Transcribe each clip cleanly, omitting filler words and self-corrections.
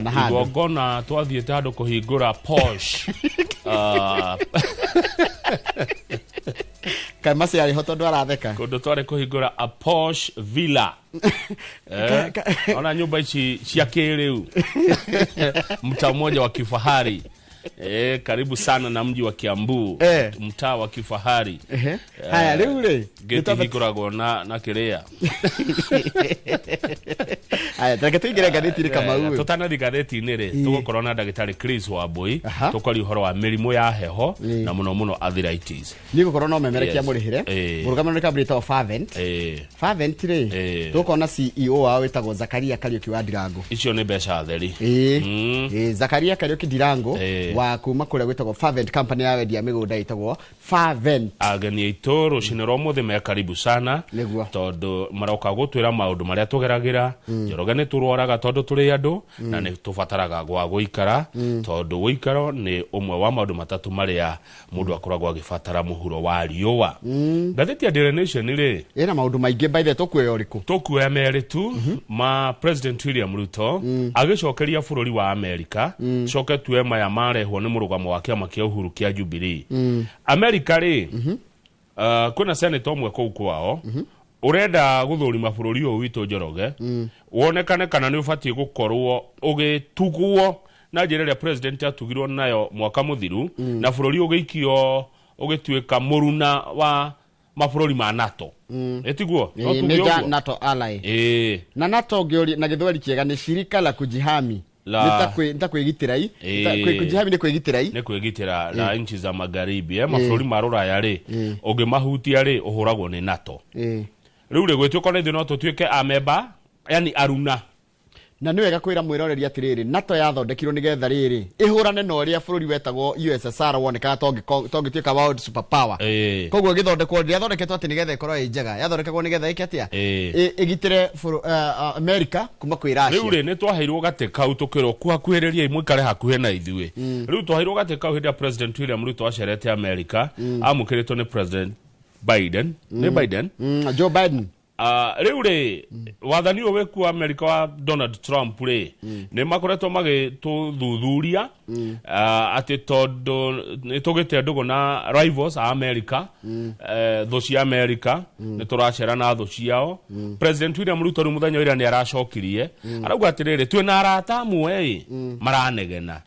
Na handũ. Igongona twathiĩte handũ kũhingũra posh. Ah, Kaĩ maci arĩ ho tondũ aratheka. Kũndũ twarĩ kũhingũra a posh villa. Eh, ona nyũmba ici cia kĩrĩu, mtaa mmoja wa kifahari, eh, karibu sana na mji wa Kiambu. Mtaa wa kifahari. Ehe. Haya, rĩu rĩ gĩti hingũragwo na kĩrĩa. Haya, reke tũingĩre ngathĩti-inĩ, Kamau ĩ. Tũtanathi ngathĩti-inĩ rĩ, tũgũkorwo na ndagĩtarĩ Chris Wambui. Tũkaria ũhoro wa mĩrimũ ya heho na mũno mũno arthritis. Niĩ gũkorwo no memerekia. Mũrĩhĩre mũrũgamĩrĩri nĩ kambuni ĩtagwo Fervent. Fervent rĩ, tũgũkorwo na CEO wao wĩtagwo Zakaria Kariũki wa Ndirango. Icio nĩ mbeca theri. Ĩĩ. Ĩĩ, Zakaria Kariũki Ndirango wa kuma kũrĩa gwĩtagwo Fervent, company ya wendia mĩgũnda ĩtagwo Fervent. Ageni aitũ rũcinĩ rwa ũmũthĩ me karibu sana. Tondũ maroka gũtwĩra maũndũ marĩa tũgeragĩra. Njoroge, nĩ tũrwaraga tondũ tũrĩ andũ na nĩ tũbataraga gwa gũikara, tondũ ũikaro nĩ ũmwe wa maũndũ matatũ marĩa mũndũ akoragwo agĩbatara mũhuro wa riũa. Ngathĩti ya Daily Nation rĩ, ĩna maũndũ maingĩ, by the way, tũkuoya ũrĩkũ? Tũkuoya merĩ tu ma President William Ruto agĩcokeria bũrũri wa Amerika, coke tuoe maya marehwo nĩ mũrũgamo wa kĩama kĩa Uhuru kĩa Jubilee. Amerika rĩ, kwĩna senator ũmwe kũu kwao ũrenda gũthũrima bũrũri ũyũ witũ, Njoroge, wonekane kana nĩ ũbatiĩ gũkorwo ũgĩtugwo na njĩra ĩrĩa president atugirwo nayo mwaka mũthiru, na bũrũri ũgĩikio ũgĩtuĩka mũruna wa mabũrũri ma NATO. Ĩtiguo no Ĩĩ, tuge major ũguo? NATO ally. Ĩĩ. Na NATO ũngĩũria na gĩthweri kĩega nĩ shirika la kujihami. La- Nĩ ta kwĩgitĩra i. Kujihami nĩ kwĩgitĩra i. Nĩ kwĩgitĩra na nchi za magharibi, eh, mabũrũri ma rũraya rĩ, ũngĩmahutia rĩ, ũhũragwo nĩ NATO. Rĩu rĩ, gwĩtuĩka ona ithuĩ no tũtuĩke amemba, yani aruna. Na nĩ wega kwĩra mwĩroreri atĩrĩrĩ, NATO yathondekirwo nĩgetha rĩrĩ ĩhũrane na ũrĩa bũrũri wetagwo USSR wonekaga tongĩtuĩka world super power. Koguo ĩgĩthondekwo, ndĩathondeketwo atĩ nĩgetha ĩkorwo ĩ njega, yathondekagwo nĩgetha ĩke atĩa? Ĩgitĩre America kuma kwĩ Rĩu Russia. Rĩ, nĩ twaheirwo gatĩ kau tũkĩrwo kuhakuhĩrĩriai mũikare hakuhĩ na ithuĩ. Rĩu twaheirwo gatĩ kau hĩndĩ ya President William Ruto acerete America, amũkĩrĩtwo nĩ President Biden, nĩ Biden. Joe Biden. Rĩu rĩ, wathani ũyũ wĩkuo America wa Donald Trump rĩ, nĩ makoretwo magĩtũthuthuria atĩ tondũ nĩ tũgĩte ndũgũ na rivals a America, thũ cia America, nĩ tũracera na thũ ciao. President William Ruto rĩu mũthenya ũrĩa nĩ aracokirie, arauga atĩrĩrĩ, twĩna arata amwe ĩ maranegena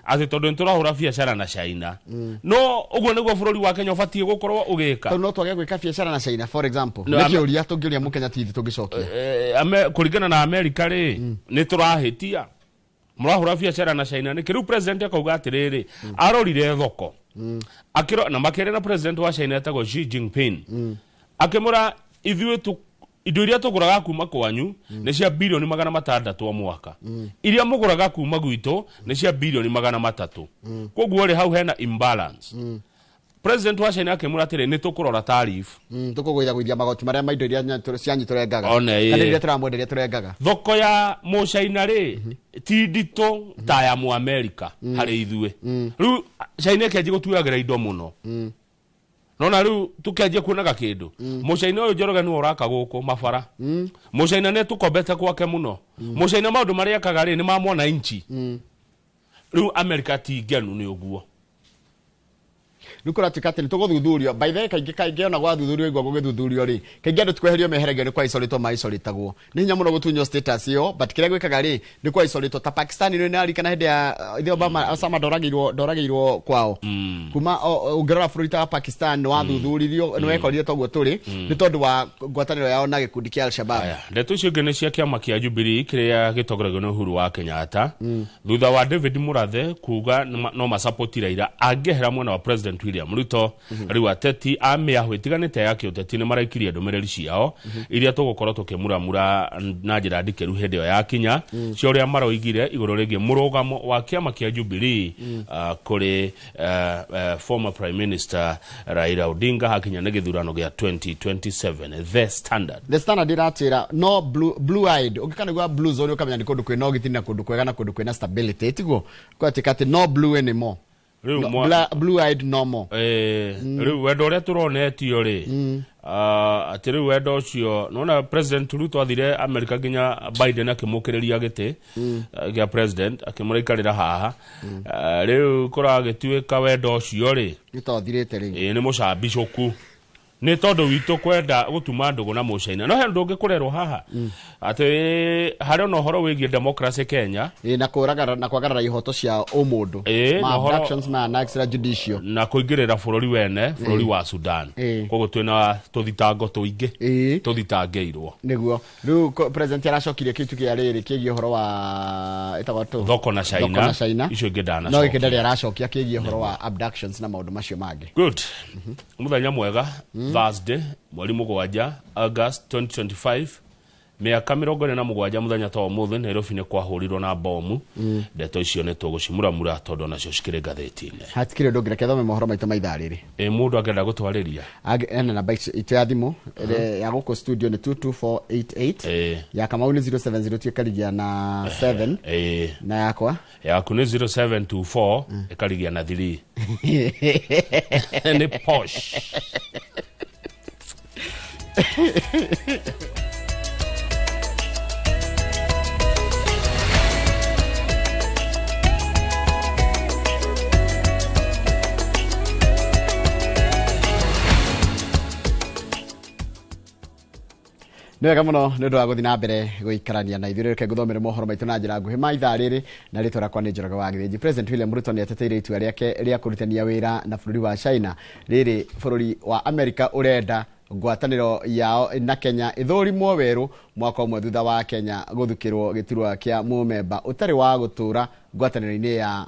atĩ tondũ nĩ tũrahũra biacara na China. No ũguo nĩguo bũrũri wa Kenya ũbatiĩ gũkorwo ũgĩka? Tondũ no twage gwĩka biacara na China, for example? No, nĩ kĩũria tũngĩũria mũkenya, tithi tũngĩcokia. Eh, kũringana na America rĩ, nĩ tũrahĩtia mũrahũra biacara na China nĩkĩ? Rĩu president akauga atĩrĩrĩ, arorire thoko akĩro na makĩaria na president wa China etagwo Xi Jinping, akĩmũra ithuĩ tu indo iria tũgũraga kuma kwanyu nĩ cia bilioni 600 o mwaka, iria mũgũraga kuma gwitũ nĩ cia bilioni 300. Koguo rĩ, hau hena imbalance. President wa China akĩmũra atĩrĩ, nĩ tũkũrora tariff. Tũkũgũithagũithia magoti marĩa ma indo iria cianyu tũrengaga. One, ĩĩ. Kana iria tũramwenderia tũrengaga. Thoko ya mũcaina rĩ, ti nditũ ta ya mũamerika harĩ ithuĩ. Rĩu China ĩkĩanjia gũtuagĩra indo mũno, nona rĩu tũkĩanjia kuonaga kĩndũ. Mũcaina ũyũ, Njoroge, nĩwe ũraka gũkũ mabara. Mũcaina nĩ tũkombete gwake mũno. Mũcaina maũndũ marĩa ekaga rĩ, nĩ ma mwananchi. Rĩu Amerika ti ngenu nĩ ũguo. Rĩu kũratuĩka atĩ nĩ tũgũthuthurio. By the way, kaingĩ kaingĩ ona gwathuthurio, igua gũgĩthuthurio rĩ, kaingĩ andũ ti kweherio meheragio, nĩ kwa isolate ma isolatagwo. Nĩ hinya mũno gũtunywo status ĩyo, but kĩrĩa gwĩkaga rĩ, nĩ kwa isolate. Ta Pakistan nĩ narikana hĩndĩ ya ithe Obama, Osama ndoragĩirwo kwao kuma ũngĩrora bũrũri ta wa Pakistan nĩ wathuthuririo, nĩ wekorire toguo tũrĩ nĩ tondũ wa ngwatanĩro yao na gĩkundi kĩa Al-Shabaab. Aya, ndeto icio ingĩ nĩ cia kĩama kĩa Jubilee kĩrĩa gĩtongoragio nĩ Uhuru wa Kenyatta, thutha wa David Murathe kuga no masapoti Raila angĩehera mwena wa President William Ruto. Rĩu ateti a mĩahũ ĩtiganĩte ya kĩũteti nĩ maraikirie ndũmĩrĩri ciao iria tũgũkorwo tũkĩmuramura na njĩra ndikĩru hĩndĩ ĩyo yakinya, cia ũrĩa maroigire igũrũ rĩgiĩ mũrũgamo wa kĩama kĩa Jubilee kũrĩ former Prime Minister Raila Odinga hakinya nĩ gĩthurano gĩa 2027. The Standard. The Standard iratwĩra no blue, blue eyed ũngĩkanigua blue zone, ũkamenya nĩ kũndũ kwĩna ũgitĩri na kũndũ kwega na kũndũ kwĩna stability, tiguo? Kwatuĩka atĩ no blue anymore. Rĩu No, blue eyed no more. Eh, rĩu wendo ũrĩa tũronetio rĩ, Atĩ rĩu wendo ũcio nona President Ruto athire America nginya Biden akĩmũkĩrĩria gĩtĩ gĩa president akĩmũraikarĩra haha. Rĩu kũragĩtuĩka wendo ũcio rĩ nĩtothirĩte rĩu. Ĩĩ, nĩ mũcambicũku nĩ tondũ witũ kwenda gũtuma ndũgũ na mũcaina no he ũndũ ũngĩ kũrerwo haha atĩ harĩ ona ũhoro wĩgiĩ democracy Kenya. Ĩĩ, na kũragara na kwagarara ihoto cia ũmũndũ, Ĩĩ, ma na ũhoro- abductions ma extrajudicial na kũingĩrĩra bũrũri wene bũrũri wa Sudan. Koguo twĩna tũthitango tũingĩ tũthitangĩirwo. Nĩguo rĩu president aracokirie kĩtu kĩa rĩrĩ kĩgiĩ ũhoro wa ĩtagwo tũ Thoko na China. Thoko na China. Icio ingĩ no ndanacokia. gĩkĩ ndarĩ aracokia kĩgiĩ ũhoro wa abductions na maũndũ macio mangĩ. Good, muthenya mwega. Thursday mweri 7 August 2025, mĩaka 47 mũthenya ta ũmũthĩ Nairobi nĩ kwahũrirwo na bomu. Ndeto icio nĩ tũgũcimuramura tondũ nacio cikĩrĩ ngathĩti-inĩ. Hatikĩrĩ ũndũ ũngĩ, reke thome mohoro maitũ ma ithaa rĩrĩ. Ĩ mũndũ angĩenda gũtwarĩria? Ena namba itũ ya thimũ ĩrĩa ya gũkũ studio nĩ 22488, ya Kamau nĩ 070 ĩkarigia na 7, na yakwa yaku nĩ 0724 ĩkarigia na 3, nĩ posh. Nĩ wega mũno nĩ ũndũ wa gũthiĩ na mbere gũikarania na ithuĩ. Reke ngũthomere mohoro maitũ na njĩra nguhĩ ma ithaa rĩrĩ, na rĩtwa rĩakwa nĩ Njoroge wa Gĩthĩnji. President William Ruto nĩ ateteire itua rĩake rĩa kũrutania wĩra na bũrũri wa China rĩrĩ bũrũri wa America ũrenda ngwatanĩro yao na Kenya ĩthũrimwo werũ mwaka ũmwe thutha wa Kenya gũthukĩrwo gĩturwa kĩa mũmemba ũtarĩ wa gũtũra ngwatanĩro-inĩ ya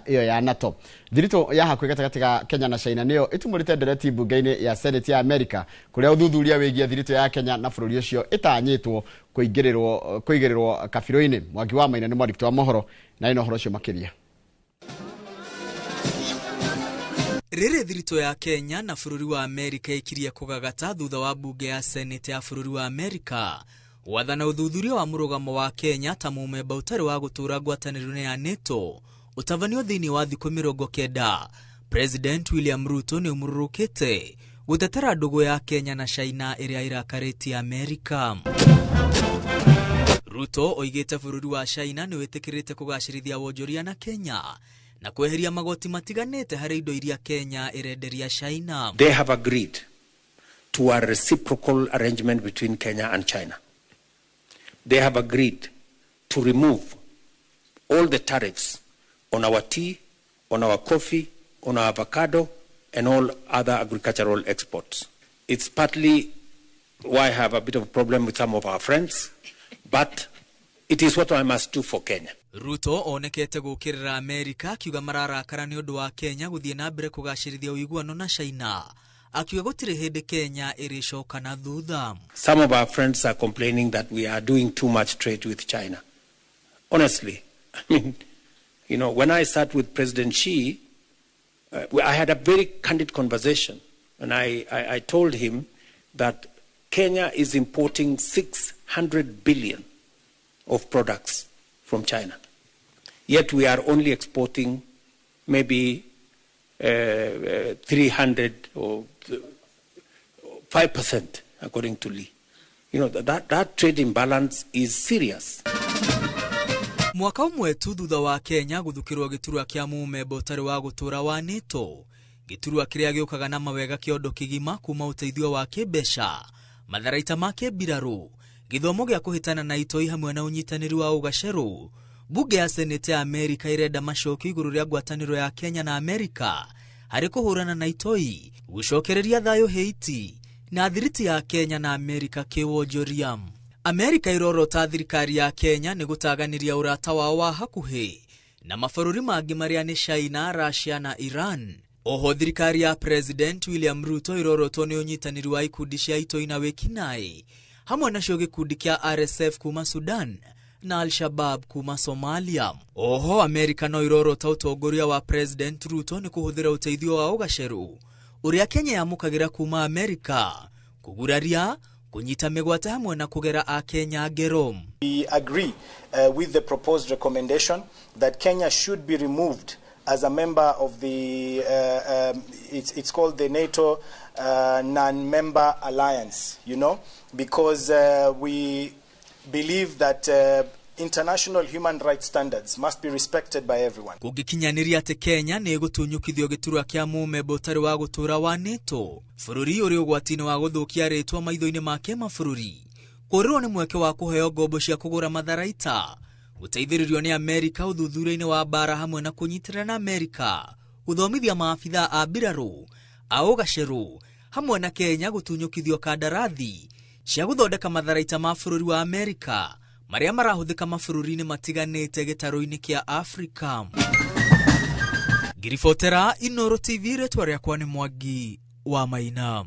ĩyo ya NATO. Thiritũ ya hakuhĩ gatagatĩ ga Kenya na China nĩyo ĩtumũrĩte ndereti mbunge-inĩ ya Senate ya America kũrĩa ũthuthuria wĩgiĩ thiritũ ya Kenya na bũrũri ũcio ĩtanyĩtwo kũigĩrĩrwo kabirũ-inĩ. Mwangi wa Maina nĩ mwandĩki wa mohoro na ĩno ũhoro ũcio makĩria. Rĩrĩ thiritũ ya Kenya na bũrũri wa Amerika ĩkirie kũgagata thutha wa mbunge ya Senate ya bũrũri wa Amerika gwathana ũthuthuria wa mũrũgamo wa Kenya ta mũmemba ũtarĩ wa gũtũra ngwatanĩro-inĩ ya NATO ũtabanio thĩinĩ wa thikũ 90. President William Ruto nĩ ũmũrũrũkĩte gũtetera ndũgũ ya Kenya na China ĩrĩa ĩrakarĩtie Amerika. Ruto oigĩte bũrũri wa China nĩ wĩtĩkĩrĩte kũgacĩrithia wonjoria na Kenya na kweheria magoti matiganĩte harĩ indo iria Kenya ĩrenderia China. They have agreed to a reciprocal arrangement between Kenya and China. They have agreed to remove all the tariffs on our tea, on our coffee, on our avocado, and all other agricultural exports. It's partly why I have a bit of a problem with some of our friends, but it is what I must do for Kenya. Ruto onekete gũkĩrĩra Amerika akiuga mararakara nĩ ũndũ wa Kenya gũthiĩ na mbere kũgacĩrithia ũiguano na China, akiuga gũtirĩ hĩndĩ Kenya ĩrĩcoka na thutha. Some of our friends are complaining that we are doing too much trade with China. Honestly, I mean, you know, when I sat with President Xi, I had a very candid conversation, and I told him that Kenya is importing 600 billion of products from China. Yet we are only exporting maybe 300 or 5%, according to Lee. You know, that trade imbalance is serious. Mwaka ũmwe tu thutha wa Kenya gũthukĩrwo gĩturwa kĩa mũmemba ũtarĩ wa gũtũra wa NATO, gĩturwa kĩrĩa gĩũkaga na mawega kĩondo kĩgima kuma ũteithio wa kĩmbeca, matharaita ma kĩmbirarũ, gĩthomo gĩa kũhĩtana na itoi hamwe na ũnyitanĩri wa ũgacerũ. Bunge ya Senate ya Amerika ĩrenda macokio igũrũ rĩa ngwatanĩro ya Kenya na Amerika harĩ kũhũrana na itoi, gũcokereria thayũ Haiti na thiriti ya Kenya na Amerika kĩwonjoria. Amerika ĩrorota thirikari ya Kenya nĩ gũtaganĩria ũrata wao wa hakuhĩ na mabũrũri mangĩ marĩa nĩ China, Russia na Iran. Oho thirikari ya President William Ruto ĩrorotwo nĩ ũnyitanĩri wa ikundi cia itoi na wĩkinaĩ hamwe nacio gĩkundi kĩa RSF kuma Sudan na Al-Shabaab kuma Somalia. Oho Amerika no ĩrorota ũtongoria wa President Ruto nĩ kũhũthĩra ũteithio wa ũgacerũ ũrĩa Kenya yamũkagĩra kuma Amerika kũguraria, kũnyita mĩgwate hamwe na kũgera a Kenya ngero. We agree with the proposed recommendation that Kenya should be removed as a member of the, it's called the NATO non-member alliance, you know, because we believe that international human rights standards must be respected by everyone. Kũngĩkinyanĩria atĩ Kenya nĩ ĩgũtunyũkithio gĩturwa kĩa mũmemba ũtarĩ wa gũtũũra wa NATO, bũrũri ũrĩ ũgwati-inĩ wa gũthũkia rĩtwa maitho-inĩ ma kĩmabũrũri, kũũrĩrwo nĩ mweke wa kũheo ngombo cia kũgũra matharaita, gũteithĩrĩrio nĩ Amerika ũthuthuria-inĩ wa mbara hamwe na kũnyitĩrĩra na Amerika, gũthomithia maabithaa a mbirarũ a ũgacerũ hamwe na Kenya gũtunyũkithio kandarathi cia gũthondeka matharaita ma bũrũri wa Amerika marĩa marahũthĩka mabũrũri-inĩ matiganĩte gĩtarũ-inĩ kĩa Afrika. Ngiribotera Inooro TV, rĩtwa rĩakwa nĩ Mwangi wa Maina.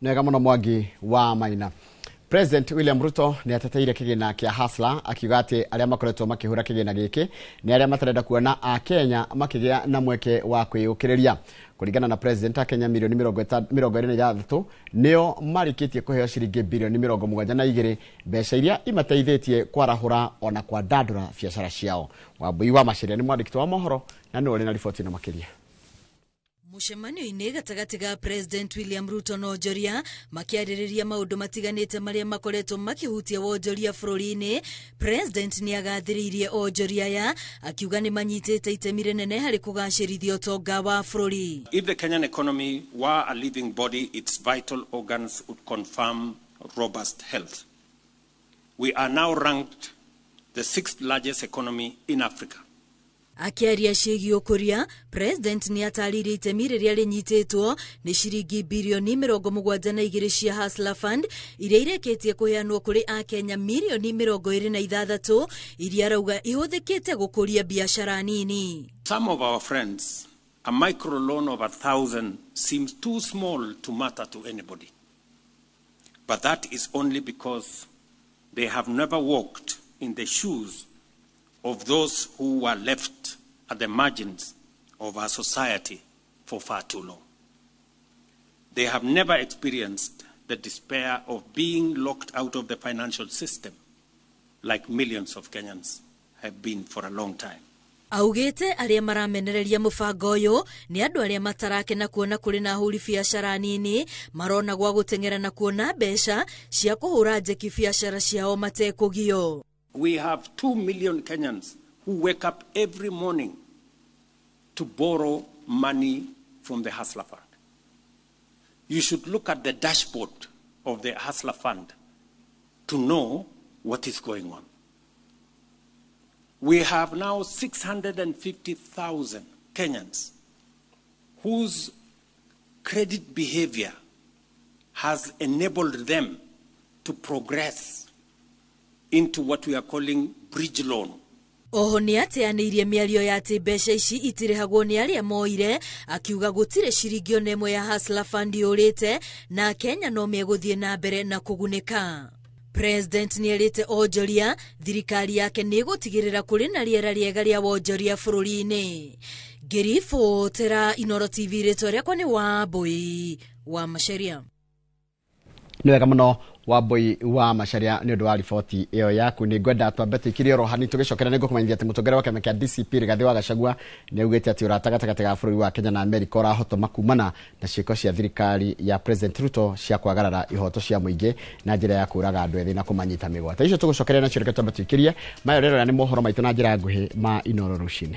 Nĩwega mũno Mwangi wa Maina. President William Ruto nĩ ateteire kĩgĩna kĩa Hustler akiuga atĩ arĩa makoretwo makĩhũra kĩgĩna gĩkĩ nĩ arĩa matarenda kuona a Kenya makĩgĩa na mweke wa kwĩyũkĩrĩria. Kũringana na President, a Kenya milioni 26 nĩo marĩkĩtie kũheo ciringi bilioni 72 mbeca iria imateithĩtie kwarahũra ona kwandandũra biacara ciao. Wambui wa Macharia nĩ mwandĩki wa mohoro na nĩwe ũrĩ na riboti ĩno makĩria. Mũcemanio-inĩ gatagatĩ ga President William Ruto na onjoria makĩarĩrĩria maũndũ matiganĩte marĩa makoretwo makĩhutia wonjoria bũrũri-inĩ. President nĩ agathĩrĩirie onjoria aya akiuga nĩ manyitĩte itemi rĩnene harĩ kũgacĩrithia ũtonga wa bũrũri. If the Kenyan economy were a living body, its vital organs would confirm robust health. We are now ranked the 6th largest economy in Africa. Akĩaria ciĩgiĩ ũkũria, President nĩ atarĩirie itemi rĩrĩa rĩnyitĩtwo nĩ ciringi bilioni 72 cia Hustler Fund iria irĩkĩtie kũheanwo kũrĩ akenya milioni 26 iria arauga ihũthĩkĩte gũkũria biacara nini. Some of our friends, a microloan of 1,000 seems too small to matter to anybody. But that is only because they have never walked in the shoes of those who were left at the margins of our society for far too long. They have never experienced the despair of being locked out of the financial system, like millions of Kenyans have been for a long time. Augĩte arĩa maramenereria mũbango ũyũ nĩ andũ arĩa matarakena kuona kũrĩ na ahũri biacara nini marona gwa gũteng'era na kuona mbeca cia kũhũra njeki biacara ciao matekũgio. We have 2 million Kenyans who wake up every morning to borrow money from the Hustler Fund. You should look at the dashboard of the Hustler Fund to know what is going on. We have now 650,000 Kenyans whose credit behavior has enabled them to progress into what we are calling bridge loan. Oho nĩ ateanĩirie mĩario ya atĩ mbeca ici itirĩhagwo nĩ arĩa moire, akiuga gũtirĩ ciringi ona ĩmwe ya Hustler Fund yũrĩte na Kenya no megũthiĩ na mbere na kũgunĩka. President nĩ erĩte onjoria thirikari yake nĩ ĩgũtigĩrĩra kũrĩ na rĩera rĩega rĩa wonjoria bũrũri-inĩ. Ngĩribotera Inooro TV, rĩtwa rĩakwa nĩ Wambui wa Macharia. Nĩ wega mũno Wambui wa Macharia nĩ ũndũ wa riboti ĩyo yaku. Nĩ ngwenda twambe tũikirie oro hanini tũgĩcokera nĩ ngũkũmenyithia atĩ mũtongoria wa kĩama kĩa DCP Rigathĩ wa Gachagua nĩ augĩte atĩ ũrata gatagatĩ ga bũrũri wa Kenya na Amerika ũrahotoma kumana na ciĩko cia thirikari ya President Ruto cia kwagarara ihoto cia mũingĩ na njĩra ya kũraga andũ ethĩ na kũmanyita mĩgwate. Icio tũgũcokeria nacio, reke twambe tũikirie mayo rĩrora nĩ mohoro maitũ na njĩra nguhĩ ma Inooro rũcinĩ.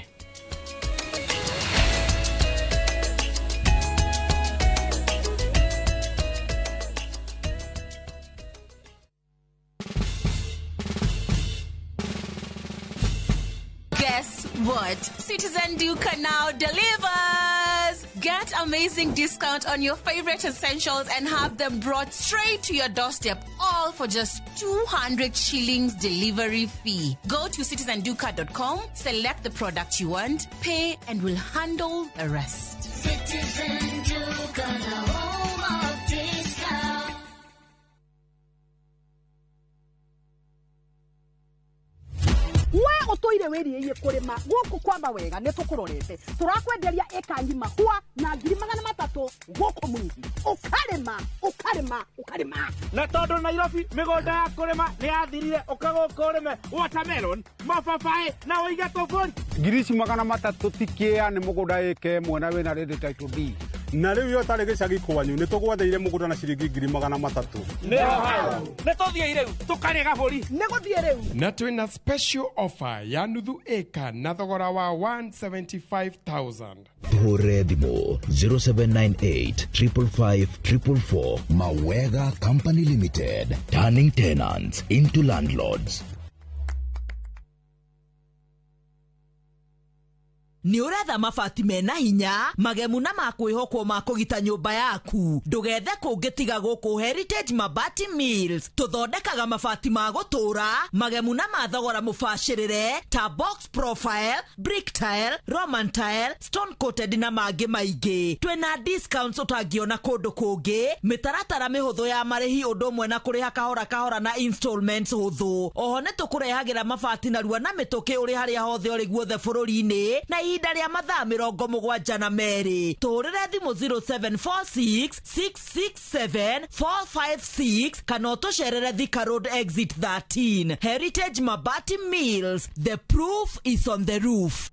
Guess what? Citizen Duka now delivers! Get amazing discount on your favorite essentials and have them brought straight to your doorstep, all for just 200 shillings delivery fee. Go to citizenduka.com, select the product you want, pay, and we'll handle the rest. Citizen Duka, the home of discount. We Ũtũire wĩrirĩirie kũrĩma gũkũ kwa mawega nĩ tũkũrorete tũrakwenderia ĩka ng'ima hwa na 300,000 gũkũ Mwingi ũkarĩma ũkarĩma ũkarĩma. Na tondũ Nairobi mĩgũnda ya kũrĩma nĩ yathirire, ũka gũkũ ũrĩme watermelon, mababaĩ na ũige tũbũri. 300,000 ti kĩa nĩ mũgũnda ĩka ĩmwe na wĩna ready title deed. Na rĩu yo tarĩ gĩcagi kwanyu nĩ tũgwetheire mũgũnda na ciringi 300,000. Nĩ tũthiĩ rĩu tũkarĩe gabũri. Nĩ gũthiĩ rĩu. Na twĩna special offer ya nuthu ĩka na thogora wa 175,000. Tũhũre thimũ 0798 555 444. Mawega Company Limited, turning tenants into landlords. Nĩ ũretha mabati mena hinya magemu na makwĩhokwo ma kũgita nyũmba yaku, ndũgethe kũngĩ tiga gũkũ Heritage Mabati Mills. Tũthondekaga mabati ma gũtũũra magemu na ma thogora mũbacĩrĩre ta box profile, brick tile, roman tile, stone coated na mangĩ maingĩ. Twĩna discounts ũtangĩona kũndũ kũngĩ, mĩtaratara mĩhũthũ ya marĩhi ũndũ ũmwe na kũrĩha kahora kahora na installments hũthũ. Oho nĩ tũkũrehagĩra mabati narua na mĩtũkĩ ũrĩ harĩa hothe ũrĩ guothe bũrũri-inĩ na ihinda rĩa mathaa 72. Tũhũrĩre thimũ 0746 667 456 kana ũtũcerere Thika Road exit 13. Heritage Mabati Mills, the proof is on the roof.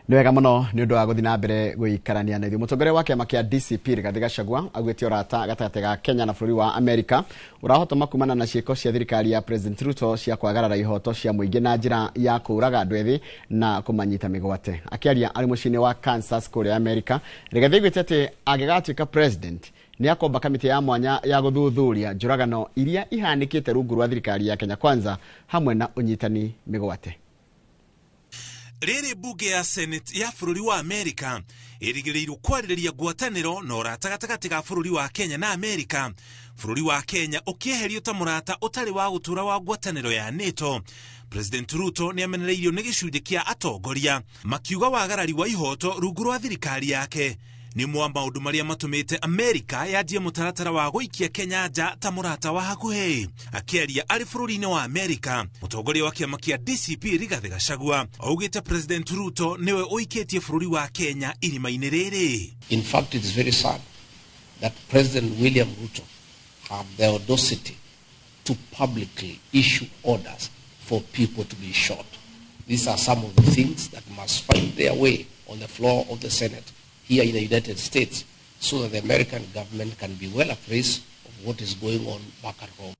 Nĩ wega mũno nĩ ũndũ wa gũthiĩ na mbere gũikarania na ithuĩ. Mũtongoria wa kĩama kĩa DCP Rigathĩ Gachagua augĩte ũrata gatagatĩ ga Kenya na bũrũri wa Amerika ũrahotoma kumana na ciĩko cia thirikari ya President Ruto cia kwagarara ihoto cia mũingĩ na njĩra ya kũũraga andũ ethĩ na kũmanyita mĩgwate. Akĩaria arĩ mũciĩ-inĩ wa Kansas kũrĩa Amerika, Rigathĩ augĩte atĩ angĩgatuĩka president nĩ akomba kamĩtĩ ya mwanya ya gũthuthuria njũragano iria ihanĩkĩte rungu rwa thirikari ya Kenya Kwanza hamwe na ũnyitani mĩgwate. Rĩrĩ mbunge ya Senate ya bũrũri wa Amerika ĩrĩgĩrĩirwo kwarĩrĩria ngwatanĩro na ũrata gatagatĩ ga bũrũri wa Kenya na Amerika. Bũrũri wa Kenya ũkĩeherio ta mũrata ũtarĩ wa gũtũũra wa ngwatanĩro ya NATO. President Ruto nĩ amenereirio nĩ gĩcunjĩ kĩa atongoria makiuga wagarari wa ihoto rungu rwa thirikari yake nĩ mwa maũndũ marĩa matũmĩte Amerika yanjie mũtaratara wa gũikia Kenya nja ta mũrata wa hakuhĩ. Akĩaria arĩ bũrũri-inĩ wa Amerika, mũtongoria wa kĩama kĩa DCP Rigathĩ Gachagua augĩte President Ruto nĩwe ũikĩtie bũrũri wa Kenya irima-inĩ rĩrĩ. In fact, it is very sad that President William Ruto had the audacity to publicly issue orders for people to be shot. These are some of the things that must find their way on the floor of the Senate here in the United States so that the American government can be well appraised of what is going on back at home.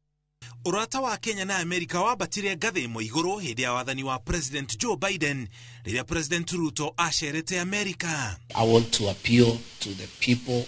Ũrata wa Kenya na Amerika wambatire ngathĩ ĩmwe igũrũ hĩndĩ ya wathani wa President Joe Biden rĩrĩa President Ruto acerete Amerika. I want to appeal to the people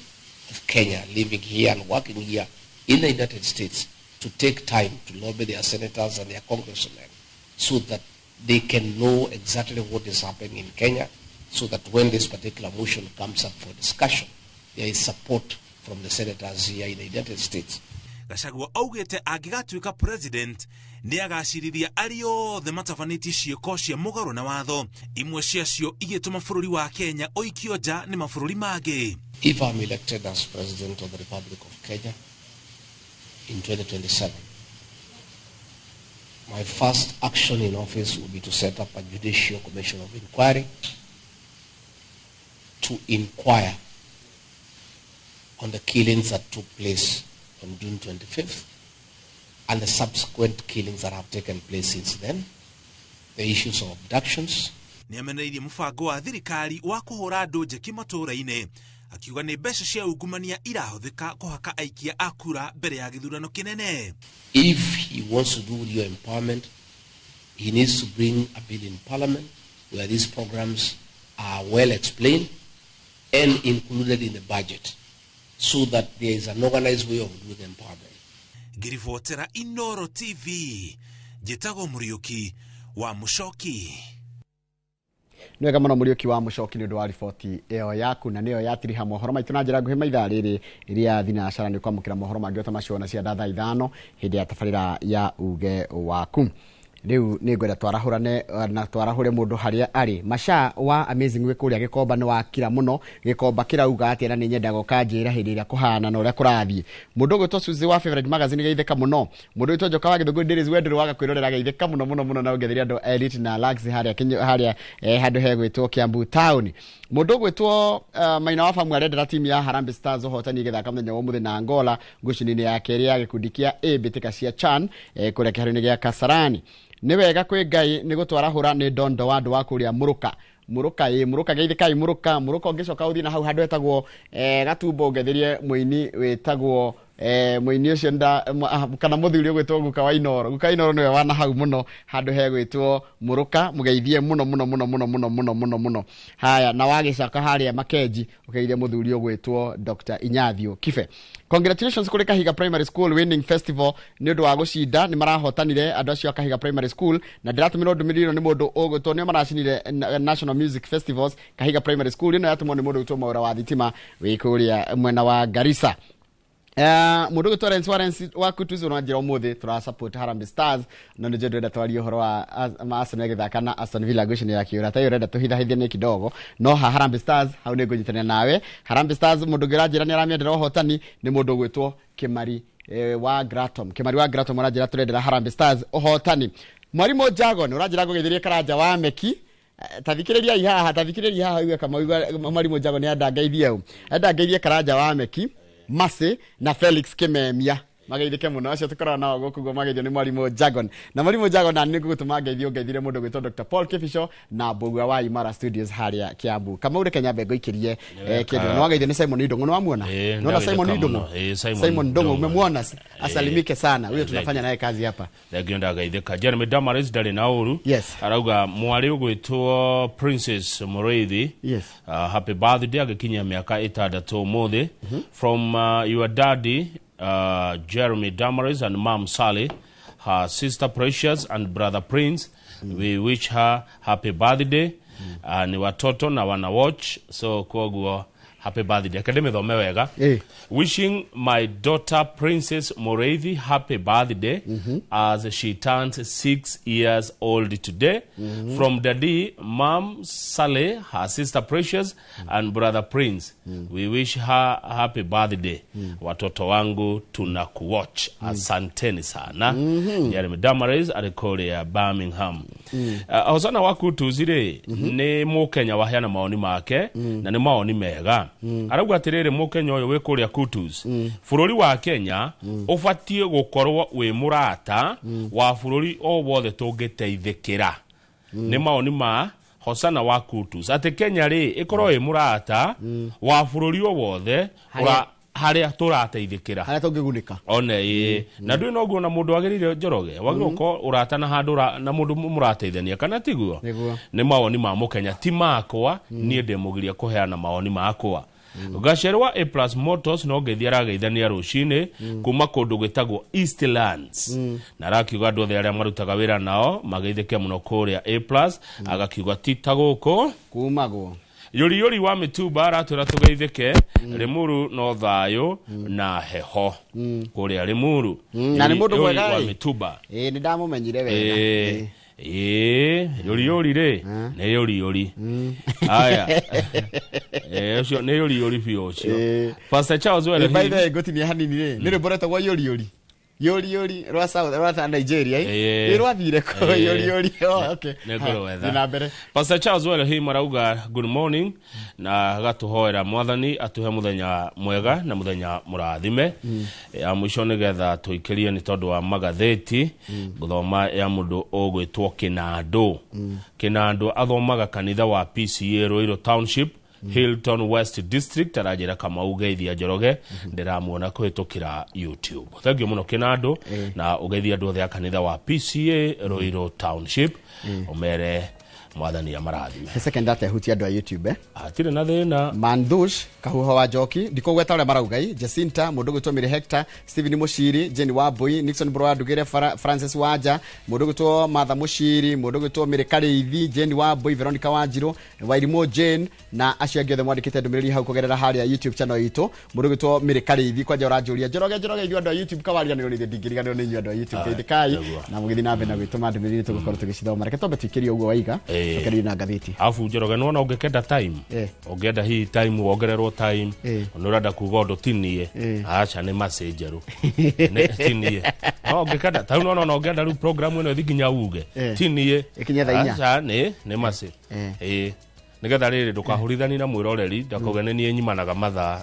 of Kenya living here and working here in the United States to take time to lobby their senators and their congressmen so that they can know exactly what is happening in Kenya, so that when this particular motion comes up for discussion, there is support from the senators here in the United States. Gachagua augĩte angĩgatuĩka president nĩ agacirithia arĩa othe matabanĩtie ciĩko cia mũgarũ na watho, imwe ciacio igĩtũma bũrũri wa Kenya ũikio nja nĩ mabũrũri mangĩ. If I'm elected as president of the Republic of Kenya in 2027, my first action in office will be to set up a judicial commission of inquiry to inquire on the killings that took place on June 25th and the subsequent killings that have taken place since then, the issues of abductions. Nĩ amenereirie mũbango wa thirikari wa kũhũra andũ njeki matũũra-inĩ, akiuga nĩ mbeca cia ungumania irahũthĩka kũhaka aikia a kura mbere ya gĩthurano kĩnene. If he wants to do your empowerment, he needs to bring a bill in parliament where these programs are well explained and included in the budget so that there is an organized way of doing empowerment. Ngiribotera Inoro TV, njĩtagwo Mũriũki wa Mũcoki. Nĩ wega mũno Mũriũki wa Mũcoki nĩ ũndũ wa riboti ĩyo yaku, na nĩyo yatiriha mohoro maitũ na njĩra nguhĩ maithaa rĩrĩ rĩa thinacara. Nĩ kwamũkĩra mohoro mangĩ o ta macio na cia thaa 5 hĩndĩ ya tabarĩra ya uge waku. Rĩu nĩ ngwenda twarahũrane na twarahũre mũndũ harĩa arĩ. Maca wa Amazing wĩ kũrĩa Gĩkomba nĩ wakira mũno. Gĩkomba kĩrauga atĩa? Na nĩ nyendaga ũkanjĩra hĩndĩ ĩrĩa kũhana na ũrĩa kũrathiĩ. Mũndũ ũgwĩtwo Suzy wa Favorite Magazine geithĩka mũno. Mũndũ ũgwĩtwo Njoka wa Gĩthũngũri Dairies, we ndũrĩ waga kwĩrorera, geithĩka mũno mũno mũno, na ũngetheria andũ a Elite na Lux harĩa harĩa handũ hegwĩtwo Kiambu Town. Mũndũ ũgwĩtwo Maina wa Famu arendera timu ya Harambee Stars ũhotani ĩgĩthaka mũthenya wa ũmũthĩ na Angola ngucanio-inĩ ya kerĩ ya gĩkundi kĩa A mbĩtĩka cia CHAN kũrĩa kĩharo-inĩ gĩa Kasarani. Nĩ wega kwĩ Ngai nĩ gũtwarahũra nĩ ndondo wa andũ wa kũrĩa Mũrũka. Mũrũka ĩ Mũrũka, geithĩkai Mũrũka. Mũrũka ũngĩcoka ũthiĩ na hau handũ hetagwo Gatumbo, ũngetherie mũini wĩtagwo mũini ũcio kana mũthuri ũgwĩtwo Guka wa Inoro. Guka wa Inoro nĩwe wana hau mũno handũ hegwĩtwo Mũrũka, mũgeithie mũno mũno mũno mũno mũno mũno mũno mũno. Haya, na wagĩcoka harĩa Makenji ũgeithie mũthuri ũgwĩtwo Dr. Inyathio Kibe. Congratulations kũrĩ Kahiga Primary School winning festival nĩ ũndũ wa gũcinda, nĩ marahotanire andũ acio a Kahiga Primary School, na ndĩratũmĩrwo ndũmĩrĩri ĩno nĩ mũndũ ũgwĩtwo, nĩo maracinire National Music Festivals Kahiga Primary School. Ĩno yatũmwo nĩ mũndũ ũgwĩtwo Mwaura wa Thitima wĩ kũrĩa mwena wa Garissa. Mũndũ ũgwĩtwo Lawrence Lawrence wa Kutuzi ũranjĩra ũmũthĩ tũra support Harambee Stars, no nĩ njũĩ ndĩrenda twarie ũhoro wa Arsenal ĩgĩthaka na Aston Villa ngucanio ya kĩũra ta ĩyo ũrenda tũhithahithanie kidogo, no ha Harambee Stars hau nĩ ngũnyitanĩra nawe. Harambee Stars, mũndũ ũngĩ ũranjĩra nĩ aramĩendera ũhotani nĩ mũndũ ũgwĩtwo Kĩmari wa Gratom. Kĩmari wa Gratom ũranjĩra tũrendera Harambee Stars ũhotani. Mwarimũ Jagon ũranjĩra ngũgeithĩrie Karanja wa Meki. Tathikĩrĩriai haha, tathikĩrĩriai haha uge kama mwarimũ Jagon nĩ andangeithie ũ, andangeithie Karanja wa Meki, Masi na Felix Kimemia, mageithĩke mũno acio tũkoragwo nao gũkũ guo, mageithio nĩ mwarimũ Jagon. Na mwarimũ Jagon, na nĩ ngũgũtũma ngeithio, ngeithire mũndũ gwĩtwo Dr. Paul Kibico na Mbũgua wa Imara Studios harĩa Kiambu. Kamau, reke nyambe ngũikĩrie kĩndũ. Nĩ wageithio nĩ Simon Ndung'u, nĩ wamuona? Nĩwona Simon Ndageithĩka Ndung'u? mũno. Simon Simon Ndung'u Ndung'u. Umemwona? Asalimike sana huyo, tunafanya naye kazi hapa. Thengio, ndagaithĩka. Jeremy Damaris ndarĩ na ũru. Arauga mwarĩ ũgwĩtwo Princess Mũrĩithi, happy birthday, agĩkinyia mĩaka 6 ũmũthĩ, from your daddy Jeremy Damaris and mom Sally, her sister Precious and brother Prince. We wish her happy birthday. Ni watoto na wana watch, so koguo happy birthday. Reke ndĩmĩthome wega. Wishing my daughter Princess Moreithi happy birthday as she turns 6 years old today, from daddy, mom Sally, her sister Precious and brother Prince. We wish her happy birthday. Watoto wangu tunakuwatch, asanteni sana. Jeremy Damaris arĩ kũrĩa Birmingham. Hosana wa Kutuzi rĩ, nĩ mũkenya waheana maoni make na nĩ maoni mega. Arauga atĩrĩrĩ, mũkenya ũyũ wĩ kũrĩa Kutus, bũrũri wa Kenya ũbatiĩ gũkorwo wĩ mũrata wa bũrũri o wothe tũngĩteithĩkĩra. Nĩ maoni ma Hosana wa Kutus atĩ Kenya rĩ, ĩkorwo ĩ mũrata wa bũrũri o wothe harĩa tũrateithĩkĩra, harĩa tũngĩgunĩka. One ĩ na ndũĩ noguo na mũndũ wagĩrĩire Njoroge wagĩrĩirwo gũkorwo ũrata na handũ na mũndũ mũrateithania, kana tiguo? Nĩguo. Nĩ mawoni ma mũkenya, ti makwa. Niĩ ndĩmũgiria kũheana mawoni makwa. Gacerwa A Plus Motors no ngeithia arageithania rũcinĩ kuma kũndũ gwĩtagwo Eastlands, na arakiuga andũ othe arĩa marutaga wĩra nao mageithĩke mũno kũrĩa A Plus, agakiuga ti ta gũkũ kumagwo. Yũri yũri wa mĩtumba aratwĩra tũgeithĩke Rĩmuru, no thayũ na heho kũrĩa Rĩmuru. Na nĩ mũndũ Yũri mwega wa ĩ. mĩtumba. Ĩ, nĩ ndamũmenyire wega. Ĩ yũri yũri rĩ, nĩ yũri yũri aya. Ũcio nĩ yũri yũri biũ ũcio. Pastor Charles Were. By the way, ngũtinia hanini rĩ, nĩ rwĩmbo rwetagwo yũri yũri yũri yũri rwa South, rwa Nigeria. Ĩ, rwathire kũ yũri yũri? Oh, okay. Nĩ Haya, ngũrwetha. thiĩ na mbere. Pastor Charles Welehim arauga good morning, na agatũhoera mwathani atũhe mũthenya mwega na mũthenya mũrathime. Ya mũico nĩgetha tũikĩrie nĩ tondũ wa magathĩti, gũthoma ya mũndũ ũgwĩtwo Kĩnandũ. Kĩnandũ athomaga kanitha wa PCA Ruiru Township, Hilton West District. Aranjĩra Kamau geithia Njoroge, ndĩramuona kũhĩtũkĩra YouTube. Thank you mũno Kĩnandũ, na ũgeithia andũ othe a kanitha wa PCA Ruiru Township, ũmere Mwathani amarathime. He second atehutia andũ a YouTube. Hatirĩ na thĩna. Mandush Kahuho wa Njoki, ndikũgweta ũrĩa marauga, Jacinta mũndũ gwĩtwo Mary Hector, Stephen Mushiri, Jane Wambui, Nixon Bro wa Ndugire, Francis Wanja, mũndũ gwĩtwo Martha Mushiri, mũndũ gwĩtwo Mary Karĩithi, Jane Wambui, Veronica Wanjiru, Wairimũ Jane na acio angĩ othe mwandĩkĩte ndũmĩrĩri hau kũgerera harĩa YouTube channel itũ. Mũndũ gwĩtwo Mary Karĩithi kwanja ũranjũria Njoroge Njoroge ithuĩ andũ a YouTube kawariganĩrwo nĩ ndingĩriganĩrwo nĩ inyuĩ andũ a YouTube. Geithĩkai na mũgĩthiĩ na mbere na gwĩtũma ndũmĩrĩri tũgũkorwo tũgĩcithoma. Reke twambe tũikĩrie ũguo waiga tũkerie na ngathĩti. Alafu Njoroge nĩwona ũngĩkenda time, ũngĩenda hihi time wongererwo time, nĩ ũrenda kuga ũndũ tinie, aca nĩ macĩ njerũ tinie. No ũngĩkenda ta rĩu nĩwona ona ũngĩenda rĩu program ĩno ĩthiĩ nginya uge tinie, ĩkinye thaa inya, aca nĩ macĩ. Nĩgetha rĩrĩ ndũkahũrithani na mwĩroreri ndakauge nĩ niĩ nyimanaga mathaa,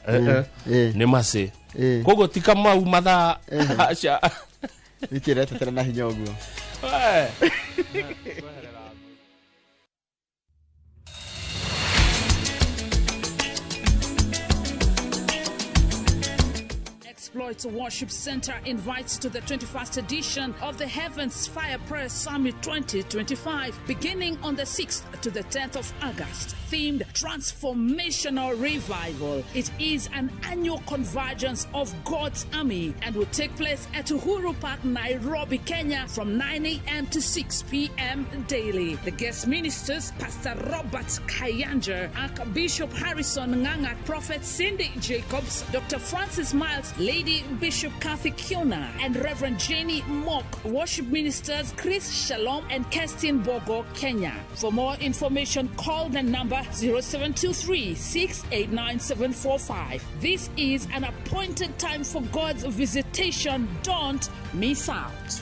nĩ macĩ. Koguo ti kamau mathaa, aca. Nĩkĩ na hinya ũguo? Exploits Worship Center invites to the 21st edition of the Heavens Fire Prayer Summit 2025, beginning on the 6th to the 10th of August, themed Transformational Revival. It is an annual convergence of God's army and will take place at Uhuru Park, Nairobi, Kenya, from 9 a.m. to 6 p.m. daily. The guest ministers, Pastor Robert Kayanja, Archbishop Harrison Nganga, Prophet Cindy Jacobs, Dr. Francis Miles, Lady Bishop Kathy Kiona, and Reverend Jenny Mock. Worship ministers Chris Shalom and Kerstin Bogo, Kenya. For more information, call the number 0723 689 745. This is an appointed time for God's visitation. Don't miss out.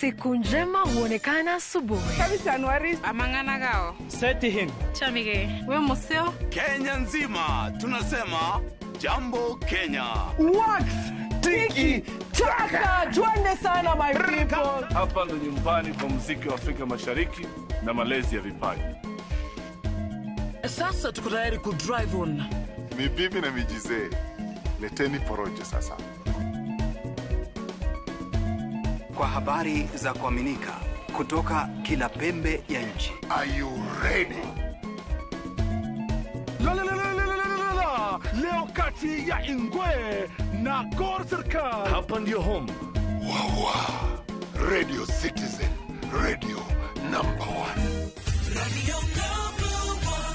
Siku njema huonekana asubuhi. Kabisa Anuari amangana gao. Seti him. Chamige. We museo. Kenya nzima tunasema jambo Kenya. Wax tiki taka, twende sana my people. Hapa ndo nyumbani kwa muziki wa Afrika Mashariki na malezi ya vipaji. Sasa tuko tayari ku drive on. Ni bibi na mijizee. Leteni porojo sasa. Kwa habari za kuaminika kutoka kila pembe ya nchi. Are you ready? La la la la la la la. Leo kati ya Ingwe na Gor Serikali. Hapa ndio home. Wawa. Radio Citizen, radio number 1. Radio number 1.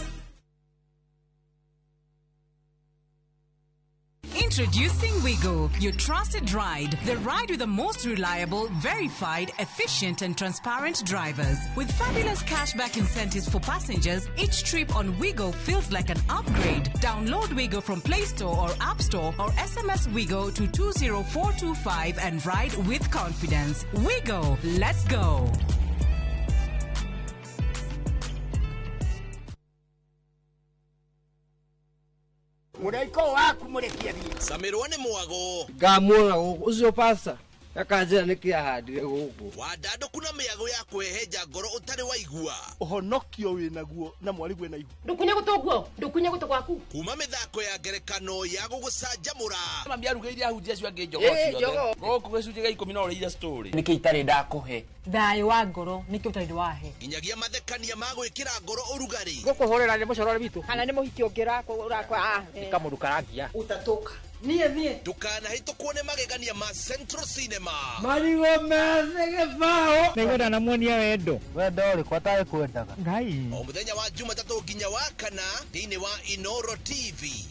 Introducing Wigo, your trusted ride. The ride with the most reliable, verified, efficient and transparent drivers. With fabulous cashback incentives for passengers, each trip on Wigo feels like an upgrade. Download Wigo from Play Store or App Store or SMS Wigo to 20425 and ride with confidence. Wigo, let's go. Muraiko waku murekia thi. Samirwo ni mwago. Ngamuona guku ucio pasta akanjira niki ahandire guku. Wandandũku na mĩago ya kwĩhehenja ngoro ũtarĩ waigua. Ũhonokio wĩnaguo na mwarigwe na ihu. Ndukunye gũtũ guo, ndukunye gũtũ gwaku. Kuma mĩthako ya ngerekano ya gũgũcanjamũra. Mami arugĩire ahunjia acio angĩ njogoo ciothe. Gũkũ gĩcunjĩ gĩa 10 no ũrĩire story. Nĩkĩ itarĩ ndakũhe? Thayũ wa ngoro nĩkĩ ũtarĩ wahe. Nginyagia mathekania ma gwĩkĩra ngoro ũrugarĩ. Gũkũhũrĩra nĩ mũcorore witũ. Kana nĩ mũhiki ũngĩ ũrakwa. Nĩ kamũndũ karangia. Utatoka. Niĩ niĩ. Ndũkanahĩtũkwo nĩ magegania ma Central Cinema. Marigũ methĩ gĩbaũ. Nĩngwenda na muonia wendo. Wendo ũrĩkũ atarĩ kwendaga? Ngai. O mũthenya wa Jumatatũ nginya wa kana thĩinĩ wa Inoro TV.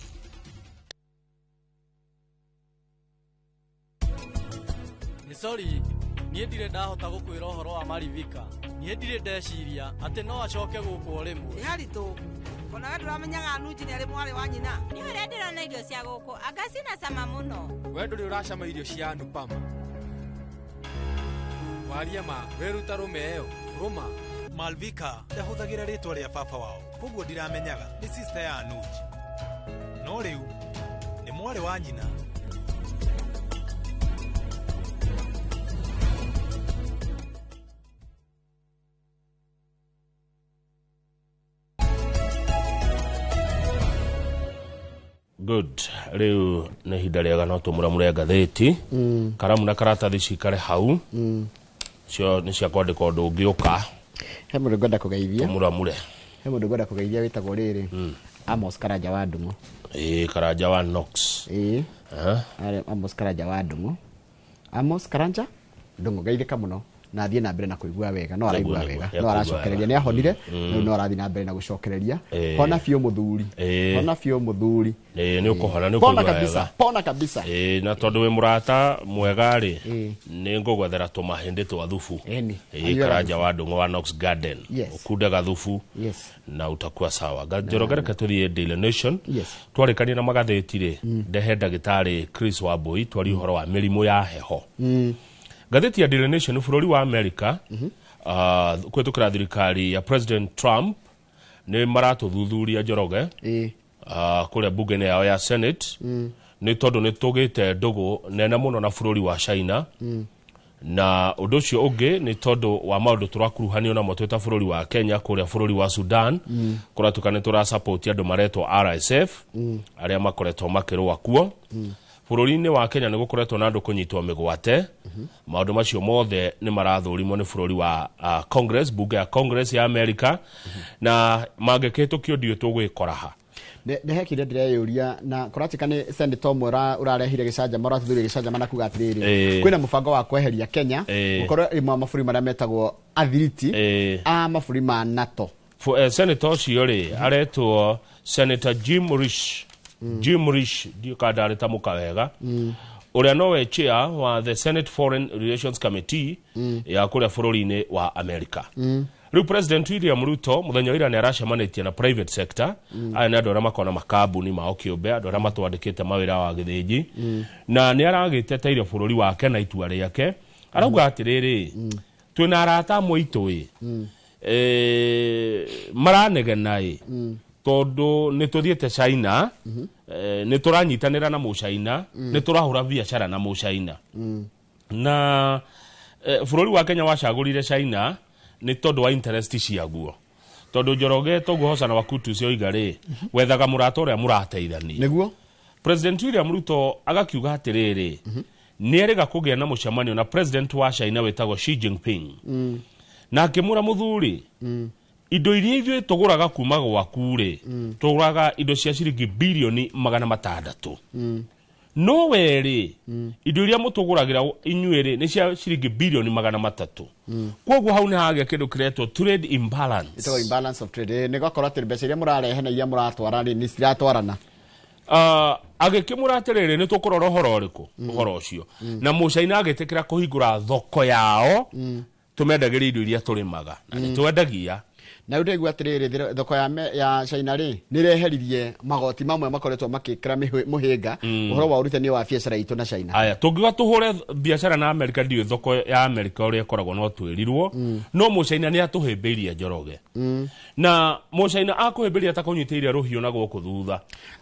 Nĩ sorry, niĩ ndirĩ ndahota gũkwĩra ũhoro wa Marivika. Niĩ ndirĩ ndeciria atĩ no acoke gũkũ o rĩmwe. Nĩ haritũ. Ona we ndũramenyaga Anunji nĩ arĩ mwarĩ wa nyina. Nĩ ũrĩa ndĩrona irio cia gũkũ anga cina cama mũno. We ndũrĩ ũracama irio cia Anupama. Waria ma wĩruta rũme ĩyo rũma. Malvika ndahũthagĩra rĩtwa rĩa baba wao koguo ndiramenyaga nĩ sister ya Anuji. No rĩu nĩ mwarĩ wa nyina. Good. Rĩu nĩ ihinda rĩega no tũmũramũre ngathĩti. Karamu na karatathi cikare hau. Cio nĩ cia kwandĩka ũndũ ũngĩ ũka. He mũndũ ngwenda kũgeithia. Tũmũramure. He mũndũ ngwenda kũgeithia wĩtagwo rĩrĩ, Amos Karanja wa Ndung'u. Ĩĩ, Karanja wa Knox. Ĩĩ. Amos Karanja wa Ndung'u. Amos Karanja Ndung'u, geithĩka mũno na athiĩ na mbere na kũigua wega. No araigua wega, no aracokereria, nĩ ahonire rĩu, no arathiĩ na mbere na gũcokereria. Hona biũ mũthuri, hona biũ mũthuri. Ĩĩ, nĩ ũkũhona, nĩ Pona ũkũigua kabisa. wega. Pona kabisa. Ĩĩ, na tondũ wĩ mũrata mwega rĩ, nĩ ngũgwethera tũmahĩndĩ twa thubu. Ĩni. Ĩĩ, Anyuaga Karanja thubu. wa Ndung'u wa Knox Garden. Ũkunde gathubu na utakuwa sawa. Njoroge, reke tũthiĩ Daily Nation. Twarĩkania na magathĩti rĩ, ndehe ndagĩtarĩ Chris Wambui twarie ũhoro wa mĩrimũ ya heho. Ngathĩti ya Daily Nation, bũrũri wa America kũhĩtũkĩra thirikari ya President Trump nĩ maratũthuthuria, Njoroge, kũrĩa bunge-inĩ yao ya Senate, nĩ tondũ nĩ tũgĩte ndũgũ nene mũno na bũrũri wa China, na ũndũ ũcio ũngĩ nĩ tondũ wa maũndũ tũrakuruhanio namo twĩ ta bũrũri wa Kenya kũrĩa bũrũri wa Sudan. Kũratuĩka nĩ tũrasupport andũ maretwo RSF arĩa makoretwo makĩrũa kuo. Bũrũri-inĩ wa Kenya nĩ gũkoretwo na andũ kũnyitwo mĩgwate. Maũndũ macio mothe nĩ marathũrimwo nĩ bũrũri wa Congress, bunge ya Congress ya America, na mangĩkĩhĩtũkio ndiũĩ tũgwĩkora ha. Nĩ he kĩrĩa ndĩreyũria, na kũratuĩka nĩ senator ũmwe ũrarehire gĩcanjama, ũrathuthuririe gĩcanjama na kuga atĩrĩrĩ, kwĩna mũbango wa kweheria Kenya gũkorwo ĩmwe wa mabũrũri marĩa metagwo athiriti a mabũrũri ma NATO. Senator ũcio rĩ, aretwo Senator Jim Risch. Jim Risch, ndiũ kana ndarĩtamũka wega, ũrĩa nowe chair wa the Senate Foreign Relations Committee ya kũrĩa bũrũri-inĩ wa America. Rĩu President William Ruto mũthenya wa ira nĩ aracemanĩtie na private sector. Aya nĩ andũ arĩa makoragwo na makambuni mao kĩũmbe, andũ arĩa matwandĩkĩte mawĩra wa gĩthĩnji, na nĩ aragĩteteire bũrũri wake na itua rĩake. Arauga atĩrĩrĩ, twĩna arata amwe aitũ ĩ, maranegena ĩ, tondũ nĩ tũthiĩte China, nĩ tũranyitanĩra na mũchaina, nĩ tũrahũra biacara na mũchaina, na bũrũri wa Kenya wacagũrire China nĩ tondũ wa interest ciaguo. Tondũ Njoroge, toguo Hosana wa Kutus oiga rĩ, wethaga mũrata ũrĩa mũrateithania. Nĩguo. President William Ruto agakiuga atĩrĩrĩ, nĩ erĩga kũgĩa na mũcemanio na president wa China wĩtagwo Xi Jinping, na akĩmũra, mũthuri, indo iria ithuĩ tũgũraga kuma gwaku rĩ, tũgũraga indo cia ciringi birioni 600, no werĩ indo iria mũtũgũragĩra inyuĩ rĩ, nĩ cia ciringi birioni 300. Koguo hau nĩ hagĩa kĩndũ kĩretwo trade imbalance. Ĩtagwo imbalance of trade. Nĩ gwakorwo atĩ mbeca iria mũrarehe na iria mũratwara rĩ, nĩ ciratwarana. Agĩkĩmũra atĩrĩrĩ, nĩ tũkũrora ũhoro ũrĩkũ, ũhoro ũcio, na mũcaina agĩtĩkĩra kũhingũra thoko yao tũmendagĩrie indo iria tũrĩmaga na nĩ twendagia. Na rĩu ndĩraigua atĩrĩrĩ, thoko ya China rĩ, nĩ ĩreheririe magoti mamwe makoretwo makĩkĩra mũhĩnga ũhoro wa ũrutani wa biacara itũ na China. Aya, tũngiuga tũhũre biacara na America, ndiũĩ thoko ya America ũrĩa ĩkoragwo, no twĩrirwo no mũcaina nĩ atũhĩmbĩirie, Njoroge, na mũcaina akũhĩmbĩria ta kũnyitĩire rũhiũ na gũkũ thutha,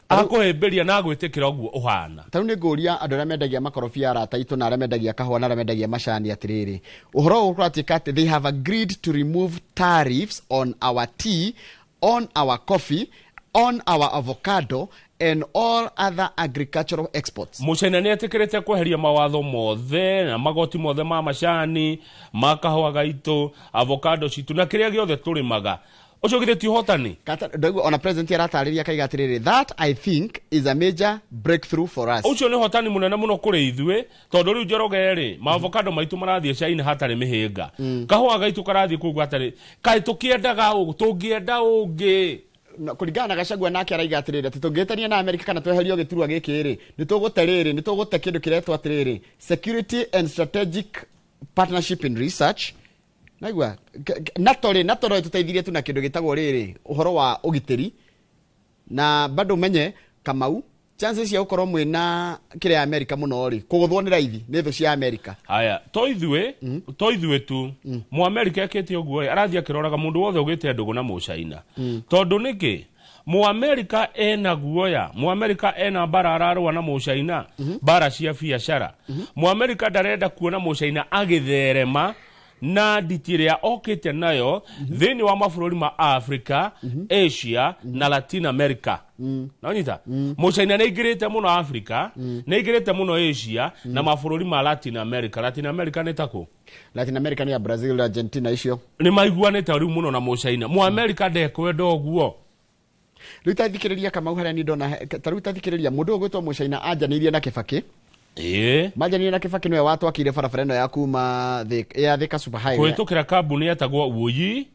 akũhĩmbĩria na agwĩtĩkĩra ũguo ũhana. Ta rĩu nĩ ngũria andũ arĩa mendagia makorobia, arata aitũ, na arĩa mendagia kahũa, na arĩa mendagia macani atĩrĩrĩ, ũhoro ũyũ ũratuĩka atĩ they have agreed to remove tariffs on our tea, on our coffee, on our avocado and all other agricultural exports. Mũcaina nĩ etĩkĩrĩte kweheria mawatho mothe na magoti mothe ma macani, ma kahũa gaitũ, avocado citũ na kĩrĩa gĩothe tũrĩmaga. Ũcio githĩ ti ũhotani? Ndaigua ona president aratarĩria akaiga atĩrĩrĩ, that I think is a major breakthrough for us. Ũcio nĩ ũhotani mũnene mũno kũrĩ ithuĩ, tondũ rĩu, Njoroge rĩ, maavocado maitũ marathiĩ China hatarĩ mĩhĩnga, kahũa gaitũ karathiĩ kũu hatarĩ. Kaĩ tũkĩendaga ũ tũngĩenda ũngĩ? Na kũringana na Gachagua nake araiga atĩrĩrĩ, atĩ tũngĩtania na Amerika kana tweherio gĩturwa gĩkĩ rĩ, nĩ tũgũte rĩrĩ, nĩ tũgũte kĩndũ kĩretwo atĩrĩrĩ, security and strategic partnership in research. Naigua NATO rĩ, NATO no ĩtũteithirie tu na kĩndũ gĩtagwo rĩrĩ, ũhoro wa ũgitĩri. Na bado menye Kamau, chances cia gũkorwo mwĩna kĩrĩa ya Amerika mũno rĩ, kũgũthwo nĩ raithi nĩ thũ cia Amerika. Haya, to ithuĩ tu. Mũamerika ekĩte ũguo rĩ, arathiĩ akĩroraga mũndũ wothe ũgĩte ndũgũ na mũcaina. Tondũ nĩkĩ? Mũamerika ena guoya, Mũamerika ena mbara ararũa na mũcaina, mbara cia biacara. Mũamerika ndarenda kuona mũcaina agĩtherema. Na nditi ĩrĩa okĩte nayo thĩinĩ wa mabũrũri ma Africa, Asia na Latin America. Nonyita Mũcaina nĩ aingĩrĩte mũno Africa, nĩ aingĩrĩte mũno Asia na mabũrũri ma Latin America. Latin America nĩ takũ? Latin America nĩ ya Brazil, Argentina icio. Nĩ maiguanĩte rĩu mũno na Mũcaina. Mũamerika ndekwenda ũguo. Rĩu ta thikĩrĩria Kamau, harĩa niĩ ndona ta rĩu ta thikĩrĩria mũndũ ũyũ ũgwĩtwo Mũcaina anjanĩirie na Kĩbakĩ. Manjanĩirie na Kĩbakĩ, nĩwe watwakĩire barabara ĩno ya kuma ya Thika Super Highway. Kũhĩtũkĩra kambuni yetagwo Wuyi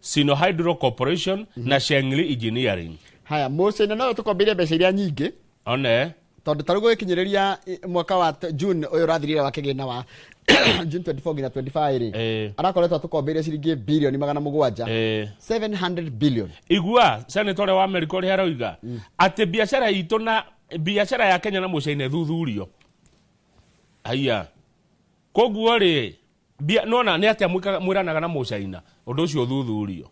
Sinohydro Corporation na Shengli Engineering. Haya, Mũcaina nowe tũkombeire mbeca iria nyingĩ. One. Tondũ ta rĩu gũgĩkinyĩrĩria mwaka wa June ũyũ ũrathirire wa kĩgĩna wa June 24 nginya 25 rĩ, arakoretwo atũkombeire ciringi bilioni 700, 700 billion. Igua senator ũrĩa wa America ũrĩa aroiga atĩ biacara itũ na biacara ya Kenya na Mũcaina ĩthuthurio. Haiya, koguo rĩ, nona nĩ atĩa mwĩranaga na Mũcaina, ũndũ ũcio ũthuthurio.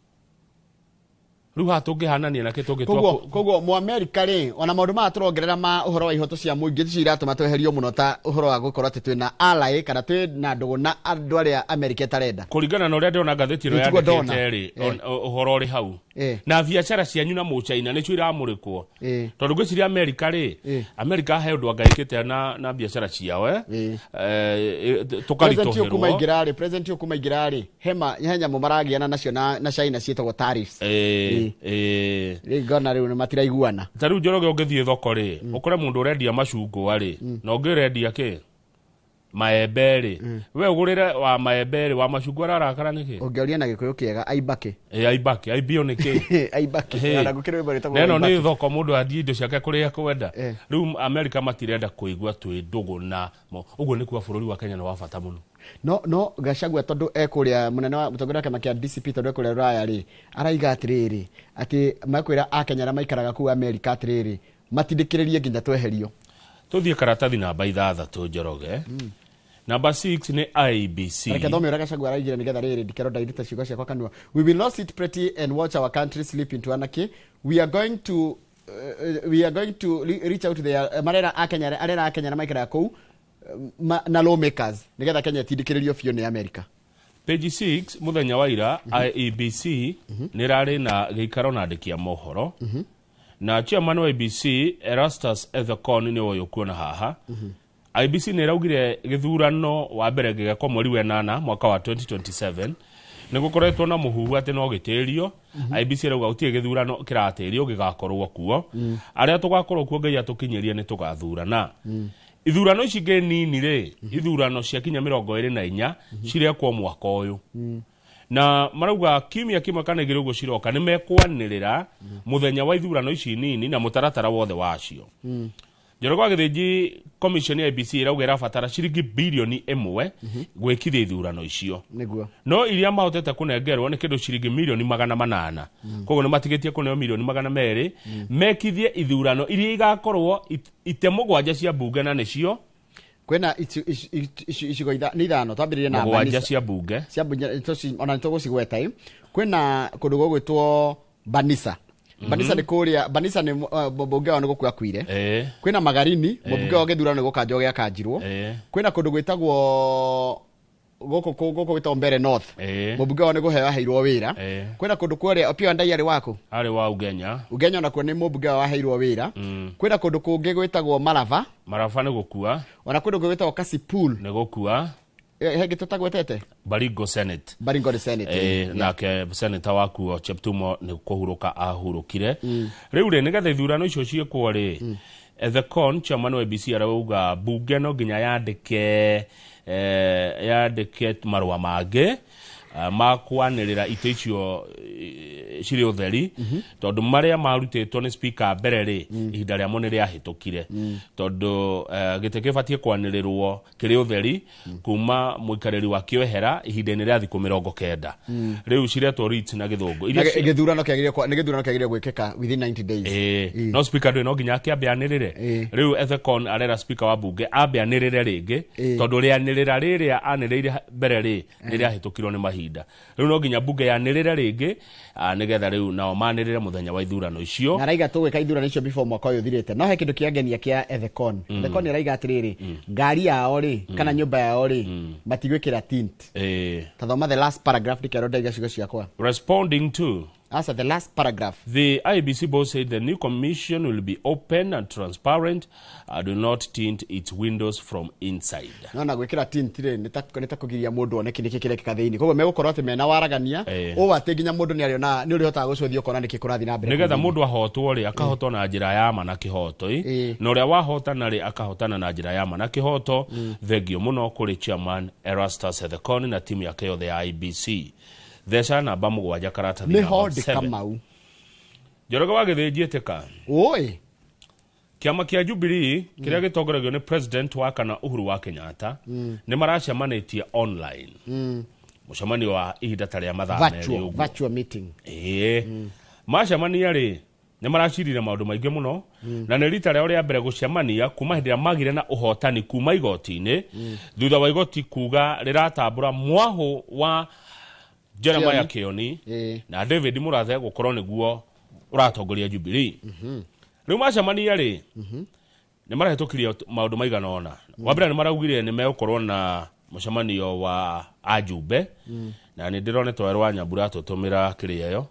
Rĩu haha tũngĩhanania nakĩ tũngĩtua? Koguo Mũamerika rĩ, ona maũndũ maya tũrongerera ma ũhoro wa ihoto cia mũingĩ ticio iratũma tweherio mũno ta ũhoro wa gũkorwo atĩ twĩna ally kana twĩna ndũgũ na andũ arĩa Amerika ĩtarenda. Kũringana na ũrĩa ndĩrona ngathĩti ĩno Nĩtiguo ndona. yandĩkĩte rĩ, ũhoro ũrĩ hau na biacara cianyu na Mũcaina nĩcio iramũrĩkwo, tondũ ngwĩciria Amerika rĩ, Amerika he ũndũ angaĩkĩte na biacara ciao, President ũyũ kuma tũkaritũhĩrwo. ingĩra rĩ, president ũyũ kuma ingĩra rĩ, he nyamũ maragiana nacio na China ciĩtagwo tariffs. Rĩu ngona rĩu nĩ matiraiguana. Ta rĩu Njoroge, ũngĩthiĩ thoko rĩ, ũkore mũndũ ũrendia macungwa rĩ, na ũngĩ ũrendia kĩ maembe rĩ, we ũgũrĩre wa maembe rĩ, wa macungwa ararakara nĩkĩ? Ũngĩoria na Gĩkũyũ kĩega, aimbake. Ĩ, aimbake, aimbio nĩkĩ? Aimbake. Ona gũkĩrĩ rwĩmbo rwĩtagwo Na ĩno nĩ Aimbake. thoko mũndũ athiĩ indo ciake kũrĩa kwenda. Rĩu Amerika matirenda kũigua twĩ ndũgũ na ũguo nĩ kuga bũrũri wa Kenya nĩ wa bata mũno. No Gachagua, tondũ ekũrĩa mũnene wa mũtongoria wa kĩama kĩa DCP, tondũ ekũrĩa Rũraya rĩ, araiga atĩrĩrĩ, atĩ makwĩra Akenya arĩa maikaraga kũu Amerika atĩrĩrĩ, matindĩkĩrĩrie nginya tweherio. Tũthiĩ karatathi namba 6, Njoroge. Namba 6 nĩ IEBC. Reke thome ũrĩa Gachagua araigire nĩgetha rĩrĩ ndikerwo ndairute ciugo ciakwa kanua. "We will not sit pretty and watch our country slip into anarchy. We are going to reach out to the marera Akenya, arera Akenya arĩa maikaraga kũu na lawmakers nĩgetha Kenya ĩtindĩkĩrĩrio biũ nĩ Amerika." Page 6, mũthenya wa ira IEBC nĩ ĩrarĩ na gĩikaro na andĩki a mohoro, na chairman wa IEBC Erastus Ethekon nĩ ũyũ kuona haha. IEBC nĩ ĩraugire gĩthurano wa mbere gĩgekwo mweri wa 8 mwaka wa 2027. Nĩ gũkoretwo na mũhuhu atĩ no gĩtĩrio. IEBC ĩrauga gũtirĩ gĩthurano kĩratĩrio gĩgakorwo kuo. Arĩa tũgakorwo kuo, Ngai atũkinyĩrie, nĩ tũgathurana. Ithurano ici ingĩ nini rĩ, ithurano cia kinya 24 cirekwo mwaka ũyũ, na marauga kiumia kĩmwe kana 2 ũguo ciroka nĩ mekwanĩrĩra mũthenya wa ithurano ici nini na mũtaratara wothe wacio. Njoroge wa Gĩthĩnji, commission ya IEBC ĩrauga ĩrabatara ciringi 1 birioni gwĩkithia ithurano icio. No iria mahotete kũnengerwo nĩ kĩndũ ciringi mirioni 800. Koguo nĩ matigĩtie kũneo mirioni 200 mekithie ithurano iria igakorwo ite 7 cia mbunge, na nĩcio Kwĩna icigo nĩ ithano, twambĩrĩrie na 7 Banisa. cia mbunge. Cia mbunge ona nĩ tũgũcigweta ĩ. Kwĩna kũndũ gũgwĩtwo Banisa. Banisa nĩ kũrĩa Banisa nĩ mũmbunge wao nĩ gũkua akuire. Kwĩna Magarini, mũmbunge wa gĩthurano nĩ gũkanjwo gĩakanjirwo. Kwĩna kũndũ gwĩtagwo gũkũ gwĩtagwo Mbere North, mũmbunge wao nĩ kũheo aheirwo wĩra. Kwĩna kũndũ kũrĩa Opiyo Wandayi arĩ waku. Arĩ wa Ugenya. Ugenya onakuo nĩ mũmbunge wao aheirwo wĩra. Kwĩna kũndũ kũngĩ gwĩtagwo Marava. Marava nĩ gũkua. Ona kwĩna kũndũ gwĩtagwo Kasipul. Nĩ gũkua. Hengĩ tũtagwetete? Baringo Senate. Baringo Senate. Nake senator wakuo Cheptumo nĩ kũhurũka ahurũkire. Rĩu rĩ, nĩgetha ithurano icio ciĩkwo rĩ, Ethekon, chairman wa IEBC, arauga mbunge no nginya yandĩke marũa mangĩ ma kwanĩrĩra itĩ icio cirĩ ũtheri, tondũ marĩa marutĩtwo nĩ speaker mbere rĩ, ihinda rĩamo nĩ rĩahĩtũkire, tondũ gĩtĩ kĩbatiĩ kwanĩrĩrwo kĩrĩ ũtheri kuma mũikarĩri wa kĩohera ihinda-inĩ rĩa thikũ 90. Rĩu ciretwo writs na gĩthũngũ. Na gĩthurano kĩagĩrĩire nĩ gĩthurano kĩagĩrĩire gwĩkĩka within 90 days. Ĩĩ, no speaker ndũĩ no nginya akĩambe anĩrĩre. Rĩu Ethekon arera speaker wa bunge ambe anĩrĩre rĩngĩ, tondũ rĩanĩrĩra rĩrĩa anĩrĩire mbere rĩ, nĩ rĩahĩtũkirwo nĩ mahinda. ihinda rĩu no nginya bunge yanĩrĩre rĩngĩ, nĩgetha rĩu nao manĩrĩre mũthenya wa ithurano icio. Na araiga tũgwĩka ithurano icio before mwaka ũyũ ũthirĩte. No he kĩndũ kĩangenia kĩa Ethekon. Ethekon ĩraiga atĩrĩrĩ, ngari yao rĩ, kana nyũmba yao rĩ, matigwĩkĩra tint. Ta thoma the last paragraph ndĩkerwo ndaiga ciugo ciakwa. Responding to Asa, the last paragraph. The IEBC boss said the new commission will be open and transparent and will not tint its windows from inside. No na gwĩkĩra tint rĩ, nĩ ta kũgiria mũndũ one kĩndũ kĩrekĩka thĩinĩ. Koguo megũkorwo atĩ mena waragania, ũũ atĩ nginya mũndũ nĩ arĩona, nĩ ũrĩhotaga gũcũthia ũkona nĩkĩ kũrathiĩ na mbere nĩgetha kũu thĩinĩ. Mũndũ ahotwo rĩ, akahotwo na njĩra ya ma na kĩhoto ĩ, na ũrĩa wahotana rĩ, akahotana na njĩra ya ma na kĩhoto. Thengio mũno kũrĩ chairman Erastus Ethekon na timu yake yothe ya IEBC. Theca namba 7 karatathi Nĩho namba ndĩ 7. Kamau. Njoroge wa Gĩthĩnji ĩtĩka. Ũĩ. Kĩama kĩa Jubilee kĩrĩa gĩtongoragio nĩ president wa kana Uhuru wa Kenyatta nĩ maracemanĩtie online, mũcemanio wa ihinda ta rĩa mathaa 2 Virtual, ũguo. virtual meeting. Ĩĩ, macemania rĩ, nĩ maracirire maũndũ maingĩ mũno, na nĩ rita rĩao rĩa mbere gũcemania kuma hĩndĩ ĩrĩa magire na ũhotani kuma igoti-inĩ, thutha wa igoti kuga rĩratambũra mwahũ wa Jeremiah Kioni na David Murathe gũkorwo nĩguo ũratongoria Jubilee. Rĩu macemania rĩ, nĩ marahĩtũkirie maũndũ maigana ũna. Wa mbere, nĩ maraugire nĩ megũkorwo na mũcemanio wa ajumbe, na nĩ ndĩronetwo Werũ wa Nyambura atũtũmĩra kĩrĩa ĩyo,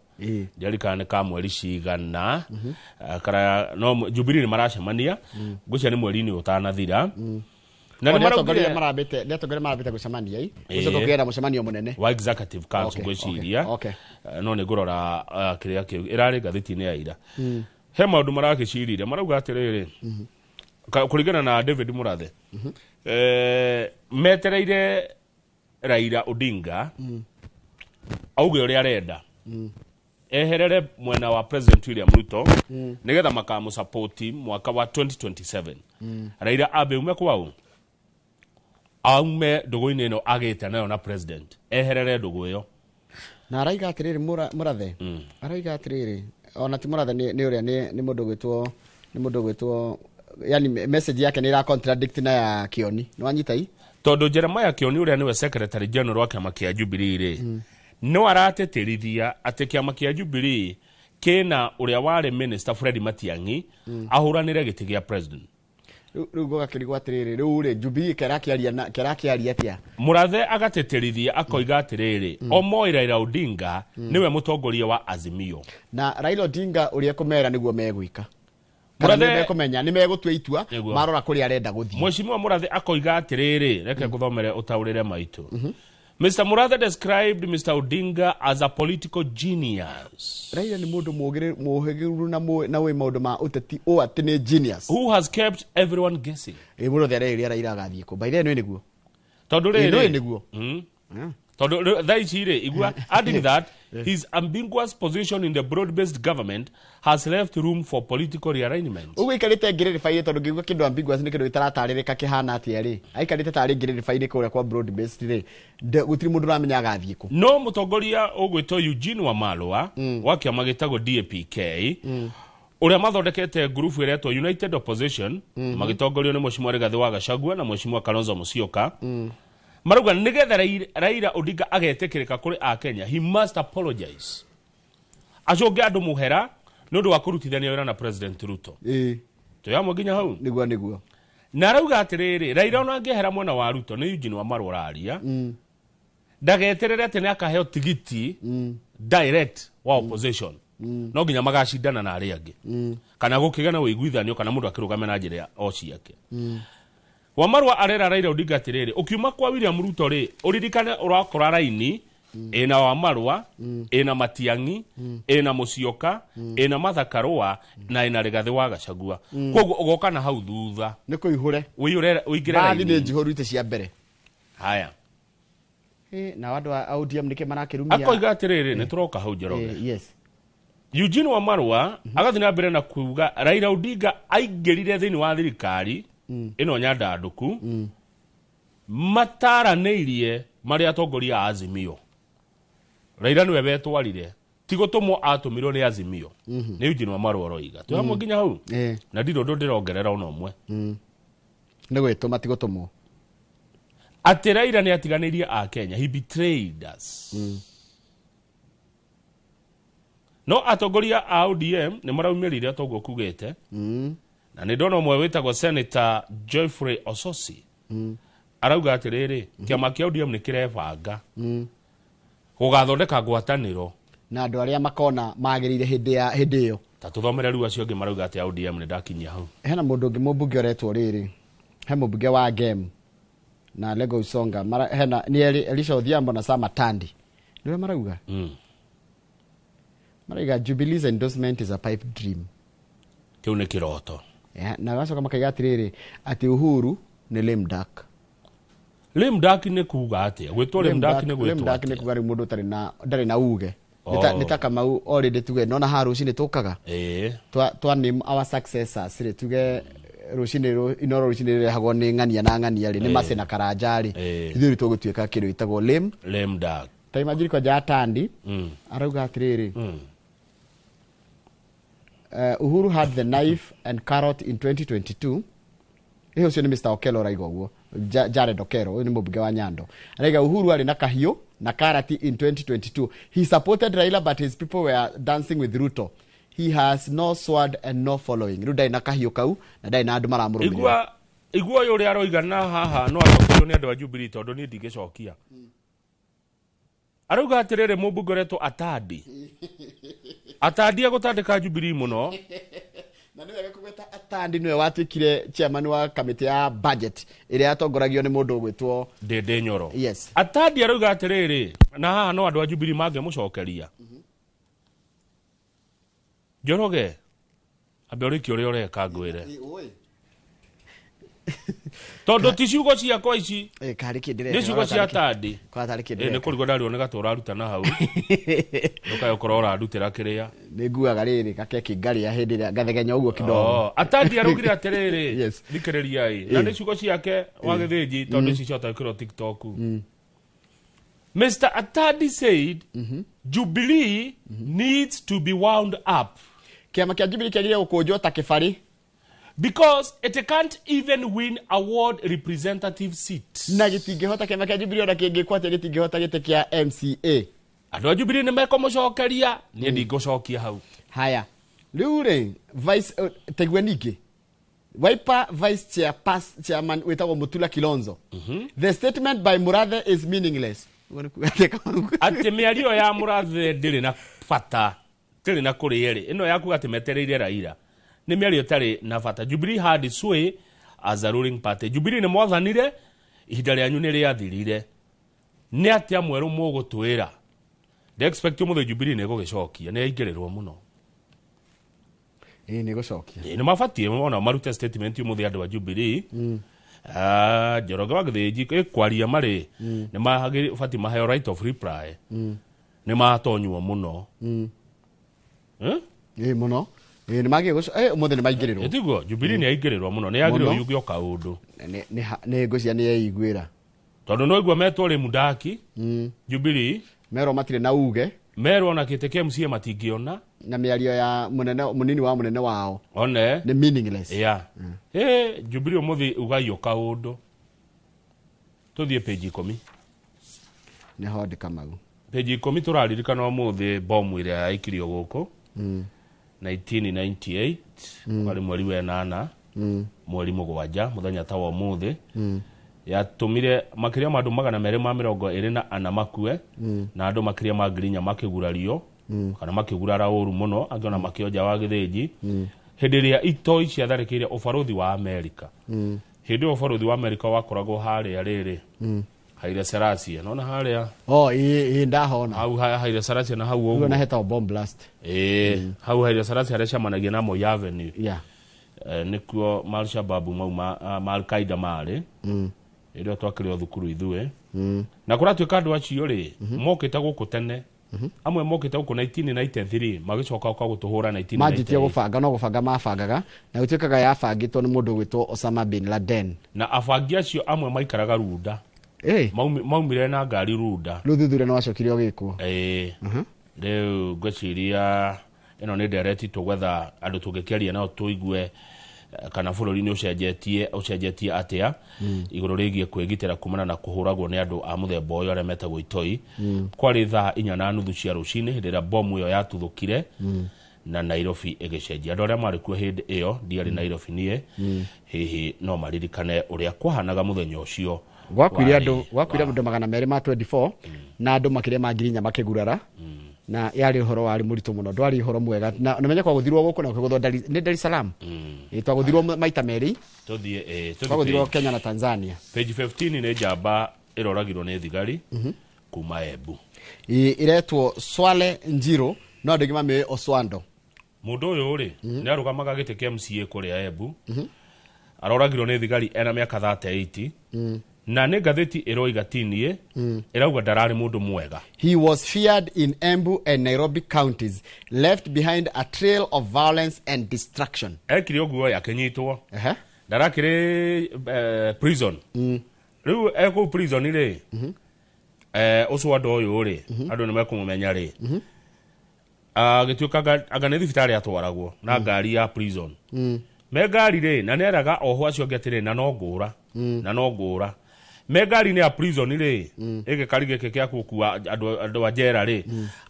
ndiarikana nĩ ka mweri cigana. Kara no Jubilee nĩ maracemania, ngwĩciria nĩ mweri-inĩ ũtanathira, na O nĩ nĩ atongoria maraugire marambĩte, nĩ atongoria marambĩte gũcemania i Ĩĩ. gũcoka kũgĩa na mũcemanio mũnene wa executive council, ngwĩciria. No nĩ ngũrora kĩrĩa kĩu ĩrarĩ ngathĩti-inĩ ya ira. He maũndũ marakĩcirire, marauga atĩrĩrĩ, kũringana na David Murathe, metereire Raila Odinga auge ũrĩa arenda, eherere mwena wa President William Ruto, nĩgetha makamũsapoti mwaka wa 2027. Raila ambe ume kwau, aume ndũgũ-inĩ ĩno agĩte nayo na president, eherere ndũgũ ĩyo. Na araiga atĩrĩrĩ, Mũrathe araiga atĩrĩrĩ, ona ti Mũrathe, nĩ ũrĩa nĩ mũndũ gwĩtwo, nĩ mũndũ gwĩtwo, yani message yake nĩ ĩra contradict na ya Kioni, nĩ wanyita i? Tondũ Jeremiah Kioni, ũrĩa nĩwe secretary general wa kĩama kĩa Jubilee rĩ, no aratĩtĩrithia atĩ kĩama kĩa Jubilee kĩna ũrĩa warĩ minister Fred Matiang'i ahũranĩre gĩtĩ gĩa president. Rĩu gũgakĩrigwo atĩrĩrĩ, rĩu rĩ, Jubilee kĩrakĩaria na kĩrakĩaria atĩa? Mũrathe agatĩtĩrithia akoiga atĩrĩrĩ, o moĩ Raila Odinga nĩwe mũtongoria wa Azimio. Na Raila Odinga ũrĩa kũmera nĩguo megwĩka, kana Mũrathe nĩ mekũmenya, nĩ megũtua itua Nĩguo. marora kũrĩa arenda gũthiĩ. Mheshimiwa Murathe akoiga atĩrĩrĩ, reke ngũthomere ũtaũrĩre maitũ. Mr. Murathe described Mr. Odinga as a political genius Raila nĩ mũndũ mũhĩgĩrĩru na wĩ maũndũ ma ũteti ũũ atĩ nĩ genius who has kept everyone guessing. Ĩ, Mũrathe areria Raila agathiĩ kũ? By the way, nĩguo Tondũ Ĩ, rĩrĩ nĩũĩ nĩguo. Tondũ thaa ici rĩ, igua, adding that his ambiguous position in the broad-based government has left room for political rearrangement. Ũguo aikarĩte ngĩrĩrĩba-inĩ, tondũ ngĩigua kĩndũ ambiguous nĩ kĩndũ gĩtaratarĩrĩka kĩhana atĩa rĩ, aikarĩte tarĩ ngĩrĩrĩba-inĩ kũrĩa kwa broad based rĩ, gũtirĩ mũndũ ũramenya agathiĩ kũ. No mũtongoria ũgwĩtwo Eugene Wamalwa wa kĩama gĩtagwo DAPK, ũrĩa mathondekete ngurubu ĩretwo United Opposition, magĩtongorio nĩ Mheshimiwa Rigathĩ wa Gachagua na Mheshimiwa Kalonzo Musyoka, marauga nĩgetha Raila Odinga agetĩkĩrĩka kũrĩ akenya, he must apologize, acũnge andũ mũhera nĩ ũndũ wa kũrutithania wĩra na President Ruto. Twĩ hamwe nginya hau? Nĩguo. Na arauga atĩrĩrĩ, Raila ona angĩehera mwena wa Ruto, nĩ Eugene Wamalwa ũraria, ndageterere atĩ nĩ akaheo tigiti direct wa opposition. No nginya magacindana na arĩa angĩ, kana gũkĩgĩa na ũiguithanio, kana mũndũ akĩrũgame na njĩra o ciake. Wamarwa arera Raila Odinga atĩrĩrĩ, ũkiuma kwa William Ruto rĩ, ũririkane ũrakora raini ĩna Wamarwa, ĩna Matiang'i, ĩna Musyoka, ĩna Martha Karũa na ĩna Rigathĩ wa Gachagua. Koguo ũgoka na hau thutha. Nĩ kũihũre. Ũiyũre, ũingĩre Bathi nĩ raini. njihũru itĩ cia mbere. Haya. Na andũ a ODM nĩkĩ marakĩrumia? Akoiga atĩrĩrĩ, nĩ tũroka hau, Njoroge. Yes. Eugene Wamarwa agathiĩ na mbere na kuga Raila Odinga aingĩrire thĩinĩ wa thirikari ĩno nyandandũku mataranĩirie marĩ atongoria a Azimio. Raila nĩwe wetwarire, ti gũtũmwo atũmirwo nĩ Azimio. Nĩ Eugene Wamarwa ũroiga. Twĩ hamwe nginya hau? Na ndirĩ ũndũ ndĩrongerera ona ũmwe. Nĩ gwĩtũma, ti gũtũmwo. Atĩ Raila nĩ atiganĩirie a Kenya, he betrayed us. No atongoria a ODM nĩ maraumĩrire toguo kugĩte. Na nĩ ndona ũmwe wĩtagwo Senator Geoffrey Ososi arauga atĩrĩrĩ, kĩama kĩa ODM nĩ kĩrebanga gũgathondeka ngwatanĩro na andũ arĩa makona magĩrĩire hĩndĩ ya hĩndĩ ĩyo. Ta tũthomere rĩu acio angĩ marauga atĩ ODM nĩ ndakinyia hau. Hena mũndũ ũngĩ mũmbunge ũretwo rĩrĩ, he mũmbunge wa Gem na Lego Usonga mara, hena nĩ Elisha Odhiambo na Sama Tandi nĩwe marauga. Marauga Jubilee's endorsement is a pipe dream. Kĩu nĩ kĩroto. Yeah, na gacoka makaiga atĩrĩrĩ atĩ Uhuru nĩ lame duck. Lame duck nĩ kuga atĩa? Gwĩtwo lame duck nĩ lame gwĩtwo duck nĩ atĩa? kuga rĩu mũndũ ũtarĩ na ndarĩ na uge. Nĩ ta- Oh. Nĩ ta Kamau already tuge nona haha rũcinĩ tũkaga twa name our successors rĩ, tuge rũcinĩ Inoro rũcinĩ rĩrehagwo nĩ ng'ania na ng'ania rĩ, nĩ Mercy na Karanja rĩ, ithuĩ rĩu tũgũtuĩka kĩndũ gĩtagwo lame lame duck. Ta imagine kwanja Atandi arauga atĩrĩrĩ, Uhuru had the knife and carrot in 2022. Ĩĩ, ũcio nĩ Mr. Okello araiga ũguo. Jared Okello, ũyũ nĩ mũmbunge wa Nyando, araiga Uhuru arĩ na kahiũ na karati in 2022. He supported Raila but his people were dancing with Ruto. He has no sword and no following. Rĩu ndarĩ na kahiũ kau na ndarĩ na andũ maramũrũmĩrĩra. Igua ũyũ ũrĩa aroiga na haha no acokerio nĩ andũ a Jubilee tondũ niĩ ndingĩcokia. Arauga atĩrĩrĩ, mũmbunge ũretwo Atandi, Atandi agũtandĩka Jubilee mũno. Na nĩ wega kũgweta Atandi nĩwe watuĩkire chairman wa kamĩtĩ ya budget ĩrĩa yatongoragio nĩ mũndũ ũgwĩtwo Ndĩndĩ Nyoro. Yes. Atandi arauga atĩrĩrĩ, na haha no andũ a Jubilee mangĩmũcokeria. Njoroge, ambe ũrĩkie ũrĩa ũreka ngwĩre, tondũ ti ciugo ciakwa ici. Karĩ kĩ Nĩ ciugo cia Atandi. Kwa tarĩ kĩ Ĩ, nĩ kũrigwo ndario nĩ gatũ ũraruta na hau ndũkae ũkorwo ũrandutĩra kĩrĩa. Nĩ nguaga rĩrĩ gakeki ngarĩa hĩndĩ ĩrĩa ngathegenya ũguo kidogo. Oh, Atandi araugire atĩrĩrĩ, Yes. thikĩrĩriai, na nĩ ciugo ciake wa Gĩthĩnji tondũ ici ciota gwĩkĩrwo TikTok. Mr. Atandi said Jubilee needs to be wound up. Kĩama kĩa Jubilee kĩagĩrĩire gũkũnjwo ta kĩbarĩ. Because it can't even win a ward representative seat. Na gĩtingĩhota kĩama kĩa Jubilee ona kĩngĩkwo atĩa gĩtingĩhota gĩtĩ kĩa MCA. Andũ a Jubilee nĩ mekũmũcokeria, niĩ ndingũcokia hau. Haya, rĩu rĩ vice tegue ningĩ Wiper vice chairman wĩtagwo Mutula Kilonzo. The statement by Murathe is meaningless. Ũguo nĩ kuuga atĩa, Kamau? Atĩ mĩario ya Mũrathe ndĩrĩ na bata, ndĩrĩ na kũrĩ ĩrĩ ĩno yakuga atĩ metereire Raila nĩ mĩario ĩtarĩ na bata. Jubilee had sway as a ruling party. Jubilee nĩ mwathanire, ihinda rĩanyu nĩ rĩathirire, nĩ atĩa mwerũ mũgũtwĩra? Ndĩ expect ũmũthĩ Jubilee nĩ ĩgũgĩcokia, nĩ yaingĩrĩrwo mũno. Ĩĩ, nĩ gũcokia. Ĩ, nĩ mabatiĩ ona marute statement ũmũthĩ andũ a Jubilee. Ah, Njoroge wa Gĩthĩnji ĩ kwaria marĩ nĩ mabatiĩ maheo right of reply. Nĩ matonywo mũno. Eh? Ĩĩ, mũno. Ĩĩ, nĩ magĩrĩirwo ũmũthĩ nĩ maingĩrĩrwo. Ĩtiguo Jubilee nĩ yaingĩrĩrwo mũno, nĩ yagĩrĩirwo Mũno. yuge o kaũndũ. Nĩ ngũcia nĩ yeiguĩra. Tondũ no igua metwo rĩ mudaki Jubilee merwo matirĩ na uge, merwo na gĩtĩ kĩa MCA matingĩona, na mĩario ya mũnene mũnini wa mũnene wao one nĩ meaningless. Yeah. Ĩ, Jubilee ũmũthĩ ugai o kaũndũ. Tũthiĩ page 10. Nĩ hondi Kamau. Page 10 tũraririkana ũmũthĩ bomu ĩrĩa yaikirio gũkũ 1998, warĩ mweri wa ĩnana, mweri 7, mũthenya ta wa ũmũthĩ, yatũmire makĩria ma andũ 224 makue na andũ makĩria ma 4,000 makĩgurario kana makĩgurara ũru mũno, angĩ ona makĩonja wa Gĩthĩnji hĩndĩ ĩrĩa itoi ciatharĩkĩire ũbarũthi wa Amerika. Hĩndĩ ĩyo ũbarũthi wa Amerika wakoragwo harĩa rĩrĩ Haile Selassie, nona harĩa. Oh, ĩĩ, ndahona. Hau Haile Selassie na hau ũguo ũguo na hetagwo bomb blast. Ĩĩ, hau Haile Selassie harĩa camanagia na Moi Avenue. Yeah. Nĩkuo ma Al-Shabaab mauma, ma Al-Qaeda marĩ hĩndĩ ĩyo twakĩrĩ o thukuru ithuĩ. Na kũratuĩka andũ acio rĩ mokĩte gũkũ tene, amwe mokĩte gũkũ 1993 magĩcoka ũka gũtũhũra Manjĩtie 1998. Gũbanga no gũbanga mabangaga na gũtuĩkaga yabangĩtwo nĩ mũndũ ũgwĩtwo Osama bin Laden. Na abangi acio amwe maikaraga Runda. Maumire na ngari Runda. Rĩu thuthuria nĩ wacokire ũgĩkwo. Ĩĩ, rĩu ngwĩciria ĩno nĩ ndereti tũgwetha andũ tũngĩkĩaria nao tũigue. Kana bũrũri nĩ ũcenjetie atĩa igũrũ rĩgiĩ kwĩgitĩra kumana na kũhũragwo nĩ andũ a mũthemba ũyũ arĩa metagwo itoi. Kwarĩ thaa 4:30 cia rũcinĩ hĩndĩ ĩrĩa bomu ĩyo yatuthũkire na Nairobi ĩgĩcenjia. Andũ arĩa marĩ kuo hĩndĩ ĩyo, ndiarĩ Nairobi niĩ, hihi no maririkane ũrĩa kwahanaga mũthenya ũcio. Gwakuire andũ, gwakuire andũ 224 na andũ makĩria ma 4,000 makĩgurara. Na yarĩ ũhoro warĩ mũritũ mũno, ndwarĩ ũhoro mwega. Na namenye kwagũthirwo gũkũ na gũkĩgũthwo nĩ Dar es Salaam. Twagũthirwo maita merĩ. Tũthiĩ Twagũthirwo Kenya na Tanzania. Page 15 nĩ njamba ĩroragirwo nĩ thigari kuma Embu. Iretwo Swale Njiro, no andũ aingĩ mamĩũĩ Oswando. Mũndũ ũyũ rĩ, nĩ arũgamaga gĩtĩ kĩa MCA kũrĩa Embu. Aroragirwo nĩ thigari ena mĩaka 38. Na nĩ ngathĩti ĩroiga tinie, ĩrauga ndararĩ mũndũ mwega. He was feared in Embu and Nairobi counties, left behind a trail of violence and destruction. Ekire ũguo akĩnyitwo. Ndarakĩrĩ prison. Rĩu ekũu prison rĩ, Oswando ũyũ rĩ, andũ nĩ mekũmũmenya rĩ. Agĩtuĩka anga nĩ thibitarĩ atwaragwo na ngari ya prison. Me ngari rĩ, na nĩeraga oho acio angĩ atĩrĩ, na no ngũra, na no ngũra. Me ngari-inĩ ya prison rĩ, ĩgĩkari gĩkĩ gĩa gũkua andũ a njera rĩ,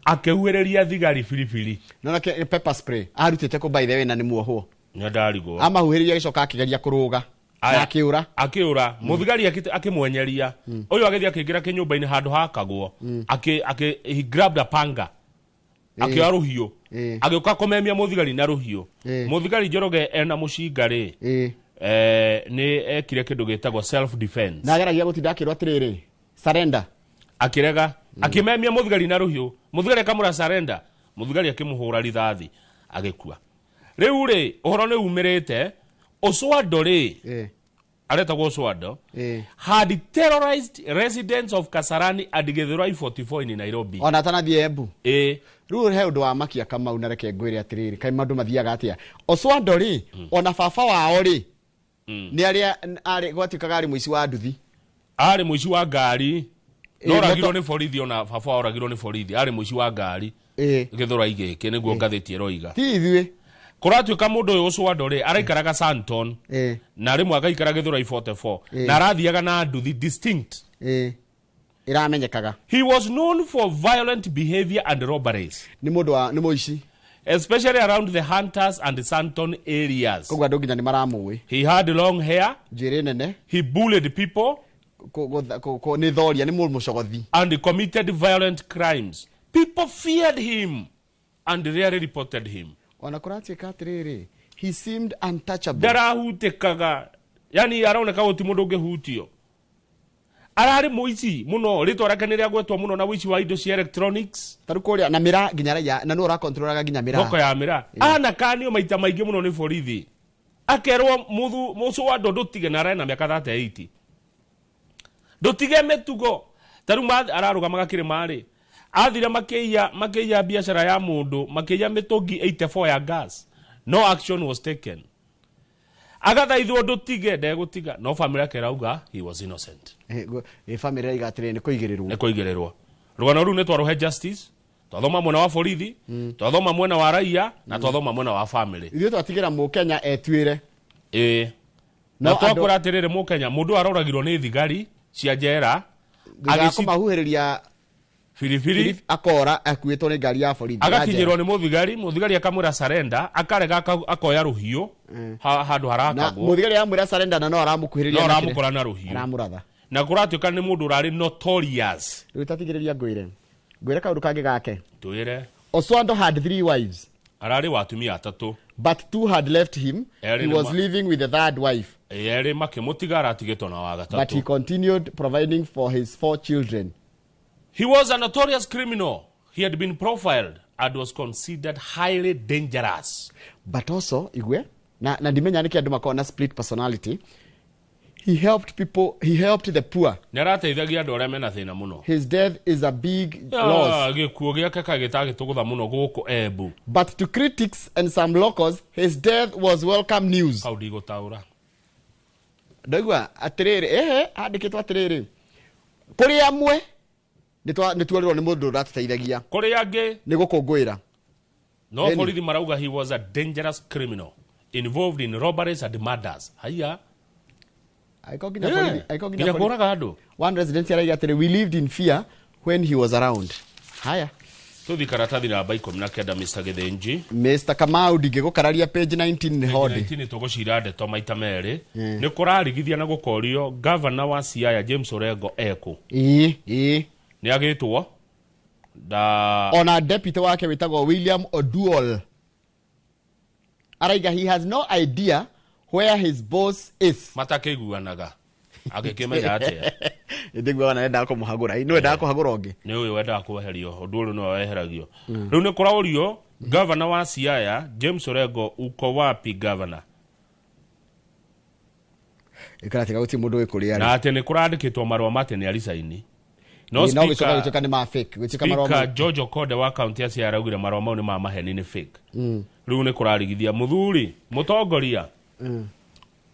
akĩhuhĩrĩria thigari biribiri. No na pepper spray arutĩte kũ by the way, na nĩ muohwo. Nĩ ndarigwo. Amahuhĩrĩria agĩcoka akĩgeria kũrũga. Na akĩũra. Akĩũra. Mũthigari akĩmwenyeria. Ũyũ agĩthiĩ akĩingĩra kĩnyũmba-inĩ handũ hakagwo. He grabbed a panga. Akĩoya rũhiũ. Agĩũka kũmemia mũthigari na rũhiũ. Mũthigari Njoroge ena mũcinga rĩ, nĩ ekire kĩndũ gĩtagwo self defense. Na ageragia gũtinda akĩrwo atĩrĩrĩ, surrender. Akĩrega. Akĩmemia mũthigari na rũhiũ. Mũthigari akamũra surrender. Mũthigari akĩmũhũra rithathi agĩkua. Rĩu rĩ, ũhoro nĩ umĩrĩte, Oswando rĩ, aretagwo Oswando, had terrorized residents of Kasarani and Githurai 44 in Nairobi. Ona atanathiĩ Embu. Rĩu he ũndũ wa makia Kamau, na reke ngwĩre atĩrĩrĩ, kaĩ maũndũ mathiaga atĩa. Oswando rĩ, ona baba wao rĩ, nĩ arĩa arĩ gwatuĩkaga arĩ mũici wa nduthi. Arĩ mũici wa ngari. No oragirwo nĩ borithi, ona baba wao oragirwo nĩ borithi, arĩ mũici wa ngari. Gĩthũrai gĩkĩ nĩguo ngathĩti ĩroiga. Ti ithuĩ. Kũratuĩka mũndũ ũyũ Oswando rĩ, araikaraga Santon. Na rĩmwe agaikara Gĩthũrai 44. Na arathiaga na nduthi distinct. Ĩramenyekaga. He was known for violent behavior and robberies. Nĩ mũndũ wa, nĩ mũici. Especially around the Hunters and Santon areas. Koguo andũ nginya nĩ maramũĩ. He had long hair. Njuĩrĩ nene. He bullied people. Nĩ thoria, nĩ mũcogothi. And committed violent crimes. People feared him and rarely reported him. Ona kũratuĩka atĩrĩrĩ, he seemed untouchable. Ndarahutĩkaga. Yani aroneka gũti mũndũ ũngĩhutio. Ararĩ mũici mũno, rĩtwa rĩake nĩ rĩagwetwo mũno na ũici wa indo cia electronics. Ta rĩu kũrĩa na mĩraa nginya raia, na nĩwe ũrakontrolaga nginya mĩraa. Thoko ya mĩraa. Anakanio maita maingĩ mũno nĩ borithi. Akerwo Oswando ndũtige, na ararĩ na mĩaka 38. Ndũtige mĩtugo. Ta rĩu ararũgamaga kĩrĩma rĩ, athire makĩiya biacara ya mũndũ, makĩiya mĩtũngi 84 ya gas. No action was taken. Agathaithwo ndũtige, ndegũtiga. No family yake ĩrauga he was innocent. Family ĩrauga atĩrĩrĩ, nĩ kũigĩrĩrwo. Nĩ kũigĩrĩrwo. Rũgano rũu nĩ twarũhe justice. Twathoma mwena wa borithi, twathoma mwena wa raia, na twathoma mwena wa family. Ithuĩ twatigĩra Mũkenya etuĩre. Na twakwĩra atĩrĩrĩ, Mũkenya, mũndũ aroragirwo nĩ thigari cia njera, Thutha wa kũmahuhĩrĩria biribiri, akora akuĩtwo nĩ ngari ya borithi. Agakinyĩrwo nĩ mũthigari, mũthigari akamwĩra surrender, akarega akoya rũhiũ, handũ harakagwo. Na mũthigari amwĩra surrender na no aramũkuhĩrĩria No na kĩrĩa. aramũkora na rũhiũ. Aramũratha. Na kũratuĩka nĩ mũndũ ũrarĩ notorious. Rĩu tatigĩrĩria ngwĩre. Ngwĩre kaũndũ kangĩ gake. Twĩre. Oswando had 3 wives. Ararĩ wa atumia atatũ. But 2 had left him. Erĩ He nĩ was living with the third wife. Erĩ makĩmũtiga, aratigĩtwo na wa gatatũ. But he continued providing for his 4 children. He was a notorious criminal. He had been profiled and was considered highly dangerous. But also, Igwe, na ndimenya nĩkĩ andũ makoragwo na split personality. He helped people, he helped the poor. Nĩ arateithagia andũ arĩa mena thĩna mũno. His death is a big loss. Gĩkuũ gĩake kagĩtagĩtũgũtha mũno gũkũ Embu. But to critics and some locals, his death was welcome news. Hau ndigũtaũra. Ndaigua atĩrĩrĩ, andĩkĩtwo atĩrĩrĩ. Kũrĩ amwe nĩtuorirwo nĩ mũndũ ũratũteithagia. Kũrĩ angĩ nĩ gũkũngũĩra. No borithi marauga he was a dangerous criminal. Involved in robberies and murders. Haya. Aiko nginya borithi, aiko nginya nginya borithi. Kũraga andũ. One resident araiga atĩrĩ, "We lived in fear when he was around." Haya. Tũthi karatathi namba 19, Mr. Gĩthĩnji. Mr. Kamau, ndingĩgũkararia, page 19 nĩ hodi. 19 tũgũcira ndeto maita merĩ. Nĩ kũrarigithia na gũkorio gavana wa Siaya James Orengo ekũ. Ĩĩ, ĩĩ. Nĩ agĩtwo da. Ona deputy wake wĩtagwo William Oduol araiga he has no idea where his boss is. Matakĩiguanaga agĩkĩmenya atĩa? Ndiguaga na endaga kũmũhagũra, nĩ wendaga kũhagũra ũngĩ. Nĩ ũyũ wendaga kweherio, ũndũ ũyũ nĩwe weheragio. Rĩu nĩ kũraũrio gavana wa Siaya James Orengo, uko wapi, gavana? Ĩkaratiga gũtirĩ mũndũ wĩ kũrĩa. Na atĩ nĩ kũrandĩkĩtwo marũa ma atĩ nĩ aricaini, no No gĩcoka gĩtuĩka nĩ ma fake, gĩtuĩka marũa Speaker George Okode wa kaunti ya Siaya araugire marũa mau nĩ ma maheni, nĩ fake. Rĩu nĩ kũrarigithia mũthuri mũtongoria,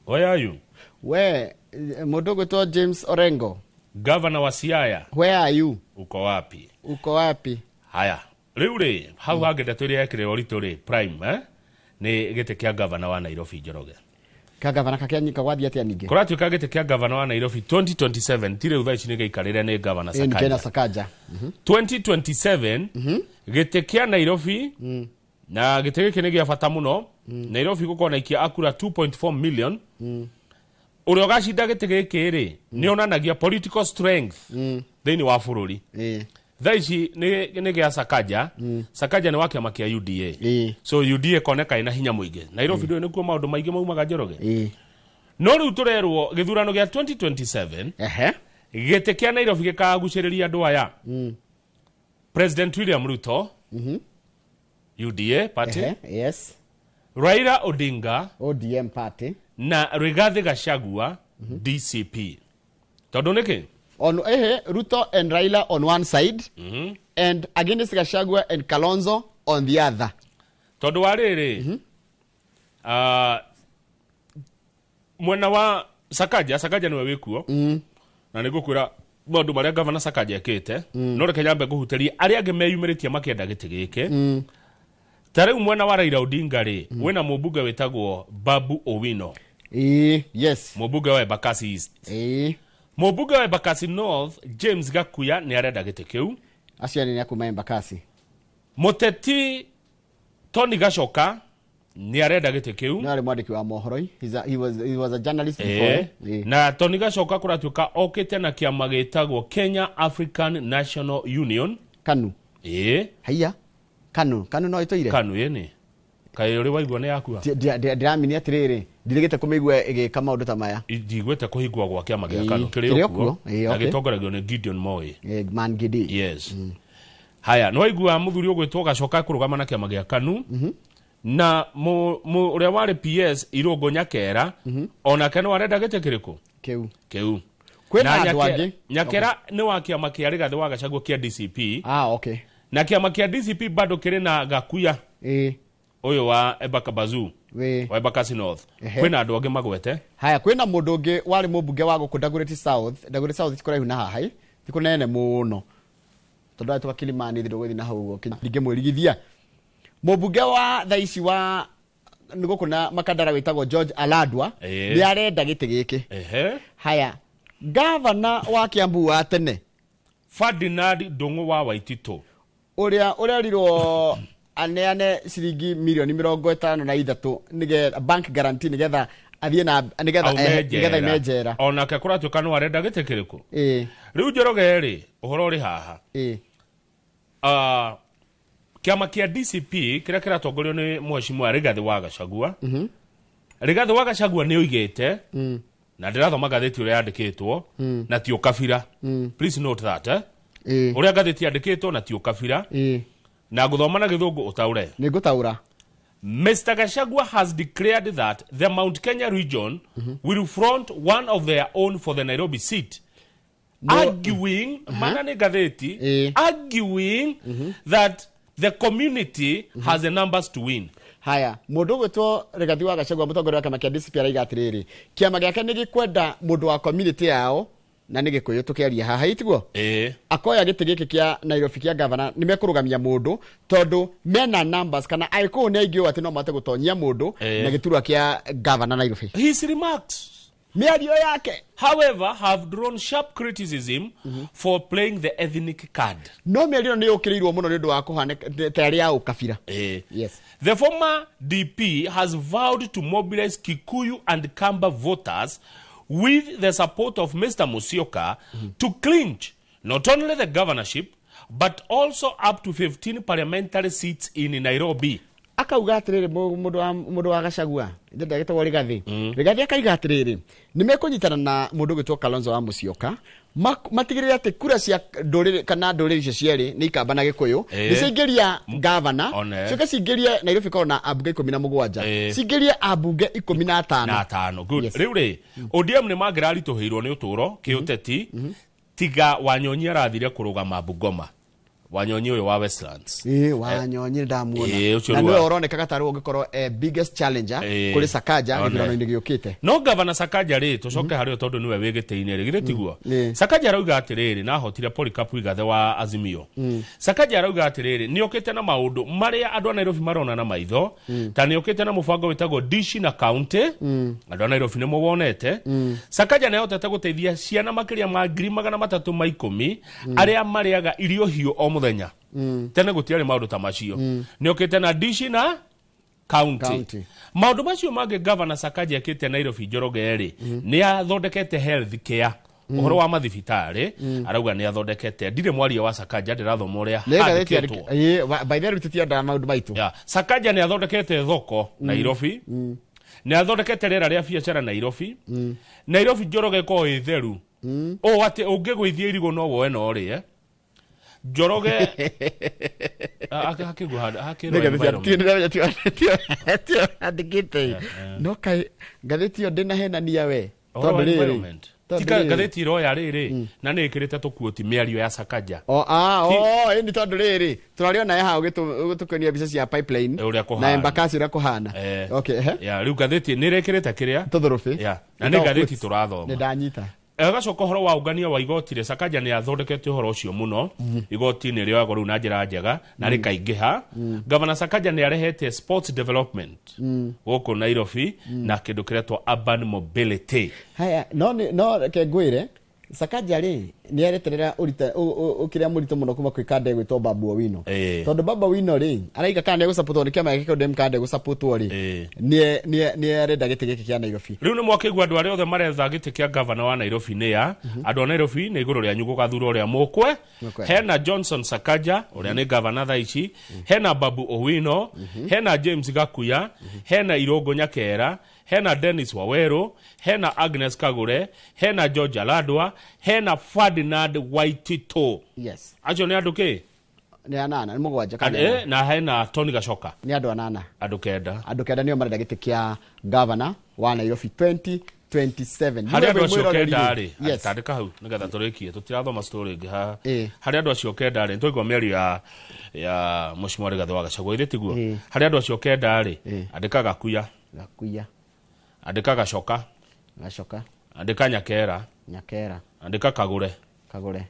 where are you? We mũndũ ũgwĩtwo James Orengo, gavana wa Siaya, where are you? Uko wapi? Uko wapi? Haya, rĩu rĩ, hau hangĩ ndeto ĩrĩa yekĩrĩrwo ũritũ rĩ, prime, nĩ gĩtĩ kĩa gavana wa Nairobi, Njoroge. Ka gavana kakĩanyika gwathiĩ atĩa ningĩ? Kũratuĩka gĩtĩ kĩa gavana wa Nairobi 2027 ti rĩu thaa ici nĩ gĩikarĩre nĩ gavana Ĩĩ, nĩ Kenya Sakaja. Sakaja. 2027 gĩtĩ kĩa Nairobi, na gĩtĩ gĩkĩ nĩ gĩa bata mũno. Nairobi gũkorwo na ikia a kura 2.4 million. Ũrĩa ũgacinda gĩtĩ gĩkĩ rĩ, nĩ onanagia political strength thĩinĩ wa bũrũri. Thaa ici nĩ gĩa Sakaja. Sakaja nĩ wa kĩama kĩa UDA, so UDA koneka ĩna hinya mũingĩ Nairobi. Ndũĩ nĩkuo maũndũ maingĩ maumaga, Njoroge. No rĩu tũrerwo gĩthurano gĩa 2027 gĩtĩ kĩa Nairobi gĩkagucĩrĩria andũ aya: President William Ruto, UDA party, Ehe, yes. Raila Odinga, ODM party, na Rigathi Gachagua, DCP. Tondũ nĩkĩ? On ehe, Ruto and Raila on one side and against Gachagua and Kalonzo on the other. Tondũ wa rĩrĩ, mwena wa Sakaja, Sakaja nĩwe wĩkuo, na nĩ ngũkwĩra maũndũ marĩa gavana Sakaja ekĩte. No reke nyambe ngũhutĩrie arĩa angĩ meyumĩrĩtie makĩenda gĩtĩ gĩkĩ. Ta rĩu mwena wa Raila Odinga rĩ, wĩna mũmbunge wĩtagwo Babu Owino. Ĩĩ, yes. Mũmbunge wa Embakasi East. Mũmbunge wa Embakasi North James Gakuya nĩ arenda gĩtĩ kĩu. Acio nĩ akuma Embakasi. Mũteti Tony Gacoka nĩ arenda gĩtĩ kĩu. Nĩ arĩ mwandĩki wa mohoro. He was a journalist before. Na Tony Gacoka kũratuĩka okĩte na kĩama gĩtagwo Kenya African National Union. KANU. Ĩĩ. Haiya, KANU, KANU no ĩtũire? KANU ĩni kaĩ ũrĩ waigua nĩ yakua? Ndiramini atĩrĩrĩ, ndirĩgĩte kũmĩigua ĩgĩka maũndũ ta maya. Njiguĩte kũhingwo gwa kĩama gĩa Ĩĩ, KANU kĩrĩ kĩrĩ o kuo. o kuo, ĩĩ, Na okay. gĩtongoragio nĩ Gideon Moi. Man Gidi. Yes. Haya, nĩ waigua mũthuri ũgwĩtwo Gacoka kũrũgama na kĩama gĩa KANU, na ũrĩa warĩ PS Irũngũ Nyakera onake no arenda gĩtĩ kĩrĩkũ? Kĩu. Kĩu. Kwĩna Na andũ angĩ. Nyakera nĩ wa kĩama kĩa Rigathĩ wa Gachagua kĩa DCP. Ah, okay. Na kĩama kĩa DCP bado kĩrĩ na Gakuya ũyũ wa Embakabazu, wa Embakasi North. Kwĩna andũ angĩ magwete. Haya, kwĩna mũndũ ũngĩ warĩ mũmbunge wa gũkũ Dagoretti South. Dagoretti South ti kũraihu na haha, ĩ, ti kũnene mũno, tondũ atũka Kilimani thĩ ndũgũthiĩ na hau ũguo. Ndingĩmwĩrigithia mũmbunge wa thaa ici wa nĩ gũkũ na Makandara wĩtagwo George Aladwa nĩ arenda gĩtĩ gĩkĩ. Haya, gavana wa Kiambu wa tene Ferdinand Ndung'u wa Waititũ, ũrĩa ũrerirwo aneane ciringi mirioni 53 nĩgetha bank guarantee, nĩgetha athiĩ na nĩgetha aume nĩgetha ime njera. Onake kũratuĩka no arenda gĩtĩ kĩrĩkũ? Ĩĩ. Rĩu Njoroge rĩ, ũhoro ũrĩ haha. Kĩama kĩa DCP kĩrĩa kĩratongorio nĩ mheshimiwa Rigathĩ wa Gachagua. Rigathĩ wa Gachagua nĩ oigĩte, na ndĩrathoma ngathĩti ũrĩa yandĩkĩtwo, na ti ũkabira. Please note that, eh? Ũrĩa ngathĩti yandĩkĩtwo na ti ũkabira. Na ngũthoma na gĩthũngũ ũtaũre. Nĩ ngũtaũra. Mr. Gachagua has declared that the Mount Kenya region will front one of their own for the Nairobi seat, arguing, mana nĩ ngathĩti, arguing that the community has the numbers to win. Haya, mũndũ ũgwĩtwo Rigathi wa Gachagua, mũtongoria wa kĩama kĩa DCP, araiga atĩrĩrĩ, kĩama gĩake nĩ gĩkwenda mũndũ wa community yao. Na nĩ Gĩkũyũ tũkĩaria haha itiguo? Ĩĩ. Akoya gĩtĩ gĩkĩ kĩa Nairobi kĩa gavana, nĩ mekũrũgamia mũndũ tondũ mena numbers kana Agĩkũyũ nĩ aingĩ ũũ atĩ no mahote gũtonyia mũndũ na gĩturwa kĩa gavana Nairobi. His remarks, mĩario yake, however, have drawn sharp criticism for playing the ethnic card. No mĩario ĩno nĩ yũkĩrĩirwo mũno nĩ ũndũ wa kũhanĩka ta ĩrĩ ya ũkabira. Yes. The former DP has vowed to mobilize Kikuyu and Kamba voters with the support of Mr. Musyoka to clinch not only the governorship but also up to 15 parliamentary seats in Nairobi. Akauga atĩrĩrĩ, mũndũ wa Gachagua ndenda gĩtagwo Rigathi. Rigathi akaiga atĩrĩrĩ, nĩ mekũnyitana na mũndũ ũgwĩtwo Kalonzo wa Musyoka, matigĩrĩre atĩ kura cia ndũrĩrĩ kana ndũrĩrĩ icio cierĩ nĩ ikamba na Gĩkũyũ, nĩ ciaingĩria gavana, One. ciũke cingĩrie Nairobi korwo na ambunge 17, cingĩrie ambunge 15. Na atano. Good. Rĩu rĩ, ODM nĩ mangĩraritũhĩirwo nĩ ũtũũro kĩũteti tiga Wanyonyi arathire kũrũgama Bungoma. Wanyonyi ũyũ wa Westlands. Ĩĩ, Wanyonyi ndamuona. Ũcio Na rĩu nĩwe ũronekaga tarĩ ũngĩkorwo biggest challenger kũrĩ Sakaja gĩthurano-inĩ gĩũkĩte. No gavana Sakaja rĩ, tũcoke harĩ o tondũ nĩwe wĩ gĩtĩ-inĩ rĩ, githĩ tiguo? Sakaja arauga atĩrĩrĩ, na ahotire Polycarp Igathe wa Azimio. Sakaja arauga atĩrĩrĩ, nĩ okĩte na maũndũ marĩa andũ a Nairobi marona na maitho, ta nĩ okĩte na mũbango wĩtagwo Dishi na County. Andũ a Nairobi nĩ mũwonete. Sakaja nĩ ahotete gũteithia ciana makĩria ma 310,000 arĩa marĩaga irio hiũ o mũthenya. Tene gũtiarĩ maũndũ ta macio. Nĩ okĩte na Dishi na County. County. Maũndũ macio mangĩ gavana Sakaja ekĩte Nairobi, Njoroge rĩ, nĩ athondekete health care, ũhoro wa mathibitarĩ. Arauga nĩ athondekete, ndirĩ mwaria wa Sakaja, ndĩrathoma ũrĩa Nĩ ngathĩti handĩkĩtwo. Ĩĩ, by the way, tũtiendaga maũndũ maitũ. Yeah. Sakaja nĩ athondekete thoko Nairobi, nĩ athondekete rĩera rĩa biacara Nairobi. Nairobi, Njoroge, ĩkoragwo ĩ theru ũũ atĩ ũngĩgũithia irigũ no woe na ũrĩe, Njoroge. Hakĩguo hakĩrwo Nĩ ngathĩti environment. Andĩkĩte no kaĩ ngathĩti ĩyo ndĩnahenania we. Ũhoro wa Tondũ rĩrĩ, environment. tondũ Tika rĩrĩ. ngathĩti iroya rĩrĩ na nĩ ĩkĩrĩte tũkuoti mĩario ya Sakaja. O, ah, o, ĩni tondũ rĩrĩ tũrarĩona haha ũgĩtũkenia mbica cia pipeline Ũrĩa kũhana. na Embakasi ũrĩa kũhana. Okay, ehe. Ya, rĩu ngathĩti nĩ ĩrĩkĩrĩte kĩrĩa tũthũrũbĩ. Ya, na nĩ ngathĩti tũrathoma. Nĩ ndanyita. Agacoka ũhoro wa ũngania wa igoti rĩ, Sakaja nĩ athondekete ũhoro ũcio mũno. Igoti nĩ rĩoyagwo rĩu na njĩra njega na rĩkaingĩha. Gavana Sakaja nĩ arehete sports development gũkũ Nairobi na kĩndũ kĩretwo urban mobility. Haya, no no reke ngwĩre, Sakaja rĩ, nĩ areterera ũrita kĩrĩa mũritũ mũno kuma kwĩ kanda ĩgwĩtwo Babu Owino. Tondũ Babu Owino rĩ, araiga kana nĩegũsapotwo nĩ kĩama gĩake ODM kana ndegũsapotwo rĩ, nĩ arenda gĩtĩ gĩkĩ kĩa Nairobi. Rĩu nĩ mwakĩigua andũ arĩa othe maretha gĩtĩ kĩa gavana wa Nairobi nĩ ya andũ a Nairobi, nĩ igũrũ rĩanyu gũgathura ũrĩa mũkwe. Mũkwe. Hena Johnson Sakaja ũrĩa nĩ gavana thaa ici, hena Babu Owino, hena James Gakuya, hena Irũngũ Nyakera, hena Dennis Waweru, hena Agnes Kagure, hena George Aladwa, hena Ferdinand Waitito. Acio nĩ andũ kĩ? Nĩ anana, nĩ mũgwanja kana Na hena Tony Gacoka. Nĩ andũ anana. Andũ 9. Andũ 9 nĩo marenda gĩtĩ kĩa gavana wa Nairobi 2027. Harĩ andũ Nĩwe acio mwĩroreri 9 rĩ. rĩ, tandĩka hau nĩgetha tũrĩkie, tũtirathoma story ĩngĩ haha. Ĩĩ. Harĩ andũ acio 9 rĩ, nĩtwaigua mĩario ya Mheshimiwa Rigathĩ wa Gachagua, githĩ tiguo? Harĩ andũ acio 9 rĩ, andĩka Gakuya. Gakuya. Andĩka Gacoka. Gacoka. Andĩka Nyakera. Nyakera. Andĩka Kagure. Kagure.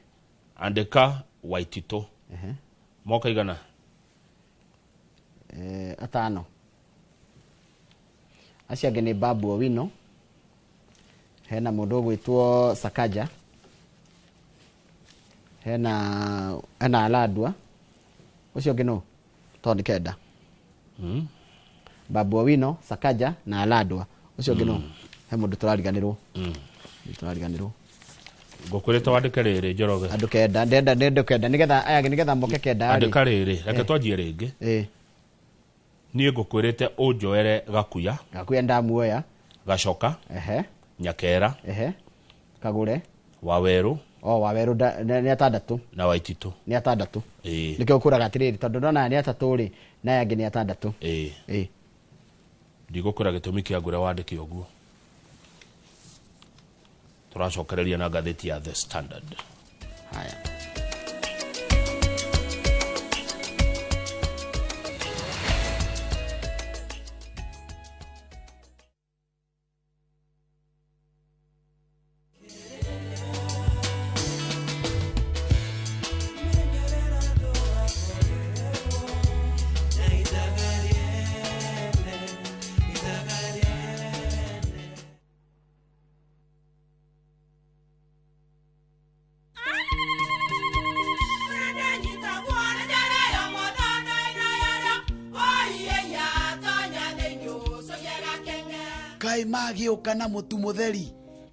Andĩka Waititũ. Moka igana? Atano. Acio angĩ nĩ Babu Owino, hena mũndũ ũgwĩtwo Sakaja, hena Aladwa, ũcio ũngĩ nũ tondũ nĩ 9. Babu Owino, Sakaja na Aladwa, ũcio ũngĩ nũ? He mũndũ tũrariganĩrwo. Tũrariganĩrwo. Ngũkwĩrĩte wandĩke rĩrĩ, Njoroge. Andũ 9, ndenda nĩ andũ 9 nĩgetha aya nĩgetha moke 9 rĩ. Andĩka rĩrĩ, reke twanjie rĩngĩ. Niĩ ngũkwĩrĩte ũnjoere Gakuya. Gakuya ndamuoya. Gacoka. Nyakera. Kagure. Wawerũ. O Wawerũ nĩ atandatũ. Na Waititũ. Nĩ atandatũ. Ĩĩ. Nĩkĩo ũkũraga atĩrĩrĩ, tondũ ndona aya nĩ atatũ rĩ, na aya angĩ nĩ atandatũ. Ĩĩ. Ĩĩ. Ndigũkwĩra gĩtũmi kĩa ngũrĩa wandĩke ũguo. Tũracokereria na ngathĩti ya The Standard. Haya. Kaĩ magĩũka na mũtu mũtheri?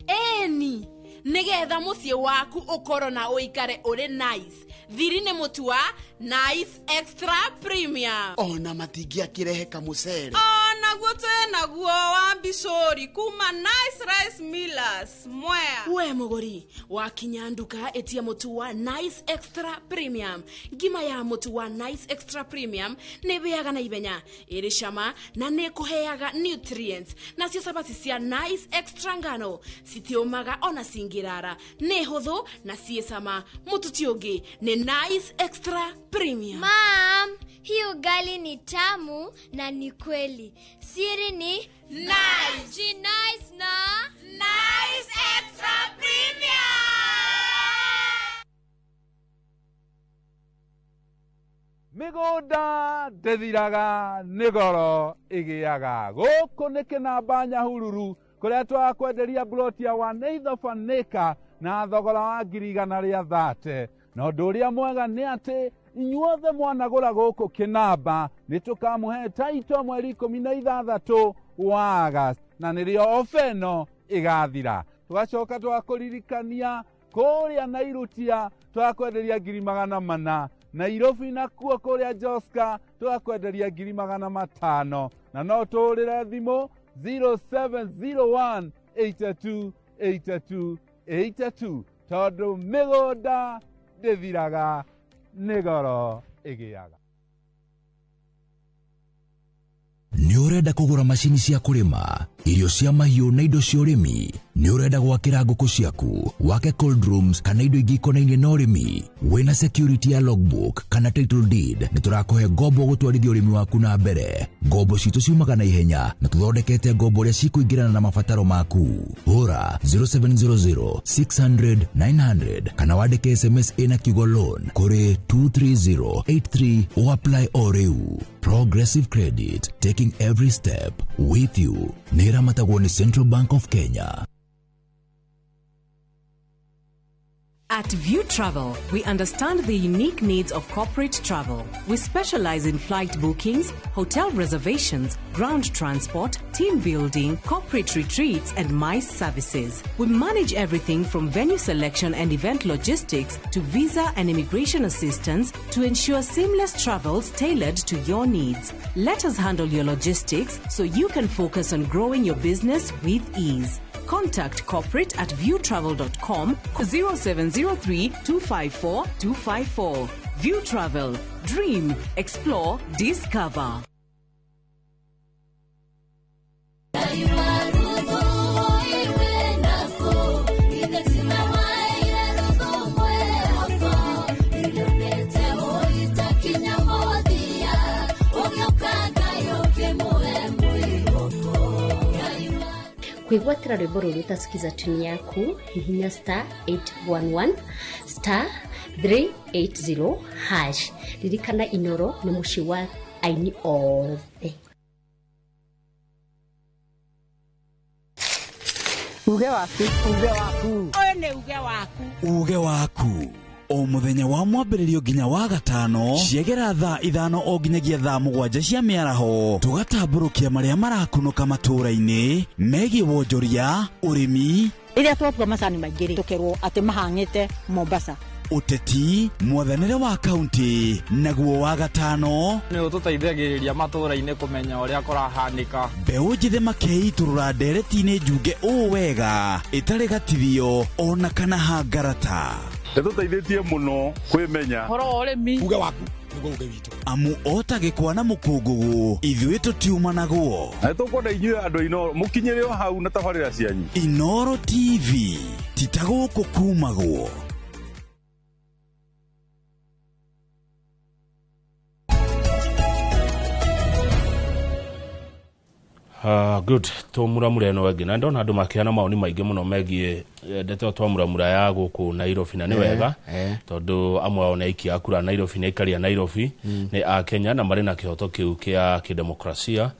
Ĩni, nĩgetha mũciĩ waku ũkorwo na ũikare ũrĩ nice. Thiri nĩ mũtu wa Nice Extra Premium. Ona matingĩakĩrehe kamũcere. Onaguo twĩ naguo wa mbicũri kuma Nice Rice Millers Mwea. We mũgũri, wakinya nduka ĩtia mũtu wa Nice Extra Premium. Ngima ya mũtu wa Nice Extra Premium nĩ ĩhĩaga na ihenya, ĩrĩ cama na nĩ ĩkũheaga nutrients. Nacio cabaci cia Nice Extra ngano citiũmaga ona cingĩrara, nĩ hũthũ na ciĩ cama. Mũtu ti ũngĩ nĩ Nice Extra Premium. Mom, hii ugali ni tamu na ni kweli. Siri ni Nice. Ji nice na Nice Extra Premium. Mĩgũnda ndĩthiraga nĩ goro ĩgĩaga. Gũkũ nĩ kĩnamba Nyahururu kũrĩa twakwenderia mburoti ya 1/8 of an acre na thogora wa 130,000. Na ũndũ ũrĩa mwega nĩ atĩ inyuothe mwanagũra gũkũ kĩnamba nĩ tũkamũhe taito mweri 16 wa August, na nĩrĩo ofa ĩno ĩgathira. Tũgacoka twakũririkania kũrĩa Nairutia twakwenderia 400,000, Nairobi nakuo kũrĩa Joska twakwenderia 500,000, na no tũhũrĩre thimũ 0701 82 82 82 tondũ mĩgũnda ndĩthiraga nĩ goro ĩgĩaga. Nĩ ũrenda kũgũra macini cia kũrĩma, irio cia mahiũ na indo cia ũrĩmi? Nĩ ũrenda gwakĩra ngũkũ ciaku, wake cold rooms kana indo ingĩ ikonainie na ũrĩmi? Wĩna security ya logbook kana title deed, nĩ tũrakũhe ngombo gũtwarithia ũrĩmi waku na mbere. Ngombo citũ ciumaga na ihenya na tũthondekete ngombo ũrĩa cikũingĩrana na mabataro maku. Hũra 0700 600 900 kana wandĩke SMS ĩna kiugo loan kũrĩ 23083 o apply o rĩu. Progressive Credit, taking every step with you. Nĩ ĩramatagwo nĩ Central Bank of Kenya. At View Travel, we understand the unique needs of corporate travel. We specialize in flight bookings, hotel reservations, ground transport, team building, corporate retreats, and MICE services. We manage everything from venue selection and event logistics to visa and immigration assistance to ensure seamless travels tailored to your needs. Let us handle your logistics so you can focus on growing your business with ease. Contact corporate at viewtravel.com 0703 254 254. View Travel. Dream, explore, discover. Kwĩgwatĩra rwĩmbo rũrũ ũtasikiza tuni yaku, hihinya star 811 star 380 hash. Ririkana Inoro nĩ mũciĩ wa aini othe. Uge waku, uge waku. Ũyũ nĩ uge waku. Uge waku. O mũthenya wa mwambĩrĩrio nginya wa gatano ciegera thaa 5 o nginyagia thaa 7 cia mĩaraho, tũgatambũrũkia marĩa marakunũka matũũra-inĩ megiĩ wonjoria, ũrĩmi. Rĩrĩa twatua macani maingĩ rĩ, tũkerwo atĩ mahang'ĩte Mombasa. Ũteti, mwathanĩre wa kaunti, naguo wa gatano nĩ ũtũteithagĩrĩria matũũra-inĩ kũmenya ũrĩa kũrahanĩka. Mbeũ njĩthĩ makeitũrũra ndereti-inĩ njunge ũũ wega ĩtarĩ gatithio ona kana hangarata. Nĩtũteithĩtie mũno kwĩmenya. Ũhoro wa ũrĩmi. Uge waku nĩguo uge witũ. Amu ota gĩkwa na mũkũngũgũ ithuĩ tũtiumanagwo. Na nĩtũkwenda inyuĩ andũ a Inooro mũkinyĩre o hau na tabarĩra cianyu. Inooro TV ti ta gũkũ kumagwo. Good tumuramure ĩno ĩngĩ na ndona andũ makĩheana mawoni maingĩ mũno megiĩ ndeto twamuramura ya gũkũ Nairobi na nĩ wega tondũ amwe ao nĩ aikia a kura Nairobi nĩ aikari a Nairobi nĩ a Kenya na marĩ na kĩhoto kĩu kĩa kĩdemokrasia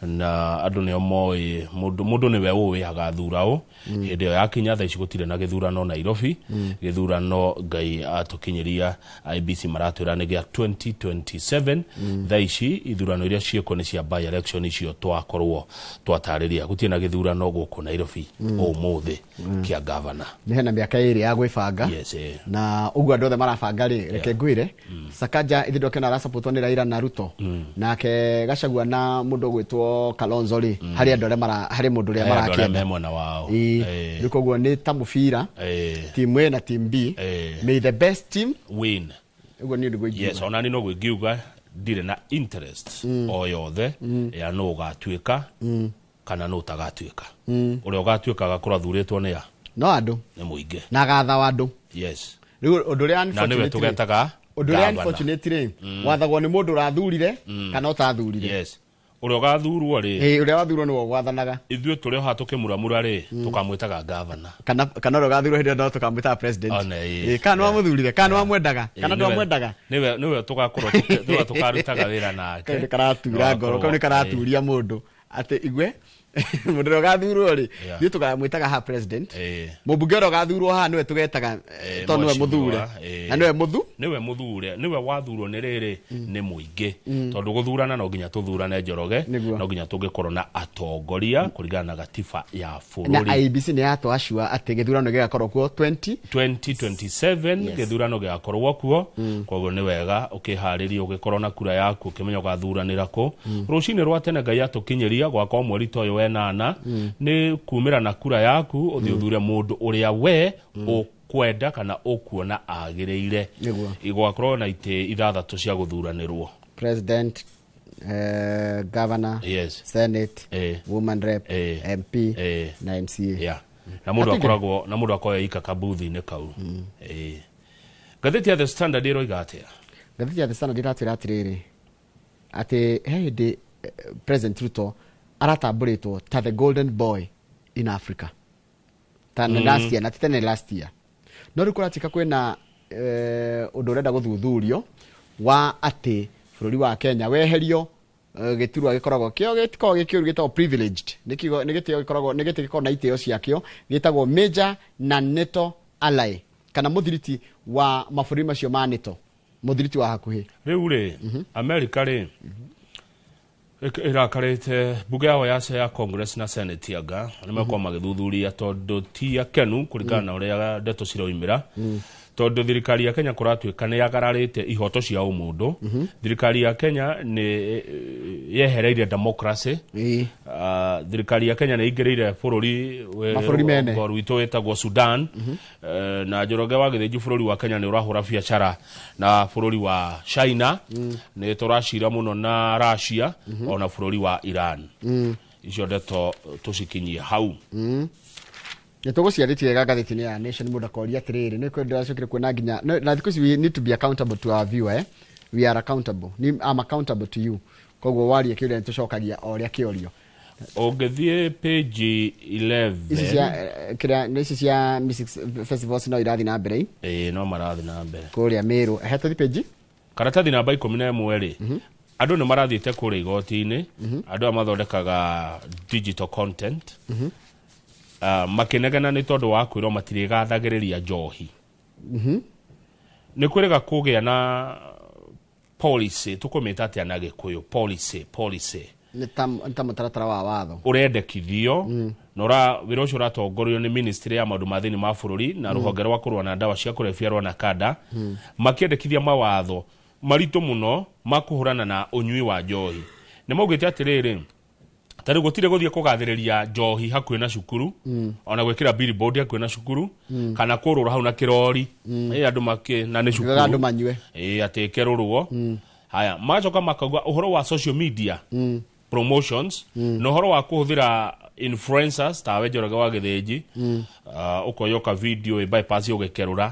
na andũ nĩo moĩ mũndũ nĩwe ũĩ agathura ũ hĩndĩ ĩyo yakinya. Thaa ici gũtirĩ na gĩthurano Nairobi, gĩthurano Ngai atũkinyĩria IEBC maratwĩra nĩ gĩa 2027. Thaa ici ithurano iria ciĩkwo nĩ cia by election icio twakorwo Twatarĩria gũtirĩ na gĩthurano gũkũ Nairobi ũmũthĩ kĩa gavana. Nĩ hena mĩaka 2 ya gwĩbanga. Yes, eh. Na ũguo andũ othe marabanga rĩ, reke ngwĩre Sakaja ithe ndokĩona arasapotwo nĩ Raila na Ruto, nake Gachagua na mũndũ ũgwĩtwo Kalonzo rĩ, harĩ andũ arĩa mara harĩ mũndũ ũrĩa He andũ arĩa marakĩenda me mwena wao. Ĩĩ. Rĩu koguo nĩ ta mũbira, team A na team B, may the best team win. Ũguo niĩ nĩguo ingiuga. Yes, ona ni no gwĩngiuga ndirĩ na interest o yothe ya nũ ũgatuĩka kana nũ ũtagatuĩka. Ũrĩa ũgatuĩka agakorwo athurĩtwo nĩ a no andũ nĩ mũingĩ na agatha wa andũ. Rĩu ũndũ ũrĩa Na nĩwe unfortunate rĩ, tũgetaga ũndũ ũrĩa gavana. unfortunate rĩ, wathagwo nĩ mũndũ ũrathurire kana ũtathurire. Yes, ũrĩa ũgathurwo rĩ, Ĩĩ, ũrĩa wathurwo nĩwe ũgwathanaga. Ithuĩ tũrĩ o haha tũkĩmuramura rĩ, tũkamwĩtaga gavana. Kana ũrĩa ũgathurwo hĩndĩ ĩyo no tũkamwĩtaga president. Ona, ĩĩ. Ĩĩ, kana nĩwamũthurire, kana nĩwamwendaga, kana ndwamwendaga. Nĩwe tũgakorwo nĩwe tũkarutaga wĩra nake. Kau nĩ karatura ngoro, kau nĩ karaturia mũndũ atĩ igue mũndũ ũrĩa ũgathurwo rĩ, ithuĩ tũkamwĩtaga haha president. Mũmbunge ũrĩa ũgathurwo haha nĩwe tũgetaga, tondũ nĩwe mũthure. Mheshimiwa, Na nĩwe mũthu nĩwe mũthure, nĩwe wathurwo nĩ rĩrĩ nĩ mũingĩ, tondũ gũthurana no nginya tũthurane, Njoroge, no nginya tũngĩkorwo na atongoria kũringana na gatiba ya Na bũrũri. IEBC nĩ yatwacua atĩ gĩthurano gĩgakorwo kuo 20 2027. Gĩthurano gĩgakorwo kuo, koguo nĩ wega ũkĩharĩria, ũgĩkorwo na kura yaku, ũkĩmenya ũgathuranĩra kũ. Rũcinĩ rwa tene Ngai atũkinyĩria gwaka o mweri ta ũyũ wenana, nĩ kumĩra na kura yaku ũthiĩ ũthure mũndũ ũrĩa we ũkwenda kana ũkuona agĩrĩire. Igwakorwo na itĩ 6 cia gũthuranĩrwo. President, governor, senate, woman rep, MP na MCA. Yeah. Na mũndũ Hatingĩ. akoragwo na mũndũ akoragwo ika kabuthi-inĩ kau. Ngathĩti ya The Standard ĩroiga atĩa? Ngathĩti ya The Standard ĩratwĩra atĩrĩrĩ, atĩ he hĩndĩ President Ruto aratambũrĩtwo ta the golden boy in Africa ta last year, na ti tene last year, no rĩu kũratuĩka kwĩna ũndũ ũrenda gũthuthurio wa atĩ bũrũri wa Kenya weherio gĩturwa gĩkoragwo kĩo gĩtikoragwo gĩ kĩũru, gĩtagwo privileged, nĩ kiugo nĩ gĩtĩo gĩkoragwo nĩ gĩtĩ gĩkoragwo na itĩo ciakĩo gĩtagwo major na NATO ally, kana mũthiriti wa mabũrũri macio ma NATO, mũthiriti wa hakuhĩ. Rĩu rĩ, America rĩ ĩrakarĩte mbunge yao ya Congress na Senate, anga nĩ makorwo magĩthuthuria tondũ ti akenu kũringana na ũrĩa ndeto ciroimĩra, tondũ thirikari ya Kenya kũratuĩka nĩ yagararĩte ihoto cia ũmũndũ. Thirikari ya Kenya nĩ yehereire democracy. Thirikari ya Kenya nĩ ĩingĩrĩire bũrũri Mabũrũri mene. Rwitũ wĩtagwo Sudan. Na Njoroge wa Gĩthĩnji, bũrũri wa Kenya nĩ ũrahũra biacara na bũrũri wa China, nĩ tũracira mũno na Russia, ona bũrũri wa Iran. Icio ndeto tũcikinyie hau. Nĩ tũgũciarĩtie wega ngathĩti-inĩ ya Nation. Mũndũ akoria atĩrĩrĩ, nĩ kwenda ndĩracokire kuona nginya na thikũ ici we need to be accountable to our viewer, eh? We are accountable. Ni, I'm accountable to you, koguo waria kĩũria nĩ tũcokagia o ũrĩa kĩorio. Ũngĩthiĩ page 11. Ici cia kĩrĩa nĩ ici cia music festivals no irathiĩ na mbere i? Ĩĩ, no marathiĩ na mbere. Kũrĩa Meru. He tũthiĩ page Karatathi namba 11 rĩ, andũ nĩ marathiĩte kũrĩa igoti-inĩ, andũ aya mathondekaga digital content, makĩnegena nĩ tondũ wa kwĩrwo matirĩgathagĩrĩria njohi. Nĩ kwĩrĩga kũgĩa na policy, tũkũmĩta atĩa na Gĩkũyũ, policy? Nĩ ta mũtaratara wa watho. Ũrendekithio na wĩra ũcio ũratongorio nĩ ministry ya maũndũ ma thĩinĩ ma bũrũri na rũhonge rwa kũrũa na ndawa cia kũrebia rwa NACADA, makĩendekithia mawatho maritũ mũno ma kũhũrana na ũnyui wa njohi. Nĩ maugĩte atĩrĩrĩ, ta rĩu gũtirĩ gũthiĩ kũgathĩrĩria njohi hakuhĩ na cukuru, ona gwĩkĩra billboard hakuhĩ na cukuru, kana kũrũra hau na kĩrori. Ĩ andũ makĩ na nĩ Nĩgetha andũ cukuru manyue. Ĩ atĩ ĩkerũrwo. Haya, magacoka makauga ũhoro wa social media promotions na ũhoro wa kũhũthĩra influencers tawe Njoroge wa Gĩthĩnji, ũkoyoka video ĩ bypass ũgĩkerũra.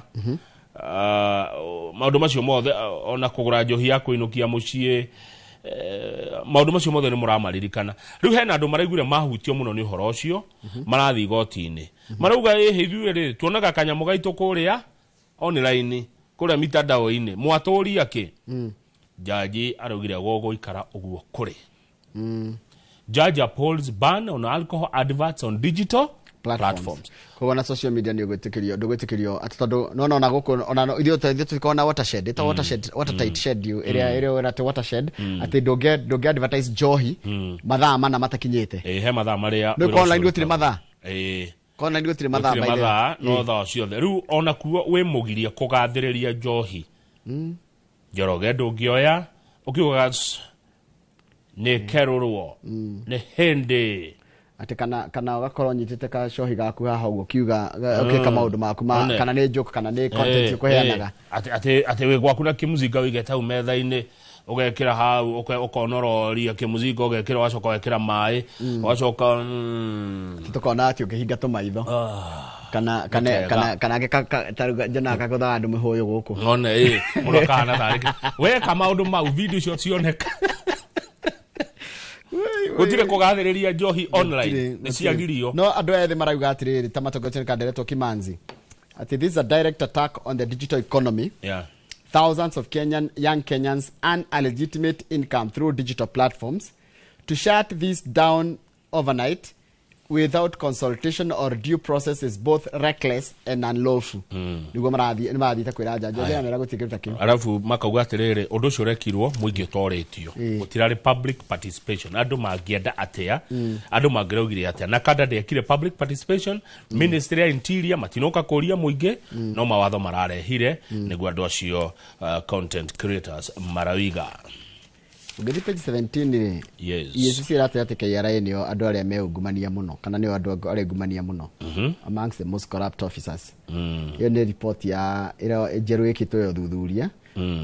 Maũndũ macio mothe, ona kũgũra njohi ya kũinũkia mũciĩ, maũndũ macio mothe nĩ mũramaririkana. Rĩu hena andũ maraiguire mahutio mũno nĩ ũhoro ũcio, marathiĩ igoti-inĩ, marauga ĩhĩ ithuĩ rĩ tuonaga kanyamũ gaitũ kũrĩa online, kũrĩa mitandao-inĩ, mwatũria kĩ? Jaji araugire gũgũikara ũguo kũrĩ. Judge upholds ban on alcohol adverts on digital. Platforms. Koguo na social media nĩ ũgwĩtĩkĩrio, ndũgwĩtĩkĩrio atĩ tondũ no ona gũkũ ona ithuĩ tũtikoragwo na watershed, ĩtagwo watershed, watertight schedule ĩrĩa ĩrĩa atĩ watershed, atĩ ndũngĩ advertise njohi mathaa mana matakinyĩte. Ĩ, he mathaa marĩa Nĩ wĩra kwa online ũcio gũtirĩ mathaa. Ĩ. Kwa online gũtirĩ mathaa, gũtirĩ by the way. mathaa, no thaa ciothe. Rĩu ona kuo wĩ mũgirie kũgathĩrĩria njohi. Njoroge ndũngĩoya ũkiugaga nĩ kerũrwo nĩ hĩndĩ. Atĩ kana ũgakorwo ũnyitĩte kacohi gaku haha ũguo ũkiuga ũgĩka maũndũ maku ma One. kana nĩ joke kana nĩ content ũkũheanaga. Atĩ wĩ gwaku na kĩmũcinga wĩigĩte hau metha-inĩ, ũgekĩra hau, ũkonororia kĩmũcinga, ũgekĩra, ũgacoka ũgekĩra maĩ, ũgacoka Tũkona atĩ ũkĩhinga tũmaitho kana Nĩ kana kana njonaga kagũthaga andũ mĩhũyũ gũkũ. One, ĩ, mũndũ akahana tarĩ weka maũndũ mau, video icio cioneka. Gũtirĩ kũgathĩrĩria njohi online, nĩ ciagirio. No andũ ethĩ marauga atĩrĩrĩ, ta matongoretio nĩ kanderetwo Kimanzi, atĩ this is a direct attack on the digital economy. Thousands of Kenyan, young Kenyans earn a legitimate income through digital platforms. To shut this down overnight without consultation or due process is both reckless and unlawful. Nĩguo marathiĩ, nĩ marathiĩte kwĩra njanjo Aya. mera gũtirĩ kĩndũ ta kĩu. Arabu makauga atĩrĩrĩ, ũndũ ũcio ũrekirwo mũingĩ ũtorĩtio, gũtirarĩ public participation. Andũ mangĩenda atĩa? Andũ mangĩraugire atĩa? Na kanda ndĩekire public participation. Ministry ya Interior matinoka kũria mũingĩ, no mawatho mararehire nĩguo andũ acio, content creators marawiga. Ũngĩthiĩ page 17 rĩ, EACC ĩratwĩra atĩ KRA nĩo andũ arĩa me ungumania mũno, kana nĩo andũ arĩa ungumania mũno, amongst the most corrupt officers. Ĩyo nĩ report ya ĩrĩa njerũ ĩkĩtwo ya ũthuthuria,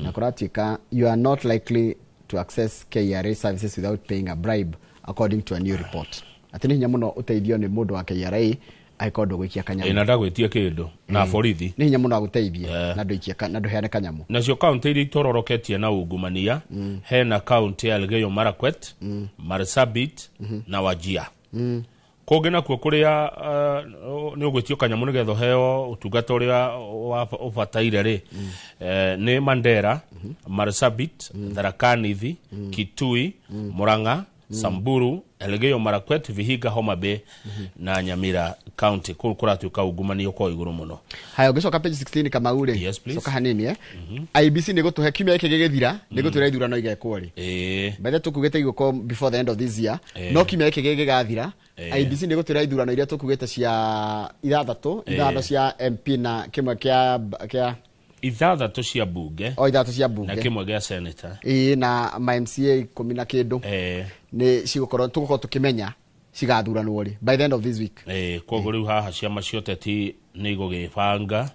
na kũratuĩka you are not likely to access KRA services without paying a bribe, according to a new report, atĩ nĩ hinya mũno ũteithio nĩ mũndũ wa KRA angĩkorwo ndũgũikia kanyamũ. Na ndagwĩtie kĩndũ na borithi. Nĩ hinya mũno agũteithie na ndũikie na ndũheane kanyamũ. Nacio kaunti iria itororoketie na ungumania, hena kaunti ya Elgeyo Marakwet, Marsabit na Wajir. Kũngĩ nakuo kũrĩa nĩ ũgwĩtio kanyamũ nĩgetha ũheo ũtungata ũrĩa ũbataire rĩ, nĩ Mandera, Marsabit, Tharaka Nithi, Kitui, Murang'a, Samburu, Elgeyo Marakwet, Vihiga, Homa Bay na Nyamira County. Kũu kũratuĩka ungumania ũkorwo igũrũ mũno. Haya, ũngĩcoka page 16, Kamau rĩ. Yes, please. Coka hanini, IEBC nĩ gũtũhe kiumia gĩkĩ gĩgĩthira, nĩ gũtwĩra ithurano igekwo rĩ. Bethe tũkugĩte igũkorwo before the end of this year, no kiumia gĩkĩ gĩgĩgathira, IEBC nĩ gũtwĩra ithurano iria tũkugĩte cia ithathatũ, ithano cia MP na kĩmwe kĩa 6 cia bunge. O, 6 cia na bunge kĩmwe gĩa senator. Ĩĩ, na ma MCA 10 na kĩndũ nĩ cigũkorwo, tũgũkorwo tũkĩmenya cigathuranwo rĩ by the end of this week. Koguo rĩu haha ciama cia ũteti nĩ igũgĩbanga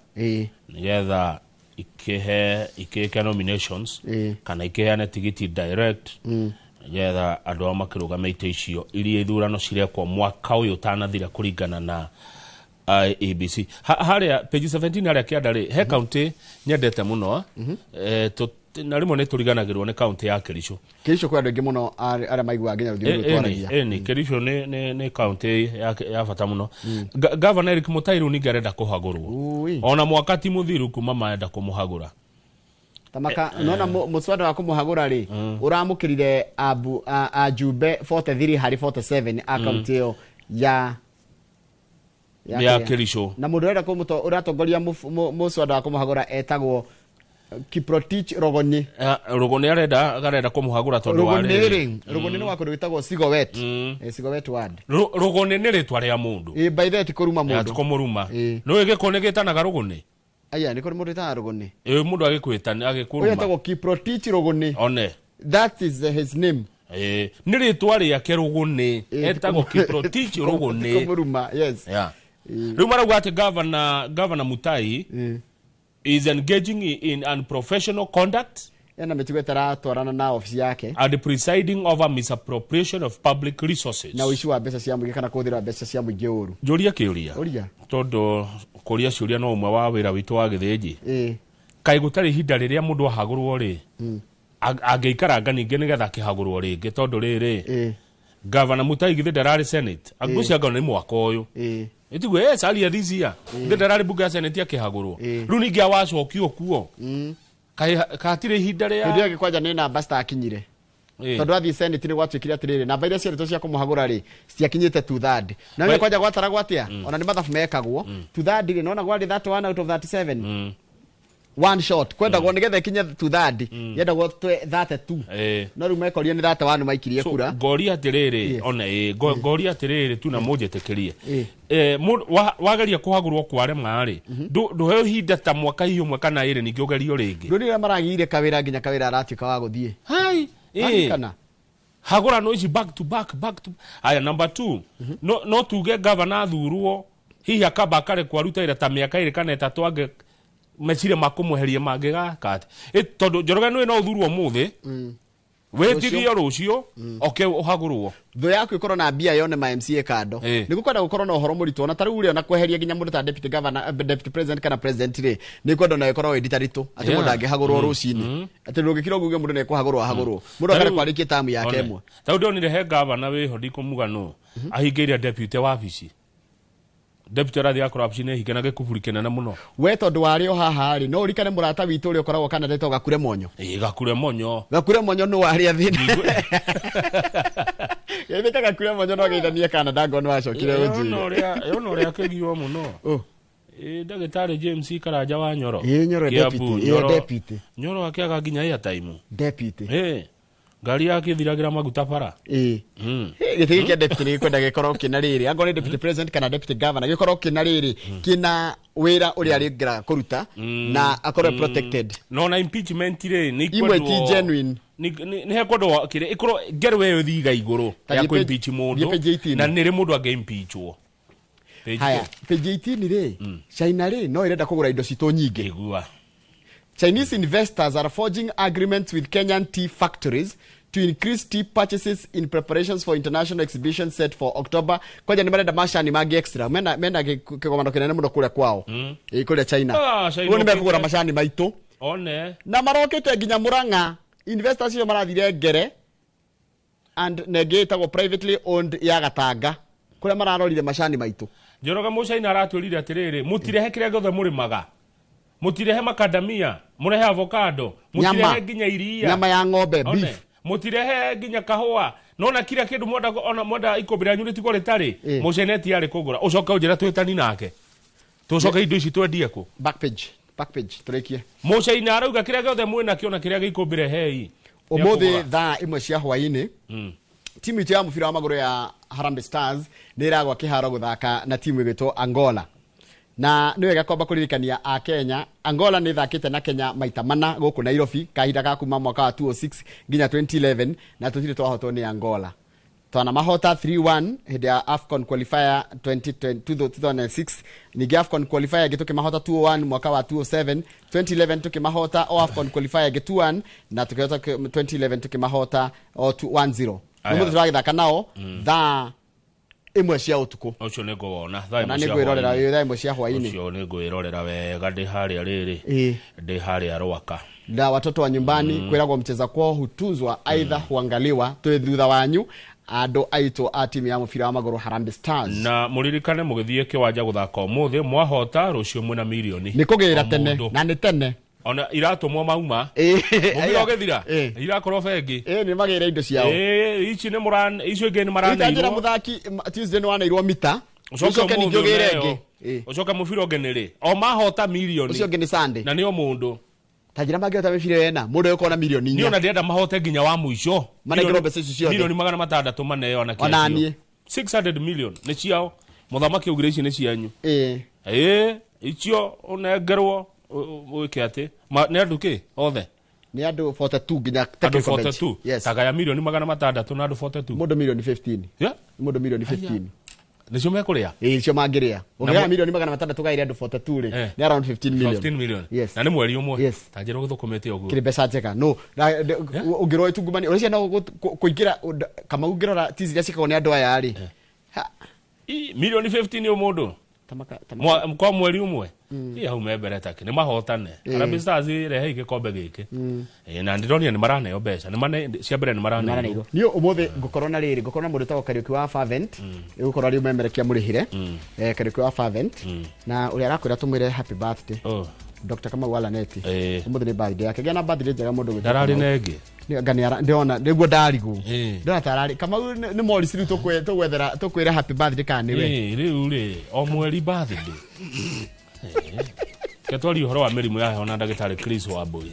nĩgetha ikĩhe ikĩke nominations kana ikĩheane tigiti direct, nĩgetha andũ ao makĩrũgame itĩ icio iria ithurano cirekwo mwaka ũyũ ũtanathira kũringana na IEBC. Harĩa page 17 harĩa kĩanda rĩ, he kaunti nyendete mũno, na rĩmwe nĩ tũriganagĩrwo nĩ kaunti ya Kericho. Kericho kwĩ andũ aingĩ mũno arĩa maiguaga nginya rũthiomi rũrũ twaragia. Ĩni, Kericho nĩ kaunti ya bata mũno. Governor Eric Mutai rĩu ningĩ arenda kũhagũrwo, ona mwaka ti mũthiru kuma marenda kũmũhagũra. Tamaka nona mũswada wa kũmũhagũra rĩ, ũramũkĩrire ajumbe 43 harĩ 47 a kaunti ĩyo ya ya Kericho. Na mũndũ ũrenda ũratongoria mũswada wa kũmũhagũra etagwo Kiprotich Rogoni. Rogoni arenda kũmũhagũra tondũ wa Rogoni rĩrĩ. rĩ, Rogoni nĩ wa kũndũ gwĩtagwo Sigowet. Sigowet ward. Rogoni nĩ rĩtwa rĩa mũndũ. By the way, ti kũruma mũndũ. Ti kũmũruma. Nĩ gĩkũ nĩ gĩtanaga Rogoni? Aya, nĩ kũrĩ mũndũ wĩtanaga Rogoni. Mũndũ agĩkwĩta, agĩkũruma. Ũyũ etagwo Kiprotich Rogoni. One. That is his name. Nĩ rĩtwa rĩake Rogoni. Etagwo Kiprotich Rogoni. Ti kũmũruma, yes. Yeah. Rĩu marauga atĩ Governor Mutai is engaging in unprofessional conduct ena mĩtugo ĩtaratwarana na ofici yake and presiding over misappropriation of public resources na ũici wa mbeca cia mũingĩ kana kũhũthĩra mbeca cia mũingĩ ũru. Njũria kĩũria. Ũria. Tondũ kũria ciũria no ũmwe wa wĩra witũ wa gĩthĩnji. Kaĩ gũtarĩ ihinda rĩrĩa mũndũ ahagũrwo rĩ, angĩikaranga ningĩ nĩgetha akĩhagũrwo rĩngĩ, tondũ rĩrĩ Governor Mutai githĩ ndararĩ Senate, angĩcianga nĩ mwaka ũyũ. Ĩtiguo, earlier this year githĩ ndararĩ bunge ya Senate akĩhagũrwo. Rĩu ningĩ awacokio kuo. Kaĩ hatirĩ ihinda rĩa Hĩndĩ ĩyo kwanja nĩ namba citakinyire. Tondũ athiĩ Senate nĩ gwatuĩkire atĩrĩrĩ, namba iria ciarĩtwo cia kũmũhagũra rĩ, citiakinyĩte two third. Na nĩ kwanja gwataragwo atĩa? Ona nĩ mathabu mekagwo. Two third rĩ, nona gwarĩ 31 out of 37. One shot. Kwendagwo nĩgetha ĩkinye two third. Yendagwo 32. No rĩu mekorire nĩ 31 maikirie kura. Ngoria atĩrĩrĩ, ona ĩ ngoria atĩrĩrĩ tu na mũnjĩtĩkĩrie. Wageria kũhagũrwo kwarema rĩ, ndũheo ihinda ta mwaka hihi ũmwe kana ĩrĩ ningĩ ũgerio rĩngĩ. Ndũrĩ ũrĩa maragĩire kawĩra nginya kawĩra aratuĩka wa gũthiĩ. Hai. Maririkana? Hagũrano ici back to back, back to aya. Number 2, no tuge governor athurwo hihi akamba akarekwo aruta wĩra ta mĩaka 2 kana 3, ange meciria ma kũmweheria mangĩgaka atĩ tondũ Njoroge nĩwe no ũthurwo ũmũthĩ, wĩtirio rũciũ oke ũhagũrwo. Thũ yaku ĩkorwo na mbia yone ma MCA kando. Nĩ gũkwenda gũkorwo na ũhoro mũritũ, ona ta rĩu rĩ, ona kweheria nginya mũndũ ta deputy governor, deputy president kana president rĩ, nĩ kwenda ona ĩkorwo ĩ nditaritũ atĩ mũndũ angĩhagũrwo rũcinĩ, atĩ ndũngĩkira ũguo uge mũndũ nĩ ekũhagũrwo ahagũrwo, mũndũ akarekwo arĩkie tamu yake ĩmwe. Ta rĩu ndonire he governor wĩho, ndikũmuga nũ, ahingĩire deputy wabici. Deputy arathiĩ akora wabici nĩ hinge na gĩkuburi kĩnene mũno. We tondũ warĩ o haha rĩ, no ũririkane mũrata witũ ũrĩa ũkoragwo Canada etagwo Gakure Monyo. Ĩĩ, Gakure Monyo. Gakure Monyo nĩ warĩ athĩna. Geithĩka Gakure Monyo no geithanie Canada ngo nĩ wacokire ũnjĩre. Yona ũrĩa akĩgiwo mũno. Ĩĩ, ndagĩtarĩ James Karanja wa Nyoro. Ĩĩ, Nyoro Kiambu, deputy. Ĩĩ, Nyoro. deputy. Nyoro akĩaga nginya airtime. Deputy. Ĩĩ. Ngari yake ĩthiragĩra maguta bara. Ĩĩ. Gĩtĩ gĩkĩ kĩa deputy nĩ gĩkwenda gĩkorwo kĩna rĩrĩ, angorwo nĩ deputy president kana deputy governor, gĩkorwo kĩna rĩrĩ, kĩna wĩra ũrĩa arĩngĩraga kũruta na akorwo protected. No na impeachment rĩ, nĩ Imwe ti ikwendwo genuine. Nĩ hekwendwo kĩrĩa ĩkorwo ngerwo ĩyo ĩthiiga igũrũ Ta ya thiĩ kũ impeach mũndũ, thiĩ page 18. na nĩ rĩ mũndũ angĩ impeachwo. Page Haya, page 18 rĩ, China rĩ no ĩrenda kũgũra indo citũ nyingĩ. Igua. Chinese investors are forging agreements with Kenyan tea factories to increase tea purchases in preparations for international exhibition set for October. Kwanja nĩ marenda macani mangĩ extra. Mena kĩgomano kĩnene mũno kũrĩa kwao. Ĩ, kũrĩa China. China Ũguo nĩ mekũgũra okĩte. macani maitũ. One. Na marokĩte nginya Murang'a. Investors icio marathire Ngere and nengĩ ĩtagwo privately owned ya Gatanga kũrĩa mararorire macani maitũ. Njoroge Mũcaina aratwĩrire atĩrĩrĩ, mũtirehe kĩrĩa gĩothe mũrĩmaga, mũtirehe makadamia, mũrehe avocado, mũtirehe Nyama. nginya iria, Nyama ya ng'ombe, One. beef. Mũtirehe nginya kahũa, nona kila kĩndũ mwenda, ona mwenda ikũmbĩ rĩanyu rĩtigwo rĩtarĩ, Mũcaina ti arĩ kũgũra. Ũcoke ũnjĩre twĩtani nake, tũcoke indo ici twendie kũ? Back page, back page, tũrĩkie. Mũcaina arauga kĩrĩa gĩothe mwĩnakĩo na kĩrĩa gĩikũmbĩ rehei. Ũmũthĩ thaa 1 cia hwaĩ-inĩ, timu itũ ya mũbira wa magũrũ ya Harambee Stars nĩ ĩragwa kĩharo gũthaka na timu ĩgwĩtwo Angola. Na nĩ wega kwamba kũririkania a Kenya, Angola nĩ ĩthakĩte na Kenya maita mana gũkũ Nairobi kahinda ga kuma mwaka wa 2006 nginya 2011, na tũtirĩ twahotwo nĩ Angola. Twanamahota 3-1 hĩndĩ ya AFCON qualifier 2006, ningĩ AFCON qualifier ĩngĩ tũkĩmahota 2-1 mwaka wa 2007, 2011 tũkĩmahota o AFCON qualifier ĩngĩ 2-1, na tũkĩhota 2011 tũkĩmahota o 1-0. Aya. Ũmũthĩ tũragĩthaka nao thaa 1 cia ũtukũ. Ũcio nĩ ngũwona thaa Ona ĩmwe nĩ cia ngwĩrorera hwaĩ-inĩ. thaa 1 cia hwaĩ-inĩ. Ũcio nĩ ngwĩrorera wega ndĩ harĩa rĩrĩ, ndĩ harĩa Rwaka. Na watoto wa nyumbani kwĩragwo mcheza kwao hutunzwa, aidha huangaliwa. Twĩ thutha wanyu andũ aitũ a timu ya mũbira wa magũrũ Harambee Stars. Na mũririkane mũgĩthiĩ kĩwanja gũthaka ũmũthĩ, mwahota rũciũ mwĩna mirioni. Nĩ kũgĩra O tene mũndũ. na nĩ tene. Ona iratũmwo mauma. Mũbira ũgĩthira irakorwo bengi. Ĩ, nĩ magĩre indo ciao. Ĩ, ici nĩ mũra, icio ingĩ nĩ Itanjĩra maraneirwo. mũthaki Tuesday nĩ waneirwo mita. Ũcoke Ũcoke ningĩ ũmũthĩ ũgĩre ũneo. ĩngĩ. Ũcoke mũbira ũngĩ nĩ rĩ? O mahota mirioni. Ũcio ũngĩ nĩ Sunday. Na nĩ o mũndũ. Ta njĩra mangĩhota mĩbira ĩna, mũndũ egũkorwo na mirioni Niĩ inya. ona ndĩrenda mahote nginya wa mũico. Manengerwo mbeca icio ciothe. Mirioni 600 maneo anake Ona acio. niĩ. 600 million nĩ ciao. Mũthamaki augire ici nĩ cianyu. Ĩ. Ĩ, icio ũnengerwo wĩke atĩ. Nĩ andũ kĩ othe? Nĩ andũ 42 nginya Andũ technical bench. 42. Yes. Tagaya mirioni 600 na andũ 42. Mũndũ mirioni 15. Yeah. Mũndũ mirioni 15. Nĩcio mekũrĩa? Ĩ, icio mangĩrĩa. Ũngĩgaya Na mirioni 600 gaire andũ 42 rĩ, nĩ around 15 million. 15 million. Yes. Na nĩ mweri ũmwe. Yes. Ta njĩra ũgĩthũkũmĩte ũguo. Kĩrĩ mbeca njega. No, na ũngĩrora itungumani, ũrĩa ciana kũingĩra Kamau ũngĩrora tizi iria ciĩkagwo nĩ andũ aya rĩ. Mirioni 15 o mũndũ. Kwa mweri ũmwe. Ĩ, hau me mbere take nĩ mahotane. Harambee Stars rehei gĩkombe gĩkĩ. Ĩ, na ndĩronire nĩ maraneo mbeca. Nĩ mane cia mbere nĩ maraneirwo. Niĩ ũmũthĩ ngũkorwo na rĩrĩ, ngũkorwo na mũndũ ũtagwo Kariũki wa Fervent, ĩgũkorwo arĩ ũmemerekia mũrĩhĩre. Kariũki wa Fervent, na ũrĩa arakwĩra tũmwĩre happy birthday. Dr. Kamau Alaneti. Ũmũthĩ nĩ birthday yake. Gĩa na birthday njega mũndũ gwĩtwo Ndararĩ Kamau. na ĩngĩ. Anga nĩ ndĩrona nĩguo ndarigwo. Ndĩrona tararĩ Kamau nĩ Morris rĩu tũgwethera tũkwĩra happy birthday kana nĩwe. Rĩu rĩ o mweri birthday. Ke twarie ũhoro wa mĩrimũ ya heho na ndagĩtarĩ Chris Wambui.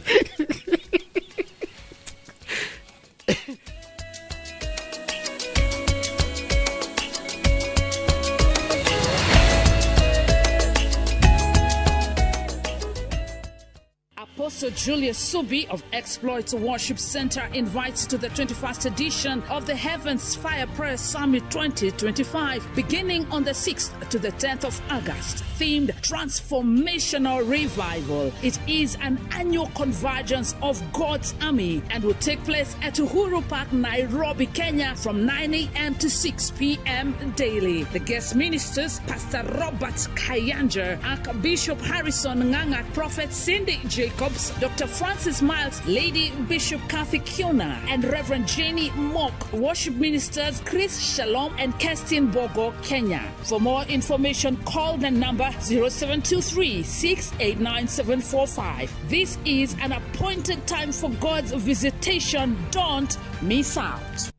Apostle Julius Subi of Exploits Worship Center invites to the 21st edition of the Heavens Fire Prayer Summit 2025, beginning on the 6th to the 10th of August, themed Transformational Revival. It is an annual convergence of God's army and will take place at Uhuru Park, Nairobi, Kenya, from 9 a.m. to 6 p.m. daily. The guest ministers, Pastor Robert Kayanja, Archbishop Harrison Nganga, Prophet Cindy Jacobs, Dr. Francis Miles, Lady Bishop Kathy Kiona, and Reverend Jenny Mock. Worship ministers Chris Shalom and Kerstin Bogo, Kenya. For more information, call the number 0723 689 745. This is an appointed time for God's visitation. Don't miss out.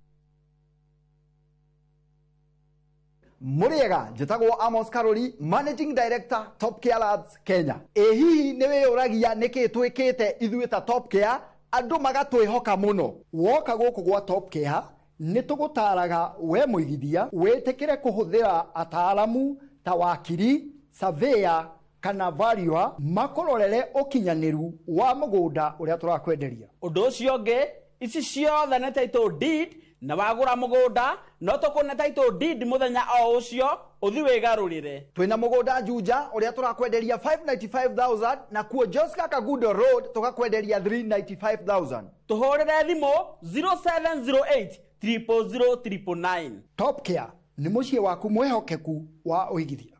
Muriega njĩtagwo Amos Karori, Managing Director, Top Care Labs Kenya. Ĩ hihi nĩ wĩyũragia nĩkĩ twĩkĩte ithuĩ ta Top Care andũ magatwĩhoka mũno? Woka gũkũ gwa Top Care nĩ tũgũtaraga we mũigithia wĩtĩkĩre kũhũthĩra ataaramu ta wakiri, surveyor kana valuer makũrorere ũkinyanĩru wa mũgũnda ũrĩa tũrakwenderia. Ũndũ ũcio ũngĩ, ici ciothe nĩ title deed, na wagũra mũgũnda no tũkũne title deed mũthenya o ũcio ũthi wĩgarũrĩre. Twĩna mũgũnda Juja ũrĩa tũrakwenderia 595,000 na kuo Joska Kagudo Road tũgakwenderia 395,000. Tũhũrĩre thimũ 0708 000 999. Top Care nĩ mũciĩ waku mwĩhokeku wa ũigithia.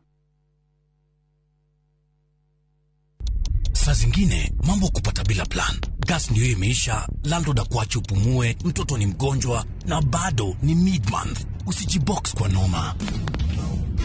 Saa zingine mambo kupata bila plan. Gas ndio imeisha, landlord akuache upumue, mtoto ni mgonjwa na bado ni mid-month. Usijibox kwa noma.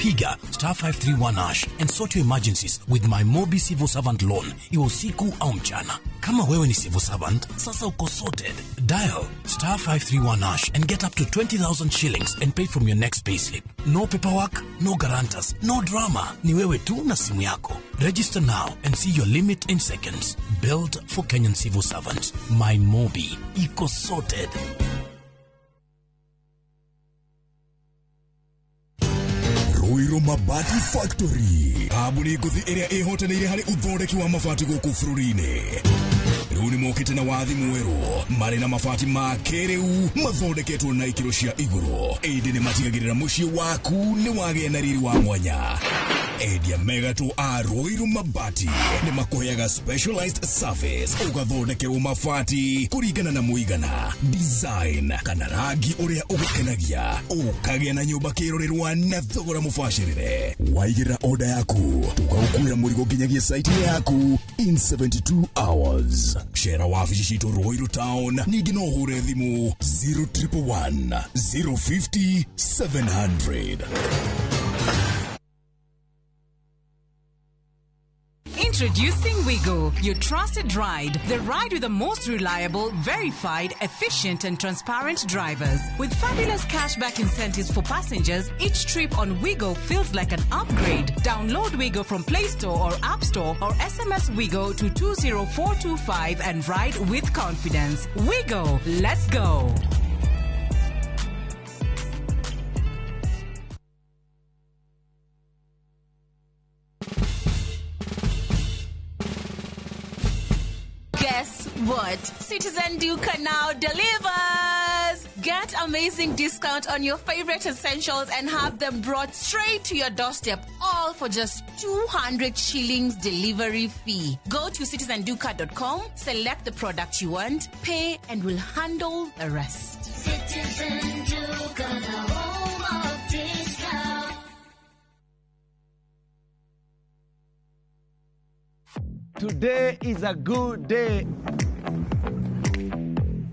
Piga star 531 hash and sort your emergencies with my Mobi Civil Servant Loan, iwe usiku au mchana. Kama wewe ni civil servant, sasa uko sorted. Dial star 531 hash and get up to 20,000 shillings and pay from your next payslip. No paperwork, no guarantors, no drama. Ni wewe tu na simu yako. Register now and see your limit in seconds. Built for Kenyan civil servants. My Mobi. Iko sorted. Ruiru Mabati Factory kambuni ngũthi ĩrĩa ĩhotanĩire harĩ ũthondeki wa mabati gũkũ bũrũri-inĩ. Rĩu nĩ mokĩte na wathi mwerũ marĩ na mabati ma kĩrĩu mathondeketwo na ikĩro cia igũrũ, ĩndĩ nĩ matigagĩrĩra mũciĩ waku nĩ wagĩa na riri wa mwanya. Endia mega tu a Ruiru Mabati nĩ makũheaga specialized service ũgathondekerwo mabati kũringana na mũigana, design kana rangi ũrĩa ũgũkenagia, ũkagĩa na nyũmba kĩrorerwa na thogora mũbacĩrĩre. Waigĩrĩra order yaku tũgagũkuĩra mũrigo nginyagia site yaku in 72 hours. Cera wabici citũ Ruiru Town, ningĩ no ũhũre thimũ 0111 050 700. Introducing Wigo, your trusted ride, the ride with the most reliable, verified, efficient and transparent drivers. With fabulous cashback incentives for passengers, each trip on Wigo feels like an upgrade. Download Wigo from Play Store or App Store or SMS Wigo to 20425 and ride with confidence. Wigo, let's go. Guess what? Citizen Duka now delivers! Get amazing discount on your favorite essentials and have them brought straight to your doorstep, all for just 200 shillings delivery fee. Go to citizenduka.com, select the product you want, pay, and we'll handle the rest. Citizen Duka, the home of discount. Today is a good day.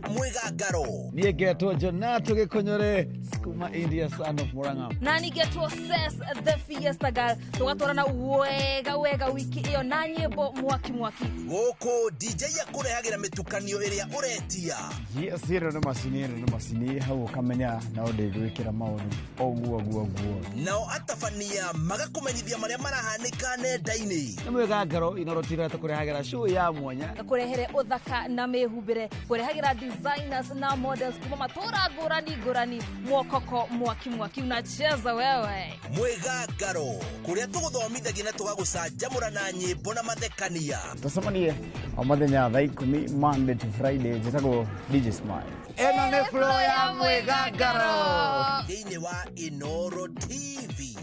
Mwigagaro. Niĩ ngetwo Jonato Gĩkũnyũrĩ, Skuma India, son of Murang'a. Na nĩ ngetwo Ses the Fiesta Girl, tũgatwarana wega wega. wega wiki ĩyo na nyĩmbo mwaki mwaki. Gũkũ DJ akũrehagĩra mĩtukanio ĩrĩa ũretia. Yes, ĩno nĩ macini, ĩno nĩ macini, hau ũkamenya no ndĩgwĩkĩra maũndũ ũguo ũguo ũguo. Nao atabania magakũmenyithia marĩa marahanĩka nenda-inĩ. Nĩ mwega ngero Inoro TV tũkũrehagĩra show ya mwanya. Kũrehere ũthaka na mĩhumbĩre, kũrehagĩra designers na models kuma matũra ngũrani ngũrani, mwokoko mwaki mwaki unacheza wewe. Mwega ngaro kũrĩa tũgũthomithagia na tũgagũcanjamũra na nyĩmbo na mathekania. Tũcemanie o mũthenya thaa 10 Monday to Friday, njĩtagwo DJ Smile. Ĩno nĩ flow ya mwega ngaro thĩinĩ wa Inoro TV.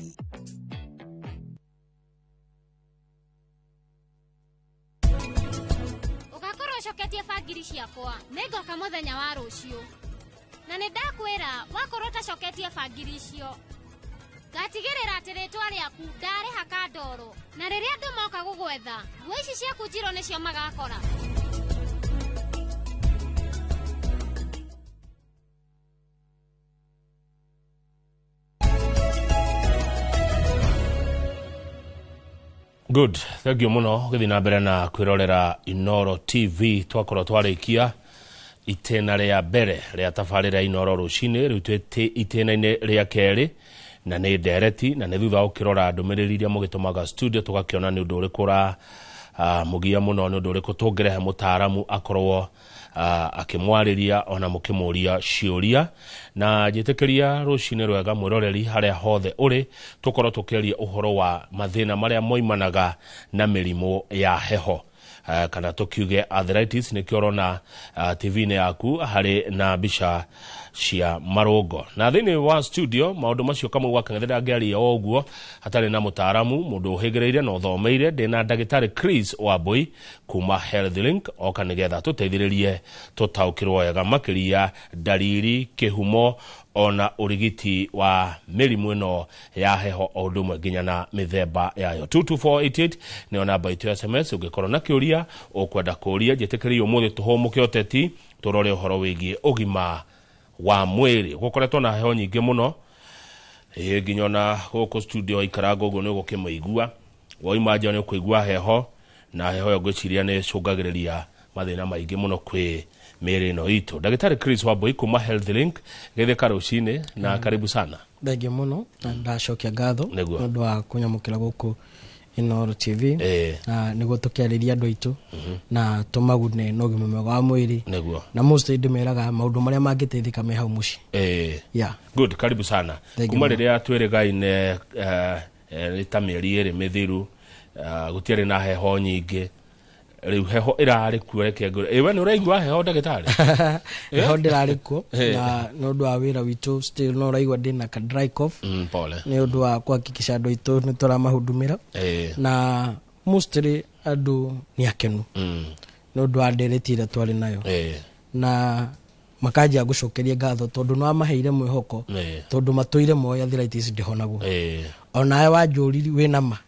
Ũgakorwo ũcoketie bangiri ciakwa, nĩngoka mũthenya wa rũciũ. Na nĩ ndakwĩra wakorwo ũtacoketie bangiri icio, ngatigĩrĩra atĩ rĩtwa rĩaku ndarĩhaka ndoro, na rĩrĩa andũ moka gũgwetha, nguo ici ciaku njirũ nĩcio magakora. Good, thank you muno gũthiĩ na mbere na kwĩrorera Inoro TV. Twakorwo twarĩkia itĩna rĩa mbere rĩa tabarĩra Inoro rũcinĩ, rĩu twĩ itĩna-inĩ rĩa kerĩ na nĩ ndereti, na nĩ thutha wa gũkĩrora ndũmĩrĩri iria mũgĩtũmaga studio tũgakĩona nĩ ũndũ ũrĩkũ ũra mũgia mũno, nĩ ũndũ ũrĩkũ tũngĩrehe mũtaaramu akorwo akĩmwarĩria ona mũkĩmũria ciũria. Na njĩtĩkĩria rũcinĩ rwega mwĩroreri harĩa hothe ũrĩ, tũkorwo tũkĩaria ũhoro wa mathĩna marĩa moimanaga na mĩrimũ ya heho, kana tũkiuge arthritis, nĩkĩo ũrona TV-inĩ yaku harĩ na mbica cia marũngo. Na thĩinĩ wa studio maũndũ macio Kamau wa Kang'ethe ndangĩaria o ũguo hatarĩ na mũtaaramu, mũndũ ũhĩgĩrĩire na ũthomeire. Ndĩna ndagĩtarĩ Chris Wambui kuma Health Link, oka nĩgetha tũteithĩrĩrie tũtaũkĩrwo wega makĩria ndariri, kĩhumo ona ũrigiti wa mĩrimũ ĩno ya heho o ũndũ ũmwe nginya na mĩthemba yayo. 22488 nĩyo namba itũ ya SMS ũngĩkorwo na kĩũria ũkwenda kũũria. Njĩtĩkĩrie ũmũthĩ tũhũmũke ũteti, tũrore ũhoro wĩgiĩ ũgima wa mwĩrĩ. Gũkoretwo na heho nyingĩ mũno, nginya ona gũkũ studio waikaranga ũguo nĩ ũgũkĩmĩigua, wauma nja nĩ ũkũigua heho, na heho ĩyo ngwĩciria nĩ ĩcũngagĩrĩria mathĩna maingĩ mũno kwĩ mĩĩrĩ ĩno itũ. Ndagĩtarĩ Chris Wambui kuma Health Link, gĩthĩka rũcinĩ na karibu sana. Thengiũ mũno na ndacokia ngatho Nĩguo. nĩ ũndũ wa kũnyamũkĩra gũkũ Inoro TV, na nĩguo tũkĩarĩria andũ aitũ na tũmagune na ũgima mwega wa mwĩrĩ. Nĩguo. Na mostly ndĩmeraga maũndũ marĩa mangĩteithĩka me hau mũciĩ. Yeah. Good, karibu sana. Thank you Kuma mũno. rĩrĩa twĩrĩgaine nĩ ta mĩeri 2 mĩthiru, gũtiarĩ na heho nyingĩ. Rĩu heho ĩrarĩ kuo, reke ngwĩre. We nĩ ũraigua heho ndagĩtarĩ? Heho ndĩrarĩ kuo, na nĩ ũndũ wa wĩra witũ still no ũraigua ndĩna ka dry cough. Pole. Nĩ ũndũ wa kũhakikisha andũ aitũ nĩ tũramahudumĩra. Na mostly andũ nĩ akenu nĩ ũndũ wa ndereti ĩrĩa twarĩ nayo. Na makanjia gũcokeria ngatho tondũ nĩ wamaheire mwĩhoko, tondũ matũire moĩ arthritis ndĩhonagwo. Onawe wanjũririe wĩna ma.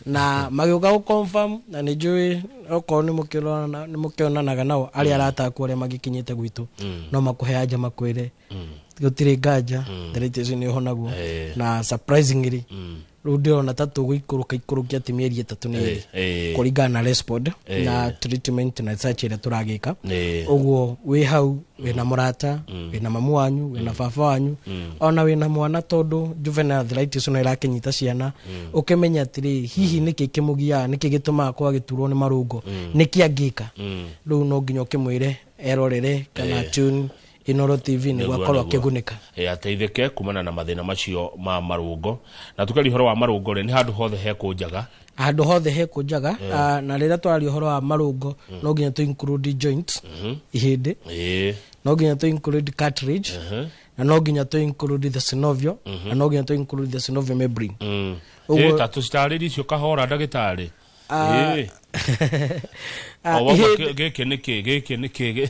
Na magĩũka gũ confirm, na nĩ njũĩ okorwo nĩ mũkĩonanaga nao arĩa arata aku arĩa magĩkinyĩte gwitũ, no makũhe anja makwĩre gũtirĩ nganja, arthritis nĩ ĩhonagwo. Na surprisingly rĩu ndĩrona ta tũgũikũrũka ikũrũkia atĩ mĩeri 3 nĩ 2 kũringana na respond na treatment na research ĩrĩa tũragĩka. Ũguo wĩ hau wĩna mũrata, wĩna mamu wanyu, wĩna baba wanyu, ona wĩna mwana, tondũ juvenile arthritis no ĩrakĩnyita ciana, ũkĩmenya atĩrĩ hihi nĩkĩ kĩmũgiaga, nĩkĩ gĩtũmaga kwaga gĩturwo nĩ marũngo, nĩkĩ angĩka. Rĩu no nginya ũkĩmwĩre erorere kana tune Inoro TV nĩguo akorwo akĩgunĩka. Ateithĩke kumana na mathĩna macio ma marũngo. Na tũkĩaria ũhoro wa marũngo rĩ, nĩ handũ hothe hekũnjaga? Handũ hothe hekũnjaga, na rĩrĩa twaria ũhoro wa marũngo no nginya tũ include joints, ihĩndĩ, no nginya tũ include cartilage, na no nginya tũ include the synovial, na no nginya tũ include the synovial membrane. Ũguo Ta tũcitarĩrie icio kahora ndagĩtarĩ. Gĩkĩ nĩkĩ, gĩkĩ nĩkĩ?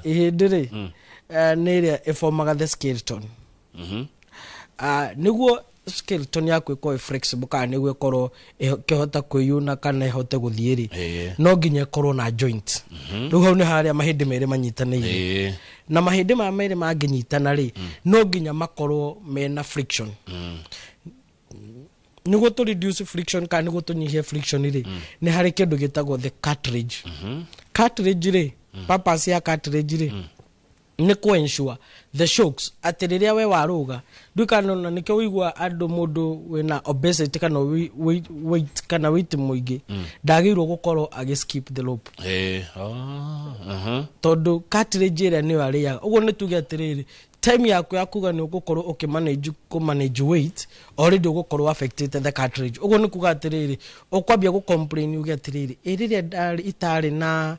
Ihĩndĩ rĩ, nĩ ĩrĩa ĩformaga the skeleton. Nĩguo skeleton yaku ĩkorwo ĩ flexible, kana nĩguo ĩkorwo ĩkĩhota kwĩyuna kana ĩhote gũthiĩ rĩ, no nginya ĩkorwo na joint. Rĩu hau nĩ harĩa mahĩndĩ merĩ manyitanĩire. Na mahĩndĩ maya merĩ mangĩnyitana rĩ, no nginya makorwo mena friction. Nĩguo tũ reduce friction kana nĩguo tũnyihie friction rĩ, nĩ harĩ kĩndũ gĩtagwo the cartilage. Cartilage rĩ, purpose ya cartilage rĩ, nĩ kũ ensure the shocks atĩ rĩrĩa we warũga nduikana na nĩkĩo wĩigua andũ mũndũ wĩna obesity kana weight kana weight mũingĩ ndagĩrĩirwo gũkorwo agĩ skip the rope, Ah, aha. Tondũ cartilage ĩrĩa nĩyo arĩaga. Ũguo nĩ tuge atĩrĩrĩ, time yaku ya kuga nĩ ũgũkorwo ũkĩmanage kũmanage weight, already ũgũkorwo affected the cartilage. Ũguo nĩ kuga atĩrĩrĩ, ũkwambia gũ complain uge atĩrĩrĩ, ĩ rĩrĩa ndarĩ itarĩ na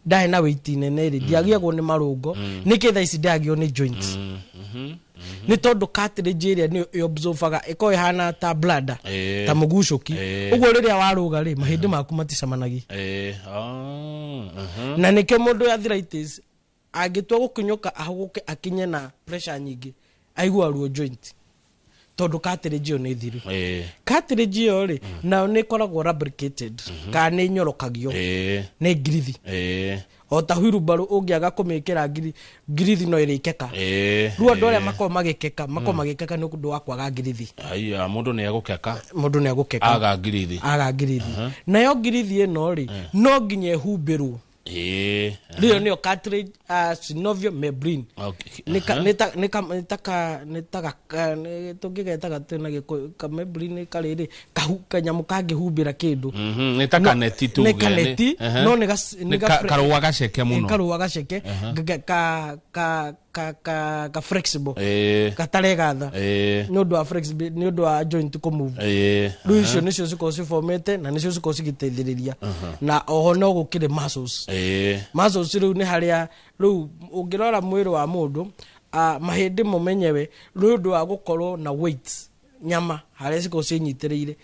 ndarĩ na weight nene rĩ, ndiagiagwo nĩ marũngo, nĩkĩ thaa ici ndagio nĩ joints? Nĩ tondũ cartilage ĩrĩa nĩyo ĩabsorbaga, ĩkorwo ĩhana ta bladder, ta mũgucũki. Ũguo rĩrĩa warũga rĩ, mahĩndĩ maku maticemanagia. Ah, aha. Na nĩkĩo mũndũ wa arthritis angĩtua gũkinyũka ahũgũke akinye na pressure nyingĩ, aigua ruo joint, tondũ cartilage ĩyo nĩ thiru. Cartilage ĩyo rĩ, nayo nĩ ĩkoragwo lubricated kana nĩ ĩnyorokagio nĩ ngirithi. O ta wheelbarrow, ũngĩaga kũmĩkĩra ngirithi no ĩrĩkeka. Rĩu andũ arĩa makoragwo magĩkeka, makoragwo magĩkeka nĩ ũndũ wa kwaga ngirithi. Aya, mũndũ nĩ egũkeka. Mũndũ nĩ egũkeka aga ngirithi. Aga ngirithi. Nayo ngirithi ĩno rĩ, no nginya ĩhumbĩrwo. Rĩyo nĩyo cartilage, synovial membrane. Nĩ ta ka nĩ ta tũngĩgeta gatĩ na Gĩkũyũ ka membrane karĩrĩ kahu kanyamũ kangĩhumbĩra kĩndũ. Nĩ ta kaneti tuge. Nĩ kaneti, no nĩ nĩ karũa gaceke mũno. Nĩ karũa gaceke ka flexible, gataregatha nĩ ũndũ wa flexible, nĩ ũndũ wa joint kũ move. Rĩu icio nĩcio cikoragwo cibomete na nĩcio cikoragwo cigĩteithĩrĩria, na oho no gũkĩrĩ muscles. Muscles rĩu nĩ harĩa rĩu ũngĩrora mwĩrĩ wa mũndũ, mahĩndĩ mo menyewe nĩ ũndũ wa gũkorwo na weight, nyama harĩa cikoragwo ciĩnyitĩrĩire,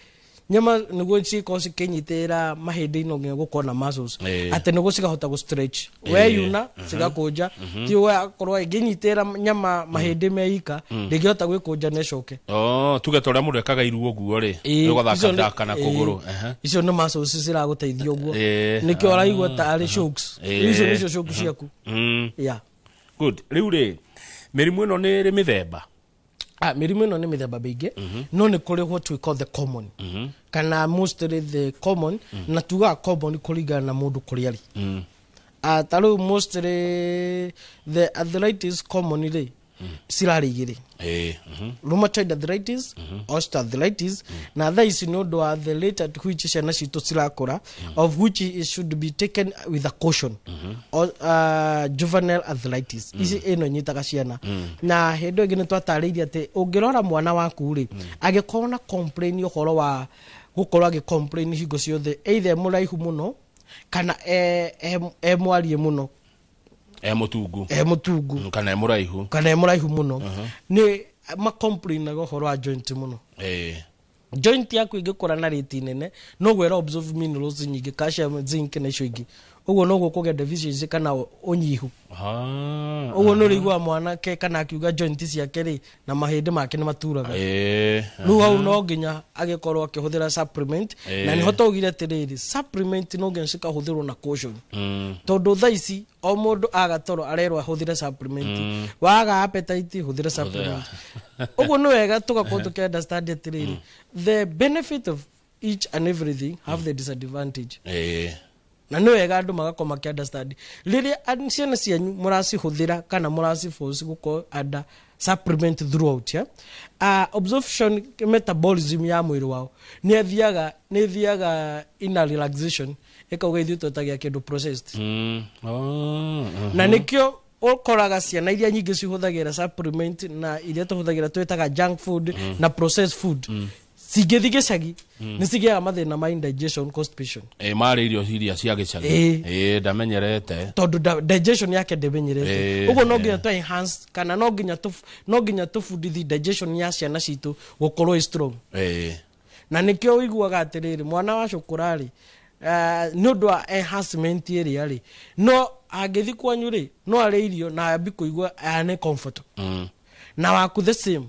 nyama nĩguo cikorwo cikĩnyitĩrĩra mahĩndĩ, no nginya gũkorwo na muscles, atĩ nĩguo cikahota gũ stretch weyuna, cigakũnja. Ti wakorwo ĩngĩnyitĩrĩra nyama mahĩndĩ meika, ndĩngĩhota gwĩkũnja na ĩcoke. Oh, tuge ta ũrĩa mũndũ ekaga iruo ũguo rĩ, ũgathaka thaka na kũgũrũ. Icio nĩ muscles ciragũteithia ũguo. Nĩkĩo ũraigua ta arĩ shocks. Icio nĩcio shocks ciaku. Yeah. Good. Rĩu rĩ, mĩrimũ ĩno nĩ ĩrĩ mĩthemba? Ah, mĩrimũ ĩno nĩ mĩthemba mĩingĩ, no nĩ kũrĩ what we call the common kana mostly the common, na tugaga common kũringana na mũndũ kũrĩa arĩ. Ah, ta rĩu mostly the arthritis common rĩ, cirarĩ igĩrĩ, rheumatoid arthritis, osteoarthritis. Na thaa ici nĩ ũndũ wa the rate at which ciana citũ cirakũra, of which it should be taken with a caution, or juvenile arthritis ici ĩno ĩnyitaga ciana. Na hĩndĩ ĩyo ĩngĩ nĩ twatarĩirie atĩ ũngĩrora mwana waku rĩ, angĩkorwo na complain ũhoro wa gũkorwo agĩ complain hingo ciothe, either e mũraihu mũno kana e mwariĩ mũno, e mũtungu, e mũtungu, kana e mũraihu, kana e mũraihu mũno, nĩ macomplainaga ũhoro wa joint mũno. Joint yaku ĩngĩkũra na rate nene, noguo ĩra absorb minerals nyingĩ, calcium, zinc na icio ingĩ. Ũguo noguo kũgĩa deficiency kana ũnyihu. Ũguo nĩ ũrĩiguaga mwanake kana akiuga joint ciake rĩ na mahĩndĩ make nĩ maturaga. Rĩu hau no nginya agĩkorwo akĩhũthĩra supplement. Na nĩho twaugire atĩrĩrĩ, supplement no nginya cikahũthĩrwo na caution, tondũ thaa ici o mũndũ aga toro arerwo ahũthĩre supplement, waga appetite hũthĩra supplement. Ũguo nĩ wega tũgakorwo tũkĩ understand atĩrĩrĩ, the benefit of each and everything have the disadvantage, na nĩ wega andũ magakorwo makĩ understand rĩrĩa ciana cianyu mũracihũthĩra kana mũraciforce gũkorwo under supplement throughout, yeah? Absorption metabolism ya mwĩrĩ wao nĩ ĩthiaga in a relaxation, ĩkauga ithuĩ twetagia kĩndũ processed. Na nĩkĩo ũkoraga ciana iria nyingĩ cihũthagĩra supplement na iria tũhũthagĩra twĩtaga junk food na processed food, cingĩthiĩ gĩcagi nĩ cigĩaga mathĩna ma indigestion, constipation. Marĩ irio iria cia gĩcagi. Ndamenyerete. Tondũ digestion yake ndĩmenyerete. Ũguo no nginya tũ enhance kana no nginya tũbundithi digestion ya ciana citũ gũkorwo ĩ strong. Na nĩkĩo ũiguaga atĩrĩrĩ, mwana wa cũkũra rĩ, nĩ ũndũ wa enhancement ĩrĩa rĩ, no angĩthi kwanyu rĩ, no arĩ irio na ambi kũigua aya nĩ comfort, na waku the same,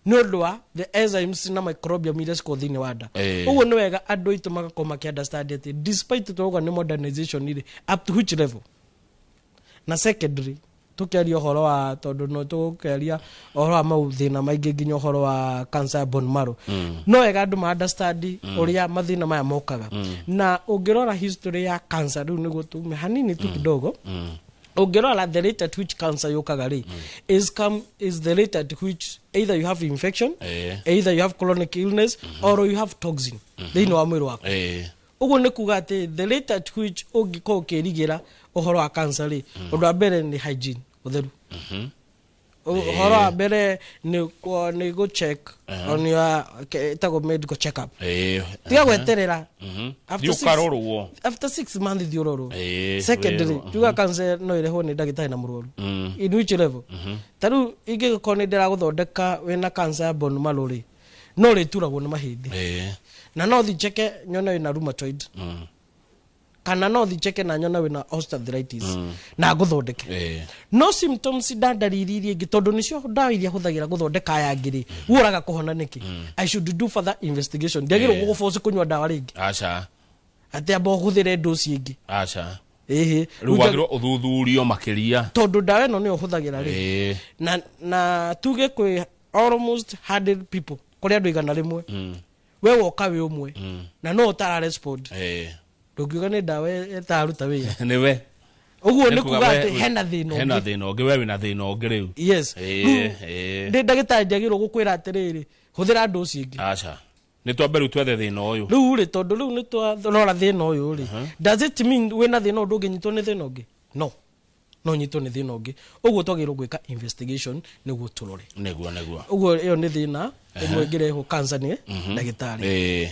nĩ ũndũ wa the enzymes na microbiome iria cikoragwo thĩinĩ wa nda. Ũguo nĩ wega andũ aitũ magakorwo makĩ understand atĩ despite tũrauga nĩ modernization rĩ, up to which level? Na secondary, Tukiaria ũhoro wa, tondũ no tũkĩaria ũhoro wa mathĩna maingĩ, nginya ũhoro wa cancer ya bone marrow, no wega andũ ma understand ũrĩa mathĩna maya mokaga. Na ũngĩrora history ya cancer rĩu, nĩguo tume hanini tu kidogo, ũngĩrora the rate at which cancer yũkaga rĩ, is the rate at which either you have infection, either you have chronic illness, or you have toxin thĩinĩ wa mwĩrĩ waku. Ũguo nĩ kuga atĩ the rate at which ũngĩkorwo ũkĩrigĩra ũhoro wa cancer rĩ, ũndũ wa mbere nĩ hygiene, ũtheru. Ũhoro wa mbere nĩ gũ check on your ĩtagwo medical check up. Tiga gweterera. Thiĩ ũkarorwo. After 6 months thiĩ ũrorwo. Secondly, wĩrwo. tuga cancer no ĩrehwo nĩ ndagĩtarĩ na mũrwaru. In which level? Ta rĩu ingĩgĩkorwo nĩ ndĩragũthondeka wĩna cancer ya bone marrow rĩ, no rĩturagwo nĩ mahĩndĩ, na no thi cheke nyone wĩna rheumatoid, kana no thi cheke na nyone wĩna osteoarthritis, na ngũthondeke. No symptoms nda ndariri iria ingĩ, tondũ nĩcio ndawa iria hũthagĩra gũthondeka aya angĩ rĩ, ũraga kũhona nĩkĩ? I should do further investigation. Ndiagĩrĩirwo gũgũforce kũnyua ndawa rĩngĩ, Aca. atĩ amba ũhũthĩre dose ĩngĩ. Aca. Ĩhĩ. Rĩu wagĩrĩirwo ũthuthurio makĩria. Tondũ ndawa ĩno nĩyo ũhũthagĩra rĩ, na tuge kwĩ almost 100 people, kũrĩ andũ 100, we woka wĩ ũmwe na no ũtara respond, ndũngiuga nĩ ndawa ĩtararuta wĩra. Nĩwe. Ũguo nĩ kuga atĩ hena thĩna Hena ũngĩ. Thĩna ũngĩ, we wĩna thĩna ũngĩ rĩu. Yes. Ndĩ ndagĩtarĩ, ndiagĩrĩirwo gũkwĩra atĩrĩrĩ, hũthĩra dose ĩngĩ. Aca, nĩ twambe rĩu twethe thĩna ũyũ. Rĩu rĩ, tondũ rĩu nĩ twarora thĩna ũyũ rĩ, does it mean wĩna thĩna ũyũ ndũngĩnyitwo nĩ thĩna ũngĩ? No nyitwo nĩ thĩna ũngĩ. Ũguo twagĩrĩirwo gwĩka investigation nĩguo tũrore. Nĩguo. Ũguo ĩyo nĩ thĩna ĩmwe ĩngĩrehwo cancer nĩ ndagĩtarĩ.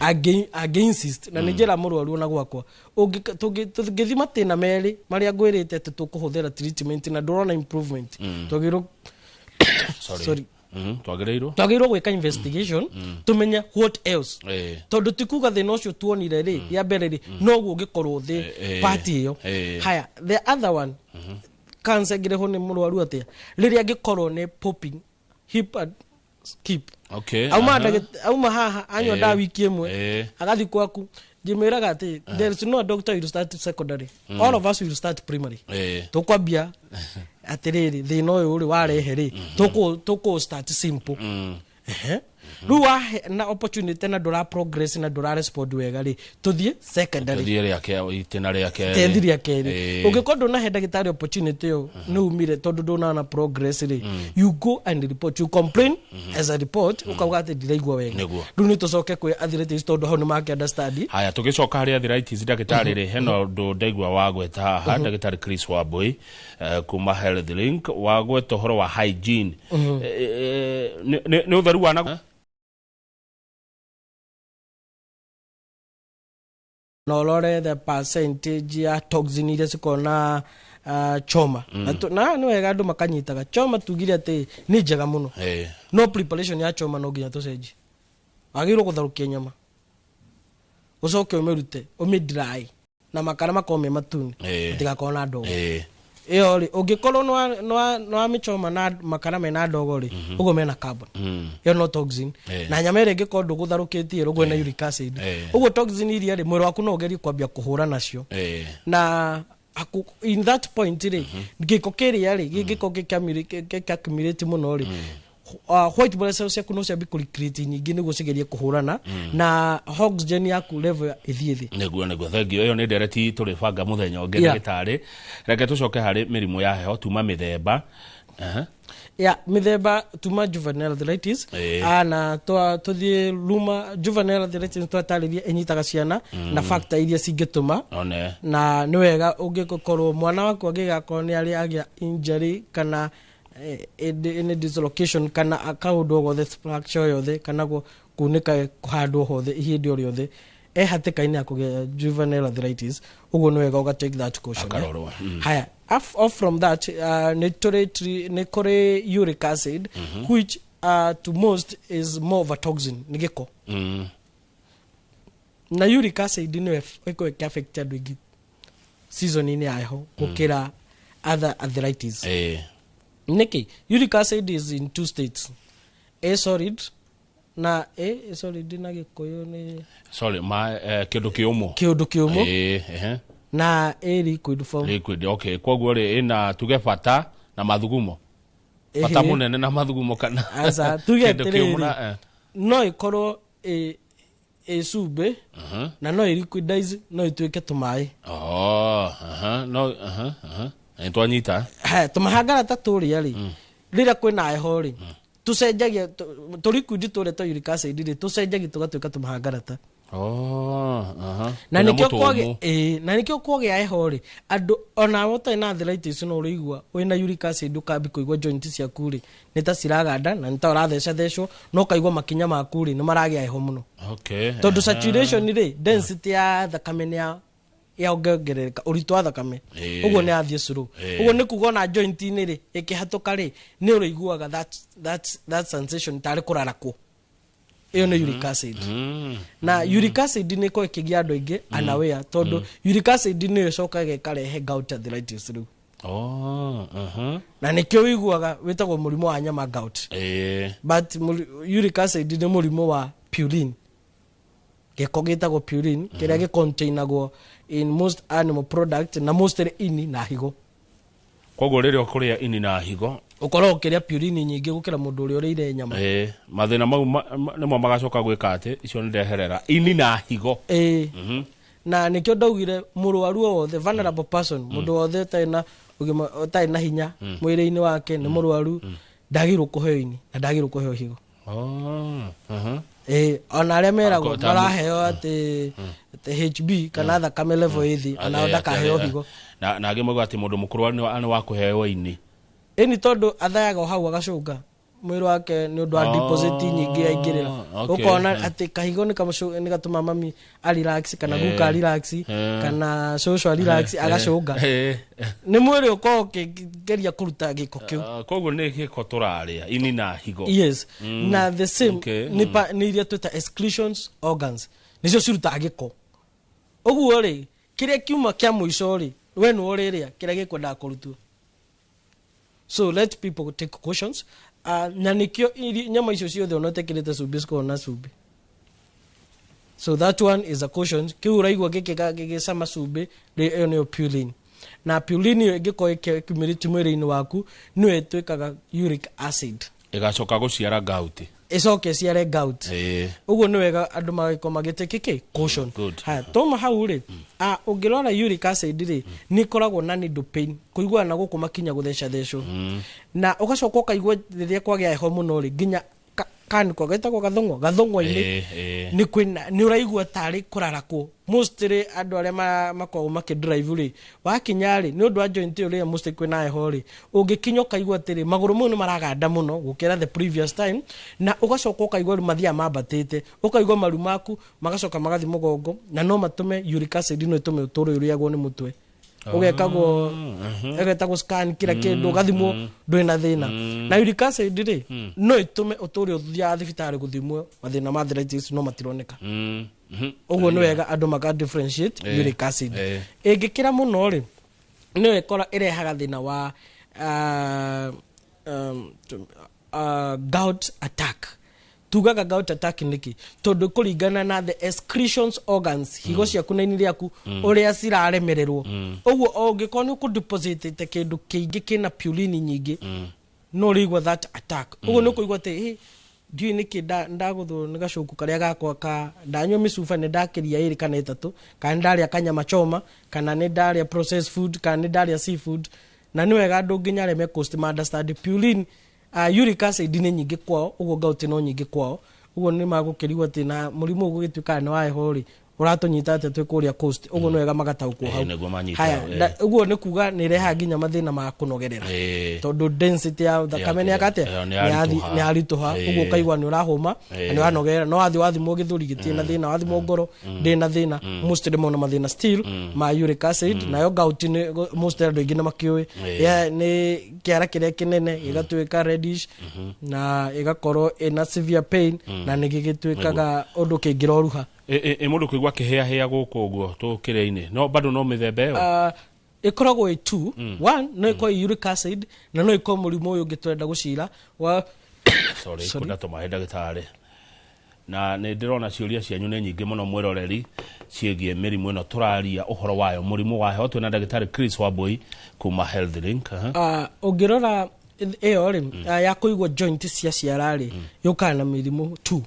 Angĩ insist na nĩ njĩra mũrwaru ona gwakwa, tũngĩthiĩ matĩna merĩ marĩa ngwĩrĩte atĩ tũkũhũthĩra treatment na ndũrona improvement, twagĩrĩirwo Sorry. Sorry. Twagĩrĩirwo Twagĩrĩirwo gwĩka investigation tũmenye what else, tondũ ti kuga thĩna ũcio tuonire rĩ ya mbere rĩ noguo ũngĩkorwo thĩ part ĩyo. Haya, the other one, cancer ĩngĩrehwo nĩ mũrwaru atĩa? Rĩrĩa angĩkorwo nĩ popping hip and skip, auma auma haha anyua ndawa wiki ĩmwe, agathiĩ kwaku. Njimĩraga atĩ there is no doctor will start secondary, all of us will start primary. Tũkwambia atĩrĩrĩ, thĩna ũyũ rĩ warehe rĩ, tũkũ start simple. Ehe. Rĩu wahe na opportunity na ndũra progress na ndũra respond wega rĩ, tũthiĩ secondary. Tũthiĩ rĩa itĩna rĩa kerĩ. Tethi rĩa kerĩ. Ũngĩkorwo ndũnahe ndagĩtarĩ opportunity ĩyo, nĩ umire tondũ ndũnana progress rĩ, you go and report, you complain as a report, ũkauga atĩ ndiraigua wega. Rĩu nĩ tũcoke kwĩ arthritis, tondũ hau nĩ make understand. Haya, tũgĩcoka harĩ arthritis, ndagĩtarĩ rĩ, hena ũndũ ndaigua wagweta haha, ndagĩtarĩ Chris Wambui, kuma Health Link, wagweta ũhoro wa hygiene. Nĩ ũtheru wa na Na ũrore the percentage ya toxin iria cikoragwo na choma. Na nĩ wega andũ makanyitaga choma, tugire atĩ nĩ njega mũno, no preparation ya choma no nginya tũcenjie. Wagĩrĩirwo gũtherũkia nyama, ũcoke ũmĩrute, ũmĩ dry na makara makorwo me matune, matigakorwo na ndogo. Ĩyo rĩ, ũngĩkorwo nĩ wamĩchoma na makara mena ndogo rĩ, ũguo mena carbon, ĩyo no toxin. Na nyama ĩrĩa ĩngĩkorwo ndũgũtharũkĩtie, ũguo ĩna uric acid. Ũguo toxin iria rĩ, mwĩrĩ waku no ũgerie kwambia kũhũra nacio. Na in that point rĩ, gĩko kĩrĩa rĩ gĩngĩkorwo gĩkĩ accumulate mũno rĩ, white blood cells ciaku no ciambie kũ recreate nyingĩ nĩguo cigerie kũhũrana na oxygen yaku level ĩthiĩ thĩ. Nĩguo, thengio. Ĩyo nĩ ndereti tũrĩbanga mũthenya ũngĩ. Ndagĩtarĩ, reke tũcoke harĩ mĩrimũ ya heho, tuma mĩthemba. Aha. Ya mĩthemba, tuma juvenile arthritis. Na tũthiĩ ruma juvenile arthritis, twatarĩria ĩnyitaga ciana na factor iria cingĩtũma. One. Na nĩ wega ũngĩkorwo mwana waku angĩgakorwo nĩ arĩ agĩa injury kana any dislocation kana kaũndũ o gothe, fracture yothe, kana kunĩka handũ hothe ihĩndĩ o rĩothe, e hatĩka-inĩ ya kũgĩa juvenile arthritis. Ũguo nĩ wega ũga take that caution, eh? Akarorwo. Haya, off from that, nĩ tũrĩ nĩ kũrĩ uric acid, which to most is more of a toxin, nĩ gĩko. Na uric acid nĩyo ĩkoragwo ĩkĩ-affect andũ aingĩ season-inĩ ya heho gũkĩra other arthritis. Nĩkĩ? Uric acid is in two states, a solid na a solid na gĩkũyũ nĩ Sorry, ma kĩndũ kĩũmũ. Kĩũndũ kĩũmũ. Ehe. Na a liquid form. Liquid, okay. Koguo rĩ, ĩna tuge bata na Na mathugumo bata munene na mathugumo kana Aca, tuge kĩndũ kĩũmũ atĩrĩrĩ, na no ĩkorwo ĩ cumbĩ na no ĩ liquidize, no ĩtuĩke tũmaĩ. Oh, aha, no, aha, aha. Nĩ twanyita. Haya, tũmahangara ta tũrĩa rĩ, rĩrĩa kwĩna heho rĩ, tũcenjagia tũ liquid tũrĩa twa uric acid rĩ, tũcenjagia tũgatuĩka tũmahangarata. Oh, aha. Na Kwĩna nĩkĩo mũtũ kwagĩa ũmũ. Ĩĩ, na nĩkĩo kwagĩa heho rĩ, andũ ona ũtarĩ na arthritis no ũrĩigua wĩna uric acid, ũkambi kũigua joint ciaku rĩ nĩ ta ciraganda na nĩ ta ũrathecethecwo, na ũkaigua makinya maku rĩ nĩ maragĩa heho mũno, tondũ saturation rĩ, density ya thakame nĩ ya yaongerereka, ũritũ wa thakame ũguo nĩ yathiĩ slow. Ũguo nĩ kuga ona joint-inĩ rĩ ĩkĩhatũka rĩ, nĩ ũrĩiguaga that sensation tarĩ kũrarakwo. Ĩyo nĩ uric acid. Na uric acid nĩ ĩkoragwo ĩkĩgia andũ aingĩ unaware, tondũ uric acid nĩyo ĩcokaga ĩkarehe gout arthritis rĩu. Oh, aha. Na nĩkĩo ũiguaga wĩtagwo mũrimũ wa nyama, gout, but uric acid nĩ mũrimũ wa purine, gĩko gĩtagwo purine, kĩrĩa gĩcontainagwo in most animal product na mostly ini na higo. Koguo rĩrĩa ũkũrĩa ini na higo, ũkorwo ũkĩrĩa purine nyingĩ gũkĩra mũndũ ũrĩa ũrĩire nyama. Mathĩna mau nĩmo magacoka gwĩka atĩ icio nĩ ndeherera ini na higo. Ĩĩ. Na nĩkĩo ndaugire mũrwaru o wothe, vulnerable person, mũndũ wothe ũtarĩ na ũgima, ũtarĩ na hinya mwĩrĩ-inĩ wake, nĩ mũrwaru, ndagĩrĩirwo kũheo ini na ndagĩrĩirwo kũheo higo. Oh, aha. Ĩĩ, ona arĩa meragwo maraheo atĩ HB kana thakame level ĩ thĩ, onao ndakaheo higo. Na angĩ mauga atĩ mũndũ mũkũrũ nĩ wa kũheo ini. Ĩni, tondũ athayaga o hau agacũnga mwĩrĩ wake nĩ ũndũ wa deposit nyingĩ yaingĩrĩra. Ũkona atĩ kahigo nĩ gatũma mami arelax kana guka arelax kana cũcũ arelax, agacũnga. Nĩ mwĩrĩ ũkorwo ũkĩgeria kũruta gĩko kĩu. Ah, koguo nĩ gĩko tũrarĩa, ini na higo. Yes. Na the same nĩ nĩ iria twĩta excretions organs, nĩcio cirutaga gĩko. Ũguo rĩ, kĩrĩa kiuma kĩa mũico rĩ, we nĩwe ũrĩrĩa kĩrĩa gĩkwendaga kũrutwo. So let people take cautions. Na nĩkĩo nyama icio ciothe ona ũtekĩrĩte cumbĩ cikoragwo na cumbĩ. So that one is a caution. Kĩu ũraigua gĩkĩ gĩgĩcama cumbĩ rĩ, ĩyo nĩyo purine. Na purine ĩyo ĩngĩkorwo ĩkĩumĩrĩte mwĩrĩ-inĩ waku, nĩyo ĩtuĩkaga uric acid. Ĩgacoka gũciara gout. Ĩcoke ĩciare gout. Ũguo nĩ wega andũ magĩkorwo magĩtake kĩ caution. Good. Haya, toma hau rĩ, ũngĩrora uric acid rĩ, nĩ ĩkoragwo na needle pain, kũiguana na gũkũ makinya gũthecathecwo, na ũgacoka ũkaigua rĩrĩa kwagĩa heho mũno rĩ, nginya kaniko getagwo gathũng'wa, gathũng'wa-inĩ nĩ kwĩna nĩ ũraigua tarĩ kũrarakwo. Mostly andũ arĩa makoragwo makĩdrive rĩ, wakinya rĩ, nĩ ũndũ wa joint ĩyo, rĩrĩa mostly kwĩna heho rĩ, ũngĩkinya ũkaigua atĩrĩ magũrũ mau nĩ maraganda mũno gũkĩra the previous time, na ũgacoka ũkaigua rĩu mathiaga mambatĩte, ũkaigua maru maku magacoka magathiĩ mũgongo, na no matũme uric acid no ĩtũme ũtũre ũrĩagwo nĩ mũtwe, ũgekagwo ĩgetagwo scan kila kĩndũ, ũgathimwo ndũrĩ na thĩna. Na uric acid rĩ, no ĩtũme ũtũre ũthiaga thibitarĩ gũthimwo mathĩna ma arthritis no matironeka. Ũguo nĩ wega andũ maka differentiate uric acid. Ĩngĩkĩra mũno rĩ, nĩyo ĩkora ĩrehaga thĩna wa gout attack. Tugaga gout attack nĩkĩ? Tondũ kũringana na the excretions organs, higo ciaku na ini rĩaku, ũrĩa ciraremererwo. Ũguo o ũngĩkorwo nĩ ũkũdepositĩte kĩndũ kĩingĩ kĩna purine nyingĩ, no ũrĩigua that attack. Ũguo nĩ ũkũigua atĩ, "Hĩ, ndiũĩ nĩkĩ ndagũthwo nĩ gacuku karĩa gakwa ka ndanyua mĩcuba, nĩ ndakĩria ĩrĩ kana ĩtatũ, kana nĩ ndarĩa kanyama choma, kana nĩ ndarĩa processed food, kana nĩ ndarĩa seafood." Na nĩ wega andũ nginya arĩa me coast ma understand purine, uric acid nĩ nyingĩ kwao, ũguo gout no nyingĩ kwao. Ũguo nĩ magũkĩrigwo atĩ na mũrimũ ũyũ gũgĩtuĩka nĩ wa heho rĩ, ũratũnyita atĩa twĩ kũrĩa coast? Ũguo nĩ wega magataũkwo hau. Nĩguo manyita. Haya, ũguo nĩ kuga nĩ ĩrehaga nginya mathĩna ma kũnogerera, tondũ density ya thakame nĩ yakate Nĩ yaritũha. nĩ yaritũha. Ũguo ũkaigua nĩ ũrahũma na nĩ ũranogerera, no wathiĩ wathimwo gĩthũri gĩtirĩ na thĩna, wathimwo ngoro ndĩrĩ na thĩna. Mostly mona mathĩna still ma uric acid. Nayo gout nĩ mostly andũ aingĩ nĩ makĩũĩ. Nĩ kĩara kĩrĩa kĩnene gĩgatuĩka reddish na ĩgakorwo ĩna severe pain, na nĩ gĩgĩtuĩkaga ũndũ kĩngĩroruha. Ĩ mũndũ kũigua kĩhĩahĩa gũkũ ũguo tũkĩrĩa-inĩ, no bado no mĩthemba ĩyo? Ĩkoragwo ĩ two. One, no ĩkorwo ĩ uric acid na no ĩkorwo mũrimũ ũyũ ũngĩ tũrenda gũcira wa Sorry. Sorry. Kũnda tũmaĩ ndagĩtarĩ. Na nĩ ndĩrona ciũria cianyu nĩ nyingĩ mũno mwĩroreri ciĩgiĩ mĩrimũ ĩno tũraria ũhoro wayo, mũrimũ wa heho. Twĩna ndagĩtarĩ Chris Wambui kuma Health Link. Ũngĩrora ĩyo rĩ, ya kũigwo joint cia ciara rĩ, yũkaga na mĩrimũ two.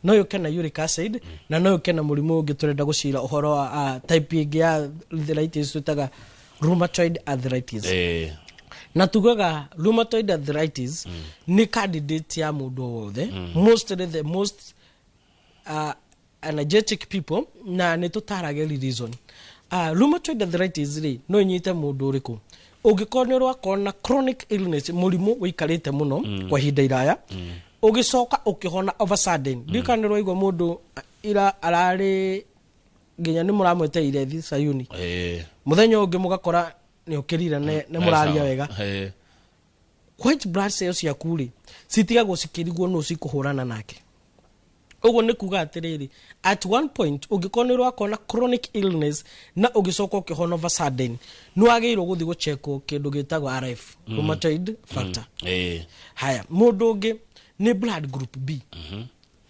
No yũke na uric acid na no yũke na mũrimũ ũngĩ tũrenda gũcira ũhoro wa type ĩngĩ ya arthritis twĩtaga rheumatoid arthritis. Na tugaga rheumatoid arthritis nĩ candidate ya mũndũ o wothe, mostly the most energetic people, na nĩ tũtaragĩri reason. Rheumatoid arthritis rĩ, no ĩnyite mũndũ ũrĩkũ? Ũngĩkorwo nĩ ũrakorwo na chronic illness, mũrimũ ũikarĩte mũno kwa ihinda iraya, ũgĩcoka ũkĩhona of a sudden. Ndiũĩ kana nĩ ũraigua mũndũ ira ararĩ nginya nĩ mũramweteire thi Sayuni, mũthenya ũngĩ mũgakora nĩ ũkĩrire nĩ mũraria wega. White blood cells ciaku rĩ, citigagwo cikĩrigwo nũ cikũhũrana nake. Ũguo nĩ kuga atĩrĩrĩ, at one point ũngĩkorwo nĩ ũrakorwo na chronic illness na ũgĩcoka ũkĩhona of a sudden, nĩ wagĩrĩirwo gũthiĩ gũchekwo kĩndũ gĩtagwo RF, rheumatoid factor. Haya, mũndũ ũngĩ nĩ blood group B.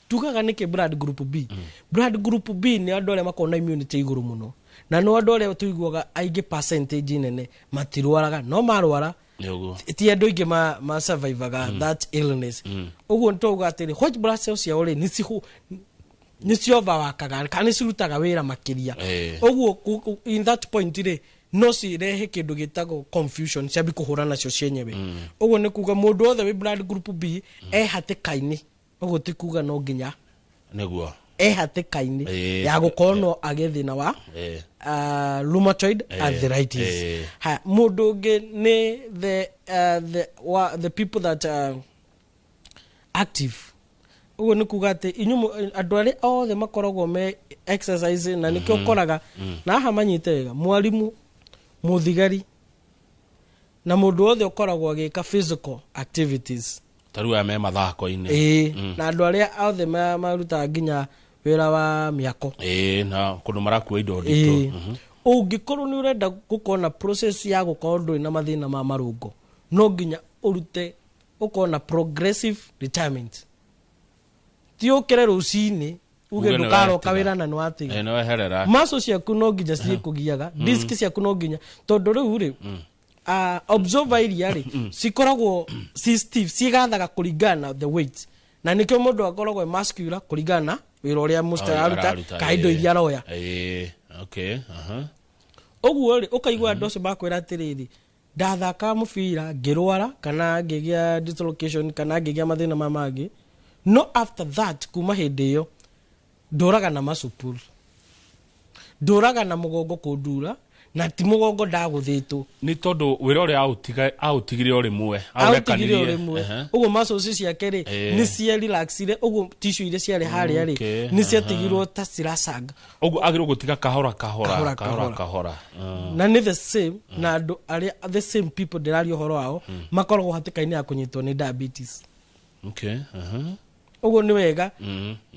Tugaga nĩkĩ blood group B? Blood group B nĩ andũ arĩa makoragwo na immunity igũrũ mũno, na nĩ andũ arĩa tũiguaga aingĩ, percentage nene matirwaraga, no marwara Nĩ ũguo. ti andũ aingĩ ma survivaga that illness. Ũguo nĩ twauga atĩrĩ, white blood cells ciao rĩ, nĩ ciovawakaga kana nĩ cirutaga wĩra makĩria. Ũguo in that point rĩ, no cirehe kĩndũ gĩtagwo confusion, ciambi kũhũra nacio cienyewe. Ũguo nĩ kuga mũndũ wothe wĩ blood group B e hatĩka-inĩ. Ũguo ti kuga no nginya e hatĩka-inĩ ya gũkorwo no agĩe thĩna wa rheumatoid arthritis. Ha, mũndũ ũngĩ nĩ the people that are active. Ũguo nĩ kuga atĩ inyuĩ andũ arĩa othe makoragwo me exercise, na nĩkĩo ũkoraga na haha manyite wega, mwarimũ, mũthigari na mũndũ wothe ũkoragwo agĩka physical activities. Ta rĩu aya me mathako-inĩ. Ĩĩ, na andũ arĩa othe marutaga nginya wĩra wa mĩako. Ĩĩ, na kũndũ marakua indo nditũ. Ũngĩkorwo nĩ ũrenda gũkorwo na process ya gũkorwo ndũrĩ na mathĩna ma marũngo, no nginya ũrute ũkorwo na progressive retirement. Ti ũkĩre rũcinĩ uge Uge nĩ ndũkaroka watiga. wĩra na nĩ watiga. Ĩĩ, nĩ weherera. Maco ciaku no nginya ciĩ kũgiaga, disc ciaku no nginya, tondũ rĩu rĩ, observer iria rĩ cikoragwo ci stiff, cigathaga kũringana na the weight, na nĩkĩo mũndũ akoragwo e muscular kũringana na wĩra ũrĩa mũndũ araruta Araruta, kana indo iria aroya. Ĩĩ, okay, aha. Ũguo rĩ, ũkaigua andũ acio makwĩra atĩrĩrĩ, ndathaka mũbira ngĩrwara kana ngĩgĩa dislocation kana ngĩgĩa mathĩna ma mangĩ, no after that, kuma hĩndĩ ĩyo ndũraga na muscle pull, ndũraga na mũgongo kũndura, na ti mũgongo ndagũthĩtwo. Nĩ tondũ wĩra ũrĩa aũtigire o rĩmwe. Aũtigire o rĩmwe. Ũguo muscles ciake rĩ, nĩ cia relaxire. Ũguo tissue iria ciarĩ harĩa rĩ, nĩ ciatigirwo ta ciracanga. Ũguo agĩrĩirwo gũtiga kahora kahora. Kahora, kahora kahora. Kahora. Na nĩ the same na andũ arĩa, the same people ndĩraria ũhoro wao, makoragwo hatĩka-inĩ ya kũnyitwo nĩ diabetes. Okay, aha. Ũguo nĩ wega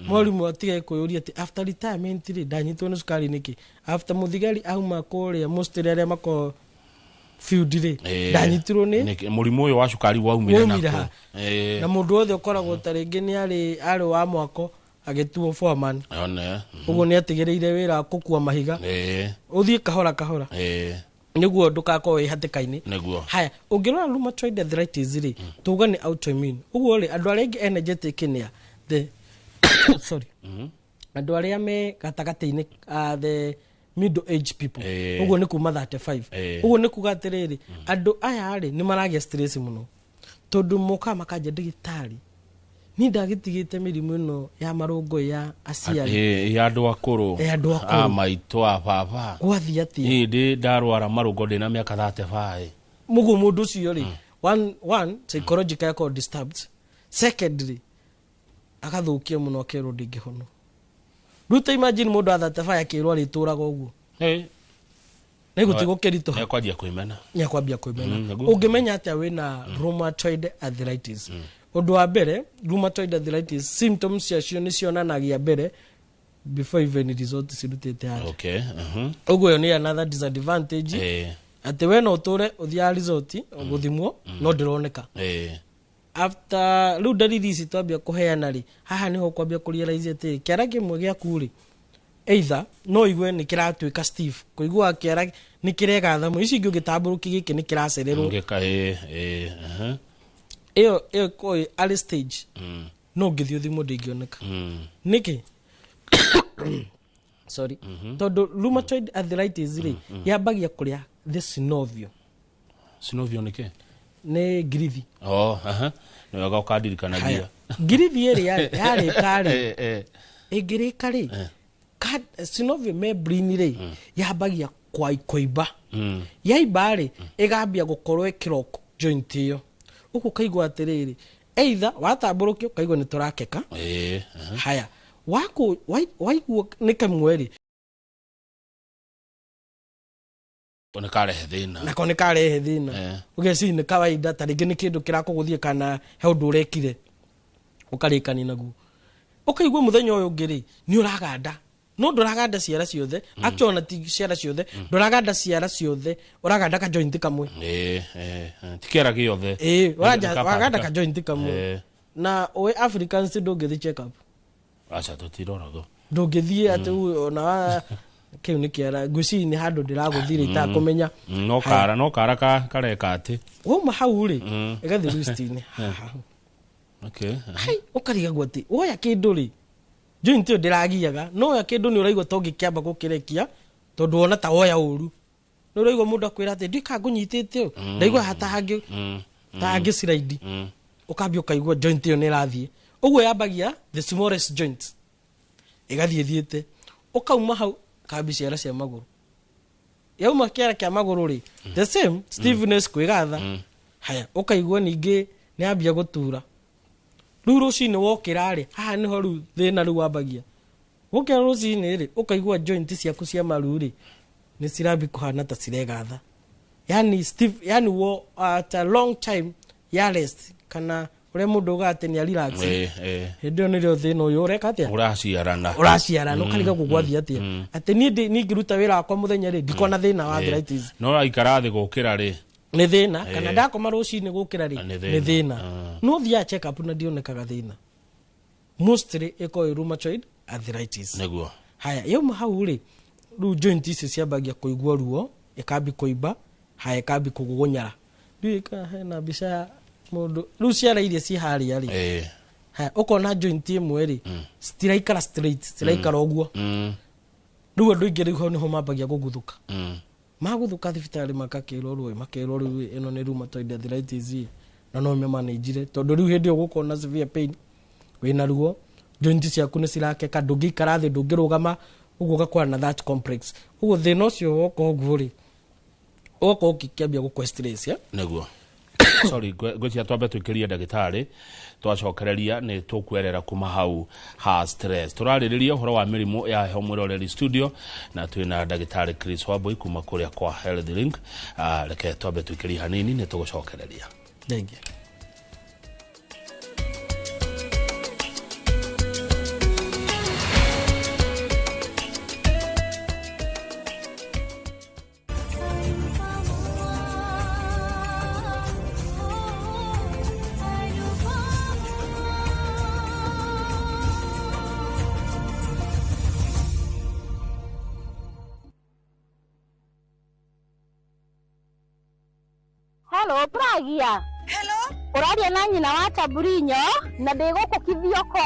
mwarimũ atige kwĩyũria atĩ after retirement rĩ, ndanyitwo nĩ cukari nĩkĩ? After mũthigari auma kũrĩa mũcitĩrĩ arĩa makoragwo field rĩ, ndanyitirwo nĩ Mũrimũ ũyũ wa cukari waumire waumire nakũ? ha? Na mũndũ wothe ũkoragwo ta rĩngĩ nĩ arĩ wa mwako agĩtuo foreman, One. Ũguo nĩ atigĩrĩire wĩra wa kũkua mahiga. Ũthiĩ kahora kahora nĩguo ndũgakorwo wĩ hatĩka-inĩ. Haya, ũngĩrora rheumatoid arthritis rĩ, tuga nĩ autoimmune. Ũguo rĩ, andũ arĩa aingĩ energetic nĩ a the, sorry, andũ arĩa me gatagatĩ-inĩ, the middle age people. Ũguo nĩ kuma 35. Ũguo nĩ kuga atĩrĩrĩ, andũ aya rĩ, nĩ maragĩa stress mũno, tondũ mokaga makanjia, ndagĩtarĩ, niĩ ndagĩtigĩte mĩrimũ ĩno ya marũngo ya aciari. Ya andũ akũrũ. Ĩ, andũ akũrũ. A maitũ, a baba. Gwathiĩ atĩa? Ĩ, ndĩ ndarwara marũngo ndĩ na mĩaka 35. Mũguo mũndũ ũcio rĩ, one psychological akorwo disturbed, secondly agathũkia mũno akerwo ndingĩhonwo. Rĩu ta imagine mũndũ a 35 akĩrwo arĩtũraga ũguo na igũtigwo kĩritũha. Nĩekwanjia kwĩmena. Nĩakwambia kwĩmena. Nĩguo. Ũngĩmenya atĩa wĩna rheumatoid arthritis? Ũndũ wa mbere, rheumatoid arthritis symptoms ciacio nĩ cionanagia mbere before even result cirutĩte haha. Ũguo ĩyo nĩ another disadvantage, atĩ we no ũtũre ũthiaga result gũthimwo no ndĩroneka. After rĩu ndariri ici twambia kũheana rĩ, haha nĩho ũkwambia kũrealize atĩrĩ kĩara kĩmwe gĩaku rĩ, either no igue nĩ kĩratuĩka stiff, kũigua kĩara nĩ kĩregatha mũno, ici ingĩ ũngĩtambũrũkia gĩkĩ nĩ kĩracererwo. Ngĩka ĩ ĩ aha. Ĩyo ĩyo ĩkoragwo ĩ early stage, no ũngĩthiĩ ũthimwo ndĩngĩoneka. Nĩkĩ? Sorry. Tondũ rheumatoid arthritis rĩ, yambagia kũrĩa the synovial. Synovial nĩ kĩ? Nĩ ngirithi. Oh, aha. Nĩ wega ũkandirikanagia. Haya. Ngirithi ĩrĩa yarĩka rĩ, ĩngĩrĩka rĩ, synovial membrane rĩ, yambagia kũimba. Yaimba rĩ, ĩgambia gũkorwo ĩkĩrock joint ĩyo. Ũguo ũkaigua atĩrĩrĩ, either watambũrũkio ũkaigua nĩ tũrakeka. Aha. Haya, waigua nĩ kamwe rĩ, Nĩ karehe thĩna. Nako nĩ karehe thĩna. Ũgeciria nĩ kawaida, ta rĩngĩ nĩ kĩndũ kĩrakũgũthie kana he ũndũ ũrekire, ũkarĩkania naguo. Ũkaigua mũthenya ũyũ ũngĩ rĩ, nĩ ũraganda. No ndũraganda ciara ciothe, actually ona ti ciara ciothe, ndũraganda ciara ciothe, ũraganda ka joint kamwe. Ti kĩara gĩothe. Waganda ka joint kamwe. Na ũĩ Africans ndũngĩthiĩ check up. Aca, tũtiroragwo. Ndũngĩthiĩ atĩ ona kĩu nĩ kĩara, ngwĩciria nĩ handũ ndĩragũthire itakũmenya. No kara, no kara kareka atĩ. Wauma hau rĩ, ĩgathiĩ wrist-inĩ. Okay. Hai, ũkarigagwo atĩ woya kĩndũ rĩ, joint ĩyo ndĩragiaga, no woya kĩndũ nĩ ũraigua ta ũngĩkĩamba gũkĩrekia, tondũ wona ta woya ũru. Nĩ ũraigua mũndũ akwĩra atĩ ndiũĩ kana ngũnyitĩte ũũ, ndaigua haha ta hangĩ, ta hangĩ slide. Ũkambia ũkaigua joint ĩyo nĩ ĩrathiĩ. Ũguo yambagia the smallest joint, ĩgathiĩ ĩthiĩte. Ũkauma hau, kambi ciara cia magũrũ. Yauma kĩara kĩa magũrũ rĩ, the same stiffness, kwĩgatha. Haya, ũkaigua ningĩ nĩ yambia gũtura. Rĩu rũcinĩ wokĩra rĩ, haha nĩho rĩu thĩna rĩu wambagia. Wokĩra rũcinĩ rĩ, ũkaigua joint ciaku cia maru rĩ, nĩ cirambi kũhana ta ciregatha. Yani stiff, yani wo at a long time ya rest, kana ũrĩa mũndũ ugaga atĩ nĩ relax. Hĩndĩ ĩyo nĩrĩo thĩna ũyũ ũreka atĩa? Ũraciarana. Ũraciarana, ũkarigagwo gwathiĩ atĩa. Atĩ niĩ ngĩruta wĩra wakwa mũthenya rĩ, ndikona thĩna wa arthritis. No ũraikara thĩ gũkĩra rĩ, nĩ thĩna, kana ndakoma rũcinĩ gũkĩra rĩ, Nĩ nĩ thĩna. thĩna. No thiaga check up na ndionekaga thĩna. Mostly ĩkoragwo ĩ rheumatoid arthritis. Nĩguo. Haya, yauma hau rĩ, rĩu joint icio ciambagia kũigua ruo, ĩkambi kũimba, haya, ĩkambi kũgũgũnyara. Ndiũĩ kana hena mbica ya mũndũ rĩu ciara iria ci harĩa rĩ. Haya, ũkona joint ĩmwe rĩ, citiraikara straight, citiraikara ũguo. Rĩu andũ aingĩ rĩu hau nĩho mambagia gũguthũka. Maguthũka thibitarĩ makakĩrwo rũĩ, makerwo rĩu ĩno nĩ rheumatoid arthritis ĩ, na no mĩmanĩnjire, tondũ rĩu hĩndĩ ĩyo gũkorwo na severe pain, wĩna ruo, joint ciaku nĩ cirakeka, ndũngĩikara thĩ, ndũngĩrũgama, ũguo ũgakorwo na that complex. Ũguo thĩna ũcio woka ũguo rĩ, ũgakorwo ũkĩambia gũkũhe stress, eh? Nĩguo. Sorry, ngwĩciria twambe twĩkĩrie ndagĩtarĩ, twacokereria nĩ tũkwerera kuma hau ha stress. Tũrarĩrĩria ũhoro wa mĩrimũ ya heho mwĩroreri studio, na twĩna ndagĩtarĩ Chris Wambui kuma kũrĩa kwa Health Link. Reke twambe twĩkĩrie hanini, nĩ tũgũcokereria. Thank you. Hello, Pragia. Hello. Ũraria na nyina wa Taburinyo na ndĩ gũkũ Kithioko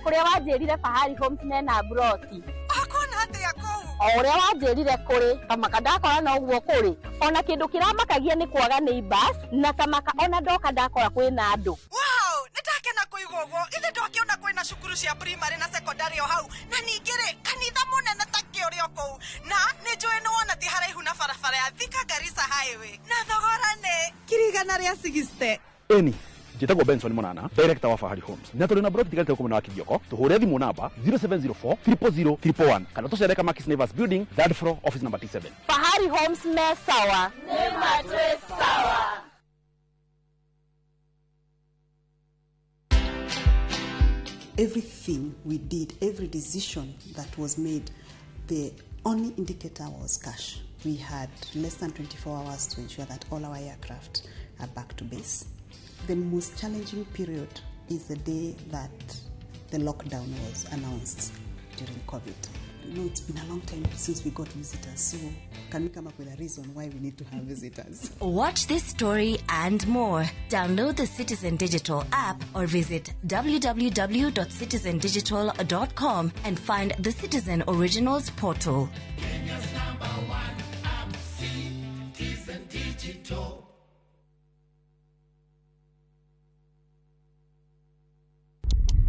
kũrĩa wanjĩrire Fahari Homes mena mburoti. Ũkuona atĩa kũu? O ũrĩa wanjĩrire kũrĩ, tamaka ndakora no ũguo kũrĩ. Ona kĩndũ kĩramakagia nĩ kwaga neighbors na tamaka ona ndoka ndakora kwĩna andũ. Wow, nĩ ndakena kũigua ũguo. Ithe ndwakĩona kwĩna cukuru cia primary na secondary o hau, na ningĩ rĩ kanitha mũnene ta kĩ ũrĩ o kũu, na nĩ njũĩ nĩ wona ti haraihu na barabara ya Thika Garissa Highway, na thogora nĩ 160,000. Eni njĩtagwo Benson Monana, director wa Fahari Homes, na tũrĩ na broti tigarĩte gũkũ mwena wa Kithioko. Tũhũre thimũ namba 0704 000 111 kana tũcere Kamakis Neighbors Building, third floor, office number T7. Fahari Homes me sawa. Nĩ matwĩ sawa. Everything we did, every decision that was made, the only indicator was cash. We had less than 24 hours to ensure that all our aircraft are back to base. The most challenging period is the day that the lockdown was announced during COVID. You know, it's been a long time since we got visitors, so can we come up with a reason why we need to have visitors? Watch this story and more. Download the Citizen Digital app or visit www.citizendigital.com and find the Citizen Originals portal. Kenya's number one app, Citizen Digital.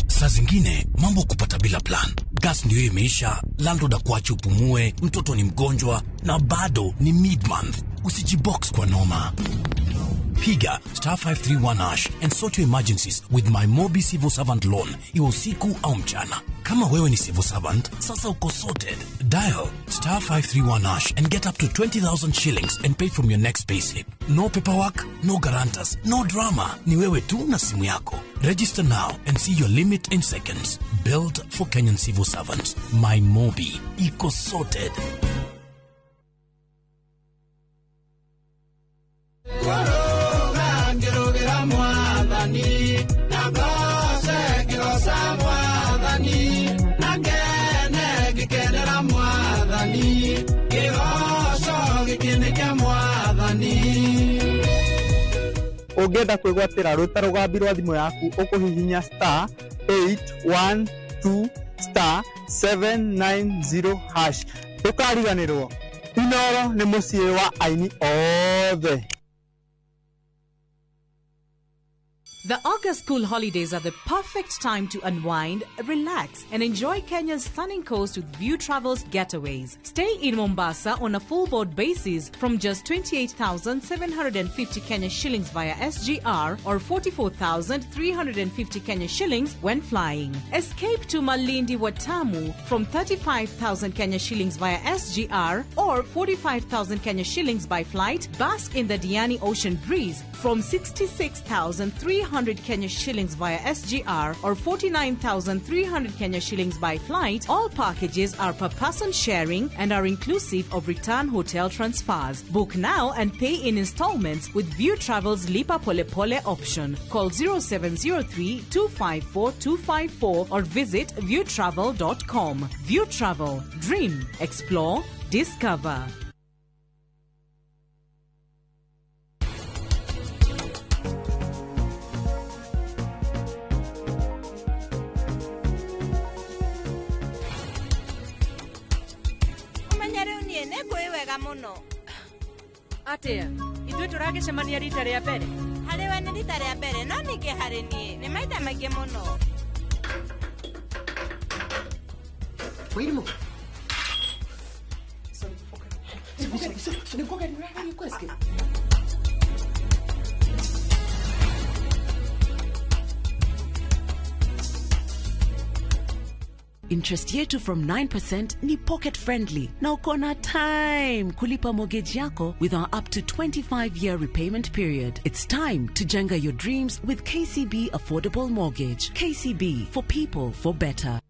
Saa zingine mambo kupata bila plan. Gas ndio imeisha, landlord akuache upumue, mtoto ni mgonjwa na bado ni mid-month. Usijibox kwa noma. Piga star 531 hash and sort your emergencies with my Mobi Civil Servant Loan, iwe usiku au mchana. Kama wewe ni civil servant, sasa uko sorted. Dial star 531 hash and get up to 20,000 shillings and pay from your next payslip. No paperwork, no guarantors, no drama. Ni wewe tu na simu yako. Register now and see your limit in seconds. Built for Kenyan civil servants. My Mobi. Iko sorted. Ũngĩenda kwĩgwatĩra rwĩta rũgambi rwa thimũ yaku ũkũhihinya star 812 star 790 hash. Ndũkariganĩrwo, Inoro nĩ mũciĩ wa aini othe. The August school holidays are the perfect time to unwind, relax, and enjoy Kenya's stunning coast with View Travels getaways. Stay in Mombasa on a full board basis from just 28,750 Kenya shillings via SGR or 44,350 Kenya shillings when flying. Escape to Malindi Watamu from 35,000 Kenya shillings via SGR or 45,000 Kenya shillings by flight. Bask in the Diani Ocean breeze from 66,300 Kenya shillings via SGR or 49,300 Kenya shillings by flight. All packages are per person sharing and are inclusive of return hotel transfers. Book now and pay in installments with View Travel's Lipa Pole Pole option. Call 0703 254 254 or visit viewtravel.com. View Travel. Dream, explore, discover. Wega muno. Atia ithuĩ tũragĩcemania rita rĩa mbere. Harĩ we nĩ rita rĩa mbere, no ningĩ harĩ niĩ nĩ maita maingĩ mũno. Wĩrimũ. Interest yetu from 9% ni pocket friendly na uko na time kulipa mortgage yako with our up to 25-year repayment period. It's time to jenga your dreams with KCB Affordable Mortgage. KCB, for people, for better.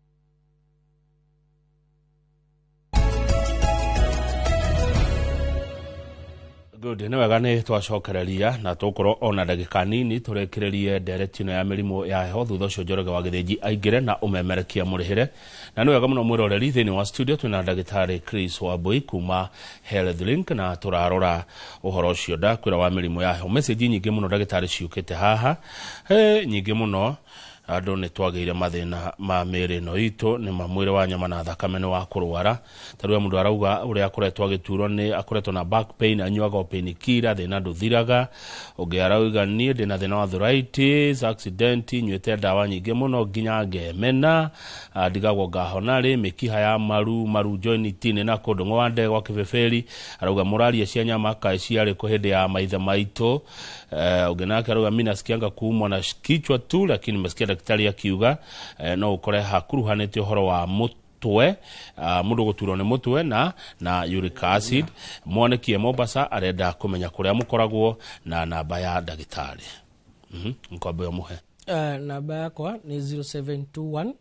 Good, nĩ wega nĩ twacokereria na tũkorwo ona ndagĩka nini tũrekererie ndereti ĩno ya mĩrimũ ya heho. Thutha ũcio Njoroge wa Gĩthĩnji aingĩre na ũmemerekia mũrĩhĩre. Na nĩ wega mũno mwĩroreri, thĩinĩ wa studio twĩna ndagĩtarĩ Chris Wambui kuma Health Link na tũrarora ũhoro ũcio ndakwĩra wa mĩrimũ ya heho. Message nyingĩ mũno ndagĩtarĩ ciũkĩte haha, nyingĩ mũno. Andũ nĩ twagĩire mathĩna ma mĩĩrĩ ĩno itũ, nĩ ma mwĩrĩ wa nyama na thakame nĩ wa kũrwara. Ta rĩu mũndũ arauga ũrĩa akoretwo agĩturwo nĩ akoretwo na back pain, anyuaga o painkiller, thĩna ndũthiraga. Ũngĩ arauga niĩ ndĩna thĩna wa arthritis, accident, nyuĩte ndawa nyingĩ mũno nginya ngemena, ndigagwo ngahona rĩ, mĩkiha ya maru, maru joint nĩ na kũndũ ng'wa ndegwa kĩbĩbĩri. Arauga mũraria cia nyama kaĩ ciarĩ kũ hĩndĩ ya maithe maitũ. Ũngĩ nake arauga mimi nasikianga kuumwa na kichwa tu, lakini nimesikia daktari akiuga no ukore hakuruhanĩte ũhoro wa mũtwe, mũndũ gũturwo nĩ mũtwe na uric acid. Mwanekie Mombasa arenda kũmenya kũrĩa mũkoragwo na namba ya ndagĩtarĩ. Nkombe mũhe. Namba yakwa nĩ 0721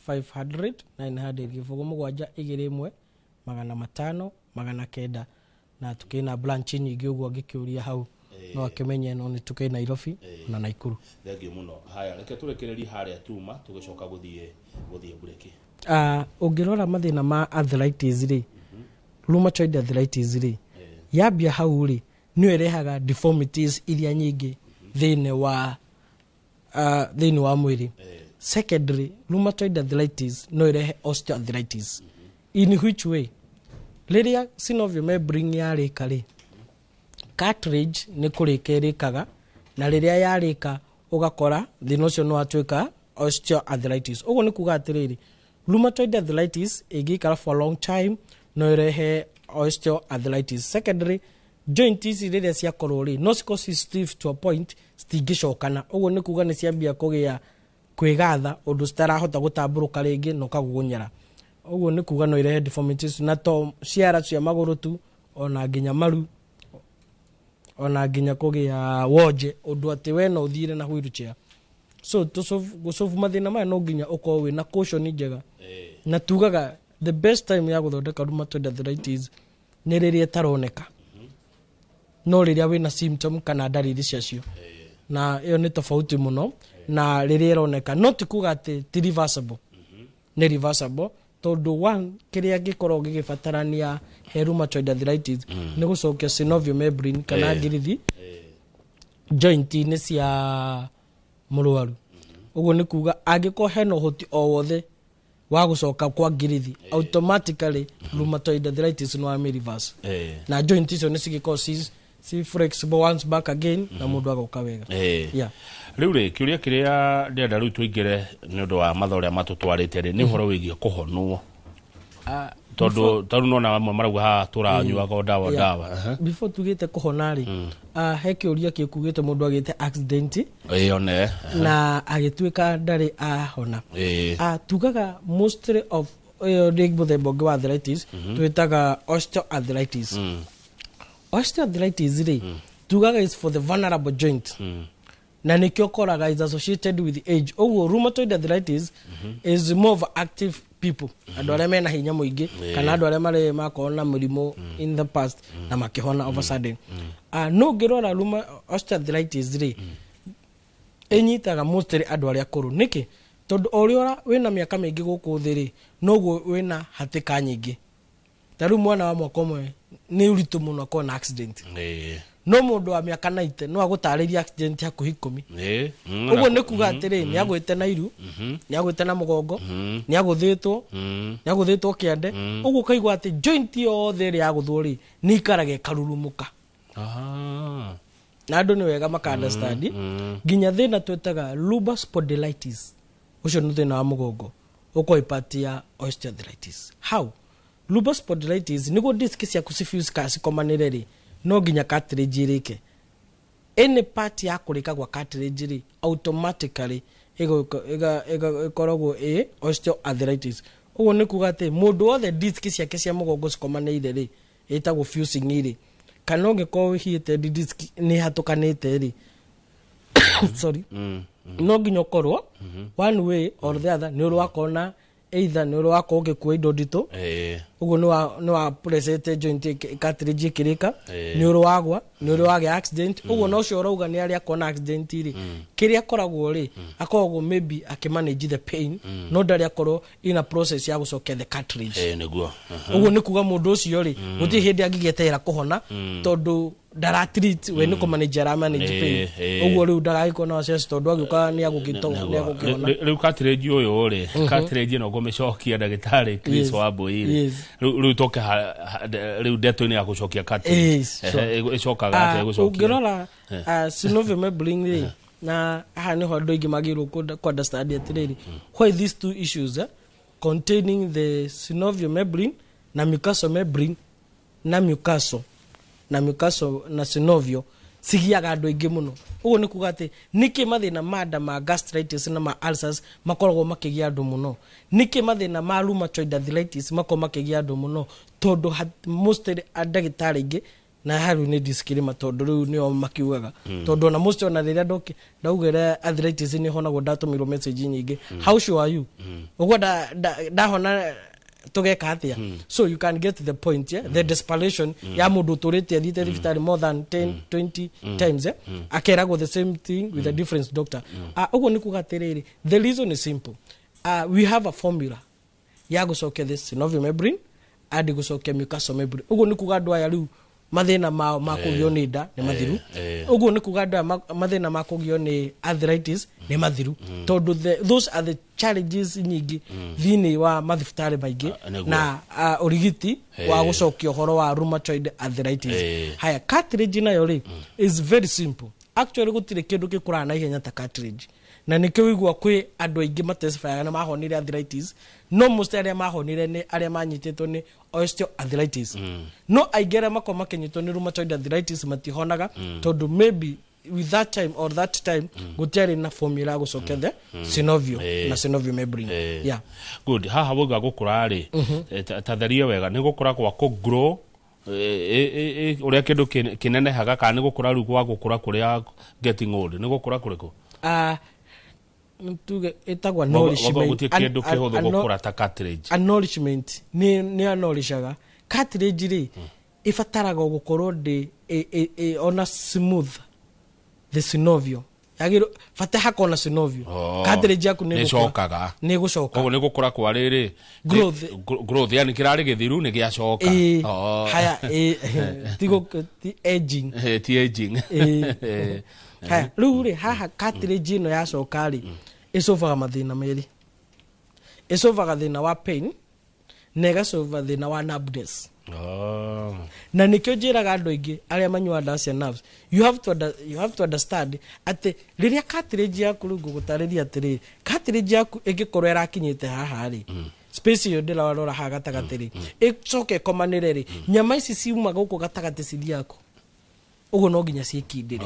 500 900 0 7 21 500 900, na tukĩna branch nyingĩ ũguo ngĩkĩũria hau. No akĩmenye no nĩ tũkĩ Nairobi na Naikuru. Thengiũ mũno. Haya, reke tũrekererie harĩa tuma tũgĩcoka gũthiĩ mburĩki. Ũngĩrora mathĩna ma arthritis rĩ, rheumatoid arthritis rĩ, yambia hau rĩ, nĩyo ĩrehaga deformities iria nyingĩ thĩinĩ wa mwĩrĩ. Secondary, rheumatoid arthritis no ĩrehe osteoarthritis. In which way? Rĩrĩa synovial membrane yarĩka rĩ, cartilage nĩ kũrĩka ĩrĩkaga, na rĩrĩa yarĩka ũgakora thĩna ũcio nĩ watuĩka osteoarthritis. Ũguo nĩ kuga atĩrĩrĩ, rheumatoid arthritis ĩngĩikara for a long time no ĩrehe osteoarthritis. Secondary, joint ici rĩrĩa ciakorwo rĩ, no cikorwo ci stiff to a point citingĩcokana. Ũguo nĩ kuga nĩ ciambia kũgĩa kwĩgatha ũndũ citarahota gũtambũrũka rĩngĩ na ũkagũgũnyara. Ũguo nĩ kuga no irehe deformities, na to ciara cia magũrũ tu, ona nginya maru, ona nginya kũgĩa wonje, ũndũ atĩ we no ũthiire na wheelchair. So gũsolve mathĩna maya no nginya ũkorwo wĩna caution njega. Na tugaga the best time ya gũthondeka rheumatoid arthritis nĩ rĩrĩa ĩtaroneka, no rĩrĩa wĩna symptom kana ndariri ciacio, na ĩyo nĩ tofauti mũno na rĩrĩa ĩroneka. No ti kuga atĩ ti reversible, nĩ reversible, tondũ one, kĩrĩa gĩkoragwo gĩgĩbatarania he rheumatoid arthritis nĩ gũcokia synovial membrane kana ngirithi joint-inĩ cia mũrwaru. Ũguo nĩ kuga angĩkorwo hena ũhoti o wothe wa gũcoka kwa ngirithi, automatically rheumatoid arthritis no ame reverse, na joint icio nĩ cigĩkorwo ci flexible once back again, na mũndũ agoka wega. Yeah. Rĩu rĩ, kĩũria kĩrĩa ndĩrenda rĩu tũingĩre nĩ ũndũ wa mathaa ũrĩa matũtwarĩte rĩ, nĩ ũhoro wĩgiĩ kũhonwo, tondũ tarĩu nona amwe marauga haha tũranyuaga o ndawa ndawa. Before tugĩte kũhona rĩ, he kĩũria kĩkugĩte mũndũ agĩte accident ĩĩ one na agĩtuĩka ndarĩ ahona. Tugaga mostly of ĩyo nĩ mũthemba ũngĩ wa arthritis twĩtaga osteoarthritis. Osteoarthritis rĩ, tugaga is for the vulnerable joint, na nĩkĩo ũkoraga is associated with age. Ũguo rheumatoid arthritis is more of active people, andũ arĩa mena hinya mũingĩ, kana andũ arĩa marĩ makorwo na mũrimũ in the past na makĩhona over sudden. No ũngĩrora osteoarthritis rĩ, ĩnyitaga mostly andũ arĩa akũrũ. Nĩkĩ? Tondũ o ũrĩa wĩna mĩaka mĩingĩ gũkũ thĩ rĩ, noguo wĩna hatĩka nyingĩ. Ta rĩu mwana wa mwaka ũmwe nĩ ũritũ mũno akorwo na accident, no mũndũ wa mĩaka 90 no agũtarĩrie accident hakuhĩ 10. Ũguo nĩ kuga atĩrĩ, nĩ agwĩte na iru, nĩ agwĩte na mũgongo, nĩ agũthĩtwo, nĩ agũthĩtwo kĩande. Ũguo ũkaigua atĩ joint yothe ĩrĩa yagũthwo rĩ, nĩ ikaraga ĩkarurumũka. Na andũ nĩ wega maka understand nginya thĩna twĩtaga lumbar spondylitis. Ũcio nĩ thĩna wa mũgongo ũkorwo part ya osteoarthritis. How? Lumbar spondylitis, nĩguo disc ciaku ci fuse kana cikomanĩre rĩ, no nginya cartilage ĩrĩke. Any part ya kũrĩka gwa cartilage rĩ, automatically ĩkoragwo ĩ osteoarthritis. Ũguo nĩ kuga atĩ mũndũ wothe disc ciake cia mũgongo cikomanĩire rĩ, ĩtagwo fusing rĩ, kana ũngĩkorwo wĩhiĩte disc nĩ hatũkanĩte rĩ, sorry, no nginya ũkorwo one way or the other nĩ ũrĩ wakorwo na either nĩ ũrĩ wakorwo ũgĩkua indo nditũ, ũguo nĩ wa pressete joint cartilage ĩkĩrĩka, nĩ ũrĩ wagwa, nĩ ũrĩ wagĩa accident. Ũguo na ũcio ũrauga nĩ arĩa akona accident rĩ, kĩrĩa akoragwo rĩ, akoragwo maybe akĩmanage the pain, no ndarĩ akorwo ina process ya gũcokia the cartilage. Nĩguo. Ũguo nĩ kuga mũndũ ũcio rĩ, gũtirĩ hĩndĩ angĩgĩeterera kũhona, tondũ ndara treat, we nĩ kũmanage ara manage pain. Ũguo rĩu ndagagĩkorwo na wasiwasi, tondũ agĩũka nĩ agũkĩhona. Rĩu cartilage ũyũ rĩ, cartilage ĩno ngũmĩcokia ndagĩtarĩ Chris Wambui rĩ, rĩu tũke rĩu ndeto-inĩ ya gũcokia cartilage, ĩcokaga atĩa gũcokia? Ũngĩrora synovial membrane rĩ, na haha nĩho andũ aingĩ magĩrĩirwo kũ understand atĩrĩrĩ, why these two issues containing the synovial membrane na mucosal membrane na mucosal na mucosal na synovial cigiaga andũ aingĩ mũno. Ũguo nĩ kuga atĩ nĩkĩ mathĩna ma nda ma gastritis na ma ulcers makoragwo makĩgia andũ mũno, nĩkĩ mathĩna ma rheumatoid arthritis makoragwo makĩgia andũ mũno, tondũ mostly ndagĩtarĩ aingĩ na haru nĩ disclaimer, tondũ rĩu nĩo makiugaga, tondũ ona most ona rĩrĩa ndaugire arthritis nĩ honagwo, ndatũmĩrwo message nyingĩ, how sure are you? Ũguo ndahona Tũgeka atĩa? So you can get the point, yeah? The desperation ya mũndũ ũtũrĩte athiĩte thibitarĩ more than 10, 20 times, yeah? Akeragwo the same thing with a different doctor. Ũguo nĩ kuga atĩrĩrĩ, the reason is simple. We have a formula ya gũcokia the synovial membrane and gũcokia mucosal membrane. Ũguo nĩ kuga andũ aya rĩu mathĩna mao ma kũgio nĩ nda nĩ mathiru. Ũguo nĩ kuga andũ aya mathĩna ma kũgio nĩ arthritis nĩ mathiru, tondũ those are the challenges nyingĩ thĩinĩ wa mathibitarĩ maingĩ na ũrigiti wa gũcokia ũhoro wa rheumatoid arthritis. Haya, cartilage nayo rĩ is very simple actually. Gũtirĩ kĩndũ gĩkũraga na ihenya ta cartilage, na nĩkĩo wĩigua kwĩ andũ aingĩ matestifyaga na mahonire arthritis, no most arĩa mahonire nĩ arĩa manyitĩtwo nĩ osteoarthritis, no aingĩ arĩa makorwo makĩnyitwo nĩ rheumatoid arthritis matihonaga, tondũ maybe with that time or that time gũtiarĩ na formula ya gũcokia the synovial na synovial membrane. Yeah. Good. Haha wauga gũkũra rĩ, ta therie wega, nĩ gũkũra gwa kũ grow ũrĩa kĩndũ kĩnenehaga, kana nĩ gũkũra rĩu gwa gũkũra kũrĩa getting old? Nĩ gũkũra kũrĩkũ? Tuge ĩtagwo nourishment. Gũtirĩ kĩndũ kĩhũthũ gũkũra ta cartilage. Nourishment nĩ anourishaga cartilage rĩ, ĩbataraga gũkorwo ndĩ ona smooth the synovial yagĩrĩirwo bata hakorwo na synovial. Cartilage yaku nĩ nĩ ĩgũkũra. Ĩcokaga. Nĩ ĩgũcoka. Koguo nĩ gũkũra kwa rĩrĩ Growth. Growth, yani kĩrarĩ gĩthiru nĩ gĩacoka. Ĩĩ. Haya, ĩĩ, ti aging. Ti aging. Ĩĩ. Haya, rĩu rĩ, haha cartilage ĩno yacoka rĩ, ĩcovaga mathĩna merĩ: ĩcovaga thĩna wa pain na ĩgacova thĩna wa numbness. Na nĩkĩo njĩraga andũ aingĩ arĩa manyuaga ndawa cia nerves, you have to understand atĩ rĩrĩa cartilage yaku, rĩu ngũgũtarĩria atĩrĩrĩ, cartilage yaku ĩngĩkorwo ĩrakinyĩte haha rĩ, space ĩyo ndĩrarora haha gatagatĩ rĩ, ĩcoke ĩkomanĩre rĩ, nyama ici ciuma gũkũ gatagatĩ cithiaga kũ? Ũguo no nginya ciĩkindĩre.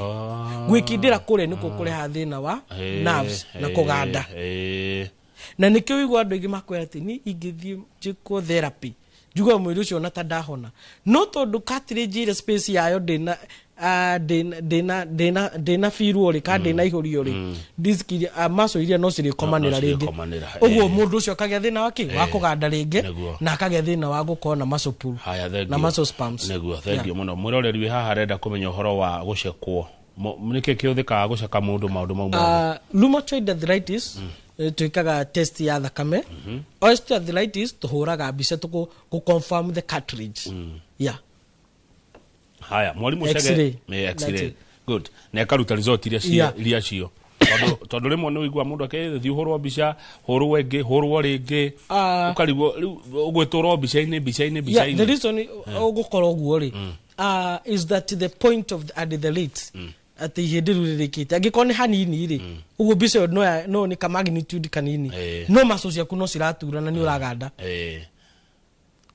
Gwĩkindĩra kũrĩa nĩkuo kũrehaga thĩna wa nerves na kũganda. Na nĩkĩo wĩigua andũ aingĩ makwĩra atĩ ni ingĩthiĩ njĩkwo therapy, njugaga mwĩrĩ ũcio ona ta ndahona, no tondũ cartilage ĩrĩa space yayo ndĩna ndĩna firwo rĩ, kana ndĩna ihũrio rĩ, disc iria, muscle iria no cirĩkomanĩra No rĩngĩ. cirĩkomanĩra, Ũguo mũndũ ũcio akagĩa thĩna wa kĩ? Wa kũganda rĩngĩ. Na akagĩa thĩna wa gũkorwo na muscle pull Haya, thank na you. muscle spasms. Nĩguo, thank you mũno. Mwĩroreri wĩ haha arenda kũmenya ũhoro wa gũcekwo. Nĩkĩ kĩhũthĩkaga gũceka mũndũ maũndũ mau mothe? Rheumatoid arthritis, twĩkaga test ya thakame. Osteoarthritis tũhũraga mbica tũkũ confirm the cartilage, yeah. Haya, mwarimũ Chege. X-ray. X-ray. That's it. Good. Na ĩkaruta result iria iria cio, tondũ rĩmwe nĩ ũigua mũndũ akĩthiĩ ũhũrwo mbica, hũrwo ĩngĩ, hũrwo rĩngĩ, ũkarigwo rĩu ũgwĩtũrwo mbica-inĩ, mbica-inĩ, Yeah, the mbica-inĩ. reason ũgũkorwo ũguo rĩ, is that the point of the, and the rate atĩ ihĩndĩ rĩu rĩrĩkĩte, angĩkorwo nĩ hanini rĩ, ũguo mbica ĩyo no nĩ ka magnitude kanini, no muscle ciaku no ciratura na nĩ ũraganda.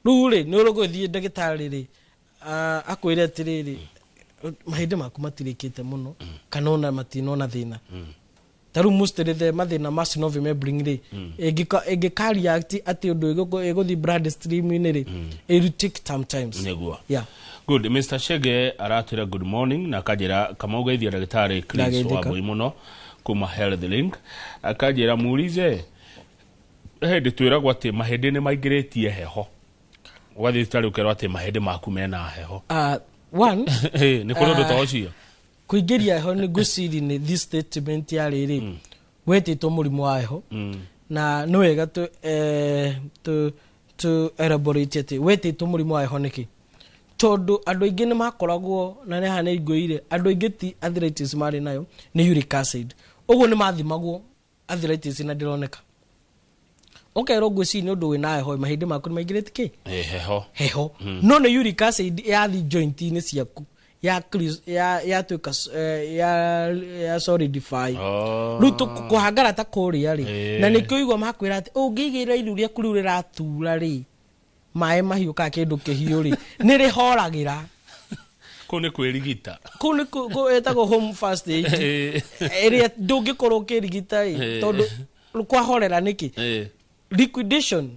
Rĩu rĩ, nĩ ũgũthiĩ ndagĩtarĩ rĩ, akwĩre atĩrĩrĩ, mahĩndĩ maku matirĩkĩte mũno kana ona matinona thĩna. Ta rĩu mostly the mathĩna ma synovial membrane rĩ, ĩngĩkaria atĩ ũndũ ĩgũthiĩ blood stream-inĩ rĩ, it will take sometimes. Yeah. Good. Mr Chege aratwĩra good morning na akanjĩra Kamau geithia ndagĩtarĩ Chris. Ndageithĩka. Wambui mũno kuma Health Link. Akanjĩra muulize, hĩndĩ twĩragwo atĩ mahĩndĩ nĩ maingĩrĩtie heho, ũgathiĩ thibitarĩ ũkerwo atĩ mahĩndĩ maku mena heho. One Nĩ kũrĩ ũndũ ta ũcio? Kũingĩria heho nĩ ngwĩciria nĩ this statement ya rĩrĩ wetĩtwo mũrimũ wa heho, na nĩ wega tu elaborate atĩ wetĩtwo mũrimũ wa heho nĩkĩ, tondũ andũ aingĩ nĩ makoragwo na nĩ haha nĩ ngwĩire andũ aingĩ ti arthritis marĩ nayo, nĩ uric acid. Ũguo nĩ mathimagwo arthritis na ndĩroneka, ũkerwo ngwĩciria nĩ ũndũ wĩna heho, mahĩndĩ maku nĩ maingĩrĩte kĩ? Heho. Heho. No nĩ uric acid yathi joint-inĩ ciaku ya yatuĩka ya solidify. Rĩu kũhangara ta kũrĩa rĩ, na nĩkĩo igua makwĩra atĩ ũngĩigĩrĩra iru rĩaku rĩu rĩratura rĩ, maĩ mahiũ kana kĩndũ kĩhiũ rĩ, nĩ rĩhoragĩra. Kũu nĩ kwĩrigita. Kũu nĩ ĩtagwo home first aid ĩrĩa ndũngĩkorwo ũkĩrigita ĩ, tondũ kwahorera nĩkĩ? Liquidation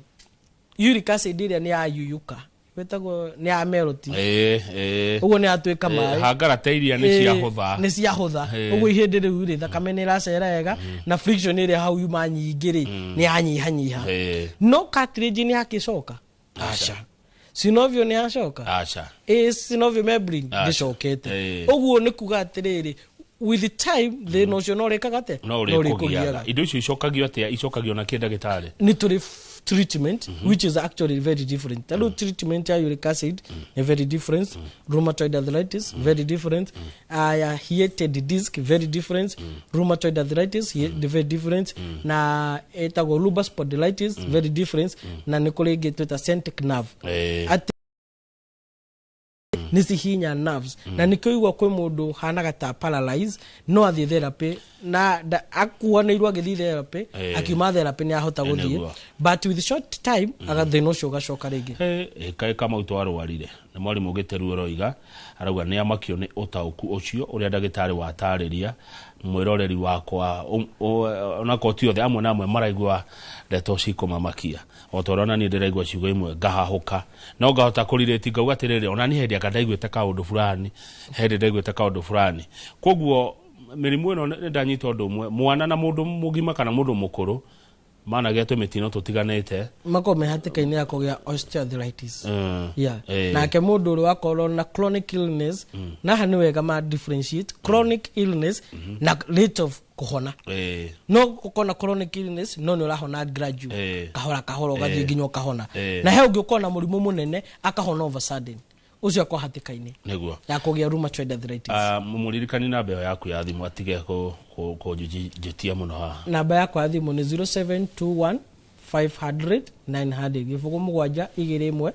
uric acid ĩrĩa nĩ yayuyuka. Wĩtagwo nĩ ya meloti. Ĩĩ, ĩĩ. Ũguo nĩ yatuĩka Ĩĩ, maĩ. Hangara ta iria nĩ ciahũtha. Nĩ ciahũtha. Ĩĩ. Ũguo ihĩndĩ rĩu rĩ, thakame nĩ ĩracera wega na friction ĩrĩa hau yuma nyingĩ rĩ, nĩ yanyihanyiha. No cartilage nĩ yakĩcoka? Aca. Synovial nĩ yacoka? Aca. Ĩ synovial membrane Aca. ndĩcokete. Ũguo Ũguo nĩ kuga atĩrĩrĩ, with time thĩna ũcio no ũrĩkaga atĩa? No No ũrĩkũgiaga. ũrĩkũgiaga. Indo icio icokagio atĩa? Icokagio na kĩ, ndagĩtarĩ? Nĩ tũrĩ treatment which is actually very different. Ta rĩu treatment ya uric acid nĩ very different, rheumatoid arthritis very different, ya heated disc very different, rheumatoid arthritis very different, na ĩtagwo lumbar spondylitis very different, na nĩ kũrĩ ĩngĩ twĩta sciatic nerve, atĩ nĩ cihinya nerves, na nĩkĩo igua kwĩ mũndũ hanaga ta paralyze no athiĩ therapy na akuanĩirwo agĩthiĩ therapy, akiuma therapy nĩ ahota gũthiĩ, but with short time agathĩna ũcio ũgacoka rĩngĩ. Kaĩ Kamau twarwarire nĩ mwarimũ Gĩteru ũroiga, arauga nĩ amakio nĩ ũtaũku ũcio ũrĩa ndagĩtarĩ watarĩria mwĩroreri wakwa. Onakorwo ti othe, amwe na amwe maraigua ndeto cikũmamakia o ta ũrĩa ona niĩ ndĩraigua ciugo imwe ngahahũka, no ngahota kũrirĩti ngauga atĩrĩrĩ, ona niĩ hĩndĩ anga ndaiguĩte kaũndũ fulani, hĩndĩ ndaiguĩte kaũndũ fulani. Koguo mĩrimũ ĩno nĩ ndanyita ũndũ ũmwe, mwana na mũndũ mũgima kana mũndũ mũkũrũ managĩa tũmĩtino tũtiganĩte. Makorwo me hatĩka-inĩ ya kũgĩa osteoarthritis. Nake mũndũ ũrĩa wakorwo na chronic illness, naha nĩ wega ma differentiate chronic illness na rate of kũhona. No ũkorwo na chronic illness no nĩ ũrahona gradual, kahora kahora, ũgathiĩ nginya ũkahona. Na he ũngĩ ũkorwo na mũrimũ mũnene akahona over sudden, ũcio akorwo hatĩka-inĩ ya kũgĩa rheumatoid arthritis. Ah, mũririkani namba ĩyo yaku ya thimũ atige kũnjĩtia mũno haha. Namba yakwa ya thimũ nĩ 0721 500 900, 0721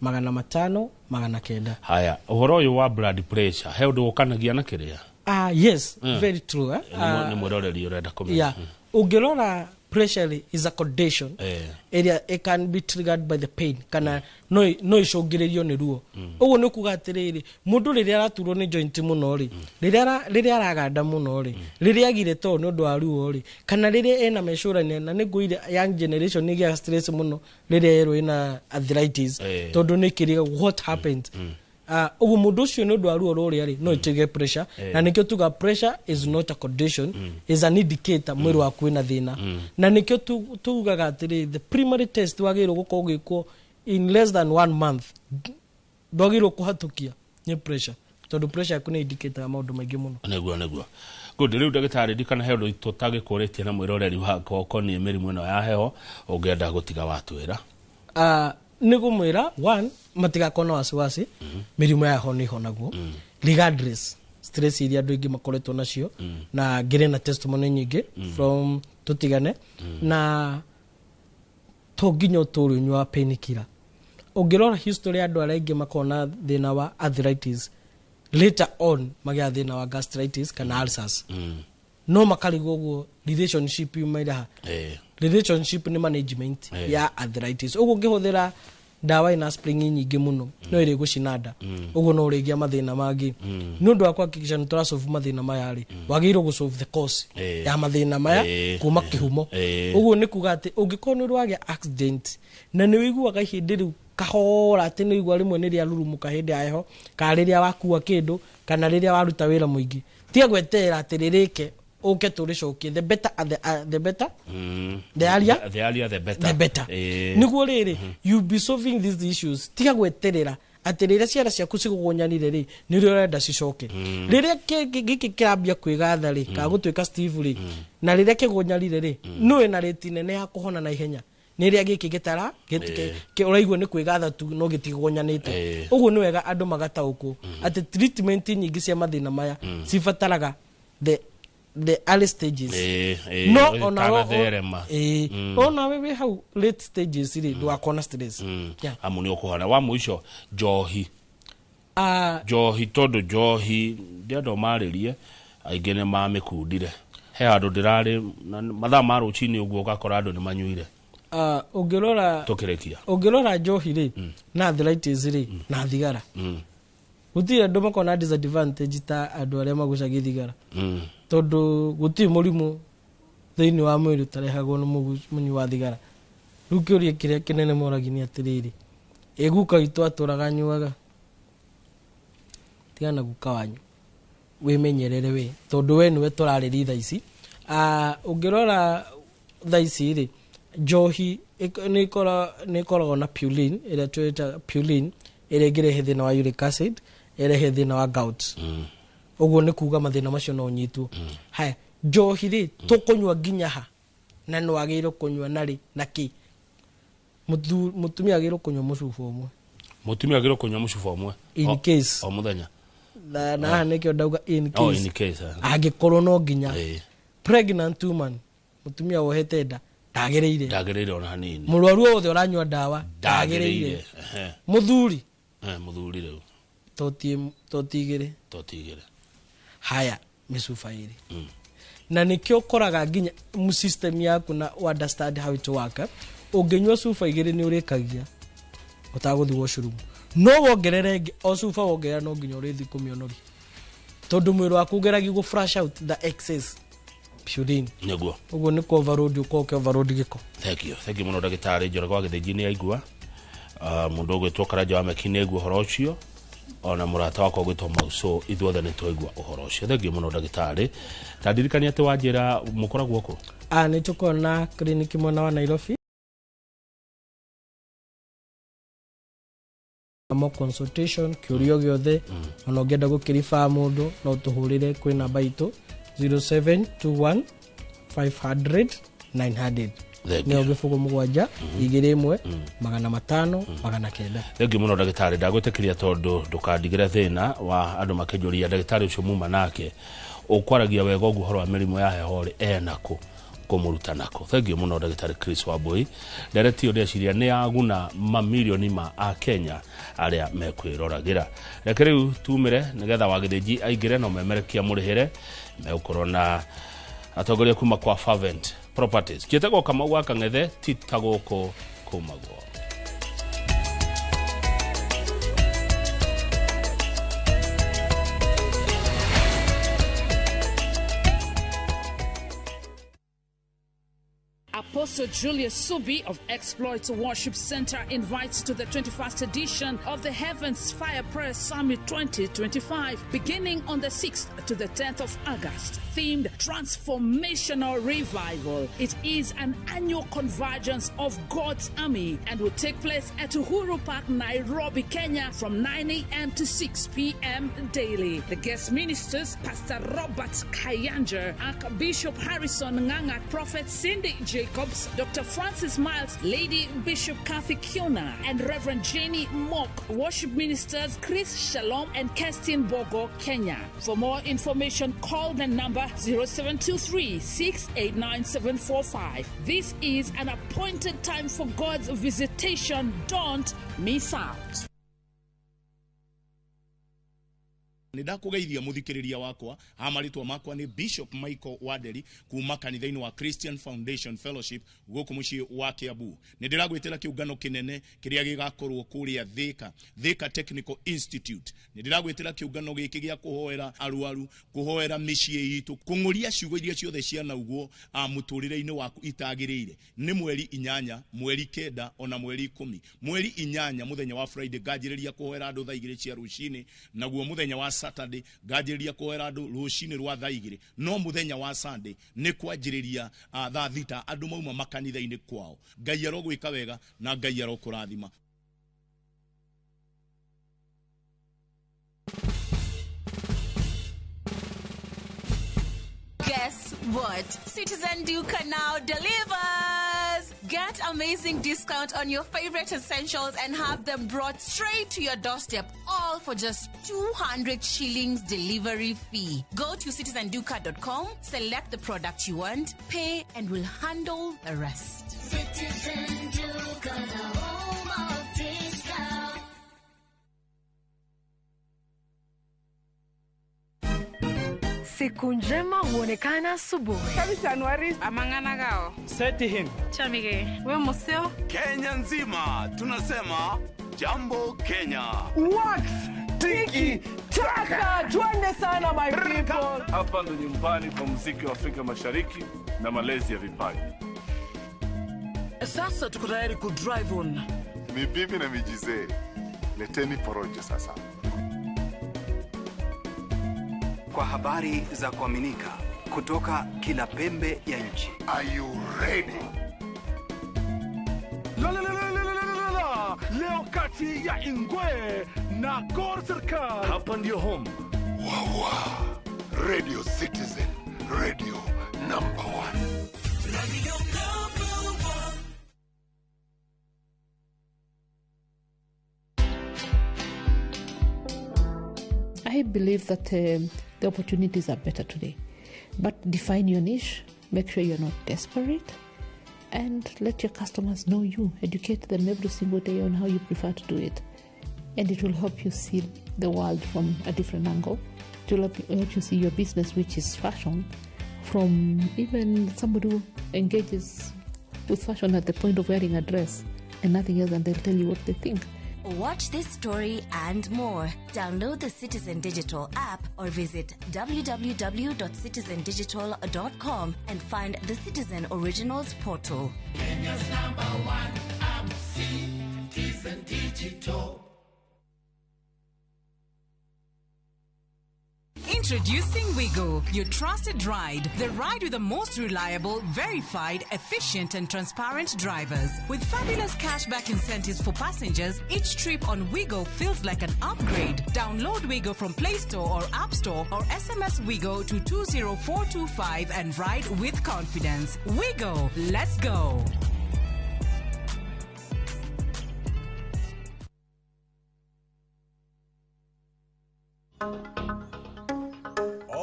500 900. Haya, ũhoro ũyũ wa blood pressure, he ũndũ ũkanagia na kĩrĩa? Ah, yes. Very true, eh? Nĩ mwĩroreri ũrenda kũmenya. Yeah. Ũngĩrora, pressure is a condition ĩrĩa it can be triggered by the pain kana no icũngĩrĩrio nĩ ruo. Ũguo nĩ kuga atĩrĩrĩ, mũndũ rĩrĩa araturwo nĩ joint mũno rĩ, rĩrĩa araganda mũno rĩ, rĩrĩa agire toro nĩ ũndũ wa ruo rĩ, kana rĩrĩa ena mecũrania, na nĩ ngũire young generation nĩ ĩgĩaga stress mũno rĩrĩa erwo ĩna arthritis, tondũ nĩ kĩrĩa what happened. Ah, ũguo mũndũ ũcio nĩ ũndũ wa ruo rũrĩa rĩ, no ĩtige pressure. Na nĩkĩo tuga pressure is not a condition, is an indicator mwĩrĩ waku wĩna thĩna. Na nĩkĩo tugaga atĩrĩ, the primary test wagĩrĩirwo gũkorwo ũgĩkwo in less than one month, ndwagĩrĩirwo kũhatũkia, nĩ pressure, tondũ pressure yaku nĩ indicator ya maũndũ maingĩ mũno. Nĩguo. Good. Rĩu ndagĩtarĩ, ndikana he ũndũ tũtagĩkũrĩtie na mwĩroreri wakwa ũkoniĩ mĩrimũ ĩno ya heho ũngĩenda gũtiga watwĩra? Ah, nĩ gũmwĩra one, matigakorwo na wasiwasi, mĩrimũ ya heho nĩ ĩhonagwo regardless stress iria andũ aingĩ makoretwo nacio, na ngĩrĩ na testimony nyingĩ from tũtigane na to nginya ũtũre ũnyua painkiller. Ũngĩrora history ya andũ arĩa aingĩ makoragwo na thĩna wa arthritis, later on magĩa thĩna wa gastritis kana ulcers, no makarigwo ũguo relationship yumaire ha. Relationship nĩ management ya arthritis. Ũguo ũngĩhũthĩra ndawa ina aspirin nyingĩ mũno, no ĩrĩ gũcina nda, ũguo no ũrĩgĩa mathĩna mangĩ. Nĩ ũndũ wa kuhakikisha nĩ tũrasolve mathĩna maya rĩ, wagĩrĩirwo gũsolve the cause ya mathĩna maya kuma kĩhumo. Ũguo nĩ kuga atĩ ũngĩkorwo nĩ ũrwagĩa accident na nĩ ũiguaga ihĩndĩ rĩu kahora, atĩ nĩ ũigua rĩmwe nĩ rĩarurumũka hĩndĩ ya heho, kana rĩrĩa wakua kĩndũ, kana rĩrĩa waruta wĩra mũingĩ, tiga gweterera atĩ rĩrĩke ũke tũrĩcokie. The better, the better, the earlier, the earlier the better. The better. Nĩguo rĩrĩ you be solving these issues. Tiga gweterera atĩ rĩrĩa ciana ciaku cigũgũnyanire rĩ, nĩrĩo ũrenda cicoke. Rĩrĩa gĩkĩ kĩrambia kwĩgatha rĩ, kana gũtuĩka steve rĩ, na rĩrĩa kĩgũnyarire rĩ, nĩ wĩna rĩti nene ya kũhona na ihenya nĩ rĩrĩa gĩkĩ gĩtara ũraigua nĩ kwĩgatha tu no gĩtigũnyanĩte. Ũguo nĩ wega andũ magataũkwo atĩ treatment nyingĩ cia mathĩna maya cibataraga the early stages. Ĩĩ, No ona ũtanatherema. Ĩĩ. Ona we wĩ hau late stages rĩ, ndũgakorwo na stress. Yeah. Amu nĩ ũkũhona. Wa mũico, njohi. Ah, Njohi, tondũ njohi ndĩrenda ũmarĩrie, aingĩ nĩ mamĩkundire, he handũ ndĩrarĩ na mathaa ma rũcinĩ ũguo ũgakora andũ nĩ manyuire. Ah, ũngĩrora Tũkĩrĩkia. Ũngĩrora njohi rĩ, na arthritis rĩ, na thigara, gũtirĩ andũ makoragwo na disadvantage ta andũ arĩa magucagia thigara, tondũ gũtirĩ mũrimũ thĩinĩ wa mwĩrĩ ũtarehagwo nĩ mũnyui wa thigara. Rĩu kĩũria kĩrĩa kĩnene moragia nĩ atĩrĩrĩ, Ĩ guka witũ atũraga anyuaga. Tigana guka wanyu, wĩmenyerere we, tondũ we nĩwe tũrarĩria thaa ici. Ũngĩrora thaa ici rĩ, njohi nĩ ĩkoragwo na purine, ĩrĩa twĩtaga purine, ĩrĩa ĩngĩrehe thĩna wa uric acid, ĩrehe thĩna wa gout. Ũguo nĩ kuga mathĩna macio no ũnyitwo. Haya, njohi rĩ, tũkũnyua nginya ha? Na nĩ wagĩrĩirwo kũnyua narĩ na kĩ? Mũtumia agĩrĩirwo kũnyua mũcuba ũmwe. Mũtumia agĩrĩirwo kũnyua mũcuba ũmwe. In case. O mũthenya. Na haha nĩkĩo ndauga in case. Oh, in case. Angĩkorwo no nginya. Pregnant woman, mũtumia wohete nda, ndagĩrĩire. Ndagĩrĩire ona hanini. Mũrwaru wothe ũranyua ndawa, ndagĩrĩire. Mũthuri. Mũthuri rĩu. Toti igĩrĩ. Toti igĩrĩ. Haya, mĩcuba ĩrĩ. Na nĩkĩo ũkoraga nginya system yaku na understand how it work. Ũngĩnyua cuba igĩrĩ nĩ ũrĩkagia ũtagũthiĩ washroom. No wongerere ĩngĩ, o cuba wongerera no nginya ũrĩthiĩ kũmĩonoria, tondũ mwĩrĩ waku ũgeragia gũ flush out the excess purine. Nĩguo. Ũguo nĩ overload, ũkorwo ũkĩ overload gĩko. Thank you. Thank you mũno ndagĩtarĩ Njoroge wa Gĩthĩnji nĩ aigua. Mũndũ ũgwĩtwo Karanja wa Meki nĩ aigua ũhoro ũcio, ona mũrata wakwa ũgwĩtwo Mauso, ithuothe nĩ twaigua ũhoro ũcio. Thank you mũno ndagĩtarĩ. Ta ndirikania atĩ wanjĩra mũkoragwo kũ? Nĩ tũkoragwo na clinic mwena wa Nairobi. Mo consultation kĩũrio gĩothe, ona ũngĩenda gũkĩribaa mũndũ no tũhũrĩre kwĩ namba itũ 0721 500 900. Nĩyo 07 21 500 900. Thank you mũno ndagĩtarĩ, ndagwĩtĩkĩria tondũ ndũkandigĩre thĩna wa andũ makĩnjũria ndagĩtarĩ ũcio muma nake ũkwaragia wega ũguo ũhoro wa mĩrimũ ya heho rĩ, enakũ kũmũruta nako. Thank you mũno ndagĩtarĩ Chris Wambui. Ndereti ĩyo ndeciria nĩ yaguna mamirioni ma Akenya arĩa mekwĩroragĩra. Reke rĩu tumĩre nĩgetha Wagĩthĩnji aingĩre na ũmemerekia mũrĩhĩre. Megũkorwo na atongoria kuma kwa Fervent Properties. Njĩtagwo Kamau wa Kang'ethe, ti ta gũkũ kumagwo. Apostle Julius Subi of Exploits Worship Center invites to the 21st edition of the Heavens Fire Prayer Summit 2025, beginning on the 6th to the 10th of August, themed Transformational Revival. It is an annual convergence of God's army and will take place at Uhuru Park, Nairobi, Kenya, from 9 a.m. to 6 p.m. daily. The guest ministers, Pastor Robert Kayanja, Archbishop Harrison Nganga, Prophet Cindy Jacobs, Dr. Francis Miles, Lady Bishop Kathy Kiona, and Reverend Jenny Mock. Worship ministers Chris Shalom and Kerstin Bogo, Kenya. For more information, call the number 0723 689 745. This is an appointed time for God's visitation. Don't miss out. Nĩndakũgeithia mũthikĩrĩria wakwa, ha marĩtwa makwa nĩ Bishop Michael Wanderi kuma kanitha-inĩ wa Christian Foundation Fellowship gũkũ mũciĩ wa Kiambu. Nĩndĩragwĩtĩra kĩũngano kĩnene kĩrĩa gĩgakorwo kũrĩa Thika, Thika Technical Institute. Nĩndĩragwĩtĩra kĩũngano gĩkĩ gĩa kũhoera arwaru, kũhoera mĩciĩ itũ, kũng'ũria ciugo iria ciothe cianaugwo mũtũrĩre-inĩ waku itagĩrĩire. Nĩ mweri 8, mweri 9 ona mweri 10. Mweri 8 mũthenya wa Friday nganjĩrĩria kũhoera andũ thaa 2 cia rũcinĩ, naguo mũthenya wa Saturday nganjĩrĩria kũhoera andũ rũcinĩ rwa thaa 2, no mũthenya wa Sunday nĩ kwanjĩrĩria thaa 6 andũ mauma makanitha-inĩ kwao. Ngai arogwĩka wega na Ngai arokũrathima. Guess what? Citizen Duka now delivers! Get amazing discount on your favorite essentials and have them brought straight to your doorstep, all for just 200 shillings delivery fee. Go to citizenduka.com, select the product you want, pay, and we'll handle the rest. Citizen Duka, the home of discount. Siku njema huonekana asubuhi. Januari amangana gao. Seti him. Chamige. We museo. Kenya nzima tunasema jambo Kenya. Wax tiki taka. Twende sana my people. Hapa ndo nyumbani kwa muziki wa Afrika Mashariki na malezi ya vipaji. Sasa tuko tayari ku drive on. Mibibi na mijizee, leteni porojo sasa. Kwa habari za kuaminika kutoka kila pembe ya nchi. Are you ready? La la la la la la la. Leo kati ya Ingwe na Gor Serikal. Hapa ndio home. Wawa. Radio Citizen, radio number 1. Radio number 1. I believe that the opportunities are better today. But define your niche, make sure you're not desperate, and let your customers know you. Educate them every single day on how you prefer to do it. And it will help you see the world from a different angle. It will help you see your business, which is fashion, from even somebody who engages with fashion at the point of wearing a dress and nothing else, and they'll tell you what they think. Watch this story and more. Download the Citizen Digital app or visit www.citizendigital.com and find the Citizen Originals portal. Kenya's number 1 app, Citizen Digital. Introducing Wigo, your trusted ride. The ride with the most reliable, verified, efficient and transparent drivers. With fabulous cashback incentives for passengers, each trip on Wigo feels like an upgrade. Download Wigo from Play Store or App Store or SMS Wigo to 20425 and ride with confidence. Wigo, let's go.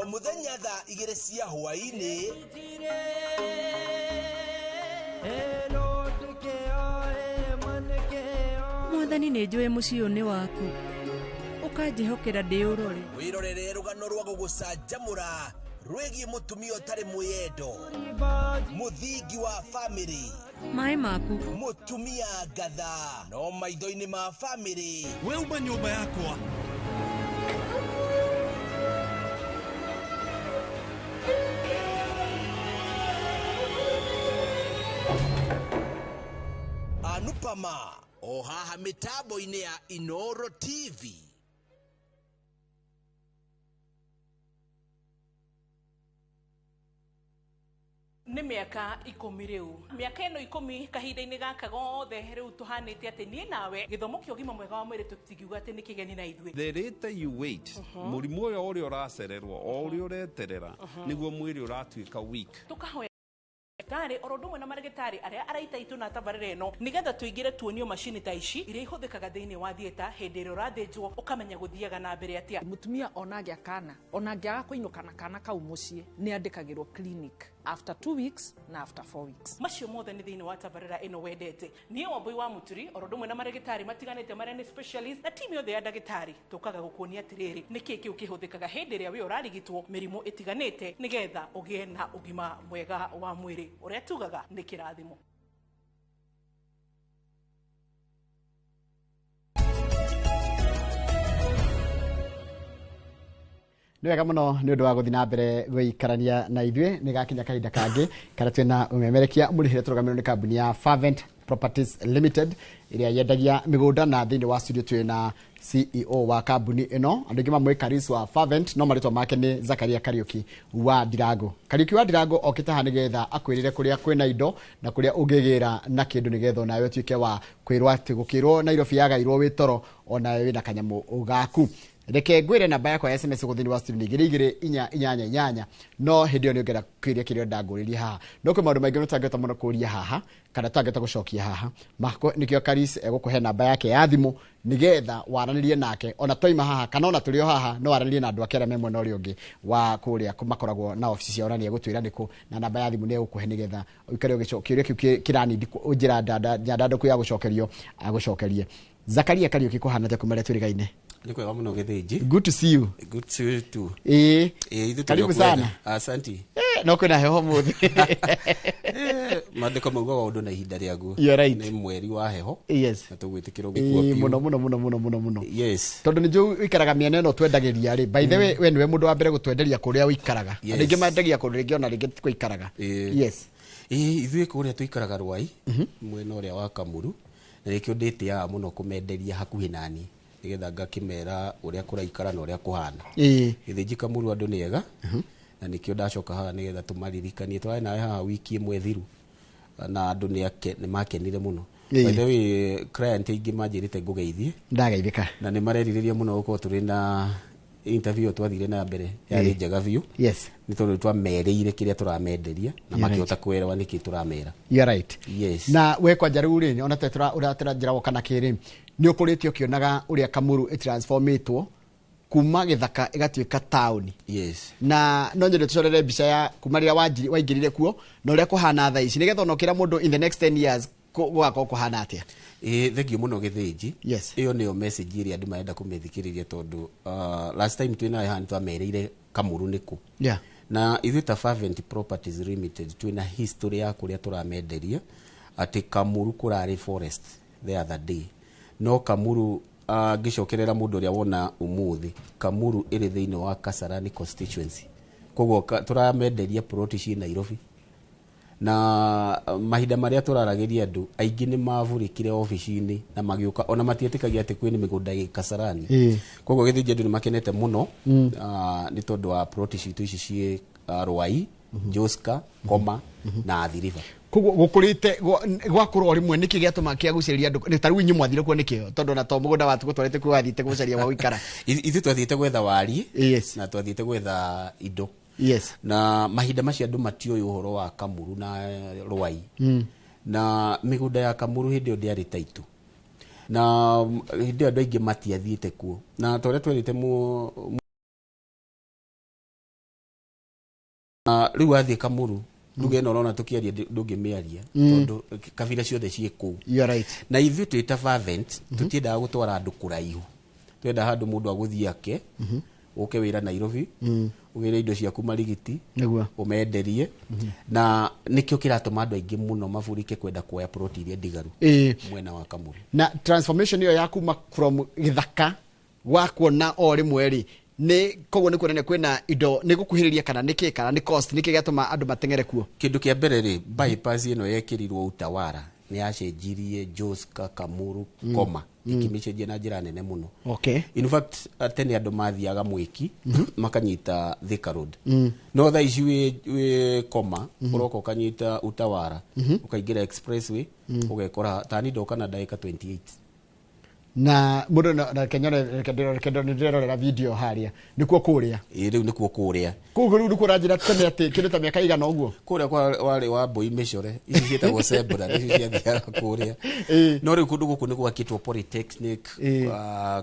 Muthenya thaa 2 cia hwaini Mwathani nĩ njũĩ mũciĩ ũyũ nĩ waku ũkanjĩhokera ndĩũrore wĩrorere rũgano rwa gũgũcanjamũra rwĩgiĩ mũtumia ũtarĩ mwĩyendo mũthingi wa famĩlĩ maĩ maku mũtumia ngatha no maitho-inĩ ma famĩlĩ we uma nyũmba yakwa. Anupama o haha mitambo-inĩ ya Inoro TV. Nĩ mĩaka 10 rĩu mĩaka ĩno 10 kahinda-inĩ gaka gothe rĩu tũhanĩte atĩ niĩ nawe gĩthomo kĩa ũgima mwega wa mwĩrĩ tũtingiuga atĩ nĩ kĩgeni na ithuĩ. The later you wait, mũrimũ ũyũ ũrĩa ũracererwo o ũrĩa ũreterera nĩguo mwĩrĩ ũratuĩka weak. Tũkahoya ndagĩtarĩ oro ũndũ ũmwe na marĩgĩtarĩ arĩa araita itũ na tabarĩra ĩno nĩgetha tũingĩre tuonio macini ta ici iria ihũthĩkaga thĩinĩ wa theatre hĩndĩ ĩrĩa ũrathĩnjwo ũkamenya gũthiaga na mbere atĩa. Mũtumia ona angĩa kana ona angĩaga kũinũka na kana kau mũciĩ nĩ andĩkagĩrwo clinic after 2 weeks na after 4 weeks. Macio mothe nĩ thĩinĩ wa tabarĩra ĩno wendete. Niĩ Wambui wa Mũturi oro ũndũ ũmwe na marĩgĩtarĩ matiganĩte marĩa nĩ specialist na timu yothe ya ndagĩtarĩ tũkaga gũkuonia atĩrĩrĩ nĩkĩĩ kĩu kĩhũthĩkaga hĩndĩ ĩrĩa wĩ ũrarigitwo mĩrimũ ĩtiganĩte nĩgetha ũgĩe na ũgima mwega wa mwĩrĩ ũrĩa tugaga nĩ kĩrathimo. Nĩ wega mũno nĩ ũndũ wa gũthiĩ na mbere gũikarania na ithuĩ nĩ gakinya kahinda kangĩ karĩa twĩna ũmemerekia mũrĩhĩre tũrũgamĩrĩirwo nĩ kambuni ya Fervent Properties Limited ĩrĩa yendagia mĩgũnda na thĩinĩ wa studio twĩ na CEO wa kambuni ĩno andũ aingĩ mamũĩ Karis wa Fervent no marĩtwa make nĩ Zakaria Kariuki wa Ndirango. Kariuki wa Ndirango okĩte haha nĩgetha akwĩrĩre kũrĩa kwĩna indo na kũrĩa ũngĩgĩra na kĩndũ nĩgetha onawe ũtuĩke wa kwĩrwo atĩ gũkĩrwo Nairobi yagairwo wĩ toro onawe wĩna kanyamũ gaku. Reke ngwĩre namba yakwa ya SMS gũthĩinĩ wa studio nĩ 2 2 4 8 8 no hĩndĩ ĩyo nĩ ũngĩenda kĩũria kĩrĩa ndangũrĩrie haha no kwĩ maũndũ maingĩ tũtangĩhota mũno kũũria haha kana tũtangĩhota gũcokia haha nĩkĩo Karis egũkũhe namba yake ya thimũ nĩgetha waranĩrie nake ona twaima haha kana ona tũrĩ o haha no waranĩrie na andũ ake arĩa me mwena ũrĩa ũngĩ wa kũrĩa makoragwo na obici ciao na nĩ egũtwĩra nĩkũ na namba ya thimũ nĩ egũkũhe nĩgetha ũikare ũgĩcokia kĩũria kĩu kĩranindi njĩra nyandandũku ya gũcokerio agũcokerie. Zakaria Kariuki kũhana atĩa kuma rĩrĩa twĩrĩgaine? Nĩ kwega mũno Gĩthĩnji. Good to see you. Good to see you too. Karibu sana. Asanti. No kwĩna heho mũthĩ. Maandĩko maugaga ũndũ na ihinda rĩaguo. You're right. Nĩ mweri wa heho. Yes. Na tũgwĩtĩkĩrwo gĩkuo biũ. Mũno mũno mũno mũno mũno mũno. Yes. Tondũ nĩ njũĩ ũikaraga mĩena ĩno twendagĩria rĩ. By the way, we nĩwe mũndũ wa mbere gũtwenderia kũrĩa ũikaraga. Yes. Andũ aingĩ mendagia kũndũ rĩngĩ ona rĩngĩ ti kũikaraga. Yes. Ithuĩ kũrĩa tũikaraga Rwai, mwena ũrĩa wa Kamuru. Na nĩkĩo ndĩtĩaga mũno kũmenderia hakuhĩ nani, nĩgetha ngakĩmera ũrĩa kũraikara na ũrĩa kũhana. Gĩthĩnji Kamuru andũ nĩ ega, na nĩkĩo ndacoka haha nĩgetha tũmaririkanie. Twarĩ nawe haha wiki ĩmwe thiru na andũ nĩ makenire mũno. By the way, client aingĩ manjĩrĩte ngũgeithie. Ndageithĩka. Na nĩ marerirĩria mũno gũkorwo tũrĩ na interview twathire na mbere, yarĩ njega biũ. Nĩ tondũ twamerĩire kĩrĩa tũramenderia na makĩhota kuelewa nĩkĩ tũramera. You are right. Yes. Na we kwanja rĩu rĩ, ona ũratũra woka na kĩrĩ, nĩ ũkũrĩte ũkĩonaga ũrĩa Kamuru ĩtransformĩtwo kuma gĩthaka ĩgatuĩka taũni. Yes. Na no nyende tũcorere mbica ya kuma rĩrĩa waingĩrire kuo na ũrĩa kũhana thaa ici, nĩgetha ona ũkĩra mũndũ in the next 10 years gũgakorwo kũhana atĩa. Thengiũ mũno Gĩthĩnji. Yes. Ĩyo nĩyo message ĩrĩa andũ marenda kũmĩthikĩrĩria, tondũ last time twĩ nawe haha nĩtwamerĩire Kamuru nĩkũ. Na ithuĩ ta Fervent Properties Limited twĩna history ya kũrĩa tũramenderia atĩ Kamuru kũrarĩ forest the other day. No Kamuru, ngĩcokerera mũndũ ũrĩa wona ũmũthĩ, Kamuru ĩrĩ thĩinĩ wa Kasarani constituency. Koguo tũramenderia ploti ciĩ Nairobi. Na mahinda marĩa tũraragĩria andũ aingĩ nĩ mavurĩkire obici-inĩ na magĩũka, ona matietĩkagia atĩ kwĩna mĩgũnda ĩ Kasarani. Koguo Gĩthĩnji andũ nĩ makenete mũno, nĩ tondũ wa ploti citũ ici ciĩ Ruai, Joska, Koma na Athi River. Koguo gũkũrĩte gwakũra o rĩmwe, nĩkĩ gĩatũma kĩagucĩrĩria andũ? Nĩ ta rĩu inyuĩ mwathire kuo nĩkĩ? Tondũ ona to mũgũnda watu gũtwarĩte kuo, wathiĩte gũcaria gwa gũikara. Ithuĩ twathiĩte gwetha wariĩ. Na twathiĩte gwetha indo. Na mahinda macio andũ matiũĩ ũhoro wa Kamuru na Ruai. Na mĩgũnda ya Kamuru hĩndĩ ĩyo ndĩarĩ taitũ, na hĩndĩ ĩyo andũ aingĩ matiathiĩte kuo, na ta ũrĩa twerĩte rĩu wathiĩ Kamuru nduge ĩno ũrona tũkĩaria ndũngĩmĩaria, tondũ kabira ciothe ciĩ kũu. You are right. Na ithuĩ twĩ ta Fervent tũtiendaga gũtwara andũ kũraihu, twenda handũ mũndũ agũthiĩ ake, ũke wĩra Nairobi, ũgĩre indo ciaku marigiti, ũmenderie. Na nĩkĩo kĩratũma andũ aingĩ mũno maburike kwenda kuoya ploti iria ndigaru mwena wa Kamuru. Na transformation ĩyo ya kuma from gĩthaka gwa kuona o rĩmwe rĩ, nĩ koguo nĩ kuonania kwĩna indo nĩ gũkuhĩrĩria, kana nĩ kĩ, kana nĩ cost, nĩ kĩ gĩatũma andũ mateng'ere kuo? Kĩndũ kĩa mbere rĩ, bypass ĩno yekĩrirwo Utawara nĩ yacenjirie Joska, Kamuru, Koma, ĩkĩmĩcenjia na njĩra nene mũno. In fact, tene andũ mathiaga Mwĩki makanyita Thika Road. No thaa ici wĩ Koma, ũroka ũkanyita Utawara, ũkaingĩra expressway, ũgekora tani ndoka na ndagĩka 28. Na mũndũ na kenyone, reke ndĩrerorera video harĩa nĩkuo kũrĩa. Ĩ, rĩu nĩkuo kũrĩa. Koguo rĩu nĩkuo ũranjĩra tene atĩ kĩndũ ta mĩaka igana ũguo kũrĩa kwa warĩ wa mbũi mĩcore ici ciĩtagwo zebra nĩcio ciathiaga kũrĩa. No rĩu kũndũ gũkũ nĩ gwakĩtwo polytechnic.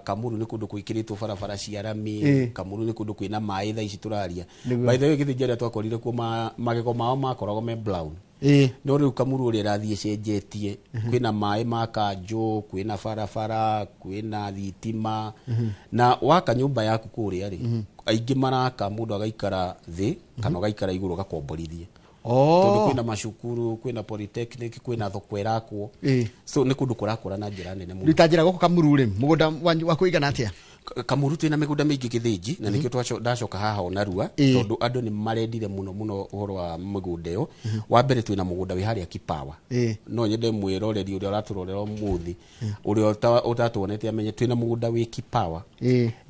Kamuru nĩ kũndũ gwĩkĩrĩtwo barabara cia rami. Kamuru nĩ kũndũ kwĩna maĩ thaa ici tũraria. By the way, Gĩthĩnji arĩa twakorire kuo magego mao makoragwo me brown. No rĩu Kamuru ũrĩa ĩrathiĩ ĩcenjetie, kwĩna maĩ ma kanjũ, kwĩna barabara, kwĩna thitima. Na waka nyũmba yaku kũrĩa rĩ, aingĩ maraka mũndũ agaikara thĩ kana ũgaikara igũrũ ũgakomborithia, tondũ kwĩna macukuru, kwĩna polytechnic, kwĩna thoko ĩrakwo. So nĩ kũndũ kũrakũra na njĩra nene mũno. Rĩu ta njĩra gũkũ Kamuru rĩ, mũgũnda wanyu waku ũigana atĩa? Kamuru twĩna mĩgũnda mĩingĩ Gĩthĩnji, na nĩkĩo ndacoka haha ona rua, tondũ andũ nĩ marendire mũno mũno ũhoro wa mĩgũnda ĩyo. Wa mbere twĩna mũgũnda wĩ harĩa Kipawa. No nyende mwĩroreri ũrĩa ũratũrorera ũmũthĩ, ũrĩa ũtatuonete amenye twĩna mũgũnda wĩ Kipawa.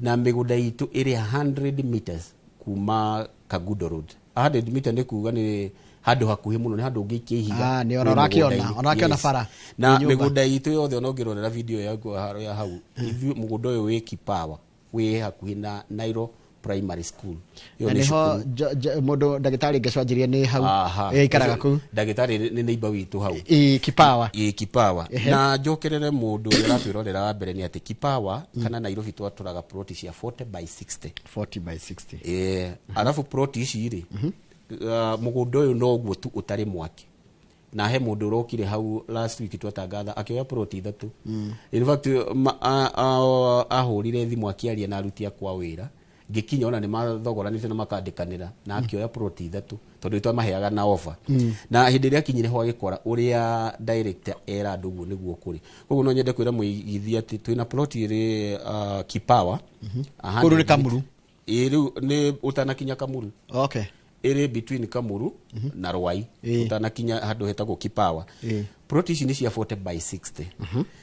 Na mĩgũnda itũ ĩrĩ 100 meters kuma Kagudo Road. 100 meter nĩ kuga nĩ handũ hakuhĩ mũno, nĩ handũ ũngĩikia ihiga. Ah, nĩ ona wĩ ũrakĩona, mũgũnda-inĩ. ona ũrakĩona Yes. bara. Na Nĩ nyũmba. mĩgũnda itũ yothe ona ũngĩrorera video yaku harĩa hau, ithuĩ mũgũnda ũyũ wĩ Kipawa, wĩ hakuhĩ na Nairo Primary School. Ĩyo Na nĩ nĩho cukuru. Mũndũ ndagĩtarĩ Ngecwanjirie nĩ hau. Aha. Aikaraga kũu. Ndagĩtarĩ nĩ neighbor witũ hau. Ĩ, Kipawa. Ĩ, Kipawa. Na njokerere mũndũ ũrĩa ũratwĩrorera wa mbere nĩ atĩ Kipawa kana Nairobi twatũraga ploti cia 40 by 60. 40 by 60. Arabu ploti ici rĩ, mũgũnda ũyũ noguo tu ũtarĩ mwake. Na he mũndũ ũrokire hau last week twatangatha akĩoya ploti ithatũ. In fact, ahũrire thimũ akĩaria na aruti akwa wĩra, ngĩkinya ona nĩ mathogoranĩte na makandĩkanĩra na akĩoya ploti ithatũ tondũ twamaheaga na offer. Na hĩndĩ ĩrĩa akinyire ho agĩkora ũrĩa director era andũ ũguo nĩguo kũrĩ. Koguo no nyende kwĩra mũigithia atĩ twĩna ploti ĩrĩ Kipawa. A Kũu nĩ hundred Kamuru? Ĩ, rĩu nĩ ũtanakinya Kamuru. Ĩrĩ between Kamuru na Ruai, ũtanakinya handũ hetagwo Kipawa. Plot ici nĩ cia 40 by 60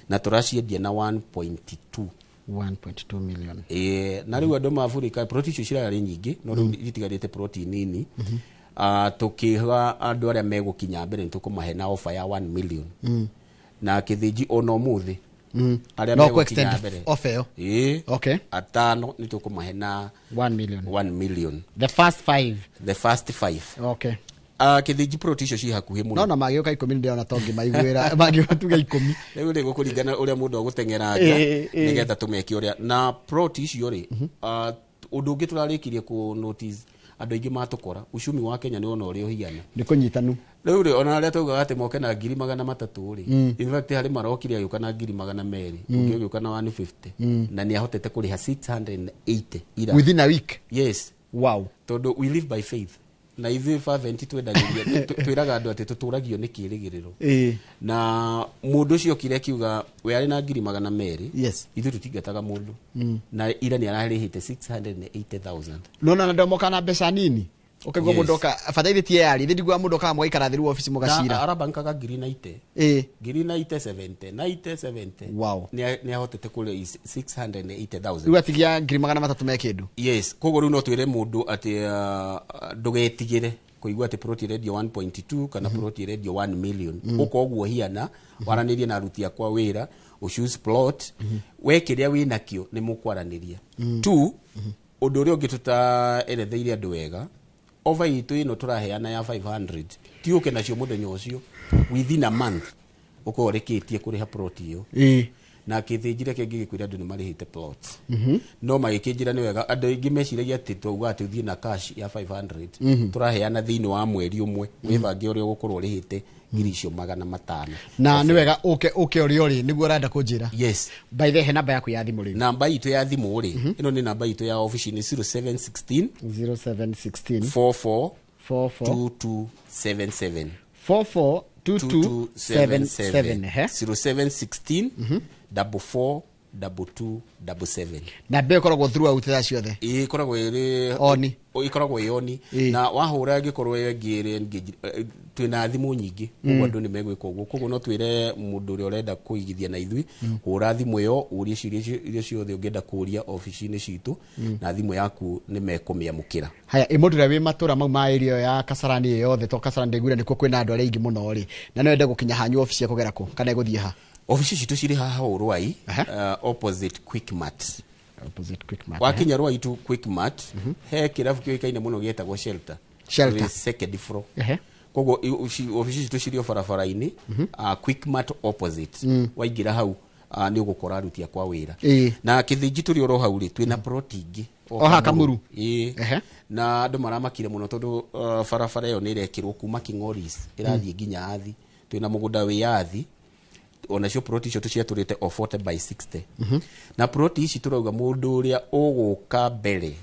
na tũraciendia na 1.2. 1.2 million. Ĩĩ, na rĩu andũ maburika plot icio cirarĩ nyingĩ, no rĩu itigarĩte plot nini. Tũkĩha andũ arĩa megũkinya mbere nĩ tũkũmahe na offer ya 1 million. Na Kĩthĩnji ona ũmũthĩ arĩa No megũkinya kũ-extend mbere offer ĩyo. Ĩĩ. Okay. Atano nĩ tũkũmahe na 1 million. 1 million. The first five. The first five. Okay. Kĩthĩnji plot icio ci hakuhĩ mũno. No na magĩũka 10 ndĩrona to ngĩmaiguĩra magĩũka tuge 10. Rĩu rĩ gũkũringana ũrĩa mũndũ agũteng'eranga nĩgetha tũmeke ũrĩa na plot icio rĩ. Ũndũ ũngĩ tũrarĩkirie kũ notice, andũ aingĩ matũkora uchumi wa Kenya nĩ wona ũrĩa ũhiana. Nĩ kũnyitanu. Rĩu rĩ, ona arĩa taugaga atĩ moke na 300,000 rĩ, in fact harĩ marokire agĩũka na 200,000, ũngĩ agĩũka na 150, na nĩ ahotete kũrĩha 680 ira. Within a week. Yes. Wow. Tondũ we live by faith, na ithuĩ Fervent twendagĩria, twĩraga andũ atĩ tũtũragio nĩ kĩĩrĩgĩrĩro. Na mũndũ ũcio okire akiuga we arĩ na 200,000. Ithuĩ tũtingataga mũndũ. Na ira nĩ ararĩhĩte 680,000. No na andũ moka na mbeca nini ũkaigua mũndũ oka bataire ti yarĩ thĩ ndiguaga mũndũ okaga mũgaikara thĩ rĩu obici Na mũgacira. arabankaga ngiri 90, ngiri 90, 70, 90, 70. Nĩ ahotete kũrĩa 680,000. Rĩu atigia 300,000 me kĩndũ. Yes, koguo rĩu no twĩre mũndũ atĩ ndũgetigĩre kũigua atĩ plot ĩrendio 1.2 kana plot ĩrendio 1 million. Ũka ũguo hiana waranĩrie na aruti akwa wĩra, ũchoose plot we kĩrĩa wĩ nakĩo nĩ mũkwaranĩria. Two, ũndũ ũrĩa ũngĩ tũtaeretheire andũ wega, offer itũ ĩno tũraheana ya 500 ti ũke nacio mũthenya ũcio, within a month ũkorwo ũrĩkĩtie kũrĩha plot ĩyo. Na Kĩthĩnji reke ngĩgĩkwĩra andũ nĩ marĩhĩte plots. No magĩkĩnjĩra nĩ wega, andũ aingĩ meciragia atĩ twauga atĩ ũthiĩ na cash ya 500. Tũraheana thĩinĩ wa mweri ũmwe, wĩbange ũrĩa ũgũkorwo ũrĩhĩte 500,000. Na nĩ wega ũke ũke ũrĩa ũrĩ nĩguo ũrenda kũnjĩra. Yes. By the way, he namba yaku ya thimũ rĩu. Namba itũ ya thimũ rĩ, ĩno nĩ namba itũ ya obici, nĩ 0716 0716 44 44 2277. 44 2277. Ehe. 0716 44 22 77. Namba ĩyo ĩkoragwo throughout thaa ciothe. Ĩĩ, ĩkoragwo ĩrĩ On. Ĩkoragwo ĩ on. Na wahũra ĩngĩkorwo ĩngĩ ĩrĩ engaged, twĩna thimũ nyingĩ, koguo andũ nĩ megwĩka ũguo. Koguo no twĩre mũndũ ũrĩa ũrenda kũigithia na ithuĩ, hũra thimũ ĩyo ũrie ciũria iria ciothe ũngĩenda kũria obici-inĩ citũ, na thimũ yaku nĩ mekũmĩamũkĩra. Haya, ĩ mũndũ ũrĩa wĩ matũra mau ma area ĩyo ya Kasarani ĩyo yothe, to Kasarani ndaiguire nĩkuo kwĩna andũ arĩa aingĩ mũno rĩ, na no ende gũkinya hanyu obici ekũgera kũ kana egũthiĩ ha? Obici citũ cirĩ haha Rwai, opposite Quickmart. Opposite Quickmart. Wakinya Rwai tu Quickmart, he kĩrabu kĩũĩkaine mũno gĩetagwo Shelter. Shelter. Tũrĩ second floor. Koguo obici citũ cirĩ o barabara-inĩ, Quickmart opposite. Waingĩra hau, nĩ ũgũkora aruti akwa wĩra. Na Kĩthĩnji tũrĩ oro hau rĩ, twĩna plot ingĩ O haha Kamuru? Ĩĩ. Na andũ maramakire mũno tondũ barabara ĩyo nĩ ĩrekĩrwo kuma King'oris ĩrathiĩ nginya Athi. Twĩna mũgũnda wĩ Athi, onacio plot icio tũciatũrĩte o 40 by 60. Na plot ici tũrauga mũndũ ũrĩa ũgũka mbere,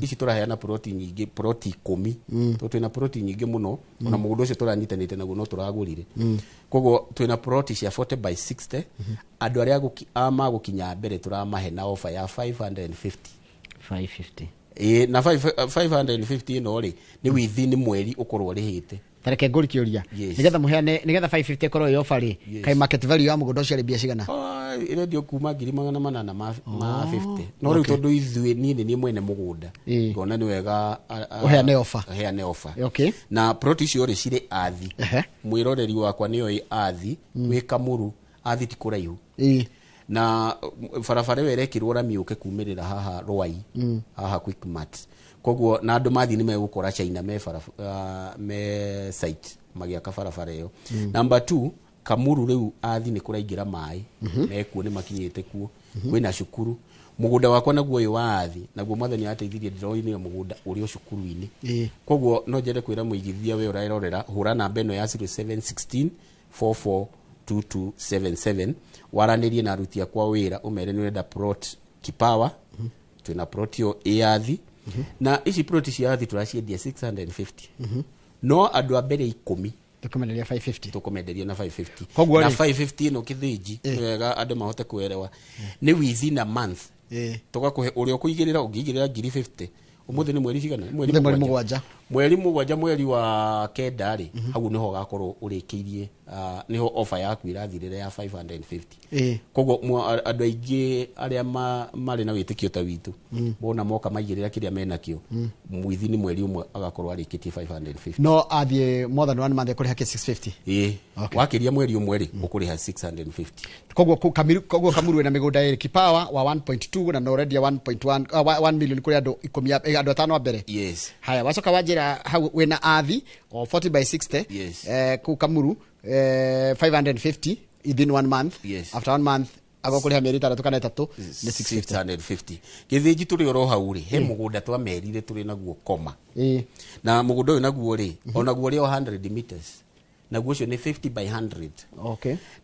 ici tũraheana plot nyingĩ, plot 10, tondũ twĩna plot nyingĩ mũno. Ona mũgũnda ũcio tũranyitanĩte naguo no tũragũrire. Koguo twĩna plot cia 40 by 60, andũ arĩa magũkinya mbere tũramahe na offer ya 550. 550. Ĩĩ, na 550 ĩno rĩ, nĩ within mweri ũkorwo ũrĩhĩte. Tareke ngũri kĩũria. Yes. Nĩgetha mũheane, nĩgetha 550 ĩkorwo ĩ offer rĩ, Yes. kaĩ market value ya mũgũnda ũcio arĩ mbia cigana? Ĩrendio kuma 800,000 ma Oh, 50, no rĩu okay. tondũ ithuĩ niĩ nĩ niĩ mwene mũgũnda, ngona nĩ wega Ũheane offer. Ũheane offer. Okay. Na plot icio rĩ cirĩ Athi. Mwĩroreri wakwa nĩoĩ Athi, wĩ Kamuru, Athi ti kũraihu. Na barabara ĩyo ĩrekĩrwo rami yũke kumĩrĩra haha Rwai, haha Quickmart. Koguo na andũ mathiĩ nĩ megũkora China me me site magĩaka barabara ĩyo. Number 2, Kamuru rĩu Athi nĩ kũraingĩra maĩ, mekuo nĩ makinyĩte kuo. Kwĩna cukuru. Mũgũnda wakwa naguo ũyũ wa Athi naguo Mwathani ateithirie, ndĩroinire mũgũnda ũrĩ o cukuru-inĩ. Koguo no njende kwĩra mũigithia we ũrerorera, hũra namba ĩno ya 0716 44 2277, waranĩrie na aruti akwa wĩra, ũmere nĩ ũrenda plot Kipawa. Twĩna plot ĩyo ĩ Athi, na ici plot cia Athi tũraciendia 650, no andũ a mbere 10 tũkũmenderia 550. Tũkũmenderia na 550. Koguo na rĩ- 550 ĩno, Kĩthĩnji, nĩ wega andũ mahote kuelewa nĩ within a month. Tũgakũhe ũrĩa ũkũigĩrĩra, ũngĩigĩrĩra ngiri 50 Ũmũthĩ nĩ mweri cigana? Mweri Ũmũthĩ mweri mũgwanja. Mũgwanja. Mweri mũgwanja, mweri wa kenda rĩ, hau nĩho ũgakorwo ũrĩkĩirie, nĩho offer yaku ĩrathirĩra ya 550. Koguo andũ aingĩ arĩa marĩ na wĩtĩkio ta witũ, mona moka maigĩrĩra kĩrĩa menakĩo, mwithi nĩ mweri ũmwe agakorwo arĩkĩtie 550. No athiĩ more than one month ekũrĩha kĩ 650? Ĩĩ, wakĩria mweri ũmwe rĩ, ũkũrĩha 650. Koguo koguo Kamuru wĩna mĩgũnda ĩrĩ, Kipawa wa 1.2 na norendia 1.1, 1 million kũrĩ andũ 10, andũ atano a mbere. Yes. Haya, wacoka wanjĩra hau wĩna athi o 40 by 60. Yes. Kũu Kamuru, 550 within one month. Yes. After one month agokũrĩha mĩeri 6 kana 3 nĩ 650. 650. Gĩthĩnji, tũrĩ oro hau rĩ, he mũgũnda twamerire tũrĩ naguo koma. Na mũgũnda ũyũ naguo rĩ, onaguo ũrĩ o 100 meters, naguo ũcio nĩ 50 by 100.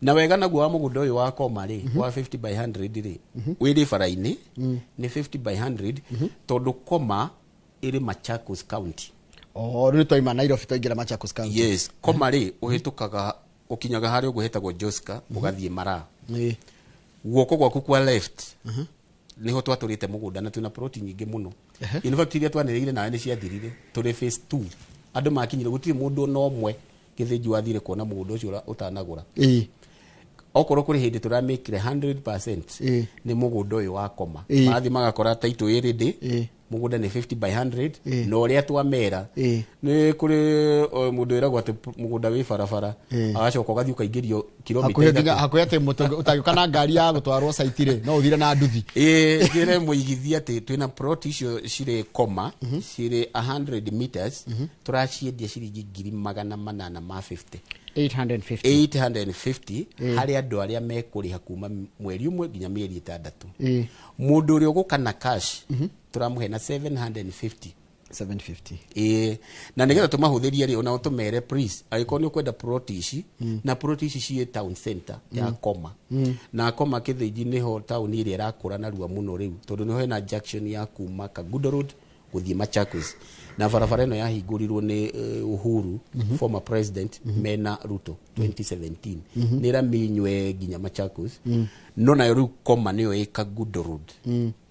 Na wega naguo wa mũgũnda ũyũ wa koma rĩ, wa 50 by 100 rĩ, wĩrĩ bara-inĩ, nĩ 50 by 100 tondũ koma ĩrĩ Machakos County. Oh, rĩu twaima Nairobi twaingĩra Machakos County. Yes, koma rĩ, ũhĩtũkaga ũkinyaga harĩa ũguo hetagwo Joska, ũgathiĩ Maraa, guoko gwaku kwa left niho twatũrĩte mũgũnda, na twĩna ploti nyingĩ mũno. In fact, iria twanĩrĩire nawe nĩ ciathirire tũrĩ phase 2, andũ makinyire, gũtirĩ mũndũ ona ũmwe Gĩthĩnji wathire kuona mũgũnda ũcio ũtanagũra. Okorwo kũrĩ hĩndĩ tũramĩkire 100% nĩ mũgũnda ũyũ wa koma. Marathiĩ magakora title ĩ ready, mũgũnda nĩ 50 by 100, na ũrĩa twamera nĩ kũrĩ mũndũ wĩragwo atĩ mũgũnda wĩ barabara, agacoka ũgathiĩ ũkaingĩrio kilomita Hakuhĩ nginya 3. Hakuhĩ atĩ ũtangĩũka na ngari ya gũtwarwo site rĩ, no ũthire na nduthi. Ĩĩ, njĩre mũigithia atĩ twĩna plot icio cirĩ koma, cirĩ 100 meters, tũraciendia ciringi 850,000. 850. 850 harĩ andũ arĩa mekũrĩha kuma mweri ũmwe nginya mĩeri 6. Mũndũ ũrĩa ũgũka na cash tũramũhe na 750. 750. Ĩĩ, na nĩgetha tũmahũthĩrie rĩ, onao tũmere please, angĩkorwo nĩ ũkwenda plot ici, na plot ici ciĩ town center ya Koma, na Koma Kĩthĩnji nĩho taũni ĩrĩa ĩrakũra narua mũno rĩu, tondũ nĩho hena junction ya kuma Kangundo Road gũthiĩ Machakos, na barabara ĩno yahingũrirwo nĩ Uhuru, former president, mena Ruto 2017. Nĩ ĩraminywe nginya Machakos. No nayo rĩu Koma nĩyo ĩ Kangundo Road,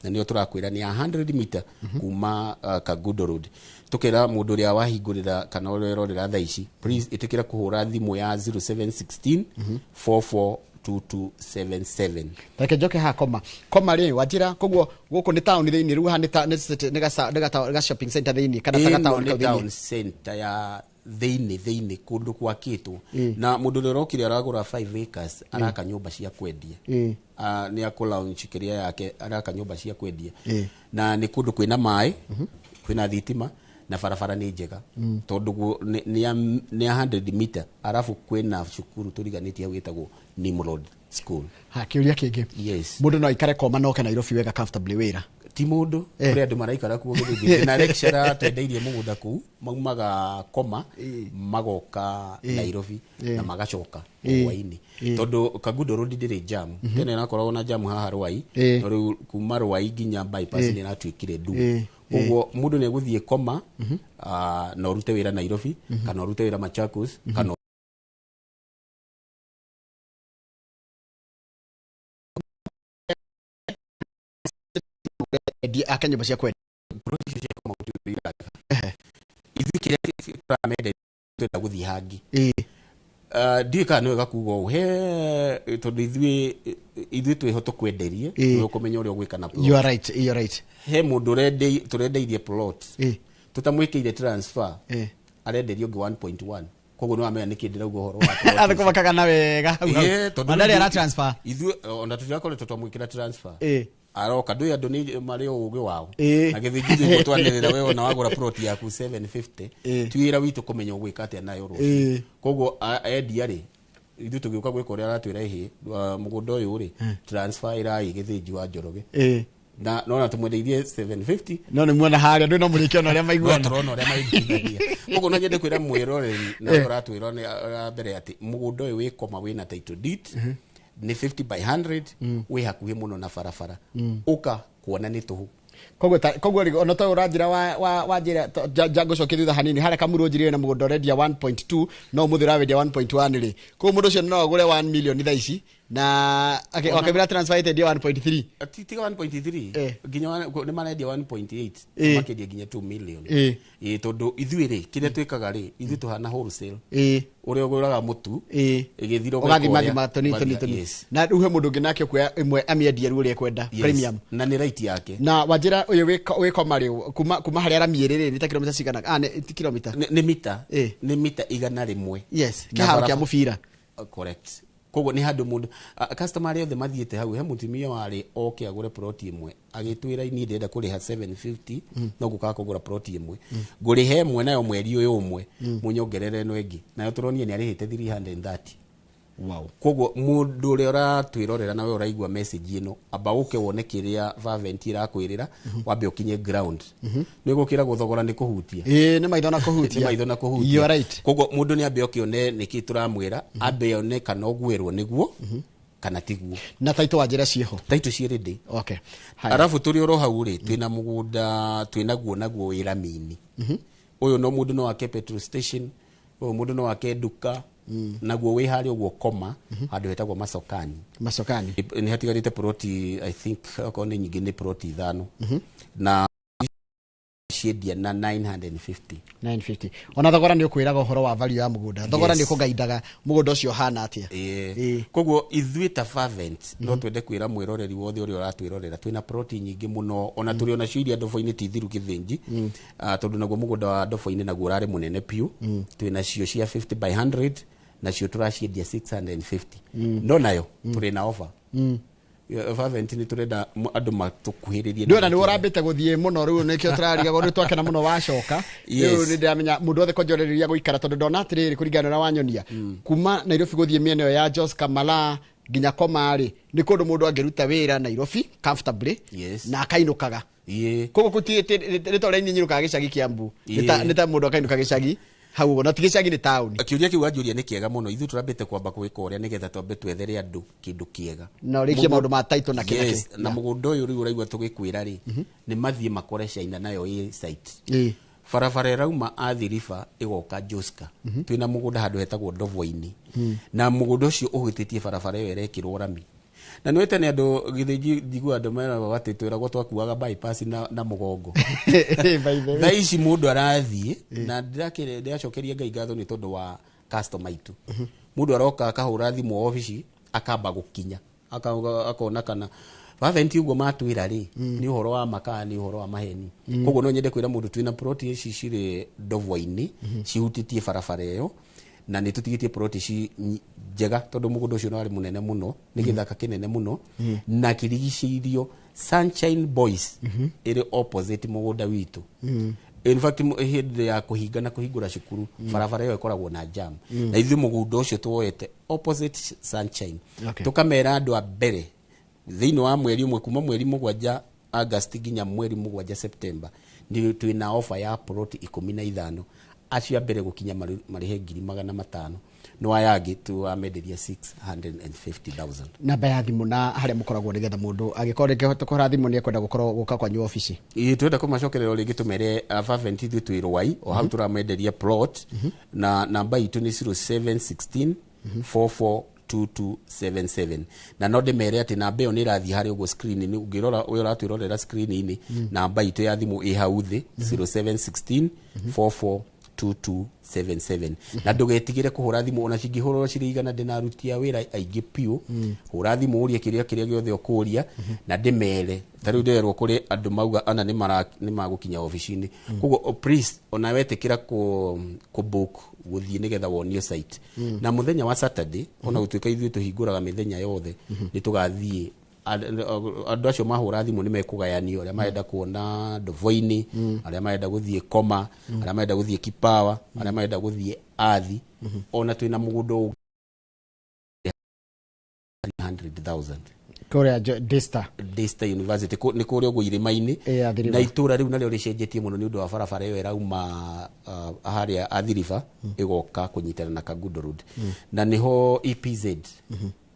na nĩyo tũrakwĩra nĩ ya 100 meter kuma Kangundo Road. Tukera mũndũ ũrĩa wahingũrĩra kana ũrĩa ũrorera thaa ici, please ĩtĩkĩra kũhũra thimũ ya 0716 442277. Reke njoke haha koma. Koma rĩ, wanjĩra koguo gũkũ nĩ taũni thĩinĩ, rĩu haha nĩ ta- nĩ city- nĩ ga shopping center thĩinĩ kana ta Ĩno gataũni nĩ kau town thĩinĩ? center ya thĩinĩ kũndũ gwakĩtwo, na mũndũ ũrĩa ũrokire aragũra 5 acres, araka nyũmba cia kwendia. Nĩ akũ launch kĩrĩa yake, araka nyũmba cia kwendia. Na nĩ kũndũ kwĩna maĩ, kwĩna thitima, na barabara nĩ njega, tondũ nĩ ya 100 meter, arabu kwĩna cukuru tũriganĩtie hau ĩtagwo Nimrod School. Ha, kĩũria kĩngĩ. Yes. Mũndũ no aikare koma noke Nairobi wega comfortably wĩra? Ti mũndũ, kũrĩ andũ maraikara kuo Gĩthĩnji na lecturer twendeirie mũgũnda kũu, maumaga koma magoka Nairobi na magacoka hwainĩ, tondũ Kangundo Road ndĩrĩ jam. Tene ĩrakoragwo na jam haha Rwai, no rĩu kuma Rwai nginya bypass nĩ ĩratuĩkire ndu. Koguo mũndũ nĩ egũthiĩ koma, na ũrute wĩra Nairobi kana ũrute wĩra Machakos kana Endie ake nyũmba cia kwendia. Plot icio cia koma gũtirĩ irarĩha. Ithuĩ kĩrĩa tũramenda, twenda gũthiĩ hangĩ. Ndiũĩ kana nĩ wega kuga ũũ he, tondũ ithuĩ twĩho tũkwenderie, nĩwe ũkũmenya ũrĩa ũgwĩka na plot. You are right, you are right. He mũndũ tũrendeirie plot tũtamwĩkĩire transfer, arenderio ũngĩ 1.1, koguo nĩ wamenya nĩkĩ ndĩrauga ũhoro wa plot. Andũ kũmakaga na wega hau hau. Ĩĩ, tondũ Ona ndarĩ ithuĩ- ara transfer. Ithuĩ ona tũtirakoretwo twamwĩkĩra transfer, aroka ndũĩ andũ nĩ marĩ o ũgĩ wao. Na gĩthĩnji nĩguo twanĩrĩra, we ona wagũra plot yaku 750, ti wĩra witũ kũmenya ũgwĩka atĩa nayo rũciũ. Koguo endia rĩ, ithuĩ tũgĩũka gwĩka ũrĩa aratwĩra, ĩhĩ, mũgũnda ũyũ rĩ, transfer ĩraĩ Gĩthĩnji wa Njoroge, na nona tũmwendeirie 750. No nĩ muona harĩa ndũ no mũrĩkĩona ũrĩa No maiguana. tũrona ũrĩa maiguithania. Koguo no nyende kwĩra mwĩroreri na ũrĩa ũratwĩra nĩ mbere atĩ mũgũnda ũyũ wĩ koma, wĩna title deed, nĩ 50 by 100, wĩ hakuhĩ mũno na barabara. Ũka kuona nĩ tũhũ. Koguo rĩ, ona to ũranjĩra wa njĩra ngũcokia thutha hanini harĩa Kamuru, ũnjĩrire na mũgũnda ũrendia 1.2 no ũmũthĩ ũrawendia 1.1 rĩ, koguo mũndũ ũcio no agũre 1 million thaa ici Na wakabira transfer itendio 1.3. Tiga 1.3 nginya nĩ marendia 1.8, makendia nginya 2 million. Ĩ tondũ ithuĩ rĩ, kĩrĩa twĩkaga rĩ, ithuĩ tũhana wholesale, ũrĩa ũgũraga mũtu ĩgĩthira. Ũgathima thima toni toni toni. Na rĩu he mũndũ ũngĩ nake ũkuoya ĩmwe amĩendie rĩu ũrĩa ekwenda, premium. Na nĩ right yake. Na wanjĩra ũyũ wĩ koma rĩ, kuma harĩa rami ĩrĩ rĩ, nĩ ta kilomita cigana? Ah, nĩ ti kilomita. Nĩ mita, nĩ mita 100. Yes, Na kĩharo kĩa mũbira. Correct. Koguo nĩ handũ mũndũ customer arĩa othe mathiĩte hau, he mũtumia warĩ oke agũre plot ĩmwe, agĩtwĩra, "Niĩ ndĩrenda kũrĩha 750, no ngũkaga kũgũra plot ĩmwe, ngũrĩhe ĩmwe nayo mweri ũyũ ũmwe, mũnyongerere ĩno ĩngĩ." Nayo tũronire nĩ arĩhĩte 330. Koguo mũndũ ũrĩa ũratwĩrorera nawe ũraigua message ĩno, amba ũke wone kĩrĩa Fervent ĩrakwĩrĩra, wambe ũkinye ground. Nĩ gũkĩra gũthogora nĩ kũhutia. Ĩĩ, nĩ maitho na kũhutia. Nĩ maitho na kũhutia. You are right. Koguo mũndũ nĩ ambe oke one nĩkĩ tũramwĩra, ambe one kana ũgwĩrwo nĩguo kana tiguo. Na taitũ wanjĩra ciĩho? Taitũ ciĩ ready. Okay. Haya. Arabu tũrĩ oro hau rĩ, twĩna mũgũnda twĩnaguo naguo wĩ ramini. Ũyũ no mũndũ no ake petrol station, ũyũ mũndũ no ake nduka, naguo wĩ harĩa ũguo koma, handũ hetagwo Masokani. Masokani. Nĩ hatigarĩte ploti, I think okorwo nĩ nyingĩ nĩ ploti 5, na ciendia na 950. 950. Ona thogora nĩ ũkwĩraga ũhoro wa value ya mũgũnda. Thogora nĩ ũkũgaindaga mũgũnda ũcio ũhana atĩa. Ĩĩ. Koguo ithuĩ ta Fervent no twende kwĩra mwĩroreri wothe ũrĩa ũratwĩrorera, twĩna ploti nyingĩ mũno, ona tũrĩ onacio iria ndobo-inĩ ti thiru Gĩthĩnji. Ah, tondũ naguo mũgũnda wa ndobo-inĩ naguo ũrarĩ mũnene biũ. Twĩna cio cia 50 by 100, nacio tũraciendia 650. No nayo tũrĩ na offer. Fervent nĩ tũrenda andũ matũkuhĩrĩrie. Ndĩrona nĩ ũrambĩte gũthiĩ mũno, rĩu nĩkĩo tũrarigagwo. Rĩu twakena mũno wacoka. Rĩu nĩ ndĩramenya mũndũ wothe kwanjorĩrĩria gũikara, tondũ ndona atĩrĩrĩ, kũringana na ũrĩa wanyonia, kuma Nairobi gũthiĩ mĩena ĩyo ya Jos Kamala nginya Koma rĩ, nĩ kũndũ mũndũ angĩruta wĩra Nairobi comfortably na akainũkaga. Koguo nĩ ta ũrĩa inyuĩ nyinũkaga gĩcagi Kiambu. Nĩ ta mũndũ akainũka gĩcagi hau ũguo, na ti gĩcagi, nĩ taũni. Kĩũria kĩu wanjũria nĩ kĩega mũno. Ithuĩ tũrambĩte kwamba gwĩka ũrĩa nĩgetha twambe twethere andũ kĩndũ kĩega. Na ũrĩkie maũndũ ma title na kĩ na kĩ. Yes, na mũgũnda ũyũ rĩu ũraigua tũgĩkwĩra rĩ, nĩ mathiĩ makore China nayo ĩ site. Barabara ĩrauma Athi River ĩgoka Joska. Twĩna mũgũnda handũ hetagwo Ndovo-inĩ, na mũgũnda ũcio ũhĩtĩtie barabara ĩyo ĩrekĩrwo rami. Na nĩ tene andũ Gĩthĩnji, njiguaga andũ meragwo atĩ twĩragwo twakuaga bypass na mũgongo. By the way. Thaa ici mũndũ arathiĩ na ndĩracokeria Ngai ngatho nĩ tondũ wa customer itũ. Mũndũ aroka akahũra thimũ obici, akamba gũkinya akona kana Fervent ũguo matwĩra rĩ, nĩ ũhoro wa makaa, nĩ ũhoro wa maheni. Koguo no nyende kwĩra mũndũ twĩna ploti ici cirĩ Ndovo-inĩ, cihutĩtie barabara ĩyo, na nĩ tũtigĩtie ploti ici njega, tondũ mũgũnda ũcio nĩ warĩ mũnene mũno, nĩ gĩthaka kĩnene mũno, na kĩrigicĩirio Sunshine Boys ĩrĩ opposite mũgũnda witũ. In fact, hĩndĩ ya kũhinga na kũhingũra cukuru, barabara ĩyo ĩkoragwo na jam. Na ithuĩ mũgũnda ũcio tuoete opposite Sunshine. Tũkamera andũ a mbere thĩinĩ wa mweri ũmwe, kuma mweri 7 August nginya mweri 7 September, nĩ twĩna offer ya ploti 15. Acio a mbere gũkinya marĩhe 500,000, no aya angĩ tũramenderia 650,000. Namba ya thimũ na harĩa mũkoragwo, nĩgetha mũndũ angĩkorwo rĩngĩ kũhũra thimũ nĩ ekwenda gũkorwo gũka kwanyu obici. Ĩĩ, twenda kũmacokerera o rĩngĩ tũmere Fervent ithuĩ twĩ Rwai o hau tũramenderia plot, na namba itũ nĩ 0716 442277. Na no ndĩmere atĩ namba ĩyo nĩ ĩrathiĩ harĩa ũguo screen-inĩ, ũngĩrora ũyũ ũratwĩrorera screen-inĩ, namba itũ ya thimũ ĩ hau thĩ, 0716 442277. Na ndũgetigĩre kũhũra thimũ, ona cingĩhũrwo cirĩ 100, ndĩna aruti a wĩra aingĩ biũ. Hũra thimũ ũrie kĩrĩa kĩrĩa gĩothe ũkũria. Na ndĩmere ta rĩu ndĩrerwo kũrĩ andũ mauga ana nĩ magũkinya obici-inĩ. Koguo please, ona wetĩkĩra kũ book gũthiĩ nĩgetha wonio site, na mũthenya wa Saturday, ona gũtuĩka ithuĩ tũhingũraga mĩthenya yothe, nĩ tũgathiĩ. Andũ acio mahũra thimũ nĩ mekũgayanio, arĩa marenda kuona Ndovo-inĩ, arĩa marenda gũthiĩ Koma, arĩa marenda gũthiĩ Kipawa, arĩa marenda gũthiĩ Athi. Ona twĩna mũgũnda ũngĩ 100,000. Kũrĩa Daystar. Daystar University, nĩ kũrĩa ũguo irĩma-inĩ. Ĩ, Athi River. Na itũra rĩu narĩo rĩcenjetie mũno nĩ ũndũ wa barabara ĩyo ĩrauma harĩa Athi River ĩgoka kũnyitana na Kangundo Road. Na nĩho EPZ,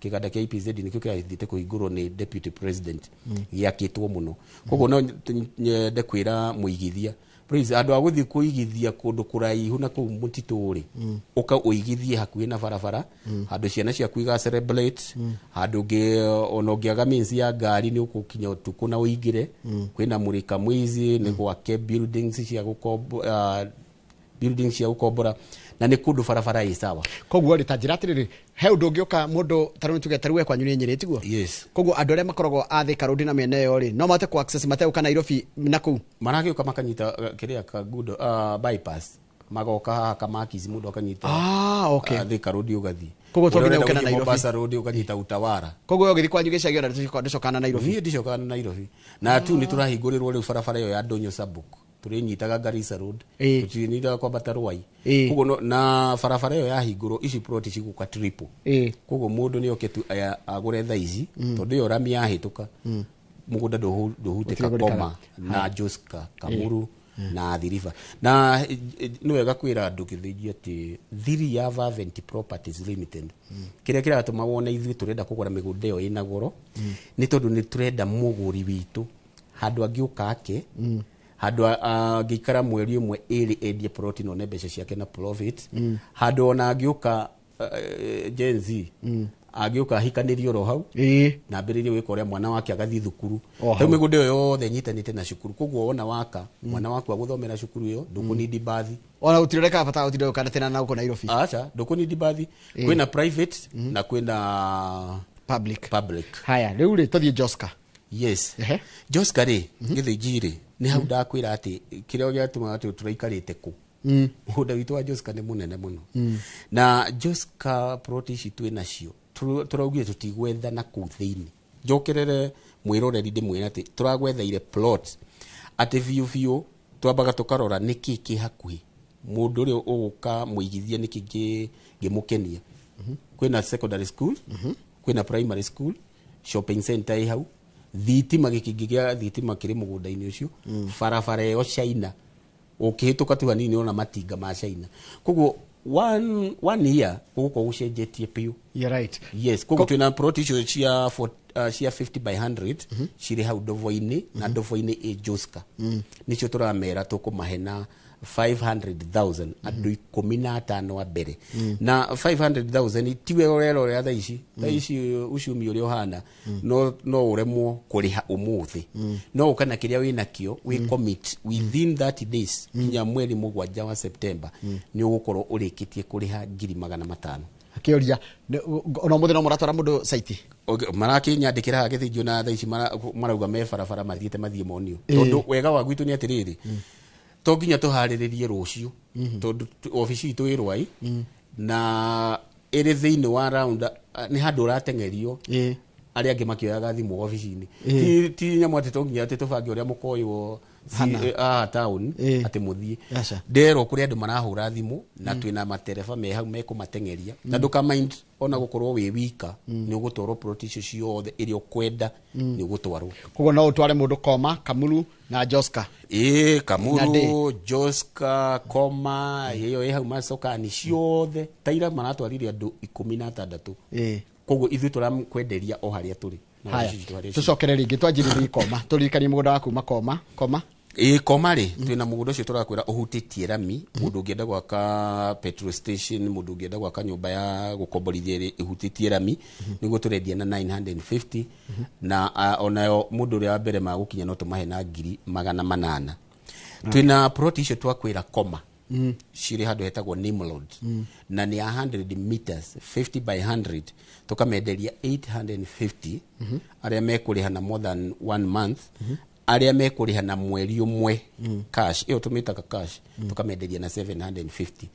kĩganda kĩa EPZ nĩkĩo kĩrathiĩte kũhingũrwo nĩ deputy president, gĩakĩtwo mũno. Koguo no nyende kwĩra mũigithia Please, andũ a gũthiĩ kũigithia kũndũ kũraihu na kũu mũtitũ rĩ, ũka ũigithie hakuhĩ na barabara, handũ ciana ciaku iga celebrate, handũ ũngĩ ona ũngĩaga means ya ngari nĩ ũgũkinya ũtukũ na ũingĩre. Kwĩna mũrĩka mwizi nĩ gwake buildings cia gũkombo, buildings cia gũkombora, na nĩ kũndũ barabara ĩ sawa. Koguo rĩ, ta njĩra atĩrĩrĩ, he ũndũ ũngĩũka mũndũ ta rĩu tuge ta rĩu we kwanyu nĩ Nyĩrĩ, tiguo? Yes. Koguo andũ arĩa makoragwo a Thika Road na mĩena ĩyo rĩ, no mahote ku access mategũka Nairobi na kũu? Maragĩũka makanyita kĩrĩa kagundo, bypass, magoka haha Kamakis, mũndũ akanyita Ah, okay. Thika Road ũgathiĩ. Koguo to Ũrĩa nginya ũrenda ũke na gũthiĩ Nairobi. Mombasa Road ũkanyita Utawara. Koguo we ũgĩthiĩ kwanyu gĩcagi ona ndũcokana Nairobi? Niĩ ndicokana na Nairobi, na tu nĩ tũrahingũrĩrwo rĩu barabara ĩyo ya Ndũnyũ Sabuk, tũrĩnyitaga Garissa Road, tũtinyitaga kwambata Ruai. Koguo na barabara ĩyo yahingũrwo, ici plot cigũka triple. Koguo mũndũ nĩ oke tu agũre thaa ici, tondũ ĩyo rami yahĩtũka, mũgũnda ndũhutĩka. Gũtirĩ. Koma na Joska, Kamuru na Athi River. Na nĩ wega kwĩra andũ gĩthĩnji atĩ thiri ya Vavent Properties Limited, kĩrĩa kĩratũma wone ithuĩ tũrenda kũgũra mĩgũnda ĩyo ĩna goro, nĩ tondũ nĩ tũrenda mũgũri witũ handũ angĩũka ake, handũ angĩikara mweri ũmwe ĩrĩ, endie plot na one mbeca ciake na profit, handũ ona angĩũka, Gen Z angĩũka ahikanĩrie oro hau na ambĩrĩrie gwĩka ũrĩa mwana wake agathiĩ thukuru. O hau. Rĩu mĩgũnda ĩyo yothe ĩnyitanĩte na cukuru, koguo wona waka, mwana waku agũthomera cukuru ĩyo, ndũkũnidi bathi. Ona gũtirĩ bata gũtinda ũkanatĩna na gũkũ Nairobi. Aca, ndũkũnidi bathi. Kwĩna private na kwĩna public. Public. Haya, rĩu rĩ, tũthiĩ Joska. Yes, Joska rĩ, gĩthĩnji rĩ, nĩ hau ndakwĩra atĩ kĩrĩa gĩatũmaga atĩ tũraikarĩte kũ, mũgũnda witũ wa Joska nĩ mũnene mũno. Na Joska plot ici twĩ nacio, tũraugire tũtigwetha na kũu thĩinĩ. Njokerere mwĩroreri ndĩmwĩre atĩ tũragwetheire plot atĩ biũ biũ twambaga tũkarora nĩkĩ kĩ hakuhĩ mũndũ ũrĩa ũgũka mũigithia, nĩkĩ ngĩmũkenia. Kwĩna secondary school, kwĩna primary school, shopping center ĩ hau, thitima, gĩkĩngĩ gĩa thitima kĩrĩ mũgũnda-inĩ ũcio, barabara ĩyo China, ũkĩhĩtũka tu hanini ũrona matinga ma China. Koguo one year gũgũkorwo gũcenjetie biũ. You're right. Yes, koguo twĩna plot icio cia 50 by 100 cirĩ hau Ndovo-inĩ, na Ndovo-inĩ ĩ Joska. Nĩcio tũramera tũkũmahe na 500,000 andũ 15 a mbere. Na 500,000 tiwe ũrerorera thaa ici. Thaa ici uchumi ũrĩa ũhana, no ũremwo kũrĩha ũmũthĩ, no ũka na kĩrĩa wĩnakĩo, wĩ commit within 30 days nginya mweri 7 wa September, nĩ ũgũkorwo ũrĩkĩtie kũrĩha 500,000. Akĩũria ona ũmũthĩ no mũratwara mũndũ site? Okay, marakĩnyandĩkĩra haha gĩthĩnjio na thaa ici marauga me barabara mathiĩte mathiĩ monio. Tondũ wega wa gwitũ nĩ atĩrĩrĩ, to nginya tũharĩrĩrie rũciũ, tondũ obici itũ ĩ Rwai na ĩrĩ thĩinĩ wa round, nĩ handũ ũrateng'erio arĩa angĩ makĩoyaga thimũ obici-inĩ. Ti nyamũ atĩ to nginya atĩ tũbange ũrĩa mũkoywo Hana. Haha town atĩ mũthiĩ. Aca. Nderwo kũrĩ andũ marahũra thimũ na twĩna matereba me hau mekũmateng'eria, na ndũka mind ona gũkorwo wĩ wika, nĩ ũgũtwarwo plot icio ciothe ĩrĩa ũkwenda, nĩ ũgũtwarwo. Koguo no ũtware mũndũ Koma, Kamuru na Joska? Ĩĩ. Na Kamuru, Joska, Koma ĩyo ĩ hau macokani ciothe, taira maratwarire andũ 16. Koguo ithuĩ tũrakwenderia o harĩa tũrĩ. Na Haya, wabici citũ harĩa cirĩ. tũcokere rĩngĩ twanjĩrĩrie Koma, tũririkanie mũgũnda wa kuma Koma. Koma. Ĩ, Koma rĩ, twĩna mũgũnda ũcio tũrakwĩra ũhutĩtie rami, mũndũ ũngĩenda gwaka petrol station, mũndũ ũngĩenda gwaka nyũmba ya gũkomborithia ĩrĩ ĩhutĩtie rami, nĩguo tũrendia na 950, na onayo mũndũ ũrĩa wa mbere magũkinya no tũmahe na 800,000. Twĩna plot icio twakwĩra Koma, cirĩ handũ hetagwo Nimrod, na nĩ ya 100 meters, 50 by 100, tũkamenderia 850 arĩa mekũrĩha na more than one month. Arĩa mekũrĩha na mweri ũmwe cash, ĩyo tũmĩtaga cash, tũkamenderia na 750,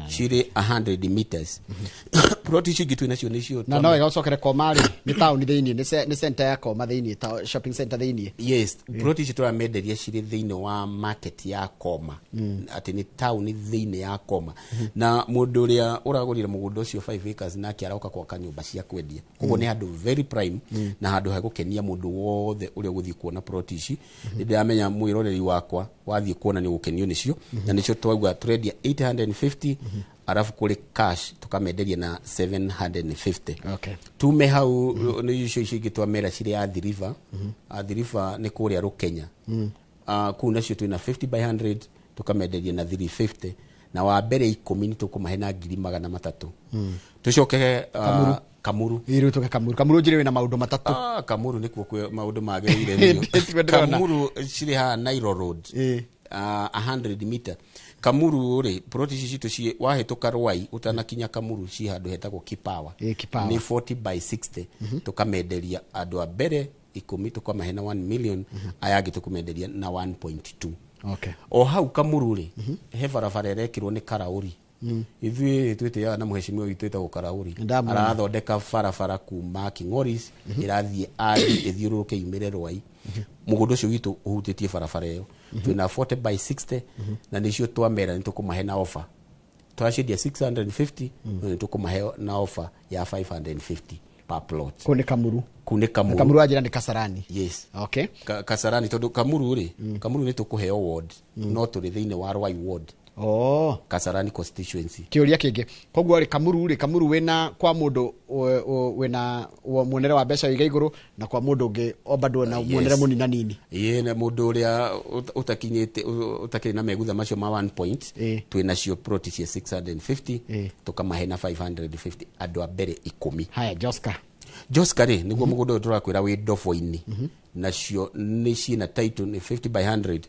cirĩ 100 meters. Plot icio ingĩ twĩ nacio nĩcio Na no wega ũcokere Koma rĩ, nĩ taũni thĩinĩ, nĩ center ya Koma thĩinĩ, shopping center thĩinĩ? Yes, plot icio tũramenderia cirĩ thĩinĩ wa market ya Koma, atĩ nĩ taũni thĩinĩ ya Koma, na mũndũ ũrĩa ũragũrire mũgũnda ũcio 5 acres nake aroka gwaka nyũmba cia kwendia. Koguo nĩ handũ very prime na handũ hegũkenia mũndũ wothe ũrĩa ũgũthiĩ kuona plot ici. Nĩ ndĩramenya mwĩroreri wakwa wathiĩ kuona nĩ ũgũkenio nĩcio, na nĩcio twauga tũrendia 850, arabu kũrĩ cash tũkamenderia na 750. Tume hau, nĩ icio icio ingĩ twamera cirĩ Athi River. Athi River nĩ kũrĩa Rũkenya. Kũu nacio twĩna 50 by 100. Tũkamenderia na 350 na wa mbere 10 nĩ tũkũmahe na 300,000. Tũcoke Kamuru. Kamuru. Ĩrĩ tũke Kamuru. Kamuru njĩrĩ wĩna maũndũ matatũ. Kamuru nĩkuo kwĩ maũndũ magĩrĩire. Tiguo ndĩrona. Kamuru cirĩ haha Nairo Road, 100 meter. Kamuru rĩ, plot ici citũ ciĩ wahĩtũka Rwai ũtanakinya Kamuru, ci handũ hetagwo Kipawa. Kipawa. Nĩ 40 by 60. Tũkamenderia andũ a mbere 10 tũkamahe na 1 million, aya angĩ tũkũmenderia na 1.2. Okay. O hau Kamuru rĩ, he barabara ĩrekĩrwo nĩ Karaũri. Ithuĩ twĩtĩaga na mũhecimiwa witũ ĩtagwo Karaũri. Ndamwona. Arathondeka barabara kuma King'oris ĩrathiĩ Andi ĩthiũrũrũke yumĩre Rwai. Mũgũnda ũcio witũ ũhutĩtie barabara ĩyo. Twĩna 40 by 60 na nĩcio twamera nĩ tũkũmahe na offer. Tũraciendia 650, no nĩ tũkũmahe na offer ya 550 per plot. Kũu nĩ Kamuru. Kũu nĩ Kamuru. Kamuru wanjĩra nĩ Kasarani. Yes. Okay. Kasarani tondũ Kamuru rĩ, Kamuru nĩ tũkũheo ward, no tũrĩ thĩinĩ wa Rwai ward. Oh. Kasarani constituency. Kĩũria kĩngĩ, koguo rĩ, Kamuru rĩ, Kamuru wĩna kwa mũndũ wĩna muonere wa mbeca wĩiga igũrũ na kwa mũndũ ũngĩ o bado na muonere mũnina nini. Ĩĩ, na mũndũ ũrĩa ũtakinyĩte ũtakĩrĩ na megutha macio ma 1 point, twĩnacio plot cia 650 tũkamahe na 550 andũ a mbere 10. Haya, Joska. Joska rĩ, nĩguo mũgũnda ũyũ tũrakwĩra wĩ ndobo-inĩ, nacio nĩ ciĩna title nĩ 50 by 100,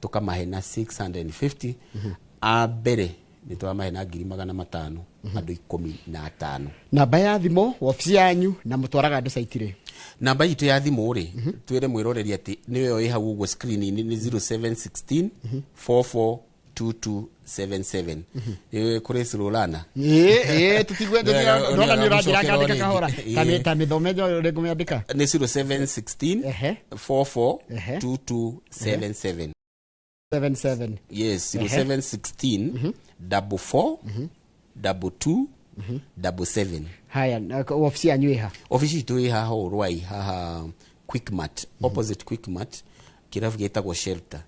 tũkamahe na 650. A mbere nĩ tũramahe na 500,000 andũ 15. Namba ya thimũ, wabici yanyu na mũtwaraga andũ site rĩ? Namba itũ ya thimũ rĩ, twĩre mwĩroreri atĩ nĩyo ĩ hau ũguo screen-inĩ, nĩ 0716 442277. Kũrĩ Surulana. Ĩĩ, tũtigue ndona nĩ ũranjĩra ngandĩka kahora. Ta mĩthome ũrĩa ngũmĩandĩka. Nĩ 0716 442277. 77. Yes, 0716 44 22 77. Haya, wabici yanyu ĩ ha? Obici itũ ĩ haha ũũ Rwai, haha Quickmart, opposite Quickmart, kĩrabu gĩtagwo Shelter.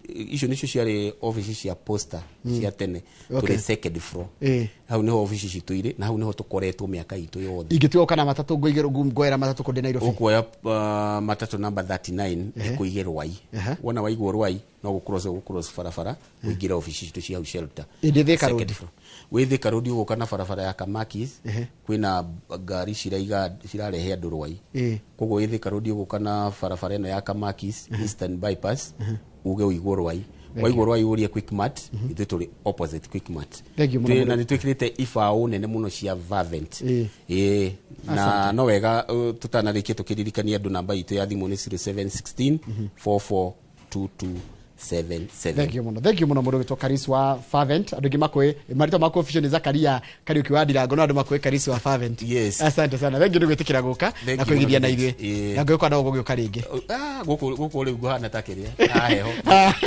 Icio nĩcio ciarĩ obici cia posta cia tene. Tũrĩ second floor. Hau nĩho obici citũ irĩ na hau nĩho tũkoretwo mĩaka itũ yothe. Ingĩtua kana matatũ ngoera matatũ kũ ndĩ Nairobi? Ũkuoya matatũ namba 39 ĩkũige Rwai. Wona waigwo Rwai no gũcross ũgũcross barabara ũingĩre obici citũ cia hau Shelter. Ĩndĩ Thika Road. Wĩ Thika Road ũgũka na barabara ya Kamakis, kwĩna ngari ciraiga cirarehe andũ Rwai. Koguo wĩ Thika Road ũgũka na barabara ĩno ya Kamakis, Eastern Bypass, uge ũigwo Rwai. Waigwo Rwai ũrie Quickmart, ithuĩ tũrĩ opposite Quickmart. Na nĩ twĩkĩrĩte ibaũ nene mũno cia Vavent. Ĩĩ, na no wega tũtanarĩkia tũkĩririkania andũ namba itũ ya thimũ nĩ 0716 442277. Thank you mũno. Thank you mũno mũndũ wĩtwo Karis wa Fervent. Andũ aingĩ makũĩ marĩtwa maku official nĩ Zakaria Kariuki wa Ndirango, no andũ makũĩ Karis wa Fervent. Yes. Asante sana. Thank you nĩ gwĩtĩkĩra gũka na kũigithia na ithuĩ. Na ngũĩka no gũgĩũka rĩngĩ. Gũkũ rĩu ngũhana ta kĩrĩa haheho.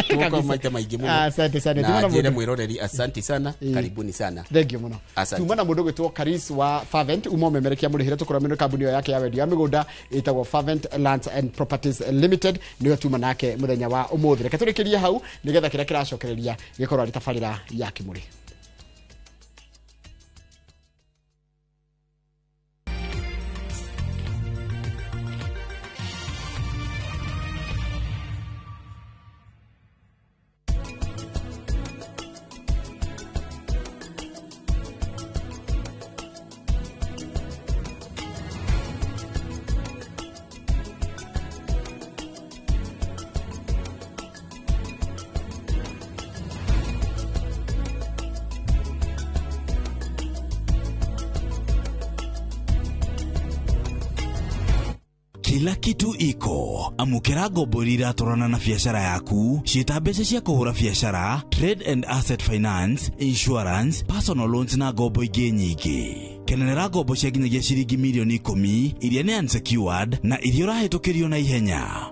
Tũgũka maita maingĩ mũno. Asante sana. Na njĩre mwĩroreri asante sana, karibuni sana. Thank you mũno. Tuma na mũndũ gwĩtwo Karis wa Fervent, uma ũmemerekia mũrĩhĩre tũkũramĩrwo kambuni ĩyo yake ya wendia wa mĩgũnda ĩtagwo Fervent Lands and Properties Limited, nĩwe tuma nake mũthenya wa ũmũthĩ. Reke tũrĩkĩrie hau nĩgetha kĩrĩa kĩracokereria gĩkorwo arĩ tabarĩra ya Kĩmũrĩ. Kila kitu iko amukira ngombo iria iratwarana na biacara yaku, ciĩta mbeca cia kũhũra biacara, trade and asset finance, insurance, personal loans na ngombo ingĩ nyingĩ. Kenera ngombo cia nginyagia ciringi mirioni 10 iria nĩ unsecured na iria ũrahĩtũkĩrio na ihenya.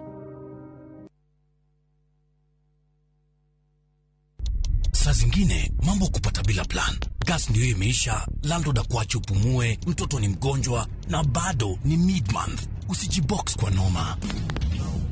Saa zingine mambo kupata bila plan. Gas ndio imeisha, landlord akuache upumue, mtoto ni mgonjwa na bado ni mid-month. Usijibox kwa noma.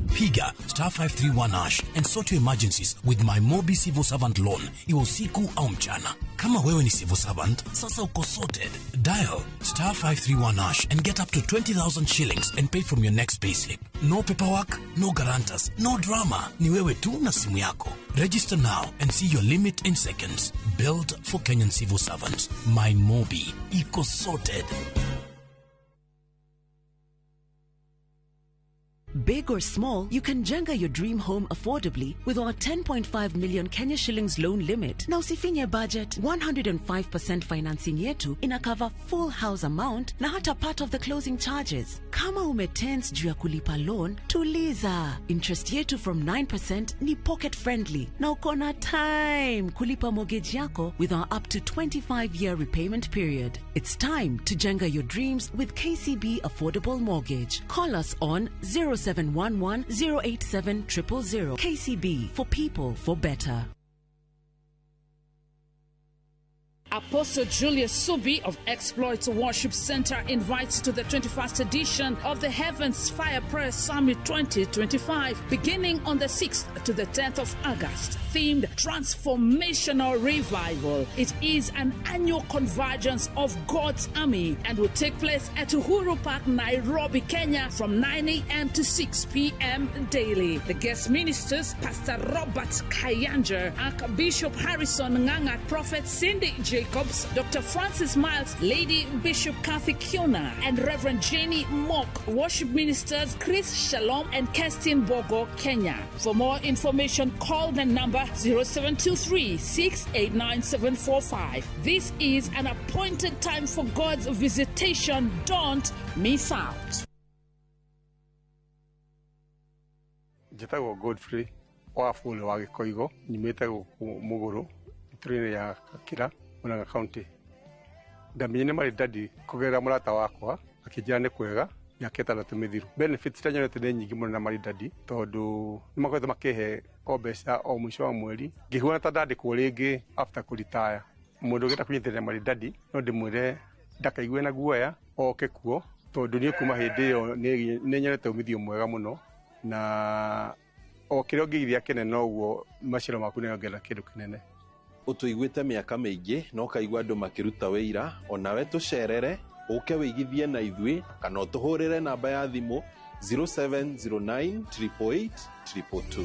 Piga star 531 hash and sort your emergencies with My Mobi Civil Servant Loan, iwe usiku au mchana. Kama wewe ni civil servant, sasa uko sorted. Dial star 531 hash and get up to 20,000 shillings and pay from your next payslip. No paperwork, no guarantors, no drama. Ni wewe tu na simu yako. Register now and see your limit in seconds. Built for Kenyan civil servants. My Mobi. Iko sorted. Big or small, you can jenga your dream home affordably with our 10.5 million Kenya shillings loan limit. Na usifinye budget, 105% financing yetu ina cover full house amount na hata part of the closing charges. Kama umetense juu ya kulipa loan, tuliza. Interest yetu from 9% ni pocket friendly na uko na time kulipa mortgage yako with our up to 25-year repayment period. It's time to jenga your dreams with KCB Affordable Mortgage. Call us on 0711 087 000. KCB, for people, for better. Apostle Julius Subi of Exploits Worship Center invites to the 21st edition of the Heavens Fire Prayer Summit 2025, beginning on the 6th to the 10th of August, themed Transformational Revival. It is an annual convergence of God's army and will take place at Uhuru Park, Nairobi, Kenya, from 9 a.m. to 6 p.m. daily. The guest ministers, Pastor Robert Kayanja, Archbishop Harrison Nganga, Prophet Cindy Jacobs, Dr. Francis Miles, Lady Bishop Kathy Kiona, and Reverend Jenny Mock. Worship ministers Chris Shalom and Kerstin Bogo, Kenya. For more information, call the number 0723 689 745. This is an appointed time for God's visitation. Don't miss out. Njĩtagwo Godfrey Wafule wa Gĩkoigo, nyumĩte gũkũ Mũgũrũ, itũra-inĩ ya Gakira, Murang'a County. Ndamenyire nĩ Maridadi kũgerera mũrata wakwa, akĩnjĩra nĩ kwega mĩaka 6 mĩthiru. Benefits iria nyonete nĩ nyingĩ mũno na Maridadi, tondũ nĩ makoretwo makĩhe o mbeca o mũico wa mweri, ngĩhuana ta ndandĩkwo rĩngĩ after kũritaya. Mũndũ ũngĩenda kũnyitĩrĩra Maridadi no ndĩmwĩre ndakaigue na guoya, oke kuo, tondũ niĩ kuma hĩndĩ ĩyo nĩ nyonete umithio mwega mũno, na o kĩrĩa ũngĩigithia kĩnene noguo maciaro maku nĩongerera kĩndũ kĩnene. Ũtũiguĩte mĩaka mĩingĩ na ũkaigua andũ makĩruta wĩira, onawe tũcerere, ũke wĩigithie na ithuĩ kana ũtũhũrĩre namba ya thimũ 0709 888 222.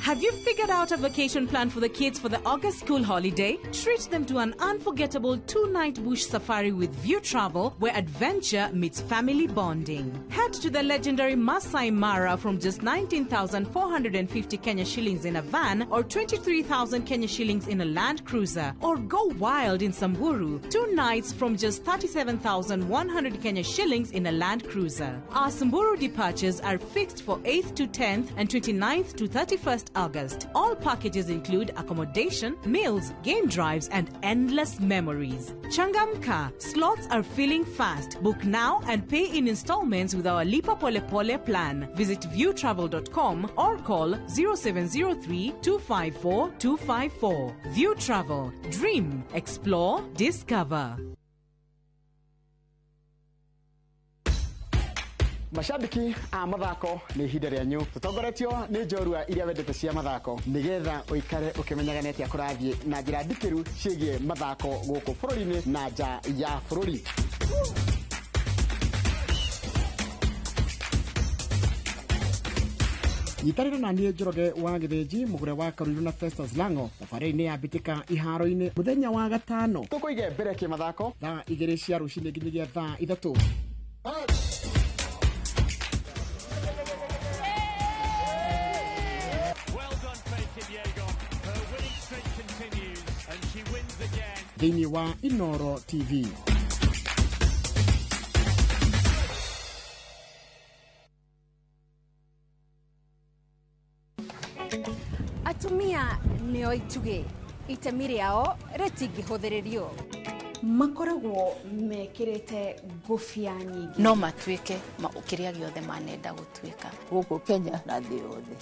Have you figured out a vacation plan for the kids for the August school holiday? Treat them to an unforgettable 2-night bush safari with View Travel, where adventure meets family bonding. Head to the legendary Masai Mara from just 19,450 Kenya shillings in a van or 23,000 Kenya shillings in a Land Cruiser. Or go wild in Samburu, 2 nights from just 37,100 Kenya shillings in a Land Cruiser. Our Samburu departures are fixed for 8th to 10th and 29th to 31st August. All packages include accommodation, meals, game drives, and endless memories. Changamka, slots are filling fast. Book now and pay in installments with our Lipa Pole Pole plan. Visit viewtravel.com or call 0703 254 254. View Travel. Dream, explore, discover. Mashabiki a mathako nĩ ihinda rĩanyu tũtongoretio nĩ njorua iria wendete cia mathako nĩgetha ũikare ũkĩmenyaga nĩ atĩa kũrathiĩ na njĩra ndikĩru ciĩgiĩ mathako gũkũ bũrũri-inĩ na nja ya bũrũri. Nyitanĩra na niĩ Njoroge wa Gĩthĩnji, mũgũre wa Karuiru na Festus Lango thabarĩ-inĩ ya mbĩtĩka iharo-inĩ mũthenya wa gatano tũkũige mbere kĩmathako thaa 2 cia rũcinĩ nginyagia thaa 3. Thĩinĩ wa Inoro TV. Atumia nĩo itugĩ, itemi rĩao rĩtingĩhũthĩrĩrio. Makoragwo mekĩrĩte ngũbia nyingĩ. No matuĩke kĩrĩa gĩothe manenda gũtuĩka. Gũkũ Kenya na thĩ yothe.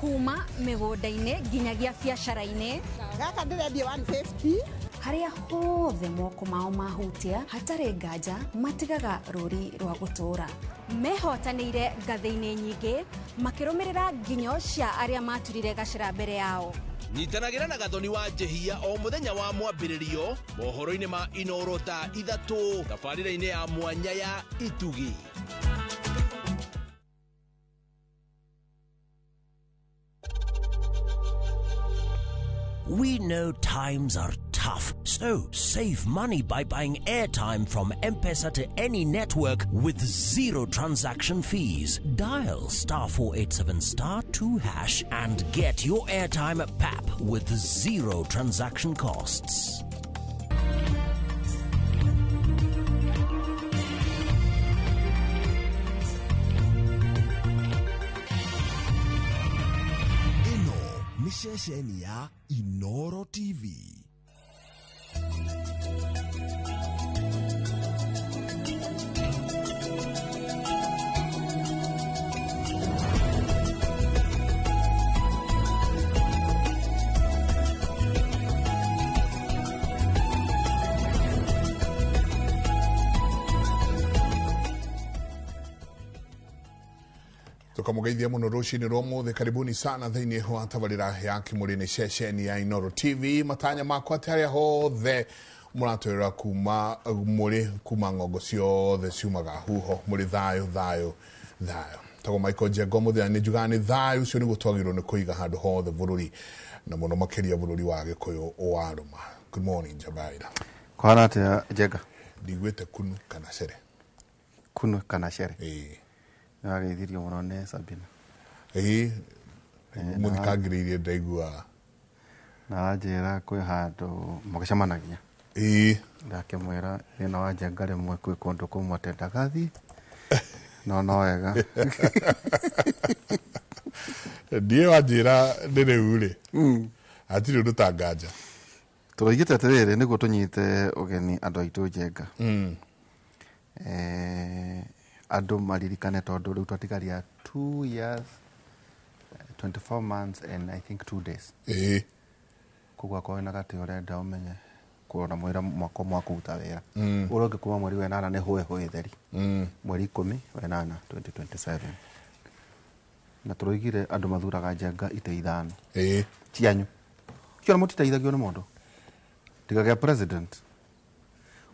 Kuma mĩgũnda-inĩ nginyagia biacara-inĩ. Gaka ndĩrendia 150. Harĩa hothe moko mao mahutia hatarĩ nganja matigaga rũri rwa gũtũũra. Mehotanĩire ngathĩ-inĩ nyingĩ makĩrũmĩrĩra nginyo cia arĩa maturire gacĩra mbere yao. Nyitanagĩra na Gathoni wa Njehia o mũthenya wa mwambĩrĩrio mohoro-inĩ ma Inoro thaa 3 tabarĩra-inĩ ya mwanya ya Itugi. We know times are tough, so save money by buying airtime from M-Pesa to any network with zero transaction fees. Dial *487*2# and get your airtime at PAP with zero transaction costs. Ĩno nĩ ceceni ya Inoro TV. Tukamugeithia muno rucini rwa muthe. Karibuni sana thiini wa tabarira ya Kimurĩ ceceni ya Inoro TV. Matanya makwa ati aria hothe muratwira kuma muri kuma ng'ongo ciothe ciumaga huho muri thayo thayo thayo. Tago Michael Njenga muthenya ni njugaga ni thayo ucio niguo twagĩrĩirwo nĩ kũiga handũ hothe bũrũri na mũno makĩria bũrũri wa Gĩkũyũ warũma. Good morning Jabaira. Kũhana atĩa Njenga? Ndiguĩte kunu kana cere. Kunu kana cere. Ĩĩ. Nĩwageithirio mũno nĩ Sabina. Ĩĩ, mũthikangĩrĩirie ndaigua. Na anjĩra kwĩ handũ mũgĩcemanagia. Ĩĩ. Ndakĩmwĩra thĩna wa Njenga rĩmwe kwĩ kũndũ kũmwe atendaga thiĩ. No no wega. Ndiĩ wanjĩra nĩ rĩu rĩ. Hatirĩ ũndũ ta nganja. Tũroigĩte atĩrĩrĩ nĩguo tũnyite ũgeni andũ aitũ Njenga. Andũ maririkane tondũ rĩu twatigaria 2 years 24 months and I think 2 days. Ĩĩ. Koguo akorwo wĩna gatĩ ũrenda ũmenye kũrora mwĩra mwaka ũmwe wa kũruta wĩra. Ũrĩa ũngĩ kuma mweri wa 8 nĩ hũĩ hũĩ theri. Mweri 10 wa 8 2027. Na tũroigire andũ mathuraga Njenga itĩ 5. Ĩĩ. Cianyu. Ciona mũtiteithagio nĩ mũndũ. Tiga gĩa president.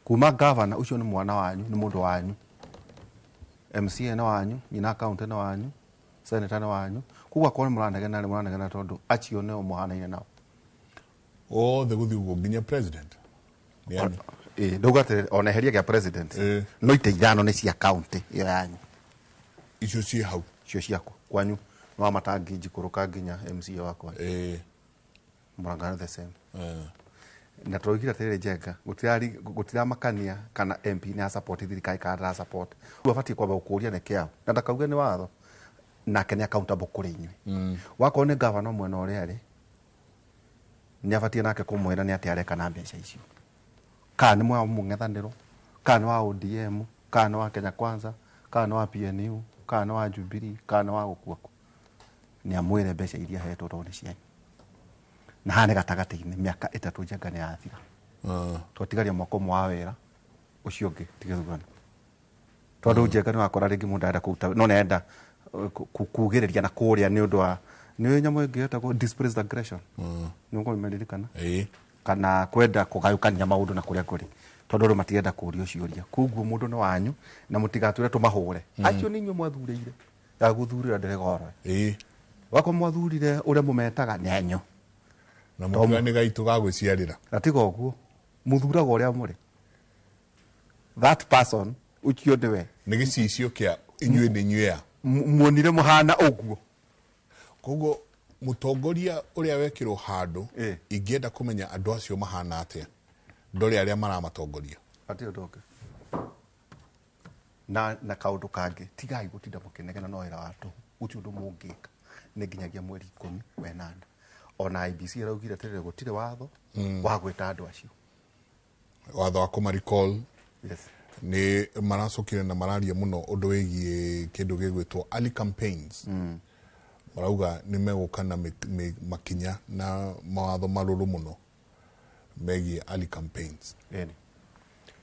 Kuma governor ũcio nĩ mwana wanyu, nĩ mũndũ wanyu. MCA nĩ wanyu, nyina county nĩ wanyu, senator nĩ wanyu. Koguo akorwo nĩ mũranegena nĩ mũranegena tondũ acio nĩo mũhanaine nao. Othe gũthiĩ ũguo nginya president. Ĩĩ, ndauga atĩrĩrĩ, ona eheria gĩa president. No itĩ 5 nĩ cia county ĩyo yanyu. Icio ciĩ hau. Icio ciaku. Kwanyu nĩ wa matangi njikũrũka nginya MCA wakwa. Ĩĩ. Mũrangano the same. Na tũroigire atĩrĩrĩ Njenga, gũtiramakania kana MP nĩ asupport thirikari kana ndara support. Rĩu abatiĩ kwamba gũkũria nĩ kĩao. Na ndakauge nĩ watho. Nake nĩ accountable kũrĩ inyuĩ. Wakorwo nĩ governor mwena ũrĩa arĩ, nĩ abatiĩ nake kũmwĩra nĩ atĩa areka na mbeca icio. Kana nĩ wa mũng'ethanĩro, kana nĩ wa ODM, kana nĩ wa Kenya Kwanza, kana nĩ wa PNU, kana nĩ wa Jubilee, kana nĩ wa gũkuaku. Nĩ amwĩre mbeca iria ahetwo tondũ nĩ cianyu. Na haha nĩ gatagatĩ-inĩ mĩaka 3 Njenga nĩ yathira. Twatigaria mwaka ũmwe wa wĩra ũcio ũngĩ ti gĩthurano. Tondũ Njenga nĩ wakora rĩngĩ mũndũ arenda kũruta no nĩ arenda kugĩrĩria na kũrĩa nĩ ũndũ wa nĩ nyamũ ĩngĩ ĩtagwo displaced aggression. Nĩ ũkũmĩririkana? Ĩĩ. Kana kwenda kũgayũkania maũndũ na kũrĩa kũrĩ. Tondũ andũ matirenda kũũrio ciũria. Koguo mũndũ nĩ wanyu na mũtigatwĩre tũmahũre. Acio nĩ inyuĩ mwathurĩire. Ya gũthurĩra ndĩrĩ goro. Ĩĩ. Wakorwo mwathurire ũrĩa mũmetaga nĩ anyu. Na mũtiga nĩ gaitũ ga gwĩciarĩra. Na tiga ũguo, mũthuraga ũrĩa mũrĩ. That person ũcio nĩwe. Nĩ gĩcicio kĩa inyuĩ nĩ inyuĩ a. Muonire mũhana ũguo. Koguo mũtongoria ũrĩa wekĩrwo handũ, ingĩenda kũmenya andũ acio mahana atĩa, ndore arĩa maramatongoria. Hatirĩ ũndũ ũngĩ. Na kaũndũ kangĩ, tigai gũtinda mũkĩnegena no wĩra wa tũhũ. Gũtirĩ ũndũ mũngĩka. Nĩ nginyagia mweri 10 wa 8. Ona IEBC ĩraugire atĩrĩrĩ gũtirĩ watho wa gwĩta andũ acio. Watho wa kũma recall. Yes. Nĩ maracokire na mararia mũno ũndũ wĩgiĩ kĩndũ gĩgwĩtwo early campaigns. Marauga nĩ megũka na makinya na mawatho marũrũ mũno Megiĩ early campaigns. Ĩni.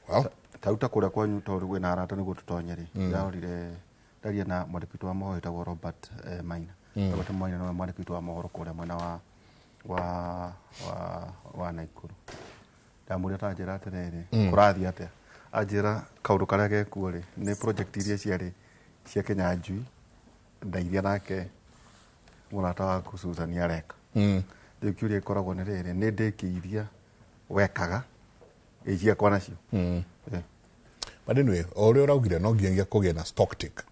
Well, ta kũrĩa kwanyu tondũ kwĩna arata nĩguo tũtonye rĩ, ndĩrarorire ndaria na mwandĩki witũ wa mohoro wĩtagwo Robert Maina. Robert Maina nĩwe mwandĩki witũ wa mohoro kũrĩa mwena wa Naikuru. Ndamũria ta njĩra atĩrĩrĩ, kũrathiĩ atĩa? Anjĩra kaũndũ karĩa gekuo rĩ nĩ project iria ciarĩ cia Kĩnyanjui na iria nake mũrata waku Susan areka. Rĩu kĩũria gĩkoragwo nĩ rĩrĩ, nĩ ndĩki iria wekaga ĩ ciakwa nacio. But anyway, o ũrĩa ũraugire no nginyagia kũgĩe na stock take.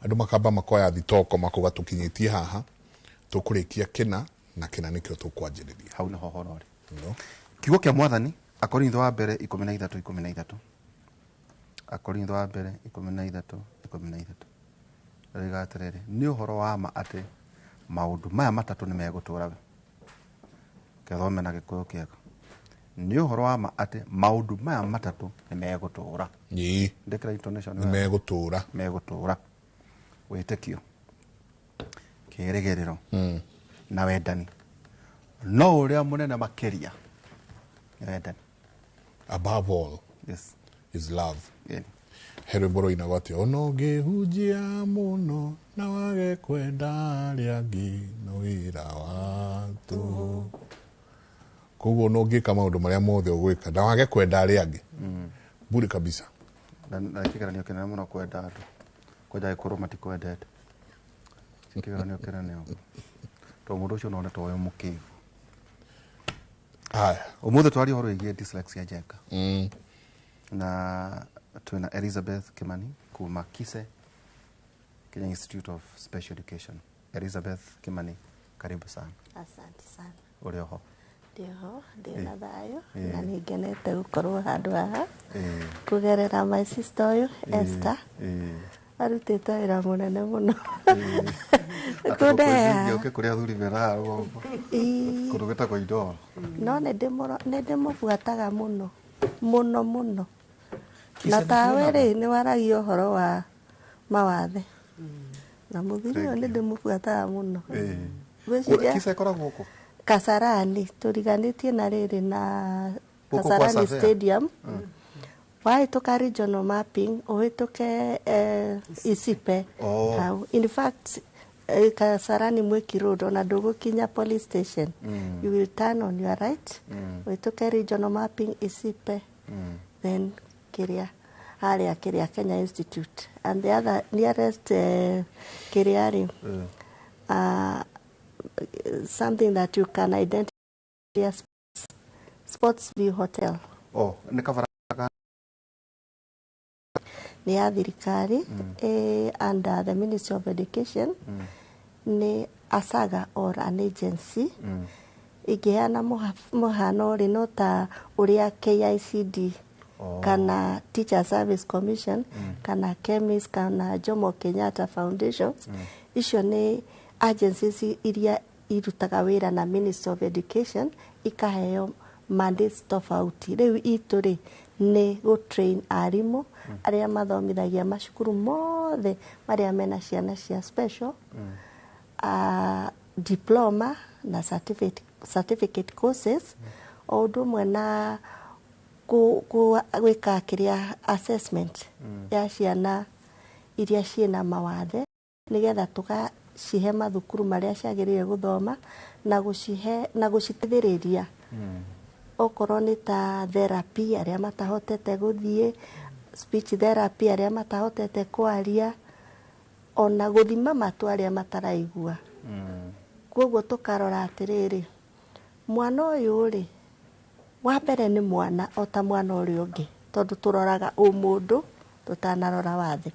Andũ makamba makoya thitoko makuga tũkinyĩtie haha, tũkũrĩkia kĩna na kĩna nĩkĩo tũkwanjĩrĩria. Hau nĩho ũhoro ũrĩ. No. Kiugo kĩa Mwathani, Akorintho wa mbere 13:13. Akorintho wa mbere 13:13. Rĩga atĩrĩrĩ, nĩ ũhoro wa ma atĩ maũndũ maya matatũ nĩ megũtũũra we. Kĩthome na Gĩkũyũ kĩega. Nĩ ũhoro wa ma atĩ maũndũ maya matatũ nĩ megũtũũra. Ĩĩ. Ndĩkĩra intonation Nĩ megũtũũra. Megũtũũra. Wĩtĩkio, kĩĩrĩgĩrĩro na wendani. No ũrĩa mũnene makĩria nĩ wendani. Above all, yes, is love. Yeah. He rwĩmbo rũinagwo atĩ ona ũngĩhunjia mũno na wage kwenda arĩa angĩ no wĩra wa tũhũ. Koguo ona ũngĩka maũndũ marĩa mothe ũgwĩka na wage kwenda arĩa angĩ, bure kabisa. Na kĩgeranio kĩnene mũno kwenda andũ kwanja gĩkorwo matikwendete. Ti kĩgeranio kĩnene ũguo tondũ mũndũ ũcio no one ta ũyũ mũkĩgu. Haya, ũmũthĩ twaria ũhoro wĩgiĩ dyslexia Njenga. Na twĩna Elizabeth Kimani kuma KISE, Kenya Institute of Special Education. Elizabeth Kimani, karibu sana. Asante sana. Ũrĩ oho? Ndĩho, ndĩ na thayũ na nĩ ngenete gũkorwo handũ haha kũgerera my sister ũyũ Esther arutĩte wĩra mũnene mũno kũndeha. Ũke kũrĩa athuri mena haha rũgongo kũndũ gwĩtagwo Indoro. No nĩ ndĩmũbuataga mũno mũno mũno, na tawe rĩ nĩ waragia ũhoro wa mawathe na mũthuri ũyũ nĩ ndĩmũbuataga mũno. KISE ĩkoragwo kũ? Kasarani, tũriganĩtie na rĩrĩ na Kasarani Stadium. Wahĩtũka regional mapping ũhĩtũke Isipe. Hau. In fact, Kasarani Mwiki Road ona ndũgũkinya police station. You will turn on your right, ũhĩtũke regional mapping Isipe, then kĩrĩa harĩa kĩrĩa Kenya Institute and the other nearest kĩrĩa rĩ, something that you can identify as Sports View Hotel. Oh, nĩ kabara nĩ ya thirikari, under the Ministry of Education. Nĩ asaga or an agency. Ĩngĩheana mũhano rĩ, no ta ũrĩa KICD kana Teacher Service Commission kana KEMIS kana Jomo Kenyatta Foundations. Icio nĩ agencies iria irutaga wĩra na Ministry of Education, ikaheo mandates tofauti. Rĩu itũ rĩ nĩ gũ-train arimũ arĩa mathomithagia macukuru mothe marĩa mena ciana cia special, diploma na certificate courses, o ũndũ ũmwe na gwĩka kĩrĩa assessment ya ciana iria ciĩna mawathe, nĩgetha tũgacihe mathukuru marĩa ciagĩrĩire gũthoma na gũcihe na gũciteithĩrĩria, okorwo nĩ ta therapy arĩa matahotete gũthiĩ, speech therapy arĩa matahotete kwaria, ona gũthima matũ arĩa mataraigua. Koguo tũkarora atĩrĩrĩ, mwana ũyũ rĩ, wa mbere nĩ mwana o ta mwana ũrĩa ũngĩ, tondũ tũroraga ũmũndũ tũtanarora wathe.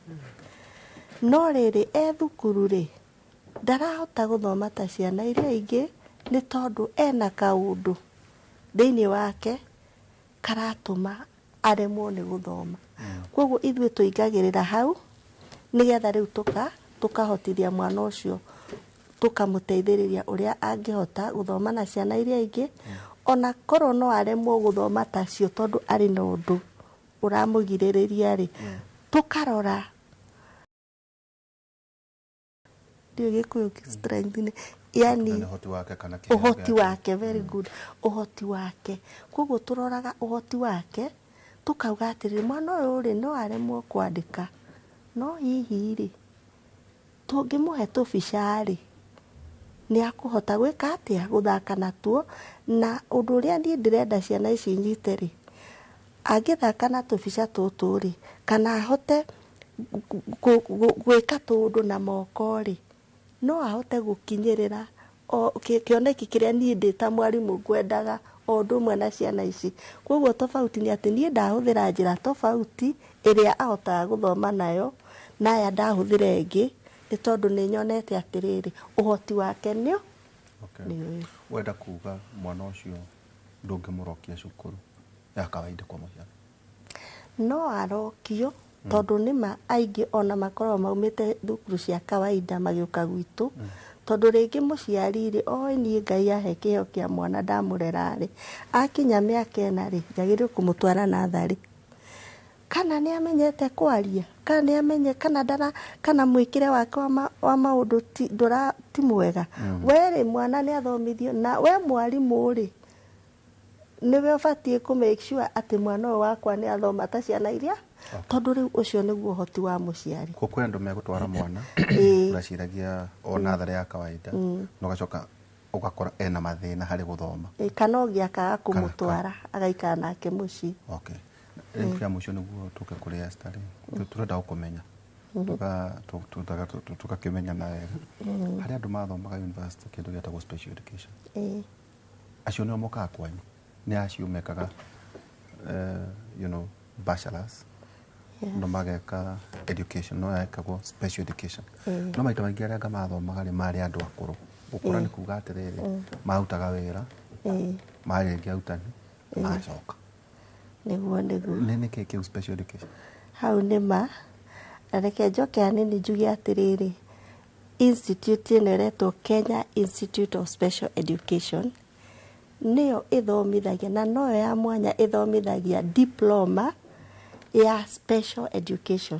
No rĩrĩ e thukuru rĩ, ndarahota gũthoma ta ciana iria ingĩ nĩ tondũ ena kaũndũ thĩinĩ wake karatũma aremwo nĩ gũthoma. Koguo ithuĩ tũingagĩrĩra hau nĩgetha rĩu tũkahotithia mwana ũcio, tũkamũteithĩrĩria ũrĩa angĩhota gũthoma na ciana iria ingĩ, ona korwo no aremwo gũthoma tacio tondũ arĩ na ũndũ ũramũgirĩrĩria rĩ, tũkarora Ndiũĩ Gĩkũyũ strength nĩ yani Nĩ ũhoti wake kana kĩheo ũhoti gĩake. Wake, very good, ũhoti wake. Koguo tũroraga ũhoti wake, tũkauga atĩrĩrĩ, mwana ũyũ rĩ, no aremwo kwandĩka, no hihi rĩ, tũngĩmũhe tũbica rĩ, nĩ akũhota gwĩka atĩa, gũthaka natuo. Na ũndũ ũrĩa niĩ ndĩrenda ciana ici nyite rĩ, angĩthaka na tũbica tũtũ rĩ, kana ahote gwĩka tũũndũ na moko rĩ, no ahote gũkinyĩrĩra o kĩoneki kĩrĩa niĩ ndĩ ta mwarimũ ngwendaga, o ũndũ ũmwe na ciana ici. Koguo tofauti nĩ atĩ niĩ ndahũthĩra njĩra tofauti ĩrĩa ahotaga gũthoma nayo, na aya ndahũthĩra ĩngĩ, nĩ tondũ nĩ nyonete atĩrĩrĩ, ũhoti wake nĩ nĩ ũyũ. Wenda kuga mwana ũcio ndũngĩmũrokia cukuru ya kawaida kwa mũhiano? No arokio, tondũ nĩma aingĩ ona makoragwo maumĩte thukuru cia kawaida magĩũka gwitũ, tondũ rĩngĩ mũciari rĩ, oĩ niĩ Ngai ahe kĩheo kĩa mwana, ndamũrera rĩ, akinya mĩaka 4 rĩ, njagĩrĩirwo kũmũtwara natharĩ, kana nĩ amenyete kwaria, kana nĩ amenye, kana ndara, kana mwĩkĩre wake wa maũndũ ti, ndũra, ti mwega. We rĩ, mwana nĩ athomithio, na we mwarimũ rĩ, nĩwe ũbatiĩ kũ make sure atĩ mwana ũyũ wakwa nĩ athoma ta ciana iria, tondũ rĩu ũcio nĩguo ũhoti wa mũciari. Kwa kwĩ andũ megũtwara mwana ũraciragia o natharĩ ya kawaida, na ũgacoka ũgakora ena mathĩna harĩ gũthoma. Ĩĩ, kana ũngĩ akaga kũmũtwara, agaikara nake mũciĩ. Okay. Rĩu kĩa mũico nĩguo tũke kũrĩ Esther rĩ, tũrenda gũkũmenya, tũgakĩmenyana wega. Harĩ andũ mathomaga university kĩndũ gĩtagwo special education. Acio nĩo mokaga kwanyu? Nĩ acio mekaga bachelors, no mageka education, no ekagwo special education? No maita maingĩ arĩa anga mathomaga rĩ, marĩ andũ akũrũ. Gũkũra nĩ kuga atĩrĩrĩ, marutaga wĩra, marĩ rĩngĩ arutani, magacoka. Nĩguo. Nĩ nĩkĩ kĩu special education? Hau nĩ ma. Na reke njoke hanini njuge atĩrĩrĩ, institute ĩno ĩretwo Kenya Institute of Special Education, nĩyo ĩthomithagia, na noyo ya mwanya ĩthomithagia diploma ya special education.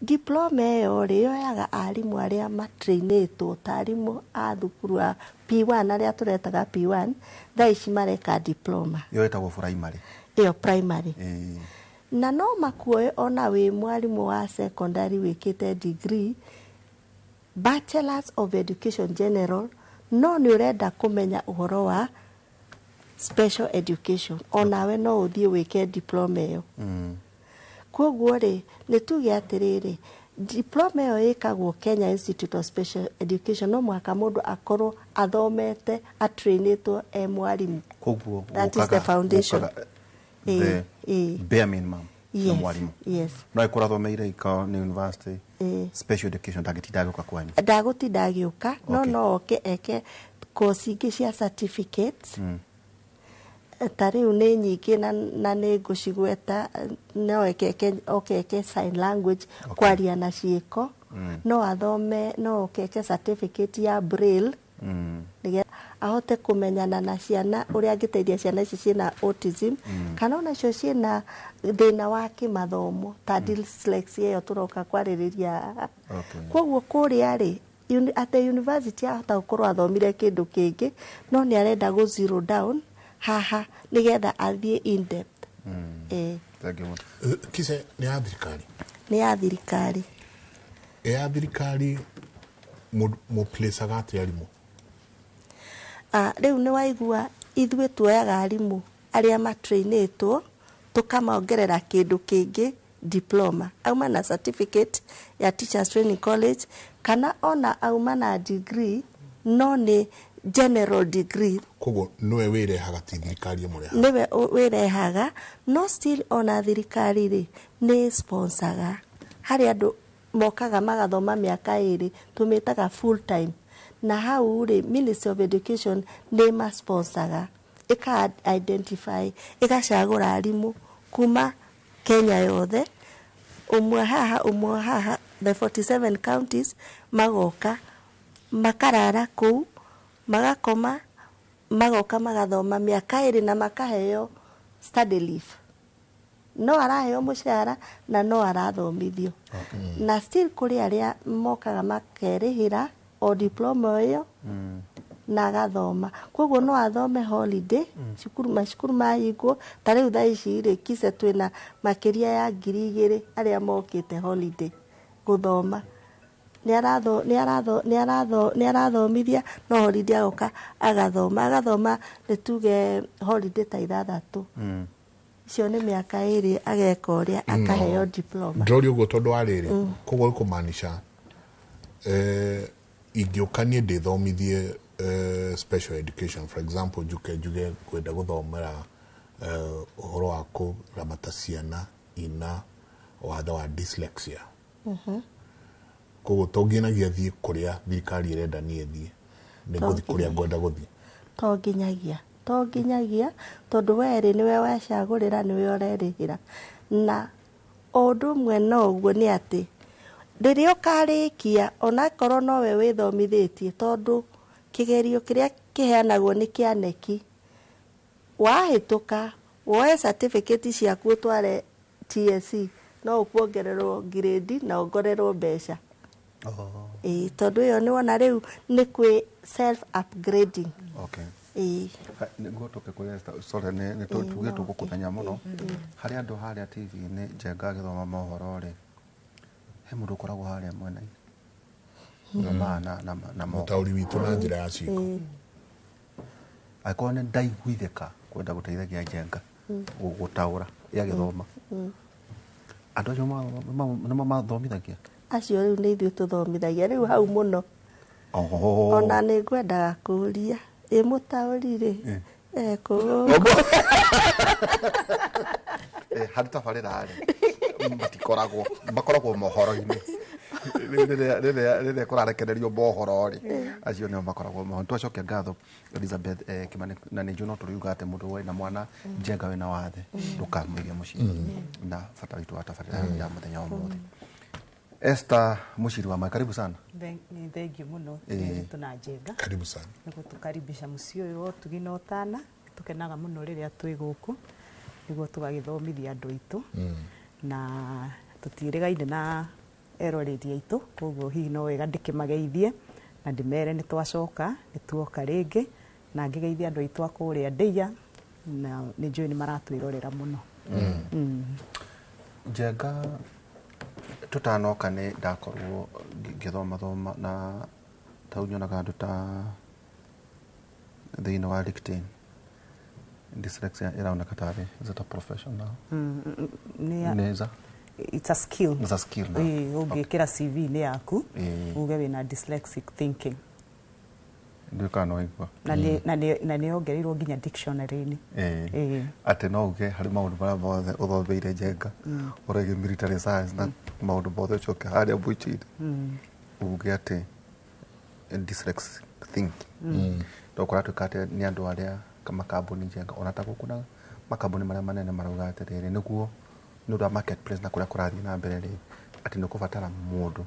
Diploma ĩyo rĩ, yoyaga arimũ arĩa matrainĩtwo ta arimũ a thukuru a P1, arĩa tũretaga P1, thaa ici mareka diploma. Ĩyo ĩtagwo primary. Ĩyo primary. Na no makuoe ona wĩ mwarimũ wa secondary wĩkĩte degree, Bachelors of Education General, no nĩ ũrenda kũmenya ũhoro wa special education, onawe no ũthiĩ wĩke diploma ĩyo. Koguo rĩ, nĩ tuge atĩrĩrĩ, diploma ĩyo ĩkagwo Kenya Institute of Special Education, no mũhaka mũndũ akorwo athomete, atrainĩtwo e mwarimũ. Koguo That is the foundation. Gũkaga the bare minimum nĩ mwarimũ. No ĩkorwo athomeire ikawa nĩ university special education, ndangĩtinda agĩũka kwanyu. Ndagũtinda agĩũka, no no oke eke course ingĩ cia certificates. Ta rĩu nĩ nyingĩ na nĩ ngũcigweta. No eke oke eke sign language, kwaria na ciĩko. No athome, no oke eke certificate ya braille, nĩgetha ahote kũmenyana na ciana, ũrĩa angĩteithia ciana ici ciĩna autism, kana onacio ciĩna thĩna wa kĩmathomo ta dyslexia ĩyo tũroka kwarĩrĩria haha. Koguo kũrĩa rĩ, at the university ahota gũkorwo athomire kĩndũ kĩngĩ, no nĩ arenda gũ zero down haha nĩgetha athiĩ in depth. Thank you mũno. Kise nĩ ya thirikari? Nĩ ya thirikari. Ĩ ya thirikari mũplacaga atĩa arimũ? Ah, rĩu nĩ waigua, ithuĩ tuoyaga arimũ arĩa matrainĩtwo, tũkamongerera kĩndũ kĩngĩ, diploma. Auma na certificate ya Teachers Training College, kana ona auma na degree, no nĩ general degree. Koguo nĩwe wĩrehaga, ti thirikari ĩmũrehaga? Nĩwe wĩrehaga, no still ona thirikari rĩ, nĩ sponsoraga. Harĩ andũ mokaga magathoma mĩaka 2, tũmĩtaga full time, na hau rĩ, Ministry of Education nĩ masponsoraga, ĩka identify, ĩgacagũra arimũ kuma Kenya yothe, ũmwe haha, ũmwe haha, the 47 counties, magoka makarara kũu, magakoma, magoka magathoma mĩaka 2 na makaheo study leave. No araheo mũcara na no arathomithio. Na still kũrĩ arĩa mokaga makerĩhĩra. o diploma ĩyo na agathoma. Koguo no athome holiday, cukuru, macukuru mahingwo. Ta rĩu thaa ici rĩ, KISE twĩna makĩria ya 2000 arĩa mokĩte holiday gũthoma. Nĩ arathomithia no holiday agoka agathoma, nĩ tuge holiday ta 6. Icio nĩ mĩaka 2 ageka ũrĩa akaheo diploma. Ndĩroria ũguo tondũ wa rĩrĩ, koguo kũmaanisha ingĩũka niĩ ndĩthomithie special education, for example, njuke njuge kwenda gũthomera ũhoro wa kũramata ciana ina watho wa dyslexia, koguo to nginyagia thiĩ kũrĩa thirikari ĩrenda niĩ thiĩ, nĩ ngũthiĩ kũrĩa ngwenda gũthiĩ? To nginyagia, tondũ werĩ nĩwe wecagũrĩra, nĩwe ũrerĩhĩra. Na o ũndũ ũmwe na ũguo nĩ atĩ rĩrĩa ũkarĩkia, onakorwo nowe wĩthomithĩtie, tondũ kĩgerio kĩrĩa kĩheanagwo nĩ kĩa KNEC, wahĩtũka woe certificate ciaku ũtware TSC, no ũkuongererwo grade na wongererwo mbeca. Ĩĩ, tondũ ĩyo nĩ wona rĩu nĩ kwĩ self upgrading. Ĩĩ. Nĩguo tũke kũrĩ Esther, sorry, nĩ tuge tũgũkũthenya mũno harĩ andũ harĩa TV-inĩ. Njenga agĩthoma mohoro rĩ, he mũndũ ũkoragwo harĩa mwena-inĩ ũthomaga na moko. Mũtaũri witũ na njĩra ya ciĩko. Angĩkorwo nĩ ndaiguithĩka kwenda gũteithagia Njenga gũtaũra ĩagĩthoma, andũ acio nĩmo mathomithagia? Acio rĩu nĩ ithuĩ tũthomithagia rĩu hau mũno. Ona nĩ ngwendaga kũũria, ĩ mũtaũri rĩ ekũ? Harĩ tabarĩra rĩ, matikoragwo, makoragwo mohoro-inĩ. Rĩu rĩrĩa kũrarekererio mohoro rĩ, acio nĩo makoragwo mohoro. Twacokia ngatho Elizabeth Kimani, na nĩ njũĩ no tũriuga atĩ mũndũ wĩna mwana Njenga wĩna wathe ndũkamũige mũciĩ, na bata witũ wa tabarĩra ya mũthenya wa ũmũthĩ. Esther Mushiri wa Mai, karibu sana. Nĩ thengiũ mũno. Tũna Njenga. Karibu sana. Nĩ gũtũkaribisha mũciĩ ũyũ wa ũtugi na ũtana. Tũkenaga mũno rĩrĩa twĩ gũkũ nĩguo tũgagĩthomithia andũ aitũ, na tũtiĩrĩgaine na eroreri aitũ, koguo hihi no wega ndĩkĩmageithie na ndĩmere nĩ twacoka, nĩ tuoka rĩngĩ, na ngĩgeithia andũ aitũ a kũrĩa Ndeiya, na nĩ njũĩ nĩ maratwĩrorera mũno. Njenga, tũtanoka nĩ ndakorwo ngĩthoma thoma na tau nyonaga andũ ta thĩinĩ wa LinkedIn, dyslexia ĩraoneka tarĩ, is it a profession now? Nĩ Nĩ It's a skill. It's a skill now. Ĩĩ, ũngĩkĩra CV-inĩ yaku uge wĩna dyslexic thinking. Ndiũĩ kana no waigua. Na nĩ yongereirwo nginya dictionary-inĩ. Ĩĩ. Atĩ no uge harĩ maũndũ marĩa mothe ũthomeire Njenga, ũrĩgie military science na maũndũ mothe, ũcoke harĩa mũico-inĩ uge atĩ dyslexic thinking. To kũratuĩka atĩ nĩ andũ arĩa makambuni Njenga, ona ta gũkũ na makambuni marĩa manene marauga atĩrĩrĩ, nĩguo nĩ ũndũ wa marketplace na kũrĩa kũrathiĩ na mbere rĩ, atĩ nĩ ũkũbatara mũndũ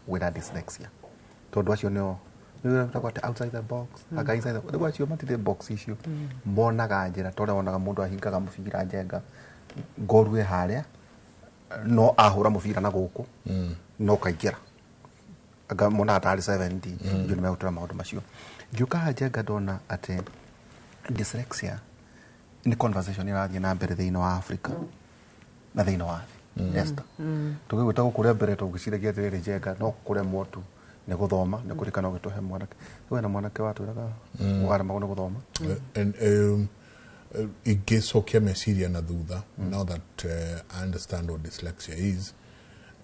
wĩna dyslexia, tondũ acio nĩo nĩ wĩtagwo atĩ outside the box, anga inside the, rĩu acio matirĩ box icio, monaga njĩra ta ũrĩa wonaga mũndũ ahingaga mũbira Njenga, ngoru ĩ harĩa, no ahũra mũbira na gũkũ no kaingĩra, anga monaga tarĩ 70. Ndio nĩ megũtũra maũndũ macio. Ngĩũka haha Njenga ndona atĩ dyslexia nĩ conversation ĩrathiĩ na mbere thĩinĩ wa Africa na thĩinĩ wa thĩ. Esther, tũgĩgwĩta gũkũ rĩa mbere tũgĩciragia atĩrĩrĩ, Njenga no kũremwo tu nĩ gũthoma, nĩ kũrikana ũgĩtũhe mwanake we na mwanake watwĩraga waremagwo nĩ gũthoma. And ingĩcokia meciria na thutha, now that I understand what dyslexia is,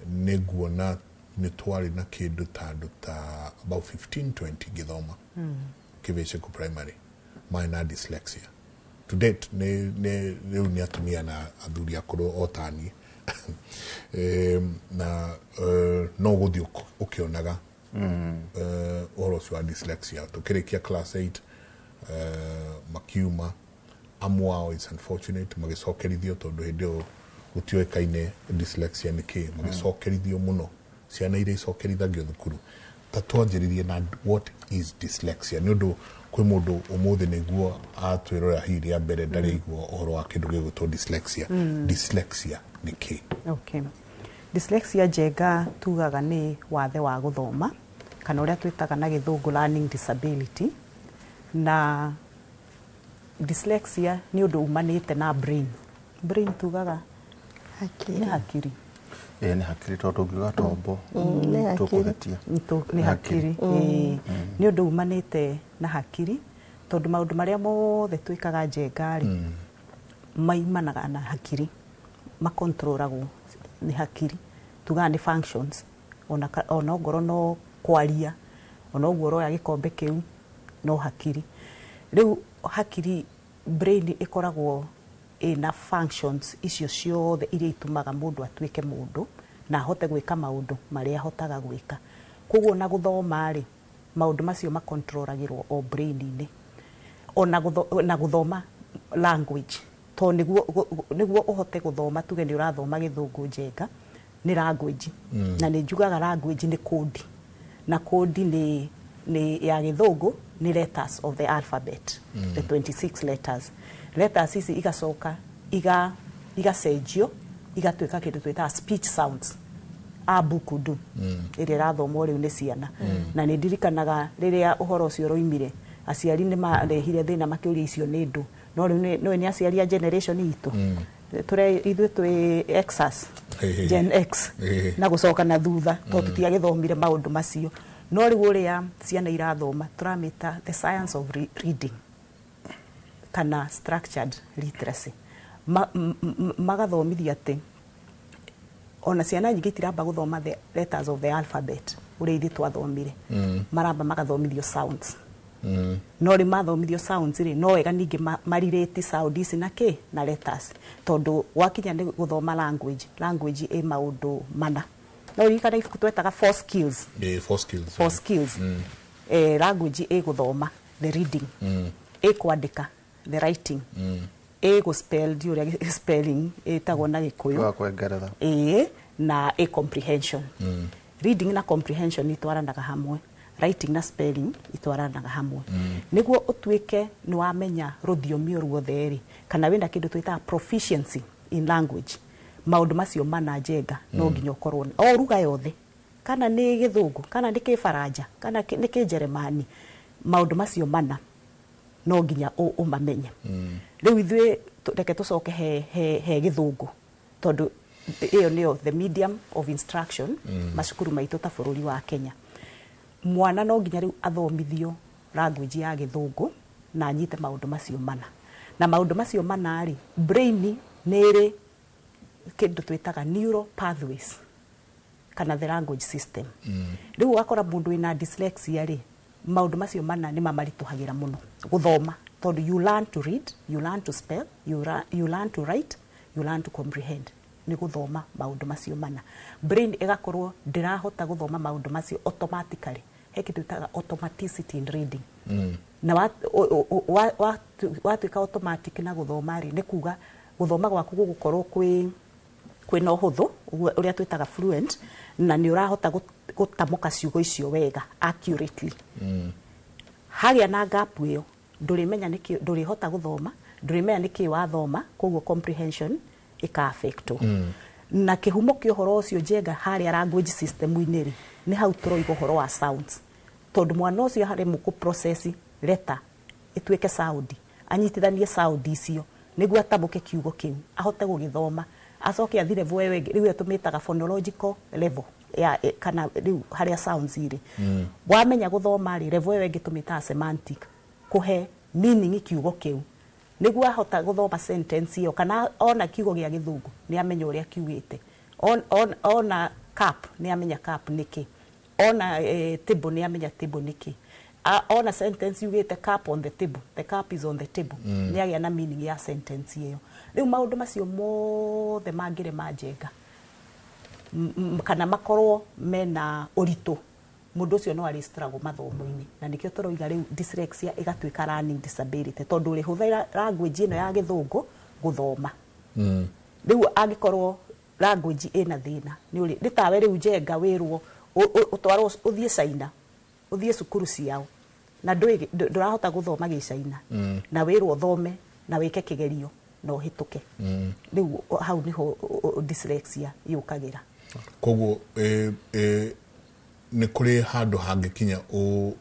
nĩ nguona nĩ twarĩ na kĩndũ ta andũ ta about 15 20 ngĩthoma Kĩbĩcĩkũ Primary marĩ na dyslexia. To date nĩ rĩu nĩ atumia na athuri akũrũ o ta niĩ. Na no gũthiĩ ũkĩonaga ũhoro ũcio wa dyslexia. Tũkĩrĩkia class 8, makiuma amwe ao, it's unfortunate, magĩcokerithio tondũ hĩndĩ ĩyo gũtiũĩkaine dyslexia nĩ kĩĩ, magĩcokerithio mũno, ciana iria icokerithagio thukuru. Ta twanjĩrĩrie na what is dyslexia, nĩ ũndũ kwĩ mũndũ ũmũthĩ nĩguo atwĩrora hihi rĩa mbere ndarĩigua ũhoro wa kĩndũ gĩgwĩtwo dyslexia. Dyslexia nĩ kĩĩ? Okay. Dyslexia, Njenga, tugaga nĩ wathe wa gũthoma Kana ũrĩa twĩtaga na Gĩthũngũ learning disability. Na dyslexia nĩ ũndũ umanĩte na brain. Brain tugaga nĩ hakiri. Ĩĩ, nĩ hakiri, tondũ ũngiuga tombo Nĩ hakiri. tũkũhĩtia. Nĩ hakiri. Ĩĩ. Nĩ ũndũ umanĩte na hakiri, tondũ maũndũ marĩa mothe twĩkaga, Njenga rĩ, maimanaga na hakiri, makontrolagwo nĩ hakiri, tugaga nĩ functions. Ona ongorwo no kwaria, ona ũguo ũroya gĩkombe kĩu, no hakiri. Rĩu hakiri, brain, ĩkoragwo ĩna functions icio ciothe iria itũmaga mũndũ atuĩke mũndũ na ahote gwĩka maũndũ marĩa ahotaga gwĩka. Koguo na gũthoma rĩ, maũndũ macio makontrolagĩrwo o brain-inĩ, ona na gũthoma language, tondũ nĩguo ũhote gũthoma, tuge nĩ ũrathoma Gĩthũngũ, Njenga, nĩ language. Na nĩ njugaga language nĩ code, na code nĩ ya Gĩthũngũ nĩ letters of the alphabet, the 26 letters. Letters ici igacoka igacenjio igatuĩka kĩndũ twĩtaga speech sounds, a bukudu ĩrĩa ĩrathomwo rĩu nĩ ciana. Na nĩ ndirikanaga rĩrĩa ũhoro ũcio ũroimire, aciari nĩ marehire thĩna makĩũria icio nĩ ndũ. No rĩu nĩ aciari a generation itũ tũre ithuĩ twĩ Xers, Gen X, na gũcoka na thutha, tondũ tũtiagĩthomire maũndũ macio. No rĩu ũrĩa ciana irathoma tũramĩta the science of reading kana structured literacy. Magathomithia atĩ ona ciana nyingĩ itiramba gũthoma the letters of the alphabet ũrĩa ithuĩ twathomire. Maramba magathomithio sounds. No rĩ, mathomithio sounds rĩ, no wega ningĩ marirĩti sound ici na kĩ na letters, tondũ gwakinya nĩ gũthoma language, language ĩ maũndũ mana. No ririkana ibuku twetaga Four Skills? Ĩĩ, Four Skills. Four Skills. Language ĩ gũthoma, the reading, ĩ kwandĩka, the writing, ĩ gũspell, ndi ũrĩa spelling ĩtagwo na Gĩkũyũ. Wa kwengerera. Ĩĩ, na ĩ comprehension. Reading na comprehension itwaranaga hamwe, writing na spelling itwaranaga hamwe. Nĩguo ũtuĩke nĩ wamenya rũthiomi o ruothe rĩ, kana wĩna kĩndũ twĩtaga proficiency in language, maũndũ macio mana, Njenga, no nginya ũkorwo o ruga yothe, kana nĩ Gĩthũngũ, kana nĩ Kĩbaranja, kana nĩ Kĩnjeremani, maũndũ macio mana no nginya ũmamenye. Rĩu ithuĩ reke tũcoke he Gĩthũngũ, tondũ ĩyo nĩyo the medium of instruction macukuru maitũ ta bũrũri wa Kenya. Mwana no nginya rĩu athomithio language ya Gĩthũngũ na anyite maũndũ macio mana. Na maũndũ macio mana rĩ, brain nĩ ĩrĩ kĩndũ twĩtaga neural pathways kana the language system. Rĩu ũgakora mũndũ wĩna dyslexia rĩ, maũndũ macio mana nĩ mamaritũhagĩra mũno gũthoma, tondũ you learn to read, you learn to spell, you learn to write, you learn to comprehend. Nĩ gũthoma maũndũ macio mana, brain ĩgakorwo ndĩrahota gũthoma maũndũ macio automatically. He kĩndũ twĩtaga automaticity in reading. Na watuĩka automatic na gũthoma rĩ, nĩ kuga gũthoma gwaku gũgũkorwo kwĩna ũhũthũ, ũguo ũrĩa twĩtaga fluent, na nĩ ũrahota gũtamũka ciugo icio wega, accurately. Hagĩa na gap ĩyo, ndũrĩmenya nĩkĩ, ndũrĩhota gũthoma, ndũrĩmenya nĩkĩ wathoma, koguo comprehension ĩka-affectwo. Na kĩhumo kĩa ũhoro ũcio, Njenga, harĩa language system-inĩ rĩ, nĩ hau tũroiga ũhoro wa sounds, tondũ mwana ũcio harĩ mũkũ process letter ĩtuĩke sound, anyitithanie sound icio nĩguo atamũke kiugo kĩu, ahote gũgĩthoma, acoke athi level ĩyo ĩngĩ. Rĩu ĩyo tũmĩtaga phonological level ya kana rĩu harĩa sounds irĩ. Wamenya gũthoma rĩ, level ĩyo ĩngĩ tũmĩtaga semantic, kũhe meaning kiugo kĩu, nĩguo ahota gũthoma sentence ĩyo, kana ona kiugo gĩa Gĩthũngũ nĩ amenya ũrĩa kiugĩte. Ona cup nĩ amenya cup nĩkĩ, ona table nĩ amenya table nĩkĩ. Ona sentence yugĩte "cup on the table", the cup is on the table, nĩ agĩa na meaning ya sentence ĩyo. Rĩu maũndũ macio mothe mangĩrema, Njenga, kana makorwo mena ũritũ, mũndũ ũcio no arĩ struggle mathomo-inĩ. Na nĩkĩo tũroiga rĩu dyslexia ĩgatuĩka learning disability, tondũ ũrĩhũthĩra language ĩno ya Gĩthũngũ gũthoma. Rĩu angĩkorwo language ĩna thĩna, nĩ tawe rĩu, Njenga, wĩrwo ũtwarwo ũthiĩ China, ũthiĩ cukuru ciao, na ndũrahota gũthoma Gĩcaina, na wĩrwo ũthome na wĩke kĩgerio na ũhĩtũke. Rĩu hau nĩho dyslexia yũkagĩra. Koguo Nĩ kũrĩ handũ hangĩkinya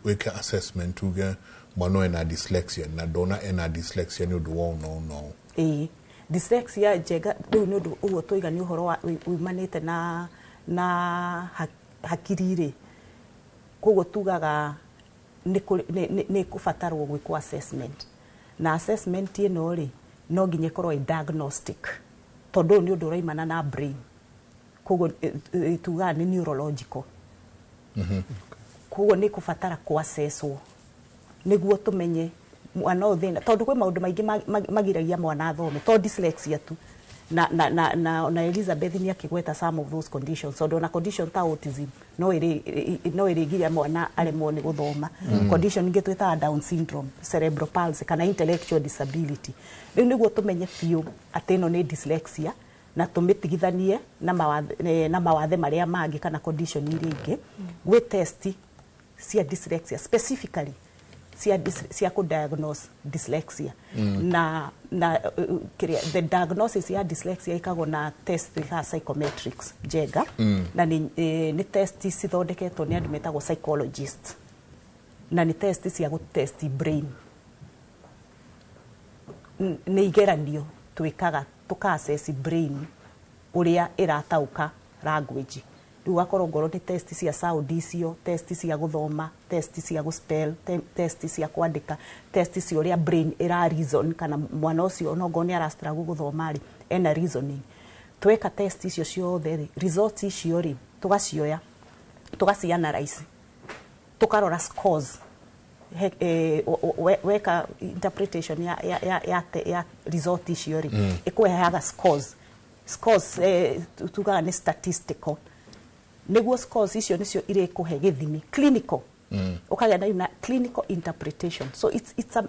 wĩke assessment uge mwana ũyũ ena dyslexia na ndona ena dyslexia nĩ ũndũ wa ũũ na ũũ na ũũ? Ĩĩ, dyslexia, Njenga, rĩu nĩ ũndũ ũguo tũiga nĩ ũhoro wa umanĩte na hakiri rĩ, koguo tugaga nĩ kũbatarwo gwĩkwo assessment, na assessment ĩno rĩ, no nginya ĩkorwo ĩ diagnostic, tondũ ũyũ nĩ ũndũ ũraimana na brain, koguo tugaga nĩ neurological. Koguo nĩ kũbatara kũassesswo nĩguo tũmenye mwana ũyũ thĩna, tondũ kwĩ maũndũ maingĩ magiragia mwana athome, to dyslexia tu. Na Elizabeth nĩ akĩgweta some of those conditions, tondũ ona condition ta autism no ĩrĩgiria mwana aremwo nĩ gũthoma. Condition ingĩ twĩtaga Down syndrome, cerebral palsy kana intellectual disability. Rĩu nĩguo tũmenye biũ atĩ ĩno nĩ dyslexia na tũmĩtigithanie na mawathe marĩa mangĩ kana condition iria ingĩ, gwĩ test cia dyslexia specifically cia kũ-diagnose dyslexia. Na kĩrĩa the diagnosis ya dyslexia ĩkagwo na test ya psychometrics, Njenga. Na nĩ test cithondeketwo nĩ andũ metagwo psychologist, na nĩ test cia gũ-test brain. Nĩ igeranio twĩkaga tũka-assess brain ũrĩa ĩrataũka language. Rĩu ũgakorwo ngorwo nĩ test cia sound icio, test cia gũthoma, test cia gũspell, test cia kwandĩka, test cia ũrĩa brain ĩra reason, kana mwana ũcio onokorwo nĩ ara struggle gũthoma rĩ, ena reasoning. Tweka test icio ciothe rĩ, results icio rĩ, tũgacioya, tũgaci analyze, tũkarora scores. Weka interpretation ya result icio rĩ, ĩkũheaga scores. Scores tugaga nĩ statistical. Nĩguo scores icio nĩcio irĩkũhe gĩthimi clinical, ũkagĩa na clinical interpretation. So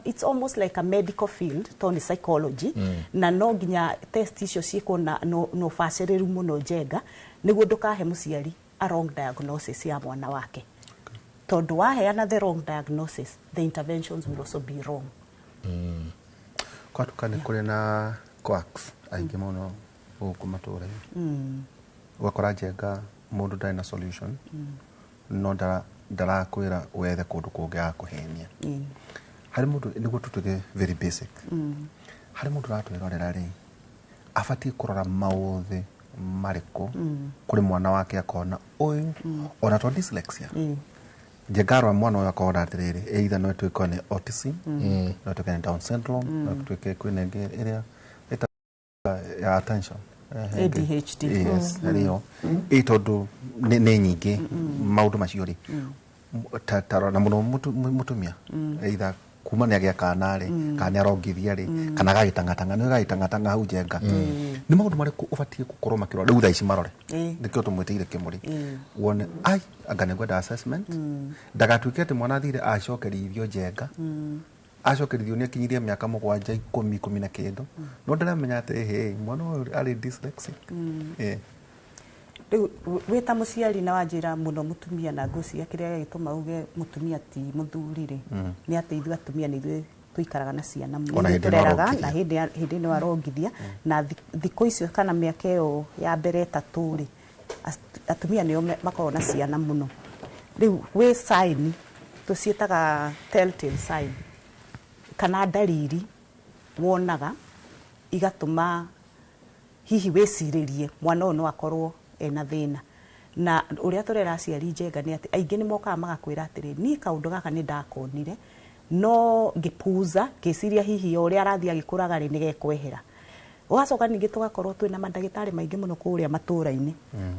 it's almost like a medical field, tondũ nĩ psychology. Na no nginya test icio ciĩkwo na ũbacĩrĩru mũno, Njenga, nĩguo ndũkahe mũciari a wrong diagnosis ya mwana wake, tondũ waheana the wrong diagnosis, the interventions will also be wrong. Kwatuka nĩ kũrĩ na quacks aingĩ mũno gũkũ matũũra-inĩ. Ũgakora, Njenga, mũndũ ndarĩ na solution, no ndarakwĩra wethe kũndũ kũngĩ agakũhenia. Harĩ mũndũ, nĩguo tũtuĩke very basic, harĩ mũndũ ũratwĩrorera rĩ, abatiĩ kũrora maũthĩ marĩkũ kũrĩ mwana wake akona ũyũ ona to dyslexia? Njenga, arora mwana ũyũ akona atĩrĩrĩ, either no ĩtuĩke nĩ autism, no ĩtuĩke nĩ Down syndrome, no ĩtuĩke kwĩna ĩngĩ ĩrĩa ĩta ya attention. ADHD. Yes, harĩ ĩ tondũ nĩ nyingĩ maũndũ macio rĩ, ta na mũno mũtumia, either kuma nĩ agĩa kana rĩ, kana nĩ arongithia rĩ, kana agagĩtangatanga, nĩ agagĩtangatanga hau. Njenga, nĩ maũndũ marĩkũ ũbatiĩ gũkorwo makĩrora rĩu thaa ici marore? Nĩkĩo tũmwĩtĩire Kĩmũrĩ, wone ai anga nĩ ngwenda assessment, ndagatuĩke atĩ mwana athire acokerithio. Njenga, acokerithio nĩ akinyirie mĩaka 7, 10, 10 na kĩndũ, no ndaramenya atĩ hĩ mwana ũyũ arĩ dyslexic. Rĩu wĩ ta mũciari na wanjĩra mũno mũtumia, na ngwĩciria kĩrĩa gĩgĩtũma uge mũtumia ti mũthuri rĩ, nĩ atĩ ithuĩ atumia nĩ ithuĩ tũikaraga na ciana mũno. Ona Ithuĩ hĩndĩ ĩno tũreraga arongithia. Na hĩndĩ ĩno arongithia na thikũ icio kana mĩaka ĩyo ya mbere 3 rĩ, atumia nĩo makoragwo na ciana mũno. Rĩu gwĩ sign tũciĩtaga telltale sign kana ndariri wonaga igatũma hihi wĩcirĩrie mwana ũyũ no akorwo ena thĩna. Na ũrĩa tũrera aciari, Njenga, nĩ atĩ aingĩ nĩ mokaga magakwĩra atĩrĩ, niĩ kaũndũ gaka nĩ ndakonire no ngĩpuza, ngĩciria hihi o ũrĩa arathiĩ agĩkũraga rĩ, nĩ gekwehera. Ũgacoka ningĩ tũgakorwo twĩna mandagĩtarĩ maingĩ mũno kũrĩa matũũra-inĩ,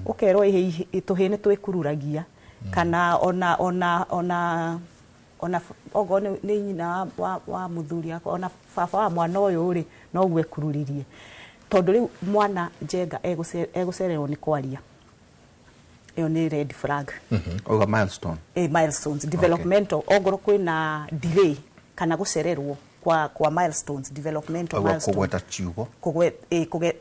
ũkerwo tũhĩĩ nĩ twĩkururagia, kana ona okorwo nĩ nyina wa mũthuri akwa, ona baba wa mwana ũyũ rĩ, noguo ekururirie. Tondũ rĩu mwana, Njenga, egũcererwo nĩ kwaria, ĩyo nĩ red flag. Auga milestone. Milestones developmental, ongorwo kwĩna delay kana gũcererwo kwa milestones, developmental Auga milestones. Kũgweta ciugo.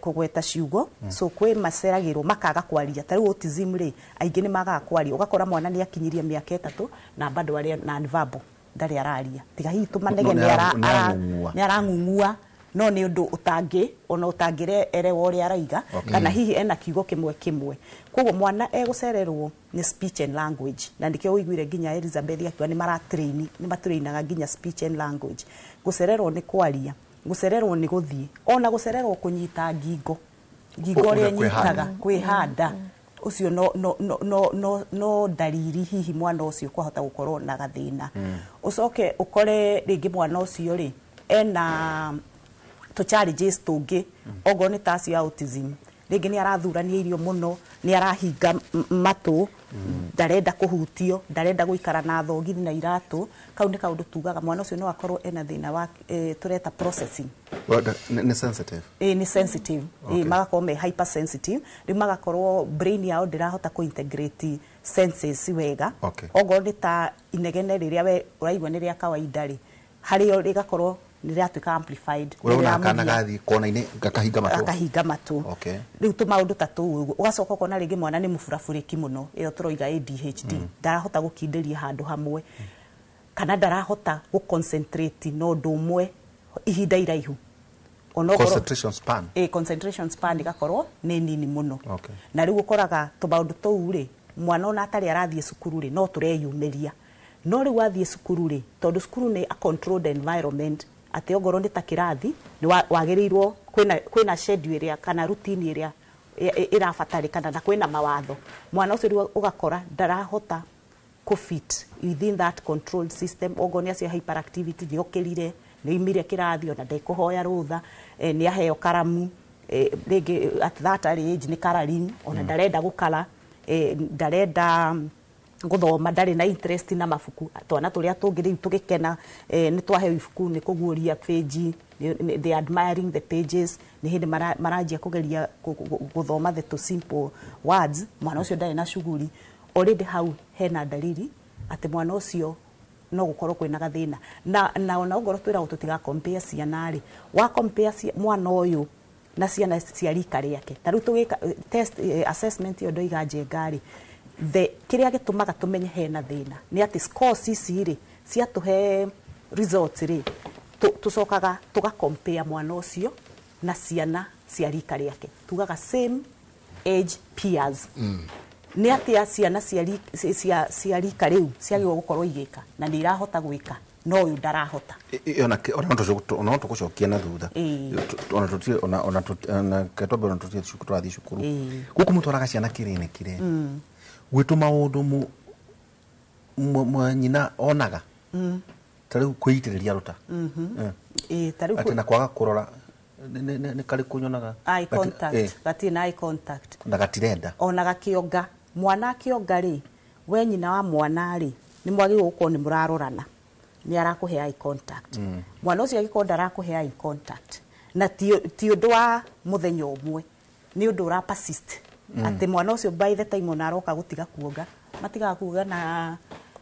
Kũgweta ciugo. So kwĩ maceragĩrwo makaga kwaria. Ta rĩu autism rĩ, aingĩ nĩ magaga kwaria, ũgakora mwana nĩ akinyirie mĩaka 3 na bado arĩ non verbal, ndarĩ araria, tiga hihi tũmanege. No, nĩ nĩ arang'ung'ua. Nĩ arang'ung'ua. No nĩ ũndũ ũtangĩ ona ũtangĩrerewa ũrĩa araiga. Okay. Kana hihi ena kiugo kĩmwe kĩmwe. Koguo mwana egũcererwo nĩ speech and language, na nĩkĩo ũiguire nginya Elizabeth akiuga nĩ maratrain, nĩ matrainaga nginya speech and language. Gũcererwo nĩ kwaria, gũcererwo nĩ gũthiĩ, ona gũcererwo kũnyita ngingo, ngingo ũrĩa Ũrĩa kwĩhanda. ĩnyitaga, kwĩhanda ũcio no ndariri hihi mwana ũcio kwahota gũkorwo na gathĩna. Ũcoke ũkore rĩngĩ mwana ũcio rĩ ena tũ challenges tũngĩ, okorwo nĩ ta acio a autism, rĩngĩ nĩ arathurania irio mũno, nĩ arahinga matũ, ndarenda kũhutio, ndarenda gũikara na thogithi na iratũ. Kau nĩ kaũndũ tugaga mwana ũcio no akorwo ena thĩna wa tũreta processing. Well, nĩ sensitive. Ĩ nĩ sensitive. Okay. Ĩ magakorwo me hypersensitive, rĩu magakorwo brain yao ndĩrahota kũ integrate senses wega. Okay. Okorwo nĩ ta inegene rĩrĩa we ũraigua nĩ rĩa kawaida rĩ, harĩo rĩgakorwo nĩ rĩratuĩka amplified. Ũrona kana nĩrĩramũgia. Gathiĩ kona-inĩ gakahinga matũ. Akahinga matũ. Okay. Rĩu tũmaũndũ ta tũu ũguo. Ũgacoka ũkona rĩngĩ mwana nĩ mũburabũrĩki mũno, ĩyo tũroiga ADHD, ndarahota gũkindĩria handũ hamwe, kana ndarahota gũ concentrate na ũndũ ũmwe ihinda iraihu. Ona okorwo- Concentration span. Ĩ, concentration span ĩgakorwo nĩ nini mũno. Okay. Na rĩu ũkoraga tũmaũndũ tũu rĩ, mwana ona atarĩ arathiĩ cukuru rĩ, no tũreyumĩria. No rĩu athiĩ cukuru rĩ, tondũ cukuru nĩ a controlled environment, atĩ ongorwo nĩ ta kĩrathi nĩ wagĩrĩirwo kwĩna schedule ĩrĩa kana routine ĩrĩa ĩrabatarĩkana, na kwĩna mawatho. Mwana ũcio rĩu ũgakora ndarahota kũ fit within that controlled system. Okorwo nĩ acio hyperactivity, nĩ okĩrire, nĩ oimire kĩrathi, ona ndekũhoya rũtha, nĩ aheo karamu, rĩngĩ at that early age nĩ kararin, ona ndarenda gũkara, ndarenda gũthoma, ndarĩ na interest na mabuku. Twana tũrĩa tũngĩ rĩu tũgĩkena, nĩ twaheo ibuku, nĩ kũguũria page, they are admiring the pages, nĩ hĩndĩ maranjia kũgeria gũthoma the two simple words. Mwana ũcio ndarĩ na shughuli. Already hau hena dalili atĩ mwana ũcio no gũkorwo kwĩna gathĩna. Na ona ongorwo twĩragwo tũtiga compare ciana rĩ, wa compare mwana ũyũ na ciana cia rika rĩake, ta rĩu tũgĩka test, assessment ĩyo ndoiga Njenga rĩ, the kĩrĩa gĩtũmaga tũmenye hena thĩna nĩ atĩ scores ici rĩ ciatũhe results rĩ, tũcokaga tũga compare mwana ũcio na ciana cia rika rĩake, tugaga same age peers. Nĩ atĩa ciana cia rika rĩu ciagĩrĩirwo gũkorwo igĩka, na nĩ irahota gwĩka, no ũyũ ndarahota. Ona no tũgũcokia na thutha. Ona tũtirĩ, ona ketwambe, ona tũtirĩ cukuru, tũrathiĩ cukuru. Gũkũ mũtwaraga ciana kiriniki rĩ, gwĩtũ maũndũ nyina onaga ta rĩu kwĩitĩrĩria rũta. Ĩ, ta rĩu Atĩ na kwaga kũrora nĩ karĩkũ nyonaga eye contact, gatirĩ na eye contact. Na gatirenda. Ona gakĩonga, mwana akĩonga rĩ, we nyina wa mwana rĩ, nĩ mwagĩrĩirwo gũkorwo nĩ mũrarorana, nĩ arakũhe eye contact. Mwana ũcio angĩkorwo ndarakũhe eye contact, na ti ũndũ wa mũthenya ũmwe, nĩ ũndũ ũra persist. Atĩ mwana ũcio by the time ona aroka gũtiga kuonga, matigaga kuonga na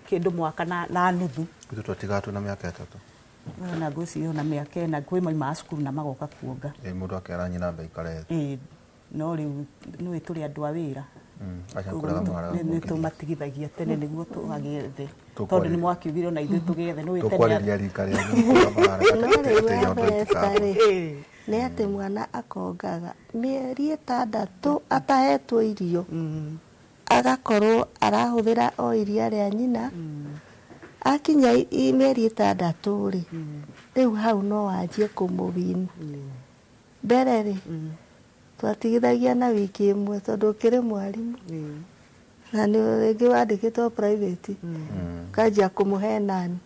kĩndũ mwaka na nuthu. Ithuĩ twatigaga twĩna mĩaka 3. Na ngwĩciria ona mĩaka 4 kwĩ maumaga cukuru na magoka kuonga. Ĩ, mũndũ akera nyina ambe aikare thĩ. Ĩ, no rĩu nĩũĩ tũrĩ andũ a wĩra. Aca Koguo kũrega mwara nĩ gũkĩria. tũmatigithagia tene nĩguo tũgagĩethe. Tũkwarĩria. Tondũ nĩ mwakiugire ona ithuĩ tũgĩethe, nĩũĩ tene Tũkwarĩria rika rĩanyu, kũrĩa mũrarega No rĩu atĩ yondo Esther ĩtikaga. rĩ, nĩ atĩ mwana akongaga mĩeri 6 atahetwo irio, agakorwo arahũthĩra o iria rĩa nyina. Akinya mĩeri 6 rĩ, rĩu hau no wanjie kũmũwini. Mbere rĩ, twatigithagia na wiki 1 tondũ ũkĩrĩ mwarimũ. Na nĩ rĩngĩ wandĩkĩtwo private, ũkanjia kũmũhe nani.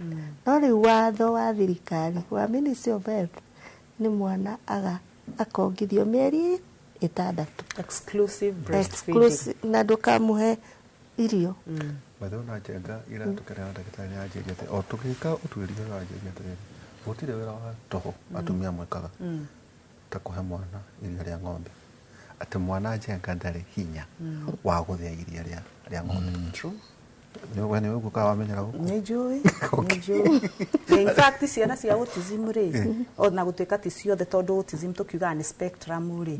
No rĩu watho wa thirikari wa Ministry of Health nĩ mwana akongithio mĩeri 6. Exclusive breastfeeding. Exclusive, na ndũkamũhe irio. By the way, ona Njenga ira tũkĩrera ndagĩtarĩ nĩ anjĩrire atĩ o tũgĩka ũtuĩria ũyũ anjĩrire atĩrĩrĩ, gũtirĩ wĩra wa tũhũ atumia mwĩkaga ta kũhe mwana iria rĩa ng'ombe, atĩ mwana Njenga ndarĩ hinya wa gũthĩa iria rĩa ng'ombe. True. We nĩ ũguo kana wamenyera gũkũ? Nĩ njũĩ, nĩ njũĩ. In fact, ciana cia autism rĩ, ona gũtuĩka ti ciothe, tondũ autism tũkiugaga nĩ spectrum rĩ,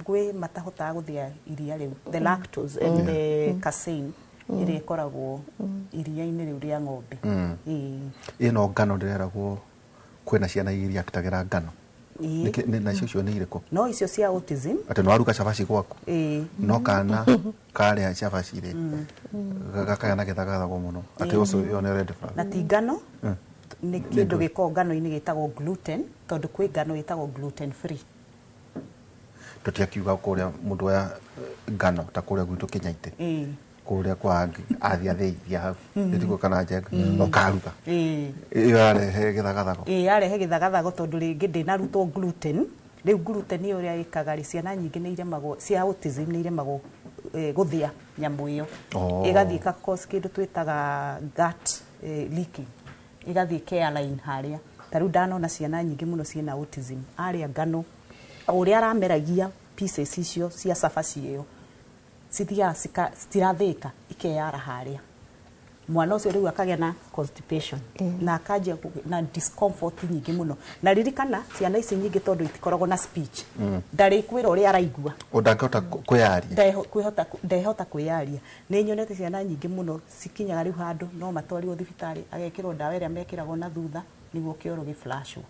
gwĩ matahotaga gũthĩa iria rĩu, the lactose and the casein ĩrĩa ĩkoragwo iria-inĩ rĩu rĩa ng'ombe. Ĩĩ. Ĩno ngano ndĩreragwo kwĩna ciana iria akitagĩra ngano. Na icio nĩ irĩkũ? No icio cia autism. Atĩ nĩ waruga cabaci gwaku no kana karĩa cabaci rĩ gakagĩa na gĩthagathago mũno atĩ ũcio ĩyo nĩ red flag. Na ti ngano, nĩ kĩndũ gĩkoragwo ngano-inĩ gĩtagwo gluten, tondũ kwĩ ngano ĩtagwo gluten free. Tũtiakiuga kũrĩa mũndũ oya ngano ta kũrĩa gwitũ Kĩnyaitĩ kũrĩa kwa athiĩ athĩithia hau ĩtigwo kana njenga ũkaruga ĩyo yarehe gĩthagathago. Yarehe gĩthagathago tondũ rĩngĩ ndĩnarutwo gluten. Rĩu gluten ĩyo ũrĩa ĩkaga rĩ, ciana nyingĩ nĩ iremagwo cia autism nĩ iremagwo gũthĩa nyamũ ĩyo. Ĩgathiĩ ĩka cause kĩndũ twĩtaga gut leaking, ĩgathiĩ ĩkealign harĩa. Ta rĩu ndanona ciana nyingĩ mũno ciĩna autism arĩa ngano ũrĩa arameragia pieces icio cia cabaci ĩyo cithiaga citirathĩka ikeyara harĩa. Mwana ũcio rĩu akagĩa na constipation na akanjia na discomfort nyingĩ mũno. Na ririkana ciana ici nyingĩ tondũ itikoragwo na speech, ndarĩ kwĩra ũrĩa araigua, ndangĩhota kwĩyaria, ndehota kwĩyaria. Nĩ nyonete ciana nyingĩ mũno cikinyaga rĩu handũ no matwarirwo thibitarĩ agekĩrwo ndawa ĩrĩa mekĩragwo na thutha nĩguo kĩoro gĩflashwo.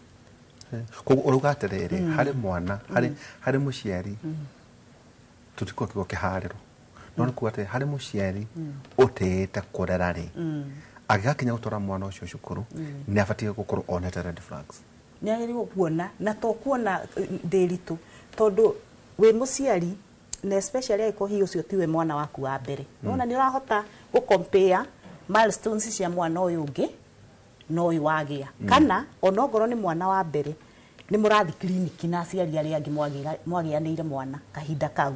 Koguo ũrauga atĩrĩrĩ, harĩ mwana, harĩ mũciari, tũtikuo kiugo kĩharĩro, no nĩ kuga atĩ harĩ mũciari ũtĩĩte kũrera rĩ, angĩgakinya gũtwara mwana ũcio cukuru nĩ abatiĩ gũkorwo onete red flags. Nĩ agĩrĩirwo kuona, na to kuona ndĩritũ, tondũ wĩ mũciari na especially angĩkorwo hihi ũcio tiwe mwana waku wa mbere, nĩwona nĩ ũrahota gũ compare milestones cia mwana ũyũ ũngĩ na ũyũ wagĩa. Kana ona ongorwo nĩ mwana wa mbere nĩ mũrathi kiriniki na aciari arĩa angĩ mwagĩanĩire mwana kahinda kau,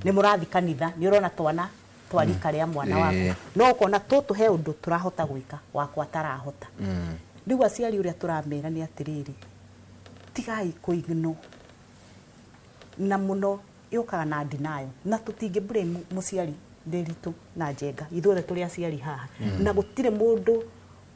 nĩ mũrathi kanitha nĩ ũrona twana twarika rĩa mwana waku, no ũkona tũtũ he ũndũ tũrahota gwĩka wakwa atarahota. Rĩu aciari ũrĩa tũramera nĩ atĩrĩrĩ, tigai kũignore na mũno yũkaga na denial, na tũtingĩ blame mũciari Ndĩritũ na Njenga, ithuothe tũrĩ aciari haha, na gũtirĩ mũndũ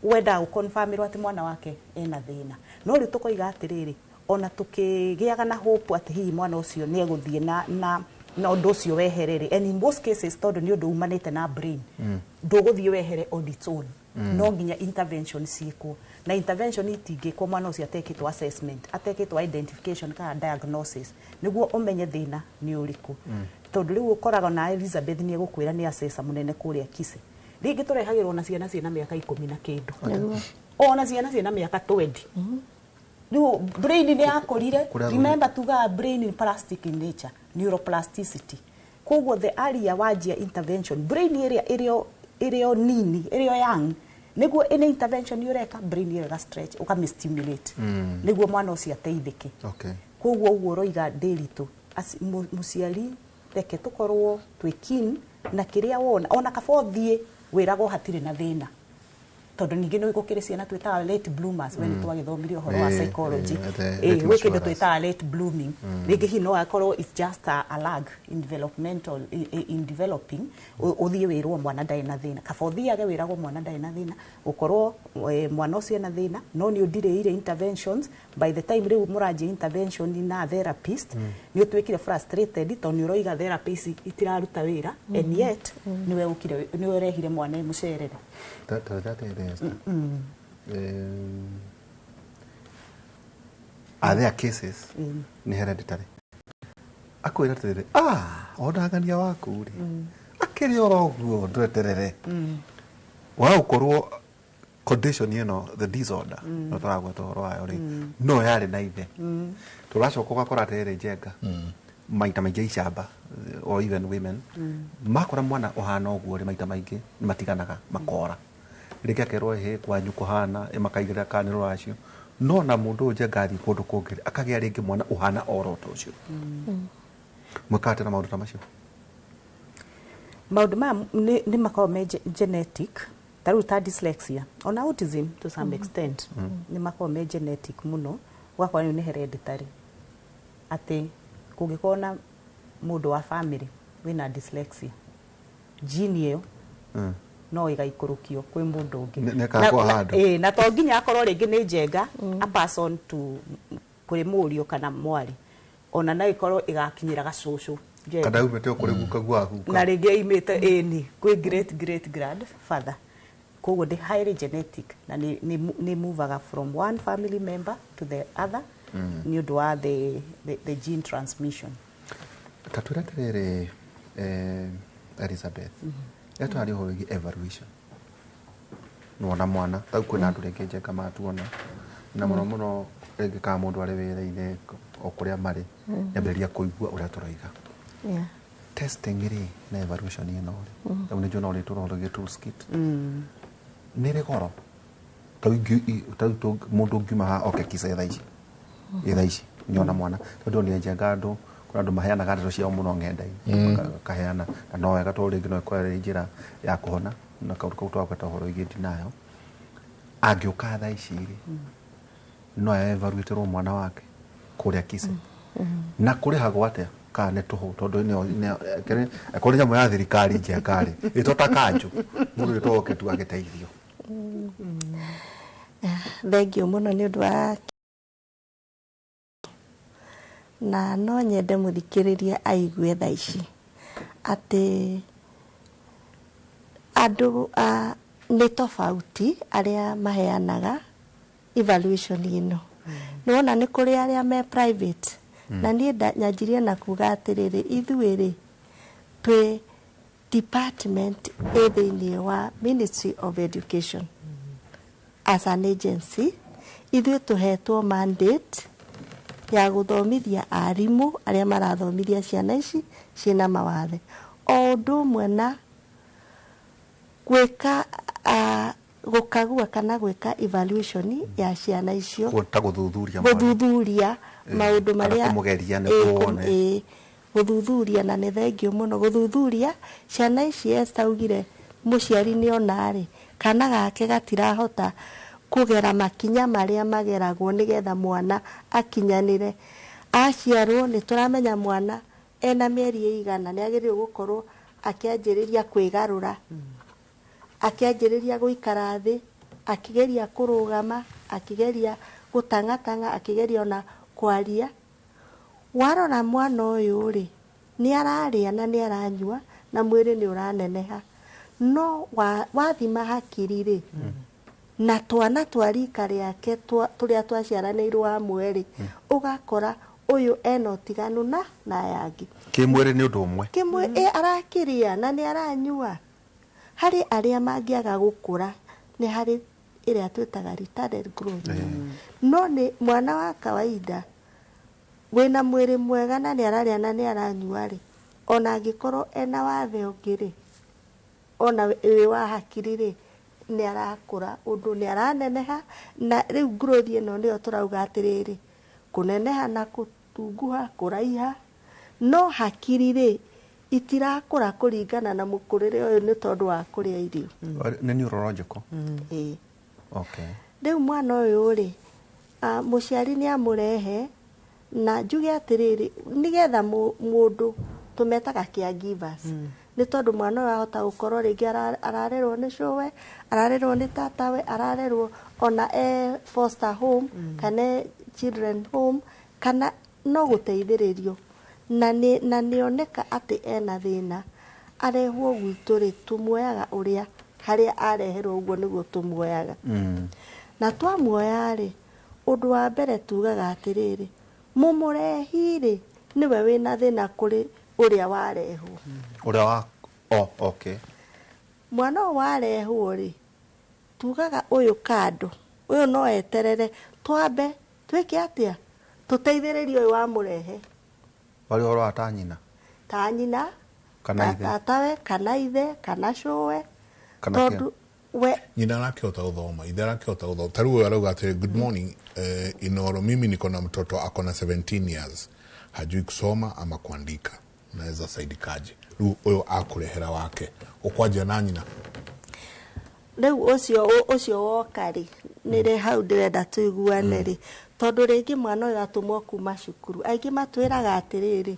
wendaga gũconfirmĩrwo atĩ mwana wake ena thĩna. No rĩu tũkoiga atĩrĩrĩ, ona tũkĩgĩaga na hope atĩ hihi mwana ũcio nĩ egũthiĩ na ũndũ ũcio wehere rĩ, and in most cases tondũ nĩ ũndũ umanĩte na brain, ndũgũthiĩ wehere on its own. No nginya intervention ciĩkwo, na intervention itingĩkwo mwana ũcio atekĩtwo assessment, atekĩtwo identification kana diagnosis, nĩguo ũmenye thĩna nĩ ũrĩkũ. Tondũ rĩu ũkoraga na Elizabeth nĩ egũkwĩra nĩ assessor mũnene kũrĩa Kise, rĩngĩ tũrehagĩrwo na ciana ciĩna mĩaka 10 na kĩndũ, ona ciana ciĩna mĩaka 20. Rĩu brain nĩ yakũrire. Remember tugaga brain in plastic in nature, neuroplasticity. Koguo the earlier wanjia intervention, brain ĩrĩa ĩrĩo nini, ĩrĩo young, nĩguo ĩna intervention ũreka, brain ĩyo ĩga stretch, ũkamĩ-stimulate nĩguo mwana ũcio ateithĩke. Koguo ũguo ũroiga Ndĩritũ, mũciari reke tũkorwo twĩ keen na kĩrĩa wona, ona kaba ũthiĩ wĩragwo hatirĩ na thĩna, tondũ ningĩ nĩ gũkĩrĩ ciana twĩtaga late bloomers. We nĩ twagĩthomire ũhoro wa psychology, gwĩ kĩndũ twĩtaga late blooming. Rĩngĩ hihi no akorwo it's just a lag in developmental in developing, ũthiĩ wĩrwo mwana ndarĩ na thĩna, kaba ũthiage wĩragwo mwana ndarĩ na thĩna, ũkorwo mwana ũcio ena thĩna, no nĩ ũndirĩire interventions. By the time rĩu mũranjia intervention na therapist, nĩ ũtuĩkire frustrated tondũ nĩ ũroiga therapist itiraruta wĩra, and yet nĩwe ũkire, nĩwe ũrehire mwana mũcerere. Are there cases nĩ hereditary akwĩra atĩrĩrĩ, ona ng'ania waku rĩ akĩrĩ oro ũguo ndweterere wa gũkorwo condition ĩno, the disorder no tũragweta ũhoro wayo rĩ, no yarĩ na ithe. Tũracoka ũgakora atĩrĩrĩ, Njenga, maita maingĩ icamba or even women makora mwana ũhana ũguo rĩ, maita maingĩ nĩ matiganaga makora, rĩngĩ akerwo ĩhĩ kwanyu kũhana, makaigĩrĩra kana nĩ rũracio, no na mũndũ ũyũ Njenga athiĩ kũndũ kũngĩ akagĩa rĩngĩ mwana ũhana oro ta ũcio. Mwĩkaga atĩa na maũndũ ta macio? Maũndũ maya nĩ makoragwo me genetic, ta rĩu ta dyslexia ona autism to some extent, nĩ makoragwo me genetic mũno. Ũgakora rĩu nĩ hereditary, atĩ kũngĩkorwo na mũndũ wa family wĩna dyslexia, gene ĩyo no ĩgaikũrũkio kwĩ mũndũ ũngĩ. Nĩ ĩkagwa handũ. Na to nginya akorwo rĩngĩ nĩ Njenga a person to kũrĩ mũriũ kana mwarĩ, ona no ĩkorwo ĩgakinyĩra gacũcũ Njenga. Kana umĩte o kũrĩ guka gwaku. Na rĩngĩ imĩte ĩni kwĩ great great grandfather. Koguo nĩ highly genetic na nĩ movaga from one family member to the other. Nĩ ũndũ wa the gene transmission. Ta twĩre atĩrĩrĩ, Elizabeth, rĩrĩa tũraria ũhoro wĩgiĩ evaluation, nĩwona mwana tau kwĩna andũ rĩngĩ njenga matuona na mũno mũno rĩngĩ kana mũndũ arĩ wĩra-inĩ o kũrĩa marĩ, nĩambĩrĩria kũigua ũrĩa tũroiga. Testing rĩ na evaluation ĩno rĩ, rĩu nĩ njũĩ no rĩtwo ũhoro wĩgiĩ toolkit, nĩ rĩ goro tau mũndũ ũngiuma haha oke Kise thaa ici, ĩ thaa ici nyona mwana, tondũ nĩ njenga andũ, kũrĩ andũ maheanaga ndeto ciao mũno ng'enda-inĩ, makaheana, na no wega tondũ rĩngĩ no ĩkorwo ĩrĩ njĩra ya kũhona na kaũndũ kau twagweta ũhoro wĩgiĩ denial. Angĩũka thaa ici rĩ, no evaluatĩrwo mwana wake kũrĩa Kise, na kũrĩhagwo atĩa kana nĩ tũhũ, tondũ akorwo nĩ nyamũ ya thirikari njega rĩ, ĩtwo ta kanjũ, mũndũ ĩtwo oke tu agĩteithio. Thengiũ mũno nĩ ũndũ wa na no nyende mũthikĩrĩria aigue thaa ici atĩ andũ nĩ tofauti arĩa maheanaga evaluation ĩno. Nĩwona nĩ kũrĩ arĩa me private, na niĩ nyanjirie na kuga atĩrĩrĩ, ithuĩ rĩ twĩ department ĩ thĩinĩ wa Ministry of Education as an agency. Ithuĩ tũhetwo mandate ya gũthomithia arimũ arĩa marathomithia ciana ici ciĩna mawathe, o ũndũ ũmwe na gwĩka gũkagua kana gwĩka evaluation ya ciana icio. Ta gũthuthuria mwana. Gũthuthuria maũndũ kana marĩa kũmũgeria nĩguo wone. Gũthuthuria, na nĩ thengiũ mũno gũthuthuria ciana ici. Esther augire mũciari nĩ ona rĩ kana gake gatirahota kũgera makinya marĩa mageragwo nĩgetha mwana akinyanĩre. Aciarwo nĩ tũramenya mwana ena mĩeri ĩigana nĩ agĩrĩirwo gũkorwo akĩanjĩrĩria kwĩgarũra, akĩanjĩrĩria gũikara thĩ, akĩgeria kũrũgama, akĩgeria gũtang'atang'a, akĩgeria ona kwaria. Warora mwana ũyũ rĩ, nĩ ararĩa na nĩ aranyua na mwĩrĩ nĩ ũraneneha, no wathima hakiri rĩ, na twana twa rika rĩake tũrĩa twaciaranĩirwo hamwe rĩ, ũgakora ũyũ ena ũtiganu na aya angĩ. Kĩmwĩrĩ nĩ ũndũ ũmwe. Kĩmwe, arakĩrĩa na nĩ aranyua. Harĩ arĩa mangĩaga gũkũra, nĩ harĩ ĩrĩa twĩtaga retarded growth, no nĩ mwana wa kawaida wĩna mwĩrĩ mwega na nĩ ararĩa na nĩ aranyua rĩ, ona angĩkorwo ena wathe ũngĩ rĩ, ona wĩ wa hakiri rĩ, nĩ arakũra ũndũ nĩ araneneha. Na rĩu growth ĩno nĩyo tũrauga atĩrĩrĩ, kũneneha na gũtunguha, kũraiha, no hakiri rĩ itirakũra kũringana na mũkũrĩre ũyũ nĩ tondũ wa kũrĩa irio. Nĩ neurological. Ĩĩ. Okay. Rĩu mwana ũyũ rĩ, mũciari nĩ amũrehe, na njuge atĩrĩrĩ, nĩgetha mũndũ tũmetaga caregivers, nĩ tondũ mwana ũyũ ahota gũkorwo rĩngĩ ararerwo nĩ cũwe, ararerwo nĩ tatawe, ararerwo ona e foster home, kana e children home, kana no gũteithĩrĩrio, na nĩoneka atĩ ena thĩna, arehwo gwitũ rĩ, tũmuoyaga ũrĩa harĩa areherwo, ũguo nĩguo tũmuoyaga. Na twamuoya rĩ, ũndũ wa mbere tugaga atĩrĩrĩ, mũmũrehi rĩ nĩwe wĩna thĩna kũrĩ ũrĩa warehwo. Ũrĩa wa, oh, okay. Mwana ũyũ warehwo rĩ, tugaga ũyũ kando, ũyũ no eterere twambe twĩke atĩa, tũteithĩrĩrie ũyũ wamũrehe. Warĩ ũhoro wa ta nyina? Ta nyina, Kana ta ithe. Tatawe, kana ithe, kana cũwe. Kana Tondũ kĩa? we Nyina arakĩhota gũthoma, ithe arakĩhota gũthoma. Ta rĩu ũyũ arauga atĩrĩ, good morning, Inoro, mimi niko na mtoto ako na 17 years, hajui kusoma ama kuandika, naweza saidikaje? Rĩu ũyũ akũrehera wake, ũkwanjia na nyina. Rĩu ũcio woka rĩ, nĩrĩ hau ndĩrenda tũiguane rĩ, tondũ rĩngĩ mwana ũyũ atũmwo kuma cukuru, aingĩ matwĩraga atĩrĩrĩ,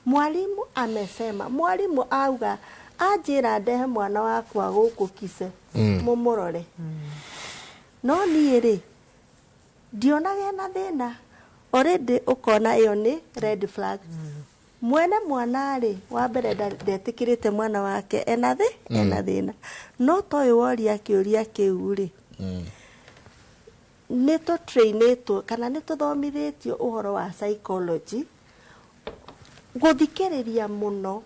mwalimu amesema, mwalimu auga anjĩra ndehe mwana wakwa gũkũ Kise, mũmũrore. No niĩ rĩ, ndionaga ena thĩna. Already ũkona ĩyo nĩ red flag. Mwene mwana rĩ, wa mbere ndetĩkĩrĩte mwana wake ena thĩ, ena thĩna. No ta ũyũ woria kĩũria kĩu rĩ, Nĩ tũtrainĩtwo kana nĩ tũthomithĩtio ũhoro wa psychology, gũthikĩrĩria mũno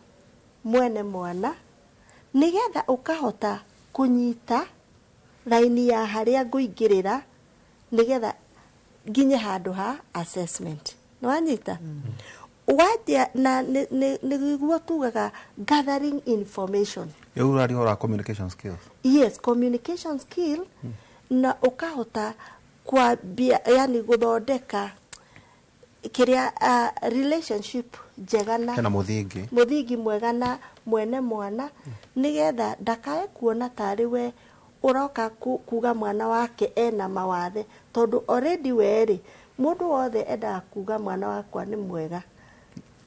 mwene mwana nĩgetha ũkahota kũnyita raini ya harĩa ngũingĩrĩra nĩgetha nginye handũ ha assessment. Nĩ wanyita? Wanjia na nĩguo tugaga gathering information. Rĩu ũraria ũhoro wa communication skills. Yes, communication skill. Na ũkahota kwambia, yani gũthondeka kĩrĩa relationship njega na hena mũthingi. Mũthingi mwega na mwene mwana, nĩgetha ndakae kuona tarĩ we ũroka kuga mwana wake ena mawathe, tondũ already werĩ mũndũ wothe endaga kuga mwana wakwa nĩ mwega,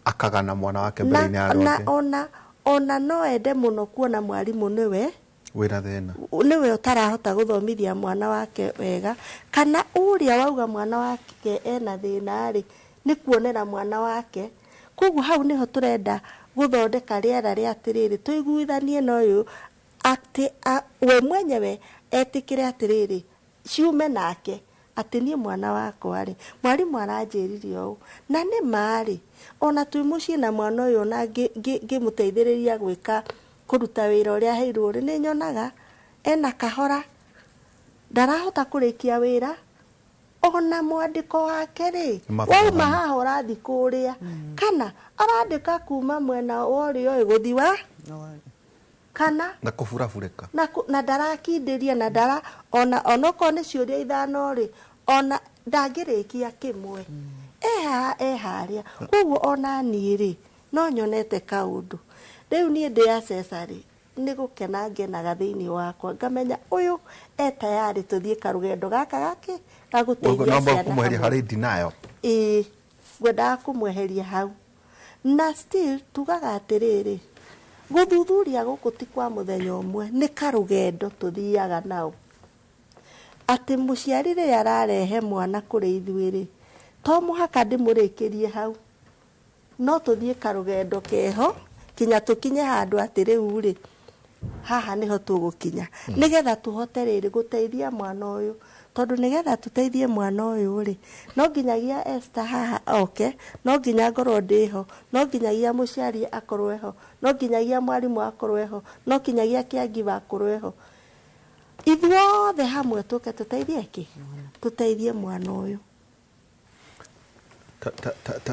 akagana mwana wake mbere-inĩ ya na, arĩa na angĩ. Ona no ende mũno kuona mwarimũ nĩwe wĩna thĩna, nĩwe ũtarahota gũthomithia mwana wake wega, kana ũrĩa wauga mwana wake ena thĩna rĩ, nĩ kuonera mwana wake. Koguo hau nĩho tũrenda gũthondeka rĩera rĩa atĩrĩrĩ, tũiguithanie na ũyũ atĩ we mwenyewe etĩkĩre atĩrĩrĩ, ciume nake atĩ niĩ mwana wakwa rĩ, mwarimũ aranjĩrire ũũ, na nĩ marĩ ona twĩ mũciĩ na mwana ũyũ, ona ngĩmũteithĩrĩria gwĩka kũruta wĩra ũrĩa aheirwo rĩ, nĩ nyonaga ena kahora, ndarahota kũrĩkia wĩra, ona mwandĩko wake rĩ, Nĩ wauma haha ũrathiĩ kũrĩa, kana arandĩka kuma mwena wa ũrĩo ĩ gũthiĩ wa kana na kũburaburĩka, na ndarakindĩria, na ndara ona onokorwo nĩ ciũria 5 rĩ, ona ndangĩrĩkia kĩmwe, e haha e harĩa. Koguo ona niĩ rĩ, no nyonete kaũndũ rĩu niĩ ndĩ assessor rĩ, nĩ gũkena ngenaga thĩinĩ wakwa, ngamenya ũyũ e tayarĩ tũthiĩ karũgendo gaka gake ga gũteithia no ciana kũmweheria hamwe. harĩ denial. Ĩĩ, ngwendaga kũmweheria hau, na still tugaga atĩrĩrĩ, gũthuthuria gũkũ ti kwa mũthenya ũmwe, nĩ karũgendo tũthiaga nao, atĩ mũciari rĩrĩa ararehe mwana kũrĩ ithuĩ rĩ, to mũhaka ndĩmũrĩkĩrie hau, no tũthiĩ karũgendo keho kinya tũkinye handũ atĩ rĩu rĩ, haha nĩho tũgũkinya, nĩgetha tũhote rĩrĩ gũteithia mwana ũyũ, tondũ nĩgetha tũteithie mwana ũyũ rĩ, no nginyagia Esther haha oke, no nginya ngorwo ndĩho, no nginyagia mũciari akorwo eho, no nginyagia mwarimũ akorwo eho, no nginyagia caregiver akorwo eho, ithuothe hamwe tũke tũteithie kĩ, tũteithie mwana ũyũ.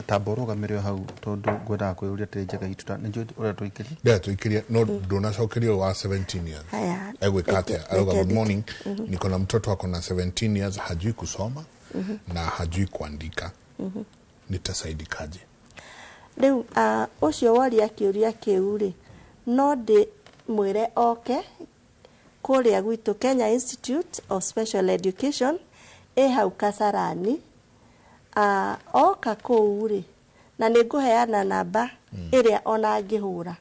Tamba ũrũgamĩre o hau, tondũ ngwendaga kwĩyũria atĩrĩ, Njenga itũ nĩ njũĩ ũrĩa tũikĩrie. Ndĩra tũikĩrie, no ndũnacokerio wa 17 years. Haya, egwĩka atĩa? Arauga, reke good morning, niko na mtoto ako na 17 years, hajui kusoma na hajui kuandika, nitasaidikaje? Rĩu ũcio woria kĩũria kĩu rĩ, no ndĩmwĩre oke kũrĩa gwitũ Kenya Institute of Special Education ĩ hau Kasarani. Oka kũu rĩ, na nĩ ngũheana namba ĩrĩa ona angĩhũra.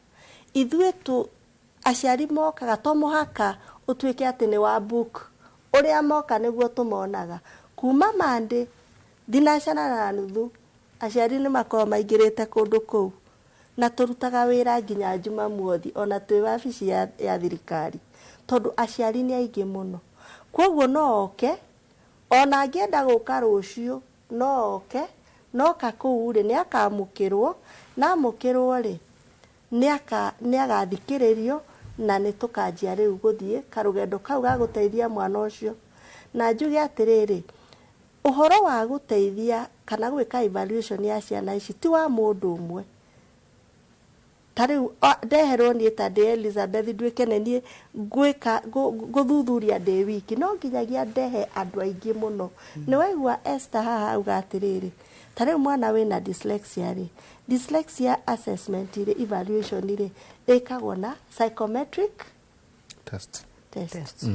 Ithuĩ tu aciari mokaga, to mũhaka ũtuĩke atĩ nĩ wa book, ũrĩa moka nĩguo tũmonaga kuma Monday 4:30, aciari nĩ makoragwo maingĩrĩte kũndũ kũu, na tũrutaga wĩra nginya Jumamothi, ona twĩ wabici ya thirikari, tondũ aciari nĩ aingĩ mũno. Koguo no oke, ona angĩenda gũka rũciũ no oke, noka kũu rĩ, nĩ akamũkĩrwo, na amũkĩrwo rĩ, nĩ agathikĩrĩrio, na nĩ tũkanjia rĩu gũthiĩ karũgendo kau ga gũteithia mwana ũcio. Na njuge atĩrĩrĩ, ũhoro wa gũteithia kana gwĩka evaluation ya ciana ici ti wa mũndũ ũmwe. Ta rĩu ndeherwo niĩ ta ndĩ Elizabeth nduĩke nĩ niĩ ngwĩka gũthuthuria ndĩ wiki, no nginyagia ndehe andũ aingĩ mũno. Nĩ waigua Esther haha auga atĩrĩrĩ, ta rĩu mwana wĩna dyslexia rĩ, dyslexia assessment rĩ, evaluation rĩ, ĩkagwo na psychometric test. Test.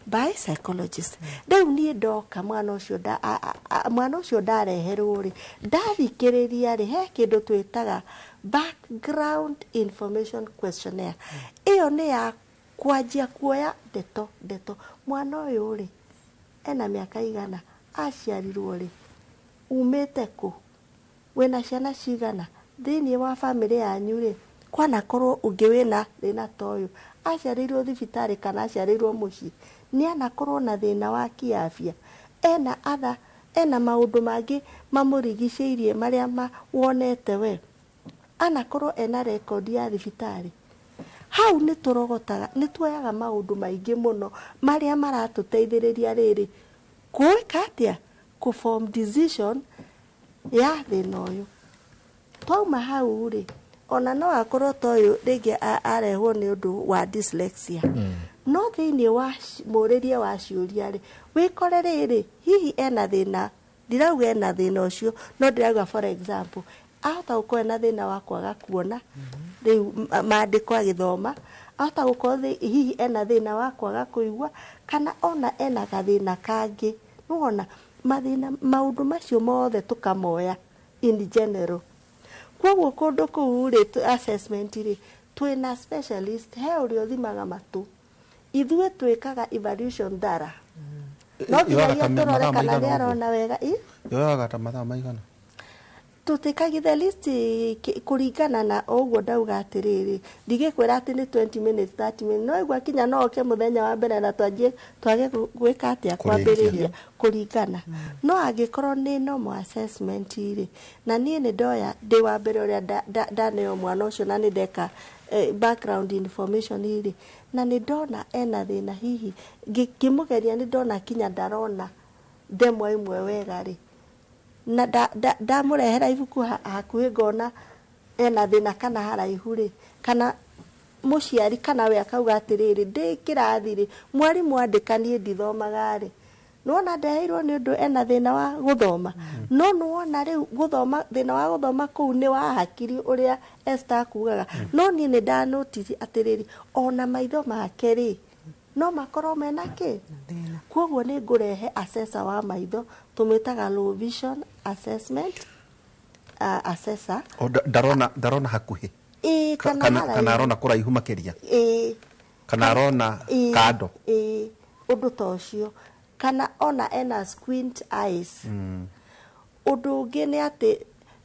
By psychologist. Rĩu niĩ ndoka mwana ũcio mwana ũcio ndareherwo rĩ, ndathikĩrĩria rĩ, he kĩndũ twĩtaga background information questionnaire. Ĩyo nĩ ya kwanjia kuoya ndeto ndeto, mwana ũyũ rĩ, ena mĩaka igana, aciarirwo rĩ, umĩte kũ, wĩna ciana cigana, thĩinĩ wa bamĩrĩ yanyu rĩ, kwanakorwo ũngĩ wĩna thĩna ta ũyũ, aciarĩirwo thibitarĩ kana aciarĩirwo mũciĩ, nĩ anakorwo na thĩna wa kiafya. Ena other, ena maũndũ mangĩ mamũrigicĩirie marĩa ma wonete we, anakorwo ena rekondi ya thibitarĩ. Hau nĩ tũrogotaga, nĩ tuoyaga maũndũ maingĩ mũno marĩa maratũteithĩrĩria rĩrĩ gwĩka atĩa, kũ form decision ya thĩna ũyũ. Twauma hau rĩ, ona no akorwo ta ũyũ rĩngĩ arehwo nĩ ũndũ wa dyslexia, no thĩinĩ wa mũrĩrie wa ciũria rĩ, wĩkore rĩrĩ hihi ena thĩna. Ndirauga ena thĩna ũcio, no ndĩrauga, for example, ahota gũkorwo ena thĩna wa kwaga kuona rĩu maandĩko agĩthoma, ahota gũkorwo hihi ena thĩna wa kwaga kũigua, kana ona ena gathĩna kangĩ. Nĩwona mathĩna, maũndũ macio mothe tũkamoya in general. Koguo kũndũ kũu rĩ, assessment rĩ, twĩna specialist. He ũrĩa ũthimaga matũ, ithuĩ twĩkaga evaluation thara no Yoyaga nginyagia ta tũrore mathaa kana maigana nĩ ũguo? arona wega ĩ. Yoyaga ta mathaa maigana? Tũtĩkagia the list kũringana na o ũguo ndauga atĩrĩrĩ, ndigĩkwĩra atĩ nĩ 20 minutes, 30 minutes, no igua kinya no oke mũthenya wa mbere na twanjie twage gwĩka atĩa, kwambĩrĩria kũringana. No angĩkorwo nĩ normal assessment rĩ, na niĩ nĩ ndoya ndĩ wa mbere ũrĩa ndaneo mwana ũcio na nĩ ndeka background information rĩ, na nĩ ndona ena thĩna, hihi ngĩmũgeria nĩ ndona kinya ndarona ndemwa imwe wega rĩ, na ndamũrehera ibuku hakuhĩ ngona ena thĩna kana haraihu rĩ, kana mũciari kana we akauga atĩrĩrĩ, ndĩ kĩrathi rĩ, mwarimũ andĩka niĩ ndithomaga rĩ, nĩwona ndeheirwo nĩ ũndũ ena thĩna wa gũthoma. No nĩwona rĩu gũthoma, thĩna wa gũthoma kũu nĩ wa hakiri ũrĩa Esther akugaga, no niĩ nĩ ndanotici atĩrĩrĩ, ona maitho make rĩ, no makorwo mena kĩ. Koguo nĩ ngũrehe assessor wa maitho, tũmĩtaga low vision assessment assessor. O ndarona hakuhĩ? Ĩĩ, kana kana haraihu. Kana arona kũraihu makĩria? Ĩĩ. Kana arona Ĩĩ, kando? Ĩĩ, ũndũ ta ũcio, kana ona ena squint eyes. Ũndũ ũngĩ nĩ atĩ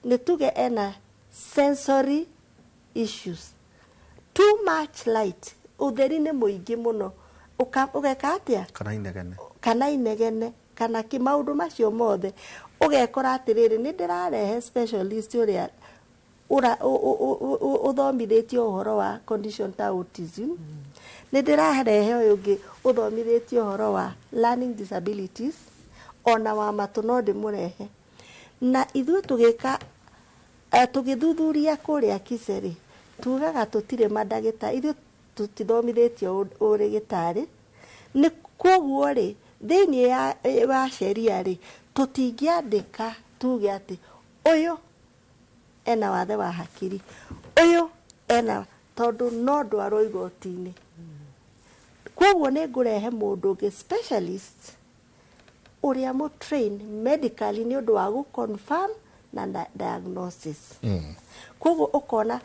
nĩ tuge ena sensory issues, too much light, ũtheri nĩ mũingĩ mũno. Ũgeka atĩa? Kana inegene. Kana inegene kana kĩ, maũndũ macio mothe ũgekora atĩrĩrĩ, nĩ ndĩrarehe specialist ũrĩa ũthomithĩtio ũhoro wa condition ta autism, nĩ ndĩrarehe ũyũ ũngĩ ũthomithĩtio ũhoro wa learning disabilities, ona wa matũ no ndĩmũrehe. Na ithuĩ tũgĩka tũgĩthuthuria kũrĩa Kiseri, tugaga tũtirĩ mandagĩtarĩ, ithuĩ tũtithomithĩtio ũrĩgĩtarĩ. Nĩ koguo rĩ, thĩinĩ wa sheria rĩ, tũtingĩandĩka tuge atĩ ũyũ ena wathe wa hakiri, ũyũ ena, tondũ no ndwarwo igoti-inĩ. Koguo nĩ ngũrehe mũndũ ũngĩ specialist ũrĩa mũtrain medically nĩ ũndũ wa gũ-confirm na diagnosis. Koguo ũkona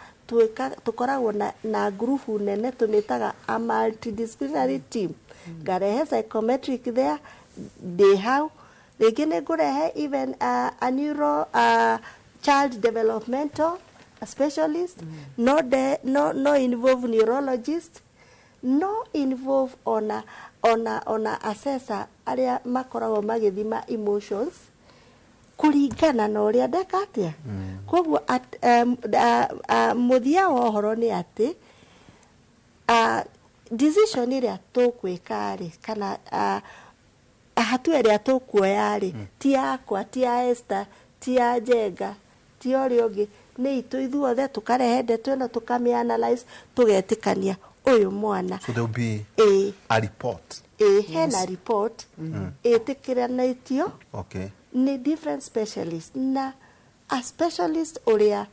tũkoragwo na ngurubu nene tũmĩtaga a multidisciplinary team. Ngarehe psychometric there, ndĩ hau rĩngĩ nĩ ngũrehe even a neuro child developmental specialist, no involve neurologist, no involve ona assessor arĩa makoragwo magĩthima emotions kũringana na ũrĩa ndeka atĩa. Koguo mũthia wa ũhoro nĩ atĩ decision ĩrĩa tũkwĩka rĩ, kana hatua ĩrĩa tũkuoya rĩ, ti yakwa, ti ya Esther, ti ya Njenga, ti ya ũrĩa ũngĩ, nĩ itũ ithuothe. Tũkarehe ndeto ĩno, tũkamĩ analyze, tũgetĩkania ũyũ mwana. So there will be ĩĩ a report. Ĩĩ, hena report ĩtĩkĩranĩtio nĩ different specialist, na a specialist ũrĩa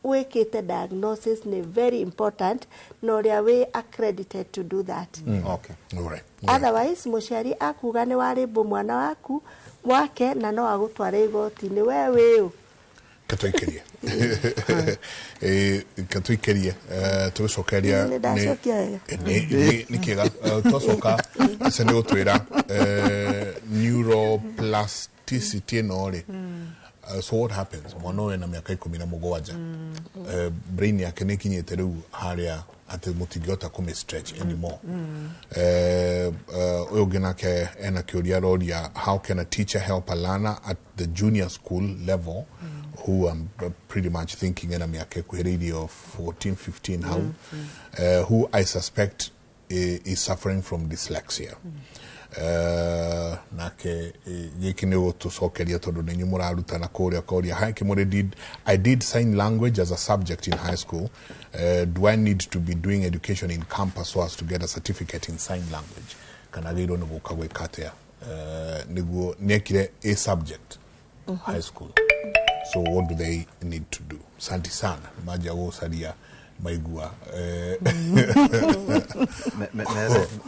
wĩkĩte diagnosis nĩ very important, na ũrĩa wĩ accredited to do that. All right. Otherwise mũciari akuga nĩ warĩmbũ mwana waku wake, na no agũtware igoti-inĩ we wĩũ. Katũikĩrie. Katũikĩrie tũgĩcokeria. Nĩ ndacokia wega? Nĩ kĩega. Twacoka aca nĩ gũtwĩra neuroplasticity ĩno rĩ. So what happens mwana ũyũ ena mĩaka 17, brain yake nĩ ĩkinyĩte rĩu harĩa Atĩ mũtingĩhota kũmĩ stretch anymore. Ũyũ ũngĩ nake ena kĩũria aroria, how can a teacher help a learner at the junior school level who I'm pretty much thinking ena mĩaka ĩkuhĩrĩirie 14 15 hau, who I suspect is suffering from dyslexia? Nake gĩkĩ nĩ gũtũcokeria tondũ nĩ inyuĩ mũrarutana kũrĩa koria. Hi Kimuri, I did sign language as a subject in high school. Do I need to be doing education in campus so as to get a certificate in sign language? Kana agĩrĩirwo nĩ gũka gwĩka atĩa? Nĩguo nĩekire a subject high school, so what do they need to do? Santi sana manjia gũcaria maigua.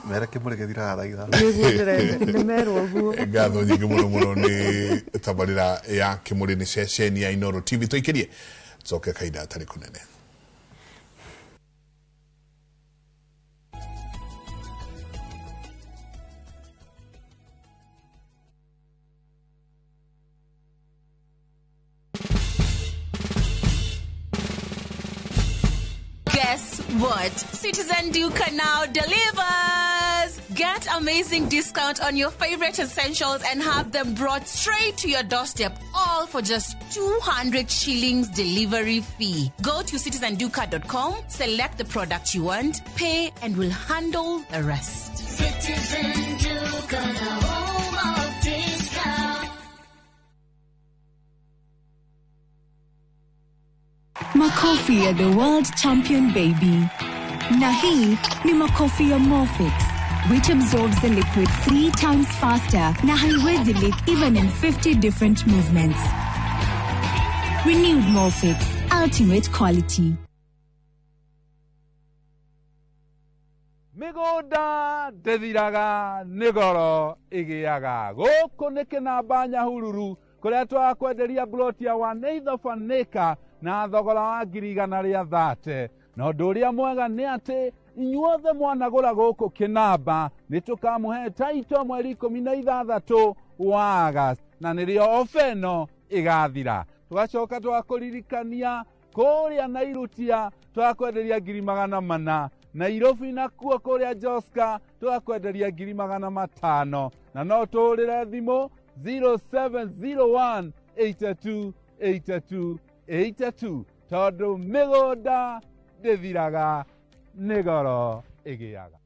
Mere kä må rä gä thiraga thaa 5. Nĩguo ndĩrenda, nĩmerwo ũguo. Ngatho nyingĩ mũno mũno nĩ tabarĩra ya Kĩmũrĩ nĩ ceceni ya Inoro TV. Tũikĩrie tũcoke kahinda gatarĩ kũnene. Guess what? Citizen Duka now delivers! Get amazing discount on your favorite essentials and have them brought straight to your doorstep, all for just 200 shillings delivery fee. Go to citizenduka.com, select the product you want, pay, and we'll handle the rest. Citizen Duka, the home of discount. Makofi ya the world champion baby. Na hii ni makofi ya Morfix, which absorbs the liquid 3 times faster na haiwezi leak even in 50 different movements. Renewed Morfix, ultimate quality. Mĩgũnda ndĩthiraga nĩ goro ĩgĩaga gũkũ nĩ kĩnamba Nyahururu kũrĩa twakwenderia plot ya 1/8 of an acre na thogora wa 130,000. Na ũndũ ũrĩa mwega nĩ atĩ inyuothe mwanagũra gũkũ kĩnamba nĩ tũkamũhe taito mweri 16 wa August, na nĩrĩo ofa ĩno ĩgathira. Tũgacoka twakũririkania kũrĩa Nairutia twakwenderia 400,000, Nairobi nakuo kũrĩa Joska twakwenderia 500,000, na no tũhũrĩre thimũ 0701 82 82 82 tondũ mĩgũnda ndĩthiraga nĩ goro ĩgĩaga.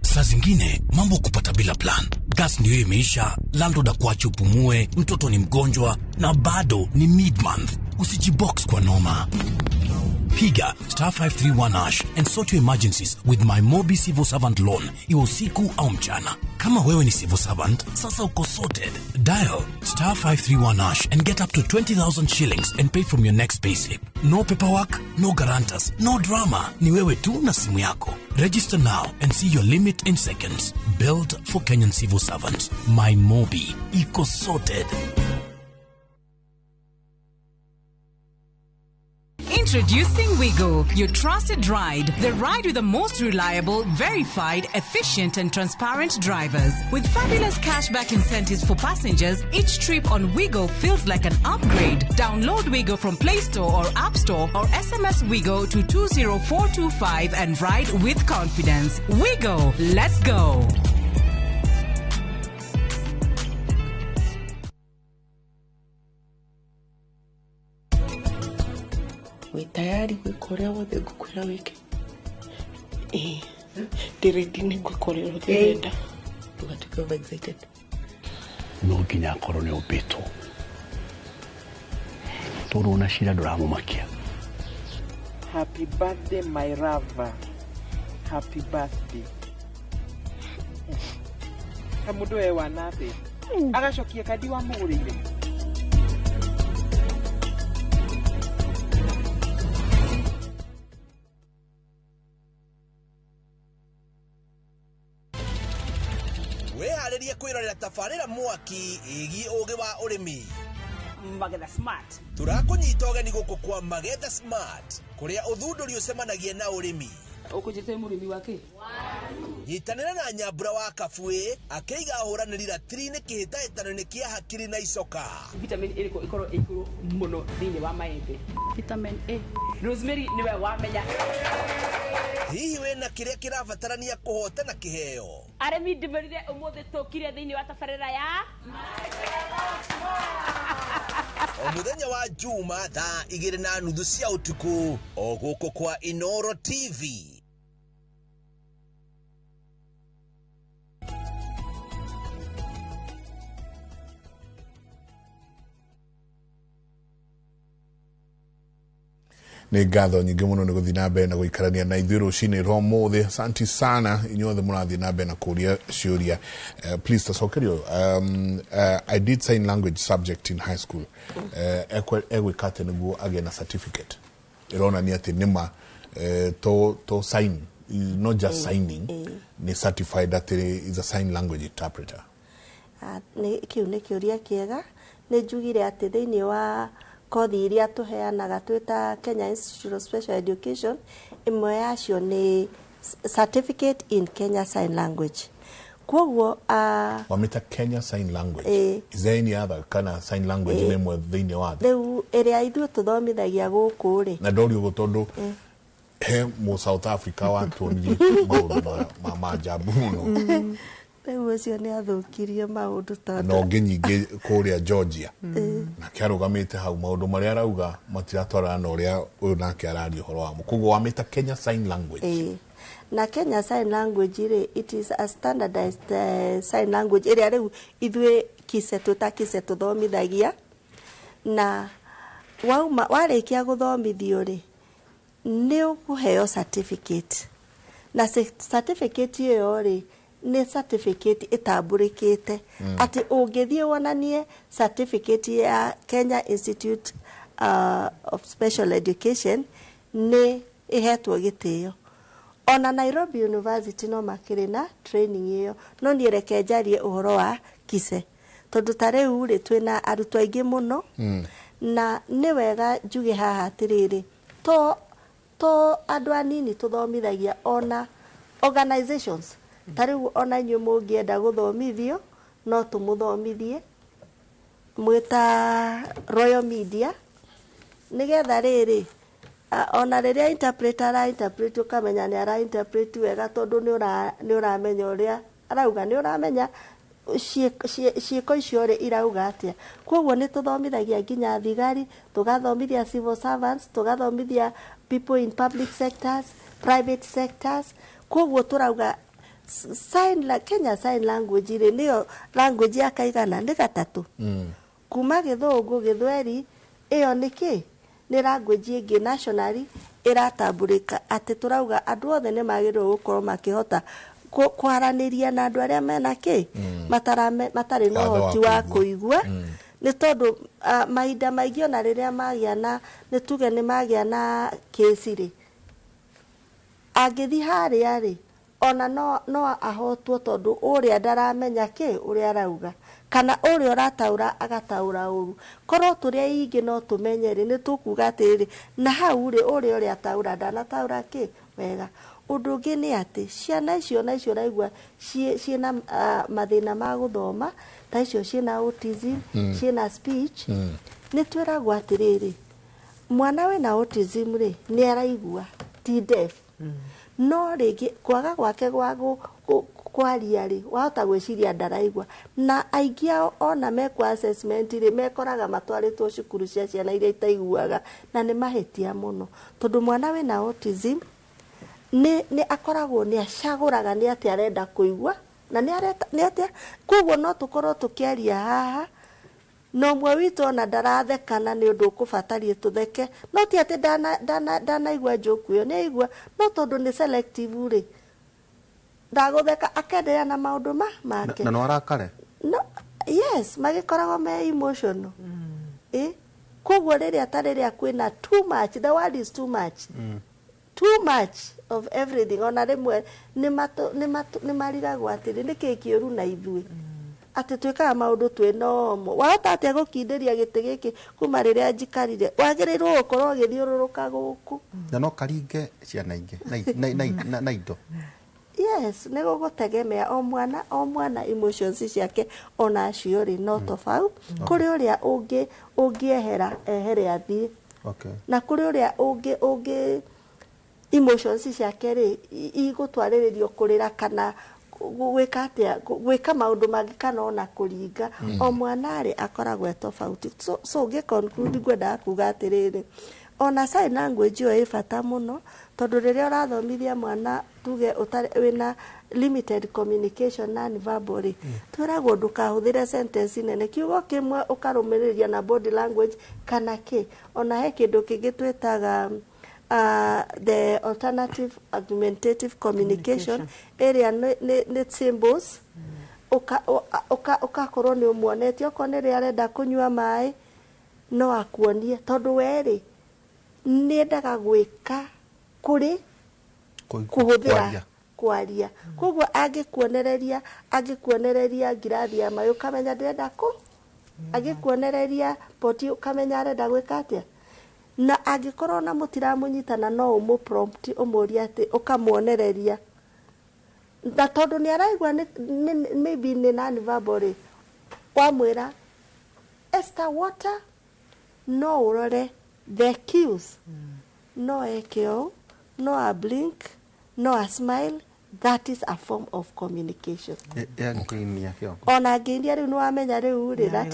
Saa zingine mambo kupata bila plan. Gas ndio imeisha, landlord akuache upumue, mtoto ni mgonjwa na bado ni mid-month. Usijibox kwa noma. Piga star 531 hash and sort your emergencies with my Mobi Civil Servant loan, iwe usiku au mchana. Kama wewe ni civil servant, sasa uko sorted. Dial star 531 hash and get up to 20,000 shillings and pay from your next payslip. No paperwork, no guarantors, no drama. Ni wewe tu na simu yako. Register now and see your limit in seconds. Built for Kenyan civil servants. My Mobi. Iko sorted. Introducing Wigo, your trusted ride, the ride with the most reliable, verified, efficient and transparent drivers. With fabulous cashback incentives for passengers, each trip on Wigo feels like an upgrade. Download Wigo from Play Store or App Store or SMS Wigo to 20425 and ride with confidence. Wigo, let's go. Wĩ tayari gwĩka ũrĩa wothe ngũkwĩra wĩke? Ĩĩ, ndĩ ready nĩ gwĩka ũrĩa wothe ũrenda. Ndũgatuĩke over excited. No nginya akorwo nĩ ũmbĩtwo tondũ ona cira ndũramũmakia. Happy birthday my lover. Happy birthday. Ta mũndũ we wana atĩa? Agacokia kandi wamũgũrĩire. Wĩharĩrie kwĩrorera tabarĩra mwaki ĩgiĩ ũgĩ wa ũrĩmi. Magetha Smart. Tũrakũnyita ũgeni gũkũ kwa Magetha Smart kũrĩa ũthundũri ũcemanagia na ũrĩmi. Ũkũnjĩte mũrĩmi wa kĩ? Nyitanĩra na Nyambura wa Kabuĩ akĩiga ahũranĩri ratiri-inĩ kĩhĩtahĩtano-inĩ kĩa hakiri na icoka. Vitamin ĩrĩkũ ĩkorwo ĩ igũrũ mũno thĩinĩ wa maembe? Vitamin A. Rosemary nĩwe wamenya. Hihi wĩna kĩrĩa kĩrabatarania kũhotana kĩheo? Arĩmi ndĩmũrire ũmũthĩ tũkire thĩinĩ wa tabarĩra ya O mũthenya wa Juma thaa 2:30 cia ũtukũ o gũkũ kwa Inoro TV. Nä ngatho nyingä må no nä gå thiä na mbere na gå ikarania na ithuä rå cinä rwa må thä. Asanti sana inyuothe må rathiä na mbere na kå ria ciå. Please tacokerio. I did sign language subject in high school. Egwä ka atä nä guo agä na certificate ĩronania atĩ nĩma to sign, not just signing, nĩ certified atĩ is a sign language interpreter? Ah, kĩu nĩ kĩũria kĩega. Nĩ njugire atĩ thĩinĩ wa kothi iria tũheanaga twĩ ta Kenya Institute of Special Education, ĩmwe yacio nĩ certificate in Kenya Sign Language. Koguo wamĩta Kenya Sign Language? Ĩĩ. Is there any other kana sign language Ĩĩ. nĩ ĩmwe thĩinĩ wa thĩ? Rĩu ĩrĩa ithuĩ tũthomithagia gũkũ rĩ, Na ndorio ũguo tondũ he mũ South Africa watuonirie maũndũ ma maajabu mũno. Rĩu ũcio nĩ athũkirie maũndũ Na tondũ ũngĩ nyingĩ kũrĩa Georgia nake arũgamĩte hau, maũndũ marĩa arauga matiratwarana na ũrĩa ũyũ nake araria ũhoro wamo. Koguo wamĩta Kenya Sign Language? Ĩĩ. Na Kenya Sign Language rĩ, it is a standardized sign language ĩrĩa rĩu ithuĩ KISE twĩta KISE tũthomithagia. Na wauma warĩkia gũthomithio rĩ, nĩ ũkũheo certificate, na certificate ĩyo rĩ, nĩ certificate ĩtambũrĩkĩte atĩ ũngĩthiĩ wonanie certificate ya Kenya Institute of Special Education nĩ ĩhetwo gĩtĩo. Ona Nairobi University no makĩrĩ na training ĩyo. No niĩ reke njarie ũhoro wa KISE, tondũ ta rĩu rĩ, twĩna arutwo aingĩ mũno. Na nĩ wega njuge haha atĩrĩrĩ, to andũ anini tũthomithagia, ona organizations. Ta rĩu ona inyuĩ mũngĩenda gũthomithio, no tũmũthomithie mwĩta Royal Media, nĩgetha rĩrĩ ona rĩrĩa interpreter ara interpret, ũkamenya nĩ ara interpret wega, tondũ nĩ ũramenya ũrĩa arauga, nĩ ũramenya ciĩko icio rĩ irauga atĩa. Koguo nĩ tũthomithagia nginya thigari, tũgathomithia civil servants, tũgathomithia people in public sectors, private sectors. Koguo tũrauga Kenya Sign Language rĩ, nĩyo language ya kaigana nĩ gatatũ kuma Gĩthũngũ, Gĩthweri. Ĩyo nĩ kĩ nĩ language ĩngĩ nationally ĩratambũrĩka, atĩ tũrauga andũ othe nĩ magĩrĩirwo gũkorwo makĩhota kwaranĩria na andũ arĩa mena kĩ matarĩ na Watho wa ũhoti wa kũigua. kũigua. Nĩ tondũ mahinda maingĩ ona rĩrĩa magĩa na, nĩ tuge nĩ magĩa na kĩci rĩ, angĩthiĩ harĩa rĩ, ona no ahotwo, tondũ ũrĩa ndaramenya kĩ ũrĩa arauga, kana ũrĩa ũrataũra agataũra ũru. Korwo tũrĩ aingĩ no tũmenye rĩ, nĩ tũkuga atĩrĩrĩ, na hau rĩ, ũrĩa ataũra ndanataũra kĩ wega. Ũndũ ũngĩ nĩ atĩ ciana icio na icio ũraigua ciĩna mathĩna ma gũthoma, ta icio ciĩna autism, ciĩna speech, nĩ twĩragwo atĩrĩrĩ, mwana wĩna autism rĩ, nĩ araigua, ti deaf, no rĩngĩ kwaga gwake gwa kwaria rĩ, wahota gwĩciria ndaraigua. Na aingĩ ao ona mekwo assessment rĩ, mekoraga matwarĩtwo cukuru cia ciana iria itaiguaga, na nĩ mahĩtia mũno, tondũ mwana wĩna autism nĩ akoragwo nĩ acagũraga nĩ atĩa arenda kũigua na nĩ areta nĩ atĩa. Koguo no tũkorwo tũkĩaria haha na ũmwe witũ ona ndarathekana nĩ ũndũ ũkũbatarie tũtheke, no ti atĩ ndanaigua njoku ĩyo, nĩ aigua, no tondũ nĩ selective rĩ, ndagũtheka, akenderea na maũndũ ma make. Na no arakare. No, yes, magĩkoragwo me emotional. Koguo rĩrĩa ta rĩrĩa kwĩna too much, the world is too much, too much of everything, ona rĩmwe nĩ marigagwo atĩrĩ, nĩ kĩĩ kĩũru na ithuĩ atĩ twĩkaga maũndũ twĩ nomo? Wahota atĩa gũkindĩria gĩtĩ gĩkĩ kuma rĩrĩa njikarire? Wagĩrĩirwo gũkorwo ũgĩthiũrũrũka gũkũ. Na no karinge ciana ingĩ na indo. Yes, nĩ gũgũtegemea o mwana o mwana emotions ciake onacio rĩ no tofauti. Kũrĩ ũrĩa ũngĩ ũngĩehera ehere athiĩ, na kũrĩ ũrĩa ũngĩ ũngĩ emotions ciake rĩ igũtwarĩrĩrio kũrĩra kana gwĩka atĩa, gwĩka maũndũ mangĩ kana ona kũringa. O mwana rĩ akoragwo e tofauti. So ngĩ conclude, ngwendaga kuga atĩrĩrĩ, ona sign language ĩyo ĩ bata mũno, tondũ rĩrĩa ũrathomithia mwana, tuge ũtarĩ wĩna limited communication non verbal rĩ, twĩragwo ndũkahũthĩre sentence nene, kiugo kĩmwe ũkarũmĩrĩria na body language kana kĩ. Ona he kĩndũ kĩngĩ twĩtaga the alternative augmentative communication, ĩrĩa nĩ symbols, ũkakorwo nĩ ũmuonetie okorwo nĩ rĩrĩa arenda kũnyua maĩ no akuonie, tondũ we rĩ nĩendaga gwĩka kũrĩ kũhũthĩra kwaria. Kwaria. Koguo angĩkuonereria ngirathi ya maĩ, ũkamenya ndĩrenda kũ, angĩkuonereria poti, ũkamenya arenda gwĩka atĩa. Na angĩkorwo na mũtiramũnyitana, no ũmũ prompt, ũmũrie atĩ ũkamuonereria, na tondũ nĩ araigua maybe nĩ non verbal rĩ, wamwĩra "Esther, water", no ũrore the cues, no eke ũũ, no a blink, no a smile. That is a form of communication. Yangĩinia kĩongo. Ona angĩinia rĩu nĩ wamenya rĩu rĩ that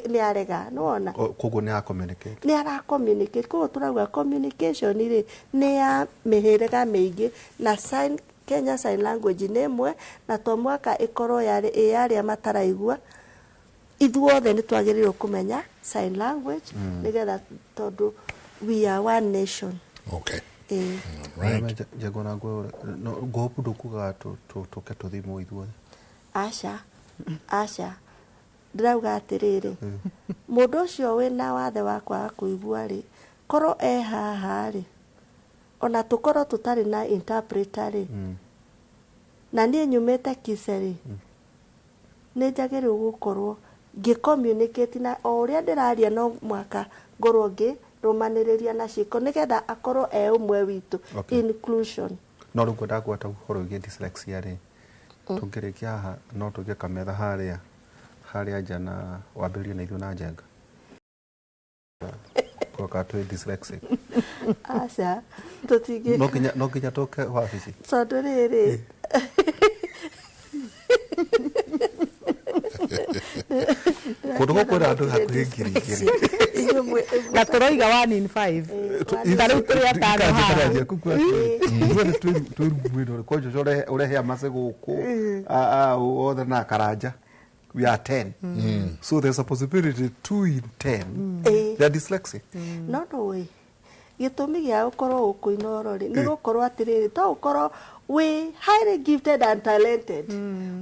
nĩ arega, nĩwona. Koguo nĩ communicate. Nĩ ara communicate. Koguo tũrauga communication rĩ nĩ ya mĩhĩrĩga mĩingĩ, na sign, Kenya Sign Language nĩ ĩmwe, na to mwaka ĩkorwo yarĩ ĩ arĩa mataraigua. Ithuothe nĩ twagĩrĩirwo kũmenya sign language, nĩgetha tondũ we are one nation. Ĩĩ. Right. Njengo na ngũhopu ndũkugaga tũke tũthimwo ithuothe. Aca, aca, ndĩrauga atĩrĩrĩ, mũndũ ũcio wĩna wathe wa kwaga kũigua rĩ, korwo e haha rĩ, ona tũkorwo tũtarĩ na interpreter rĩ, na niĩ nyumĩte Kise rĩ, nĩ njagĩrĩirwo gũkorwo ngĩ communicate na o ũrĩa ndĩraria, no mwaka ngorwo ngĩrũmanĩrĩria na ciĩko nĩgetha akorwo e ũmwe witũ. Inclusion. No rĩu ngwendaga gwata ũhoro wĩgiĩ dyslexia rĩ, tũngĩrĩkia haha no tũige kametha harĩa nja na wambĩrĩrie na ithuĩ na Njenga koka twĩ dyslexic. Aca, tũtingĩ. No nginya tũke wabici. Tondũ rĩrĩ, Kũndũ gũkũ kwĩna andũ hakuhĩ 2,000. Na tũroiga one in five, ta rĩu tũrĩ atano haha. Twĩ rumu ĩno kwanjũ ũrehe amace gũkũ othe na Karanja, we are 10, so there's a possibility 2 in 10 they are dyslexic. No ndũĩ gĩtũmi gĩa gũkorwo gũkũ Inoro rĩ, nĩ gũkorwo atĩrĩrĩ, to ũkorwo wĩ highly gifted and talented,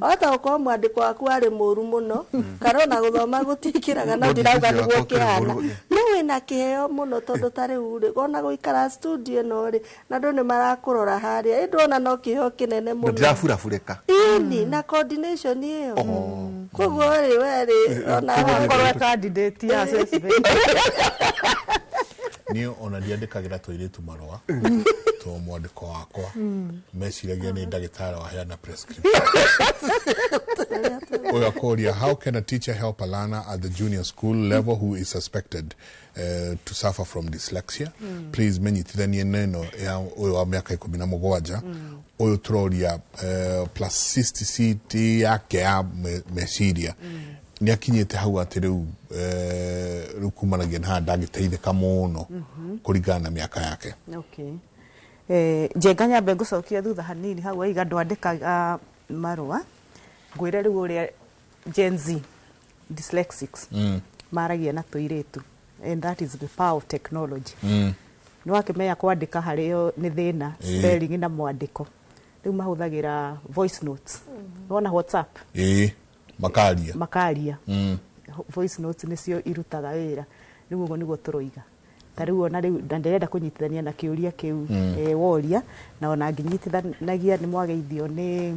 wahota gũkorwo mwandĩko waku warĩ mũru mũno, kana ona gũthoma gũtiĩkĩraga, no No ndirauga ndingĩkĩra nĩguo wakwa kĩrĩ kĩhana, mũru. no wĩna kĩheo mũno, tondũ ta rĩu rĩ, ona gũikara studio ĩno rĩ, na andũ nĩ marakũrora harĩa, ĩndĩ ona no kĩheo kĩnene Na mũno. ndiraburabũrĩka. Ĩni na coordination ĩyo, koguo rĩ, we rĩ, ona Akorwo candidate ya assessment. Niĩ ona ndiandĩkagĩra tũirĩtu marũa, to mwandĩko wakwa meciragia nĩ ndagĩtarĩ waheana prescription. Ũyũ akoria, "How can a teacher help a learner at the junior school level who is suspected to suffer from dyslexia? Please menyitithanie neno ya ũyũ wa mĩaka 17 ũyũ tũroria plasticity yake ya meciria nĩ akinyĩte hau atĩ rĩu rĩu kumanagia na haha ndangĩteithĩka mũno kũringana na mĩaka yake." Okay. Njenga, nyambe ngũcokia thutha hanini hau waiga ndwandĩkaga marũa. Ngwĩre rĩu ũrĩa Gen Z dyslexics maragia na tũirĩtu, and that is the power of technology. Nĩ wakĩmenya kwandĩka harĩo nĩ thĩna, spelling na mwandĩko, rĩu mahũthagĩra voice notes. Nĩwona WhatsApp? Ĩĩ, makaria. Makaria. Voice notes nĩcio irutaga wĩra. Rĩu ũguo nĩguo tũroiga ta rĩu ona rĩu, na ndĩrenda kũnyitithania na kĩũria kĩu woria, na ona ngĩnyitithanagia nĩ mwageithio nĩ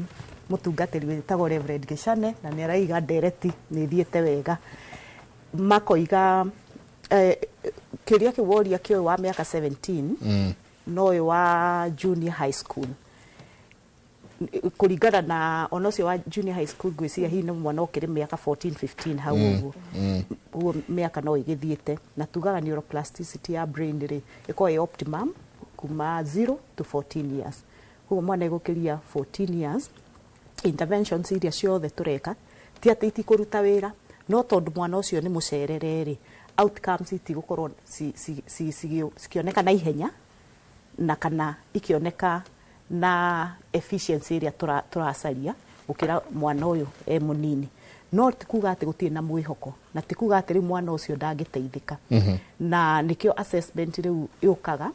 mũtungatĩri wĩtagwo Reverend Gĩcane, na nĩ araiga ndereti nĩ ĩthiĩte wega. Makoiga kĩũria kĩu woria kĩũyũ wa mĩaka 17, no ũyũ wa junior high school. Kũringana na ona ũcio wa junior high school, ngwĩciria hihi nĩ mwana ũkĩrĩ mĩaka 14, 15 hau ũguo. Ũguo mĩaka no ĩgĩthiĩte, na tugaga neuroplasticity ya brain rĩ, ĩkoragwo ĩ optimum kuma 0 to 14 years. Koguo mwana ĩgũkĩria 14 years, interventions iria ciothe tũreka ti atĩ itikũruta wĩra, no tondũ mwana ũcio nĩ mũcerere rĩ, outcomes itigũkorwo cikĩoneka na ihenya na kana ikĩoneka na efficiency ĩrĩa tũracaria gũkĩra mwana ũyũ e mũnini. No ti kuga atĩ gũtirĩ na mwĩhoko, na ti kuga atĩ rĩu mwana ũcio ndangĩteithĩka. Na nĩkĩo assessment rĩu yũkaga,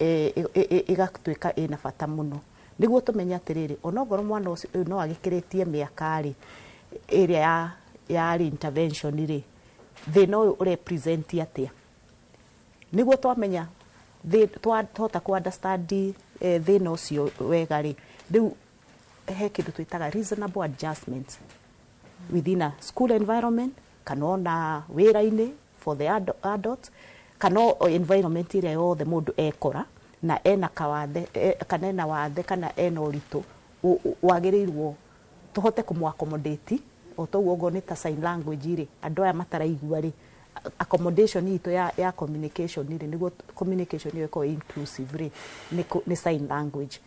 ĩgatuĩka ĩna bata mũno, nĩguo tũmenye atĩrĩrĩ, onokorwo mwana ũcio ũyũ no agĩkĩrĩtie mĩaka rĩ, ĩrĩa ya intervention rĩ, thĩna ũyũ ũrepresent atĩa, nĩguo twamenya twahota ku understand thĩna ũcio wega rĩ, rĩu he kĩndũ twĩtaga reasonable adjustments within a school environment kana ona wĩra-inĩ for the adults, kana o environment ĩrĩa yothe mũndũ ekora na ena kawathe, kana ena wathe kana ena ũritũ wagĩrĩirwo tũhote kũmũ accommodate. O toguo okorwo nĩ ta sign language rĩ, andũ aya mataraigua rĩ, accommodation itũ ya communication rĩ, nĩguo communication ĩyo ĩkorwo inclusive rĩ, nĩ sign language.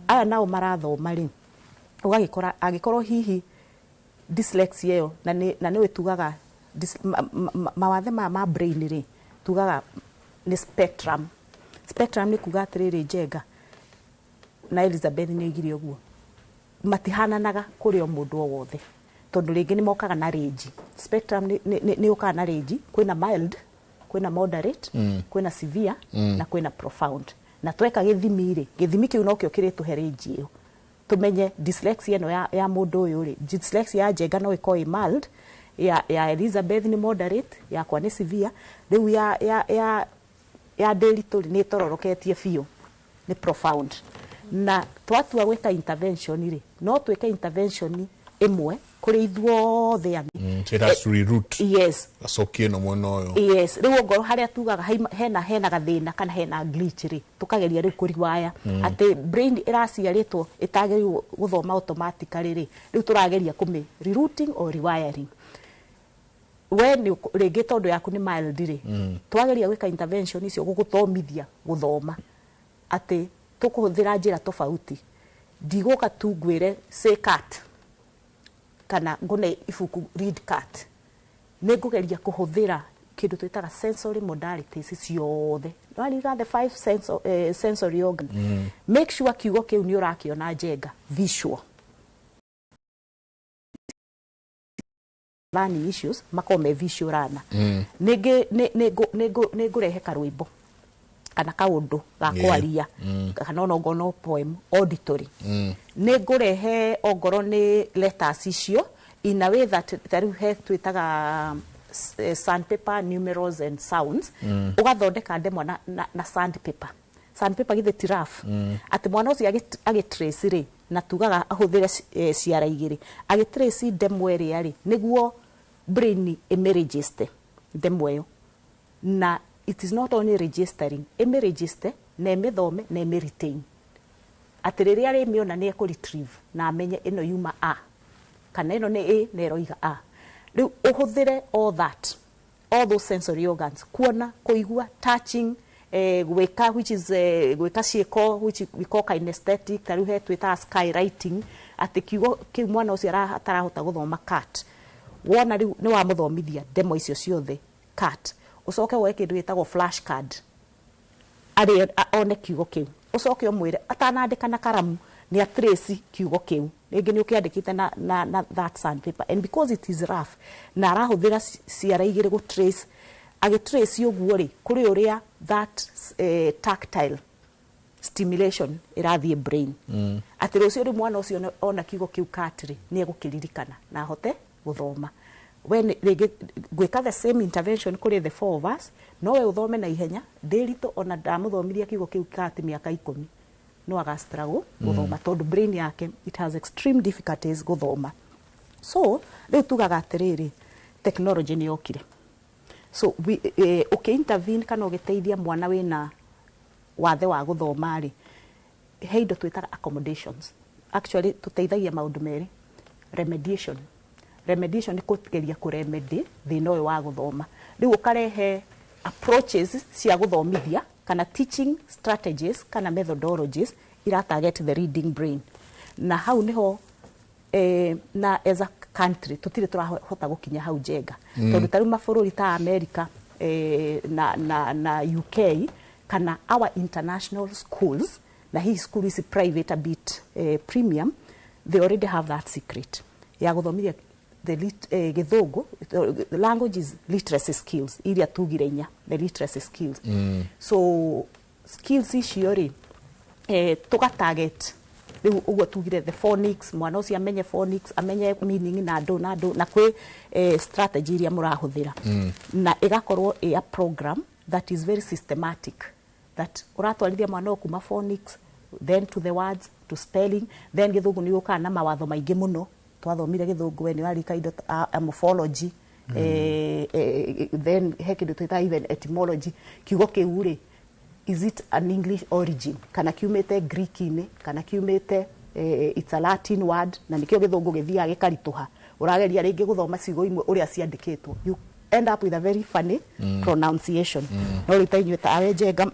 Aya nao marathoma rĩ, ũgagĩkora angĩkorwo hihi dyslexia ĩyo, na nĩ tugaga mawathe maya ma brain rĩ, tugaga nĩ spectrum. Spectrum nĩ kuga atĩrĩrĩ, Njenga na Elizabeth nĩ oigire ũguo, matihananaga kũrĩ o mũndũ o wothe, tondũ rĩngĩ nĩ mokaga na range. Spectrum nĩ yũkaga na range: kwĩna mild, kwĩna moderate, kwĩna severe, na kwĩna profound. Na tweka gĩthimi rĩ, gĩthimi kĩu nokĩo kĩrĩtũhe range ĩyo, tũmenye dyslexia ĩno ya mũndũ ũyũ rĩ, dyslexia ya Njenga no ĩkorwo ĩ mild, ya Elizabeth nĩ moderate, yakwa nĩ severe, rĩu ya Ndĩritũ rĩ, nĩ ĩtororoketie biũ, nĩ profound. Na twatua gwĩka intervention rĩ, no twĩke intervention ĩmwe kũrĩ ithuothe ani. So it has to reroute. Yes. Acokie no mwena ũyũ. Yes, rĩu ongorwo harĩa tugaga hena gathĩna kana hena glitch rĩ, tũkageria rĩu kũriwaya atĩ brain ĩraciarĩtwo ĩtagĩrĩirwo gũthoma automatically rĩ, rĩu tũrageria kũmĩ rerouting or rewiring. We nĩ rĩngĩ tondũ yaku nĩ mild rĩ, twageria gwĩka intervention icio gũgũthomithia gũthoma, atĩ tũkũhũthĩra njĩra tofauti. Ndigũka tu ngwĩre "say cat" kana ngũne ibuku "read cat". Nĩ ngũgeria kũhũthĩra kĩndũ twĩtaga sensory modalities ciothe. Wariga the five sensory organ. Make sure kiugo kĩu nĩ ũrakĩona, Njenga, visual learning issues makorwo me visual learner. Nĩ ngũrehe karwĩmbo kana kaũndũ ga kwaria kana ona ongorwo no poem, auditory. Nĩ ngũrehe ongorwo nĩ letters icio in a way that ta rĩu he twĩtaga sandpaper numerals and sounds. Ũgathondeka ndemwa na sandpaper. Sandpaper githĩ ti rough? Atĩ mwana ũcio agĩtrace rĩ, na tugaga ahũthĩre ciara igĩrĩ agĩtrace ndemwa ĩrĩa rĩ, nĩguo brain ĩmĩregister ndemwa ĩyo. Na it is not only registering, ĩmĩregister na ĩmĩthome na ĩmĩretain, atĩ rĩrĩa arĩmĩona nĩ ekũ na amenye ĩno yuma a kana ĩno nĩ a na ĩroiga a. Rĩu ũhũthĩre all that, all those sensory organs, kuona, kũigua, touching, gwĩka, which is gwĩka ciĩko which we call kinesthetic. Ta rĩu he twĩtaga skywriting, atĩ kiugo kĩu mwana ũcio atarahota gũthoma cat, wona rĩu nĩ wamũthomithia ndemwa icio ciothe cat, ũcoke woe kĩndũ gĩtagwo flash card, arĩ one kiugo kĩu, ũcoke ũmwĩre atanandĩka na karamu nĩ atrace kiugo kĩu. Rĩngĩ nĩ ũkĩandĩkĩte na that sandpaper, and because it is rough na arahũthĩra ciara igĩrĩ gũ trace, agĩtrace ũguo rĩ, kũrĩ ũrĩa that tactile stimulation ĩrathiĩ brain, atĩ rũciũ rĩu mwana ũcio ona kiugo kĩu cat rĩ, nĩ egũkĩririkana na ahote gũthoma. We rĩngĩ gwĩka the same intervention kũrĩ the four of us, no we ũthome na ihenya. Ndĩritũ ona ndamũthomithia kiugo kĩu cat mĩaka 10, no aga struggle gũthoma, tondũ brain yake, it has extreme difficulties gũthoma. So rĩu tugaga atĩrĩrĩ, technology nĩ yokire, so ũkĩ-intervene kana ũgĩteithia mwana wĩna wathe wa gũthoma rĩ, he indo twĩtaga accommodations. Actually tũteithagia maũndũ merĩ. Remediation. Remediation nĩ kũgeria kũremedy thĩna ũyũ wa gũthoma. Rĩu ũkarehe approaches cia gũthomithia kana teaching strategies kana methodologies ira target the reading brain. Na hau niho na as a country tutire turahota gukinya hau njenga. Tondu ta riu mabũrũri ta America na UK kana our international schools, na hii school is private, a bit premium, they already have that secret ya guthomithia the githungu, the language is literacy skills iria tugire inya, the literacy skills. So skills icio ri tuga target riu uguo tugire the phonics, mwana ucio amenye phonics, amenye meaning na andu na andu na kwi strategy iria murahuthira. Na igakorwo a program that is very systematic, that uratwarithia mwana ũyũ kuma phonics then to the words to spelling, then githungu ni ukaga na mawatho maingi muno. Twathomire githungu we ni warika indo morphology, then he kindu twita even etymology, kiugo kiu ri is it an English origin kana kiumite Greek-ini kana kiumite it's a Latin word, na nikio githungu githiaga gikarituha urageria ringi guthoma ciugo imwe uria ciandikitwo, you end up with a very funny pronunciation. No riu ta inyuĩ ta awe njenga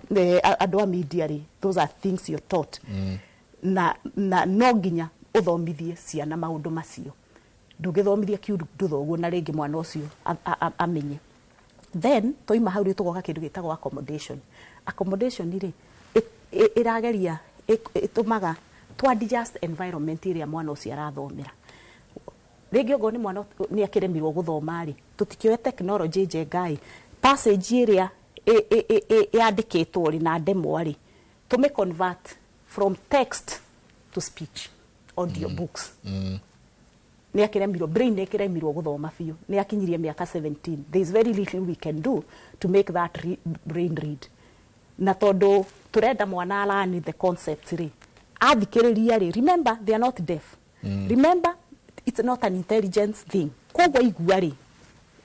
andũ a media ri, those are things you're taught. Na no nginya uthomithie ciana maundu macio, ndungithomithia kiundu thoguo na ringi mwana ucio amenye. Then toima hau ri tugoka kindu gitagwo accommodation. Accommodation ri irageria itumaga to adjust environment iria mwana ucio arathomera. Ringi ogo ni mwana ni akiremirwo guthoma ri, tutikioe technology njengai passage iria yandikitwo ri na ndemwa ri, tume convert from text to speech, audio books. Ni akiremirwo brain ni akiremirwo guthoma biũ, ni akinyirie miaka 17, there is very little we can do to make that brain read. Na tondu turenda mwana learn the concepts ri, athikiriria ri, remember they are not deaf. Remember it's not an intelligence thing, koguo igua ri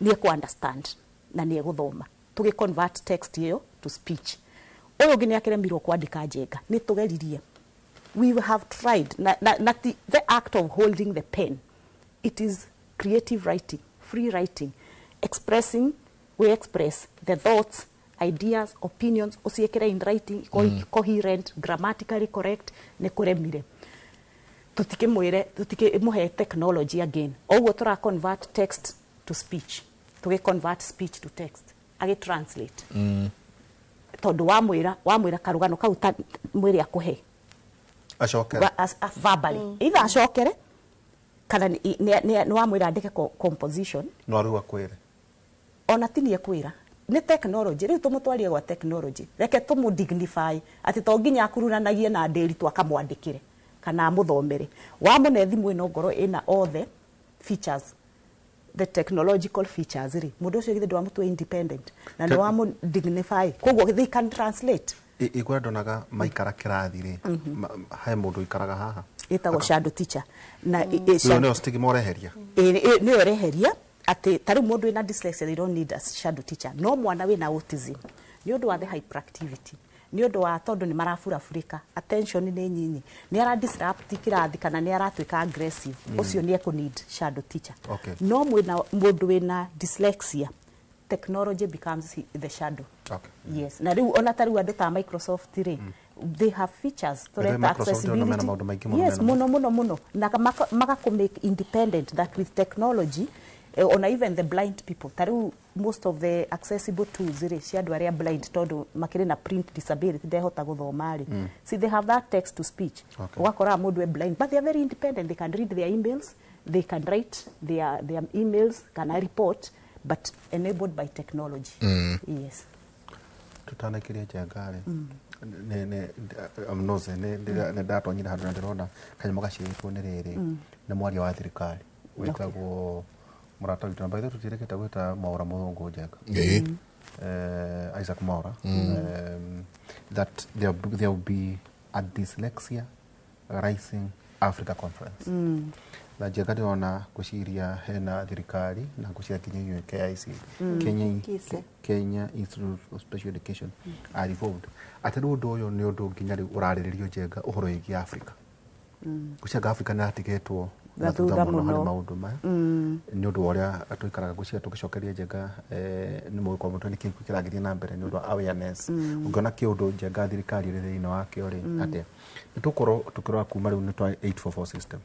ni eku understand na ni eguthoma. Tugi convert text iyo to speech. Uyu ungi ni akiremirwo kwandika njenga, ni tugeririe, we have tried na the act of holding the pen, it is creative writing, free writing, expressing, we express the thoughts, ideas, opinions, uciekere in writing, coherent, grammatically correct, ni kuremire. Tutikimwire, tutikimũhe technology again. Oguo tura convert text to speech, tugi convert speech to text, agi translate. Tondu wamwira karugano kau ta mwire akuhe. Acokere. Verbally. Either acokere kana ni wamwira andike composition. No aru akwire. Ona ti ni ekwira. Ni technology riu tumutwarie gwa technology, reke tumu dignify ati to nginya akururanagie na ndĩri tu akamwandikire kana amuthomere. Wamune thimu ino ngoro ina all the features, the technological features ri, mundu ucio githe ndwamutue independent na ni wamu dignify, koguo they can translate. Igwa ndonaga maikara kirathi ri, he mundu ikaraga haha itagwo shadow teacher, na no stigma oreheria ni oreheria ati ta riu mundu wina dyslexia they don't need a shadow teacher. No mwana wina autism ni undu wa the hyperactivity, ni undu wa tondu ni maraburafurika, attention ni nyinyi, ni ara disrupt kirathi kana ni aratuika aggressive, ucio ni eku need shadow teacher. No mwina mundu wina dyslexia, technology becomes the shadow. Yes, na riu ona ta riu andu ta Microsoft ri, they have features to let accessibility. Yes, muno muno muno, na maka make independent that with technology, ona even the blind people, taru most of the accessible tools ri cia andu aria blind tondu makiri na print disability ndehota guthoma ri, see they have that text to speech. Ugakora mundu e blind but they are very independent, they can read their emails, they can write their emails, kana report, but enabled by technology. Yes. Tutanakiria njenga ri, ne amnoze ne ndatonyire handu na ndirona kanyamũ gaciĩtwo nĩ rĩrĩ, nĩ mwaria wa thirikari wĩtagwo Murata witũ, na by the way tũtiĩrĩkĩte gwĩta Mwaura Mũthũngũ njenga. Isaac Mwaura, that there will be a Dyslexia Rising Africa Conference. Na njenga ndĩrona ngwĩciria hena thirikari na ngwĩciria nginya inyuĩ KIC, Kenya Institute of Special Education are involved. Atĩ rĩu ũndũ ũyũ nĩ ũndũ nginya rĩu ũrarĩrĩrio njenga ũhoro wĩgiĩ Africa. Ngwĩciria Africa nĩ yatigetwo na thutha mũno harĩ maũndũ maya nĩ ũndũ wa ũrĩa tũikaraga. Ngwĩciria tũgĩcokeria Njenga, nĩ mũgũkorwo mũtwe nĩ kĩĩ kĩragĩthiĩ na mbere nĩ ũndũ wa awareness. Ũngĩona kĩũndũ Njenga thirikari ĩrĩ thĩinĩ wakĩo rĩ, atĩa nĩ tũkorwo tũkĩrora kuma rĩu nĩ twa 844 system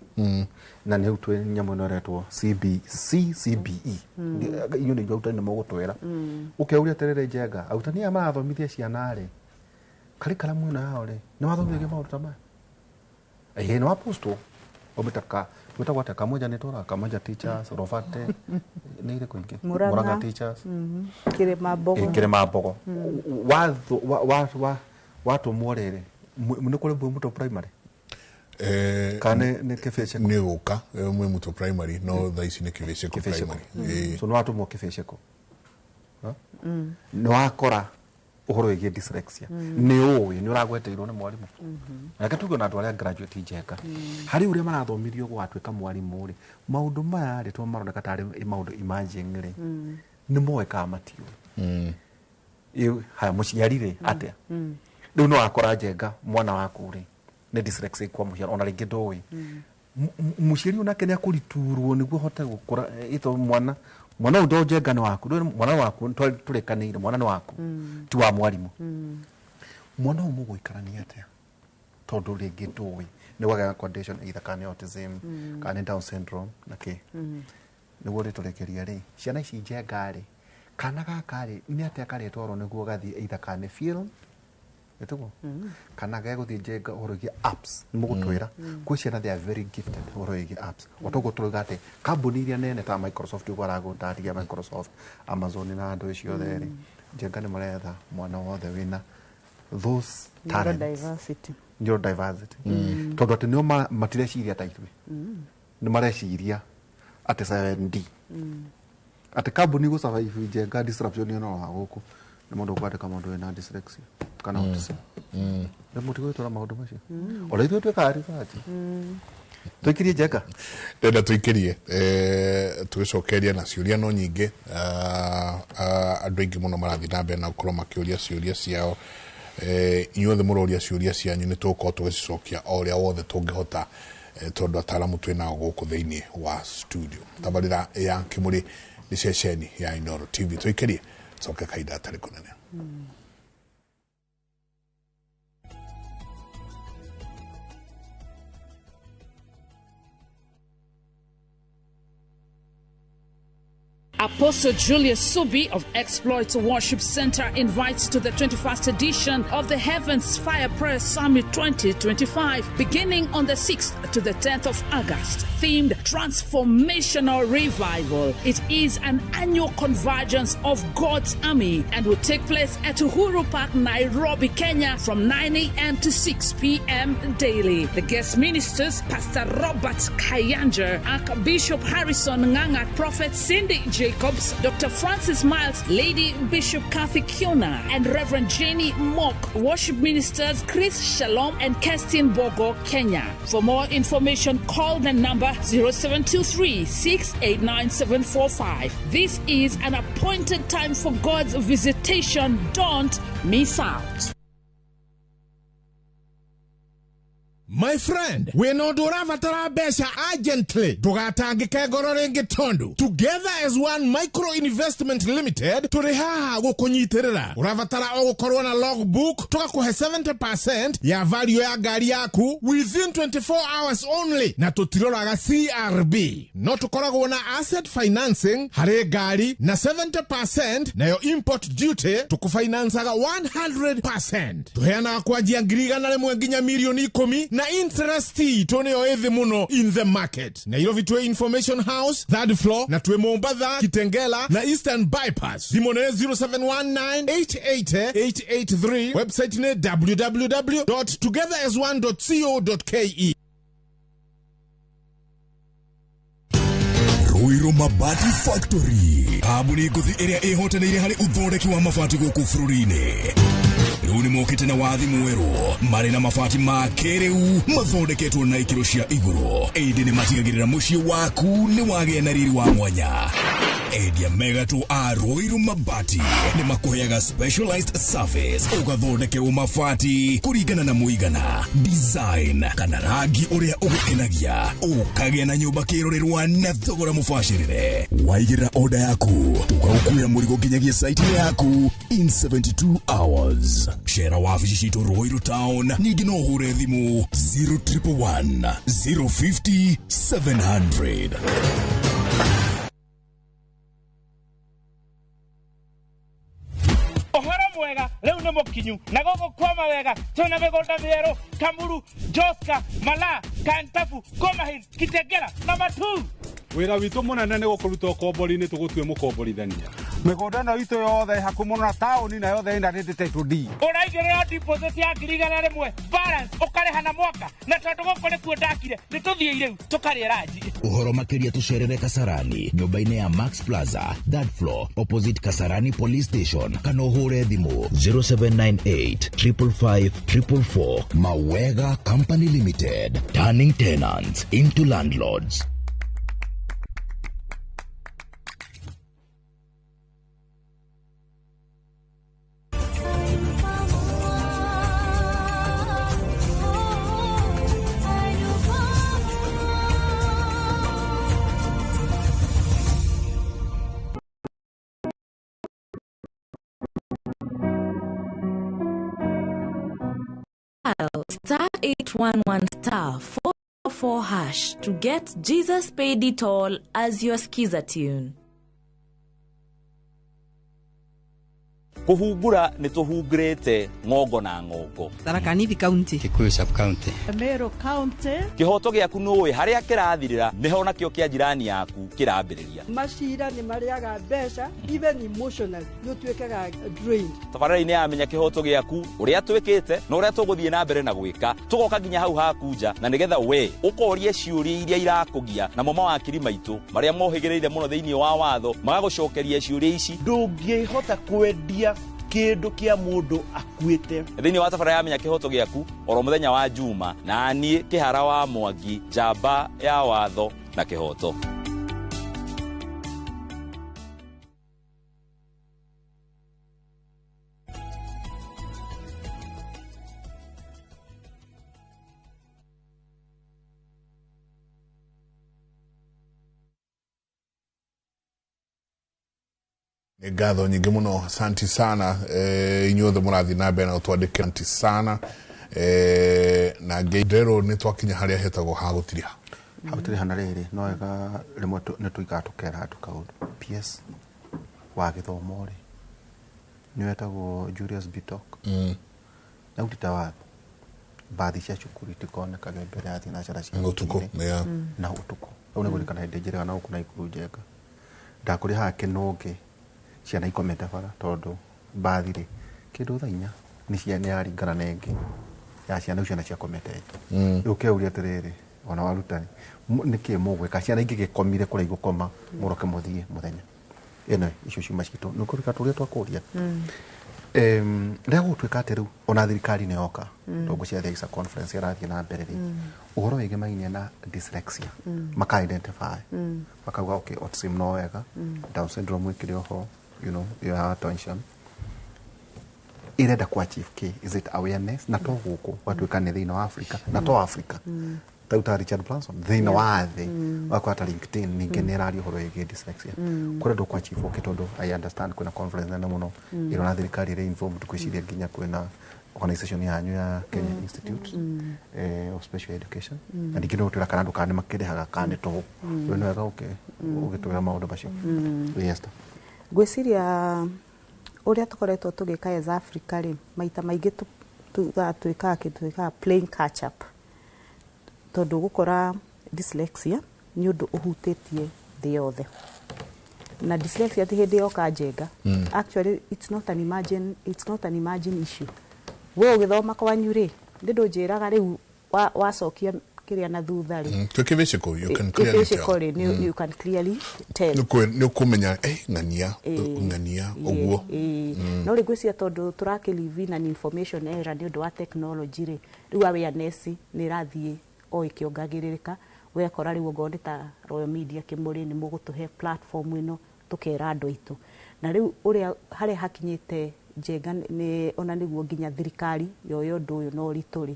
na nĩ rĩu twĩ nyamũ ĩno ĩretwo CBC CBE. Inyuĩ nĩ arutani nĩ mũgũtwĩra ũkeuria atĩrĩrĩ, Njenga, arutani aya marathomithia ciana rĩ, curriculum ĩno yao rĩ, nĩ mathomithagio maũndũ ta maya? Ĩĩ, nĩ wapostwo ũmĩtaka gwĩtagwo atĩa, Kamwenja nĩ tũra Kamwenja teachers, Robate nĩ irĩkũ ingĩ? Murang'a. Teachers. Kĩrĩma Mbogo. Kĩrĩma Mbogo. Watũmwo rĩrĩ, nĩ kũrĩ Mwĩmuto Primary kana nĩ Kĩbĩcĩko? Nĩ gũka Mwĩmuto Primary, no thaa ici nĩ Kĩbĩcĩko Primary. So nĩ watũmwo Kĩbĩcĩko, nĩ wakora ũhoro wĩgiĩ dyslexia, nĩ ũĩ nĩ ũragweteirwo nĩ mwarimũ. Reke tuge ona andũ arĩa graduate, Njenga, harĩ ũrĩa marathomithirio gũgatuĩka mwarimũ rĩ, maũndũ maya rĩ, to maroneka tarĩ maũndũ emerging rĩ, nĩ moĩ kana matiũĩ? Haya, mũciari rĩ, atĩa rĩu no wakora, Njenga, mwana waku rĩ nĩ dyslexic kwa mũhiano, ona rĩngĩ ndũĩ, mũciari onake nĩ akũriturwo nĩguo ahote gũkũra ĩto mwana ũyũ ndo Njenga nĩ waku. Ndũĩ mwana waku tũrĩkanĩire mwana nĩ waku, ti wa mwarimũ. Mwana ũyũ mũgũikarania atĩa, tondũ rĩngĩ ndũĩ nĩ wagĩa condition either kana nĩ autism kana nĩ Down syndrome na kĩ? Nĩguo rĩtũrĩkĩria rĩ, ciana ici, Njenga rĩ, kana gaka rĩ, nĩ atĩa karĩtwarwo nĩguo gathiĩ either kana nĩ film ĩtiguo kana gegũthiĩ, Njenga, ũhoro wĩgiĩ apps? Nĩ mũgũtwĩra kwĩ ciana they are very gifted ũhoro wĩgiĩ apps, o toguo tũrauga atĩ kambuni iria nene ta Microsoft, ũguo aragũtarĩria Microsoft, Amazon na andũ acio othe rĩ, Njenga, nĩ maretha mwana wothe wĩna those talents. Neurodiversity. Neurodiversity, tondũ atĩ nĩo matireciria ta ithuĩ, nĩ mareciria atĩ 7D atĩ kambuni gũ survive, Njenga, disruption ĩno wa gũkũ nĩ mũndũ ũkwandĩka mũndũ wĩna dyslexia kana autism. Nĩ mũtigwĩtwara maũndũ macio, ona ithuĩ twĩkaga research. Tũikirie, Njenga. Ndenda tũikĩrie, tũgĩcokeria na ciũria no nyingĩ. Andũ aingĩ mũno marathiĩ na mbere na gũkorwo makĩũria ciũria ciao. Inyuothe mũroria ciũria cianyu, nĩ tũgũkorwo tũgĩcicokia o ũrĩa wothe tũngĩhota, tondũ ataramu twĩ nao gũkũ thĩinĩ wa studio. Tabarĩra ya Kĩmũrĩ nĩ ceceni ya Inooro TV. Tũikĩrie, coke kahinda gatarĩ kũnene. Apostle Julius Subi of Exploit Worship Center invites to the 21st edition of the Heavens Fire Prayer Summit 2025, beginning on the 6th to the 10th of August, themed Transformational Revival. It is an annual convergence of God's army and will take place at Uhuru Park, Nairobi, Kenya, from 9 a.m. to 6 p.m. daily. The guest ministers, Pastor Robert Kayanja, Archbishop Harrison Nganga, Prophet Cindy Jacobs, Dr. Francis Miles, Lady Bishop Kathy Kiona, and Reverend Jenny Mock. Worship ministers Chris Shalom and Kerstin Bogo, Kenya. For more information, call the number 0723 689 745. This is an appointed time for God's visitation. Don't miss out. My friend, wĩna ũndũ ũrabatara mbeca urgently, ndũgatangĩke ngoro rĩngĩ, tondũ Together as One Micro Investment Limited tũrĩ haha gũkũnyitĩrĩra. Ũrabatara o gũkorwo na logbook, tũgakũhe 70% ya value ya ngari yaku within 24 hours only, na tũtiroraga CRB. No tũkoragwo na asset financing harĩ ngari na 70%, nayo import duty tũkũfinancaga 100%. Tũheanaga kwanjia 100,000 nginya 10,000,000, na interest itũ nĩyo ĩthĩ mũno in the market. Nairobi twĩ Information House third floor, na twĩ Mombatha, Kitengela na Eastern Bypass. Thimũ nĩ 0719 880 883, website nĩ www.togetheras1.co.ke. Ruiru Mabati Factory, kambuni ngũthi ĩrĩa ĩhotanĩire harĩ ũthondeki wa mabati gũkũ bũrũri-inĩ. Rĩu nĩ mokĩte na wathi mwerũ marĩ na mabati ma kĩrĩu mathondeketwo na ikĩro cia igũrũ, ĩndĩ nĩ matigagĩrĩra mũciĩ waku nĩ wagĩa na riri wa mwanya. Endia megatũ a Ruiru Mabati nĩ makũheaga specialized service, ũgathondekerwo mabati kũringana na mũigana, design kana rangi ũrĩa ũgũkenagia, ũkagĩa na nyũmba kĩrorerwa na thogora mũbacĩrĩre. Waigĩrĩra oda yaku tũgagũkuĩra mũrigo nginyagia site yaku in 72 hours. Cera wabici citũ Ruiru Town, ningĩ no ũhũre thimũ 0111 050 700. Ũhoro mwega rĩu nĩ mũkinyu na gũkũ kwama wega twĩna mĩgũnda mĩerũ Kamuru, Joska, Malaa, Kantafu, Komahin, Kitengela na Matuu. Wĩra witũ mũnene nĩ gũkũruta ũkombori-inĩ tũgũtue mũkomborithania. Mĩgũnda ĩno itũ yothe ĩ hakuhĩ mũno na taũni na yothe ĩna rĩndĩ title deed. Ũraigĩrĩra deposit ya 100,000 balance ũkarĩha na mwaka, na tondũ gũkũ nĩkuo ndakire nĩ tũthiĩ rĩu tũkarĩe ranji. Ũhoro makĩria tũcerere Kasarani nyũmba-inĩ ya Max Plaza third floor opposite Kasarani Police Station, kana ũhũre thimũ 0798 555 444. Mawega Company Limited, turning tenants into landlords. Star 811 star 44 hash to get Jesus Paid It All as your skiza tune. Kũhungura nĩ tũhungurĩte ng'ongo na ng'ongo. Tharaka Nithi County, Kikuyu sub county, Meru County. Kĩhoto gĩaku nũĩ harĩa kĩrathirĩra nĩho nakĩo kĩa jirani yaku kĩrambĩrĩria. Macira nĩ marĩaga mbeca, even emotionally nĩ ũtuĩkaga drained. Tabarĩra-inĩ ya Menya Kĩhoto Gĩaku, ũrĩa twĩkĩte na ũrĩa tũgũthiĩ na mbere na gwĩka, tũgoka nginya hau haku nja, na nĩgetha we ũkorie ciũria iria irakũgia, namo mawakiri maitũ marĩa mohĩgĩrĩire mũno thĩinĩ wa watho magagũcokeria ciũria ici. Ndũngĩhota kwendia kĩndũ kĩa mũndũ akuĩte. Thĩinĩ wa tabarĩra ya Menya Kĩhoto Gĩaku oro mũthenya wa Juma, na niĩ Kĩhara wa Mwangi, njamba ya watho na kĩhoto. Nĩ ngatho nyingĩ mũno, asanti sana inyuothe mũrathiĩ na mbere na gũtwandĩkĩra, asanti sana na nderwo nĩ twakinya harĩa hetagwo ha gũtiriha. Ha gũtiriha na rĩrĩ no wega rĩmwe nĩ tũikara tũkera andũ kaũndũ. PS wa gĩthomo rĩ nĩ wetagwo Julius Bitok. Na ũtita watho mbathi cia cukuru itikonekage mbere ya thinacara cia ũtukũ na ũtukũ. Rĩu nĩ kũririkana hĩndĩ njĩrĩga na gũkũ Naikuru Njenga ndakũrĩ haha Kĩnũngĩ ciana ikomete bara tondũ mbathi rĩ kĩndũ thaa inya nĩ ciana yaringana na ĩngĩ ya ciana icio ciakomete nja. Rĩu ũkeuria atĩrĩrĩ ona warutani nĩkĩ mũgwĩka ciana ingĩgĩkomire kũrĩa igũkoma mũroke mũthiĩ mũthenya ĩno icio ciuma citũ nĩ kũrika tũrĩa twakũria. Rĩrĩa gũgũtuĩka atĩ rĩu ona thirikari nĩ yoka tondũ cia there is a conference ĩrathiĩ na mbere rĩ ũhoro wĩgĩmainie na dyslexia maka identify makauga okay autism no wega, Down syndrome ĩkĩrĩ oho, you know, you have attention irenda ku achieve k is it awareness na to gũkũ gwatuĩka nĩ thĩinĩ wa Africa na to Africa ta ta Richard Branson thĩinĩ wa thĩ wakwa ta LinkedIn ningĩ nĩ ĩraria ũhoro wĩgiĩ dyslexia kũrĩa ndũkũ achieve okay tondũ I understand kwĩna conference nene mũno ĩrona thirikari ĩrĩ involved gwĩciria nginya kwĩna organization yanyu ya Kenya Institute of Special Education na ningĩ nĩ gũtwĩra kana andũ kana nĩ makĩrĩhaga kana nĩ tũhũ. Rĩu nĩ wega ũgĩtwĩra maũndũ macio. Yes. Ngwĩciria ũrĩa tũkoretwo tũgĩka as Africa rĩ maita maingĩ tugaga twĩkaga kĩndũ twĩkaga playing catch up, tondũ gũkora dyslexia nĩ ũndũ ũhutĩtie thĩ yothe, na dyslexia ti hĩndĩ yoka Njenga. Actually it's not an emerging issue. We ũgĩthoma kwanyu rĩ nĩ ndũnjĩraga rĩu wacokia kĩrĩa na thutha rĩ. Twĩkĩbĩcĩkũ, you can clearly tell. Ĩbĩcĩko rĩ, you can clearly tell. Nĩ ũkũmenya ng'ania ng'ania ũguo. No rĩ ngwĩciria tondũ tũrakĩlive in an information era nĩ ũndũ wa technology rĩ, rĩu awareness nĩ ĩrathiĩ o ĩkĩongagĩrĩrĩka. Wekora rĩu ongorwo nĩ ta Royal Media Kĩmũrĩ nĩ mũgũtũhe platform ĩno tũkera andũ aitũ. Na rĩu ũrĩa harĩa hakinyĩte Njenga nĩ ona nĩguo nginya thirikari yoye ũndũ ũyũ na ũritũ rĩ,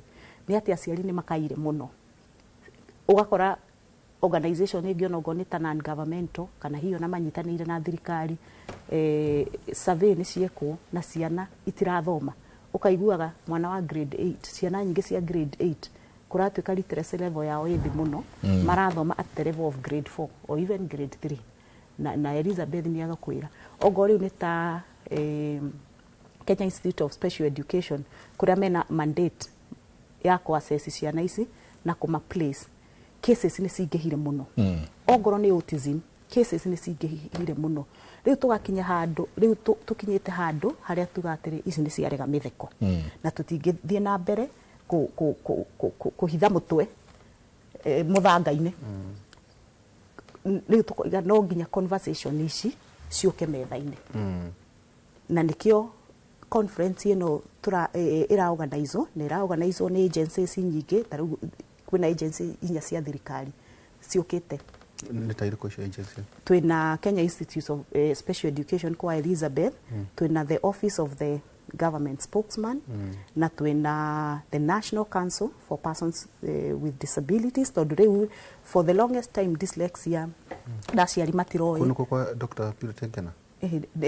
nĩ atĩ aciari nĩ makaire mũno. Ũgakora organization ĩngĩ ona okorwo nĩ ta non governmental kana hihi ona manyitanĩire na thirikari, survey nĩ ciekwo na ciana itirathoma. Ũkaiguaga mwana wa grade 8, ciana nyingĩ cia grade 8 kũratuĩka literacy level yao ĩ thĩ mũno, marathoma at the level of grade 4 or even grade 3. Na Elizabeth nĩ agakwĩra ongorwo rĩu nĩ ta Kenya Institute of Special Education kũrĩa mena mandate ya kũ-assess ciana ici na kũma place, cases nĩ cingĩhire mũno. Ongorwo nĩ autism, cases nĩ cingĩhire mũno. Rĩu tũgakinya handũ, rĩu tũkinyĩte handũ harĩa tuga atĩrĩ ici nĩ ciarega mĩtheko, na tũtingĩthiĩ na mbere kũhitha mũtwe mũthanga-inĩ. Rĩu tũkoiga no nginya conversation ici ciũke metha-inĩ. Na nĩkĩo conference ĩno ĩraorganizwo, na ĩraorganizwo nĩ agencies nyingĩ. Ta rĩu kwĩna agency inya cia thirikari ciũkĩte. Nĩ ta irĩkũ icio agency? Twĩna Kenya Institute of Special Education kwa Elizabeth, twĩna the Office of the Government Spokesman, na twĩna the National Council for Persons with Disabilities, tondũ rĩu for the longest time dyslexia na aciari matiroĩ. Kũu nĩkuo kwa Dr. Purity Ngena?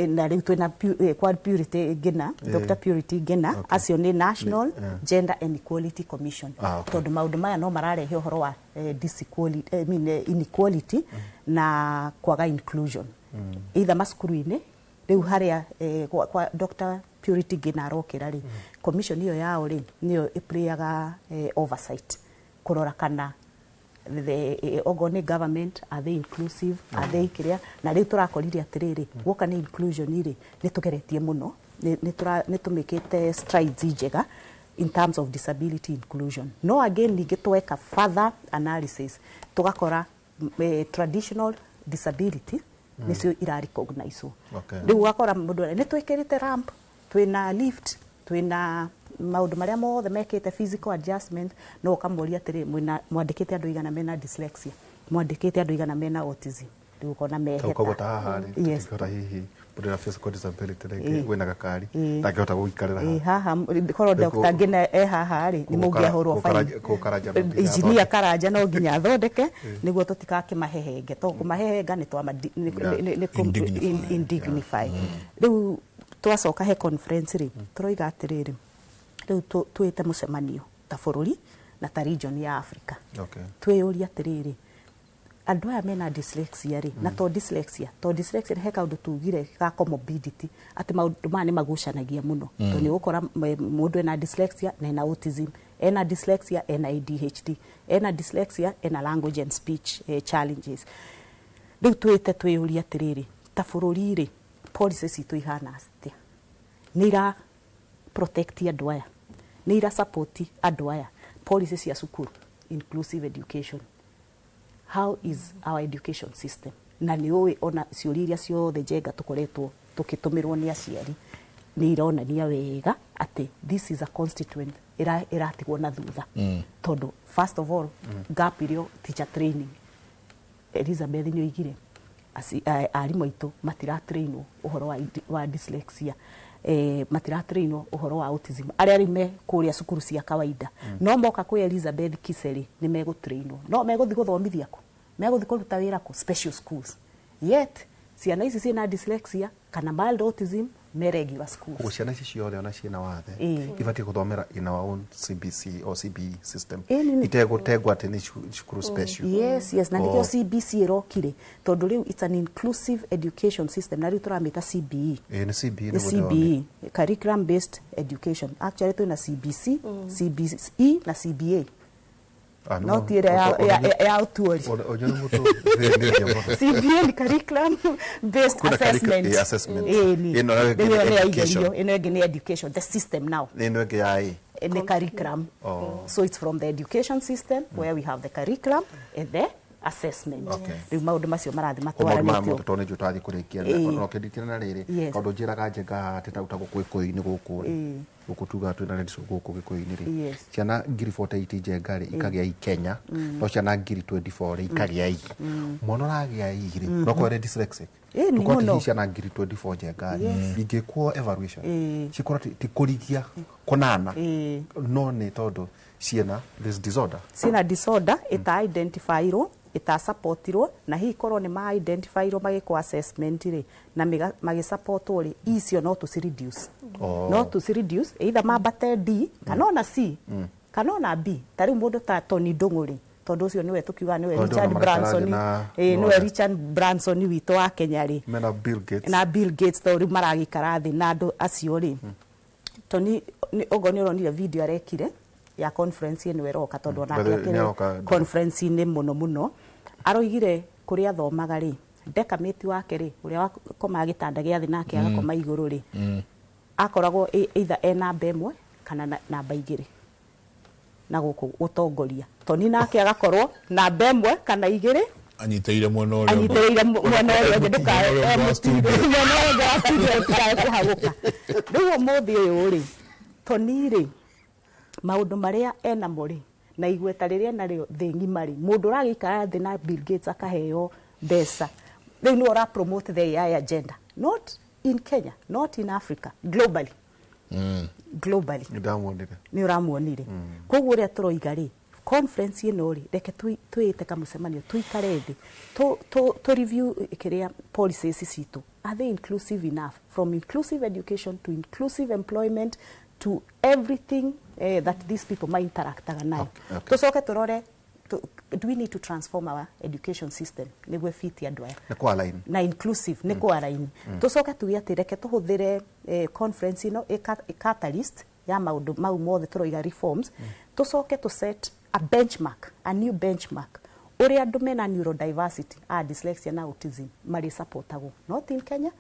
Na rĩu twĩna kwa Purity Ngena, Dr. Purity Ngena, acio nĩ National Gender and Equality Commission. Tondũ maũndũ maya no mararehe ũhoro wa inequality na kwaga inclusion either macukuru-inĩ. Rĩu harĩa kwa Dr. Purity Ngena arokĩra rĩ, commission ĩyo yao rĩ nĩyo ĩplayaga oversight kũrora kana the ogo nĩ government, are they inclusive, are they kĩrĩa. Na rĩu tũrakorire atĩrĩrĩ, guoka nĩ inclusion rĩ, nĩ tũgeretie mũno, nĩ tũmĩkĩte strides njega in terms of disability inclusion. No again ningĩ tweka further analysis tũgakora traditional disability nĩcio irarecognizwo. Rĩu ũgakora mũndũ nĩ twĩkĩrĩte ramp, twĩna lift, twĩna maũndũ marĩa mothe mekĩte physical adjustment, no ũkamũria atĩrĩ, mwandĩkĩte andũ igana mena dyslexia, mwandĩkĩte andũ igana mena autism, rĩu ũkona meheta. Koguo ta haha rĩ, tũtingĩhota hihi mũndũ wĩna physical disability rĩngĩ wĩna gakari ndangĩhota gũikarĩra haha. Korwo Dr. Ngina e haha rĩ, nĩ mũngĩahũrwo baini. Engineer Karanja no nginya athondeke nĩguo tũtikakĩmahehenge, tondũ kũmahehenga nĩ twama indignify. Rĩu twacoka he conference rĩ, tũroiga atĩrĩrĩ, rĩu twĩte mũcemanio ta bũrũri na ta region ya Africa. Twĩyũrie atĩrĩrĩ, andũ aya mena dyslexia rĩ, na to dyslexia he kaũndũ tugire ga comorbidity, atĩ maũndũ maya nĩ magucanagia mũno. Tondũ nĩ ũgũkora mũndũ ena dyslexia na ena autism, ena dyslexia ena ADHD, ena dyslexia ena language and speech challenges. Rĩu twĩte twĩyũrie atĩrĩrĩ, ta bũrũri rĩ, policy citũ ihana atĩa? Nĩ ira protect andũ aya, nĩ ira support andũ aya? Policy cia cukuru, inclusive education, how is our education system? Na nĩ ũĩ ona ciũria iria ciothe Njenga tũkoretwo tũkĩtũmĩrwo nĩ aciari nĩ ironania wega atĩ this is a constituent ĩratigwo na thutha. Tondũ first of all, gap irio teacher training, Elizabeth nĩ oigire arimũ aitũ matiratrainwo ũhoro wa dyslexia, matiratrainwo ũhoro wa autism, arĩa rĩu me kũrĩa cukuru cia kawaida. No moka kwĩ Elizabeth Kiseri nĩ megũtrainwo, no megũthiĩ gũthomithia kũ, megũthiĩ kũruta wĩra kũ special schools, yet ciana ici ciĩna dyslexia kana mild autism me regular schools. Koguo ciana ici ciothe ona ciĩna wathe ibatiĩ gũthomera in our own CBC or CBE system, itegũtengwo atĩ nĩ cukuru special. Yes, yes, na nĩkĩo CBC ĩrokire, tondũ rĩu it's an inclusive education system, na rĩu tũramĩta CBE. Nĩ CBE. Nĩ CBE, curriculum based education. Actually twĩna CBC, CBE na CBA. No ti ĩrĩa ya ũtuori. CBA ni curriculum based assessment. Ĩno ĩngĩ nĩ education, the system now. Ĩno ĩngĩ ya Nĩ curriculum. Oh. So it's from the education system where we have the curriculum and the assessment. Rĩu maũndũ macio marathiĩ maũndũ maya matwaranĩtio. mothe tondũ nĩ njũĩ tũrathiĩ kũrĩkia. Ĩĩ. No kĩndikĩre na rĩrĩ, tondũ njĩraga njenga atĩ ta gũkũ Gĩkũyũ-inĩ gũkũ rĩ, gũkũ tugaga twĩna ladies gũkũ Gĩkũyũ-inĩ rĩ, ciana 48,000 njenga rĩ ikagĩa I Kenya, no ciana 24,000 rĩ ikagĩa I. Mwana ũragĩa I rĩ, no korwo arĩ dyslexic. Ĩĩ, nĩ Tũkorwo atĩ mũno. hihi ciana 24,000 njenga rĩ ingĩkwo evaluation, cikorwo ti kũrigia kũnana, no nĩ tondũ ciĩna this disorder. Ciĩna disorder ĩta identifyirwo, ĩtasupportirwo, na hihi korwo nĩ ma identifyirwo magĩkwo assessment rĩ na magĩsupportwo rĩ, icio no tũci reduce. Oh. No tũci reduce either mambate D kana ona C kana ona B. Ta rĩu mũndũ ta Tony Ndung'u rĩ, tondũ ũcio nĩwe tũkiuga nĩwe Tondũ Richard ona Branson, maraikaraga na ĩĩ, nĩwe Lawrence. Richard Branson witũ wa Kenya rĩ, mena Bill Gates. Na Bill Gates, tondũ rĩu maragĩikara thĩ na andũ acio rĩ. Tony ogo nĩ ũronire video arekire ya conference ĩno ĩroka, tondũ onake By the way, akĩrĩ nĩaroka- conference-inĩ mũno mũno. Aroigire kũrĩa athomaga rĩ, ndekamĩti wake rĩ, ũrĩa wakomaga gĩtanda gĩa thĩ nake agakoma igũrũ rĩ, akoragwo either e namba ĩmwe kana namba igĩrĩ na gũkũ gũtongoria. Toni nake agakorwo namba ĩmwe kana igĩrĩ, anyitĩrĩire mwena ũrĩa ũngĩ. Anyitĩrĩire mwena ũrĩa ũngĩ, ndũkae Mwena ũrĩa ũngĩ wa studio. Mwena ũrĩa ũngĩ wa studio ndũkae kũhagũka. Rĩu ũmũthĩ ũyũ rĩ, Toni rĩ, maũndũ marĩa enamo rĩ na igweta rĩrĩa enarĩo thĩ ng'ima rĩ, mũndũ ũragĩikara thĩ na Bill Gates akaheo mbeca rĩu nĩwe ũra promote the AI agenda, not in Kenya, not in Africa, globally. Globally. Nĩndamuonire. Nĩ ũramuonire. Koguo ũrĩa tũroiga rĩ, conference ĩno rĩ, reke twĩte kamũcemanio, tũikare thĩ, tũ review kĩrĩa policies citũ, are they inclusive enough, from inclusive education to inclusive employment to everything that these people ma interactaga nayo. Tũcoke tũrore do we need to transform our education system nĩguo fit andũ aya Nĩ kwa line. Na inclusive nĩ kwa raini. Tũcoke tuge atĩ reke tũhũthĩre conference ĩno ĩ catalyst ya maũndũ mau mothe tũroiga reforms. Tũcoke tũ set a benchmark, a new benchmark, ũrĩa andũ mena neurodiversity, a dyslexia na autism marĩ supportagwo, not in Kenya,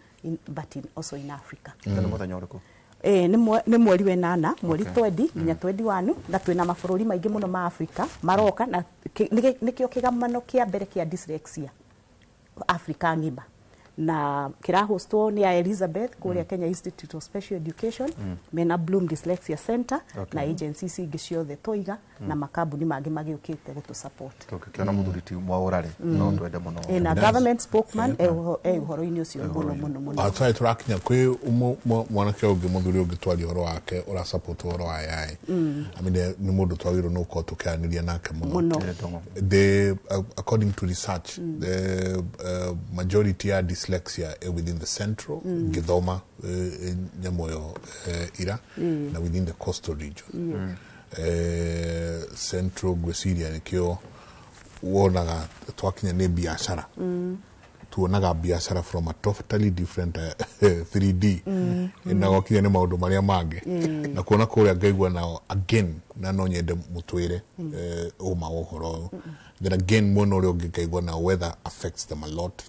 but also in Africa. Na nĩ mũthenya ũrĩkũ? Nĩ mweri wenana, mweri 20 nginya 21, na twĩna mabũrũri maingĩ mũno ma Africa maroka, na nĩkĩo kĩgamano kĩa mbere kĩa dyslexia Africa ng'ima, na kĩrahostwo nĩ a Elizabeth kũrĩa Kenya Institute of Special Education, mena Bloom Dyslexia Center na agencies ingĩ ciothe tũiga na makambuni mangĩ magĩũkĩte gũtũ support. Tũngĩkĩona mũthuri ti Mwaũra rĩ, no twende mũno. Na government spokesman e ũhoro-inĩ ũcio mũno mũno mũno. Atwari tũrakinya kwĩ mwanake ũngĩ, mũthuri ũngĩ twaria ũhoro wake ũra support ũhoro wa AI. I mean, nĩ mũndũ twagĩrĩirwo nĩ gũkorwo tũkĩaranĩria nake mũno. Mũno. According to research, the majority ya dyslexia within the central, ngĩthoma nyamũ ĩyo ira, na within the coastal region. Central ngwĩciria nĩkĩo wonaga twakinya nĩ biacara, tuonaga biacara from a totally different 3D, na gwakinya nĩ maũndũ marĩa mangĩ, na kuona kũrĩa ngaigua nao again, na no nyende mũtwĩre ũma wa ũhoro ũyũ. Then again, mwena ũrĩa ũngĩ ngaigua nao weather affects them a lot,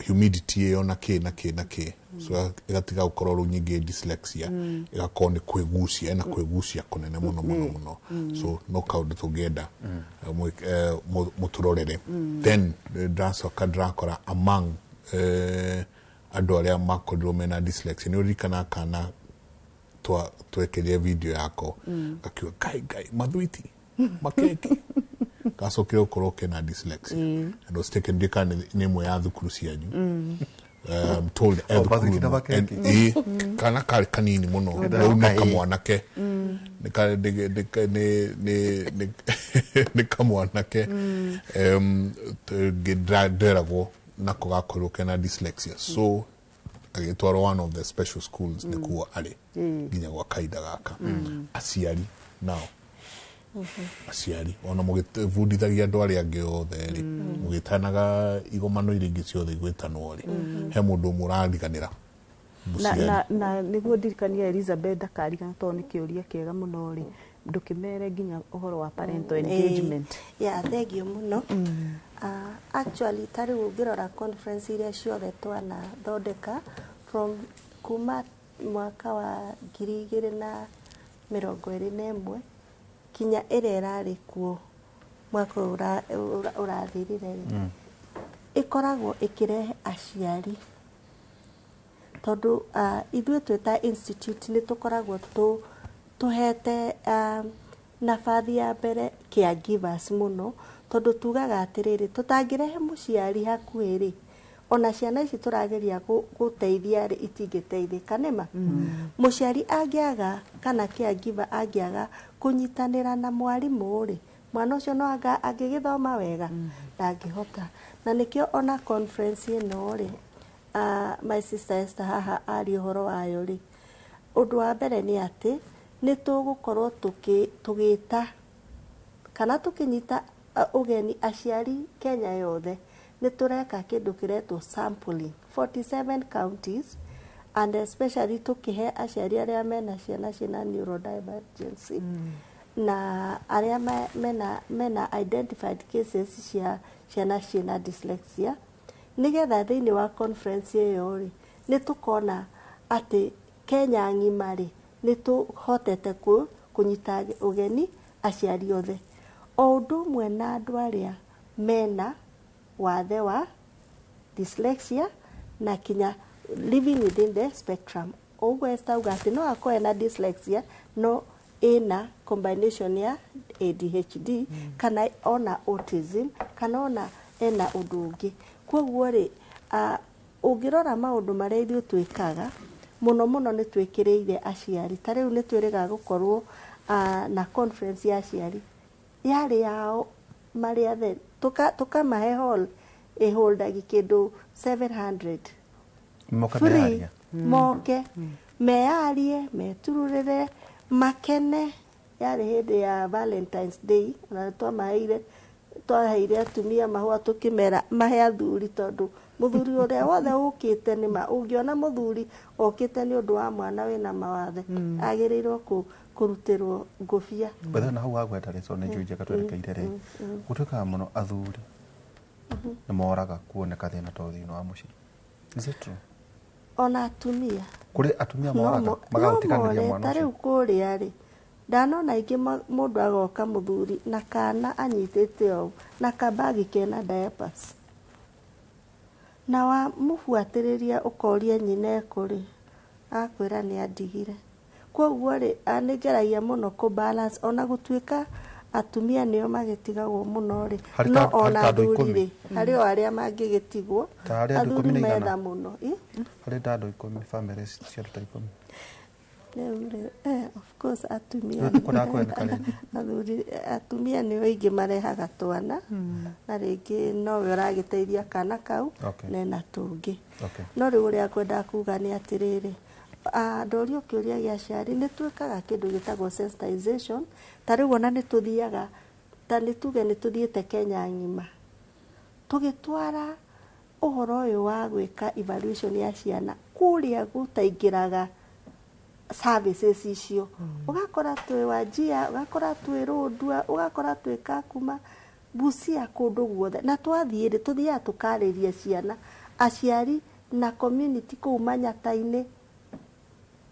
humidity ĩyo na kĩ na kĩ na kĩ, so ĩgatiga gũkorwo rĩu nyingĩ dyslexia, ĩgakorwo nĩ kwĩgucia, ĩna kwĩgucia kũnene mũno mũno mũno. So no kaũndũ tũngĩenda mũtũrorere. Then ndĩracoka ndĩrakora among andũ arĩa makorirwo mena dyslexia, nĩ ũririkana kana twekĩrire video yako, gakiuga ngai ngai mathwiti makeki, gacokire gũkorwo kena dyslexia and was taken ndika nĩ ĩmwe ya thukuru cianyu. Told Oh, mathwiti na makeki. Ĩ, kana karĩ kanini mũno rĩu nĩ kamwanake, nĩ ka- nĩ- nĩ- nĩ- nĩ- nĩ- nĩ kamwanake ndĩragwo nako gakorirwo kena dyslexia, so agĩtwarwo one of the special schools, nĩkuo arĩ nginya gwa kahinda gaka. Aciari nao, aciari ona mũgĩbundithagia andũ arĩa angĩ othe rĩ, mũgĩtanaga igomano iria ingĩ ciothe igwĩtanwo rĩ, he mũndũ ũmwe ũrariganĩra, na, mũciari. Na nĩguo ndirikania Elizabeth ndakarigana, tondũ nĩ kĩũria kĩega mũno rĩ, ndũkĩmere nginya ũhoro wa parental engagement. Yeah, thank you mũno. Actually, ta rĩu ũngĩrora conference iria ciothe twanathondeka from kuma mwaka wa 2023 2021 kinya ĩrĩa ĩrarĩ kuo mwaka ũyũ ũrathirire rĩ, ĩkoragwo ĩkĩrehe aciari tondũ ithuĩ twĩ ta institute nĩ tũkoragwo tũhete nabathi ya mbere caregivers mũno, tondũ tugaga atĩrĩrĩ, tũtangĩrehe mũciari hakuhĩ rĩ, ona ciana ici tũrageria gũteithia rĩ, itingĩteithĩka nĩma. Mũciari angĩaga kana caregiver angĩaga kũnyitanĩra na mwarimũ rĩ, mwana ũcio no anga angĩgĩthoma wega ndangĩhota. Na nĩkĩo ona conference ĩno rĩ, my sister Esther haha aria ũhoro wayo rĩ, ũndũ wa mbere nĩ atĩ nĩ tũgũkorwo tũgĩta kana tũkĩnyita ũgeni aciari Kenya yothe. Nĩ tũreka kĩndũ kĩretwo sampling 47 counties, and especially tũkĩhe aciari arĩa mena ciana ciĩna neurodivergency na arĩa mena identified cases cia ciana ciĩna dyslexia, nĩgetha thĩinĩ wa conference ĩyo rĩ, nĩ tũkona atĩ Kenya ng'ima rĩ, nĩ tũhotete kũnyita ũgeni aciari othe, o ũndũ ũmwe na andũ arĩa mena wathe wa dyslexia na kinya living within the spectrum. Ũguo Esther auga atĩ no akorwo ena dyslexia no ĩna combination ya ADHD kana ona autism kana ona ena ũndũ ũngĩ. Koguo rĩ, ũngĩrora maũndũ marĩa ithuĩ twĩkaga mũno mũno nĩ twĩkĩrĩire aciari. Ta rĩu nĩ twĩrĩga gũkorwo na conference ya aciari yarĩ yao marĩ athe, tũkamahe hall ĩholdagi kĩndũ 700 Moka free, meyaria. Moke meyarie, metururĩre, makene. Yarĩ hĩndĩ ya Valentine's Day, na twamaheire twaheire atumia mahũa tũkĩmera mahe athuri, tondũ mũthuri ũrĩa wothe ũkĩte nĩma ũngĩona mũthuri okĩte nĩ ũndũ wa mwana wĩna mawathe agĩrĩirwo kũrutĩrwo ngũbia. Betha na hau wagweta rĩ, so nĩ njũĩ njega twerekeire rĩ, gũtuĩkaga mũno athuri nĩ moraga kuoneka thĩna to thĩinĩ wa mũciĩ. Is it true? Ona atumia. Kũrĩ atumia moraga No magagũtiganĩria more, mwana ta ũcio. rĩu kũrĩa rĩ, ndanona aingĩ mũndũ agoka mũthuri na kana anyitĩte ũũ na kambagi kena diapers, na wamũbuatĩrĩria ũkoria nyina ekũrĩ, akwĩra nĩ andigire. Koguo rĩ, nĩ ngeragia mũno kũ balance, ona gũtuĩka atumia nĩo magĩtigagwo mũno rĩ, Harĩ no harĩ ona ta andũ athuri 10. rĩ, harĩ o arĩa mangĩgĩtigwo, Ta harĩ andũ athuri 11. metha mũno. Ĩ? Harĩ ta andũ 10, famĩlĩ cia andũ ta 10. Rĩu rĩ, of course atumia Rĩu tũkwendaga kũheneka rĩngĩ. Athuri, atumia nĩo aingĩ marehaga twana, na rĩngĩ nowe ũragĩteithia kana kau nena tũngĩ. No rĩu ũrĩa ngwendaga kuga nĩ atĩrĩrĩ, ndorio kĩũria gĩa aciari, nĩ twĩkaga kĩndũ gĩtagwo sensitization. Ta rĩu ona nĩ tũthiaga, ta nĩ tuge nĩ tũthiĩte Kenya ng'ima tũgĩtwara ũhoro ũyũ wa gwĩka evaluation ya ciana kũrĩa gũtaingĩraga services icio. Ũgakora twĩ Wajir, ũgakora twĩ Lodwar, ũgakora twĩ Kakuma, Busia, kũndũ guothe. Na twathiĩ rĩ, tũthiaga tũkarĩria ciana, aciari na community kũu manyata-inĩ,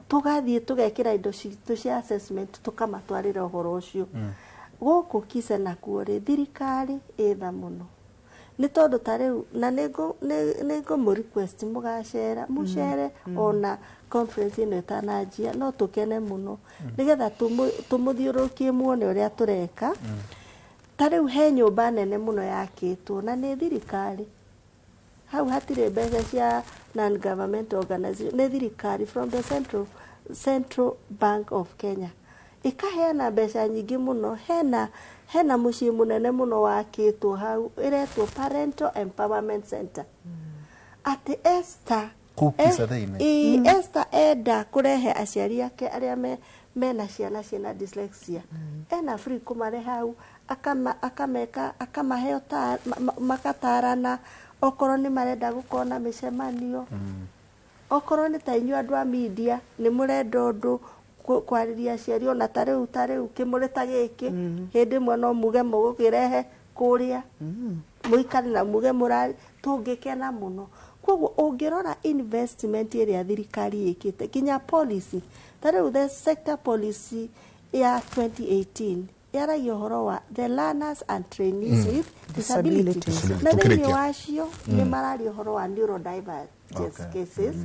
tũgathiĩ tũgekĩra indo citũ cia assessment, tũkamatwarĩra ũhoro ũcio. Gũkũ Kisa nakuo rĩ, thirikari ĩtha mũno, nĩ tondũ ta rĩu na nĩ ngũmũ request mũgacera mũcere ona conference ĩno ĩtananjia, no tũkene mũno nĩgetha tũmũthiũrũrũkie muone ũrĩa tũreka. Ta rĩu he nyũmba nene mũno yakĩtwo na nĩ thirikari, hau hatirĩ mbeca cia non government organization, nĩ thirikari from the Central Bank of Kenya ĩkaheana mbeca nyingĩ mũno. Hena mũciĩ mũnene mũno wakĩtwo hau ĩretwo Parental Empowerment Center, atĩ Esther Kũu Kisa thĩinĩ? Ĩ, Esther enda kũrehe aciari ake arĩa mena ciana ciĩna dyslexia, ena free kũmarehe hau, akameka akamahe makatarana, okorwo nĩ marenda gũkorwo na mĩcemanio, okorwo nĩ ta inyuĩ andũ a media nĩ mũrenda ũndũ kwarĩria aciari, ona ta rĩu kĩmũrĩ ta gĩkĩ, hĩndĩ ĩmwe no muge mũgũkĩrehe kũrĩa mũikare na muge mũrari. Tũngĩkena mũno. Koguo ũngĩrora investment ĩrĩa thirikari ĩkĩte, nginya policy ta rĩu the sector policy ya 2018 yaragia ũhoro wa the learners and trainees with disability. Disability. Na thĩinĩ Tũkĩrĩkia. wacio nĩ mararia ũhoro wa neurodivergence cases.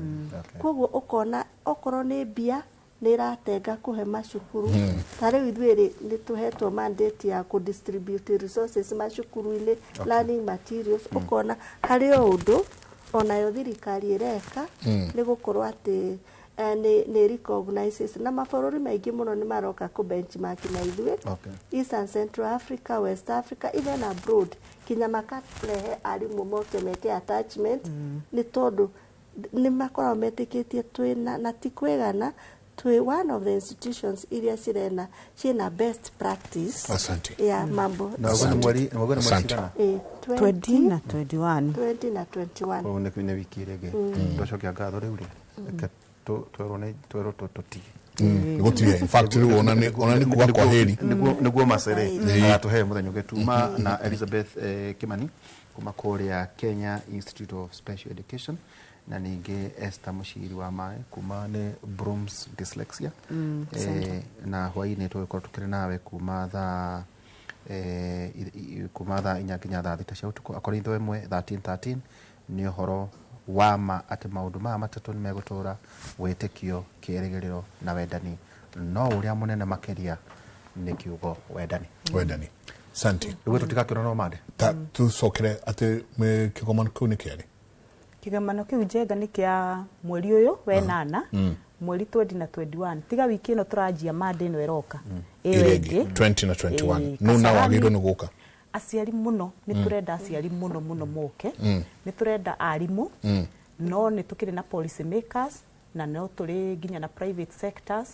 Koguo ũkona okorwo nĩ mbia nĩ ĩratenga kũhe macukuru. Ta rĩu ithuĩ rĩ, nĩ tũhetwo mandate ya kũ distribute resources macukuru-inĩ, learning materials. Ũkona harĩ o ũndũ onayo thirikari ĩreka nĩ gũkorwo atĩ nĩ recognizes, na mabũrũri maingĩ mũno nĩ maroka kũ benchmark na ithuĩ. East and Central Africa, West Africa, even abroad, kinya makarehe arimũ moke meke attachment, nĩ tondũ nĩ makoragwo metĩkĩtie twĩna na ti kwĩgana, twĩ one of the institutions iria cirena ciĩna best practice. Asante. Ya mambo. Na ũguo nĩ mweri, ũguo nĩ mweri Asante. cigana? 20 na 21. 20 na 21. Ũguo nĩ wiki ĩrĩa ĩngĩ. Twacokia ngatho rĩu rĩ, reke twerwo nĩ twerwo tũtige. Gũtirĩ, in fact rĩu ona nĩ kuga kwa heri. Nĩguo macere agatũhe mũthenya ũngĩ. Tuma na Elizabeth Kimani kuma kũrĩa Kenya Institute of Special Education, na ningĩ Esther Mũciri wa Maĩ kuma nĩ Brooms Dyslexia. Na hwaĩ-inĩ tũgĩkorwo tũkĩrĩ nawe kuma thaa kuma thaa 4 nginya thaa 6 cia ũtukũ. Akorwo 1 13 13 nĩ ũhoro wa ma atĩ maũndũ maya matatũ nĩ megũtũra: wĩtĩkio, kĩĩrĩgĩrĩro na wendani, no ũrĩa mũnene makĩria nĩ kiugo wendani. Wendani. Asante. Rĩu tũtigakĩona no mande. Ta tucokere atĩ kĩgomano kĩu nĩ kĩarĩ? Kĩgomano kĩu, Njenga, nĩ kĩa mweri ũyũ wenana, mweri 20 na 21. Tiga wiki ĩno tũranjia mande ĩno ĩroka, ĩyo Ĩrĩa ĩngĩ. ĩngĩ 20 na 21. Ĩĩ, No na Kasarani. wagĩrĩirwo nĩ gũka. Aciari mũno, nĩ tũrenda aciari mũno mũno moke. Nĩ tũrenda arimũ, no nĩ tũkĩrĩ na policy makers, na no tũrĩ nginya na private sectors,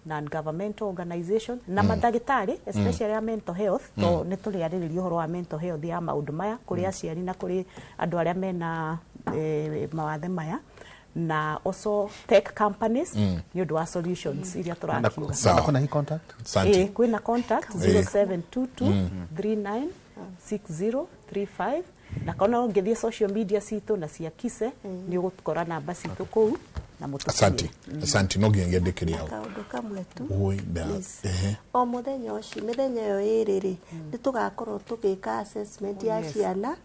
non governmental organization na mandagĩtarĩ, especially ya mental health, to nĩ tũrĩarĩrĩria ũhoro wa mental health ya maũndũ maya kũrĩ aciari na kũrĩ andũ arĩa mena mawathe maya, na also tech companies nĩ ũndũ wa solutions iria tũrakiuga. Sawa. Kuna hii contact. Asante. Kwĩna contact 0722 39 6035, na kana ũngĩthiĩ social media citũ na cia Kise nĩ ũgũkora namba citũ kũu na mũtũkinyĩre. Asante. Asante, no nginya ngĩandĩkĩria hau. Kaũndũ kamwe tu. Oi, na Please. ehe. O mũthenya ũcio, mĩthenya ĩyo ĩrĩ rĩ, nĩ tũgakorwo tũgĩka assessment ya ciana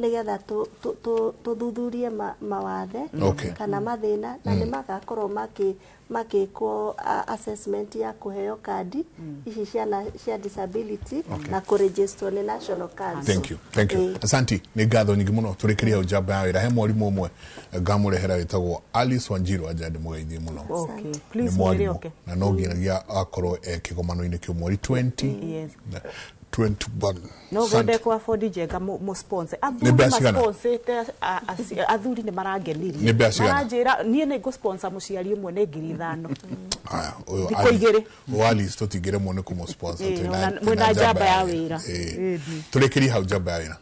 nĩgetha tũthuthurie mawathe kana mathĩna, na nĩ magakorwo makĩkwo assessment ya kũheo kandi ici ciana cia disability na kũregisterwo nĩ National Council. Thank you, thank you. Asante, nĩ ngatho nyingĩ mũno. Tũrĩkĩrie hau njamba ya wĩra. He mwarimũ ũmwe ngamũrehera wĩtagwo Alice Wanjiru, anja ndĩmũgeithie mũno. Okay. Nĩ Please mwĩre mwarimũ oke. na no nginyagia akorwo e kĩgomano-inĩ kĩu mweri 20 Yes. na 21. No Asante. ngwende kwa afford, Njenga, mu sponsor Nĩ athuri. mbeca cigana? Masponsete athuri nĩ marangenirie. Nĩ mbeca cigana? Maranjĩra niĩ nĩ ngũ-sponsor mũciari ũmwe nĩ 5,000. Aya, ũyũ Thikũ 2. Ũyũ Alice tũtingĩremwo nĩ kũmũ-sponsor. Ĩĩ, mwĩna njamba ya wĩra. Ĩĩ. Tũrĩkĩrie hau njamba ya wĩra.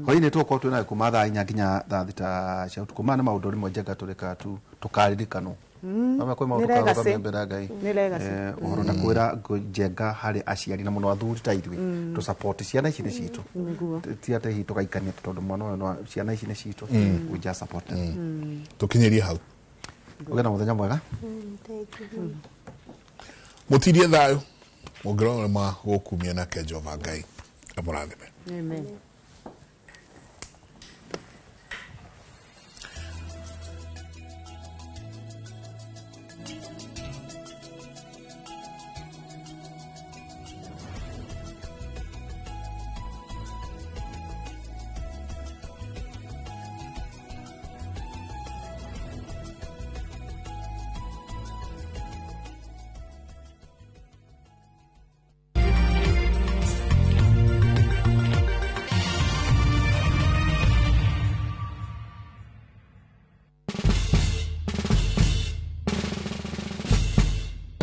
Hwaĩ-inĩ tũgũkorwo twĩ nawe kuma thaa 4 nginya thaa 6 cia ũtukũ. Maya nĩ maũndũ rĩmwe, Njenga, tũrĩkaga tu tũkaririkanwo. Amwe kwĩ maũndũ Nĩ legacy. tũkarũgamia mbere ya Ngai. Nĩ legacy. Ũhoro na kwĩra Njenga harĩ aciari na mũno athuri ta ithuĩ tũ support ciana ici nĩ citũ. Nĩguo. Ti atĩ hihi tũgaikania tondũ mwana ũyũ no, ciana ici nĩ citũ, we just support them. Tũkinyĩrie hau. Ũgĩe na mũthenya mwega. Thank you. Mũtirie thayũ mũngĩrora ma gũkumia nake Jehova Ngai amũrathime. Amen.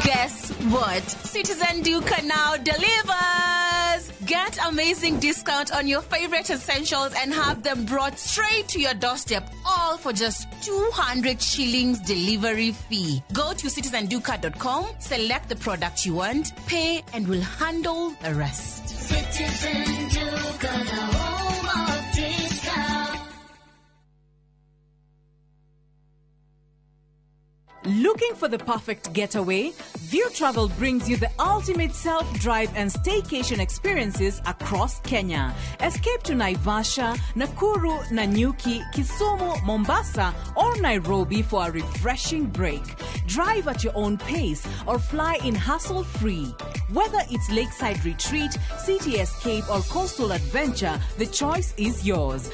Guess what? Citizen Duka now delivers! Get amazing discount on your favorite essentials and have them brought straight to your doorstep, all for just 200 shillings delivery fee. Go to citizenduka.com, select the product you want, pay, and we'll handle the rest. Citizen Duka, the home of discount. Looking for the perfect getaway? View Travel brings you the ultimate self-drive and staycation experiences across Kenya. Escape to Naivasha, Nakuru, Nanyuki, Kisumu, Mombasa, or Nairobi for a refreshing break. Drive at your own pace or fly in hassle-free. Whether it's lakeside retreat, city escape, or coastal adventure, the choice is yours.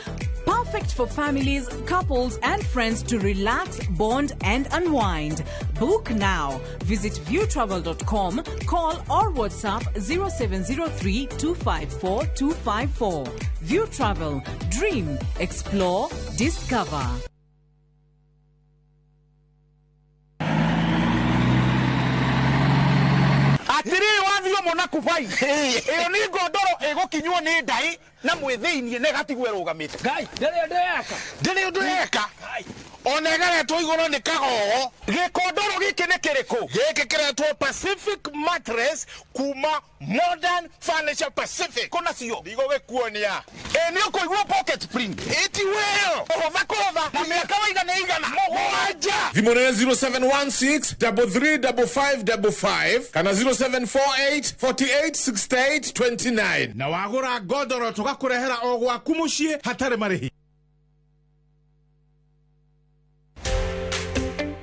Perfect for families, couples, and friends to relax, bond, and unwind. Book now. Visit viewtravel.com, call or WhatsApp 0703 254 254. View Travel. Dream, explore, discover. Atiriri wathio mona kubai iyo ni ngondoro igukinywo ni ndai na mwithiinie na igatigwo irugamite. Ngai ndiri undu yeka ona ĩgaretwo igũrũ nĩ kagogo. Gĩkondoro gĩkĩ nĩ kĩrĩkũ? Gĩkĩ kĩretwo Pacific Mattress kuma Modern Furniture Pacific. Kũna cio ndigũgĩkuonia. Ĩ nĩ ũkũigua pocket spring ĩti wĩyo kũhũtha kũhũtha na mĩaka waiga nĩ igana mũgwanja. Thimũ nĩ 0716 335555 kana 0748 48 68 29. Na wagũra ngondoro tũgakũrehera o gwaku mũciĩ hatarĩ marĩhi.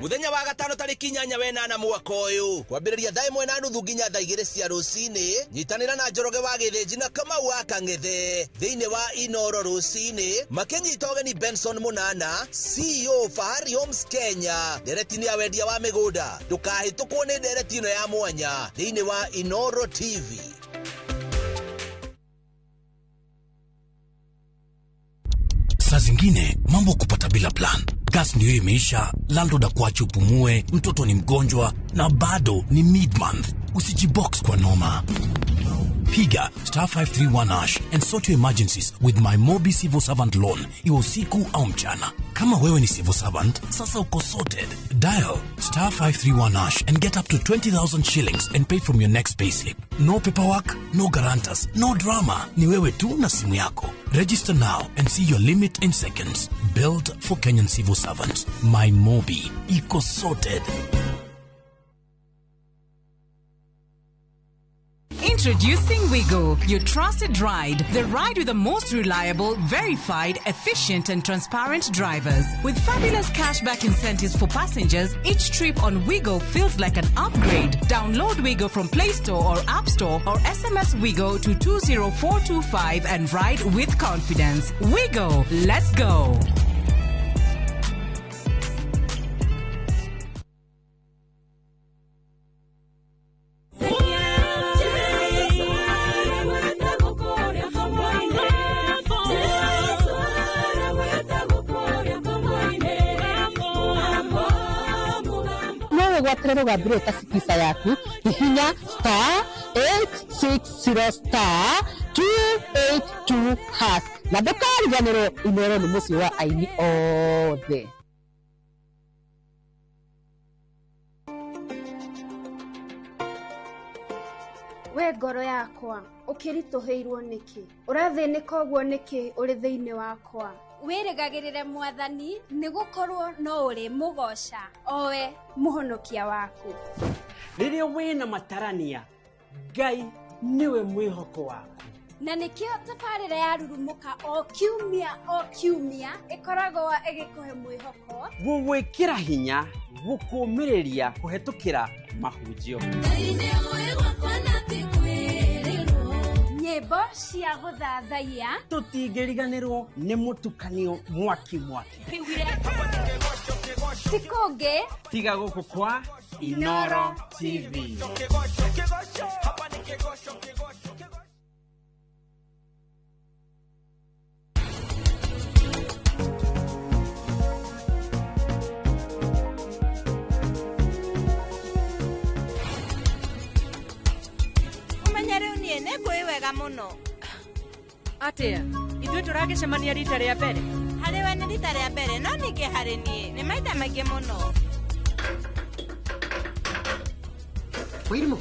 Muthenya wa gatano tariki 8 wenana mwaka uyu kwambiriria thaa 1:30 nginya thaa 2 cia rucini nyitanira na Njoroge wa Githinji na Kamau wa Kang'ethe thiini wa Inoro rucini makinyita ugeni Benson Munana CEO Fahari Homes Kenya ndereti ya wendia wa migunda ndukahĩtũkwo nĩ ndereti ĩno ya mwanya thiini wa Inoro TV. Saa zingine mambo kupata bila plan. Gas ndio imeisha, landlord akuache upumue, mtoto ni mgonjwa na bado ni mid-month. Usijibox kwa noma. Piga star 531 hash and sort your emergencies with my Mobi Civil Servant Loan, iwe usiku au mchana. Kama wewe ni civil servant, sasa uko sorted. Dial star 531 hash and get up to 20,000 shillings and pay from your next payslip. No paperwork, no guarantors, no drama. Ni wewe tu na simu yako. Register now and see your limit in seconds. Built for Kenyan civil servants. My Mobi. Iko sorted. Introducing Wigo, your trusted ride. The ride with the most reliable, verified, efficient and transparent drivers. With fabulous cashback incentives for passengers, each trip on Wigo feels like an upgrade. Download Wigo from Play Store or App Store or SMS Wigo to 20425 and ride with confidence. Wigo, let's go. Gwatĩre rũgambĩ ta Skiza yaku hihinya star 860 star 282 hash na ndũkariganĩrwo Inoro nĩ mũciĩ wa aini othe. We ngoro yakwa ũkĩritũhĩirwo nĩkĩ? Ũrathĩnĩka ũguo nĩkĩ ũrĩ thĩinĩ wakwa? Wĩrĩgagĩrĩre mwathani nĩgũkorwo no ũrĩ mũgoca owe mũhonokia waku. Rĩrĩa wĩna matarania Ngai nĩwe mwĩhoko waku. Na nĩkĩo tabarĩra ya Rurumũka o kiumia ĩkoragwo ĩgĩkũhe mwĩhoko, gũgwĩkĩra hinya, gũkũmĩrĩria kũhetũkĩra mahunjio, nyĩmbo cia gũthathaiya, tũtingĩriganĩrwo nĩ mũtukanio mwaki mwaki ti kũngĩ tiga gũkũ kwa Inoro TV. Wega muno. Atia, ithuĩ tũragĩcemania rita rĩa mbere? Harĩ we nĩ rita rĩa mbere, no ningĩ harĩ niĩ nĩ maita maingĩ mũno. Wĩrimũ.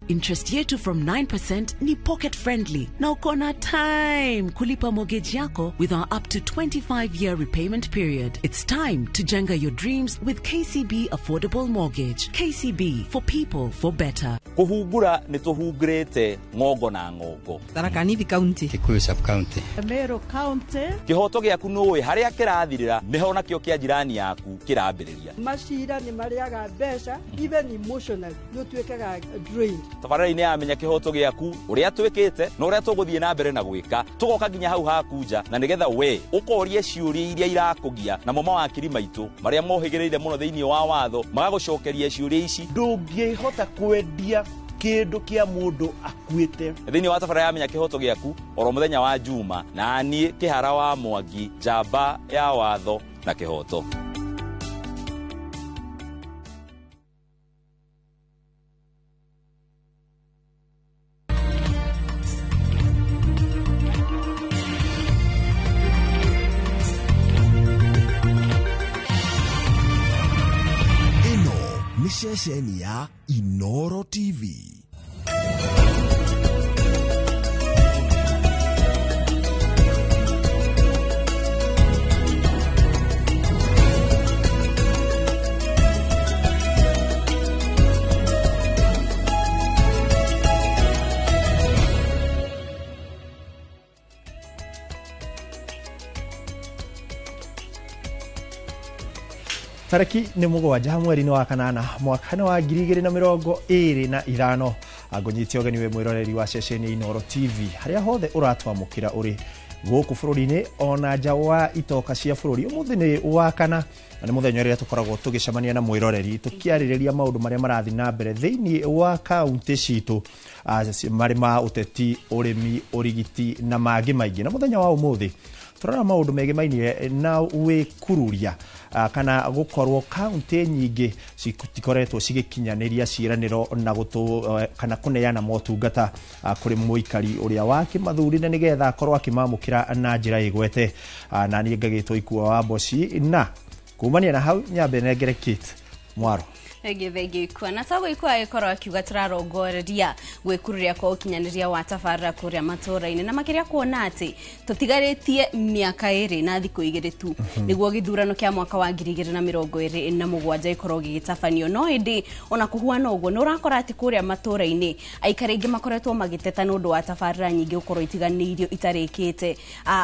Interest yetu from 9% ni pocket friendly na uko na time kulipa mortgage yako with our up to 25-year repayment period. It's time to jenga your dreams with KCB Affordable Mortgage. KCB, for people, for better. Kuhungura nĩ tũhungurĩte ng'ongo na ng'ongo. Tharaka Nithi County, Kikuyu sub county, Meru County. Kĩhoto gĩaku nũĩ harĩa kĩrathirĩra nĩho nakĩo kĩa jirani yaku kĩrambĩrĩria. Macira nĩ marĩaga mbeca, even emotionally nĩ ũtuĩkaga drained. Tabarĩra-inĩ ya Menya Kĩhoto Gĩaku, ũrĩa twĩkĩte na ũrĩa tũgũthiĩ na mbere na gwĩka, tũgoka nginya hau haku nja na nĩgetha we ũkorie ciũria iria irakũgia, namo mawakiri maitũ marĩa mohĩgĩrĩire mũno thĩinĩ wa watho magagũcokeria ciũria ici. Ndũngĩhota kwendia kĩndũ kĩa mũndũ akuĩte. Thĩinĩ wa tabarĩra ya Menya Kĩhoto Gĩaku oro mũthenya wa Juma, na niĩ Kĩhara wa Mwangi, njamba ya watho na kĩhoto. Ceceni ya Inoro TV. Tariki nĩ mũgwanja mweri-inĩ wa kanana mwaka-inĩ wa 2025 angũnyite ũgeni wĩ mwĩroreri wa ceceni Inoro TV harĩa hothe ũratwamũkĩra ũrĩ gũkũ bũrũri-inĩ ona nja wa itoka cia bũrũri. Ũmũthĩ nĩ wa kana na nĩ mũthenya ũrĩa tũkoragwo tũgĩcemania na mwĩroreri tũkĩarĩrĩria maũndũ marĩa marathiĩ na mbere thĩinĩ wa kaunti citũ marĩ ma ũteti, ũrĩmi, ũrigiti na mangĩ maingĩ. Na mũthenya wa ũmũthĩ tũrora maũndũ megemainie na wĩkururia kana gũkorwo kaunti nyingĩ citikoretwo cigĩkinyanĩria ciĩranĩro na kana kũneana motungata kũrĩ mũikari ũrĩa wakĩmathurire nĩgetha akorwo akĩmamũkĩra na njĩra ĩgwete. Na niĩ ngagĩtwo Ikua wa Mboci, na kumania na hau nyambe nengere Kate Mwaro. Thengi Ikua na tago Ikua ĩkorwo akiuga tũrarongoreria gwĩkururia kwa ũkinyanĩria wa tabarĩra kũrĩa matũra-inĩ na makĩria kuona atĩ tũtigarĩtie mĩaka ĩrĩ na thikũ igĩrĩ tu nĩguo gĩthurano kĩa mwaka wa 2027 gĩkorwo gĩgĩtabanio. No ĩndĩ ona kũhuana ũguo nĩ ũrakora atĩ kũrĩa matũra-inĩ aikari aingĩ makoretwo magĩteta nĩ ũndũ wa tabarĩra nyingĩ gũkorwo itiganĩirio itarĩkĩte.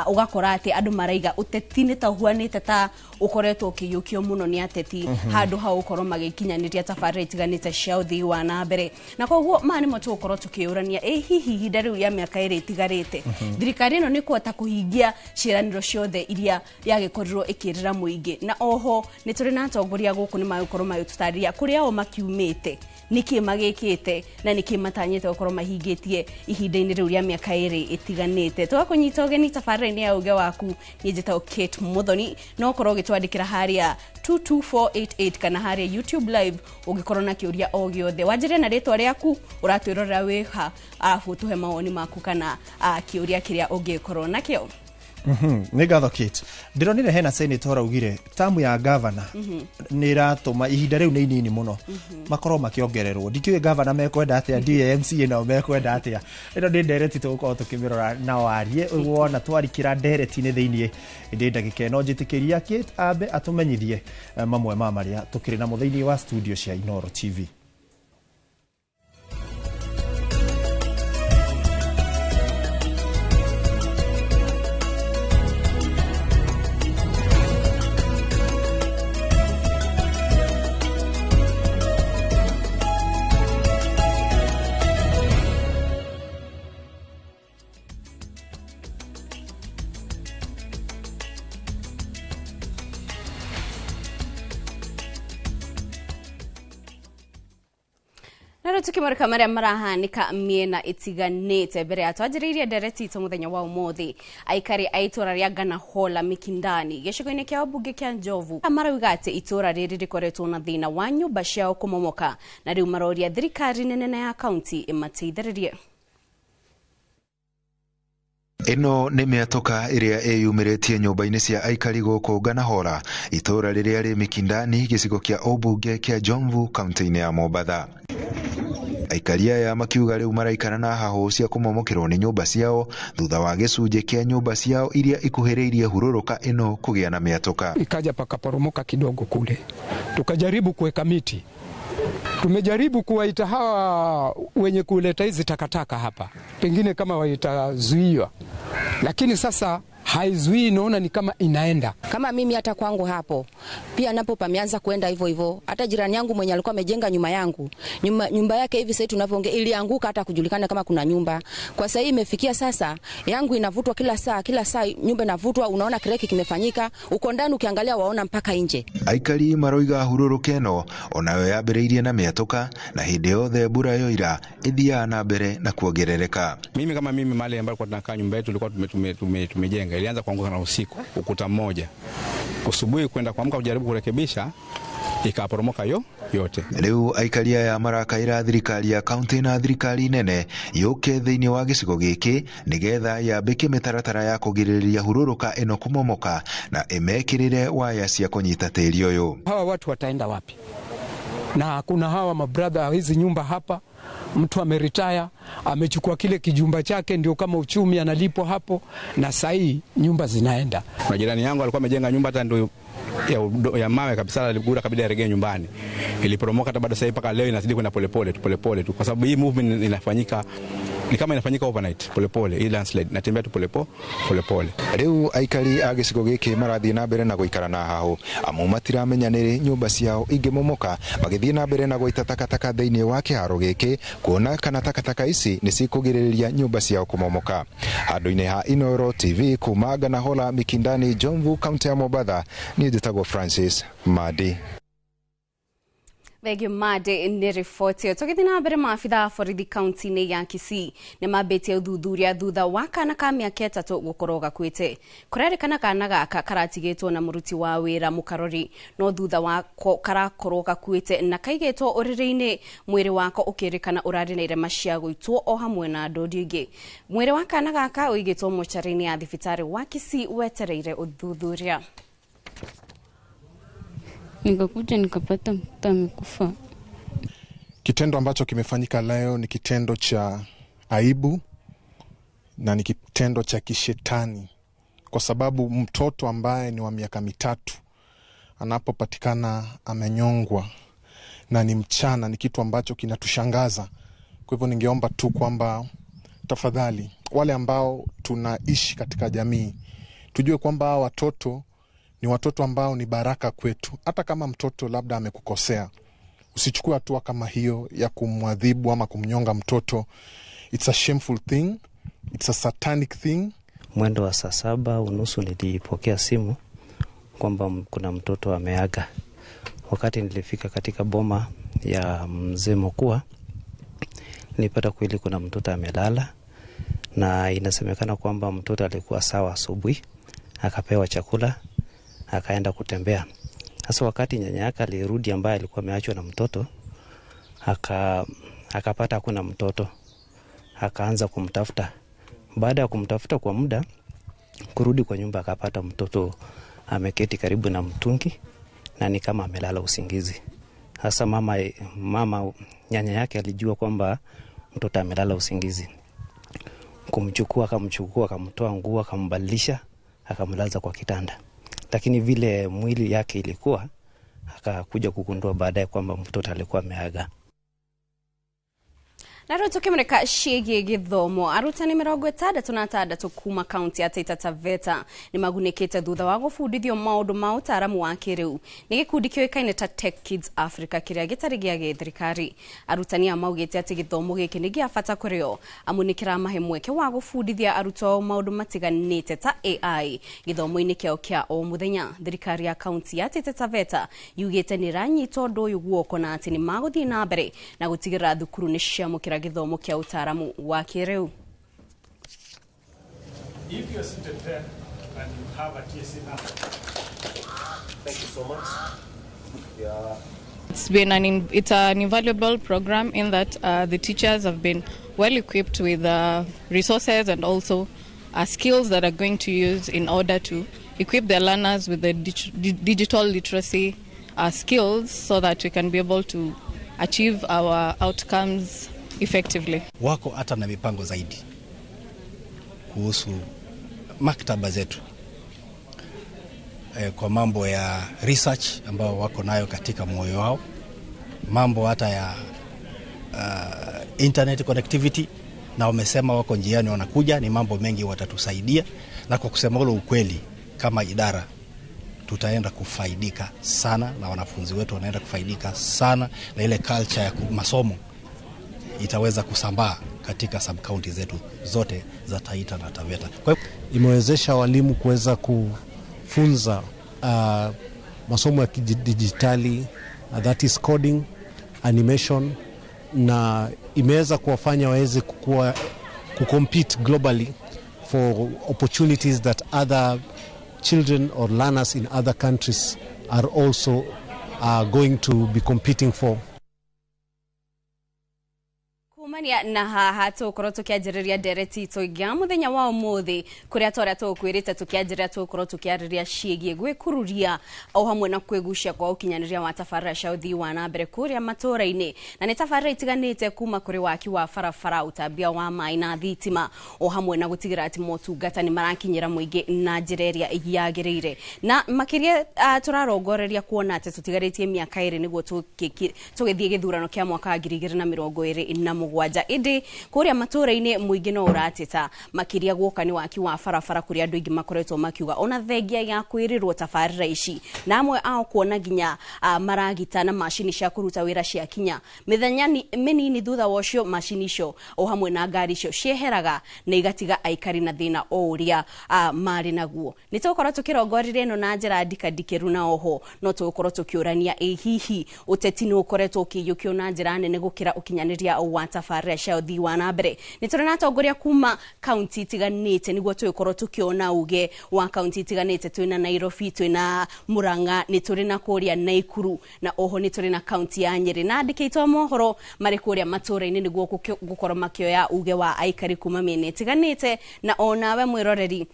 Ũgakora atĩ andũ maraiga ũteti nĩ ta ũhuanĩte ta ũkoretwo ũkĩiyũkio mũno nĩ ateti handũ ha gũkorwo magĩkinyanĩria tabarĩra itiganĩte cia ũthii wa na mbere. Na koguo maya nĩmo tũgũkorwo tũkĩũrania, ĩ hihi ihinda rĩu rĩa mĩaka ĩrĩ ĩtigarĩte thirikari ĩno nĩ kũhota kũhingia ciĩranĩro ciothe iria yagĩkorirwo ĩkĩrĩra mũingĩ? Na oho nĩ tũrĩ na atongoria gũkũ nĩ magũkorwo magĩtũtarĩria kũrĩa o makiumĩte, nĩkĩ magĩkĩte na nĩkĩ matanyĩte gũkorwo mahingĩtie ihinda-inĩ rĩu rĩa mĩaka ĩrĩ ĩtiganĩte. Tũgakũnyita ũgeni tabarĩra-inĩ ya Uge Waku. Niĩ njĩtagwo Kate Muthoni, no ũkorwo ũgĩtwandĩkĩra harĩa 22488 kana harĩa YouTube live ũngĩkorwo na kĩũria o gĩothe. Wanjĩre na rĩtwa rĩaku, ũratwĩrorera wĩha, arabu ũtũhe mawoni maku kana kĩũria kĩrĩa ũngĩkorwo nakĩo. Nĩ ngatho Kate. Ndĩronire hena senator augire tamu ya gavana nĩ ĩratũma ihinda rĩu nĩ inini mũno makorwo makĩongererwo. Ndikĩũĩ gavana mekwenda atĩa, ndiũĩ MCA nao mekwenda atĩa. Ĩno nĩ ndereti tũgũkorwo tũkĩmĩrora na warie wona twarikĩra ndereti-inĩ thĩiniĩ. Ĩndĩ ndagĩka ĩno njĩtĩkĩria Kate ambe atũmenyithie mamwe ma marĩa tũkĩrĩ namo thĩiniĩ wa studio cia Inoro TV. Tukimurika maria marahanika miena itiganite mbere ya twanjĩrĩirie ndereti itũ mũthenya wa ũmũthĩ. Aikari a itũra rĩa Nganahola Mikindani gĩcigo-inĩ kĩa mbunge kĩa Njovu marauga atĩ itũra rĩrĩ rĩkoretwo na thĩna wa nyũmba ciao kũmomoka na rĩu maroria thirikari nene na ya kaunti ĩmateithĩrĩrie. Ĩno nĩ mĩatũka ĩrĩa ĩyumĩrĩtie nyũmba-inĩ cia aikari gũkũ Nganahora, itũra rĩrĩa rĩ Mikindani gĩcigo kĩa ũmbunge kĩa Jomvu kaunti-inĩ ya Mombatha. Aikari aya makiuga rĩu maraikara na hahũ cia kũmomokerwo nĩ nyũmba ciao thutha wa gĩcunjĩ kĩa nyũmba ciao iria ikuhĩrĩirie hurũrũka ĩno kũgĩa na mĩatũka. Ikaja pakaporomoka kidogo kule, tukajaribu kuweka miti, tumejaribu kuwaita hawa wenye kuleta hizi takataka hapa, pengine kama waitazuiwa, lakini sasa haizuii, naona ni kama inaenda. Kama mimi hata kwangu hapo pia napo pameanza kuenda hivyo hivyo. Hata jirani yangu mwenye alikuwa amejenga nyuma yangu, nyumba yake hivi sasa tunavyoongea ilianguka, hata kujulikana kama kuna nyumba. Kwa sasa hii imefikia sasa yangu inavutwa kila saa nyumba inavutwa, unaona kireki kimefanyika, uko ndani ukiangalia waona mpaka nje. Aikari maroiga hurũrũka ĩno onayo yambĩrĩirie na mĩatũka na hĩndĩ yothe mbura yoira ĩthiaga na mbere na kuongerereka. Mimi kama mimi mahali ambapo tunakaa nyumba yetu ilikuwa tumejenga ilianza kuanguka na usiku ukuta mmoja. Asubuhi kwenda kuamka kujaribu kurekebisha ikaporomoka yote. Riu aikari aya marakaira thirikari ya kaunti na thirikari nene yuke thiini wa gicigo giki nigetha yambike mitaratara ya kugiririria hurũrũka ĩno kumomoka na imekirire waya cia kunyita tĩri ũyũ. Hawa watu wataenda wapi? Na kuna hawa mabrother hizi nyumba hapa, mtu ameritaya amechukua kile kijumba chake ndio kama uchumi analipwa hapo, na sahi nyumba zinaenda. Na jirani yangu alikuwa amejenga nyumba hata ndio ya mawe kabisa, aligura kabla arejee nyumbani. Iliporomoka hata bado sasa mpaka leo inazidi kwenda polepole tu kwa sababu hii movement inafanyika ni kama inafanyika overnight, polepole, hii landslide natembea tu polepole. Riu aikari a gicigo giki marathie na mbere na guikara na hahu amu matiramenya nĩrĩ nyũmba ciao ingĩmomoka, magĩthiĩ na mbere na gũita takataka thĩinĩ wa kĩharo gĩkĩ kuona kana takataka ici nĩ cikũgirĩrĩria nyũmba ciao kũmomoka. Handũ-inĩ ha Inooro TV kuma Nganahola Mikindani, Jomvu, kaunti ya Mombatha, niĩ njĩtagwo Francis Madi. Thengio Madi nĩ riboti ĩyo. Tũgĩthiĩ na mbere, maabitha a borithi kaunti-inĩ ya Kisii nĩ mambĩtie ũthuthuria thutha wa kana ka mĩaka 3 gũkorwo gakuĩte. Kũrerĩkana kana gaka karatigĩtwo na mũruti wa wĩra mũkarori, no thutha wako karakorwo gakuĩte na kaigĩtwo ũrĩrĩ-inĩ, mwĩrĩ wako ũkĩrĩkana ũrarĩ na irema cia gũitwo o hamwe na ndũndi ingĩ. Mwĩrĩ wa kana gaka ũigĩtwo mocarĩ-inĩ ya thibitarĩ wa Kisii wetereire ũthuthuria. Nikakuja nikapata mtoto amekufa. Kitendo ambacho kimefanyika leo ni kitendo cha aibu na ni kitendo cha kishetani, kwa sababu mtoto ambaye ni wa miaka 3 anapopatikana amenyongwa na ni mchana, ni kitu ambacho kinatushangaza. Kwa hivyo ningeomba tu kwamba tafadhali wale ambao tunaishi katika jamii tujue kwamba watoto ni watoto ambao ni baraka kwetu. Hata kama mtoto labda amekukosea, usichukue hatua kama hiyo ya kumwadhibu ama kumnyonga mtoto. It's a shameful thing. It's a satanic thing. Mwendo wa saa 7:30 nilipokea simu kwamba kuna mtoto ameaga. Wakati nilifika katika boma ya mzee Mokua, nilipata kweli kuna mtoto amelala, na inasemekana kwamba mtoto alikuwa sawa asubuhi, akapewa chakula, akaenda kutembea. Sasa wakati nyanya yake alirudi ambaye alikuwa ameachwa na mtoto, akapata hakuna mtoto, akaanza kumtafuta. Baada ya kumtafuta kwa muda, kurudi kwa nyumba akapata mtoto ameketi karibu na mtungi na ni kama amelala usingizi. Sasa mama nyanya yake alijua kwamba mtoto amelala usingizi. Kumchukua, akamchukua, akamtoa nguo, akambadilisha, akamlaza kwa kitanda. Lakini vile mwili yake ilikuwa, akakuja kugundua baadaye kwamba mtoto alikuwa ameaga. Na rĩu tũkĩmũrĩka ciĩgiĩ gĩthomo, arutani 66 kuma kaunti ya Taita Taveta nĩ magunĩkĩte thutha wa gũbundithio maũndũ ma ũtaaramu wa kĩrĩu nĩ gĩkundi kĩũĩkaine ta Tech Kids Africa kĩrĩa gĩtarĩ gĩa gĩthirikari. Arutani aya maugĩte atĩ gĩthomo gĩkĩ nĩ gĩa bata kũrĩ o amu nĩ kĩramahe mweke wa gũbundithia arutwo ao maũndũ matiganĩte ta AI gĩthomo-inĩ kĩao kĩa o mũthenya. Thirikari ya kaunti ya Taita Taveta yugĩte nĩ ĩranyita ũndũ ũyũ guoko na atĩ nĩ magũthiĩ na mbere na gũtigĩrĩra thukuru nĩ ciamũkĩra gĩthomo kĩa ũtaaramu wa kĩrĩu. If you are seated there and you have a TSC number. Thank you so much. Yeah. It's been an invaluable program in that the teachers have been well equipped with resources and also skills that are going to use in order to equip their learners with the digital literacy skills so that we can be able to achieve our outcomes effectively. Wako hata na mipango zaidi kuhusu maktaba zetu kwa mambo ya research ambao wako nayo katika moyo wao, mambo hata ya internet connectivity, na wamesema wako njiani wanakuja, ni mambo mengi watatusaidia. Na kwa kusema ule ukweli, kama idara tutaenda kufaidika sana, na wanafunzi wetu wanaenda kufaidika sana, na ile culture ya masomo itaweza kusambaa katika sub-county zetu zote za Taita na Taveta. Kwa imewezesha walimu kuweza kufunza masomo ya kidijitali, that is coding, animation, na imeweza kuwafanya waweze kucompete globally for opportunities that other children or learners in other countries are also going to be competing for. Kumania na haha tukorwo tukianjĩrĩria ndereti itũ ya mũthenya wa ũmũthĩ kũrĩa twarĩa tũkwĩrĩte tũkĩanjĩrĩria tũgũkorwo tũkĩarĩria ciĩgiĩ gwĩkururia o hamwe na kwĩgucia kwa ũkinyanĩria wa tabarĩra cia ũthii wa na mbere kũrĩa matũũra-inĩ, na nĩ tabarĩra itiganĩte kuma kũrĩ waki wa barabara, ũtambia wa maĩ na thitima, o hamwe na gũtigĩrĩra atĩ motungata nĩ marakinyĩra mũingĩ na njĩra ĩrĩa yagĩrĩire. Na makĩria tũrarongoreria kuona atĩ tũtigarĩtie mĩaka 2 nĩguo tũgĩthiĩ gĩthurano kĩa mwaka wa 2027. Ĩndĩ kũrĩa matũũra-inĩ mũingĩ no ũrateta makĩria guoka nĩ waki wa barabara kũrĩa andũ aingĩ makoretwo makiuga ona thengia ya kwĩrĩrwo tabarĩra ici, na amwe ao kuona nginya maragita na macini cia kũruta wĩra ciakinya mĩthenya mĩnini thutha wa ũcio macini icio o hamwe na ngari icio cieheraga na igatiga aikari na thĩna o ũrĩa marĩ naguo. Nĩ tũgũkorwo tũkĩrongoreria ĩno na njĩra ndikandikĩru, na oho no tũgũkorwo tũkĩũrania ĩ hihi ũteti nĩ ũkoretwo ũkĩiyũkio na njĩra nene gũkĩra ũkinyanĩria wa tabarĩra cia ũthii wa na mbere. Nĩ tũrĩ na atongoria kuma kaunti itiganĩte nĩguo tũgĩkorwo tũkĩona uge wa kaunti itiganĩte. Twĩna Nairobi, twĩna Murang'a, nĩ tũrĩ na kũrĩa Naikuru, na oho nĩ tũrĩ na kaunti ya Nyĩrĩ, na andĩki aitũ a mohoro marĩ kũrĩa matũũra-inĩ nĩguo gũkorwo makĩoya uge wa aikari kuma mĩena ĩtiganĩte. Na onawe mwĩroreri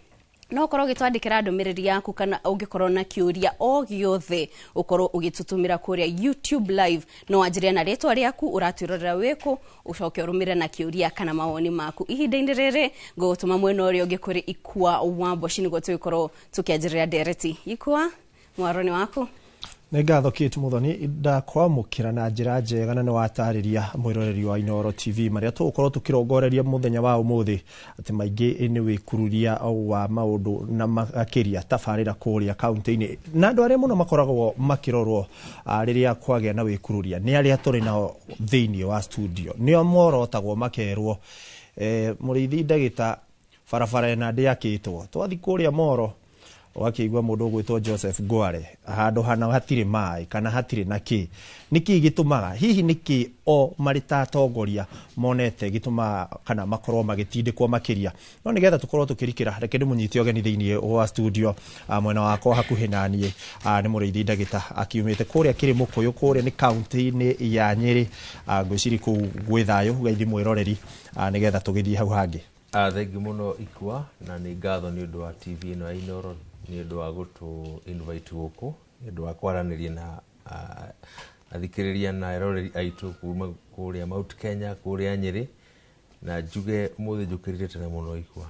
no ũkorwo ũgĩtwandĩkĩra ndũmĩrĩri yaku kana ũngĩkorwo na kĩũria o gĩothe ũkorwo ũgĩtũtũmĩra kũrĩa YouTube live, no wanjĩre na rĩtwa rĩaku, ũratwĩrorera wĩkũ, ũcoke ũrũmĩrĩre na kĩũria kana mawoni maku. Ihinda-inĩ rĩrĩ ngũgũtũma mwena ũrĩa ũngĩ kũrĩ Ikua wa Mboci nĩguo tũgĩkorwo tũkĩanjĩrĩria ndereti. Ikua, mwaro nĩ waku. Nĩ ngatho Kate Muthoni, ndakwamũkĩra na njĩra njega na nĩ watarĩria mwĩroreri wa Inooro TV marĩa tũgũkorwo tũkĩrongoreria mũthenya wa ũmũthĩ atĩ maingĩ nĩ wĩkururia wa maũndũ na makĩria tabarĩra kũrĩa kaunti-inĩ, na andũ arĩa mũno makoragwo makĩrorwo rĩrĩa kwagĩa na wĩkururia nĩ arĩa tũrĩ nao thĩinĩ wa studio, nĩo morotagwo makerwo mũrĩithi ndagĩta barabara ĩna ndĩakĩtwo, twathiĩ kũrĩa Moro wakĩigua mũndũ ũgwĩtwo Joseph Ngware handũ hana hatirĩ maĩ kana hatirĩ na kĩ. Nĩkĩ gĩtũmaga hihi nĩkĩ o marĩ ta atongoria monete gĩtũmaga kana makorwo magĩtindĩkwo makĩria? No nĩgetha tũkorwo tũkĩrikĩra, reke ndĩmũnyite ũgeni thĩinĩ wa studio. Mwena wakwa hakuhĩ na niĩ nĩ mũrĩithi ndagĩta akiumĩte kũrĩa Kĩrĩmũkũyũ, kũrĩa nĩ kaunti-inĩ ya Nyĩrĩ. Ngwĩciria kũu gwĩ thayũ gaithi mwĩroreri, nĩgetha tũgĩthiĩ hau hangĩ. Thengiũ mũno Ikua, na nĩ ngatho nĩ ũndũ wa TV ĩno ya Inooro nĩ ũndũ wa gũtũ invite gũkũ, nĩ ũndũ wa kwaranĩria na athikĩrĩria na eroreri aitũ kuma kũrĩa Mount Kenya, kũrĩa Nyĩrĩ. Na njuge ũmũthĩ njũkĩrire tene mũno Ikua,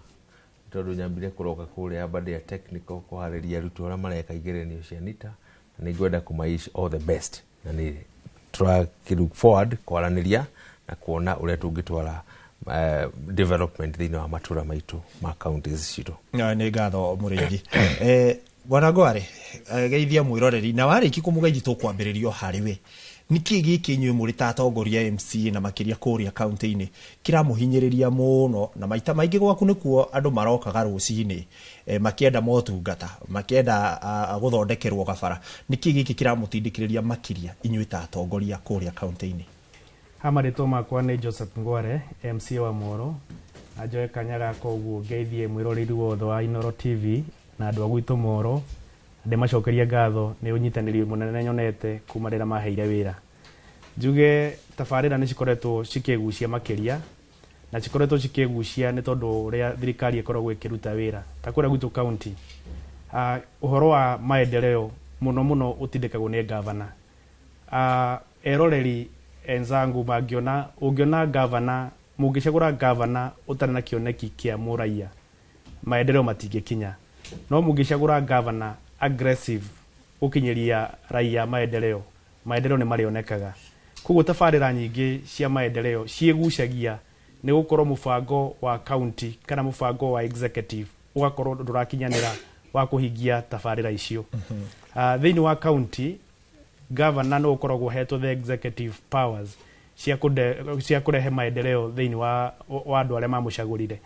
tondũ nyambire kũroka kũrĩa Aberdare Technical kũharĩria arutwo arĩa mareka igeranio cia NITA, na nĩ ngwenda kũma-wish all the best, na nĩ tũrakĩ look forward kwaranĩria na kuona ũrĩa tũngĩtwara development thĩinĩ wa matũra maitũ ma counties citũ. Nĩ ngatho mũrĩithi. Bwana Ngware, geithia mwĩroreri, na warĩki kũmũgeithia tũkwambĩrĩrio harĩ we. Nĩkĩ gĩkĩ inyuĩ mũrĩ ta atongoria MCA na makĩria kũrĩa kaunti-inĩ kĩramũhinyĩrĩria mũno, na maita maingĩ gwaku nĩkuo andũ marokaga rũcinĩ makĩenda motungata, makĩenda gũthondekerwo gabara? Nĩkĩ gĩkĩ kĩramũtindĩkĩrĩria makĩria inyuĩ ta atongoria kũrĩa kaunti-inĩ? Ha marĩtwa makwa nĩ Joseph Ngware, MCA wa Moro, na njoe kanya gaka ũguo ngeithie mwĩroreri wothe wa Inooro TV na andũ a gwitũ Moro, ndĩmacokerie ngatho nĩ ũnyitanĩri mũnene nyonete kuma rĩrĩa maheire wĩra. Njuge tabarĩra nĩ cikoretwo cikĩgucia makĩria, na cikoretwo cikĩgucia nĩ tondũ ũrĩa thirikari ĩkoragwo ĩkĩruta wĩra ta kũrĩa gwitũ kaunti. Ũhoro wa maendeleo mũno mũno ũtindĩkagwo nĩ gavana. Eroreri enzangu mangiona ungiona gavana mungicagura gavana utari na kioneki kia muraia maendeleo matingĩkinya, no mungicagura gavana aggressive gukinyiria raia maendeleo, maendeleo nĩ marĩonekaga. Koguo tabarĩra nyingĩ cia maendeleo ciĩgucagia nĩ gũkorwo mũbango wa county kana mũbango wa executive ũgakorwo ndũrakinyanĩra wa kũhingia tabarĩra icio. Thĩinĩ wa county governor no ũkoragwo ũhetwo the executive powers cia kũrehe maendeleo thĩinĩ wa andũ arĩa mamũcagũrire.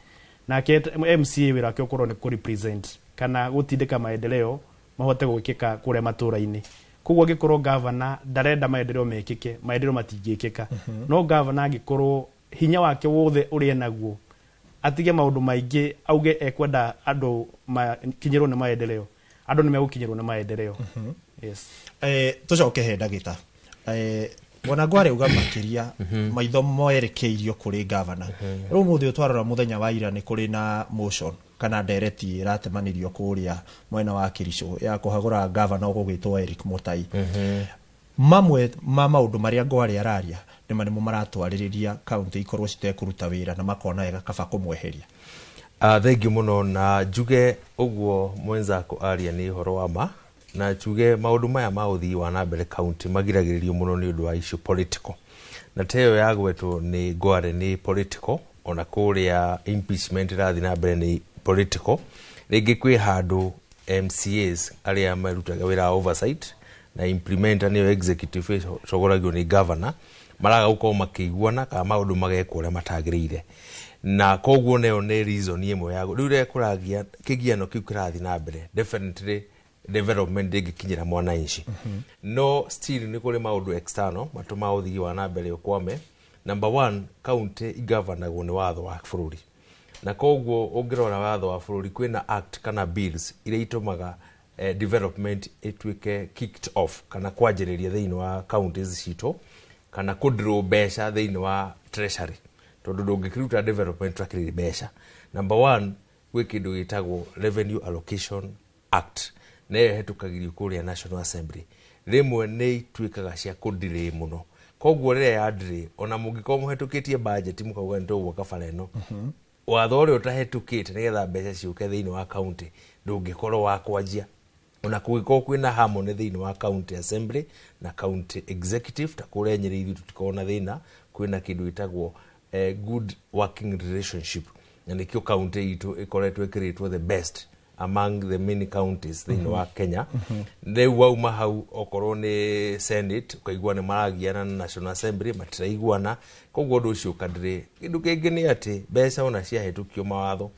Nake MCA wĩra wake ũkorwo nĩ kũ represent kana gũtindĩka maendeleo mahote gwĩkĩka kũrĩa matũra-inĩ. Koguo angĩkorwo governor ndarenda maendeleo mekĩke, maendeleo matingĩkĩka. No governor angĩkorwo hinya wake wothe ũrĩa enaguo atige maũndũ maingĩ auge ekwenda andũ makinyĩrwo nĩ maendeleo, andũ nĩ megũkinyĩrwo nĩ maendeleo. Yes. Tũcoke he ndagĩta. Bwana Ngware uga makĩria maitho merekeirio kũrĩ gavana. Rĩu ũmũthĩ twarora mũthenya wa ira nĩ kũrĩ na motion kana ndereti ĩratemanĩrio kũrĩa mwena wa Kericho ya kũhagũra gavana ũgũgĩtwo Eric Mutai. Mamwe ma maũndũ marĩa Ngware araria nĩ nĩmo maratwarĩrĩria county ikorwo citekũruta wĩra na makona wega kaba kũmweheria. Thengiũ mũno na njuge ũguo mwenzako aria nĩ ũhoro wa ma, na njuge maũndũ maya ma ũthii wa na mbere county magiragĩrĩrio mũno nĩ ũndũ wa issue political, na ta ĩyo yagwetwo nĩ Ngware nĩ political, ona kũrĩa impeachment ĩrathiĩ na mbere nĩ political. Rĩngĩ kwĩ handũ MCAs arĩa marutaga wĩra wa oversight na implementer nĩyo executive ĩcogoragio nĩ governor maraga gũkorwo makĩiguana kana maũndũ magekwo ũrĩa matagĩrĩire, na koguo nayo nĩ reason ĩmwe ya rĩu rĩrĩa kũragia kĩgiano kĩu kĩrathiĩ na mbere, definitely development ndĩngĩkinyĩra mwananchi. No still nĩ kũrĩ maũndũ external matũmaga ũthii wa na mbere ũkwame. Number one, county igavernagwo nĩ watho wa bũrũri, na koguo ũngĩrora watho wa bũrũri kwĩna act kana bills iria itũmaga development ĩtuĩke kicked off kana kwanjĩrĩria thĩinĩ wa counties citũ kana kũdraw mbeca thĩinĩ wa treasury, tondũ ndũngĩkĩruta development ũtakĩrĩ mbeca. Number one, gwĩ kĩndũ gĩtagwo Revenue Allocation Act, na ĩyo ĩhetũkagĩrio kũrĩa National Assembly. Rĩmwe nĩ ituĩkaga cia kũdelay mũno, koguo rĩrĩa ya delay ona mũngĩkorwo mũhetũkĩtie budget mũkauga nĩ tũgwaka bara ĩno, watho ũrĩa ũtahetũkĩte nĩgetha mbeca ciũke thĩinĩ wa county ndũngĩkorwo wa kwanjia. Ona kũngĩkorwo kwĩna harmony thĩinĩ wa county assembly na county executive ta kũrĩa Nyĩrĩ ithuĩ tũtikoragwo na thĩna, kwĩna kĩndũ gĩtagwo good working relationship, na nĩkĩo county itũ ĩkoretwo ĩkĩrĩtwo the best among the many counties thĩinĩ wa Kenya. Rĩu wauma hau okorwo nĩ Senate ũkaigua nĩ maragiana na National Assembly matiraiguana, koguo ũndũ ũcio ũkadirĩ. Kĩndũ kĩngĩ nĩ atĩ mbeca ona ciahĩtũkio mawatho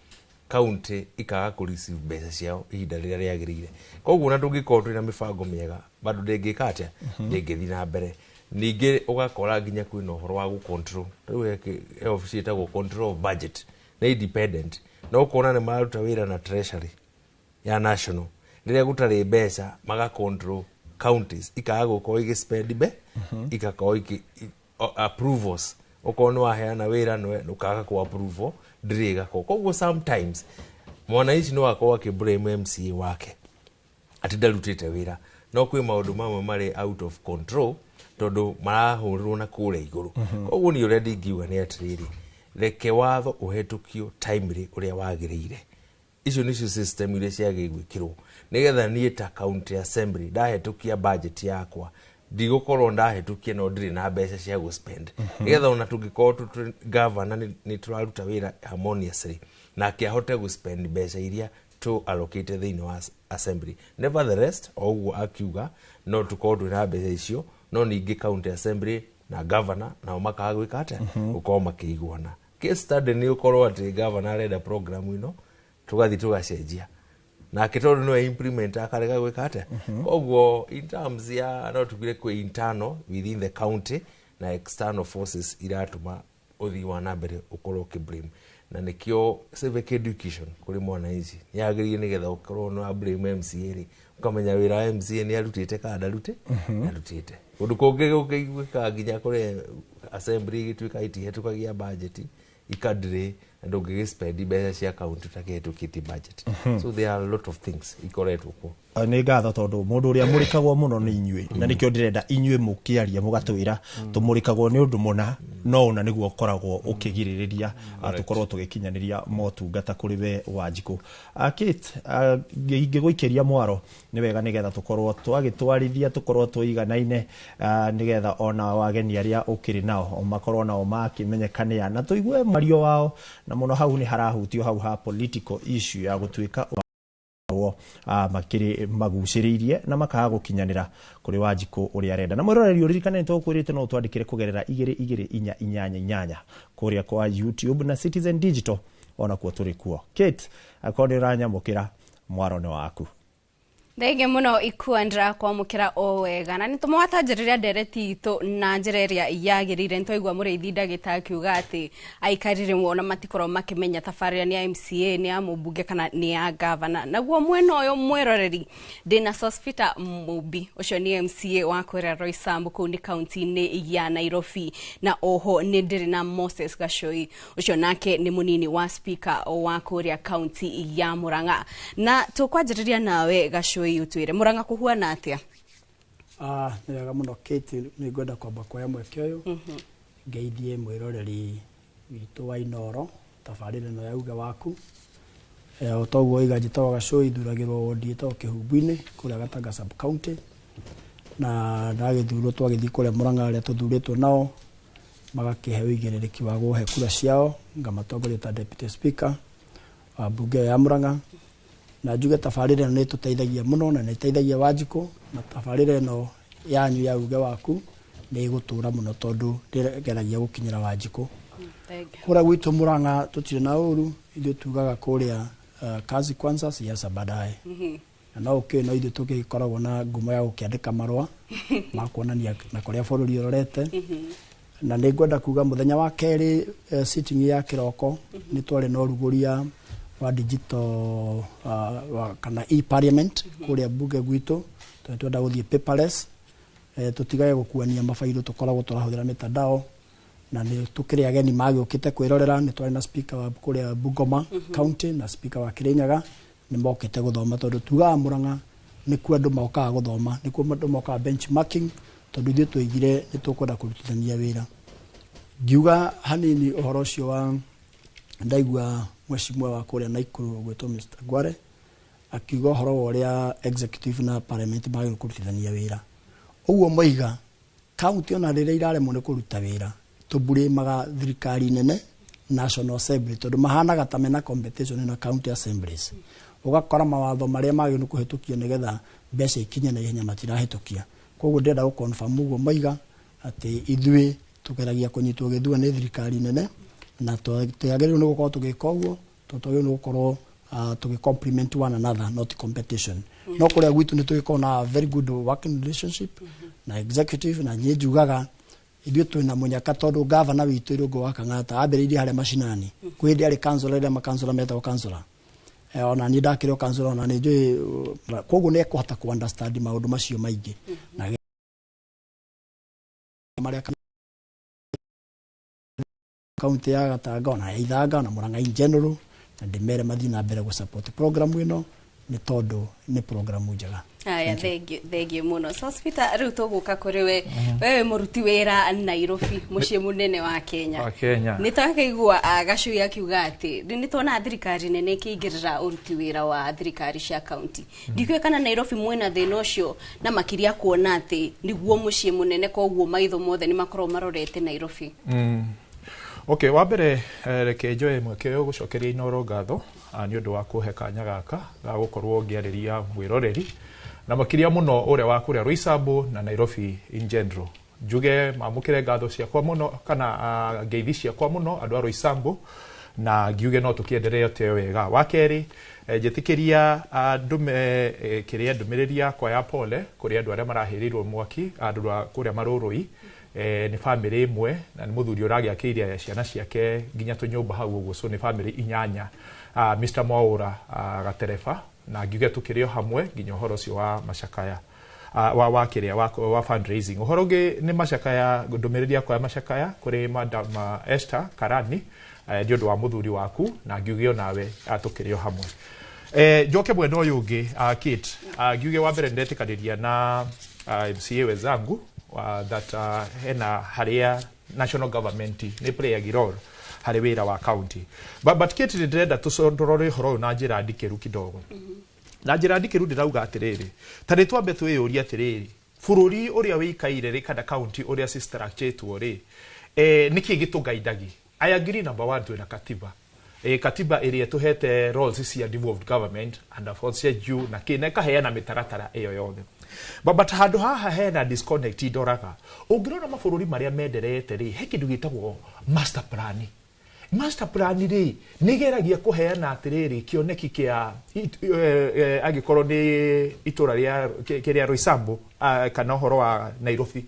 county ikaga kũ receive mbeca ciao ihinda rĩrĩa rĩagĩrĩire, koguo ona tũngĩkorwo twĩna mĩbango mĩega bado ndĩngĩka atĩa, ndĩngĩthiĩ na mbere. Ningĩ ũgakora nginya kwĩna ũhoro wa gũ control, rĩu he obici ĩtagwo control of budget nĩ independent, no ũkona nĩ mararuta wĩra na treasury ya national, rĩrĩa gũtarĩ mbeca maga control counties ikaga gũkorwo igĩ spend be ikakorwo iki approvals, okorwo nĩ waheana wĩra nĩ ũkaga kũ approve ndĩrĩ ĩgakorwo. Koguo sometimes mwananchi no akorwo akĩ blame MCA wake atĩ ndarutĩte wĩra, no kwĩ maũndũ mamwe marĩ out of control tondũ marahũrĩrwo na kũrĩa igũrũ. Koguo niĩ ũrĩa ndingiuga nĩ atĩrĩrĩ, reke watho ũhetũkio timely ũrĩa wagĩrĩire. Icio nĩcio system iria ciagĩrĩire gwĩkĩrwo nĩgetha niĩ ta county assembly ndahetũkia budget yakwa ndigũkorwo ndahetũkia no ndirĩ na mbeca cia gũ spend, nĩgetha ona tũngĩkorwo governor nĩ tũraruta wĩra harmoniously nake ahote gũ spend mbeca iria tũ allocate thĩinĩ wa assembly. Nevertheless, o ũguo akiuga no tũkorwo twĩna mbeca icio, no ningĩ county assembly na governor nao makaga gwĩka atĩa, gũkorwo makĩiguana. Case study nĩ ũkorwo atĩ governor arenda program ĩno tũgathiĩ tũgacenjia nake tondũ nĩwe implement akarega gwĩka atĩa. Koguo in terms ya no tugire kwĩ internal within the county na external forces iratũma ũthii wa na mbere ũkorwo ũkĩ blame, na nĩkĩo civic education kũrĩ mwananchi nĩyagĩrĩire nĩgetha ũkorwo nĩ wa blame MCA rĩ, ũkamenya wĩra wa MCA nĩ arutĩte kana ndarutĩte. Ũndũ kũngĩ gũkĩiguĩkaga nginya kũrĩa assembly ĩgĩtuĩka ĩtihetũkagia budget ikadire Na ndũngĩgĩspend mbeca cia kaunti ũtakĩhĩtũkĩtie budget. So there are a lot of things ikoretwo kuo. Nĩ ngatho tondũ mũndũ ũrĩa mũrĩkagwo mũno nĩ inyuĩ, na nĩkĩo ndĩrenda inyuĩ mũkĩaria mũgatwĩra tũmũrĩkagwo nĩ ũndũ mũna no ũna nĩguo ũkoragwo ũkĩgirĩrĩria tũkorwo tũgĩkinyanĩria motungata kũrĩ we Wanjikũ. Kate, ingĩgũikĩria mwaro nĩ wega nĩgetha tũkorwo twagĩtwarithia tũkorwo tũiganaine, nĩgetha ona wageni arĩa ũkĩrĩ nao makorwo nao makĩmenyekanĩa na tũigue mwario wao, na mũno hau nĩ harahutio hau ha political issue ya gũtuĩka makĩrĩ magucĩrĩirie na makaga gũkinyanĩra kũrĩ Wanjikũ ũrĩa arenda. Na mwĩroreri ũririkane nĩ tũkwĩrĩte no ũtwandĩkĩre kũgerera 22488 kũrĩa kwa YouTube na Citizen Digital onakuo tũrĩ kuo. Kate, akorwo nĩ ũranyamũkĩra, mwaro nĩ waku. Thengio muno Ikuandra kwamukira o wega na nĩtũmwatanjĩrĩria ndereti itũ na njĩra ĩrĩa yagĩrĩire. Nĩtwaigua mũrĩithi ndagĩta akiuga atĩ aikari rĩmwe ona matikorwo makĩmenya tabarĩra nĩ ya MCA, nĩ ya mũmbunge kana nĩ ya gavana. Naguo mwena ũyũ mwĩroreri ndĩna Sospeter Mumbi, ũcio nĩ MCA wa kũrĩa Roysambu kũu nĩ kaunti-inĩ ya Nairobi, na oho nĩ ndĩrĩ na Moses Gacoi, ũcio nake nĩ mũnini wa speaker wa kũrĩa kaunti ya Murang'a. Na tũkwanjĩrĩria nawe Gacoi, utwire Murang'a kuhuana atia? Nĩ wega mũno Kate, nĩ ngwenda kwamba kuoya mweke ũyũ ngeithie mwĩroreri witũ wa Inooro tabarĩra ĩno ya Uge Waku. O ta ũguo oiga, njĩtagwo Gacoi, thuragĩrwo wondi ĩtagwo Kĩhumbu-inĩ kũrĩa Gatanga sub county, na ndagĩthurwo twagĩthiĩ kũrĩa Murang'a arĩa tũthurĩtwo nao magakĩhe ũigĩrĩrĩki wa kũhe kura ciao, ngamatongoria ta deputy speaker wa mbunge ya Murang'a. Na njuge tabarĩra ĩno nĩ ĩtũteithagia mũno na nĩ ĩteithagia Wanjikũ, na tabarĩra ĩno yanyu ya Uge Waku nĩ ĩgũtũra mũno tondũ ndĩgeragia gũkinyĩra Wanjikũ. Kũrĩa gwitũ Murang'a tũtirĩ na ũru, ithuĩ tugaga kũrĩa kazi kwanza siasa baadaye. Na no ũkĩũĩ no ithuĩ tũgĩkoragwo na ngumo ya gũkĩandĩka marũa ma kuonania na kũrĩa bũrũri ũrorete. Na nĩ ngwenda kuga mũthenya wa kerĩ, sitting ya kĩroko nĩ twarĩ na ũrugũria wa digital kana e-parliament kũrĩa bunge gwitũ, tondũ twenda gũthiĩ paperless, tũtigage gũkuania mabairũ, tũkoragwo tũrahũthĩra mitandao. Na nĩ tũkĩrĩ ageni magĩũkĩte kwĩrorera, nĩ twarĩ na speaker wa kũrĩa Bungoma county na speaker wa Kirinyaga, nĩ mokĩte gũthoma tondũ tugaga Murang'a nĩkuo andũ mokaga gũthoma, nĩkuo andũ mokaga benchmarking, tondũ ithuĩ twaigire nĩ tũkwenda kũrutithania wĩra. Ngiuga hanini ũhoro ũcio wa ndaigua mheshimiwa wa kũrĩa Naikuru ũgwĩtwo Mr. Ngware akiuga ũhoro wa ũrĩa executive na parliament magĩrĩirwo kũrutithania wĩra. Ũguo moiga kaunti ona rĩrĩa iraremwo nĩ kũruta wĩra tũburĩmaga thirikari nene National Assembly, tondũ mahanaga ta mena competition na county assemblies. Ũgakora mawatho marĩa magĩrĩirwo nĩ kũhĩtũkio nĩgetha mbeca ikinye na ihenya matirahĩtũkia. Koguo ndĩrenda gũ-confirm ũguo moiga atĩ ithuĩ tũgeragia kũnyitwo gĩthua nĩ thirikari nene, na tũtiagĩrĩirwo nĩ gũkorwo tũgĩka ũguo, tondũ twagĩrĩirwo nĩ gũkorwo tũgĩ complement one another, not competition. No kũrĩa gwitũ nĩ tũgĩkorwo na very good working relationship na executive, na niĩ njugaga ithuĩ twĩna mũnyaka tondũ gavana witũ Irũngũ wa Kang'ata ambĩrĩirie harĩa macinani, kwĩ hĩndĩ arĩ councillor, rĩrĩa makancora metagwo councillor. Ona niĩ ndakĩrĩ o councillor, ona nĩ njũĩ, koguo nĩ ekũhota kũ understand maũndũ macio maingĩ. Na marĩa kaunti ya Gatanga ona ya Ithanga ona Murang'a in general, na ndĩmere mathiĩ na mbere gũ support program ĩno nĩ tondũ nĩ programu njega. Aya, thengio mũno Sospeter. Rĩu tũgũka kũrĩ we, wewe mũruti wĩra Nairobi, mũciĩ mũnene wa Kenya. Wa Kenya. Nĩ twakĩigua Gacui akiuga atĩ nĩ tuona thirikari nene ĩkĩingĩrĩra ũruti wĩra wa thirikari cia kaunti. Ndikĩũĩ kana Nairobi mwĩna thĩna ũcio, na makĩria kuona atĩ nĩguo mũciĩ mũnene, koguo maitho mothe nĩ makoragwo marorete Nairobi. Okay, wa mbere reke njoe mweke ũyũ gũcokeria Inooro ngatho nĩ ũndũ wa kũhe kanya gaka ga gũkorwo ngĩarĩria mwĩroreri na makĩria mũno ũrĩa wa kũrĩa Roysambu na Nairobi in general. Njuge mamũkĩre ngatho ciakwa mũno kana ngeithi ciakwa mũno andũ a Roysambu, na ngiuge no tũkĩenderee te wega. Wa kerĩ, njĩtĩkĩria ndũme kĩrĩa ndũmĩrĩri yakwa ya pole kũrĩ andũ arĩa marahĩrĩirwo mwaki, andũ a kũrĩa Marũrũi. Nĩ bamĩrĩ ĩmwe na nĩ mũthuri ũragĩakĩire ciana ciake nginya tũnyũmba hau ũguo, so nĩ bamĩrĩ inyanya. Mr. Mwaura gatereba, na ngiuge tũkĩrĩ o hamwe nginya ũhoro ũcio wa macakaya. wa kĩrĩa wa fundraising. Ũhoro ũngĩ nĩ macakaya, ndũmĩrĩri yakwa ya macakaya kũrĩ Madam Esther Karani nĩ ũndũ wa mũthuri waku, na ngiuge onawe tũkĩrĩ o hamwe. Njoke mwena ũyũ ũngĩ, Kate, ngiuge wa mbere ndetĩkanĩria na MCA wenzangu that hena harĩa national government nĩ playing role harĩ wĩra wa county, but Kate, nĩ ndĩrenda tũrore ũhoro ũyũ na njĩra ndikĩru kidogo. Na njĩra ndikĩru ndĩrauga atĩrĩrĩ, ta nĩ twambe twĩyũrie atĩrĩrĩ, bũrũri ũrĩa wĩikaire rĩ, kana county ũrĩa cistructuretwo rĩ, nĩkĩ gĩtũgaidagi? I agree, number one, twĩna katiba, katiba ĩrĩa ĩtũhete roles cia devolved government and force cia juu na kĩ, na ĩkaheana mĩtaratara ĩyo yothe, but handũ haha hena disconnect. Ndoraga, ũngĩrora mabũrũri marĩa menderete rĩ, he kĩndũ gĩtagwo master plan. Master plan rĩ, nĩ geragia kũheana atĩrĩrĩ kĩoneki kĩa angĩkorwo nĩ itũra rĩa kĩrĩa Roysambu, kana ũhoro wa Nairobi,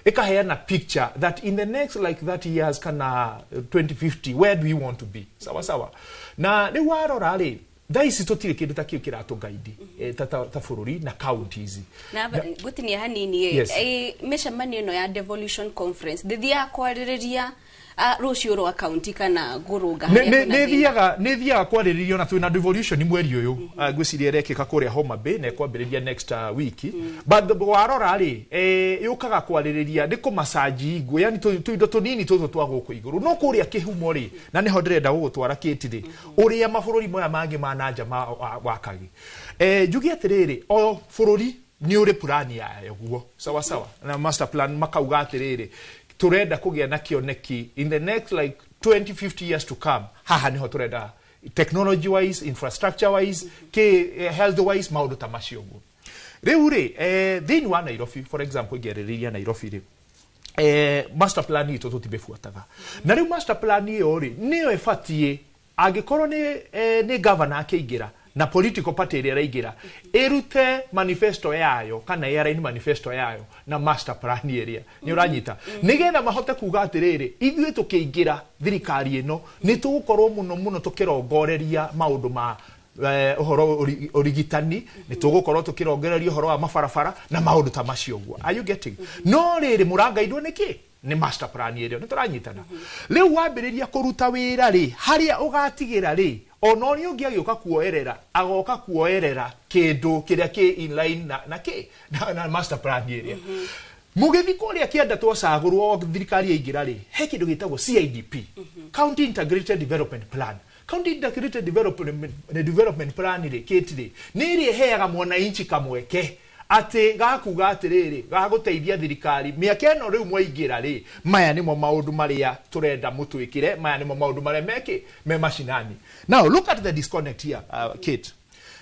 ĩkaheana picture that in the next like 30 years kana 2050, where do we want to be? Sawa sawa. Na rĩu warora rĩ, thaa ici tũtirĩ kĩndũ ta kĩu kĩratũgaidi ta bũrũri na counties. Na ngũtinia hanini. Yes. Mĩcemanio ĩno ya devolution conference ndĩthiaga kwarĩrĩria rũciũ rwa county kana ngũrũnga harĩa kwĩna Nĩ thĩna? Thiaga kwarĩrĩrio na twĩna devolution mweri ũyũ. Ngwĩciria ĩrekĩka kũrĩa Homa Bay na ĩkwambĩrĩria next week, but warora rĩ, yũkaga kwarĩrĩria nĩ kũmacanji ngũ, yani tũindo tũnini tũtũ twa gũkũ igũrũ, no kũrĩa kĩhumo rĩ, na nĩho ndĩrenda gũgũtwara, Kate rĩ, ũrĩa mabũrũri maya mangĩ ma nanja wakagi, njuge atĩrĩrĩ, o bũrũri nĩ ũrĩ plan yayo guo, sawa sawa, na master plan makauga atĩrĩrĩ, turenda kũgĩa na kĩoneki in the next like 20 50 years to come, haha niho turenda technology wise, infrastructure wise, health wise, maũndũ ta macio ũguo. Rĩu rĩ, thĩinĩ wa Nairobi, for example, ingĩarĩrĩria Nairobi rĩ, master plan itũ tũtimĩbuataga, na rĩu master plan ĩyo rĩ, nĩyo ĩbatiĩ angĩkorwo nĩ governor akĩingĩra na political party ĩrĩa ĩraingĩra ĩrute manifesto yayo kana ĩaraini manifesto yayo na master plan ĩrĩa nĩ ũranyita, nĩgetha mahote kuga atĩrĩrĩ, ithuĩ tũkĩingĩra thirikari ĩno nĩ tũgũkorwo mũno mũno tũkĩrongoreria maũndũ ma ũhoro ũrigitani, nĩ tũgũkorwo tũkĩrongoreria ũhoro wa mabarabara na maũndũ ta macio ũguo. Are you getting? No rĩrĩ, mũrangaidwo nĩkĩ? Nĩ master plan ĩrĩa. Nĩ tũranyitana? Rĩu wambĩrĩria kũruta wĩra rĩ, harĩa ũgatigĩra rĩ, ona ũrĩa ũngĩ agĩũka kuoerera, agoka kuoerera kĩndũ kĩrĩa kĩ in line na kĩ na master plan ĩrĩa. Mũgĩthi kũrĩa kĩanda twacagũrwo, thirikari yaingĩra rĩ, he kĩndũ gĩtagwo CIDP, County Integrated Development Plan. County Integrated Development Plan rĩ, kĩti rĩ, nĩ ĩrĩa ĩheaga mwananchi kamweke atĩ gakuga atĩrĩrĩ, gagũteithia thirikari mĩaka ĩno rĩu mwaingĩra rĩ, maya nĩmo maũndũ marĩa tũrenda mũtwĩkĩre, maya nĩmo maũndũ marĩa mekĩ me macinani. Now look at the disconnect here, Kate,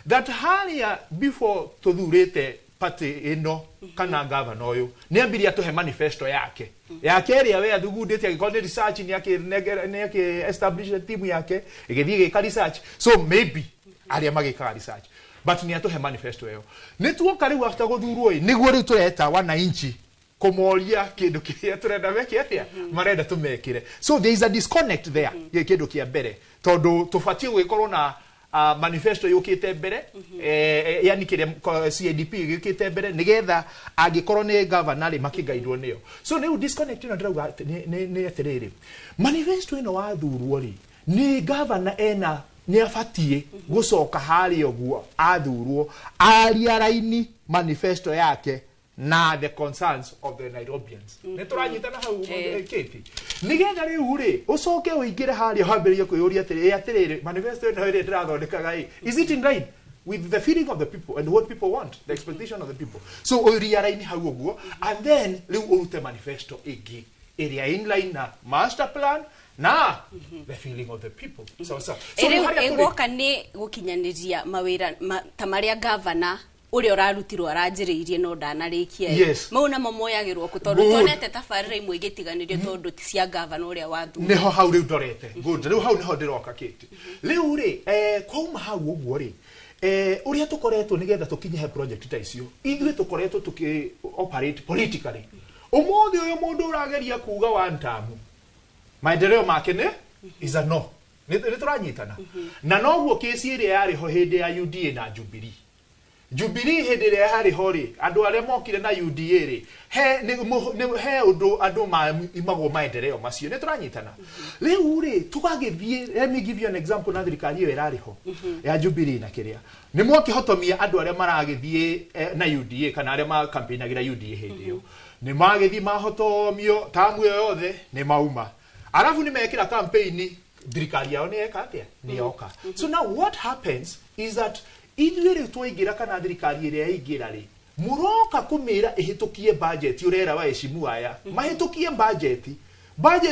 that harĩa before tũthurĩte party ĩno kana gavana ũyũ, nĩ ambirie atũhe manifesto yake ĩrĩa we athugundĩte, angĩkorwo nĩ research, nĩ akĩ establish team yake ĩgĩthiĩ ĩgĩka research, so maybe arĩa magĩkaga research, but nĩ atũhe manifesto ĩyo. Nĩ tuoka rĩu after gũthurwo ĩ, nĩguo rĩu tũreta wananchi kũmoria kĩndũ kĩrĩa tũrenda meke atĩa, marenda tũmekĩre. So there is a disconnect there. Gĩ kĩndũ kĩa mbere, tondũ tũbatiĩ gũgĩkorwo na manifesto yũkĩte mbere, yani kĩrĩa CIDP gĩũkĩte mbere, nĩgetha angĩkorwo nĩ governor rĩ, makĩgaidwo nĩyo. So rĩu disconnect ĩno ndĩrauga atĩ nĩ atĩrĩrĩ, manifesto ĩno wathurwo rĩ, nĩ governor ena nĩ abatiĩ gũcoka harĩa ũguo athurwo aria manifesto yake na the concerns of the Nairobians. Nĩ tũranyitana hau, Kate? Nĩgetha rĩu rĩ, ũcoke ũingĩre harĩa wambĩrĩrie kwĩyũria atĩrĩ, atĩrĩrĩ, manifesto ĩno ĩrĩa ndĩrathondekaga ĩ, is it in line with the feeling of the people and what people want, the expectation of the people? So ũria raini hau ũguo, and then rĩu ũrute manifesto ĩngĩ ĩrĩa in line na master plan na the feeling of the people. Sawa sawa? So rĩu harĩa tũrĩ- ĩgwoka nĩ gũkinyanĩria mawĩra ta marĩa gavana ũrĩa ũrarutirwo aranjĩrĩirie no ndanarĩkia ĩ. Mau namo moyagĩrwo kũ? Tondũ tuonete tabarĩra imwe igĩtiganĩrio tondũ ti cia gavana ũrĩa wathurwo. Niho hau rĩu ndorete. Good, rĩu hau niho ndĩroka, Kate. Rĩu rĩ, kwauma hau ũguo rĩ, ũrĩa tũkoretwo nĩgetha tũkinye he project ta icio, ithuĩ tũkoretwo tũkĩ operate politically. Ũmũthĩ ũyũ mũndũ ũrageria kuga one term, maendeleo make nĩ is a no. Nĩ tũranyitana? Na noguo kesi ĩrĩa yarĩ ho hĩndĩ ya UDA na Jubilee. Jubilee hĩndĩ ĩrĩa yarĩ ho rĩ, andũ arĩa mokire na UDA rĩ, he he ũndũ andũ maimagwo maendeleo macio. Nĩ tũranyitana? Rĩu rĩ, tũgagĩthiĩ, let me give you an example, na thirikari ĩyo ĩrarĩ ho ya Jubilee na kĩrĩa nĩ mwakĩhotomia andũ arĩa maragĩthiĩ na UDA kana arĩa makampeinagĩra UDA hĩndĩ ĩyo, nĩ magĩthiĩ mahotomio tamu ĩyo yothe nĩ mauma, arabu nĩ mekĩra campaign, thirikari yao nĩ yeka atĩa? Nĩ yoka. So now what happens is that ithuĩ rĩu twaingĩra, kana thirikari ĩrĩa yaingĩra rĩ, mũroka kũmĩra ĩhĩtũkie budget, ũrera waheshimu aya mahĩtũkie budget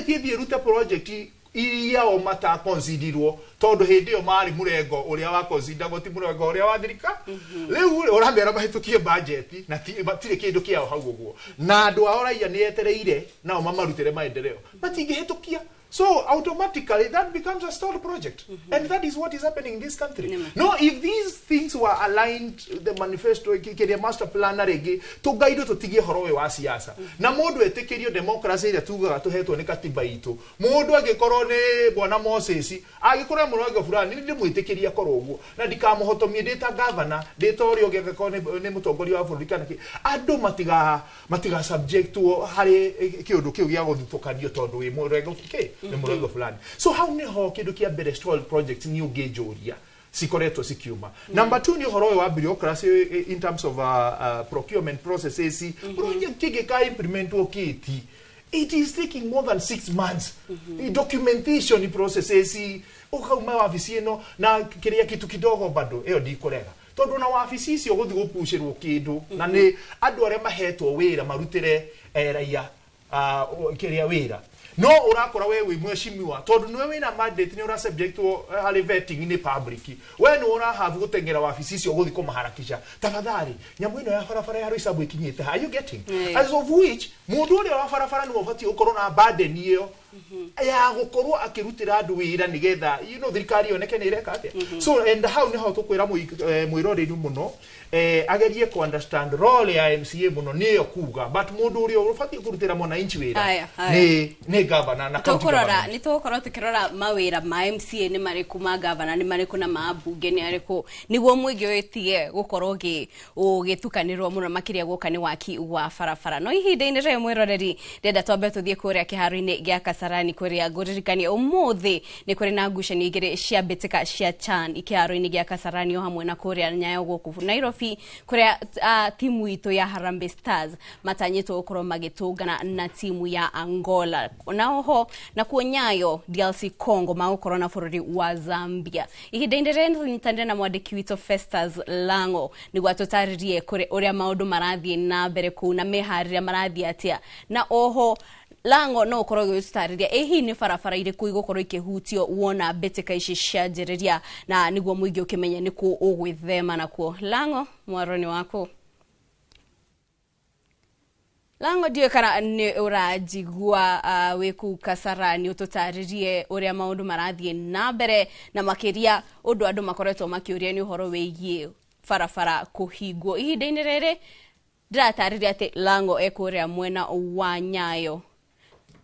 ĩthiĩ ĩrute project iria o matakonsidirwo, tondũ hĩndĩ ĩyo marĩ mũrengo ũrĩa wakonsideragwo ti mũrengo ũrĩa wa thirika. Rĩu rĩ, ũramera mahĩtũkie budget na matirĩ kĩndũ kĩao hau ũguo, na andũ ao raia nĩ etereire nao mamarutĩre maendeleo, matingĩhĩtũkia. So automatically that becomes a stalled project. And that is what is happening in this country. No, if these things were aligned, the manifesto, kĩrĩa master plan na rĩngĩ, tũgaidwo tũtigie horo ũyũ wa siasa. Na mũndũ etĩkĩrio democracy ĩrĩa tugaga tũhetwo nĩ katiba itũ. Mũndũ angĩkorwo nĩ bwana Moses, angĩkorwo nĩ mũrengo fulani, nĩ ndĩmwĩtĩkĩria akorwo ũguo. Na ndikamũhotomie ndĩ ta governor, ndĩ ta ũrĩa ũngĩ angĩkorwo nĩ mũtongoria wa bũrũri kana kĩ. Andũ matiga subjectwo harĩ kĩũndũ kĩu gĩa gũthutũkanio tondũ wĩ mũrengo kĩ, nĩ mũrengo fulani. So hau nĩho kĩndũ kĩa mbere, stalled projects, nĩ ũngĩnjũria cikoretwo cikiuma. Number two nĩ ũhoro ũyũ wa bureaucracy in terms of procurement processes. Project ĩngĩka implementwo kĩti, it is taking more than 6 months. Documentation processes, ũkauma wabici ĩno na kĩrĩa kitu kidogo, bado ĩyo ndikũrega, tondũ na wabici icio gũthiĩ gũpucĩrwo kĩndũ na nĩ andũ arĩa mahetwo wĩra marutĩre raia kĩrĩa wĩra, no ũrakora we wĩ mheshimiwa, tondũ nĩwe wĩna mandate, nĩ ũra subjectwo harĩ vetting nĩ public, we nĩ ũrahavu gũteng'era wabici icio gũthiĩ kũmaharakisha, tafadhali, nyamũ ĩno ya barabara ya Roysambu ĩkinyĩte ha? Are you getting? Yeah. As of which mũndũ ũrĩa wa barabara nĩwe ũbatiĩ gũkorwo na burden ĩyo ya gũkorwo akĩrutĩra andũ wĩra nĩgetha thirikari yoneke nĩ ĩreka atĩa. So and hau nĩho tũkwĩra mwĩroreri mũno agerie ku understand role ya MCA mũno, nĩyo kuga, but mũndũ ũrĩa ũbatiĩ kũrutĩra mwananchi wĩra Aya, aya. nĩ governor na county tũkũrora government. Nĩ tũgũkorwo tũkĩrora mawĩra ma MCA nĩ marĩkũ, ma gavana nĩ marĩkũ, na ma mbunge nĩ arĩkũ, nĩguo mũingĩ ũtige gũkorwo ũgĩtukanĩrwo mũno makĩria gũka nĩ waki wa barabara. No ihinda-inĩ rĩrĩ, mwĩroreri, ndĩrenda twambe tũthiĩ kũrĩa kĩharo-inĩ gĩa Kasarani, kũrĩa ngũririkania ũmũthĩ nĩ kũrĩ na ngucanio igĩrĩ cia mbĩtĩka cia CHAN kĩharo-inĩ gĩa Kasarani, o hamwe na kũrĩa Nyayo gũkũ Nairobi, kũrĩa timu itũ ya Harambee Stars matanyĩtwo gũkorwo magĩtũngana na timu ya Angola, na oho nakuo Nyayo DRC Congo magũkorwo na bũrũri wa Zambia. Ihinda-inĩ rĩrĩ nĩtũnyitanĩre na mwandĩki witũ Festus Lango nĩguo atũtarĩrie ũrĩa maũndũ marathiĩ na mbere kũu na meharĩria marathiĩ atĩa. Na oho Lango, no ũkorwo ũgĩtũtarĩria ĩ hihi nĩ barabara irĩkũ igũkorwo ikĩhutio wona mbĩtĩka ici cianjĩrĩria, na nĩguo mũingĩ ũkĩmenye nĩkũ ũgwĩthema nakuo. Lango, mwaro nĩ waku. Lango, ndiũĩ kana nĩ ũranjigua wĩ kũu Kasarani, ũtũtarĩrie ũrĩa maũndũ marathiĩ na mbere, na makĩria ũndũ andũ makoretwo makĩũria nĩ ũhoro wĩgiĩ barabara kũhingwo. Ihinda-inĩ rĩrĩ ndĩratarĩria atĩ Lango ekũrĩa mwena wa Nyayo,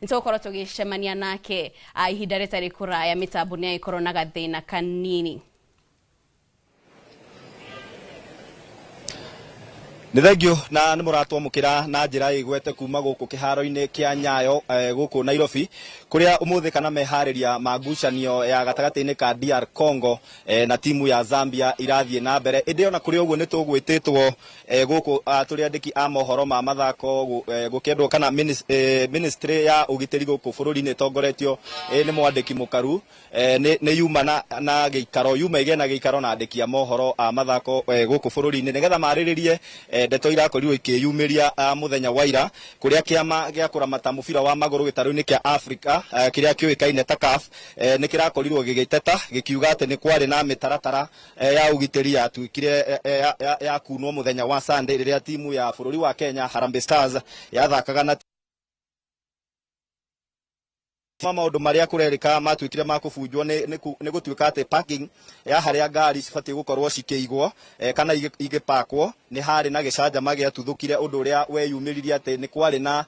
nĩtũgũkorwo tũgĩcemania nake ihinda rĩtarĩ kũraya. Mĩtambo nĩ agĩkorwo na gathĩna kanini. Nĩ thengio na nĩ mũratwamũkĩra na njĩra ĩgwete kuma gũkũ kĩharo-inĩ kĩa Nyayo gũkũ Nairobi, kũrĩa ũmũthĩ kana meharĩria ma ngucanio ya gatagatĩ-inĩ ka DR Congo na timu ya Zambia irathiĩ na mbere. Ĩndĩ ona kũrĩ ũguo nĩ tũgwĩtĩtwo gũkũ tũrĩ andĩki a mohoro ma mathako gũkĩendwo kana ministry ya ũgitĩri gũkũ bũrũri-inĩ ĩtongoretio nĩ mwandĩki mũkaru nĩ yuma na gĩikaro yuma ĩgĩe na gĩikaro na andĩki a mohoro a mathako gũkũ bũrũri-inĩ nĩgetha marĩrĩrie ndeto irakorirwo ikĩyumĩria mũthenya wa ira, kũrĩa kĩama gĩa kũramata mũbira wa magũrũ gĩtarũ-inĩ kĩa Afrika kĩrĩa kĩũĩkaine ta CAF nĩ kĩrakorirwo gĩgĩteta gĩkiuga atĩ nĩ kwarĩ na mĩtaratara ya ũgitĩri yatuĩkire ya kunwo mũthenya wa Sunday rĩrĩa timu ya bũrũri wa Kenya Harambee Stars yathakaga na Maũndũ marĩa kũrerĩka matuĩkire ma kũbunjwo nĩ gũtuĩka atĩ parking ya harĩa ngari cibatiĩ gũkorwo cikĩigwo kana igĩpakwo nĩ harĩ na gĩcanjama gĩatuthũkire, ũndũ ũrĩa weyumĩririe atĩ nĩ kwarĩ na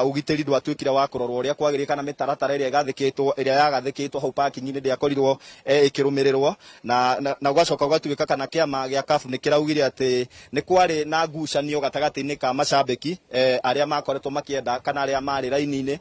ũgitĩri ndwatuĩkire wa kũrorwo ũrĩa kwagĩrĩire, kana mĩtaratara ĩrĩa ĩgathĩkĩtwo ĩrĩa yagathĩkĩtwo hau parking-inĩ ndĩakorirwo ĩkĩrũmĩrĩrwo, na gũgacoka gũgatuĩka kana kĩama gĩa CAF nĩ kĩraugire atĩ nĩ kwarĩ na ngucanio gatagatĩ-inĩ ka macambĩki arĩa makoretwo makĩenda kana arĩa marĩ raini-inĩ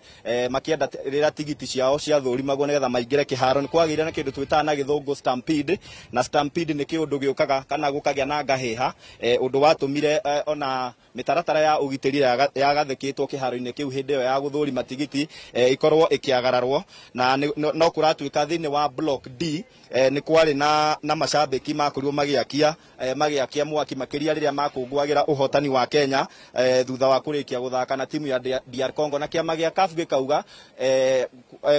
makĩenda rĩrĩa tigiti ciao ciathũrimagwo nĩgetha maingĩre kĩharo. Nĩ kwagĩire na kĩndũ twĩtaga na gĩthũngũ stampede, na stampede nĩ kĩũndũ gĩũkaga kana gũkagĩa na ngahĩha, ũndũ watũmire ona mĩtaratara ya ũgitĩri yagathĩkĩtwo kĩharo-inĩ kĩu hĩndĩ ĩyo ya gũthũrima tigiti ĩkorwo ĩkĩagararwo. Na no kũratuĩka thĩinĩ wa block D nĩ kwarĩ na macambĩki makorirwo magĩakia mwaki makĩria rĩrĩa makũngũagĩra ũhotani wa Kenya thutha wa kũrĩkia gũthaka na timu ya DR Congo. Na kĩama gĩa CAF gĩkauga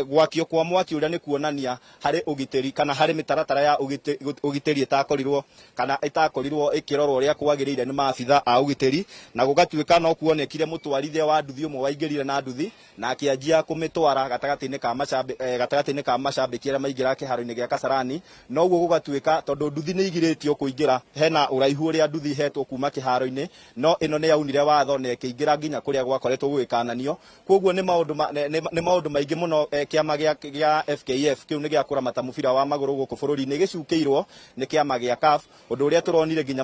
gwakio kwa mwaki ũrĩa nĩ kuonania harĩ ũgitĩri kana harĩ mĩtaratara ya ũgitĩri ĩtakorirwo kana ĩtakorirwo ĩkĩrorwo ũrĩa kwagĩrĩire nĩ maabitha a ũgitĩri, na gũgatuĩka no kuonekire mũtwarithia wa nduthi ũmwe waingĩrire na nduthi na akĩanjia kũmĩtwara gatagatĩ-inĩ ka macambĩki arĩa maingĩra kĩharo-inĩ gĩa Kasarani. Noguo gũgatuĩka tondũ nduthi nĩ igirĩtio kũingĩra, hena ũraihu ũrĩa nduthi ihetwo kuma kĩharo-inĩ, no ĩno nĩ yaunire watho na ĩkĩingĩra nginya kũrĩa gwakoretwo gũgĩkananio. Koguo nĩ maũndũ maingĩ mũno kĩama gĩa FKF kĩu nĩ gĩa kũramata mũbira wa magũrũ gũkũ bũrũri-inĩ gĩcukĩirwo nĩ kĩama gĩa CAF, ũndũ ũrĩa tũronire nginya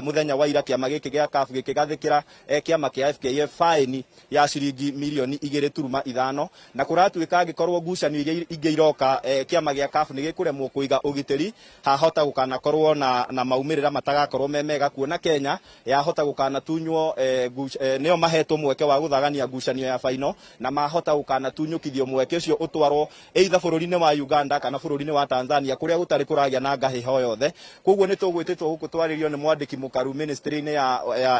mũthenya wa ira kĩama gĩkĩ gĩa CAF gĩkĩgathĩkĩra kĩama kĩa FKF faini ya ciringi mirioni 2.5, na kũratuĩka angĩkorwo ngucanio iria ingĩ iroka kĩama gĩa CAF nĩ gĩkũremwo kũiga ũgitĩri, hahota gũkanakorwo na maumĩrĩra matagakorwo me mega, kuona Kenya yahota gũkanatunywo nĩo mahetwo mweke wa gũthagania ngucanio ya faino, na mahota gũkanatunyũkithio mweke ũcio ũtwarwo either bũrũri-inĩ wa Uganda kana bũrũri-inĩ wa Tanzania kũrĩa gũtarĩ kũragĩa na ngahĩha yothe. Koguo nĩ tũgwĩtĩtwo gũkũ twarĩrio nĩ mwandĩki mũkaru ministry-inĩ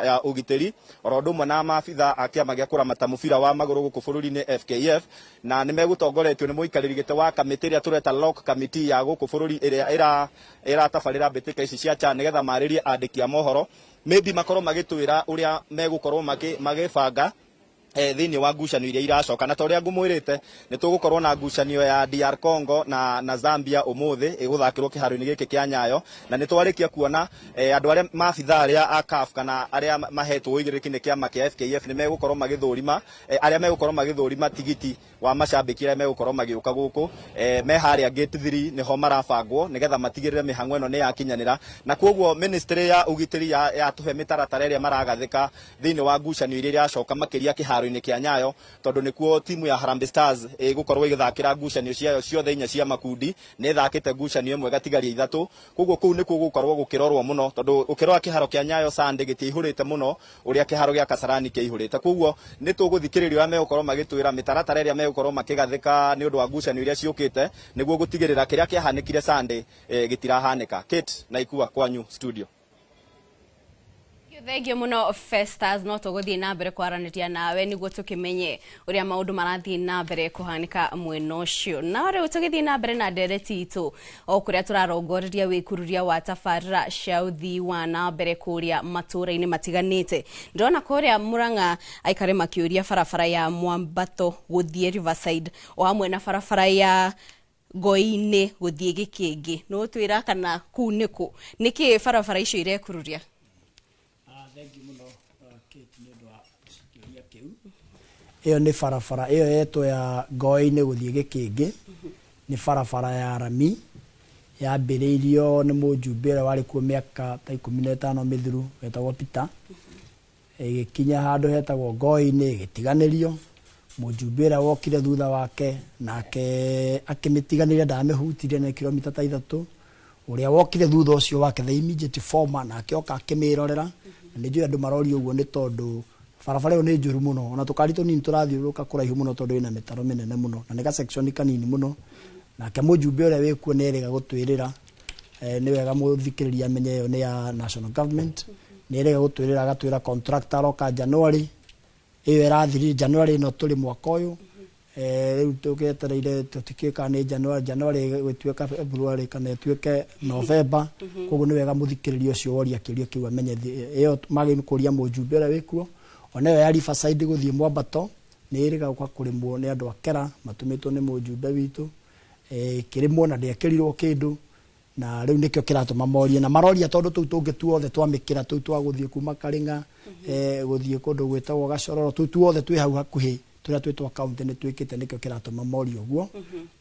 ya ũgitĩri oro ũndũ ũmwe na maabitha a kĩama gĩa kũramata mũbira wa magũrũ gũkũ bũrũri-inĩ FKF, na nĩ megũtongoretio nĩ mũikarĩri gĩtĩ wa kamĩtĩ ĩrĩa tũreta lock committee ya gũkũ bũrũri ĩrĩa ĩratabarĩra mbĩtĩka ici cia CHAN nĩgetha marĩrie andĩki a mohoro, maybe makorwo magĩtwĩra ũrĩa megũkorwo magĩbanga thĩinĩ wa ngucanio iria iracoka. Na ta ũrĩa ngũmwĩrĩte nĩ tũgũkorwo na ngucanio ya DR Congo na Zambia ũmũthĩ ĩgũthakĩrwo kĩharo-inĩ gĩkĩ kĩa Nyayo, na nĩ twarĩkia kuona andũ arĩa maabitha arĩa a CAF kana arĩa mahetwo ũigĩrĩrĩki nĩ kĩama kĩa FKF nĩ megũkorwo magĩthũrima arĩa megũkorwo magĩthũrima tigiti wa macambĩki arĩa megũkorwo magĩũka gũkũ me harĩa gate 3 nĩho marabangwo nĩgetha matigĩrĩre mĩhang'o ĩno nĩ yakinyanĩra. Na koguo ministry ya ũgitĩri yatũhe mĩtaratara ĩrĩa maragathĩka thĩinĩ wa ngucanio iria iracoka makĩria kĩharo kĩa Nyayo, tondũ nĩkuo timu ya Harambee Stars ĩgũkorwo ĩgĩthakĩra ngucanio ciayo ciothe inya cia makundi, nĩ ĩthakĩte ngucanio ĩmwe gatigaria 3. Koguo kũu nĩkuo gũkorwo gũkĩrorwo mũno, tondũ ũkĩrora kĩharo kĩa Nyayo Sunday gĩtiihũrĩte mũno ũrĩa kĩharo gĩa Kasarani kĩihũrĩte. Koguo nĩ tũgũthikĩrĩria ũrĩa megũkorwo magĩtwĩra mĩtaratara ĩrĩa megũkorwo makĩgathĩka nĩ ũndũ wa ngucanio iria ciũkĩte, nĩguo gũtigĩrĩra kĩrĩa kĩahanĩkire Sunday gĩtirahanĩka. Kate na Ikua kwanyu studio. Thengio muno Festus, no tũgũthiĩ na mbere kwaranĩria nawe nĩguo tũkĩmenye ũrĩa maũndũ marathiĩ na mbere kũhanĩka mwena ũcio. Na rĩu tũgĩthiĩ na mbere na ndereti itũ o kũrĩa tũrarongoreria wĩkururia wa tabarĩra cia ũthii wa na mbere kũrĩa matũũra-inĩ matiganĩte. Ndĩrona kũrĩa Murang'a aikare makĩũria barabara ya Mwambato gũthiĩ Riverside o hamwe na barabara ya Ngoi-inĩ gũthiĩ Gĩkĩngĩ. No twĩra kana kũu nĩkũ nĩkĩ barabara icio irekururia? Thank you muno Kate nĩ ũndũ wa kĩũria kĩu. Ĩyo nĩ barabara ĩyo yetwo ya Ngoi-inĩ gũthiĩ Gĩkĩngĩ, nĩ barabara ya rami yambĩrĩirio nĩ mũjumbe ũrĩa warĩ kuo mĩaka ta 15 mĩthiru wetagwo Peter, ĩgĩkinya handũ hetagwo Ngoi-inĩ ĩgĩtiganĩrio. Mũjumbe ũrĩa wokire thutha wake nake akĩmĩtiganĩria, ndamĩhutirie na kilomita ta 3. Ũrĩa wokire thutha ũcio wake the immediate former nake oka akĩmĩrorera. Nĩ njũĩ andũ marorio ũguo nĩ tondũ barabara ĩyo nĩ njũru mũno, ona tũkari tũnini tũrathiũrũrũka kũraihu mũno tondũ ĩna mĩtaro mĩnene mũno na nĩ ga section kanini mũno. Nake mũjumbe ũrĩa wĩkuo nĩ erĩga gũtwĩrĩra, nĩ wega mũthikĩrĩria amenye ĩyo nĩ ya national government, nĩ erĩga gũtwĩrĩra agatwĩra contractor aroka January ĩyo ĩrathirire January ĩno tũrĩ mwaka ũyũ, rĩu tũgĩetereire tũtikĩũĩ kana nĩ January ĩgũtuĩka February kana ĩtuĩke November. Koguo nĩ wega mũthikĩrĩria ũcio woria kĩũria kĩu amenye ĩyo magĩrĩirwo kũria mũjumbe ũrĩa wĩkuo. Ona ĩyo ya Riverside gũthiĩ Mwambato Nĩ ĩrĩga gũka kũrĩmwo nĩ andũ a Kera matũmĩtwo nĩ mũjumbe witũ, ĩkĩrĩmwo na ndĩekĩrirwo kĩndũ, na rĩu nĩkĩo kĩratũma morie na maroria tondũ tũu tũngĩ tuothe twamĩkĩra tũu twa gũthiĩ kuma Karĩng'a, gũthiĩ kũndũ gwĩtagwo Gacororo, tũu tuothe twĩ hau hakuhĩ tũrĩa twĩ twa kaunti nĩ twĩkĩte, nĩkĩo kĩratũma morie ũguo.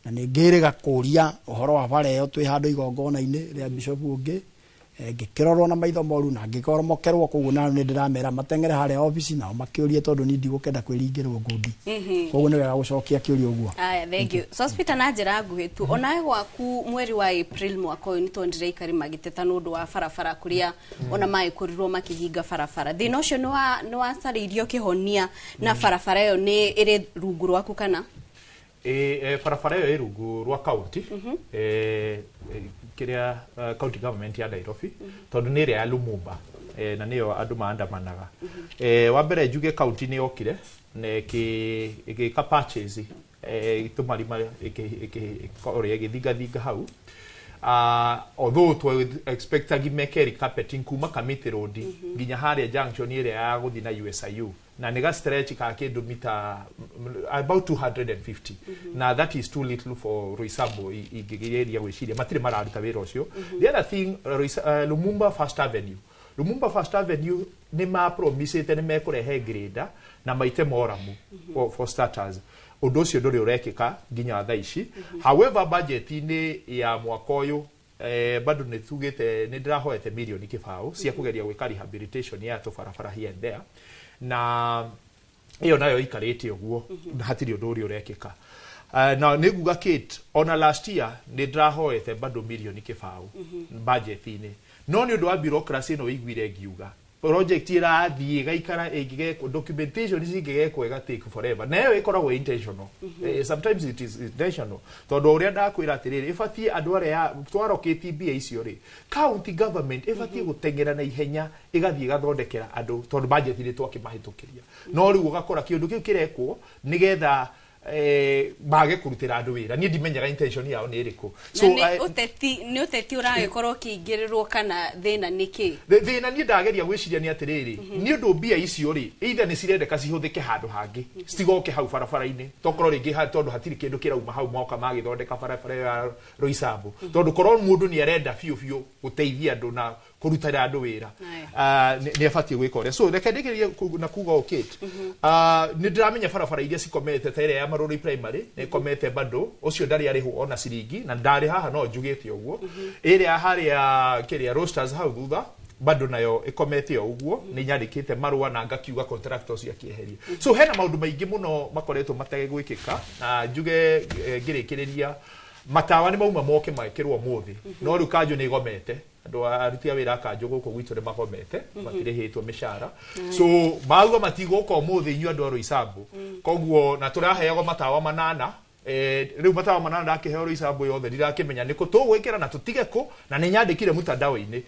Na nĩ ngĩrĩga kũria ũhoro wa bara ĩyo twĩ handũ igongona-inĩ rĩa bishop ũngĩ, ngĩkĩrorwo na maitho moru na ngĩkoromokerwo, koguo na nĩ ndĩramera mateng'ere harĩa obici nao makĩũrie tondũ niĩ ndigũkenda kwĩringĩrwo ngundi. Koguo nĩ wega gũcokia kĩũria ũguo. Aya, thank you. Sospeter, na njĩra nguhĩ tu, onawe gwaku mweri wa April mwaka ũyũ nĩtwonire aikari magĩteta nĩ ũndũ wa barabara kũrĩa ona magĩkorirwo makĩhinga barabara. Thĩna ũcio nĩ wacarĩirio kĩhonia na barabara ĩyo nĩ ĩrĩ rungu rwaku kana? Barabara ĩyo ĩ rungu rwa county, kĩrĩa county government ya Nairobi, tondũ nĩ ĩrĩa ya Lumumba, na nĩyo andũ maandamanaga. Wa mbere njuge county nĩ yokire na ĩgĩka purchase, tũmarima ũrĩa ĩgĩthingathinga hau, although twa expectagi meke recarpeting kuma Kamiti Road nginya harĩa junction ĩrĩa ya gũthiĩ na USIU, na nĩ ga stretch ka kĩndũ mita about 250, na that is too little for Roysambu. Ingĩgeria gwĩciria matirĩ mararuta wĩra ũcio. The other thing, Lumumba First Avenue, Lumumba First Avenue nĩ mapromisĩte nĩ mekũrehe grader na maite moramu, for starters. Ũndũ ũcio ndũrĩ ũrekĩka nginya thaa ici. However, budget-inĩ ya mwaka ũyũ, bado nĩ tugĩte nĩ ndĩrahoete mirioni 20 cia kũgeria gwĩka rehabilitation ya tũbarabara here and there, na ĩyo nayo ikarĩte ũguo na hatirĩ ũndũ ũrĩa ũrekĩka. Na nĩ nguga Kate, ona last year nĩ ndĩrahoete bado mirioni 20 budget-inĩ, no nĩ ũndũ wa bureaucracy ĩno iguire ngiuga project ĩrathiĩ ĩgaikara ĩngĩgekwo, documentation cingĩgekwo ĩga take forever, na ĩyo ĩkoragwo intentional. Sometimes it is intentional, tondũ ũrĩa ndakwĩra atĩrĩrĩ, ĩbatiĩ andũ arĩa twarokĩtie mbia icio rĩ, county government ĩbatiĩ gũteng'era na ihenya ĩgathiĩ ĩgathondekera andũ tondũ budget nĩ twakĩmahĩtũkĩria, no rĩu ũgakora kĩũndũ kĩu kĩrekwo nĩgetha mage kũrutĩra andũ wĩra. Niĩ ndimenyaga intention yao nĩ ĩrĩkũ. So nĩ ũteti, nĩ ũteti ũragĩkorwo ũkĩingĩrĩrwo kana thĩna nĩ kĩ? Thĩna niĩ ndageria gwĩciria nĩ atĩrĩrĩ, nĩ ũndũ mbia icio rĩ, either nĩ cirendeka cihũthĩke handũ hangĩ, citigoke hau barabara-inĩ, tokorwo rĩngĩ tondũ hatirĩ kĩndũ kĩrauma hau moka magĩthondeka barabara ĩyo ya Roysambu, tondũ korwo mũndũ nĩ arenda biũ biũ gũteithia andũ na kũrutĩra andũ wĩra, nĩ abatiĩ gwĩka ũrĩa. So reke ndĩkĩrie na kuga o Kate, nĩ ndĩramenya barabara iria cikomete ta ĩrĩa ya Marũrĩ Primary nĩ ĩkomete bado, ũcio ndarĩ arĩhwo ona ciringi na ndarĩ haha no njugĩte ũguo. Ĩrĩa harĩa kĩrĩa Roasters hau thutha bado nayo ĩkomete o ũguo, nĩ nyandĩkĩte marũa na ngakiuga contractor ũcio akĩeherie. So hena maũndũ maingĩ mũno makoretwo mategwĩkĩka, na njuge, ngĩrĩkĩrĩria, matawa nĩ mauma moke mekĩrwo ũmũthĩ, no rĩu kanjũ nĩ ĩgomete. Andũ aruti a wĩra a kanjũ gũkũ gwitũ nĩ magomete, matirĩhĩtwo mĩcara, so mauga matigũka ũmũthĩ inyuĩ andũ a Roysambu. Koguo na tũraheagwo matawa 8, rĩu matawa 8 ndakĩheo Roysambu yothe, ndirakĩmenya nĩkũ tũgwĩkĩra na tũtige kũ, na nĩ nyandĩkire mtandao-inĩ.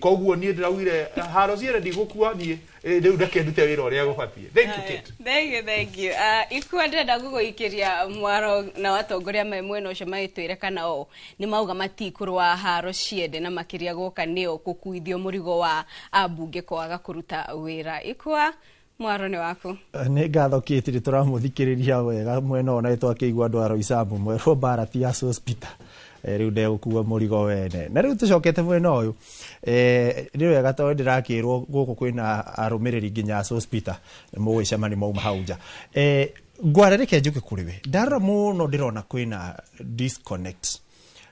Koguo niĩ ndĩraugire haro ciere ndigũkua niĩ, rĩu reke ndute wĩra ũrĩa gũbatiĩ. Thank you, Kate. Thank you, thank you. Ikua ndĩrenda gũgũikĩria mwaro na watongoria me mwena ũcio magĩtwĩre kana o nĩ mauga matikũrũa haro ciende na makĩria gũka nĩo gũkuithio mũrigo wa ambunge kwaga kũruta wĩra. Ikua, mwaro nĩ waku. Nĩ ngatho Kate, nĩ tũramũthikĩrĩria wega mwena ũyũ na nĩtwakĩigua andũ a Roysambu mwerwo mbara ti ya Sospeter, rĩu ndegũkua mũrigo wene. Na rĩu tũcokete mwena ũyũ, nĩ wega tondũ ndĩrakĩrwo gũkũ kwĩna arũmĩrĩri nginya a Sospeter mũgwĩcemania mauma hau nja. Ngware, reke njũke kũrĩ we. Ndarora mũno ndĩrona kwĩna disconnect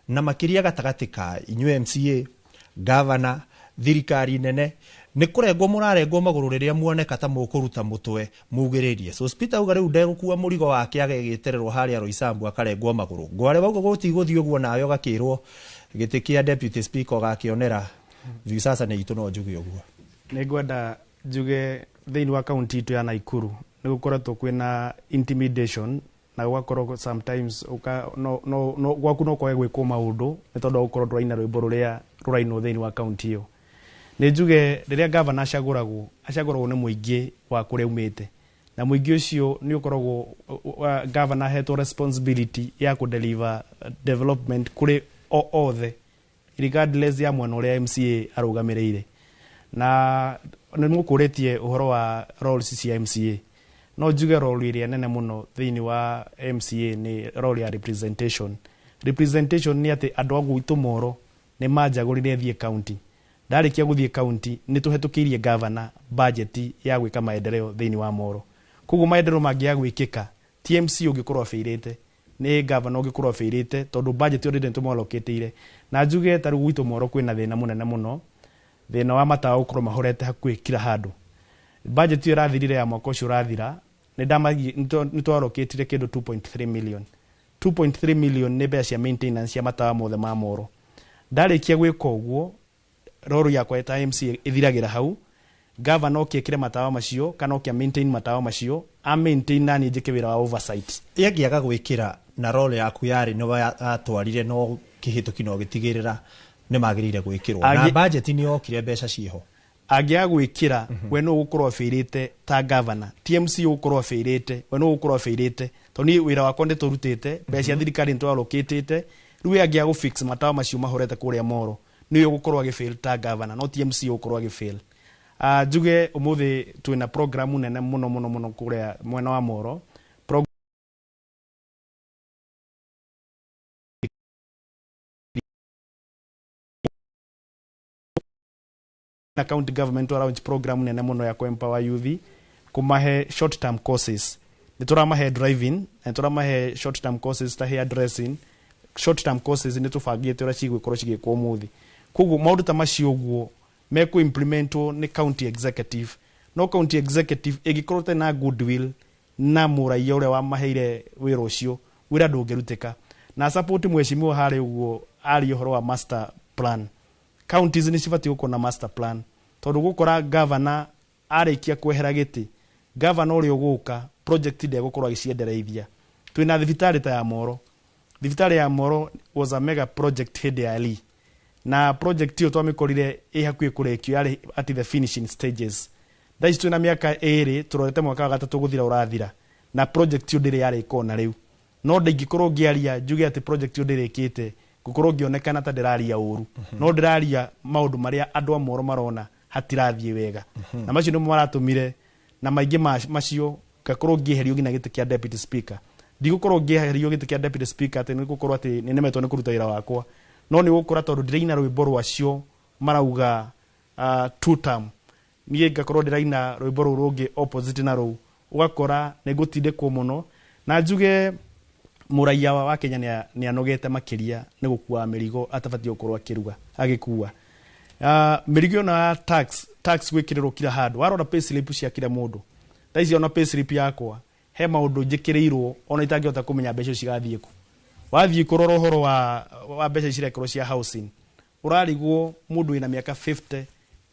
na makĩria gatagatĩ ka inyuĩ MCA, governor, thirikari nene. Nĩ kũrengwo mũrarengwo magũrũ rĩrĩa muoneka ta mũkũruta mũtwe mugĩrĩrie. Sospeter auga rĩu ndegũkua mũrigo wake agegĩtererwo harĩa Roysambu akarengwo magũrũ. Ngware wauga gũtigũthiĩ ũguo, nawe ũgakĩrwo gĩtĩ kĩa deputy speaker ũgakĩonera Viusasa nĩ itũ, no njuge ũguo. Nĩ ngwenda njuge thĩinĩ wa kaunti itũ ya Nakuru nĩ gũkoretwo kwĩna intimidation na gũgakorwo sometimes uka, no, no, no, gwaku no kwage gwĩkwo maũndũ nĩ tondũ wa gũkorwo ndũraina rwĩmbo rũrĩa rũrainwo thĩinĩ wa kaunti ĩyo. Nĩ njuge rĩrĩa gavana acagũragwo, acagũragwo nĩ mũingĩ wa kũrĩa umĩte, na mũingĩ ũcio nĩ ũkoragwo gavana ahetwo responsibility ya kũdeliver development kũrĩ o othe regardless ya mwena ũrĩa MCA arũgamĩrĩire. Na nĩ mũkũrĩtie ũhoro wa roles cia MCA. No njuge role ĩrĩa nene mũno thĩinĩ wa MCA nĩ role ya representation. Representation nĩ atĩ andũ a gwitũ Moro nĩ manjagũrire thiĩ county. Ndarĩkia gũthiĩ county, nĩ tũhetũkĩirie governor budget ya gwĩka maendeleo thĩinĩ wa Moro. Koguo maendeleo mangĩaga gwĩkĩka, ti MC ũngĩkorwo abĩirĩte, nĩ governor ũngĩkorwo abĩirĩte, tondũ budget already nĩ tũmwalokĩtĩire. Na njuge ta rĩu gwitũ Moro kwĩna thĩna mũnene mũno, thĩna wa matawa gũkorwo mahorete hakuhĩ kila handũ. Budget ĩyo ĩrathirire ya mwaka ũcio ũrathira, nĩ twarokĩtire kĩndũ 2.3 million. 2.3 million nĩ mbeca cia maintenance cia matawa mothe ma Moro. Ndarĩkia gwĩka ũguo, role yakwa ta MC ĩthiragĩra hau. Governor oke ekĩre matawa macio kana oke maintain matawa macio, a maintain na niĩ njĩke wĩra wa oversight. Ĩngĩaga gwĩkĩra na role yaku yarĩ nĩ watwarire no kĩhĩtũki no gĩtigĩrĩra nĩ magĩrĩire gwĩkĩrwo na budget nĩ yokire mbeca ciĩho. Angĩaga gwĩkĩra, we no ũgũkorwo abĩirĩte ta governor, TMC ũgũkorwo abĩirĩte, we no ũgũkorwo abĩirĩte, tondũ niĩ wĩra wakwa nĩ tũrutĩte mbeca cia thirikari, nĩ twarokĩtĩte. Rĩu we angĩaga gũfix matawa macio mahorete kũrĩa Moro, nĩwe ũgũkorwo agĩfail ta governor, no TMC ũgũkorwo agĩfail. Njuge ũmũthĩ twĩna programu nene mũno mũno mũno kũrĩa mwena wa Moro. Na county government wa launch program nene mũno ya ku-empower youth, kũmahe short term courses. Nĩ tũramahe driving na nĩ tũramahe short term courses ta hair dressing. Short term courses nĩ tũbangĩte ũrĩa cigũkorwo cigĩkwo ũmũthĩ. Koguo maũndũ ta macio ũguo mekũ implementwo nĩ county executive, no county executive ĩngĩkorwo ĩtarĩ na goodwill na mũraia ũrĩa wamaheire wĩra ũcio, wĩra ndũngĩrutĩka. Na support mheshimiwa harĩ ũguo aria ũhoro wa master plan. Counties nĩ cibatiĩ gũkorwo na master plan, tondũ gũkora governor arĩkia kwehera gĩtĩ, governor ũrĩa ũgũka project ndegũkorwo agĩciendereithia. Twĩna thibitarĩ ta ya Moro. Thibitarĩ ya Moro was a mega project hĩndĩ ya Lee, na project ĩyo twamĩkorire ĩ hakuhĩ kũrĩkio, yarĩ at the finishing stages. Thaa ici twĩna mĩaka 2, tũrorete mwaka wa gatatũ gũthira ũrathira, na project ĩyo ndĩrĩ yarĩka ona rĩu. No ndingĩkorwo ngĩaria njuge atĩ project ĩyo ndĩrĩkĩte, ngũkorwo ngĩonekana ta ndĩraria ũru. No ndĩraria maũndũ marĩa andũ a Moro marona hatirathiĩ wega, na macio nĩmo maratũmire na maingĩ macio ngakorwo ngĩeherio nginya gĩtĩ kĩa deputy speaker. Ndigũkorwo ngĩeherio gĩtĩ kĩa deputy speaker atĩ nĩ gũkorwo atĩ nĩ nemetwo nĩ kũruta wĩra wakwa, no nĩ gũkora tondũ ndĩraina rwĩmbo rwacio marauga two term, niĩ ngakorwo ndĩraina rwĩmbo rũu rũngĩ opposite na rũu, ũgakora nĩ ngũtindĩkwo mũno. Na njuge mũraia wa Kenya nĩ anogete makĩria nĩ gũkua mĩrigo atabatiĩ gũkorwo akĩruga agĩkua. Mĩrigo ĩno ya tax gwĩkĩrĩrwo kila handũ. Warora pay slip cia kila mũndũ thaa ici, ona pay slip yakwa he maũndũ njĩkĩrĩirwo ona itangĩhota kũmenya mbeca icio cigathiĩ kũ. Wathiĩ kũrora ũhoro wa mbeca cirekorwo cia housing, ũrarigwo mũndũ wĩna mĩaka 50,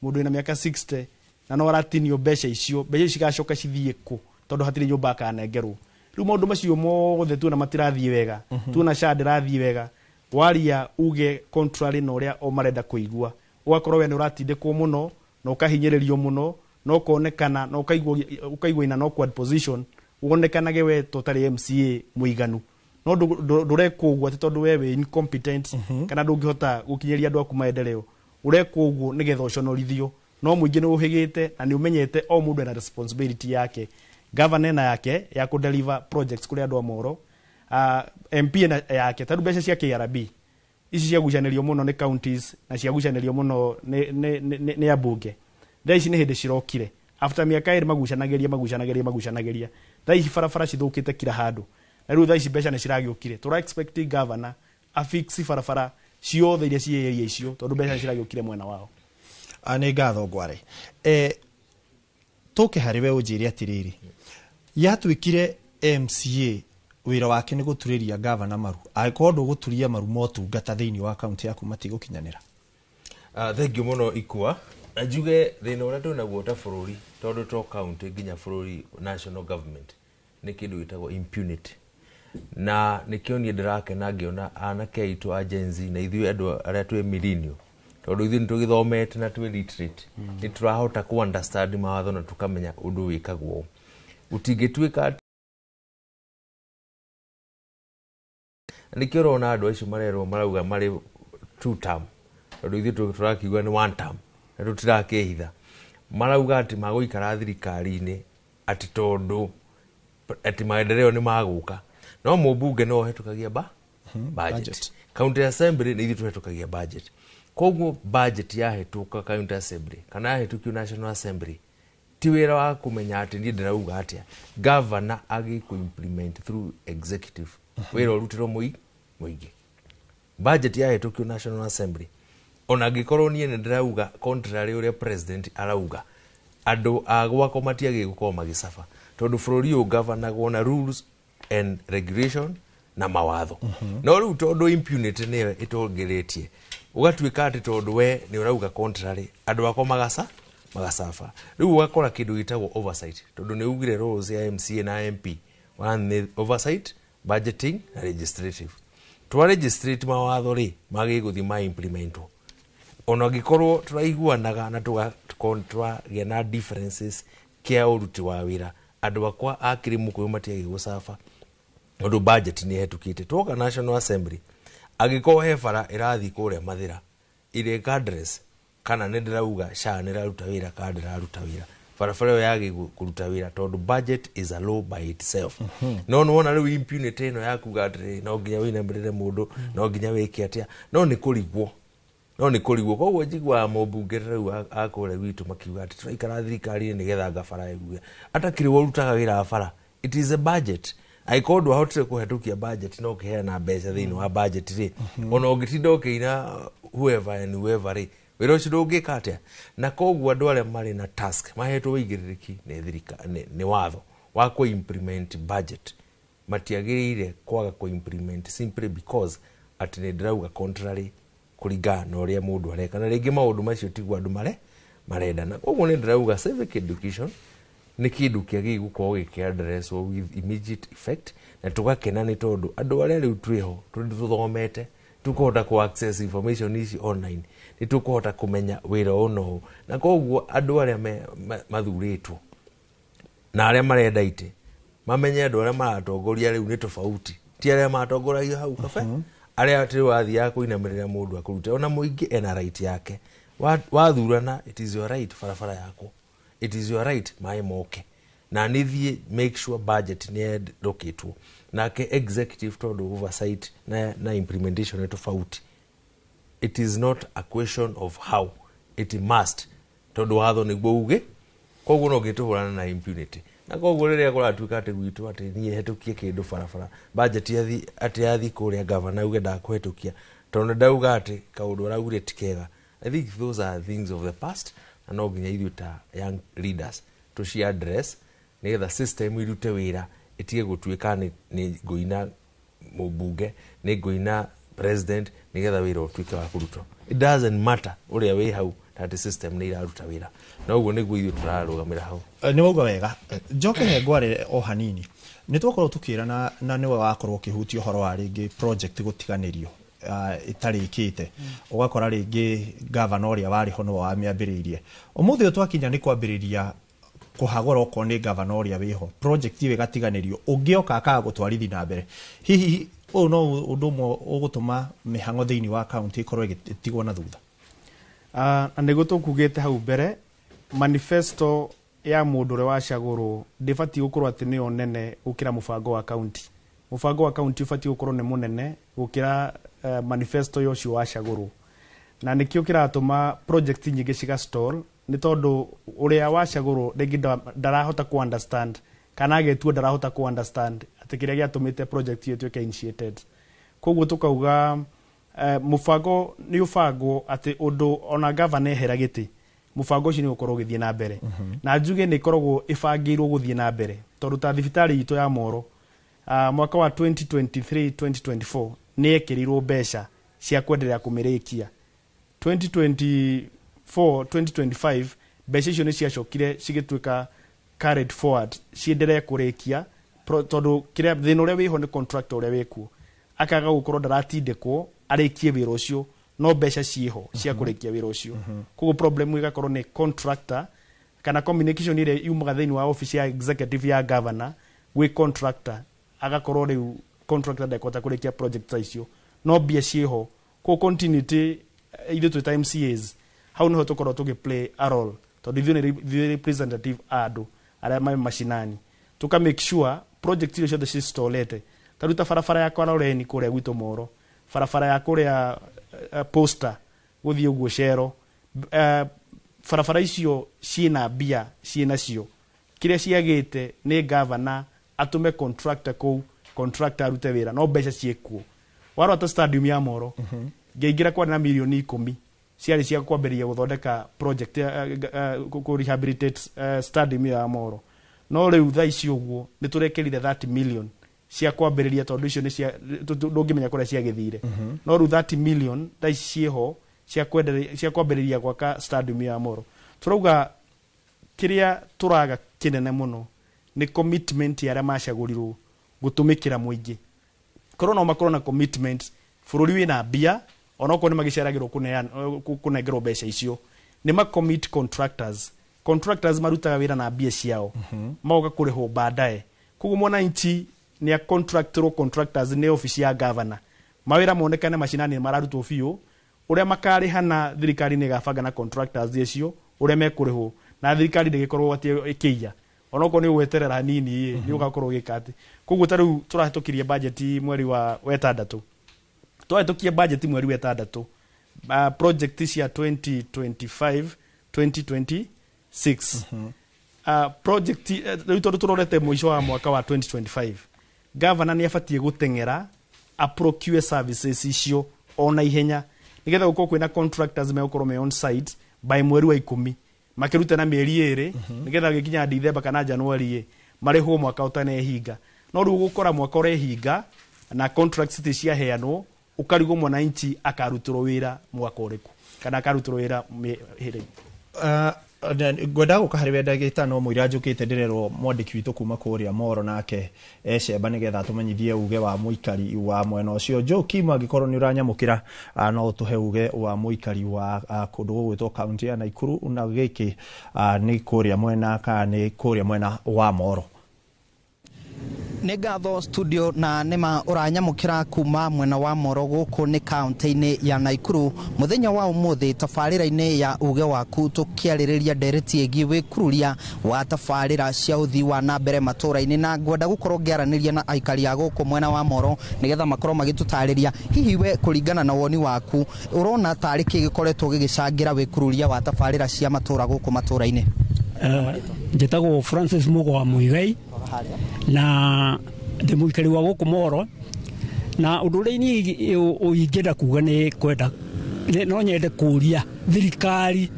mũndũ wĩna mĩaka 60, na no aratinio mbeca icio. Mbeca icio cigacoka cithiĩ kũ, tondũ hatirĩ nyũmba akanengerwo? Rĩu maũndũ macio mothe tuona matirathiĩ wega. Tuona SHA ndĩrathiĩ wega. Waria uge contrary na ũrĩa o marenda kũigua, ũgakorwo we nĩ ũratindĩkwo mũno na ũkahinyĩrĩrio mũno na ũkonekana na ũkaigwo in an awkward position, wonekanage we to ũtarĩ MCA mũiganu. No ndũrekwo ũguo atĩ tondũ we wĩ incompetent kana ndũngĩhota gũkinyĩria andũ aku maendeleo. Ũrekwo ũguo nĩgetha ũconorithio. No mũingĩ nĩ ũhĩgĩte na nĩ ũmenyete o mũndũ ena responsibility yake. Governor ena yake ya kũ deliver projects kũrĩ andũ a Moro, MP ena yake. Ta rĩu mbeca cia KRB ici ciagucanĩrio mũno nĩ counties na ciagucanĩrio mũno nĩ ambunge. Thaa ici nĩ hĩndĩ cirokire after mĩaka 2, magucanagĩria, magucanagĩria, magucanagĩria. Thaa ici barabara cithũkĩte kila handũ, na rĩu thaa ici mbeca nĩ ciragĩũkire. Tũra expect governor afix barabara ciothe iria ciĩ area icio, tondũ mbeca nĩ ciragĩũkire mwena wao. Nĩ ngatho Ngware. Tũke harĩ we ũnjĩre atĩrĩrĩ, yatuĩkire MCA wĩra wake nĩ gũturĩria gavana maru, angĩkorwo ndũgũturia maru motungata thĩinĩ wa kaunti yaku matigũkinyanĩra? Thank you mũno Ikua. Na njuge thĩna ũrĩa twĩnaguo ta bũrũri, tondũ to county nginya bũrũri, national government, nĩ kĩndũ gĩtagwo impunity. Na nĩkĩo niĩ ndĩrakena ngĩona anake aitũ a Gen Z na ithuĩ andũ arĩa twĩ millennial, tondũ ithuĩ nĩ tũgĩthomete na twĩ literate, nĩ tũrahota kũ understand mawatho na tũkamenya ũndũ wĩkagwo. Gũtingĩtuĩka nĩkĩo ũrona andũ acio marerwo marauga marĩ two term, tondũ ithuĩ tũrakiuga nĩ one term na tũtirakĩhitha. Marauga atĩ magũikara thirikari-inĩ atĩ tondũ Atĩ maendeleo nĩ magũka, no mũmbunge no ũhetũkagia ba budget. County assembly nĩ ithuĩ tũhetũkagia budget. Koguo budget yahetũka county assembly kana yahetũkio national assembly, ti wĩra wa kũmenya atĩ niĩ ndĩrauga atĩa. Governor agĩkũ implement through executive, wĩra ũrutĩrwo mũingĩ. Budget yahetũkio national assembly, ona angĩkorwo niĩ nĩ ndĩrauga contrary ũrĩa president arauga, andũ a gwakwa matiagĩrĩire gũkorwo magĩcaba, tondũ bũrũri ũyũ governagwo na rules and regulation na mawatho. No rĩu tondũ impunity nĩyo ĩtongeretie, ũgatuĩka atĩ tondũ we nĩ ũrauga contrary, andũ akwa magacaba. Rĩu ũgakora kĩndũ gĩtagwo oversight, tondũ nĩ ugire roles ya MCA na MP, one nĩ oversight, budgeting na legislative. Twa legislate mawatho rĩ, magĩrĩire gũthiĩ ma implementwo, ona angĩkorwo tũraiguanaga na twagĩa na differences kĩa ũruti wa wĩra. Andũ akwa a Kĩrĩmũkũyũ matiagĩrĩire gũcaba tondũ budget nĩ ĩhetũkĩte. Twoka national assembly, angĩkorwo he bara ĩrathiĩ kũrĩa Mathĩra ĩreka address, kana nĩ ndĩrauga SHA nĩ ĩraruta wĩra kana ndĩraruta wĩra, barabara ĩyo yagĩrĩirwo kũruta wĩra tondũ budget is a law by itself. No nĩwona rĩu impunity ĩno ya kuga atĩrĩrĩ, no nginya wĩinamĩrĩre mũndũ, no nginya wĩke atĩa, no nĩ kũrigwo. Koguo njiguaga mũmbunge rĩu a kũrĩa gwitũ makiuga atĩ tũraikara thirikari-inĩ nĩgetha ngabara ĩgue atakĩrĩ we ũrutaga wĩra wa bara. It is a budget. Angĩkorwo ndwahotire kũhetũkia budget no ũkĩheana mbeca thĩinĩ wa budget rĩ, ona ũngĩtinda ũkĩina whoever and whoever rĩ, wĩra ũcio ndũngĩka atĩa. Na koguo andũ arĩa marĩ na task, mahetwo ũigĩrĩrĩki nĩ thirika nĩ watho wa kũ implement budget, matiagĩrĩire kwaga kũ implement simply because atĩ nĩ ndĩrauga contrary kũringana na ũrĩa mũndũ areka. Na rĩngĩ maũndũ macio tiguo andũ marenda. Na koguo nĩ ndĩrauga civic education nĩ kĩndũ kĩagĩrĩire gũkorwo gĩkĩ-addresswo with immediate effect. Na tũgakena nĩ tondũ andũ arĩa rĩu twĩho tondũ tũthomete, tũkũhota kũ access information ici online, nĩ tũkũhota kũmenya wĩra ũyũ na ũũ. Na koguo andũ arĩa mathurĩtwo na arĩa marenda itĩ mamenye andũ arĩa maratongoria rĩu nĩ tofauti, ti arĩa matongoragia hau kabe, arĩa atĩ wathiaga kũinamĩrĩra mũndũ akũrute. Ona mũingĩ ena right yake. Wathurana, it is your right barabara yakwo, it is your right maĩ moke, na nĩ thiĩ make sure budget nĩ yendokĩtwo. Nake executive, tondũ oversight na implementation nĩ tofauti, it is not a question of how, it must, tondũ watho nĩguo uge. Koguo no ngĩtũhũrana na impunity. Na koguo rĩrĩa kũratuĩka atĩ gwitũ atĩ niĩ hetũkie kĩndũ barabara budget yathi atĩ yathi kũrĩa, gavana uge ndakũhetũkia tondũ ndauga atĩ kaũndũ araugire ti kega, I think those are things of the past. Na no nginya ithuĩ ta young leaders tũci address nĩgetha system irute wĩra, ĩtige gũtuĩka nĩ ngũina mũmbunge, nĩ ngũina president, nĩgetha wĩra ũtuĩke wa kũrutwo. It doesn't matter ũrĩa wĩ hau, atĩ system nĩ iraruta wĩra. Na ũguo nĩguo ithuĩ tũrarũgamĩra hau. Nĩ wauga wega. Njoke he ngware o hanini. Nĩ twakorwo tũkĩrana na nĩwe wakorwo ũkĩhutia ũhoro wa rĩngĩ project gũtiganĩrio ĩtarĩkĩte, ũgakora rĩngĩ gavana ũrĩa warĩ ho nĩwe wamĩambĩrĩirie. Ũmũthĩ ũyũ twakinya nĩ kwambĩrĩria kũhagũra, okorwo nĩ gavana ũrĩa wĩho, project ĩyo ĩgatiganĩrio, ũngĩoka akaga gũtwarithi na mbere. Hihi ũyũ no ũndũ ũmwe ũgũtũma mĩhang'o thĩinĩ wa kaunti ĩkorwo ĩgĩtigwo na thutha? Na nĩguo tũkugĩte hau mbere, manifesto ya mũndũ ũrĩa wacagũrwo ndĩbatiĩ gũkorwo atĩ nĩyo nene gũkĩra mũbango wa kaunti. Mũbango wa kaunti ũbatiĩ gũkorwo nĩ mũnene gũkĩra manifesto ya ũcio wacagũrwo. Na nĩkĩo kĩratũma project nyingĩ ciga stall, nĩ tondũ ũrĩa wacagũrwo rĩngĩ ndarahota ku understand, kana agetua ndarahota ku understand atĩ kĩrĩa gĩatũmĩte project ĩyo ĩtuĩke initiated. Koguo tũkauga mũbango nĩ ũbangwo atĩ ũndũ ona gavana ehera gĩtĩ, mũbango ũcio nĩ ũgũkorwo ũgĩthiĩ na mbere. Na njuge nĩ ĩkoragwo ĩbangĩirwo gũthiĩ na mbere, tondũ ta thibitarĩ itũ ya Moro, mwaka wa 2023 2024 nĩ yekĩrirwo mbeca cia kwenderea kũmĩrĩkia. 2024 2025 mbeca icio nĩ ciacokire cigĩtuĩka carried forward cienderee kũrĩkia, tondũ kĩrĩa thĩna ũrĩa wĩho nĩ contractor ũrĩa wĩkuo akaga gũkorwo ndaratindĩkwo arĩkie wĩra ũcio, no mbeca ciĩho cia kũrĩkia wĩra ũcio. Koguo problem ĩgakorwo nĩ contractor kana communication ĩrĩa yumaga thĩinĩ wa office ya executive ya governor gwĩ contractor, agakorwo rĩu contractor ndekũhota kũrĩkia project ta icio, no mbia ciĩho. Koguo continuity, ithuĩ twĩ ta MCAs hau nĩho tũkorwo tũgĩ play a role, tondũ ithuĩ nĩ ithuĩ representative a andũ arĩa me macinani, tuka make sure Project icio ciothe cistolete, ta rĩu ta barabara ya Kwaroreni kũrĩa gwitũ Moro, barabara ya kũrĩa Posta gũthiĩ ũguo Cero, barabara icio ciĩna mbia ciĩnacio. Kĩrĩa ciagĩte nĩ gavana atũme contractor kũu, contractor arute wĩra, no mbeca ciĩkuo. Warora ta stadium ya Moro, ngĩingĩra kwarĩ na mirioni 10 ciarĩ cia kwambĩrĩria gũthondeka project kũ rehabilitate stadium ĩyo ya Moro, no rĩu thaa ici ũguo nĩ tũrekĩrire 30 million cia kwambĩrĩria, tondũ icio nĩ cia ndũngĩmenya kũrĩa ciagĩthire. No rĩu 30 million thaa ici ciĩho cia kwambĩrĩria gwaka stadium ya Moro. Tũrauga kĩrĩa tũraga kĩnene mũno nĩ commitment ya arĩa macagũrirwo gũtũmĩkĩra mũingĩ. Korwo no makorwo na commitment, bũrũri wĩna mbia, onokorwo nĩ magĩceragĩrwo kũnengerwo mbeca icio, nĩ ma commit contractors. Contractors marutaga wĩra na mbia ciao, magoka kũrĩhwo baadaye. Koguo mwananchi nĩ contractorwo contractors nĩ ofici ya governor, mawĩra monekane macinani nĩ mararutwo biũ. Ũrĩa makarĩhana, thirikari nĩ ĩgabanga na contractors acio ũrĩa mekũrĩhwo, na thirikari ndĩgĩkorwo atĩ ĩkĩiya, onokorwo nĩ ũgweterera hanini ĩ, nĩ ũgakorwo ũgĩka atĩ. Koguo ta rĩu tũrahĩtũkirie budget mweri wa wetandatũ, twahĩtũkia budget mweri wa ĩtandatũ, project cia 2025 2026, project rĩu tondũ tũrorete mũico wa mwaka wa 2025, gavana nĩ abatiĩ gũteng'era a procure services icio ona ihenya, nĩgetha gũkorwo kwĩna contractors megũkorwo me on site by mweri wa 10, makĩrute na mĩeri 2, nĩgetha gĩkinya Dithemba kana Januari ĩ marĩhwo mwaka ũtanehinga. No rĩu ũgũkora mwaka ũrehinga na contracts ti ciaheanwo, ũkarigwo mwananchi akarutĩrwo wĩra mwaka ũrĩkũ kana akarutĩrwo wĩra hĩrĩ. Ngwenda gũka harĩ we ndagĩka mũira njũkĩte, ndĩrerwo mwandĩki witũ kuma kũrĩa Moro nake ecemba nĩgetha atũmenyithie uge wa mũikari wa mwena ũcio. Joe angĩkorwo nĩ ũranyamũkĩra, no ũtũhe uge wa mũikari wa kũndũ gũgwĩtwo kaunti ya Naikuru, na gĩkĩ nĩ kũrĩa mwena kana nĩ kũrĩa mwena wa Moro. Nĩ ngatho studio, na nĩma ũranyamũkĩra kuma mwena wa Moro, gũkũ nĩ kaunti-inĩ ya Naikuru. Mũthenya wa ũmũthĩ tabarĩra-inĩ ya uge waku tũkĩarĩrĩria ndereti ĩgiĩ wĩkururia wa tabarĩra cia ũthii wa na mbere matũra-inĩ, na ngwenda gũkorwo ngĩaranĩria na aikari a gũkũ mwena wa Moro nĩgetha makorwo magĩtũtarĩria hihi we kũringana na woni waku ũrona tarĩ kĩ gĩkoretwo gĩgĩcangĩra wĩkururia wa tabarĩra cia matũra gũkũ matũra-inĩ. Njĩtagwo Francis Mugo wa Muigai na ndĩ mũikari wa gũkũ Moro, na ũndũ ũrĩa niĩ ingĩenda kuga nĩ kwenda no nyende kũria thirikari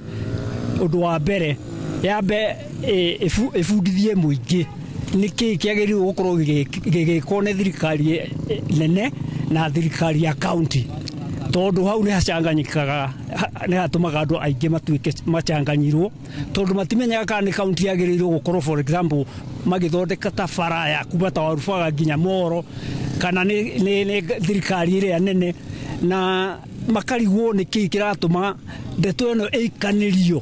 ũndũ wa mbere yambe ĩbundithie mũingĩ nĩkĩ kĩagĩrĩirwo gũkorwo gĩgĩkwo nĩ thirikari nene na thirikari ya county, tondũ hau nĩ hacanganyikaga, nĩ hatũmaga andũ aingĩ matuĩke macanganyirwo, tondũ matimenyaga kana nĩ county yagĩrĩirwo gũkorwo, for example, magĩthondeka ta bara ya kuma ta Warubaga nginya Moro, kana nĩ thirikari ĩrĩa nene, na makarigwo nĩ kĩĩ kĩratũma ndeto ĩno ĩikanĩrio,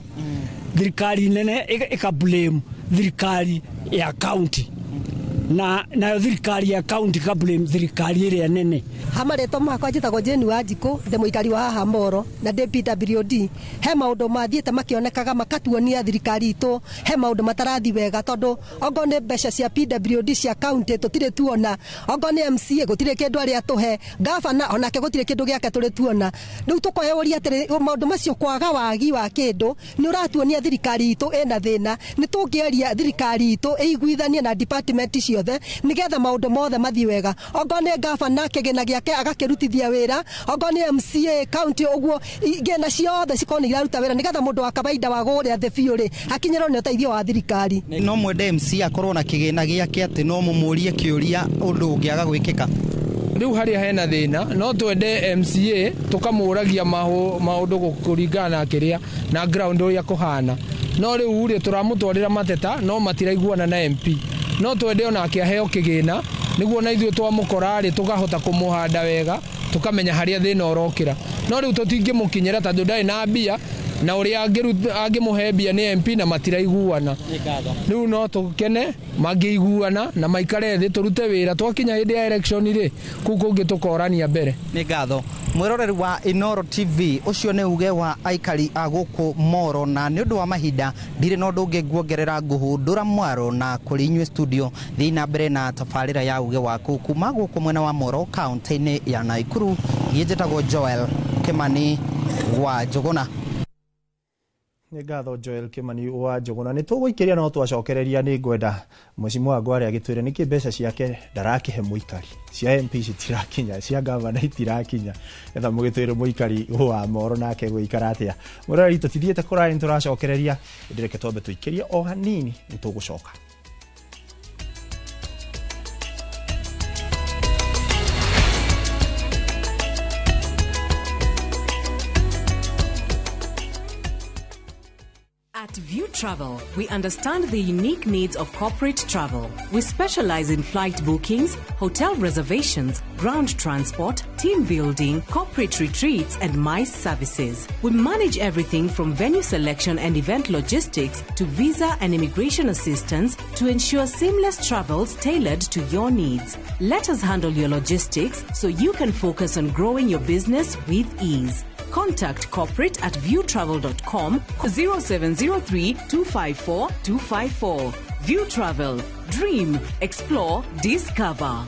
thirikari nene ĩka blame thirikari ya county, na nayo thirikari ya county ka blame thirikari ĩrĩa nene. Ha marĩtwa makwa njĩtagwo Jane Wanjikũ, ndĩ mũikari wa haha Moro na ndĩ PWD. He maũndũ mathiĩte makĩonekaga makatuonia thirikari itũ he maũndũ matarathi wega, tondũ ongorwo nĩ mbeca cia PWD cia county tũtirĩ tuona, ongorwo nĩ MCA gũtirĩ kĩndũ arĩa tũhe, gavana onake gũtirĩ kĩndũ gĩake tũrĩ tuona. Rĩu tũkoyũria atĩrĩ, maũndũ macio kwaga wagi wa kĩndũ nĩ ũratuonia thirikari itũ ĩna thĩna. Nĩ tũngĩaria thirikari itũ ĩiguithanie na department ciothe nĩgetha maũndũ mothe mathiĩ wega, ongorwo nĩ gavana kĩgĩna gĩake agakĩrutithia wĩra, ongorwo nĩ MCA county ũguo, igĩna ciothe cikorwo nĩ iraruta wĩra nĩgetha mũndũ wa kawaida wa gũrĩa thĩ biũ rĩ akinyĩrwo nĩ ũteithio wa thirikari. No mwende MC akorwo na kĩgĩna gĩake atĩ no mũmũrie kĩũria ũndũ ũngĩaga gwĩkĩka? Rĩu harĩa hena thĩna, no twende MCA tũkamũragia maũndũ kũringana na kĩrĩa na ground ũrĩa kũhana, no rĩu rĩ tũramũtwarĩra mateta no matiraiguana na MP. No twende onake aheo kĩgĩna nĩguo na ithuĩ twamũkora rĩ tũkahota kũmũhanda wega, tũkamenya harĩa thĩna ũrokĩra. No rĩu tũtingĩmũkinyĩra tondũ ndarĩ na mbia, na ũrĩa angĩmũhe mbia nĩ MP na matiraiguana. Rĩu no tũkene mangĩiguana na maikare thĩ tũrute wĩra, twakinya hĩndĩ ya election rĩ kũu kũngĩ tũkorania mbere. Nĩ ngatho. Mwiroreri wa Inooro TV, ucio nĩ uge wa aikari a gũkũ Moro, na nĩ ũndũ wa mahinda ndirĩ na ũndũ ũngĩ nguongerera, ngũhũndũra mwaro na kũrĩ inyuĩ studio. Thiĩ na mbere na tabarĩra ya uge waku kuma gũkũ mwena wa Moro, kaunti-inĩ ya Naikuru. Niĩ njĩtagwo Joel Kimani wa Njũgũna. Nĩ ngatho Joel Kimani wa Njũgũna. Nĩ tũgũikĩria no twacokereria, nĩ ngwenda Mheshimiwa Ngware agĩtwĩre nĩkĩ mbeca ciake ndarakĩhe mũikari, cia MP citirakinya, cia gavana itirakinya, getha mũgĩtwĩre mũikari wa Moro nake gũikara atĩa. Mũrori, tũtithiĩte kũraya, nĩ tũracokereria, ĩndĩ reke twambe tũikĩrie o hanini, nĩ tũgũcoka. At View Travel, we understand the unique needs of corporate travel. We specialize in flight bookings, hotel reservations, ground transport, team building, corporate retreats, and MICE services. We manage everything from venue selection and event logistics to visa and immigration assistance to ensure seamless travels tailored to your needs. Let us handle your logistics so you can focus on growing your business with ease. Contact corporate at viewtravel.com, 0703 254 254. View Travel. Dream, explore, discover.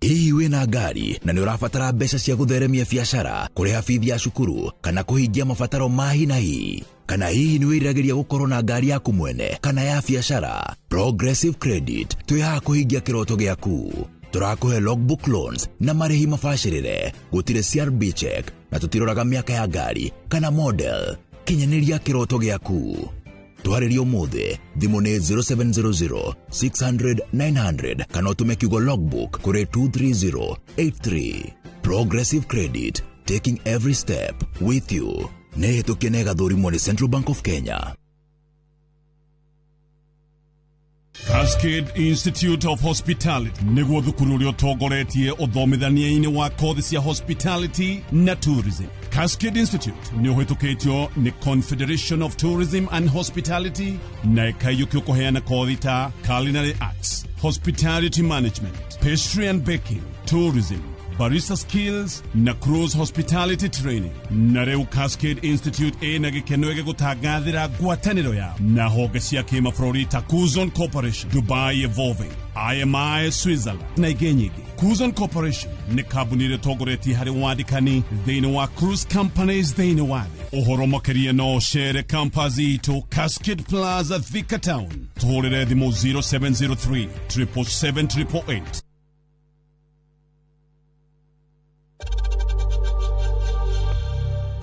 Hihi wĩna ngari na nĩ ũrabatara mbeca cia gũtheremia biacara, kũrĩha bithi ya cukuru, kana kũhingia mabataro ma hi na hi? Kana hihi nĩ wĩriragĩria gũkorwo na ngari yaku mwene kana ya biacara? Progressive Credit twĩ haha kũhingia kĩroto gĩaku. Tũrakũhe logbook loans na marĩhi mabacĩrĩre, gũtirĩ CRB check na tũtiroraga mĩaka ya ngari kana model. Kinyanĩria kĩroto gĩaku. Twarĩrie ũmũthĩ, thimũ nĩ 0700 600 900 kana ũtũme kiugo logbook kũrĩ 23083. Progressive Credit, taking every step with you. Nĩ hĩtũkie na ĩgathũrimwo nĩ Central Bank of Kenya. Cascade Institute of Hospitality nĩguo thukuru ũrĩa ũtongoretie ũthomithania-inĩ wa kothi cia hospitality na tourism. Cascade Institute nĩ ũhĩtũkĩtio nĩ Confederation of Tourism and Hospitality na ĩkaiyũkio kũheana kothi ta culinary arts, hospitality management, pastry and baking, tourism, barista skills na cruise hospitality training. Na rĩu Cascade Institute ĩna gĩkeno gĩgũtangathĩra ngwatanĩro yao na honge cia kĩmabũrũri ta Kuzon Corporation, Dubai Evolving, IMI Switzerland na ingĩ nyingĩ. Kuzon Corporation nĩ kambuni ĩrĩa ĩtongoretie harĩ wandĩkani thĩinĩ wa cruise companies thĩinĩ wa thĩ. Ũhoro makĩria no ũcere campus itũ Cascade Plaza, Thika Town. Tũhũrĩre thimũ 0703 777 888.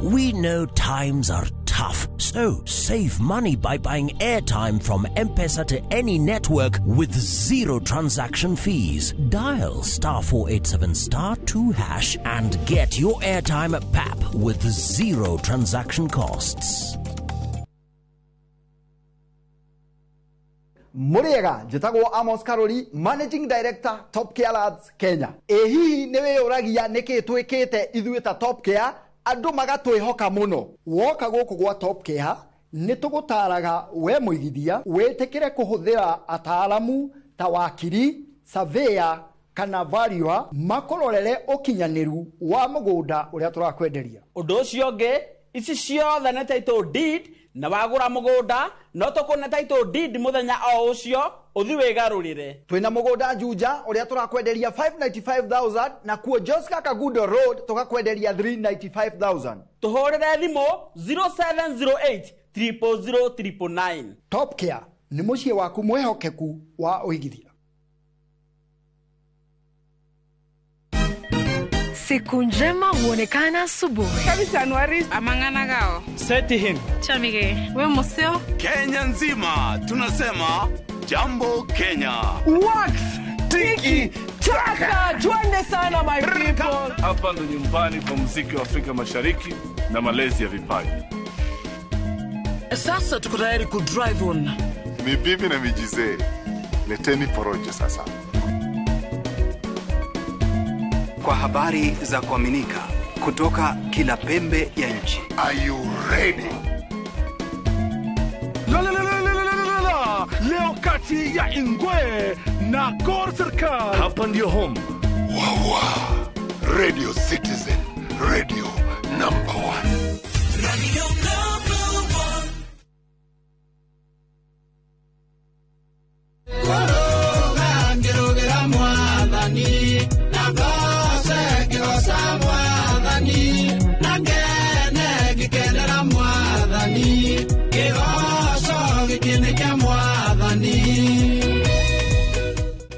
We know times are tough, so save money by buying airtime from M-Pesa to any network with zero transaction fees. Dial *487 *2# and get your airtime at PAP with zero transaction costs. Mũrĩega, njĩtagwo Amos Karori, Managing Director, Top Care Labs Kenya. Ĩ hihi nĩ wĩyũragia nĩkĩ twĩkĩte ithuĩ ta Top Care andũ magatwĩhoka mũno? Woka gũkũ gwa Top Care nĩ tũgũtaraga we mũigithia wĩtĩkĩre kũhũthĩra ataaramu ta wakiri, surveyor kana valuer makũrorere ũkinyanĩru wa mũgũnda ũrĩa tũrakwenderia. Ũndũ ũcio ũngĩ, ici ciothe nĩ title deed, na wagũra mũgũnda no tũkũne title deed mũthenya o ũcio ũthi wĩgarũrĩre. Twĩna mũgũnda Juja ũrĩa tũrakwenderia 595,000 na kuo Joska Kagudo Road tũgakwenderia 395,000. Tũhũrĩre thimũ 0708 000 999. Top Care nĩ mũciĩ waku mwĩhokeku wa ũigithia. Siku njema huonekana asubuhi. Kabisa Anuari amangana gao. Seti him. Chamige. We museo. Kenya nzima tunasema jambo Kenya. Wax tiki taka, twende sana my people. Hapa ndo nyumbani kwa muziki wa Afrika Mashariki na malezi ya vipaji. Sasa tuko tayari ku drive on. Ni bibi na mijizee. Leteni porojo sasa. Kwa habari za kuaminika kutoka kila pembe ya nchi. Are you ready? La la la la la la la. Leo kati ya Ingwe na Gor Serikali. Hapa ndio home. Wawa Radio Citizen, radio number 1. Radio number 1.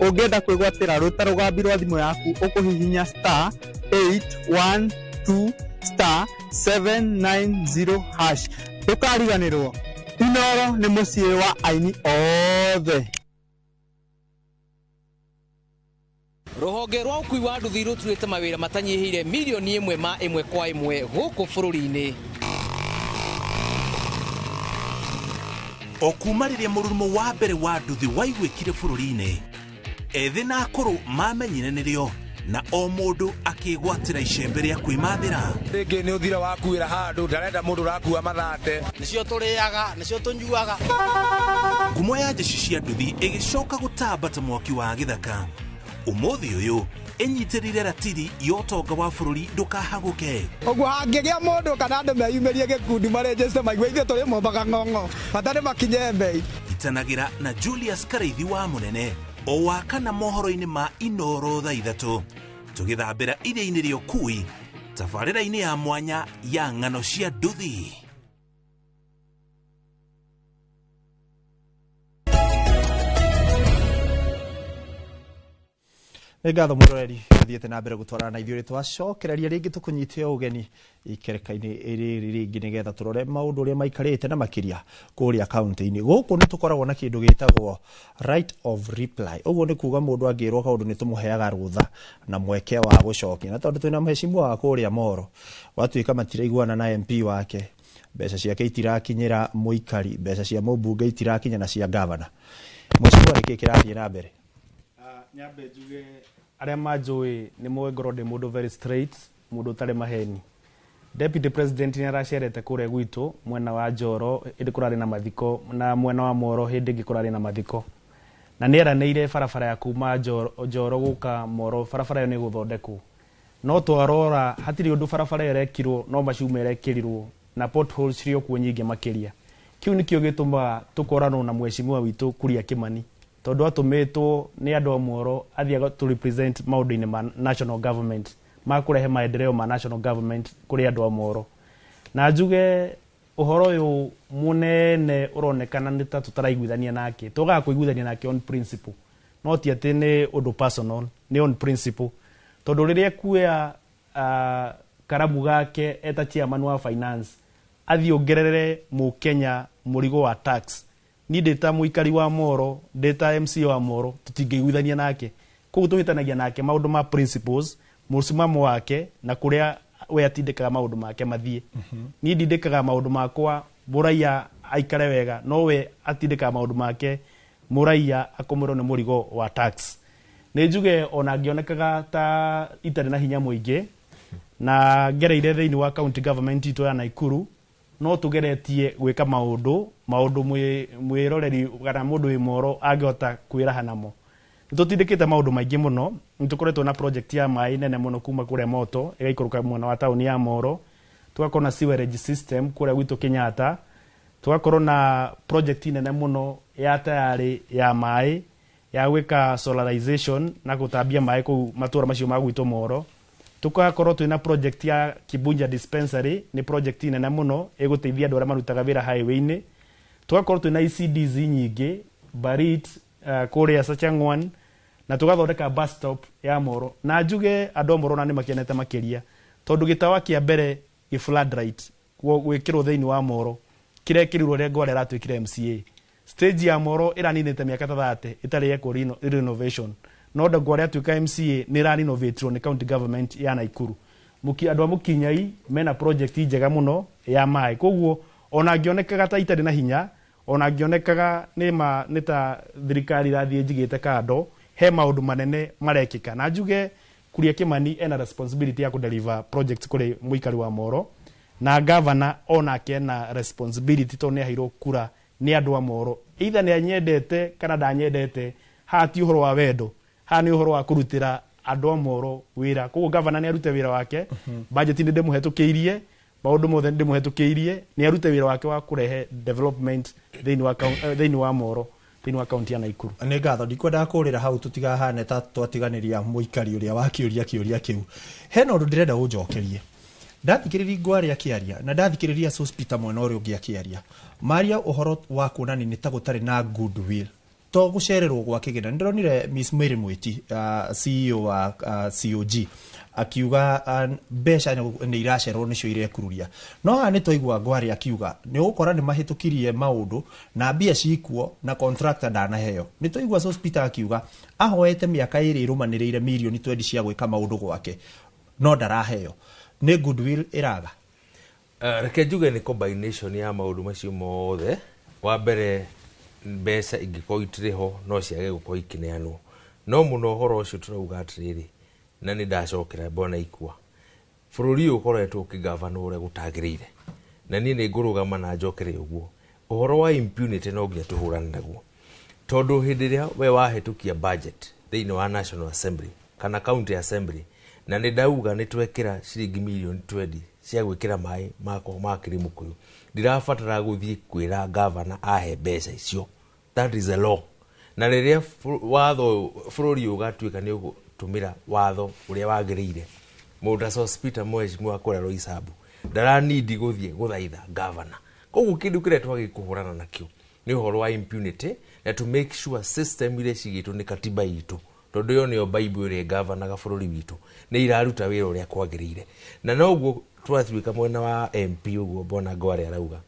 Ũngĩenda kwĩgwatĩra rũta rũgambi rwa thimũ yaku ũkũhihinya star 812 star 790 hash. Ndũkariganĩrwo, Inoro nĩ mũciĩ wa aini othe. Rũhonge rwa ũkui wa nduthi rũturĩte mawĩra matanyihĩire milioni 1 ma 1 kwa 1 gũkũ bũrũri-inĩ. O kuma rĩrĩa mũrurumo wa mbere wa nduthi waiguĩkire bũrũri-inĩ, ethĩ na akũrũ mamenyire nĩrĩo na o mũndũ akĩgwatĩra icembe rĩa kwĩmathĩra. Rĩngĩ nĩ ũthira wakuĩra handũ ndarenda mũndũ ũrakua mathate. Nĩcio tũrĩaga, nĩcio tũnyuaga. Ngumo ya jeshi cia nduthi ĩgĩcoka gũtamba ta mwaki wa gĩthaka. Ũmũthĩ ũyũ ĩnyitĩrĩire ratiri ya ũtonga wa bũrũri ndũkahagũke. Ũguo hangĩgĩa mũndũ kana andũ meyumĩrie gĩkundi marĩnjĩcite maigue ithuĩ tũrĩ mombaga ng'ong'o bata nĩ makinye mbei. Itanagĩra na Julius Karaithi wa Mũnene o wa kana mohoro-inĩ ma Inoro thaa 3 tũgĩthambĩra iria-inĩ rĩa ũkui tabarĩra-inĩ ya mwanya ya ng'ano cia nduthi. Nĩ ngatho mwĩroreri ũthiĩte na mbere gũtwarana na ithuĩ twacokereria rĩngĩ tũkũnyite ũgeni ikereka-inĩ rĩrĩ rĩngĩ nĩgetha tũrore maũndũ ũrĩa maikarĩte na makĩria kũrĩa kaunti-inĩ. Gũkũ nĩ tũkoragwo na kĩndũ gĩtagwo right of reply. Ũguo nĩ kuga mũndũ angĩrwo kaũndũ nĩ tũmũheaga rũtha na mweke wa gũcokia. Na tondũ twĩna mheshimiwa wa kũrĩa Moro gwatuĩka matiraiguana na MP wake, mbeca ciake itirakinyĩra mũikari, mbeca cia mũmbunge itirakinya na cia gavana. Mheshimiwa, nĩkĩ kĩrathiĩ na mbere? Nyambe njuge arĩa manjũĩ nĩ moĩ ngorwo ndĩ mũndũ very straight, mũndũ ũtarĩ maheni. Deputy President nĩ aracerete kũrĩa gwitũ mwena wa Njoro hĩndĩ kũrarĩ na mathiko na mwena wa Moro hĩndĩ ĩngĩ kũrarĩ na mathiko. Na nĩ eranĩire barabara ya kuma Njoro gũka Moro, barabara ĩyo nĩ ĩgũthondekwo. No twarora hatirĩ ũndũ barabara ĩyo ĩrekirwo, no macuma ĩrekĩrirwo na potholes cirĩ o kuo nyingĩ makĩria. Kĩu nĩkĩo gĩtũmaga tũkoranwo na mheshimiwa witũ Kuria Kimani, tondũ atũmĩtwo nĩ andũ a Moro athiĩ to represent maũndũ-inĩ ma national government, ma kũrehe maendeleo ma national government kũrĩ andũ a Moro. Na njuge ũhoro ũyũ mũnene ũronekana nĩ ta tũtaraiguithania nake. Tũgaga kũiguithania nake on principle, no ti atĩ nĩ ũndũ personal, nĩ on principle. Tondũ rĩrĩa kuoya karamu gake eta chairman wa finance athiĩ ongerere mũkenya mũrigo wa tax, ni ndĩ ta mũikari wa Moro, ndĩ ta MC wa Moro, tũtingĩiguithania nake. Koguo tũhĩtanagia nake maũndũ ma principles, mũcimamo wake na kũrĩa we atindĩkaga maũndũ make mathiĩ. Niĩ ndindĩkaga maũndũ makwa mũraiya aikare wega, no we atindĩkaga maũndũ make mũraiya akomĩrwo nĩ mũrigo wa tax. Nĩ njuge ona ngĩonekaga ta itarĩ na hinya mũingĩ na ngereire thĩinĩ wa county government itũ ya Naikuru, no tugeretie gwĩka maũndũ mwĩroreri kana mũndũ wĩ Moro angĩhota kwĩraha namo. Nĩ tũtindĩkĩte maũndũ maingĩ mũno. Nĩ tũkoretwo na project ya maĩ nene mũno kuma kũrĩa Moto ĩgaikũrũka mwena wa taũni ya Moro, tũgakorwo na sewerage system kũrĩa gwitũ Kenyatta, tũgakorwo na project nene mũno ya tayarĩ ya maĩ ya gwĩka solarization na gũtambia maĩ kũu matũra macio ma gwitũ Moro. Tukakorwo twina project ya Kibunja dispensary, ni project nene muno iguteithia andu aria marutaga wira highway-ini. Tugakorwo twina ECDs nyingi Barit, kuria Sachangwan, na tugathondeka bus stop ya Moro. Na njuge andu a Moro na ni makenete makiria tondu gitawa kia mbere gi floodlight gwikirwo thiini wa Moro kirekirirwo riria Ngware aratuikire MCA. Stage ya Moro iraninite miaka ta 30 itari yekwo renovation, no Ngware atuika MCA ni irarenovatirwo ni county government ya Naikuru. Andu a Mukinyai mena project njega muno ya maĩ, koguo ona ngĩonekaga ta itarĩ na hinya, ona ngĩonekaga nĩ ta thirikari irathiĩ njigĩte kando, he maũndũ manene marekĩka. Na njuge Kuria Kimani ena responsibility ya kudeliver project kũrĩ mũikari wa Moro, na governor onake ena responsibility tondũ nĩ aheirwo kura nĩ andũ a Moro. Either nĩ anyendete kana ndanyendete, haha ti ũhoro wa wendo, haha nĩ ũhoro wa kũrutĩra Andũ a Moro wĩra. Koguo gavana nĩ arute wĩra wake. Budget nĩ ndĩmũhetũkĩirie, maũndũ mothe nĩ ndĩmũhetũkĩirie, nĩ arute wĩra wake wa kũrehe development thĩinĩ wa Moro, thĩinĩ wa kaunti ya Naikuru. Nĩ ngatho. Ndikwendaga kũrĩra hau tũtigahane ta twatiganĩria mũikari ũrĩa wakĩũria kĩũria kĩu. Hena ũndũ ndĩrenda ũnjokerie. Ndathikĩrĩria Ngware akĩaria na ndathikĩrĩria Sospeter mwena ũrĩa ũngĩ akĩaria, maria ũhoro wa kuonania nĩ ta gũtarĩ na goodwill, to gũcererwo gwa kĩgĩna. Nĩ ndĩronire Miss Mary Mwiti, CEO wa COG, akiuga mbeca nĩ iracererwo, nĩcio irekururia. No haha nĩ twaigua Ngware akiuga nĩ ũgũkora nĩ mahĩtũkirie maũndũ na mbia cikuo na contractor ndanaheo. Nĩ twaigua Sospeter akiuga ahoete mĩaka 2 ĩrũmanĩrĩire mirioni 20 cia gwĩka maũndũ gwake no ndaraheo. Nĩ goodwill ĩraga? Reke njuge nĩ combination ya maũndũ macio mothe. Wa mbere, mbeca ingĩkorwo itirĩ ho no ciage gũkorwo ikĩneanwo. No mũno ũhoro ũcio tũrauga atĩrĩrĩ, na nĩ ndacokera mbona ikua, bũrũri ũyũ ũkoretwo ũkĩgavanwo ũrĩa gũtagĩrĩire, na niĩ nĩ ngũrũgama na njokere ũguo. Ũhoro wa impunity no nginya tũhũrane naguo, tondũ hĩndĩ ĩrĩa we wahĩtũkia budget thĩinĩ wa National Assembly kana County Assembly, na nĩ ndauga nĩ twekĩra ciringi mirioni 20 cia gwĩkĩra maĩ makwa ma Kĩrĩmũkũyũ, ndirabatara gũthiĩ kwĩra gavana ahe mbeca icio. That is a law. Na rĩrĩa watho bũrũri ũyũ ũgatuĩka nĩ ũgũtũmĩra watho ũrĩa wagĩrĩire, mũndũ ta Sospeter mheshimiwa kũrĩa Roysambu ndaranindi gũthiĩ gũthaitha gavana. Koguo kĩndũ kĩrĩa twagĩrĩirwo kũhũrana nakĩo nĩ ũhoro wa impunity, na to make sure system iria cigĩtwo nĩ katiba itũ, tondũ ĩyo nĩyo Bible ĩrĩa ĩgavanaga bũrũri witũ, nĩ iraruta wĩra ũrĩa kwagĩrĩire. Na noguo twatuĩka mwena wa MP ũguo mbona Ngware arauga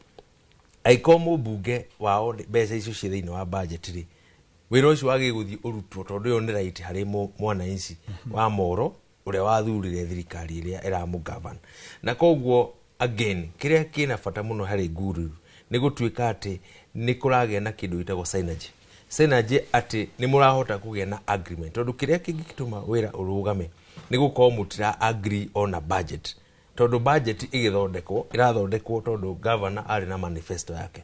angĩkorwo mũmbunge wao mbeca icio ciĩ thĩinĩ wa budget rĩ, wĩra ũcio wagĩrĩirwo gũthiĩ ũrutwo, tondũ ĩyo nĩ right harĩ mwananchi wa Moro ũrĩa wathurire thirikari ĩrĩa ĩramũgavana. Na koguo again, kĩrĩa kĩna bata mũno harĩ guru nĩ gũtuĩka atĩ nĩ kũragĩa na kĩndũ gĩtagwo synergy. Synergy atĩ nĩ mũrahota kũgĩa na agreement, tondũ kĩrĩa kĩngĩtũma wĩra ũrũgame nĩ gũkorwo mũtira agree on a budget, tondũ budget ĩgĩthondekwo ĩrathondekwo tondũ governor arĩ na manifesto yake.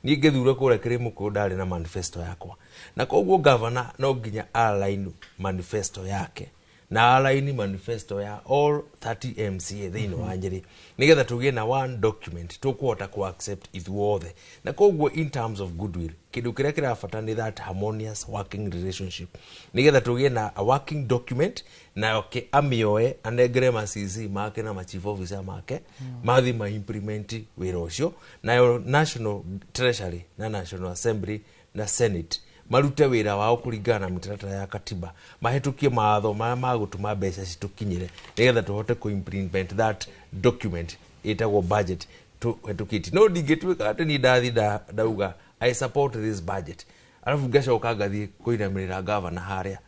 Niĩ ngĩthurwo kũrĩa Kĩrĩmũkũyũ ndarĩ na manifesto yakwa, na koguo governor no nginya align manifesto yake na align manifesto ya all 30 MCA thĩinĩ wa Nyĩrĩ, nĩgetha tũgĩe na one document tũkũhota ku accept ithuothe. Na koguo in terms of goodwill, kĩndũ kĩrĩa kĩrabata nĩ that harmonious working relationship, nĩgetha tũgĩe na a working document, na oke amĩoe anengere ma CC make na ma chief officer make mathi ma implement wĩra ũcio. Nayo National Treasury na National Assembly na Senate marute wĩra wao kũringana na mĩtaratara ya katiba, mahĩtũkie mawatho marĩa magũtũma mbeca citũkinyĩre, nĩgetha tũhote kũ implement that document ĩtagwo budget tũhetũkĩtie. No ndingĩtuĩka atĩ niĩ ndathi ndauga I support this budget, arabu ngacoka ngathiĩ kũinamĩrĩra gavana harĩa.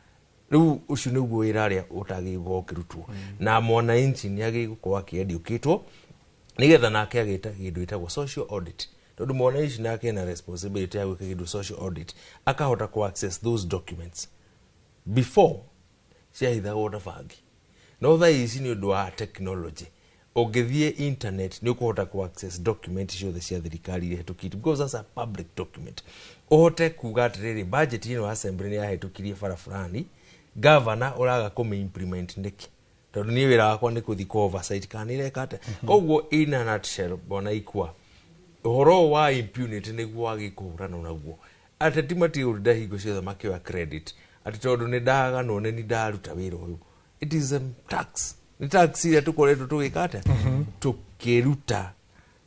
Rĩu ũcio nĩguo wĩra ũrĩa ũtagĩrĩirwo gũkorwo ũkĩrutwo, na mwananchi nĩ agĩrĩirwo gũkorwo akĩeducatwo, nĩgetha nake agĩta kĩndũ gĩtagwo social audit, tondũ mwananchi nake ena responsibility ya gwĩka kĩndũ social audit, akahota ku access those documents. Before ciahithagwo ta bangi, no thaa ici nĩ ũndũ wa technology ũngĩthiĩ internet nĩ ũkũhota ku access document ciothe cia thirikari iria hetũkĩtio, because that's a public document. Ũhote kuga atĩrĩrĩ, budget ĩno assembly nĩ yahĩtũkirie bara fulani, governor ũraga kũmĩ implement nĩkĩ? Tondũ niĩ wĩra wakwa nĩ kũthiĩ kũ oversight kana nĩ ĩreka atĩa. Koguo in a nutshell, bona ikua ũhoro wa impunity nĩguo wagĩ kũhũrana naguo. Ateti matige gũtinda hingo ciothe makĩoya credit atĩ tondũ nĩ ndaganwo nĩ ndaruta wĩra ũyũ. It is a tax, nĩ tax iria tũkoretwo tũgĩka atĩa, tũkĩruta,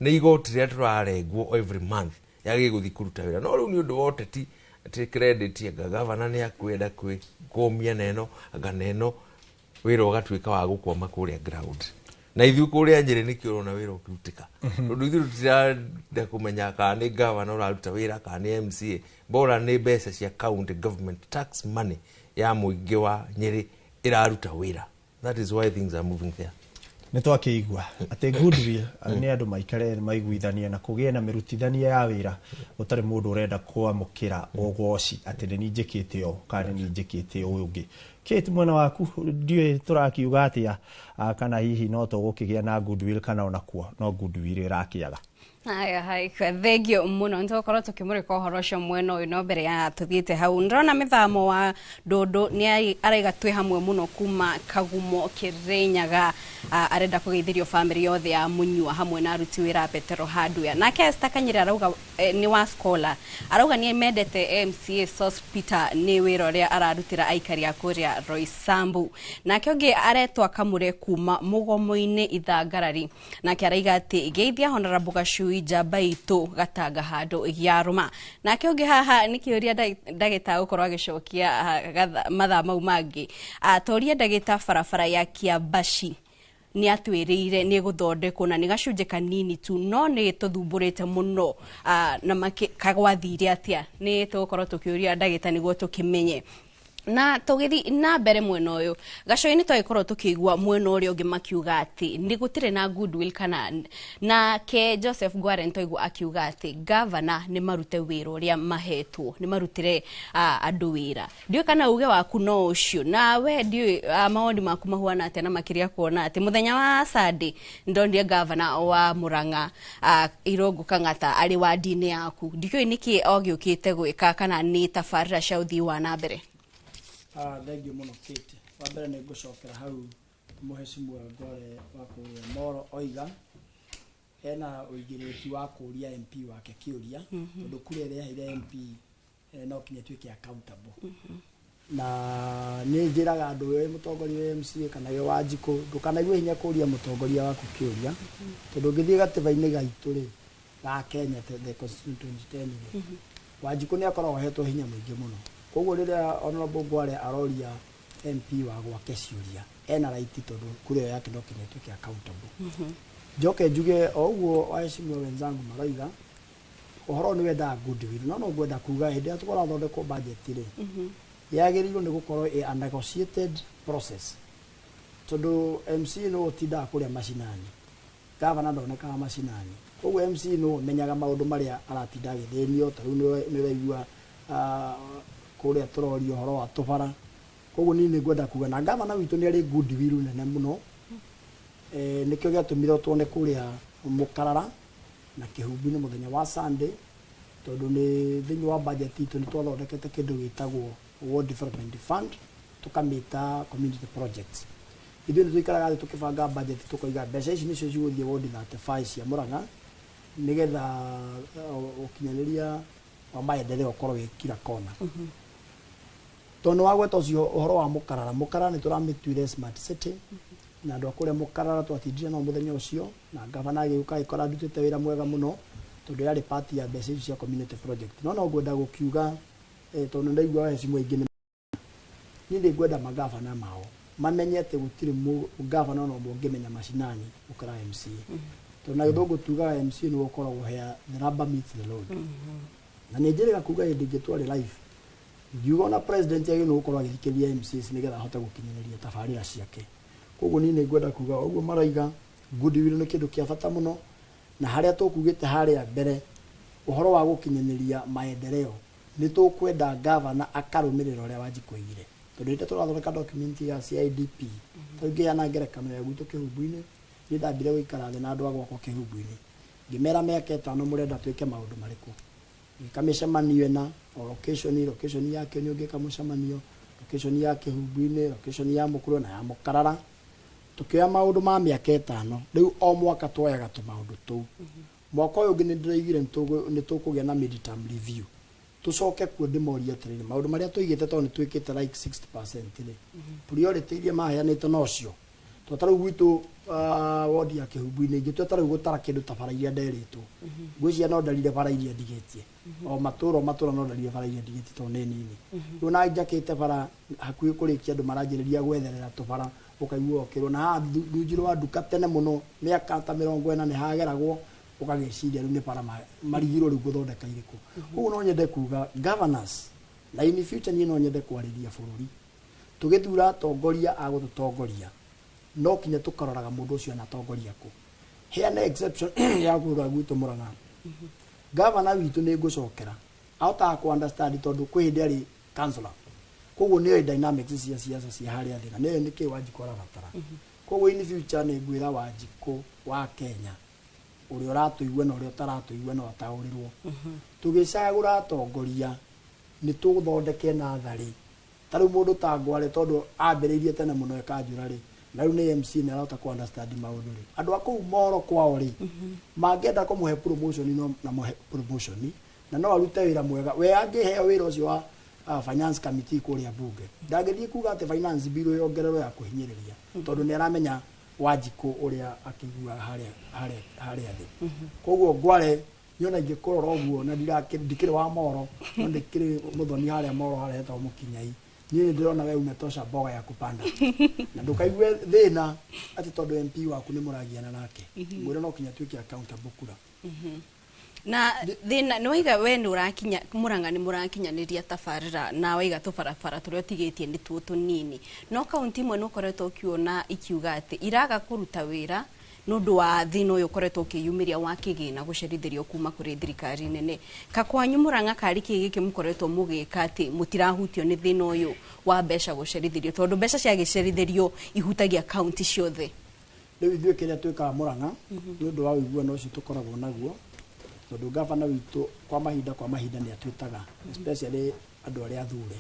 nĩ igoti rĩrĩa tũrarengwo every month yagĩ gũthiĩ kũruta wĩra. No rĩu nĩ ũndũ wa ũteti atĩ credit anga gavana nĩ akwenda kwĩkũmia neno anga neno, wĩra ũgatuĩka wa gũkwama kũrĩa ground. Na ithuĩ kũrĩa Nyĩrĩ nĩkĩo ũrona wĩra ũkĩrutĩka, tondũ ithuĩ tũtirenda kũmenya kana nĩ gavana ũraruta wĩra kana nĩ MCA, bora nĩ mbeca cia county government tax money ya mũingĩ wa Nyĩrĩ ĩraruta wĩra. That is why things are moving there. Nĩ twakĩigua atĩ goodwill nĩ andũ maikare maiguithanie na kũgĩe na mĩrutithania ya wĩra, gũtarĩ mũndũ ũrenda kwamũkĩra ũgoci atĩ nĩ niĩ njĩkĩte ũũ kana nĩ niĩ njĩkĩte ũyũ ũngĩ. Kate, mwena waku ndiũĩ tũrakiuga atĩa, kana hihi no tũgũkĩgĩa na goodwill kana onakuo no goodwill ĩrakĩaga? Haya, hai, thengio muno nitũgũkorwo tũkĩmũrĩka ũhoro ũcio mwena ũyũ. No mbere ya tũthiĩte hau, ndĩrona mĩthamo wa ndũndũ nĩ araiga twĩ hamwe mũno kuma Kagumo, Kĩrĩnyaga. Arenda kũgeithĩrio bamĩrĩ yothe ya Mũnyua hamwe na aruti wĩra a Petero Hardware. Nake Esther Kanyĩra arauga nĩ wa Scholar, arauga nĩ mendete MCA Sos Peter nĩ wĩra ũrĩa ararutĩra aikari a kũrĩa Roysambu. Nake ũngĩ aretwa Kamũre kuma Mũgomo-inĩ Ithangarari, nake araiga atĩ geithia Honorable Gacui njamba itũ gatanga handũ gĩarũma. Nake ũngĩ haha nĩ kĩũria ndagĩta gũkorwo agĩcokia mathaa mau mangĩ. Toria ndagĩta, barabara ya Kiambaci nĩ atwĩrĩire nĩ gũthondekwo na nĩ gacunjĩ kanini tu, no nĩ tũthumbũrĩte mũno na kagwathire atĩa? Nĩ tũgũkorwo tũkĩũria ndagĩta nĩguo tũkĩmenye. Na tũgĩthiĩ na mbere mwena ũyũ gacoi-inĩ, twagĩkorwo tũkĩigua mwena ũrĩa ũngĩ makiuga atĩ nĩ gũtirĩ na goodwill, kana nake Joseph Ngware nĩtwaigua akiuga atĩ gavana nĩ marute wĩra ũrĩa mahetwo, nĩ marutĩre andũ wĩra. Ndiũĩ kana uge waku no ũcio nawe, ndiũĩ mawoni maku mahuana atĩa, na makĩria kuona atĩ mũthenya wa Sunday ndonire gavana wa Murang'a Irũngũ Kang'ata arĩ wandi-inĩ yaku. Ndiũĩ nĩkĩ ogĩũkĩte gwĩka kana nĩ tabarĩra cia ũthii wa na mbere. Thengiũ mũno, Kate. Wa mbere nĩ ngũcokera hau mũhecimiwa Ngware wa kũrĩa Moro oiga ena ũigĩrĩrĩki wa kũria MP wake kĩũria, tondũ kura ĩrĩa aheire MP no kinya ĩtuĩke accountable. Na nĩ njĩraga andũ, wĩ mũtongoria wa MCA kana wĩ Wanjikũ, ndũkanaigue hinya kũria mũtongoria waku kĩũria, tondũ ũngĩthiĩ gatiba-inĩ gaitũ rĩ ga Kenya, the Constitution 2010 rĩ, Wanjikũ nĩ akoragwo ahetwo hinya mũingĩ mũno. Koguo rĩrĩa Honorable Ngware aroria MP wa gwake ciũria, ena right, tondũ kura ĩyo yake no kinya ĩtuĩke accountable. Njoke njuge o ũguo waheshimiwa wenzangu maroiga, ũhoro nĩ wendaga goodwill, no ngwenda kuga hĩndĩ ĩrĩa tũrathondekwo budget rĩ, yagĩrĩirwo nĩ gũkorwo ĩ a negotiated process, tondũ MC no ũtindaga kũrĩa macinani, gavana ndonekaga macinani. Koguo MC no ũmenyaga maũndũ marĩa aratinda agĩthĩnio. Ta rĩu nĩ ũraigua kũrĩa tũroria ũhoro wa tũbara. Koguo niĩ nĩ ngwenda kuga na gavana witũ nĩ arĩ goodwill nene mũno. Nĩkĩo gĩatũmire tuone kũrĩa Mũkarara na Kĩhumbu-inĩ mũthenya wa Sunday, tondũ nĩ thĩinĩ wa budget itũ nĩ twathondekete kĩndũ gĩtagwo World Development Fund, tũkamĩta community projects. Ithuĩ nĩ tũikaraga thĩ tũkĩbanga budget, tũkoiga mbeca ici nĩcio cigũthiĩ ward 35 cia Murang'a, nĩgetha ũkinyanĩria wa maendeleo ũkorwo wĩ kila kona. Tondũ nĩ wagweta ũcio ũhoro wa Mũkarara, Mũkarara nĩ tũramĩtuire smart city, na andũ a kũrĩa Mũkarara twatindire nao mũthenya ũcio, na gavana agĩũka agĩkora ndutĩte wĩra mwega mũno, tondũ yarĩ part ya mbeca icio cia community project. No ngwenda gũkiuga tondũ ndaigua waheshimiwa aingĩ, niĩ nĩ ngwenda magavana mao mamenye atĩ gũtirĩ gavana ona ũmwe ũngĩmenya macinani gũkĩra MCA, tondũ na gĩthũngũ tugaga MCA nĩwe ũkoragwo where the rubber meets the road. Na nĩ njĩrĩga kuga hĩndĩ ĩngĩ twarĩ live, ngiuga ona president agĩrĩirwo gũkorwo agĩthikĩrĩria MCAs nĩgetha ahote gũkinyanĩria tabarĩra ciake. Koguo niĩ nĩ ngwenda kuga ũguo maraiga, goodwill nĩ kĩndũ kĩa bata mũno, na harĩa tũkugĩte harĩa mbere ũhoro wa gũkinyanĩria maendeleo, nĩ tũkwenda gavana akarũmĩrĩra ũrĩa Wanjikũ oigire, tondũ hĩndĩ ĩrĩa tũrathondeka document ya CIDP, tarĩu ngĩheana ngerekano ya gwitũ Kĩhumbu-inĩ, niĩ ndambire gũikara thĩ na andũ a gwakwa Kĩhumbu-inĩ, ngĩmera mĩaka 5 mũrenda twĩke maũndũ marĩkũ. Ngĩka mĩcemanio ĩna o location, location ya Kĩonyo ngĩka mũcemanio, location ya Kĩhumbu-inĩ, location ya Mũkũrwe na ya Mũkarara, tũkĩoya maũndũ ma mĩaka 5. Rĩu o mwaka tuoyaga tũmaũndũ tũu. Mwaka ũyũ ũngĩ nĩ ndĩraigire nĩ tũkũgĩa na mid-term review, tũcoke kuo ndĩmorie atĩrĩrĩ, maũndũ marĩa tũigĩte, tondũ nĩ twĩkĩte like 60% rĩ, priority iria maheanĩte nocio. To ta rĩu gwitũ wodi ya Kĩhumbu-inĩ, ingĩtua ta rĩu gũtara kĩndũ ta bara iria nderĩtwo, ngwĩciria no ndarire bara iria ndigĩtie, o matũra o matũra no ndarire bara iria ndigĩtie, tondũ nĩ nini. Rĩu na njakĩte bara hakuhĩ kũrĩkia, andũ maranjĩrĩria gwetherera tũbara, ũkaigua ũkĩrwo na haha runji rwa nduka tene mũno mĩaka ta 40 nĩ hageragwo, ũkagĩciria rĩu nĩ bara marigirwo rĩu gũthondeka irĩkũ. Koguo no nyende kuga governors, na in future niĩ no nyende kwarĩria bũrũri, tũgĩthura atongoria a gũtũtongoria, no kinya tũkaroraga mũndũ ũcio anatongoria kũ. Heana exception ya kũrora gwitũ Murang'a, gavana witũ nĩ ngũcokera ahotaga kũ understand, tondũ kwĩ hĩndĩ arĩ councillor, koguo nĩoĩ dynamics cia siasa cia harĩa thĩ, na nĩoĩ nĩkĩ Wanjikũ arabatara. Koguo in future nĩ ngwĩra Wanjikũ wa Kenya Ũrĩa ũratũigua na ũrĩa ũtaratũigua no ataũrĩrwo. Tũgĩcagũra atongoria nĩ tũthondeke natharĩ. Ta rĩu mũndũ ta Ngware, tondũ ambĩrĩirie tene mũno ekanjũra rĩ, na rĩu nĩ MC, nĩ arahota kũ understand maũndũ rĩ, andũ a kũu Moro kwao rĩ, mangĩenda kũmũhe promotion no na mũhe promotion, na no arute wĩra mwega. We angĩheo wĩra ũcio wa finance committee kũrĩa bunge, ndangĩthiĩ kuga atĩ finance bill yongererwo ya kũhinyĩrĩria, tondũ nĩ aramenya Wanjikũ ũrĩa akĩiguaga harĩa thĩ. Koguo Ngware, niona ingĩkũrora ũguo na ndikĩrĩ wa Moro, no ndikĩrĩ mũthoni harĩa Moro harĩa hetagwo Mũkinyai, niĩ nĩ ndĩrona we umetosha mboga ya kupanda, na ndũkaigue thĩna atĩ tondũ MP waku nĩ mũragiana nake. Mwĩre no kinya tuĩke accountable kura. Na thĩna nĩ waiga we nĩ ũrakinya Mũrang'a, nĩ mũrakinyanĩria tabarĩra, na waiga tũbarabara tũrĩa ũtigĩtie nĩ tuo tũnini, no kaunti imwe nĩ ũkoretwo ũkiona ikiuga atĩ iraga kũruta wĩra nĩ ũndũ wa thĩna ũyũ ũkoretwo ũkĩyumĩria wa kĩgĩna gũcerithĩrio kuma kũrĩ thirikari nene. Ka kwanyu Mũrang'a, karĩ kĩ gĩkĩ mũkoretwo mũgĩka atĩ mũtirahutio nĩ thĩna ũyũ wa mbeca gũcerithĩrio, tondũ mbeca ciagĩcerithĩrio ihutagia kaunti ciothe? Rĩu ithuĩ kĩrĩa twĩkaga Mũrang'a, nĩ ũndũ wa ũiguano ũcio tũkoragwo naguo, tondũ gavana witũ kwa mahinda nĩ atwĩtaga, especially andũ arĩa athure,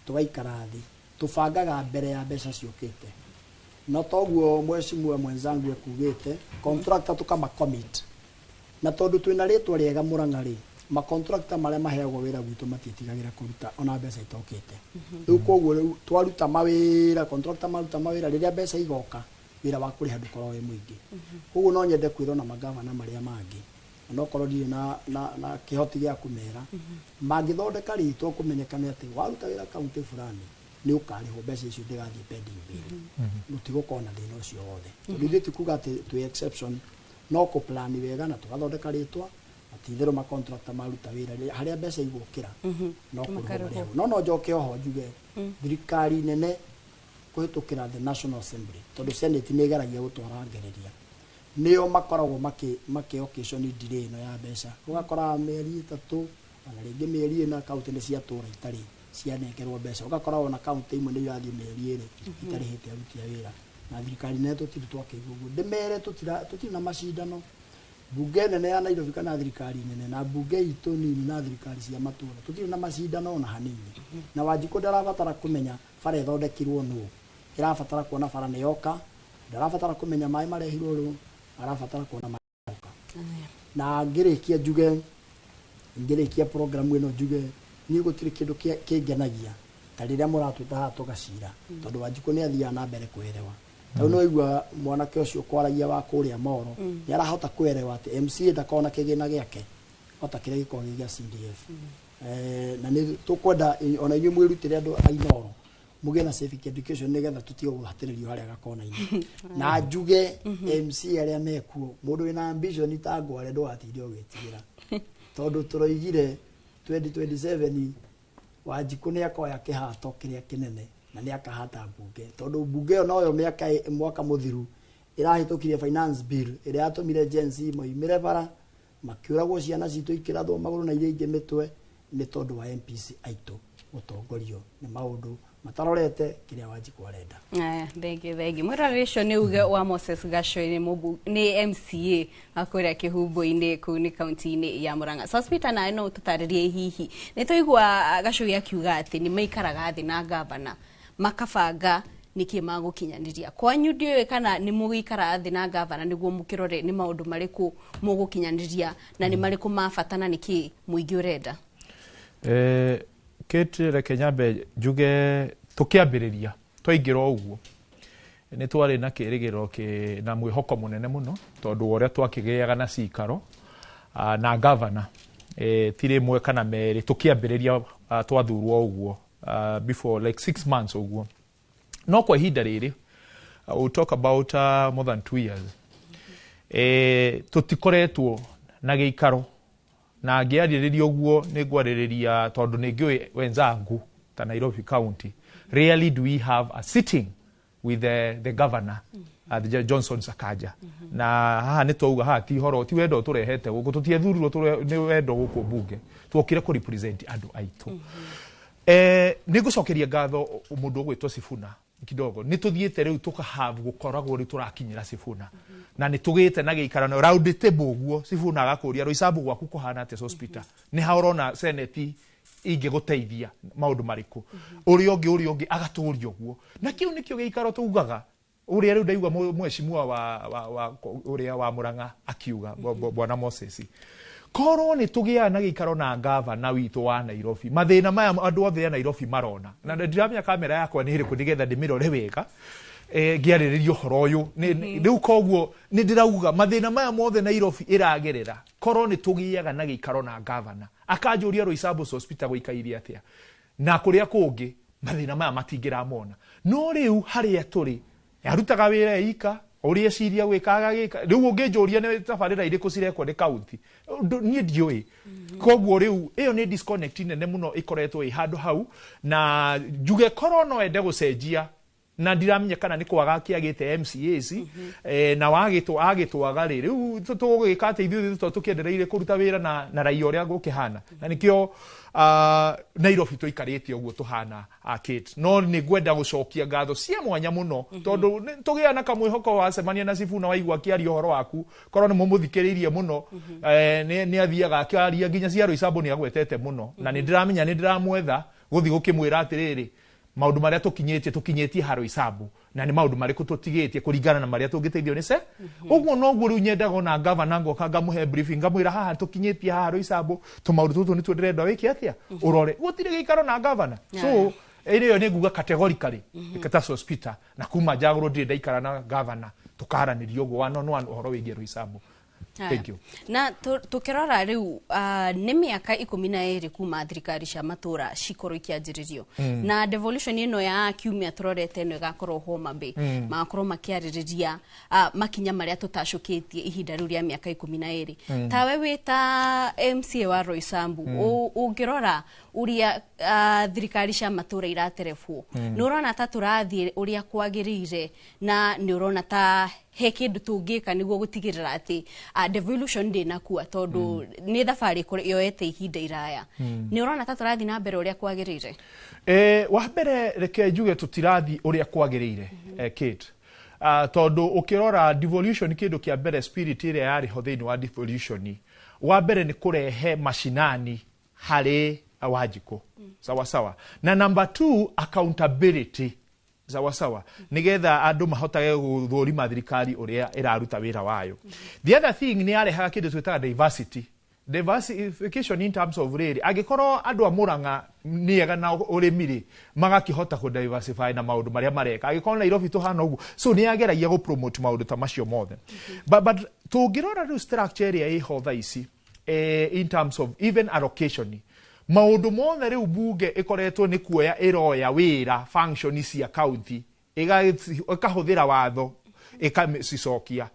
tũgaikara thĩ, tũbangaga mbere ya mbeca ciũkĩte. No toguo mheshimiwa mwenzangu ekugĩte, contractor tũkama commit, na tondũ twĩna rĩtwa rĩega Mũrang'a rĩ, macontractor marĩa maheagwo wĩra gwitũ matiĩtigagĩra kũruta ona mbeca itokĩte. Rĩu koguo rĩu twaruta mawĩra, contractor maruta mawĩra, rĩrĩa mbeca igoka, wĩra wa kũrĩha ndũkoragwo wĩ mũingĩ. Koguo no nyende kwĩrwo na magavana marĩa mangĩ, onokorwo ndirĩ na kĩhoti gĩa kũmera, mangĩthondeka rĩtwa kũmenyekane atĩ waruta wĩra kaunti fulani nĩ ũkarĩhwo mbeca icio, ndĩgathiĩ pending bill, mũtigũkorwo na thĩna ũcio wothe, tondũ ithuĩ ti kuga atĩ twĩ exception, no kũplani wega na tũgathondeka rĩtwa na ti-itherũ macontractor maruta wĩra, harĩa mbeca igũkĩra no kũrĩhwo. Makarĩhwo. Marĩhwo. No njoke oho njuge thirikari nene kũhĩtũkĩra the National Assembly, tondũ Senate nĩ ĩgeragia gũtwara ngereria, nĩo makoragwo makĩ occasion delay ĩno ya mbeca. Ũgakora mĩeri 3 ona rĩngĩ mĩeri 4 kaunti nĩ ciatũra itarĩ cianengerwo mbeca. Ũgakora ona kaunti imwe nĩ irathiĩ mĩeri 2 itarĩhĩte aruti a wĩra. Na thirikari nene tũtirĩ twakĩigua ũguo. Ndĩmere tũtirĩ na macindano bunge nene ya Nairobi kana thirikari nene na bunge itũ nini na thirikari cia matũra, tũtirĩ na macindano ona hanini. Na Wanjikũ ndarabatara kũmenya bara ĩthondekirwo nũ, ĩrabatara kuona bara nĩ yoka. Ndarabatara kũmenya maĩ marehirwo rũ, arabatara kuona maĩ moka. Na ngĩrĩkia njuge, ngĩrĩkia program ĩno njuge, niĩ gũtirĩ kĩndũ kĩngenagia ta rĩrĩa mũratwĩta haha tũgacira, tondũ Wanjikũ nĩ athiaga na mbere kũerewa. Ta rĩu nĩwaigua mwanake ũcio kwaragia wa kũrĩa Moro, nĩ arahota kũerewa atĩ MCA ndakoragwo na kĩgĩna gĩake ota kĩrĩa gĩkoragwo gĩ gĩa CDF. Na nĩ tũkwenda ona inyuĩ mwĩrutĩre, andũ a Inooro, mũgĩe na civic education nĩgetha tũtige gũhatĩrĩrio harĩa gakona-inĩ. Na njuge MC arĩa mekuo, mũndũ wĩna ambition ta Ngware, ndũgatinde ũgĩtigĩra, tondũ tũroigire 2027 Wanjikũ nĩ akoya kĩhato kĩrĩa kĩnene na nĩ akahata mbunge, tondũ mbunge ĩyo noyo mĩaka mwaka mũthiru ĩrahĩtũkirie finance bill ĩrĩa yatũmire Gen Z moimĩre bara, makĩũragwo, ciana citũ ikĩrathwo magũrũ na iria ingĩ mĩtwe, nĩ tondũ wa MPC aitũ gũtongorio nĩ maũndũ matarorete kĩrĩa Wanjikũ arenda. Aya, thengi thengi. Mwĩroreri, ũcio nĩ uge wa Moses Gacoi, nĩ MCA wa kũrĩa Kĩhumbu-inĩ, kũu nĩ kaunti-inĩ ya Murang'a. Sospeter, nawe no ũtũtarĩrie, hihi nĩ twaigua Gacoi akiuga atĩ nĩ maikaraga thĩ na gavana makabanga nĩkĩ magũkinyanĩria. Kwanyu ndiũĩ kana nĩ mũgĩikaraga thĩ na gavana nĩguo mũkĩrore nĩ maũndũ marĩkũ mũgũkinyanĩria na nĩ marĩkũ ma bata na nĩkĩ mũingĩ ũrenda? Kate, reke nyambe njuge tũkĩambĩrĩria twaingĩra o ũguo nĩ twarĩ na kĩrĩgĩrĩro na mwĩhoko mũnene mũno, tondũ wa ũrĩa twakĩgĩaga na cikaro na gavana, ti rĩmwe kana merĩ tũkĩambĩrĩria, twathurwo ũguo, before like 6 months ũguo. No kwa ihinda rĩrĩ, we'll talk about more than 2 years, tũtikoretwo na gĩikaro. Na ngĩarĩrĩria ũguo nĩ ngwarĩrĩria tondũ nĩ ngĩũĩ wenzangu ta Nairobi County, rarely do we have a sitting with the governor, the Johnson Sakaja. Na haha nĩ twauga haha ti horo ti wendo tũrehete gũkũ, tũtiethurirwo nĩ wendo gũkũ mbunge, tuokire kũ represent andũ aitũ. Nĩ ngũcokeria ngatho mũndũ ũgwĩtwo Sifuna. Kidogo nĩ tũthiĩte rĩu tũkahave gũkoragwo rĩu tũrakinyĩra Sifuna, na nĩ tũgĩte na gĩikarano round table ũguo. Sifuna agakũria, "Roysambu gwaku kũhana atĩa hospital?" Nĩ ha ũrona senate ingĩgũteithia maũndũ marĩkũ? Ũrĩa ũngĩ, ũrĩa ũngĩ agatũria ũguo, na kĩu nĩkĩo gĩikaro tugaga ũrĩa rĩu ndaigua mheshimiwa wa ũrĩa wa Murang'a akiuga, bwana Moses, korwo nĩ tũgĩaga na gĩikaro na ngavana witũ wa Nairobi, mathĩna maya andũ othe a Nairobi marona, na ndiramenya kamera yakwa nĩ ĩrĩkũ nĩgetha ndĩmĩrore wega ngĩarĩrĩria ũhoro ũyũ. Rĩu koguo nĩ ndĩrauga mathĩna maya mothe Nairobi ĩragerera, korwo nĩ tũgĩaga na gĩikaro na ngavana akanjũria Roysambu Hospital gũikaire atĩa na kũrĩa kũngĩ, mathĩna maya matingĩramona. No rĩu harĩa tũrĩ, arutaga wĩra eika ũrĩa eciria gwĩka agagĩka. Rĩu ũngĩnjũria nĩ tabarĩra irĩkũ cirekwo nĩ kaunti, niĩ ndiũĩ. Koguo rĩu ĩyo nĩ disconnect nene mũno ĩkoretwo ĩ handũ hau, na njuge korwo no ende gũcenjia, na ndiramenya kana nĩ kwaga kĩagĩte MCAs, na wagĩtwo agĩtwaga rĩ, rĩu tũgũgĩka atĩ ithuĩ tũ tũkĩendereire kũruta wĩra na raia ũrĩa gũkĩhana, na nĩkĩo Nairobi tũikarĩte ũguo tũhana, Kate. No nĩ ngwenda gũcokia ngatho cia mwanya mũno, tondũ tũgĩa na kamwĩhoko wacemania na Sifuna, waigua akĩaria ũhoro waku, korwo nĩ mũmũthikĩrĩirie mũno, nĩ athiaga akĩaria nginya cia Roysambu nĩ agwetete mũno, na nĩ ndĩramenya nĩ ndĩramwetha gũthiĩ gũkĩmwĩra atĩrĩrĩ, maũndũ marĩa tũkinyĩtie, tũkinyĩtie ha Roysambu, na nĩ maũndũ marĩkũ tũtigĩtie kũringana na marĩa tũngĩteithio nĩ ce ũguo. Noguo rĩu nyendaga ona ngavana ngoka ngamũhe briefing, ngamwĩra haha tũkinyĩtie haha Roysambu, tũmaũndũ tũtũ nĩtuo ndĩrenda wĩke atĩa, ũrore. Gũtirĩ gĩikaro na ngavana. So ĩrĩ ĩyo nĩ nguga categorically ta Sospeter, na kuma njagũrwo ndirĩ ndaikara na ngavana tũkaranĩria ũguo one on one ũhoro wĩgiĩ Roysambu. Thank you. Na tukirora riu, nĩ mĩaka 12 kuma thirikari cia matũra cikorwo ikĩanjĩrĩrio, na devolution ĩno ya kiumia tũrorete ĩno ĩgakorwo Homa Bay, magakorwo makĩarĩrĩria makinya marĩa tũtacũkĩtie ihinda rĩu rĩa mĩaka 12. Tawe wĩ ta MCA wa Roysambu, ũngĩrora ũrĩa thirikari cia matũra iraterebwo, nĩ ũrona ta tũrathiĩ ũrĩa kwagĩrĩire, na nĩ ũrona ta he kĩndũ tũngĩka nĩguo gũtigĩrĩra atĩ devolution ndĩnakua, tondũ nĩ thabarĩ yoete ihinda iraya? Nĩ ũrona ta tũrathiĩ na mbere ũrĩa kwagĩrĩire? Wa mbere reke njuge tũtirathi ũrĩa kwagĩrĩire, Kate. Tondũ ũkĩrora devolution, kĩndũ kĩa mbere, spirit ĩrĩa yarĩ ho thĩinĩ wa devolution, wa mbere nĩ kũrehe mashinani harĩ Wanjikũ, sawa sawa, na number two, accountability, sawa sawa, nigetha andũ mahotage gũthũrima thirikari ũrĩa ĩraruta wĩra wayo. The other thing, nĩ yarehaga kĩndũ twĩtaga diversity, diversification in terms of rĩrĩ, angĩkorwo andũ a Murang'a nĩ ega na ũrĩmi rĩ, magakĩhota kũ diversify na maũndũ marĩa mareka. Angĩkorwo Nairobi tũhana ũguo, so nĩ yageragia gũ promote maũndũ ta macio mothe. But tũngĩrora rĩu structure ĩrĩa ĩho thaa ici, in terms of even allocation, maũndũ mothe rĩu bunge ĩkoretwo nĩ kuoya ĩroya wĩra function cia county, ĩkahũthĩra watho ĩkacicokia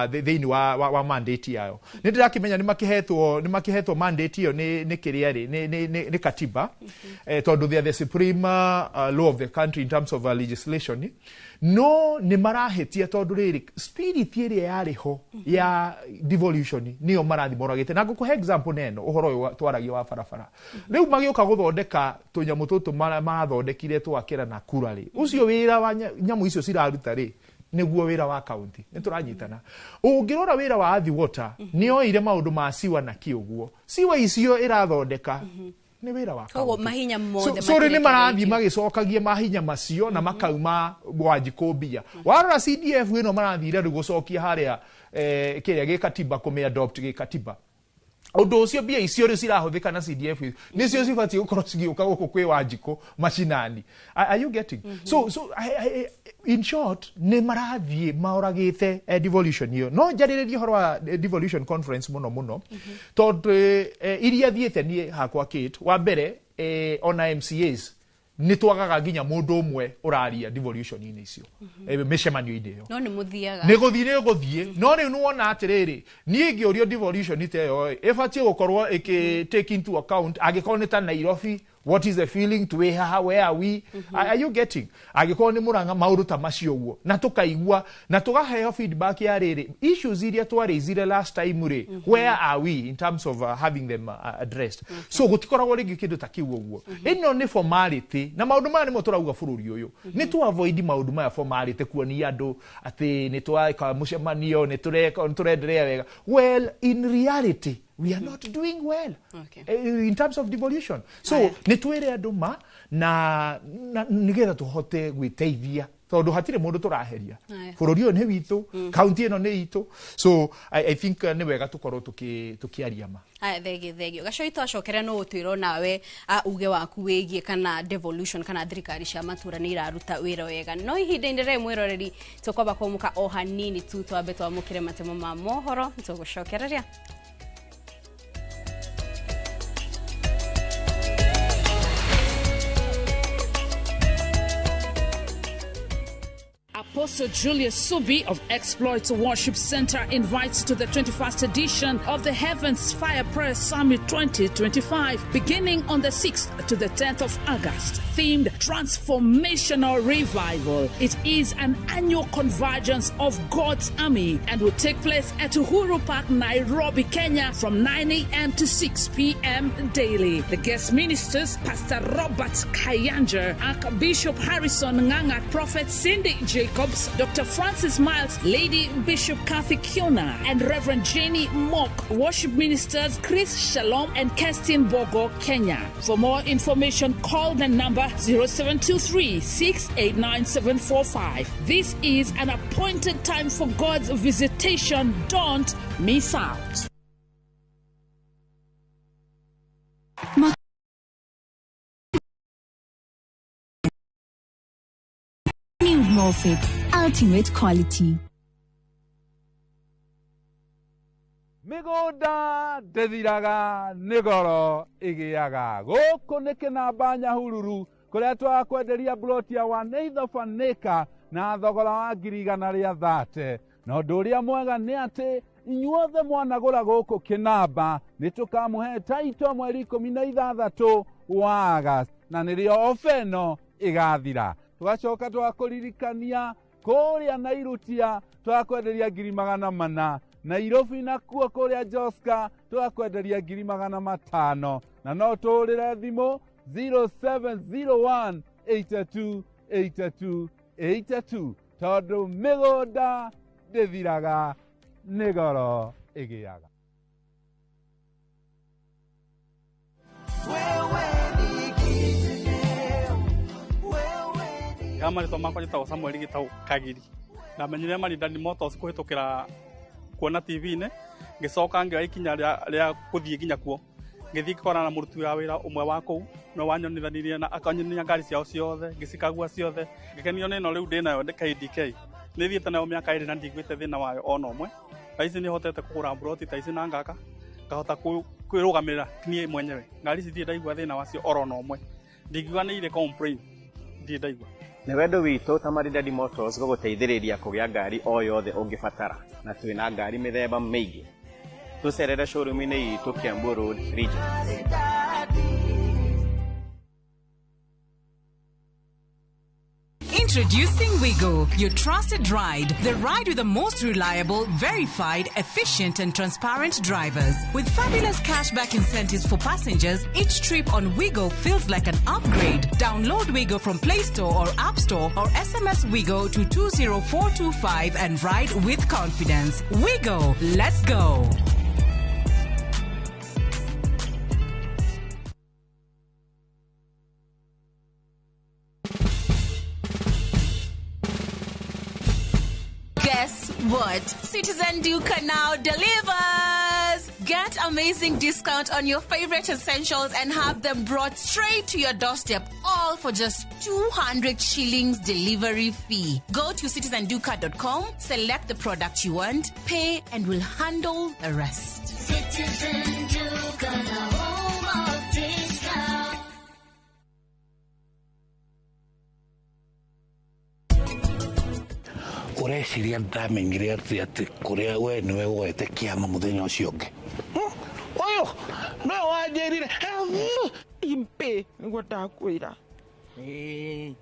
thĩinĩ wa mandate yayo. Nĩ ndĩrakĩmenya nĩ makĩhetwo mandate ĩyo nĩ kĩrĩa rĩ, nĩ katiba, tondũ they are the supreme law of the country in terms of legislation. No nĩ marahĩtia, tondũ rĩrĩ, spirit ĩrĩa yarĩ ho ya devolution nĩyo marathi moragĩte. Na ngũkũhe example neno ũhoro ũyũ twaragia wa barabara. Rĩu magĩũka gũthondeka tũnyamũ tũtũ marathondekire twakĩra na kura rĩ, ũcio wĩra wa nyamũ icio ciraruta rĩ, nĩguo wĩra wa kaunti. Nĩ tũranyitana? Ũngĩrora wĩra wa Athi Water, nĩ oire maũndũ ma siwa na kĩ ũguo, siwa icio ĩrathondeka nĩ wĩra wa Koguo kaunti. mahinya mothe So rĩu nĩ marathiĩ matirekereirio. Magĩcokagia mahinya macio na makauma Wanjikũ mbia. Warora CDF ĩno marathire rĩu gũcokia harĩa, kĩrĩa gĩkatiba, kũmĩ adopt gĩkatiba, ũndũ ũcio mbia icio rĩu cirahũthĩka na CDF nĩcio cibatiĩ gũkorwo cigĩũka gũkũ kwĩ Wanjikũ macinani. Are you getting? So in short, nĩ marathiĩ maoragĩte devolution ĩyo. No njarĩrĩrie ũhoro wa devolution conference mũno mũno, tondũ iria thiĩte niĩ hakwa, Kate, wa mbere, ona MCAs nĩ twagaga nginya mũndũ ũmwe ũraria devolution-inĩ icio, mĩcemanio-inĩ ĩyo. No nĩ mũthiaga? Nĩ gũthiĩ, nĩ gũthiĩ, no rĩu nĩwona atĩrĩrĩ, niĩ ngĩũrio devolution ta ĩyo ĩbatiĩ gũkorwo ĩkĩ take into account, angĩkorwo nĩ ta Nairobi What is the feeling twĩ haha? Where are we? Are you getting? Angĩkorwo nĩ mũranga, maũndũ ta macio ũguo, na tũkaigua na tũgaheo feedback ya rĩrĩ, issues iria twarĩizire last time rĩ, where are we in terms of having them addressed? So gũtikoragwo rĩngĩ kĩndũ ta kĩu ũguo. Ĩno nĩ formality, na maũndũ maya nĩmo tũrauga bũrũri ũyũ nĩ tu avoid maũndũ maya, formality, kuonia andũ atĩ nĩ tweka mũcemanio, nĩ tũreka, nĩ tũrenderea wega. Well, in reality we are not doing well in terms of devolution. So nĩ twĩre andũ ma na nĩgetha tũhote gwĩteithia, tondũ hatirĩ mũndũ tũraheria. Bũrũri ũyũ nĩ witũ, kaunti ĩno nĩ itũ. So I think nĩ wega tũkorwo tũkĩaria ma. Aya, thengio, thengio. Gacoi, twacokera no ũtwĩrwo nawe uge waku wĩgiĩ kana devolution kana thirikari cia matura nĩ iraruta wĩra wega. No ihinda-inĩ rĩrĩ, mwĩroreri, tũkwamba kũmũka o hanini tu, twambe twamũkĩre matemo ma mohoro. Tũgũcokereria. Apostle Julius Subi of Exploits Worship Center invites to the 21st edition of the Heavens Fire Prayer Summit 2025, beginning on the 6th to the 10th of August, themed Transformational Revival. It is an annual convergence of God's army and will take place at Uhuru Park, Nairobi, Kenya, from 9 a.m. to 6 p.m. daily. The guest ministers, Pastor Robert Kayanja, Archbishop Harrison Nganga, Prophet Cindy Jacobs, Dr. Francis Miles, Lady Bishop Kathy Kiona, and Reverend Jenny Mock. Worship ministers Chris Shalom and Kerstin Bogo, Kenya. For more information, call the number 0723 689 745. This is an appointed time for God's visitation. Don't miss out. New Molfix, ultimate quality. Mĩgũnda ndĩthiraga, nĩ goro ĩgĩaga. Gũkũ nĩ Kĩnamba, Nyahururu, kũrĩa twakwenderia mburoti ya 1/8 of an acre na thogora wa 130,000. Na ũndũ ũrĩa mwega nĩ atĩ inyuothe mwanagũra gũkũ Kĩnamba nĩ tũkamũhe taito mweri 16 wa August, na nĩrĩo ofa ĩno ĩgathira. Tũgacoka twakũririkania kũrĩa Nairutia twakwenderia 400,000, Nairobi nakuo kũrĩa Joska twakwenderia 500,000, na no tũhũrĩre thimũ 0701 82 82 82, tondũ mĩgũnda ndĩthiraga, nĩ goro ĩgĩaga. Ya marĩtwa makwa njĩtagwo Samuel Gĩtaũ Kagiri. Ndamenyire Maridadi Motors kũhĩtũkĩra kuona TV-inĩ, ngĩcoka ngĩoya ikinya rĩa gũthiĩ nginya kuo. Ngĩthiĩ ngĩkorana na mũruti wa wĩra ũmwe wa kũu, nĩwe wanyonithanirie na akanyonia ngari ciao ciothe, ngĩcikagua ciothe, ngĩkenio nĩ ĩno rĩu ndĩnayo nĩ KDK. Nĩ thiĩte nayo mĩaka 2 na ndiguĩte thĩna wayo ona ũmwe. Thaa ici nĩ hotete kũgũra mburoti ta ici na ngaka, ngahota kwĩrũgamĩrĩra niĩ mwenyewe. Ngari ici ndirĩ ndaigua thĩna wacio oro na ũmwe. Ndingiuga nĩ irĩ complain, ndirĩ ndaigua. Nĩ wendo witũ ta Maridadi Motors gũgũteithĩrĩria kũgĩa ngari o yothe ũngĩbatara, na twĩna ngari mĩthemba mĩingĩ. Tũcerere showroom-inĩ itũ Kiambu Road, Region. Introducing Wigo, your trusted ride. The ride with the most reliable, verified, efficient, and transparent drivers. With fabulous cashback incentives for passengers, each trip on Wigo feels like an upgrade. Download Wigo from Play Store or App Store or SMS Wigo to 20425 and ride with confidence. Wigo, let's go. Guess what? Citizen Duka now delivers! Get amazing discount on your favorite essentials and have them brought straight to your doorstep, all for just 200 shillings delivery fee. Go to citizenduka.com, select the product you want, pay, and we'll handle the rest. Citizen Duka, the home of discount. Ũreciria ndamenyire atĩ kũrĩa we nĩwe woete kĩama mũthenya ũcio ũngĩ, ũyũ nĩwe wanjĩrire. Ti mpĩ nĩguo ndakwĩra. Ĩĩ.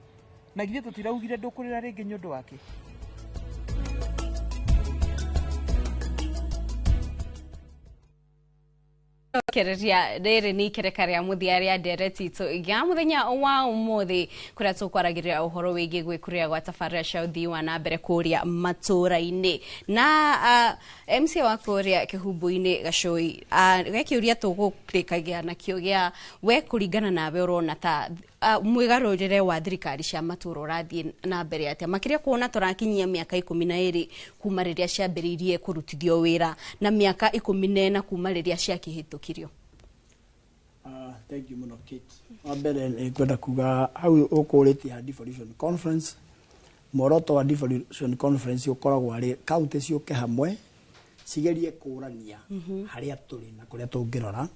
Na githĩ tũtiraugire ndũkũrĩra rĩngĩ nĩ ũndũ wake? Kereria rĩrĩ nĩ ikereka rĩa mũthia rĩa ndereti itũ ya mũthenya wa ũmũthĩ kũrĩa tũkwaragĩrĩra ũhoro wĩgiĩ gwĩkũrĩra gwa tabarĩra cia ũthii wa na mbere kũrĩa matũũra-inĩ na MC wa kũrĩa Kĩhumbu-inĩ Gacũi, ge kĩũria tũgũrĩkagia nakĩo gĩa we kũringana nawe ũrona ta mwĩgarũrĩre wa thirikari cia matũũra ũrathiĩ na mbere atĩa, makĩria kuona tũrakinyia mĩaka 12 kuma rĩrĩa ciambĩrĩirie kũrutithio wĩra na mĩaka 14 kuma rĩrĩa ciakĩhĩtũkirio. Thank you mũno, Kate. Wa mbere nĩ ngwenda kuga hau ũkũrĩtie ha devolution conference, muoroto wa devolution conference ũkoragwo arĩ kaunti ciũke hamwe cigerie kũrania harĩa tũrĩ na kũrĩa tũngĩrora,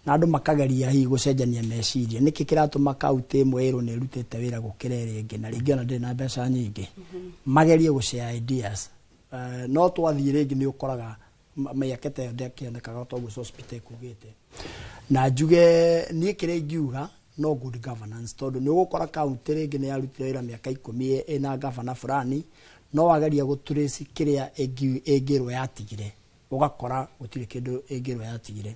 na andũ makageria hihi gũcenjania meciria nĩkĩ kĩratũma kaunti ĩmwe ĩrwo nĩ ĩrutĩte wĩra gũkĩra ĩrĩa ĩngĩ na rĩngĩ ona ndĩrĩ na mbeca nyingĩ, magerie gũshare ideas. No twathiĩ rĩngĩ nĩ ũkoraga mĩaka ta ĩyo ndĩakĩonekaga toguo Sospeter ĩkugĩte. Na njuge niĩ kĩrĩa ingiuga no good governance, tondũ nĩ ũgũkora kaunti rĩngĩ nĩ yarutire wĩra mĩaka 10 ĩna gavana fulani, no wageria gũtrace kĩrĩa ĩngĩrwo yatigire, ũgakora gũtirĩ kĩndũ ĩngĩrwo yatigire.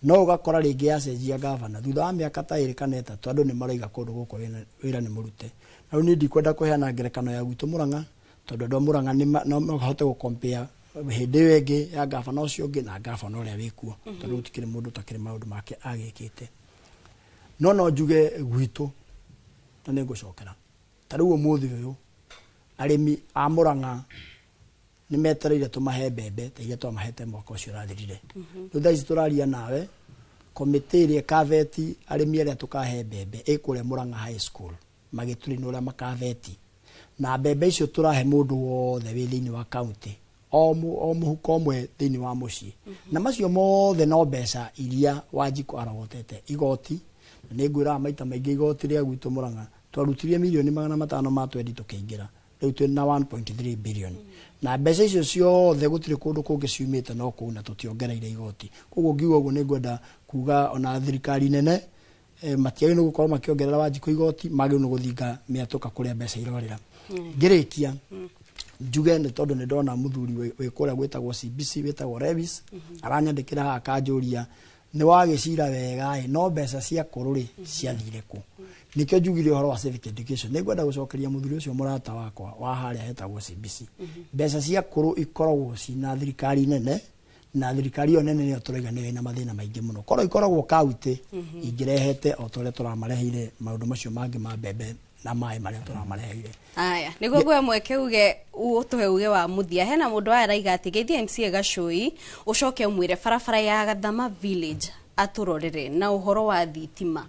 No ũgakora rĩngĩ yacenjia gavana thutha wa mĩaka ta 2 kana 3, andũ nĩ maroiga kũndũ gũkũ wĩra nĩ mũrute. Na rĩu niĩ ndikwenda kũheana ngerekano ya gwitũ Mũrang'a, tondũ andũ a Mũrang'a no mahote gũcompare hĩndĩ ĩyo ĩngĩ ya gavana ũcio ũngĩ na gavana ũrĩa wĩkuo, tondũ gũtikĩrĩ mũndũ ũtakĩrĩ maũndũ make agĩkĩte. No njuge gwitũ, na nĩ ngũcokera ta rĩu ũmũthĩ ũyũ arĩmi a Mũrang'a nĩ metereire tũmahe mbembe ta iria twamahete mwaka ũcio ũrathirire. Rĩu thaa ici tũraria nawe, komĩtĩ ĩrĩa ĩkaveti arĩmi arĩa tũkahe mbembe ĩ kũrĩa Mũrang'a High School magĩtũrĩnwo ũrĩa makaveti, na mbembe icio tũrahe mũndũ wothe wĩ thĩinĩ wa kaunti, o mũhuko ũmwe thĩinĩ wa mũciĩ. Na macio mothe no mbeca iria Wanjikũ arogotete igoti. Na nĩ ngwĩraga maita maingĩ igoti rĩa gwitũ Mũrang'a twarutirie mirioni 500 ma twendi tũkĩingĩra, rĩu twĩ na 1.3 billion. Na mbeca icio ciothe gũtirĩ kũndũ kũngĩ ciumĩte no kũu, na tũtiongereire igoti. Koguo ngiuga ũguo nĩ ngwenda kuga ona thirikari nene matiagĩrĩirwo nĩ gũkorwo makĩongerera Wanjikũ igoti, magĩrĩirwo nĩ gũthinga mĩatũka kũrĩa mbeca irorĩra. Ngĩrĩkia njuge nĩ tondũ nĩ ndona mũthuri wĩ kũrĩa gwĩtagwo CBC wĩtagwo Lewis aranyandĩkĩra haha akanjũria nĩ wagĩcira wega ĩ, no mbeca cia kũrũ rĩ ciathire kũ? Nĩkĩo njugire ũhoro wa civic education. Nĩ ngwenda gũcokeria mũthuri ũcio mũrata wakwa wa harĩa hetagwo CBC. Mbeca cia kũrũ ikoragwo cina thirikari nene, na thirikari ĩyo nene nĩyo tũraiga nĩyo ĩna mathĩna maingĩ mũno. Korwo ikoragwo kaunti ingĩrehete o ta ũrĩa tũramareheire maũndũ macio mangĩ ma mbembe na maĩ marĩa tũramareheire. Aya, nĩguo ngũhe mweke uge ũtũhe uge wa mũthia. Hena mũndũ aya araiga atĩ geithia MCA Gacũi ũcoke ũmwĩre barabara ya Gathama Village atũrorere na ũhoro wa thitima,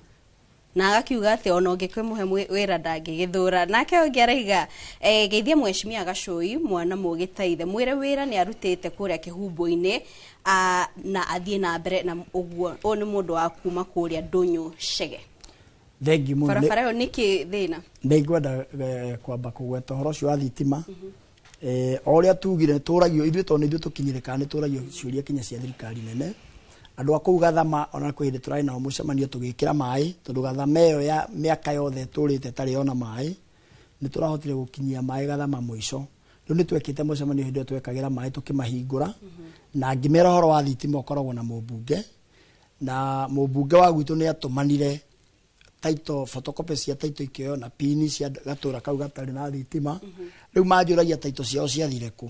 na agakiuga atĩ ona ũngĩkĩmũhe wĩra ndangĩgĩthũra. Nake ũngĩ araiga geithia mheshimiwa Gacũi mwana mũgĩ ta ithe, mwĩre wĩra nĩ arutĩte kũrĩa Kĩhumbu-inĩ, na athiĩ na mbere na ũguo. Ũyũ nĩ mũndũ wa kuma kũrĩa Ndũnyũ Chege. Thengiũ mũno. Barabara ĩyo nĩkĩ thĩna? Nĩ ngwenda kwamba kũgweta ũhoro ũcio wa thitima. O ũrĩa tugire tũragio ithuĩ tondũ nĩ ithuĩ tũkinyĩrĩkaga, nĩ tũragio ciũria kinya cia thirikari nene. Andũ a kũu Gathama ona kwĩ hĩndĩ tũrarĩ nao mũcemanio tũgĩkĩra maĩ, tondũ Gathama ĩyo ya mĩaka yothe tũrĩte ĩtarĩ yona maĩ, nĩ tũrahotire gũkinyia maĩ Gathama mũico. Rĩu nĩ twekĩte mũcemanio hĩndĩ ĩyo twekagĩra maĩ tũkĩmahingũra, na ngĩmera ũhoro wa thitima ũkoragwo na mũmbunge, na mũmbunge wa gwitũ nĩ atũmanire title, photocopy cia title ikĩoywo na pini cia gatũra kau gatarĩ na thitima. Rĩu manjũragia title ciao ciathire kũ.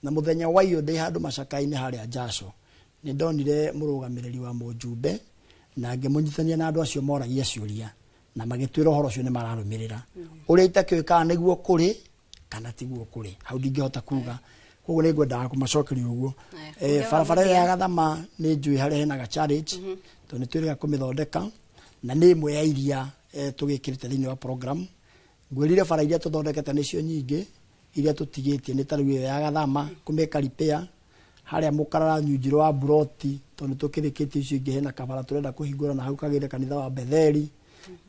Na mũthenya wa iyo ndĩ handũ macaka-inĩ harĩa Njaco, nĩ ndonire mũrũgamĩrĩri wa mũjumbe na ngĩmũnyitania na andũ acio moragia ciũria, na magĩtwĩra ũhoro ũcio nĩ mararũmĩrĩra. Ũrĩa itakĩũĩ kana nĩguo kũrĩ kana tiguo kũrĩ, hau ndingĩhota kuga. Koguo nĩ ngwendaga kũmacokeria ũguo. Barabara ĩyo ya Gathama nĩ njũĩ harĩa hena ga challenge, tondũ nĩ twĩrĩga kũmĩthondeka, na nĩ ĩmwe ya iria tũgĩkĩrĩte thĩinĩ wa program. Ngwĩrire bara iria tũthondekete nĩcio nyingĩ, iria tũtigĩtie nĩ ta rĩu ĩyo ya Gathama kũmĩka repair, harĩa mũkarara nyunjiro wa buroti, tondũ nĩ tũkĩrĩkĩtie icio ingĩ, hena kabara tũrenda kũhingũra na hau kagĩre kanitha wa Betheli,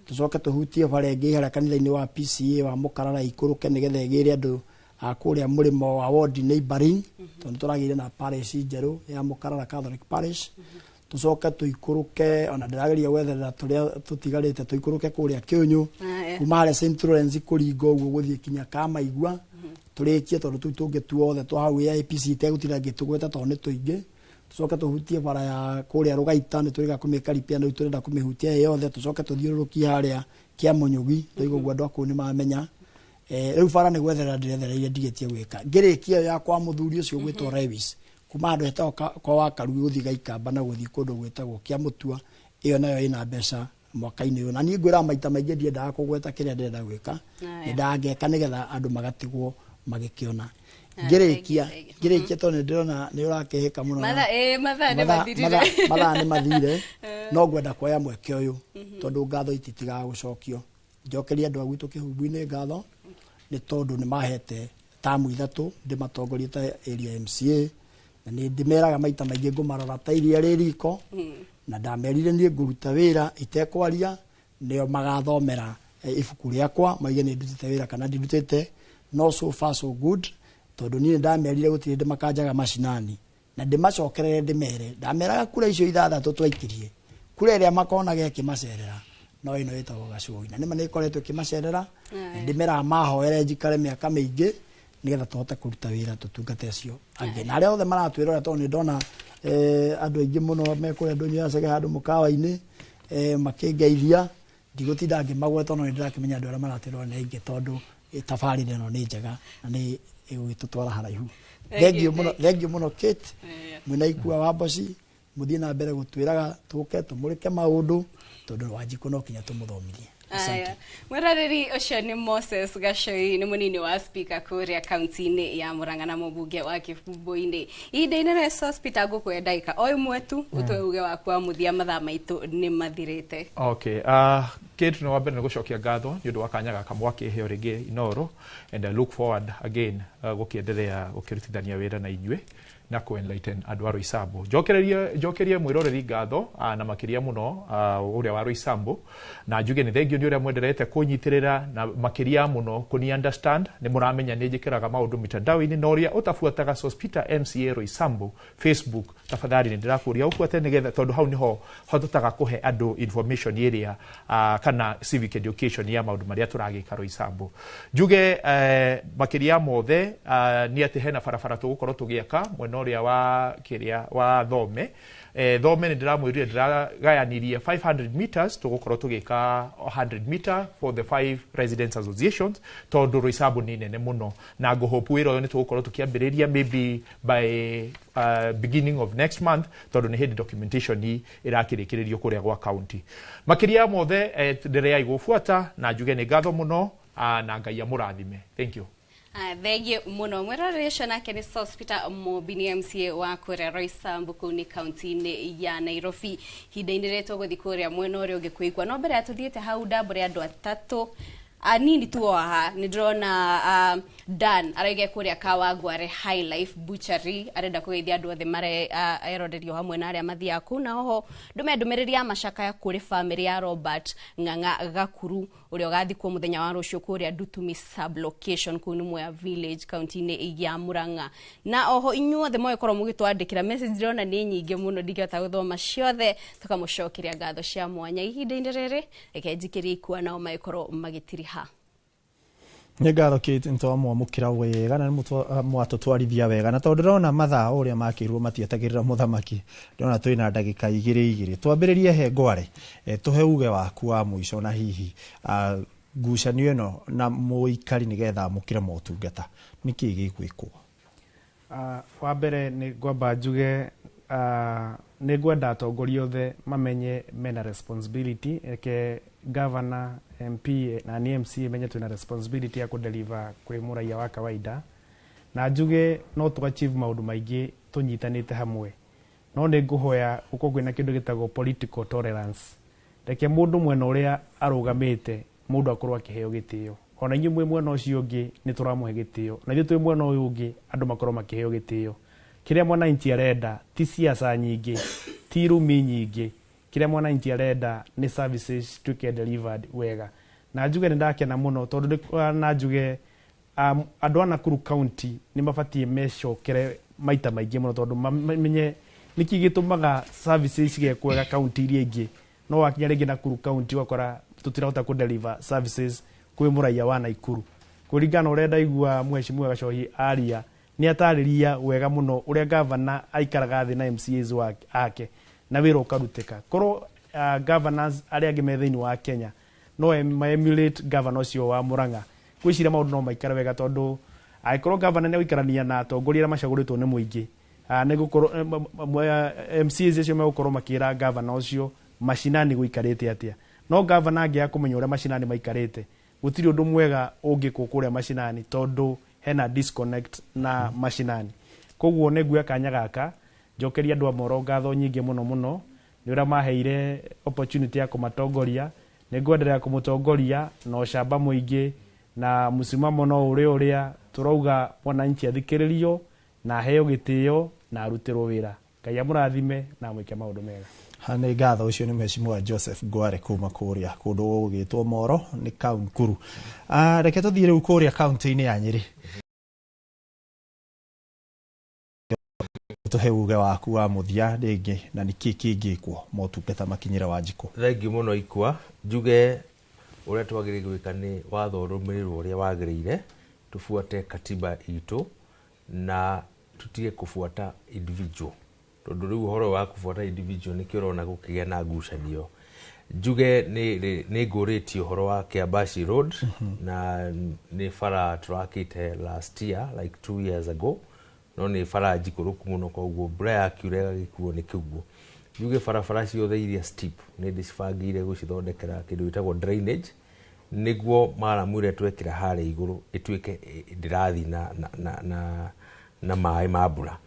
tũcoke tũhutie bara ĩngĩ harĩa kanitha-inĩ wa PCA wa mũkarara ikũrũke nĩgetha ĩgĩre andũ a kũrĩa mũrĩmo wa ward neighboring, tondũ nĩ tũragĩire na parish njerũ ya Mũkarara Catholic Parish. Tucoke tuikũrũke, ona ndĩrageria gwetherera tũrĩa tũtigarĩte, tũikũrũke kũrĩa Kĩũnyũ, kuma harĩa St Lawrence kũringa ũguo gũthiĩ kinya Kamaigua, tũrĩkie, tondũ tũu tũngĩ tuothe twa hau AIPC itegũtinda ngĩtũgweta tondũ nĩ tũingĩ. Tucoke tũhutie bara ya kũrĩa Rũgaita, nĩ tũrĩga kũmĩka repair, rĩu tũrenda kũmĩhutia ĩ yothe. Tucoke tũthiũrũrũkie harĩa Kĩamũnyũgi, tũiga ũguo andũ a kũu nĩ mamenya. Rĩu bara nĩ gwetherera ndĩrethereire ndigĩtie gwĩka. Ngĩrĩkia ĩyo ya kwa mũthuri ũcio gwĩtwo Lewis, kuma handũ hetagwo kwa Wakarugi gũthiĩ Gaikamba na gũthiĩ kũndũ gwĩtagwo Kĩamũtua, ĩyo nayo ĩna mbeca mwaka-inĩ ũyũ. Na niĩ ngwĩraga maita maingĩ, ndiendaga kũgweta kĩrĩa ndĩrenda gwĩka, nĩndangeka nĩgetha andũ magatigwo magĩkĩona. Ngĩrĩkia, tondũ nĩ ndĩrona nĩ ũrakĩhĩka mũno na- Mathaa nĩ mathirire. Mathaa nĩ mathire, no ngwenda kuoya mweke ũyũ, tondũ ngatho ititigaga gũcokio, njokerie andũ a gwitũ Kĩhumbu-inĩ ngatho, nĩ tondũ nĩ mahete tamu 3 ndĩmatongorie ta area MCA, na nĩ ndĩmeraga maita maingĩ ngũmarora ta iria rĩ riko, na ndamerire niĩ ngũruta wĩra itekwaria, nĩo magathomera ibuku rĩakwa maige nĩ ndutĩte wĩra kana ndindutĩte. No so far so good, tondũ niĩ ndamerire gũtirĩ hĩndĩ makanjaga macinani, na ndĩmacokerere ndĩmere ndameraga kura icio 6 twaikirie, kura ĩrĩa makonaga ĩkĩmacerera no ĩno ĩtagwo Gacũgi, na nĩma nĩ ĩkoretwo ĩkĩmacerera. Na ndĩmeraga mahoere njikare mĩaka mĩingĩ nĩgetha tũhote kũruta wĩra, tũtungate acio angĩ na arĩa othe maratwĩrora, tondũ nĩ ndona andũ aingĩ mũno me kũrĩa ndũnyũ ya Chege handũ mũkawa-inĩ, makĩngeithia. Ndigũtinda ngĩmagweta, no nĩ ndĩrakĩmenya andũ arĩa maratwĩrora nĩ aingĩ, tondũ tabarĩra ĩno nĩ njega na nĩ ĩgũgĩtũtwara haraihu. Thengiũ mũno, thengiũ mũno Kate, mwĩna Ikua wa Mboci, mũthiĩ na mbere gũtwĩraga tũke tũmũrĩke maũndũ, tondũ Wanjikũ no kinya tũmũthomithie. Aya. Mwĩroreri, ũcio nĩ Moses Gacoi, nĩ mũnini wa speaker kũrĩa kaunti-inĩ ya Murang'a na mũmbunge wa Kĩbumbu-inĩ. Ihinda-inĩ rĩa Sospeter, ngũkũhe ndagĩka o ĩmwe tu ũtũhe uge waku wa mũthia, mathaa maitũ nĩ mathirĩte. Okay, Kate, nĩ wa mbere nĩ gũcokia ngatho nĩ ũndũ wa kanya gaka mwakĩheo rĩngĩ Inoro, and I look forward again gũkĩenderea gũkĩrutithania wĩra na inyuĩ na kũ enlighten andũ a Roysambu. Njokerie mwĩroreri ngatho, na makĩria mũno ũrĩa wa Roysambu, na njuge nĩ thengio nĩ ũrĩa mwenderete kũnyitĩrĩra na makĩria mũno kũni understand. Nĩ mũramenya nĩ njĩkĩraga maũndũ mitandao-inĩ, na ũrĩa ũtabuataga Sospeter MCA Roysambu Facebook, tafadhali nĩ ndĩrakũria ũbuate, nĩgetha tondũ hau nĩho hototaga kũhe andũ information ĩrĩa kana civic education ya maũndũ marĩa tũragĩka Roysambu. Njuge makĩria mothe nĩ atĩ hena barabara tũgũkorwo tũgĩaka mwena ũrĩa wa kĩrĩa wa Thome. Thome nĩ ndĩramwĩrire ndĩragayanirie 500 meters, tũgũkorwo tũgĩka 100 meter for the five residents associations, tondũ Roysambu nĩ nene mũno, na ngũhope wĩra ũyũ nĩ tũgũkorwo tũkĩambĩrĩria maybe by beginning of next month, tondũ nĩ hĩndĩ documentation ĩrakĩrĩkĩrĩrio kũrĩa gwa county. Makĩria mothe, ndereai gũbuata, na njuge nĩ ngatho mũno, na Ngai amũrathime. Thank you. Thengiũ mũno mwĩroreri. Ũcio nake nĩ Sospeter Mumbi, nĩ MCA wa kũrĩa Roysambu kũu nĩ kaunti-inĩ ya Nairobi. Ihinda-inĩ rĩrĩ tũgũthiĩ kũrĩa mwena ũrĩa ũngĩ kwĩigua, no mbere ya tũthiĩte hau, ndambũre andũ atatũ anini tu haha. Nĩ ndĩrona Dan arauga kũrĩa Kawangware High Life Butchery, arenda kũgeithia andũ othe mare erorerio hamwe na arĩa mathiaga kũu, na oho ndũme ndũmĩrĩri ya macakaya kũrĩ famĩlĩ ya Robert Ng'ang'a Gakuru, ũrĩa ũgathikwo mũthenya wa rũciũ kũrĩa Ndutumi sub-location, kũu nĩ Mwea village, kaunti-inĩ ya Murang'a. Na oho inyuothe mũgĩkorwo mũgĩtwandĩkĩra message, ndĩrona nĩ nyingĩ mũno, ndingĩhota gũthoma ciothe, tũkamũcokeria ngatho cia mwanya. Ihinda-inĩ rĩrĩ reke njikĩrie ikua, nao magĩkorwo magĩtiriha. Nĩ ngatho Kate, nĩ twamwamũkĩra wega na nĩ mwatũtwarithia wega, na tondũ ndĩrona mathaa ũrĩa makĩrwo matietagĩrĩra mũthamaki, ndĩrona twĩna ndagĩka 2 2. Twambĩrĩrie he Ngware, tũhe uge waku wa mũico, na hihi ngucanio ĩno na mũikari nĩgetha amũkĩre motungata, nĩkĩ gĩgwĩkwo? Wa mbere nĩ ngwamba njuge nĩ ngwenda atongoria othe mamenye mena responsibility. Reke governor, MP na ni MCA menye twina responsibility ya kudeliver kuri mũraia wa kawaida, na njuge no tu achieve maũndũ maingĩ tũnyitanĩte hamwe. No nĩ ngũhoya gũkorwo kwĩna kĩndũ gĩtagwo political tolerance. Reke mũndũ mwena ũrĩa arũgamĩte, mũndũ akorwo akĩheo gĩtĩo, ona inyuĩ mwĩ mwena ũcio ũngĩ nĩ tũramũhe gĩtĩo, na ithuĩ twĩ mwena ũyũ ũngĩ andũ makorwo makĩheo gĩtĩo. Kĩrĩa mwananchi arenda ti siasa nyingĩ, ti irumi nyingĩ. Kĩrĩa mwananchi arenda nĩ services tuĩke delivered wega. Na njuge nĩ ndakena mũno, tondũ na njuge andũ a Nakuru County nĩ mabatiĩ mecokere maita maingĩ mũno, tondũ mamenye Nĩkĩ gĩtũmaga services cigekwo wega kaunti iria ingĩ, no wakinya rĩngĩ Nakuru kaunti ũgakora tũtirahota kũ deliver services kwĩ mũraiya wa Nakuru? Kũringana na ũrĩa ndaigua mheshimiwa Gacohi aria, nĩ atarĩria wega mũno ũrĩa gavana aikaraga thĩ na MCAs ake na wĩra ũkarutĩka. Korwo governors arĩa angĩ me thĩinĩ wa Kenya no ma emulate governor ũcio wa Murang'a, ngwĩciria maũndũ no maikare wega, tondũ angĩkorwo governor nĩ gũikarania na atongoria arĩa macagũrĩtwo nĩ mũingĩ, nĩ gũkorwo MCAs acio megũkorwo makĩra governor ũcio macinani gũikarĩte atĩa. No governor angĩaga kũmenya ũrĩa macinani maikarĩte, gũtirĩ ũndũ mwega ũngĩkwo kũrĩa macinani, tondũ hena disconnect na macinani. Koguo nĩ nguoya kanya gaka njokerie andũ a Moro ngatho nyingĩ mũno mũno nĩ ũrĩa maheire opportunity ya kũmatongoria. Nĩ ngwenderea kũmũtongoria na ũcamba mũingĩ na mũsimamo no ũrĩa ũrĩa tũrauga mwananchi athikĩrĩrio na aheo gĩtĩo na arutĩrwo wĩra. Ngai amũrathime na amwĩke maũndũ mega. Ha, nĩ ngatho. Ũcio nĩ mheshimiwa Joseph Ngware kuma kũrĩa kũndũ gũgĩtwo Moro nĩ Nakuru. Reke tũthiĩ rĩu kũrĩa kaunti-inĩ ya Nyĩrĩ, tũhe uge waku wa mũthia rĩngĩ na nĩkĩ kĩngĩkwo motungata makinyĩre Wanjikũ. Thengiũ mũno. Ikwa njuge ũrĩa twagĩrĩire gwĩka nĩ watho ũrũmĩrĩrwo ũrĩa wagĩrĩire, tubuate katiba itũ na tutige kubuata individual, tondũ rĩu ũhoro wa kubuata individual nĩkĩo ũrona gũkĩgĩa na ngucanio. Njuge nĩ ngũrĩtie ũhoro wa Kiambashi Road, na nĩ bara tũrakĩte last year, like 2 years ago, no nĩ bara njikũrũku mũno, koguo mbura yakiura ĩgagĩkuo nĩ kĩguo. Njuge barabara ciothe iria steep nĩ ndĩcibangĩire gũcithondekera kĩndũ gĩtagwo drainage, nĩguo maramu ĩrĩa twekĩra harĩa igũrũ ĩtuĩke ndĩrathiĩ na maĩ ma mbura.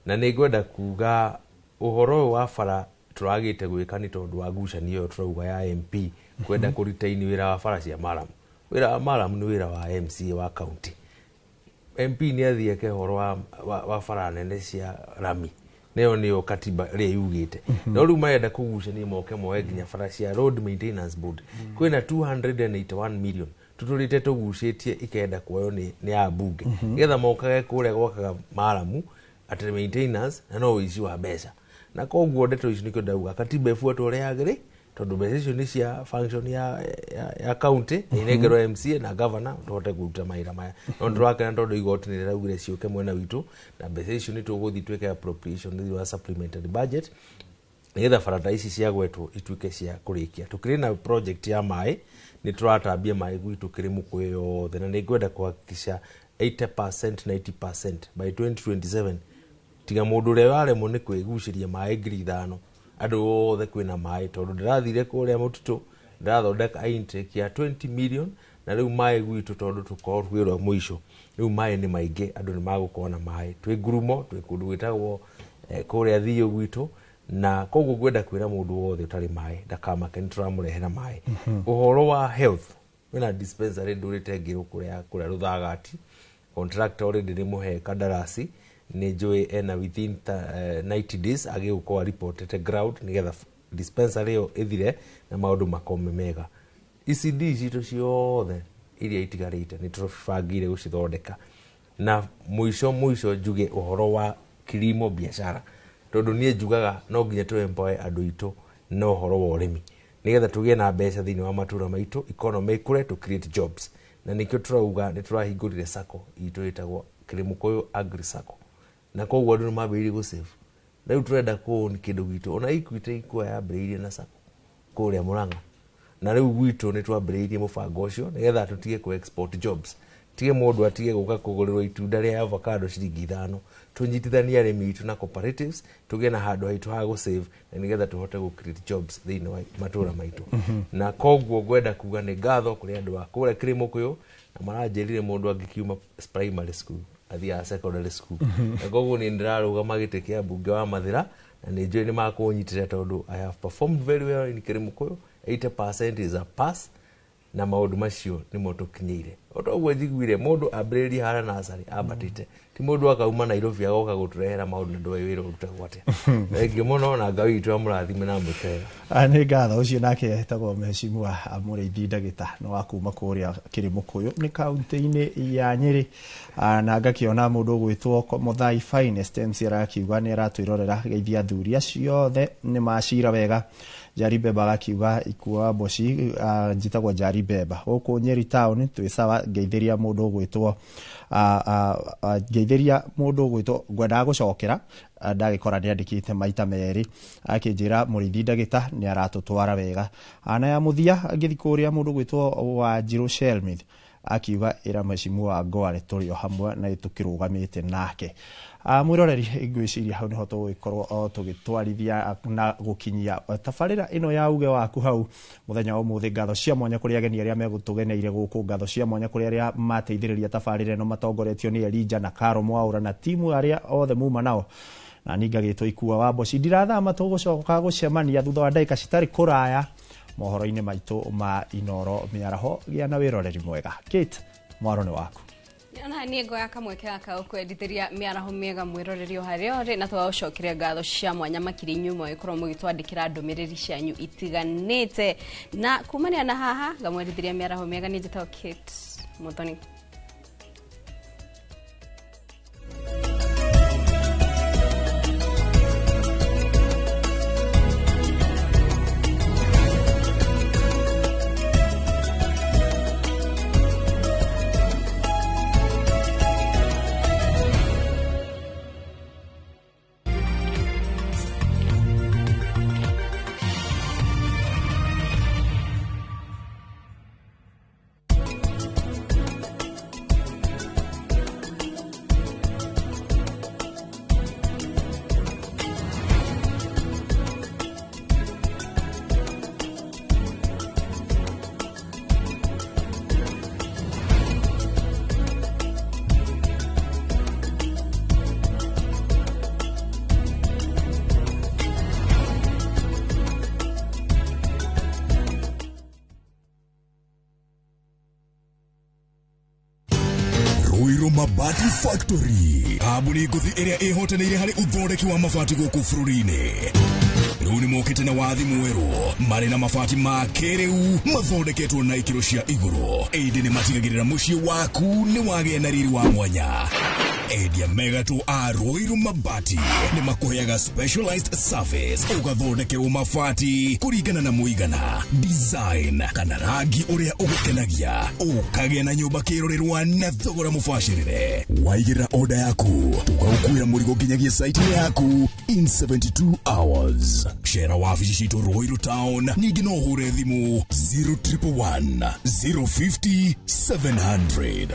Na nĩ ngwenda kuga ũhoro ũyũ wa bara tũragĩte gwĩka nĩ tondũ wa ngucanio ĩyo tũrauga ya MP kwenda kũritaini wĩra wa bara cia maramu. Wĩra wa maramu nĩ wĩra wa MCA wa county. MP nĩ athiĩ eke ũhoro wa bara nene cia rami, nayo nĩyo katiba ĩrĩa yugĩte. No rĩu marenda kũgucania moke moe nginya bara cia Road Maintenance Board. Kwĩna 281 million tũtũrĩte tũgucĩtie ikenda kuoywo nĩ ambunge, nĩgetha mokage kũrĩa gwakaga maramu atĩ maintenance, na no ũici wa mbeca. Na koguo ndeto ici nĩkĩo ndauga katiba ĩbuatwo ũrĩa yagĩrĩ, tondũ mbeca icio nĩ cia function ya county na inengerwo MCA na governor tũhote kũruta mawĩra maya. No nĩtũrakena tondũ igoti nĩ rĩraugire ciũke mwena witũ, na mbeca icio nĩ tũgũthiĩ twĩke appropriation thĩinĩ wa supplementary budget, nĩgetha barabara ici ciagwetwo ituĩke cia kũrĩkia. Tũkĩrĩ na project ya maĩ, nĩ tũratambia maĩ gwitũ Kĩrĩmũkũyũ yothe, na nĩ ngwenda kũhakikisha 80% 90% by 2027, tiga mũndũ ũrĩa waremwo nĩ kwĩgucĩria maĩ 5,000, andũ othe kwĩna maĩ, tondũ ndĩrathire kũrĩa mũtitũ ndĩrathondeka intake ya 20 million, na rĩu maĩ gwitũ, tondũ tũkorwo twĩrwo mũico, rĩu maĩ nĩ maingĩ, andũ nĩ magũkorwo na maĩ. Twĩ ngurumo, twĩ kũndũ gwĩtagwo kũrĩa Thiũ gwitũ, na koguo ngwenda kwĩra mũndũ wothe ũtarĩ maĩ ndakamake, nĩ tũramũrehera maĩ. Ũhoro wa health, kwĩna dispensary ndũrĩte ngĩrwo kũrĩa Rũthagati, contractor already nĩ mũhe kandarasi, nĩ njũĩ ena within 90 days agĩgũkorwo reportete ground, nĩgetha dispensary ĩyo ĩthire na maũndũ makorwo me mega. ECD citũ ciothe iria itigarĩte nĩ tũbangĩire gũcithondeka. Na mũico mũico njuge ũhoro wa kilimo biashara, tondũ niĩ njugaga no nginya tũ empower andũ aitũ na ũhoro wa ũrĩmi, nĩgetha tũgĩe na mbeca thĩinĩ wa matũra maitũ, economy ĩkũre, to create jobs. Na nĩkĩo tũrauga nĩ tũrahingũrire sacco itũ ĩtagwo Kĩrĩmũkũyũ Agri Sacco, na koguo andũ nĩ mambĩrĩirie gũ save. Rĩu tũrenda kũ own kĩndũ gitũ. Ona Equity ikua yambĩrĩirie na sacco kũrĩa Mũrang'a, na rĩu gwitũ nĩ twambĩrĩirie mũbango ũcio, nĩgetha tũtige kũ export jobs, tige mũndũ atige gũka kũgũrĩrwo itunda rĩa avocado ciringi 5. Tũnyitithanie arĩmi aitũ na cooperatives, tũgĩe na handũ haitũ ha gũ save, na nĩgetha tũhote gũ create jobs thĩinĩ wa matũra maitũ. Na koguo ngwenda kuga nĩ ngatho kũrĩ andũ a kũrĩa Kĩrĩmũkũyũ, na maranjĩrire mũndũ angĩkiuma primary school athiaga secondary school, na koguo niĩ ndĩrarũgama gĩtĩ kĩa mbunge wa Mathĩra, na nĩ njũĩ nĩ makũnyitĩra, tondũ I have performed very well in Kĩrĩmũkũyũ. 80% is a pass. Na maũndũ macio nĩmo tũkinyĩire. O ta ũguo njiguire mũndũ ambĩrĩrie harĩa nursery ambatĩte, ti mũndũ akauma Nairobi agoka gũtũrehera maũndũ na ndũĩ wĩra ũrutagwo atĩa. Thengiũ mũno na Ngai witũ amũrathime na amwĩke wega. Nĩ ngatho. Ũcio nake etagwo Mheshimiwa Mũrĩithi Ndagĩta, nĩ wa kuma kũrĩa Kĩrĩmũkũyũ, nĩ kaunti-inĩ ya Nyĩrĩ. Na ngakĩona mũndũ ũgwĩtwo Muthai Finest MC arakiuga nĩ aratwĩrorera, geithia athuri acio othe nĩ macira wega. Njari Beba agakiuga ikua mboci, njĩtagwo Njari Beba gũkũ Nyeri town, twĩ sawa. Ngeithĩria mũndũ ũgwĩtwo ngeithĩria mũndũ ũgwĩtwo, ngwendaga gũcokera, ndagĩkora nĩ andĩkĩte maita merĩ, akĩnjĩra Mũrĩithi Ndagĩta nĩ aratũtwara wega. Na ya mũthia ngĩthi kũrĩa mũndũ ũgwĩtwo Wanjirũ Shelmith akiuga ĩra Mheshimiwa Ngware tũrĩ o hamwe na tũkĩrũgamĩte nake. Mwĩroreri, ngwĩciria hau nĩho tũgũgĩkorwo o tũgĩtwarithia na gũkinyia tabarĩra ĩno ya uge waku hau mũthenya wa ũmũthĩ. Ngatho cia mwanya kũrĩ ageni arĩa megũtũgeneire gũkũ, ngatho cia mwanya kũrĩ arĩa mateithĩrĩria tabarĩra ĩno matongoretio nĩ Elija na Karo Mwaũra na timu arĩa othe muma nao, na niĩ ngagĩtwo Ikua wa Mboci. Ndirathama, tũgũcoka gũcemania thutha wa ndagĩka citarĩ kũraya mohoro-inĩ maitũ ma Inoro mĩaraho. Gĩa na wĩroreri mwega. Kate, mwaro nĩ waku. Ona niĩ ngoya kamweke gaka gũkwendithĩria mĩaraho mĩega mwĩroreri o harĩa ũrĩ, na tũgagũcokeria ngatho cia mwanya makĩria inyuĩ mwagĩkorwo mũgĩtwandĩkĩra ndũmĩrĩri cianyu itiganĩte. Na kumania na haha ngamwendithĩria mĩaraho mĩega. Niĩ njĩtagwo Kate Muthoni. Ruiru Mabati Factory, kambuni ngũthi ĩrĩa ĩhotanĩire harĩ ũthondeki wa mabati gũkũ bũrũri-inĩ. Rĩu nĩ mokĩte na wathi mwerũ, marĩ na mabati ma kĩrĩu mathondeketwo na ikĩro cia igũrũ, ĩndĩ nĩ matigagĩrĩra mũciĩ waku nĩ wagĩa na riri wa mwanya. Endia megatũ a Ruiru Mabati nĩ makũheaga specialized service, ũgathondekerwo mabati kũringana na mũigana, design kana rangi ũrĩa ũgũkenagia, ũkagĩa na nyũmba kĩrorerwa na thogora mũbacĩrĩre. Waigĩrĩra order yaku, tũgagũkuĩra mũrigo nginyagia site-inĩ yaku in 72 hours. Cera wabici citũ Ruiru town, ningĩ no ũhũre thimũ 0111 050 700.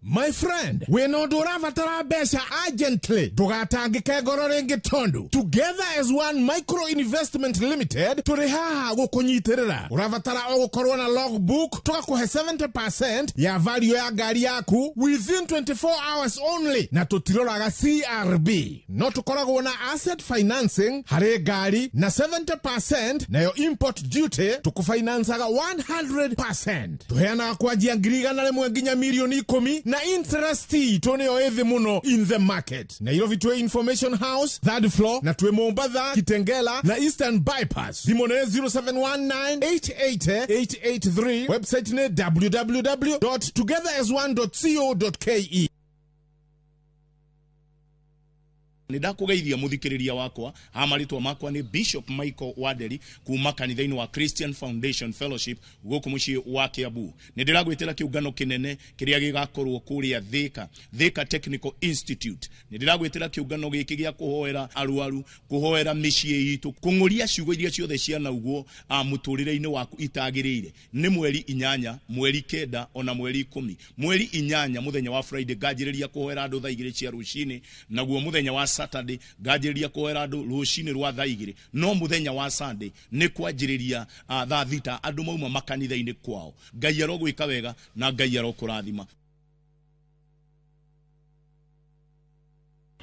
My friend, wĩna ũndũ ũrabatara mbeca urgently, ndũgatangĩke ngoro rĩngĩ tondũ Together as One Micro Investment Limited tũrĩ haha gũkũnyitĩrĩra. Ũrabatara o gũkorwo na logbook, tũgakũhe 70% ya value ya ngari yaku within 24 hours only, na tũtiroraga CRB. No tũkoragwo na asset financing harĩ ngari na 70%, nayo import duty tũkũfinancaga 100%. Tũheanaga kwanjia 100,000 nginya 10,000,000, na interest itũ nĩyo ĩthĩ mũno in the market. Nairobi twĩ Information House third floor, na twĩ Mombatha, Kitengela na Eastern Bypass. Thimũ nĩ 0719888883, website nĩ www.togetherasone.co.ke. Nĩ ndakũgeithia mũthikĩrĩria wakwa, ha marĩtwa makwa nĩ Bishop Michael Wanderi kuma kanitha-inĩ wa Christian Foundation Fellowship gũkũ mũciĩ wa Kiambu. Nĩ ndĩragwĩtĩra kĩũngano kĩnene kĩrĩa gĩgakorwo kũrĩa Thika, Thika Technical Institute. Nĩ ndĩragwĩtĩra kĩũngano gĩkĩ gĩa kũhoera arwaru, kũhoera mĩciĩ itũ, kũng'ũria ciugo iria ciothe cianaugwo mũtũrĩre-inĩ waku itagĩrĩire. Nĩ mweri 8, mweri 9 ona mweri 10. Mweri 8 mũthenya wa Friday nganjĩrĩria kũhoera andũ thaa 2 cia rũcinĩ, naguo mũthenya wa Saturday nganjĩrĩria kũhoera andũ rũcinĩ rwa thaa 2, no mũthenya wa Sunday nĩ kwanjĩrĩria thaa 6 andũ mauma makanitha-inĩ kwao. Ngai arogwĩka wega na Ngai arokũrathima.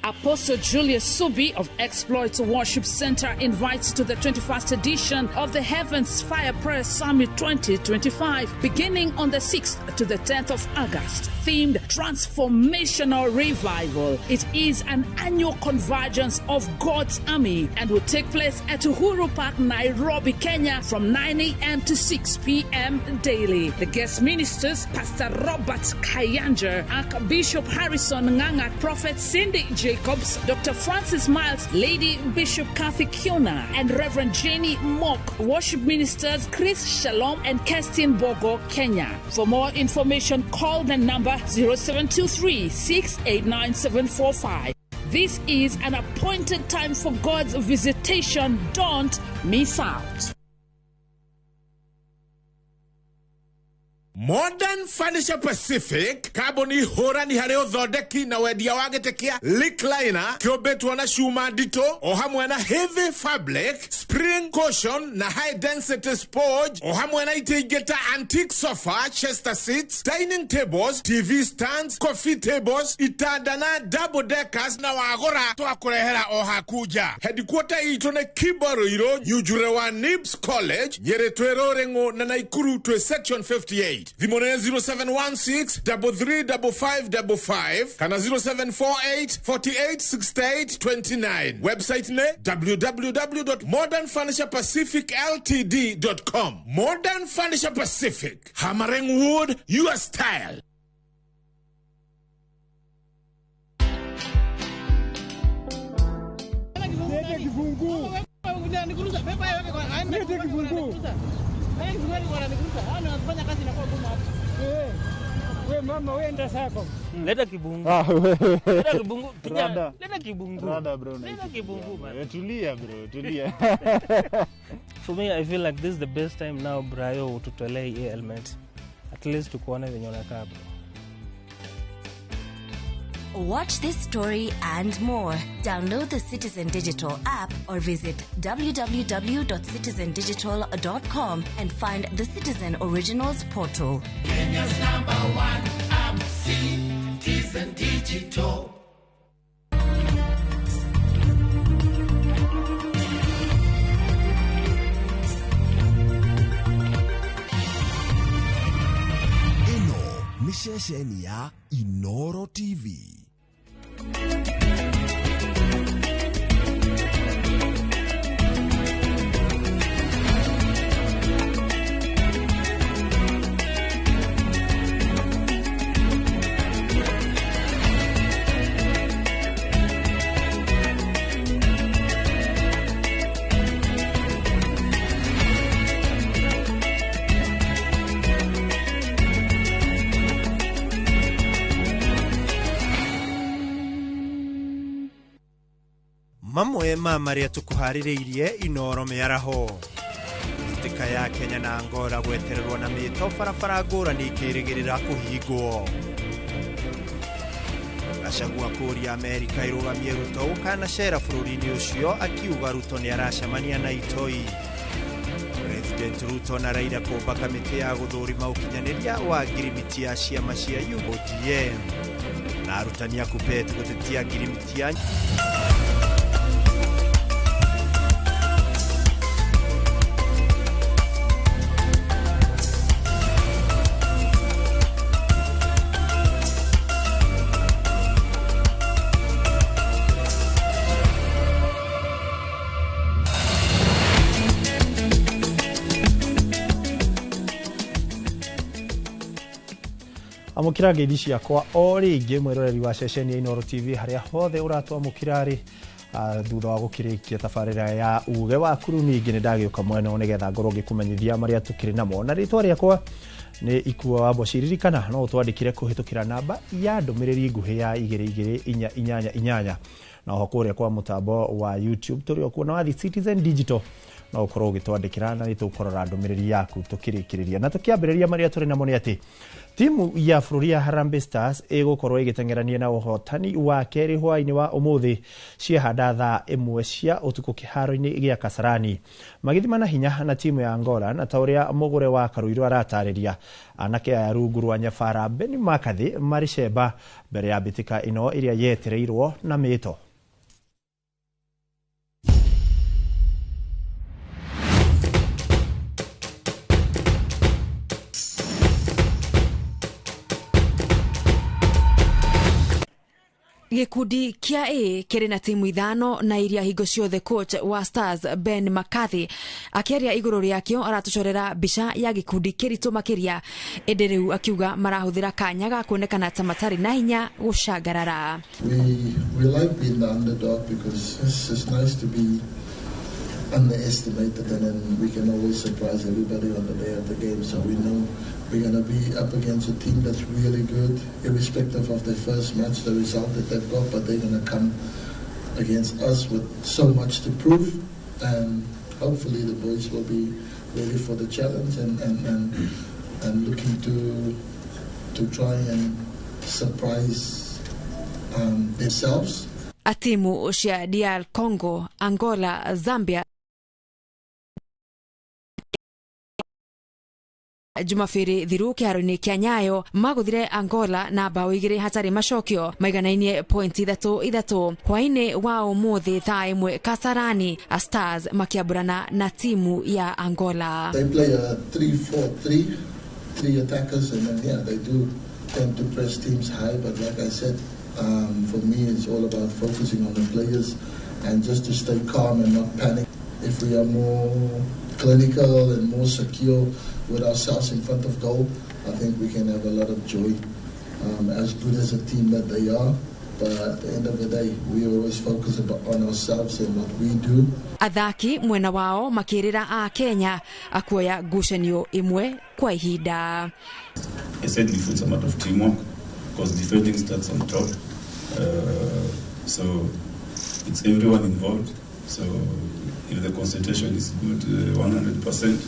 Apostle Julius Subi of Exploits Worship Center invites to the 21st edition of the Heavens Fire Prayer Summit 2025, beginning on the 6th to the 10th of August, themed Transformational Revival. It is an annual convergence of God's army and will take place at Uhuru Park, Nairobi, Kenya, from 9 a.m. to 6 p.m. daily. The guest ministers, Pastor Robert Kayanja, Archbishop Harrison Nganga, Prophet Cindy Jacobs, Dr. Francis Miles, Lady Bishop Kathy Kiona, and Reverend Jenny Mock. Worship ministers Chris Shalom and Kerstin Bogo, Kenya. For more information, call the number 0723 689 745. This is an appointed time for God's visitation. Don't miss out. Modern Furniture Pacific kambuni hũrani harĩ ũthondeki na wendia wa gĩtĩ kĩa recliner kĩũmbĩtwo na cuma nditũ o hamwe na heavy fabric, spring cushion na high density sponge o hamwe na itĩ ingĩ ta antique sofa, chester seats, dining tables, TV stands, coffee tables, itanda na double deckers na wagũra twakũrehera o haku nja. Headquarter itũ nĩ Kibo Nyujure wa Nibs College, Nyĩrĩ twĩ Rũrĩng'ũ na Naikuru twĩ section 58. Thimũ nĩ 0716 335555 kana 0748 48 68 29. Website nĩ www.modernfurniturepacificltd.com. Modern Furniture Pacific, hammering wood, your style. Leta kibungu. Leta kibungu. Kijana, leta kibungu. Rada bro. Leta kibungu man. Tulia bro, tulia. For me, I feel like this is the best time now, Brayo, tutolee hii element. At least tukuone venye unakaa bro. Watch this story and more. Download the Citizen Digital app or visit www.citizendigital.com and find the Citizen Originals portal. Kenya's number one app, Citizen Digital. Ĩno nĩ ceceni ya Inoro TV. Mamwe ma marĩa tũkũharĩrĩirie Inoro mĩaraho. Mĩtĩka ya Kenya na Angola gwetererwo na mĩto barabara ngũrani ikĩrĩgĩrĩra kũhingwo. Gachagua kũũria Amerika ĩrũgamie Ruto gũkanacera bũrũri-inĩ ũcio akiuga Ruto nĩaracemania na itoi. President Ruto na Raila kũmba kamĩtĩ ya gũthũrima ũkinyanĩria wa ngirimiti ya ciama cia ODM. Na arutani a KUPPET gũtetia ngirimiti ya amukira ngeithi ciakwa o rĩngĩ mwĩroreri wa ceceni ya Inoro TV harĩa hothe ũratwamũkĩra rĩ thutha wa gũkĩrĩkia tabarĩra ya uge wa kuru ningĩ nĩ ndagĩũka mwena nĩgetha ngorwo ngĩkũmenyithia marĩa tũkĩrĩ namo na rĩtwa rĩakwa nĩ Ikua wa Mboci. Ririkana no ũtwandĩkĩre kũhĩtũkĩra namba ya ndũmĩrĩri nguhĩ ya 22488 na oho kũrĩa kwa mũtambo wa YouTube tũrĩ o kuo na wathi Citizen Digital No ũkorwo ũgĩtwandĩkĩra na nĩ tũkũrora ndũmĩrĩri yaku tũkĩrĩkĩrĩria. Na tũkĩambĩrĩria marĩa tũrĩ namo nĩ atĩ timu ya bũrũri ya Harambee Stars ĩgũkorwo ĩgĩteng'erania na ũhotani wa kerĩ hwaĩ-inĩ wa ũmũthĩ ciehanda thaa 1 cia ũtukũ kĩharo-inĩ gĩa Kasarani magĩthimana hinya na timu ya Angola, na ta ũrĩa mũgũre wa Karuiru aratarĩria, anake aya rungu rwa nyabara Benny McCarthy marĩ cemba mbere ya mbĩtĩka ĩno ĩrĩa yetereirwo na mĩto. Gĩkundi kĩa A kĩrĩ na timu 5 na iria hingo ciothe coach wa Stars Ben McCarthy akĩaria igũrũ rĩakĩo aratũcorera mbica ya gĩkundi kĩritũ makĩria, ĩndĩ rĩu akiuga marahũthĩra kanya ga kuonekana ta matarĩ na hinya gũcangarara. We like being the underdog because it's nice to be underestimated, and then we can always surprise everybody on the day of the game. So we know we're going to be up against a team that's really good, irrespective of the first match, the result that they've got, but they're going to come against us with so much to prove, and hopefully the boys will be ready for the challenge and looking to try and surprise themselves. Atimu cia DR Congo, Angola, Zambia Jumapiri thiru kĩharo-inĩ kĩa Nyayo magũthire Angola na bao 2 hatarĩ macokio maiganainie point 3-3. Hwaĩ-inĩ wa ũmũthĩ thaa 1 Kasarani, Stars makĩambũrana na timu ya Angola. They play a 3-4-3, 3 attackers, and then yeah, they do tend to press teams high, but like I said, for me it's all about focusing on the players and just to stay calm and not panic. If we are more clinical and more secure with ourselves in front of goal, I think we can have a lot of joy. As good as a team that they are, but at the end of the day, we always focus on ourselves and what we do. Athaki mwena wao makĩrĩra a Kenya akuoya ngucanio imwe kwa ihinda. I said before, it's a matter of teamwork, because defending starts on top. So it's everyone involved. So if the concentration is good, 100%,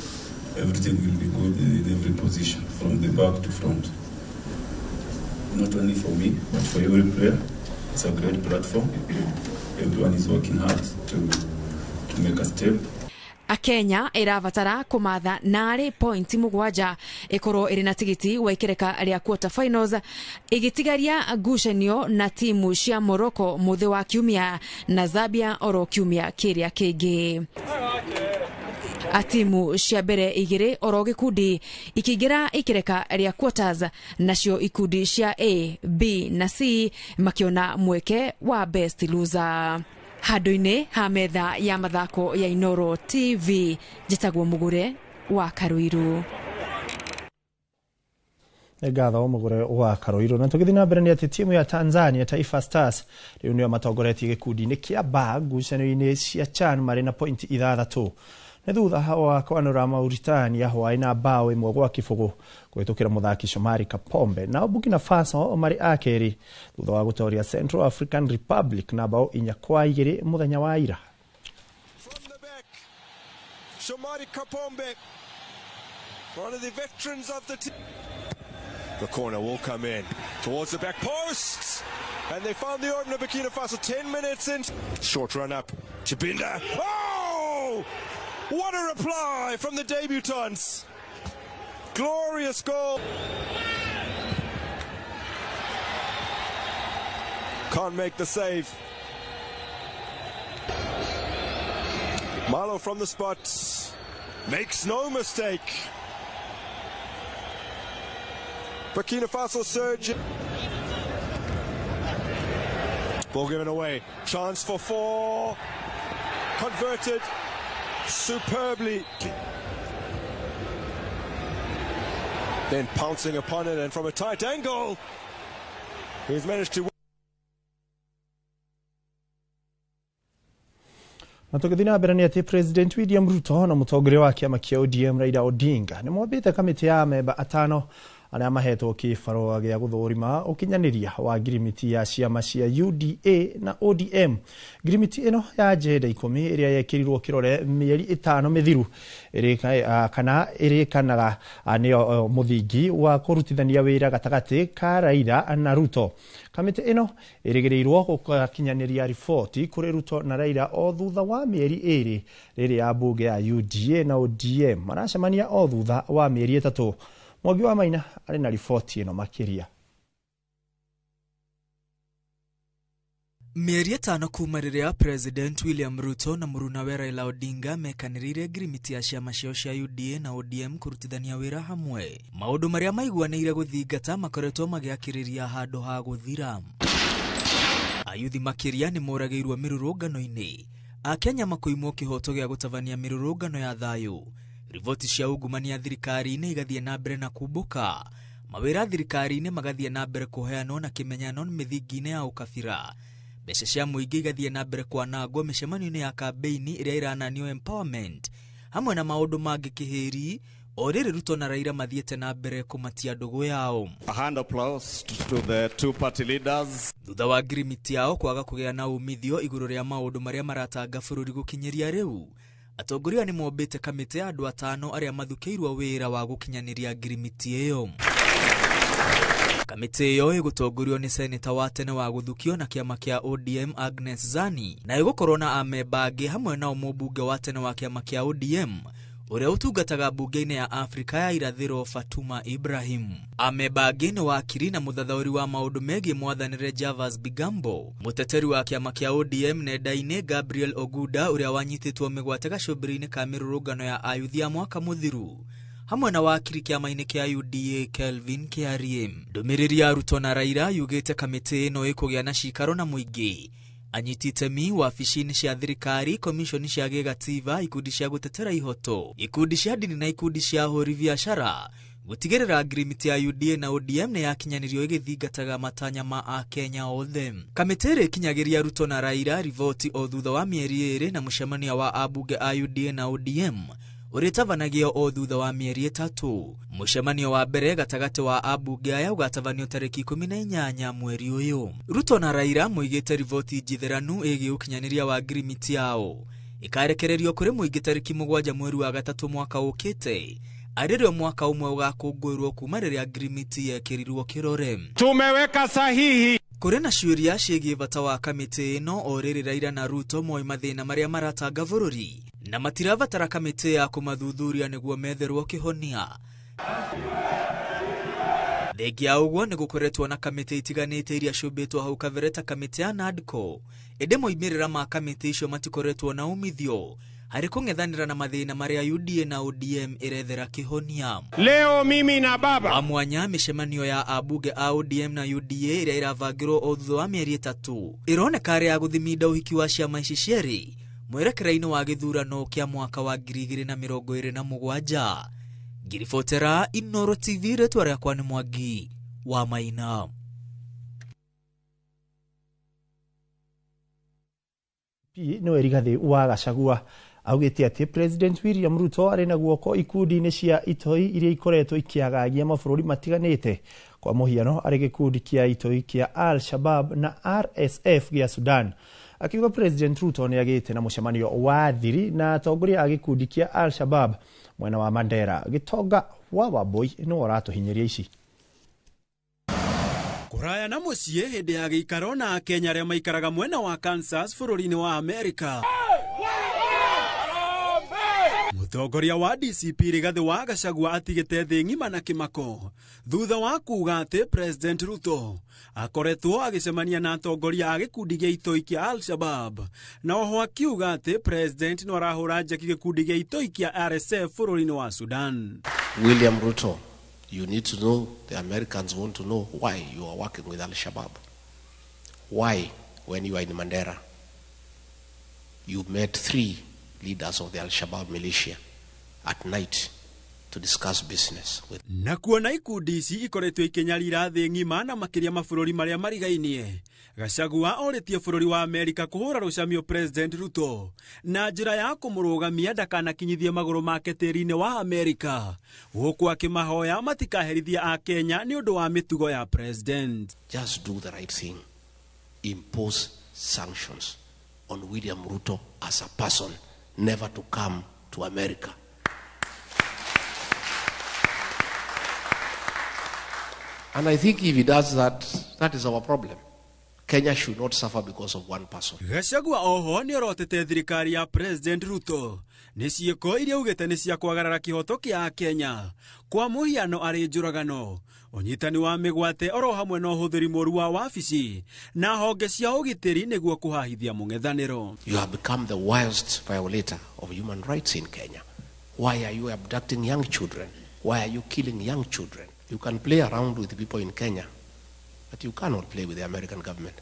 everything will be good in every position, from the back to front. Not only for me, but for every player. It's a great platform. Everyone is working hard to make a step. Kenya ĩrabatara kũmatha narĩ pointi 7 ĩkorwo ĩrĩ na tigiti wa ikereka rĩa quarter finals, ĩgĩtigaria ngucanio na timu cia Morocco mũthĩ wa kiumia na Zambia oro kiumia kĩrĩa kĩngĩ. Atimu cia mbere 2 oro gĩkundi ikĩingĩra ikereka rĩa quarters, nacio ikundi cia A, B na C makĩona mweke wa best loser. Handũ-inĩ ha metha ya mathako ya Inoro TV, njĩtagwo Mũgũre wa Karuiru. Ngatho Mũgũre wa Karuiru. Na tũgĩthiĩ na mbere nĩ atĩ timu ya Tanzania Taifa Stars rĩu nĩo matongoretie gĩkundi-inĩ kĩa B ngucanio-inĩ cia CHAN marĩ na pointi 6. Nĩ thutha wa kwanũra Mauritania hwaĩ na bao 1-0 kũhĩtũkĩra mũthaki Shomari Kapombe. Nao Burkina Faso marĩ a kerĩ thutha wa gũtooria Central African Republic na bao 4-2 mũthenya wa ira. From the back, Shomari Kapombe, one of the veterans of the team. The corner will come in towards the back post, and they found the opener. Burkina Faso 10 minutes in. Short run up, Chibinda. Oh! What a reply from the debutants. Glorious goal. Can't make the save. Malo from the spot makes no mistake. Burkina Faso surge. Ball given away. Chance for 4. Converted superbly. Then pouncing upon it, and from a tight angle, he's managed to. Na tũgĩthiĩ na mbere nĩ atĩ President William Ruto na mũtongoria wa kĩama kĩa ODM Raila Odinga nĩ mombĩte kamĩtĩ ya amemba 5 Arĩa mahetwo kĩbarũa gĩa gũthũrima ũkinyanĩria wa ngirimiti ya ciama cia UDA na ODM. Ngirimiti ĩno ya agenda 10 ĩrĩa yekĩrirwo kĩrore mĩeri 5 mĩthiru kana ĩrĩkanaga nĩyo mũthingi wa kũrutithania wĩra gatagatĩ ka Raila na Ruto. Kamĩtĩ ĩno ĩrĩgĩrĩirwo gũkinyanĩria riboti kũrĩ Ruto na Raila o thutha wa mĩeri 2 rĩrĩa ambunge ya UDA na ODM maracemania o thutha wa mĩeri 3. Mwangi wa Maina arĩ na riboti ĩno makĩria. Mĩeri 5 kuma rĩrĩa President William Ruto na mũrunawe Raila Odinga mekanĩrĩire ngirimiti ya ciama ciao cia UDA na ODM kũrutithania wĩra hamwe. Maũndũ marĩa maiguanĩire gũthingata makoretwo magĩakĩrĩria handũ ha gũthira. Ayuthi makĩria nĩ moragĩirwo mĩrũrũngano-inĩ. Akenya makoimwo kĩhoto gĩa gũtabania mĩrũrũngano ya thayũ. Riboti cia ungumania thirikari-inĩ igathiĩ na mbere na kumbũka. Mawĩra thirikari-inĩ magathiĩ na mbere kũheanwo na kĩmenyano mĩthingi-inĩ ya ũkabira. Mbeca cia mũingĩ igathiĩ na mbere kwanangwo mĩcemanio-inĩ ya kambeini ĩrĩa ĩrananio empowerment hamwe na maũndũ mangĩ kĩhĩri o rĩrĩ Ruto na Raila mathiĩte na mbere kũmatia ndũgũ yao. A hand applause to the two party leaders. Thutha wa ngirimiti yao kwaga kũgĩa na umithio igũrũ rĩa maũndũ marĩa maratanga bũrũri gũkinyĩria rĩu, atongoria nĩ mombĩte kamĩtĩ ya andũ 5 arĩa mathukĩirwo wĩra wa gũkinyanĩria ngirimiti ĩyo. Kamĩtĩ ĩyo ĩgũtongorio nĩ seneta wa tene wa gũthukio na kĩama kĩa ODM Agnes Zani na ĩgũkorwo na amemba angĩ hamwe nao mũmbunge wa tene wa kĩama kĩa ODM ũrĩa ũtungataga mbunge-inĩ ya Afrika ya Irathĩro Fatuma Ibrahim. Amemba angĩ nĩ wakiri na mũthathaũri wa maũndũ megiĩ mwathanĩre Javas Bigambo, mũteteri wa kĩama kĩa ODM nenda-inĩ Gabriel Oguda ũrĩa wanyitĩtwo mĩgwate gacũmbĩrĩ-inĩ ka mĩrũrũngano ya ayuthi ya mwaka mũthiru, hamwe na wakiri kĩama-inĩ kĩa UDA Kelvin Kiarie. Ndũmĩrĩri ya Ruto na Raila yugĩte kamĩtĩ ĩno ĩkũgĩa na cikaro na mũingĩ, anyiti itemi wabici-inĩ cia thirikari, komishoni cia gĩgatiba, ikundi cia gũtetera ihoto, ikundi cia ndini na ikundi cia ahũri biacara gũtigĩrĩra ngirimiti ya UDA na ODM nĩ yakinyanĩrio ĩgĩthingataga matanya ma Akenya othe. Kamĩtĩ ĩrĩa ĩkinyagĩria Ruto na Raila riboti o thutha wa mĩeri 2 na mũcemanio wa ambunge a UDA na ODM ũrĩtabanagio o thutha wa mĩeri 3. Mũcemanio wa mbere gatagatĩ wa ambunge aya ũgatabanio tarĩki 18 mweri ũyũ. Ruto na Raila moigĩte riboti njitheranu ĩgiĩ ũkinyanĩria wa ngirimiti yao ĩkarekererio kũrĩ mũingĩ tarĩki 7 mweri wa 3 mwaka ũkĩte, arĩrĩo mwaka ũmwe ũgakũngũĩrwo kuma rĩrĩa ngirimiti yekĩrirwo kĩrore. Tumeweka sahihi. Kũrĩ na ciũria ciĩgiĩ bata wa kamĩtĩ ĩno o rĩrĩ Raila na Ruto moĩ mathĩna marĩa maratanga bũrũri na matirabatara kamĩtĩ ya kũmathuthuria nĩguo metherwo kĩhonia. Thengia ũguo nĩ gũkoretwo na kamĩtĩ itiganĩte iria ciũmbĩtwo hau kabere ta kamĩtĩ ya NADCO, ĩndĩ moimĩrĩra ma kamĩtĩ icio matikoretwo na umithio harĩ kũng'ethanĩra na mathĩna marĩa UDA na ODM ĩrethera kĩhonia. Leo mimi na baba wa mwanya mĩcemanio ya ambunge a ODM na UDA ĩrĩa ĩravangĩrwo o thutha wa mĩeri 3 ĩroneka arĩ ya gũthiminda ũhiki wa ciama ici cierĩ mwerekera-inĩ wa gĩthurano kĩa mwaka wa 2027. Ngiribotera Inoro TV, rĩtwa rĩakwa nĩ Mwangi wa Maina. Nĩwe Rigathĩ wa Gachagua augĩte atĩ President William Ruto arĩ na guoko ikundi-inĩ cia itoi iria ikoretwo ikĩagagia mabũrũri matiganĩte. Kwa mũhiano arĩ gĩkundi kĩa itoi kĩa Al-Shabaab na RSF gĩa Sudan. Akiuga President Ruto nĩ agĩte na mũcemanio wa thiri na atongoria a gĩkundi kĩa Al-Shabaab mwena wa Mandera. Gĩtonga wa Wambui nĩwe ũratũhinyĩria ici. Kũraya na mũciĩ hĩndĩ ya gĩikaro na Akenya arĩa maikaraga mwena wa Kansas bũrũri-inĩ wa Amerika. Mũtongoria wa DCP Rigathĩ wa Gachagua atigĩte thĩ ng'ima na kĩmako thutha wa kuuga atĩ President Ruto akoretwo agĩcemania na atongoria a gĩkundi gĩa itoi kĩa Al-Shabaab, na oho akiuga atĩ President no arahũra njeki gĩkundi gĩa itoi kĩa RSF bũrũri-inĩ wa Sudan. William Ruto, you need to know, the Americans want to know why you are working with Al-Shabaab. Why, when you are in Mandera, you met 3 leaders of the Al-Shabaab militia at night to discuss business with. Na kuona ikundi ici ikoretwo ikinyarira thĩ ng'ima na makĩria mabũrũri marĩa marigainie, Gachagua orĩtie bũrũri wa Amerika kũhũra rũcamio President Ruto na njĩra ya kũmũrũgamia ndakanakinyithie magũrũ make tĩri-inĩ wa Amerika, gũkũ akĩmahoya matikaherithie Akenya nĩ ũndũ wa mĩtugo ya President. Just do the right thing. Impose sanctions on William Ruto as a person, never to come to America. And I think if he does that, that is our problem. Kenya should not suffer because of one person. Gachagua oho nĩ orotete thirikari ya President Ruto nĩ ciĩko iria augĩte nĩ cia kwagarara kĩhoto kĩa Kenya, kwa mũhiano arĩ njũragano, ũnyitani wa mĩgwate oro hamwe na ũhũthĩri mũru wa wabici na honge cia ũgitĩri nĩguo kũhahithia mũng'ethanĩro. You have become the worst violator of human rights in Kenya. Why are you abducting young children? Why are you killing young children? You can play around with people in Kenya, but you cannot play with the American government.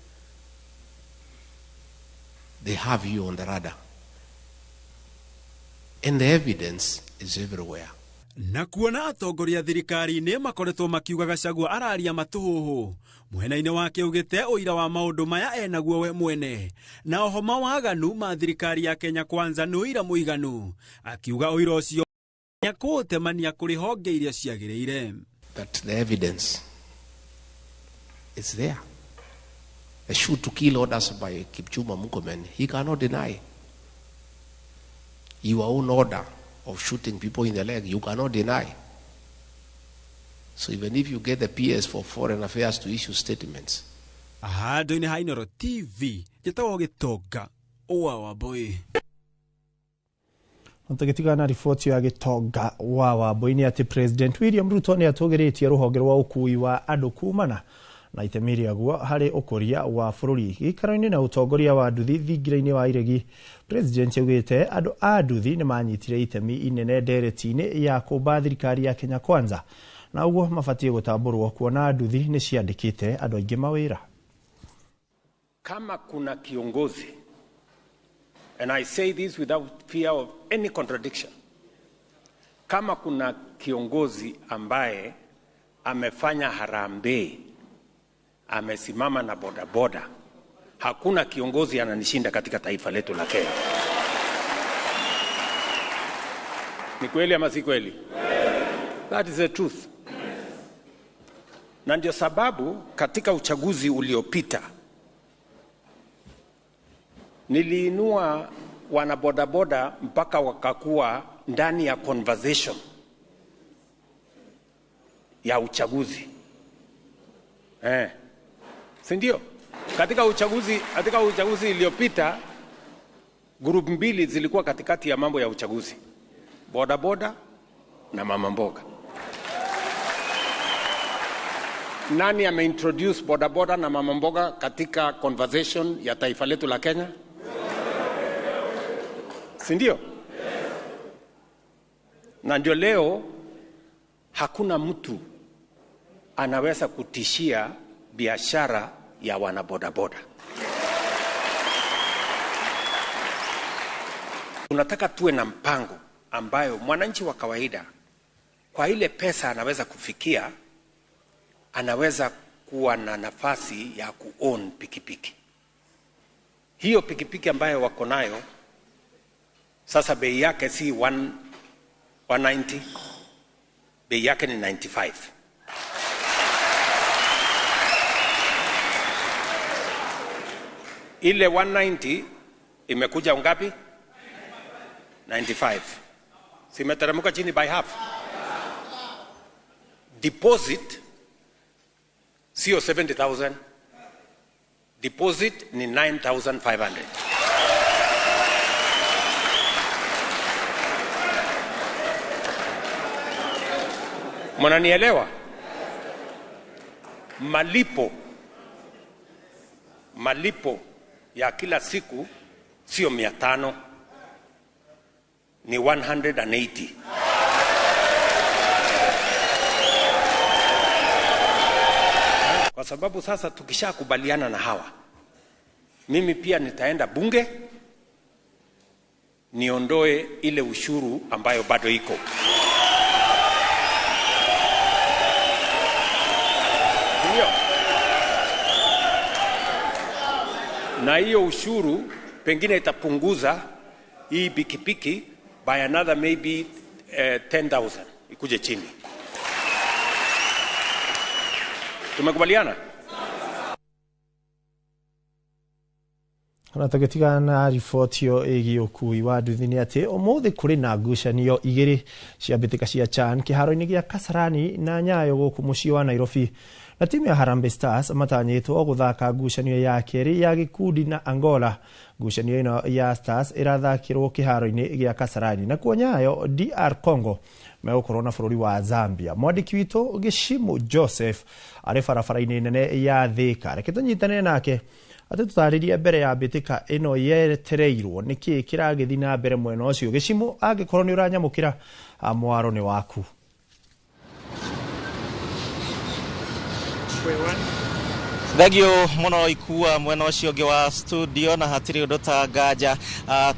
They have you on the radar. And the evidence is everywhere. Na kuona atongoria thirikari-inĩ makoretwo makiuga Gachagua araria matũhũhũ, mwena-inĩ wake augĩte ũira wa maũndũ maya enaguo we mwene, na oho mawaganu ma thirikari ya Kenya Kwanza nĩ ũira mũiganu, akiuga ũira ũcio kũũtemania kũrĩ honge iria ciagĩrĩire. That the evidence is there. A shoot to kill orders by Kipchumba Murkomen, he cannot deny. Your own order of shooting people in the leg, you cannot deny. So even if you get the PS for Foreign Affairs to issue statements. Handũ-inĩ ha Inooro TV, njĩtagwo Gĩtonga wa Wambui. Tũgĩtigana na riboti ya Gĩtonga wa Wambui nĩ atĩ President William Ruto nĩ atũgĩrĩtie rũhonge rwa ũkuui wa andũ kumana na itemi rĩaguo harĩ ũkũria wa bũrũri. Gĩikaro-inĩ na ũtongoria wa nduthi thingira-inĩ wa iregi, President augĩte andũ a nduthi nĩ manyitire itemi inene ndereti-inĩ ya kũmba thirikari ya Kenya Kwanza, na ũguo mabatiĩ gũtambũrwo kuona nduthi nĩ ciandĩkĩte andũ aingĩ mawĩra. Kama kuna kiongozi, and I say this without fear of any contradiction, kama kuna kiongozi ambaye amefanya harambee, amesimama na bodaboda, hakuna kiongozi ananishinda katika taifa letu la Kenya. Ni kweli ama si kweli? That is the truth. Na ndio sababu katika uchaguzi uliopita niliinua wanabodaboda mpaka wakakuwa ndani ya conversation ya uchaguzi. Si ndio? Katika uchaguzi iliyopita group mbili zilikuwa katikati ya mambo ya uchaguzi. Bodaboda na mama mboga. Nani ameintroduce bodaboda na mama mboga katika conversation ya taifa letu la Kenya? Si ndio? Na ndio leo hakuna mtu anaweza kutishia biashara ya wanabodaboda. Tunataka tuwe na mpango ambayo mwananchi wa kawaida kwa ile pesa anaweza kufikia, anaweza kuwa na nafasi ya kuown pikipiki. Hiyo pikipiki ambayo wako nayo sasa bei yake si 190, bei yake ni 95. Ile 190 imekuja ngapi? 95. Simeteremka chini by half. Deposit sio 70,000. Deposit ni 9,500. Mnanielewa? Malipo ya kila siku sio 500, ni 180. Kwa sababu sasa tukishakubaliana na hawa, mimi pia nitaenda bunge niondoe ile ushuru ambayo bado iko. Na hiyo ushuru pengine itapunguza hii pikipiki by another maybe 10,000 ikuje chini. Tumekubaliana? Ona tũgĩtigana na riboti ĩyo ĩgiĩ ũkui wa nduthi nĩ atĩ ũmũthĩ kũrĩ na ngucanio igĩrĩ cia mbĩtĩka cia CHAN kĩharo-inĩ gĩa Kasarani na Nyayo gũkũ mũciĩ wa Nairobi, na timu ya Harambee Stars matanyĩtwo gũthaka ngucanio ya kerĩ ya gĩkundi na Angola. Ngucanio ĩno ya Stars ĩrathakĩrwo kĩharo-inĩ gĩa Kasarani, nakuo Nyayo DR Congo megũkorwo na bũrũri wa Zambia. Mwandĩki witũ Gĩcimu Joseph arĩ barabara-inĩ nene ya Thĩka, reke tũnyitanĩre nake atĩ tũtarĩrie mbere ya mbĩtĩka ĩno yetereirwo nĩkĩĩ kĩragĩthiĩ na mbere mwena ũcio. Gĩcimu, angĩkorwo nĩ ũranyamũkĩra, mwaro nĩ waku. Thengio muno ikua mwena ucio ungi wa studio na hatiri undu ta nganja.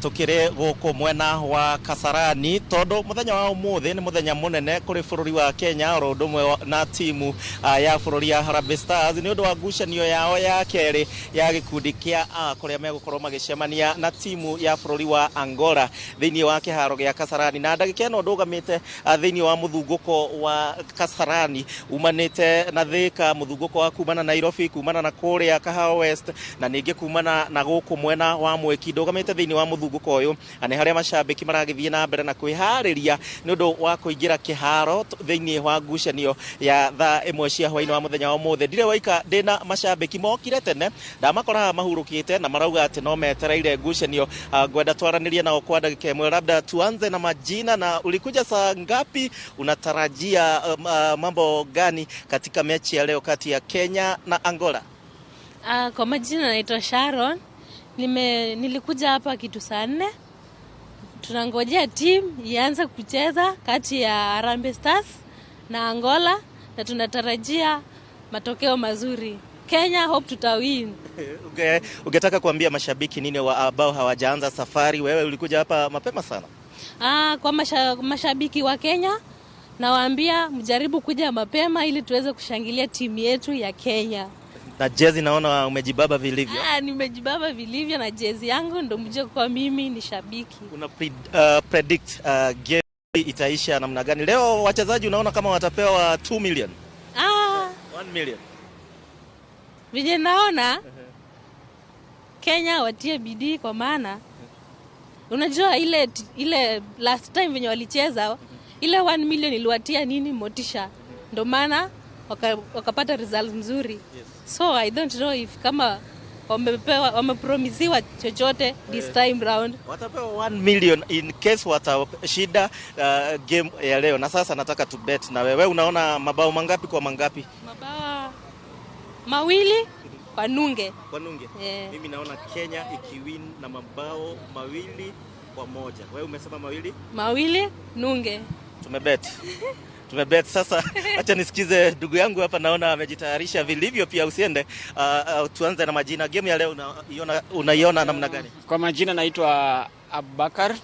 Tukiri guku mwena wa Kasarani tondu muthenya wa umuthi ni muthenya munene kuri bururi wa Kenya oro undu umwe na timu ya bururi ya Harambee Stars ni undu wa ngucanio yao ya keri ya gikundi kia A kuria megukorwo magicemania na timu ya bururi wa Angola thiini wa kiharo gia Kasarani. Na ndagika ino ndugamite thiini wa muthunguko wa Kasarani umanite na Thika, muthunguko wa kumana Nairobi, kumana na kuria Kahawa West na ningi kumana na guku mwena wa Mweki. Ndugamite thiini wa muthunguko uyu na haria mashabiki maragithie na mbere na kwihariria ni undu wa kuingira kiharo thiini wa ngucanio ya thaa imwe cia hwaini wa muthenya wa umuthi. Ndire waika ndina mashabiki mokire tene ndamakora mahurukite na marauga ati no metereire ngucanio. Ngwenda twaranirie nao kwa ndagika imwe, labda tuanze na majina na ulikuja saa ngapi, unatarajia mambo gani katika mechi ya leo kati ya Kenya na Angola? Kwa majina naitwa Sharon. Nilikuja hapa kitu saa 4. Tunangojea team ianze kucheza kati ya Harambee Stars na Angola na tunatarajia matokeo mazuri. Kenya hope tutawin. Ungetaka kuambia mashabiki nini ambao hawajaanza safari? Wewe ulikuja hapa mapema sana. Kwa mashabiki wa Kenya nawaambia mjaribu kuja mapema ili tuweze kushangilia timu yetu ya Kenya. Na jezi naona umejibaba vilivyo. Nimejibaba vilivyo na jezi yangu ndo mjue kwa mimi ni shabiki. Una predict game itaisha namna gani? Leo wachezaji unaona kama watapewa 2 million? 1 million. Vile naona Kenya watie bidii kwa maana unajua ile last time venye walicheza ile 1 million iliwatia nini motisha. Ndo maana wakapata result nzuri. Yes. So I don't know if kama wamepromisiwa chochote this time round. Watapewa 1 million in case watashinda game ya leo. Na sasa nataka tu bet na wewe. Unaona mabao mangapi kwa mangapi? Mabao 2 kwa nunge. Kwa nunge. Yeah. Mimi naona Kenya ikiwin na mabao 2-1. Wewe umesema 2? 2 nunge. Tumebet. Tumebet sasa. Acha nisikize ndugu yangu hapa, naona amejitayarisha vilivyo pia. Usiende. Tuanze na majina. Game ya leo unaiona namna gani? Kwa majina naitwa Abubakar.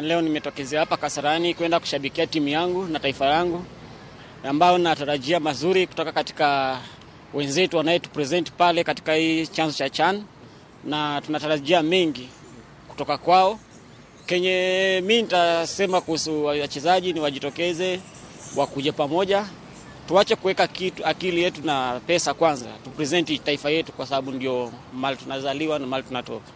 Leo nimetokezea hapa Kasarani kwenda kushabikia timu yangu na taifa langu ambao natarajia mazuri kutoka katika wenzetu wanayetupresent pale katika hii chanzo cha CHAN, na tunatarajia mengi kutoka kwao. Kenye mimi nitasema kuhusu wachezaji ni wajitokeze, wakuje pamoja, tuache kuweka kitu akili yetu na pesa kwanza, tupresent taifa yetu kwa sababu ndio mali tunazaliwa na mali tunatoka.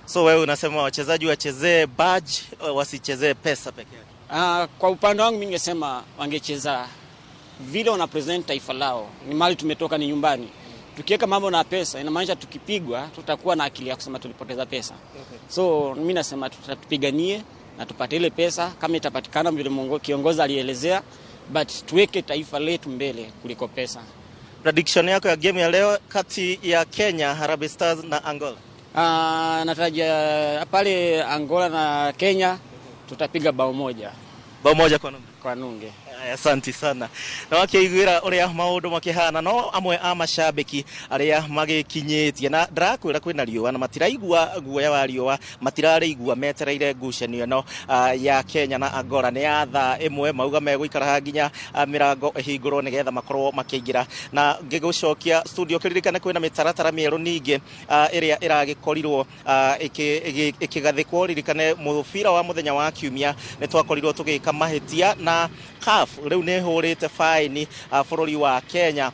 So wewe unasema wachezaji wachezee badge, wasichezee pesa peke yake? Kwa upande wangu mimi ningesema wangecheza vile wana present taifa lao. Ni mali tumetoka, ni nyumbani. Tukiweka mambo na pesa inamaanisha tukipigwa tutakuwa na akili ya kusema tulipoteza pesa. So mimi nasema tutapiganie na tupate ile pesa kama itapatikana vile kiongozi alielezea, but tuweke taifa letu mbele kuliko pesa. Prediction yako ya game ya leo kati ya Kenya, Harambee Stars na Angola? Natarajia pale Angola na Kenya tutapiga bao 1. Bao 1 kwa nunge. Kwa nunge. Asante sana. Na wakĩiguĩra ũrĩa maũndũ makĩhana, no amwe a macambĩki arĩa magĩkinyĩtie na ndĩrakwĩra kwĩna riũa na matiraigua guoya wa riũa, matirarĩigua, metereire ngucanio ĩno ya Kenya na Angola. Nĩ ya thaa 1, mauga megũikara nginya mĩrango ĩhingũrwo nĩgetha makorwo makĩingĩra. Na ngĩgũcokia studio, kĩririkane kwĩna mĩtaratara mĩerũ ningĩ ĩrĩa ĩragĩkorirwo ĩkĩgathĩkwo. Ririkane mũbira wa mũthenya wa kiumia nĩ twakorirwo tũgĩka mahĩtia, na CAF rĩu nĩ hũrĩte faini bũrũri wa Kenya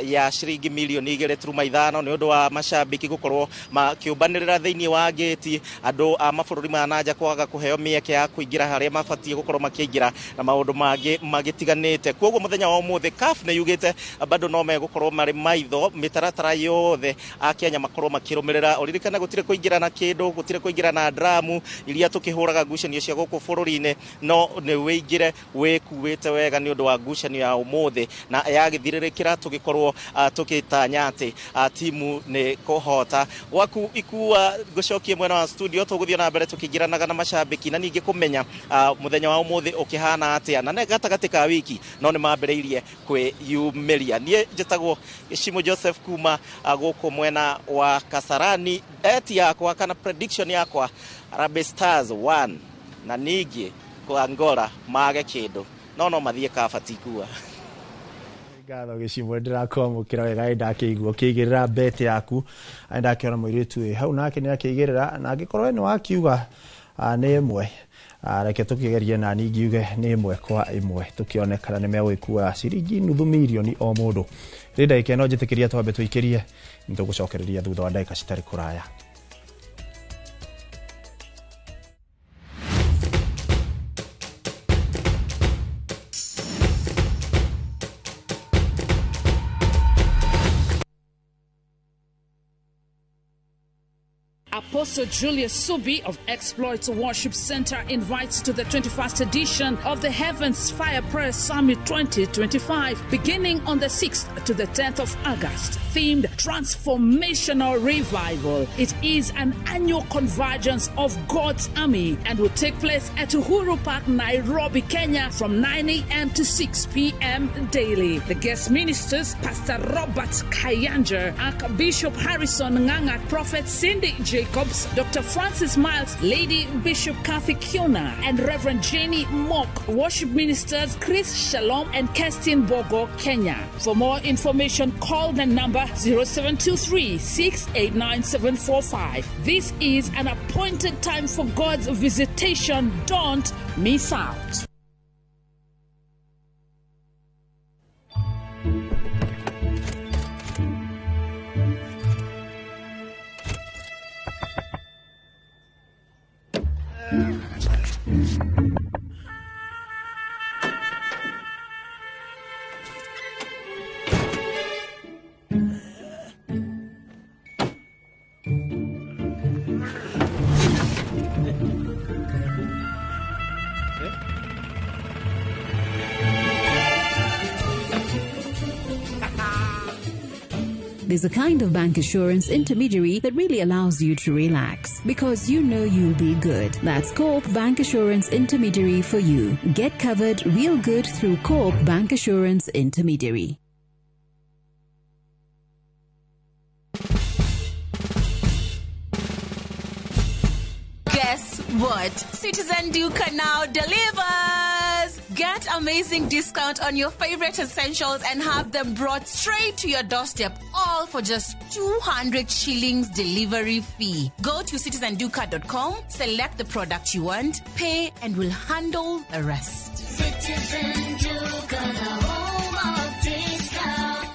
ya ciringi milioni 2.5 nĩ ũndũ wa macambĩki gũkorwo makĩũmbanĩrĩra thĩinĩ wa gĩti, andũ a mabũrũri ma nanja kwaga kũheo mĩeke ya kũingĩra harĩa mabatiĩ gũkorwo makĩingĩra, na maũndũ mangĩ magĩtiganĩte. Koguo mũthenya wa ũmũthĩ CAF nĩ yugĩte bado no megũkorwo marĩ maitho mĩtaratara yothe a Kenya makorwo makĩrũmĩrĩra. Ũririkane gũtirĩ kũingĩra na kĩndũ, gũtirĩ kũingĩra na dramu iria tũkĩhũraga ngucanio cia gũkũ bũrũri-inĩ, no nĩ wĩingĩre wĩkuĩte wega nĩ ũndũ wa ngucanio ya ũmũthĩ. Na yagĩthirĩrĩkĩra tũgĩkorwo tũgĩtanya atĩ timu nĩ kũhota. Gwaku ikua ngũcokie mwena wa studio, tũgũthiĩ na mbere tũkĩingĩranaga na macambĩki na ningĩ kũmenya mũthenya wa ũmũthĩ ũkĩhana atĩa, na gatagatĩ ka wiki no nĩ mambĩrĩirie kwĩyumĩria. Niĩ njĩtagwo Gĩcimo Joseph kuma gũkũ mwena wa Kasarani. Bet yakwa kana prediction yakwa, Harambee Stars 1 na ningĩ kwa Angola mage kĩndũ, no mathiĩ kabati ikua. Ngatho Gĩcimo, ndĩrakwamũkĩra wega, nĩ ndakĩigua ũkĩigĩrĩra bet yaku, nĩ ndakĩona mũirĩtu wĩ hau nake nĩ akĩigĩrĩra, na angĩkorwo we nĩ wakiuga nĩ 1, reke tũkĩgerie na niĩ ngiuge nĩ 1-1, tũkĩone kana nĩ megũgĩkua ciringi nuthu mirioni o mũndũ. Rĩ ndagĩka ĩno njĩtĩkĩria twambe tũikĩrie, nĩ tũgũcokereria thutha wa ndagĩka citarĩ kũraya. Apostle Julius Subi of Exploits Worship Center invites to the 21st edition of the Heavens Fire Prayer Summit 2025, beginning on the 6th to the 10th of August, themed Transformational Revival. It is an annual convergence of God's army and will take place at Uhuru Park, Nairobi, Kenya, from 9 a.m. to 6 p.m. daily. The guest ministers, Pastor Robert Kayanja, Archbishop Harrison Nganga, Prophet Cindy Jacobs, Dr. Francis Miles, Lady Bishop Kathy Kiona, and Reverend Jenny Mock. Worship ministers Chris Shalom and Kerstin Bogo, Kenya. For more information, call the number 0723 689 745. This is an appointed time for God's visitation. Don't miss out. There's a kind of bank assurance intermediary that really allows you to relax because you know you'll be good. That's Co-op Bank Assurance Intermediary for you. Get covered real good through Co-op Bank Assurance Intermediary. Guess what? Citizen Duka now delivers! Get amazing discount on your favorite essentials and have them brought straight to your doorstep, all for just 200 shillings delivery fee. Go to citizenduka.com, select the product you want, pay, and we'll handle the rest. Citizen Duka, the home of discount.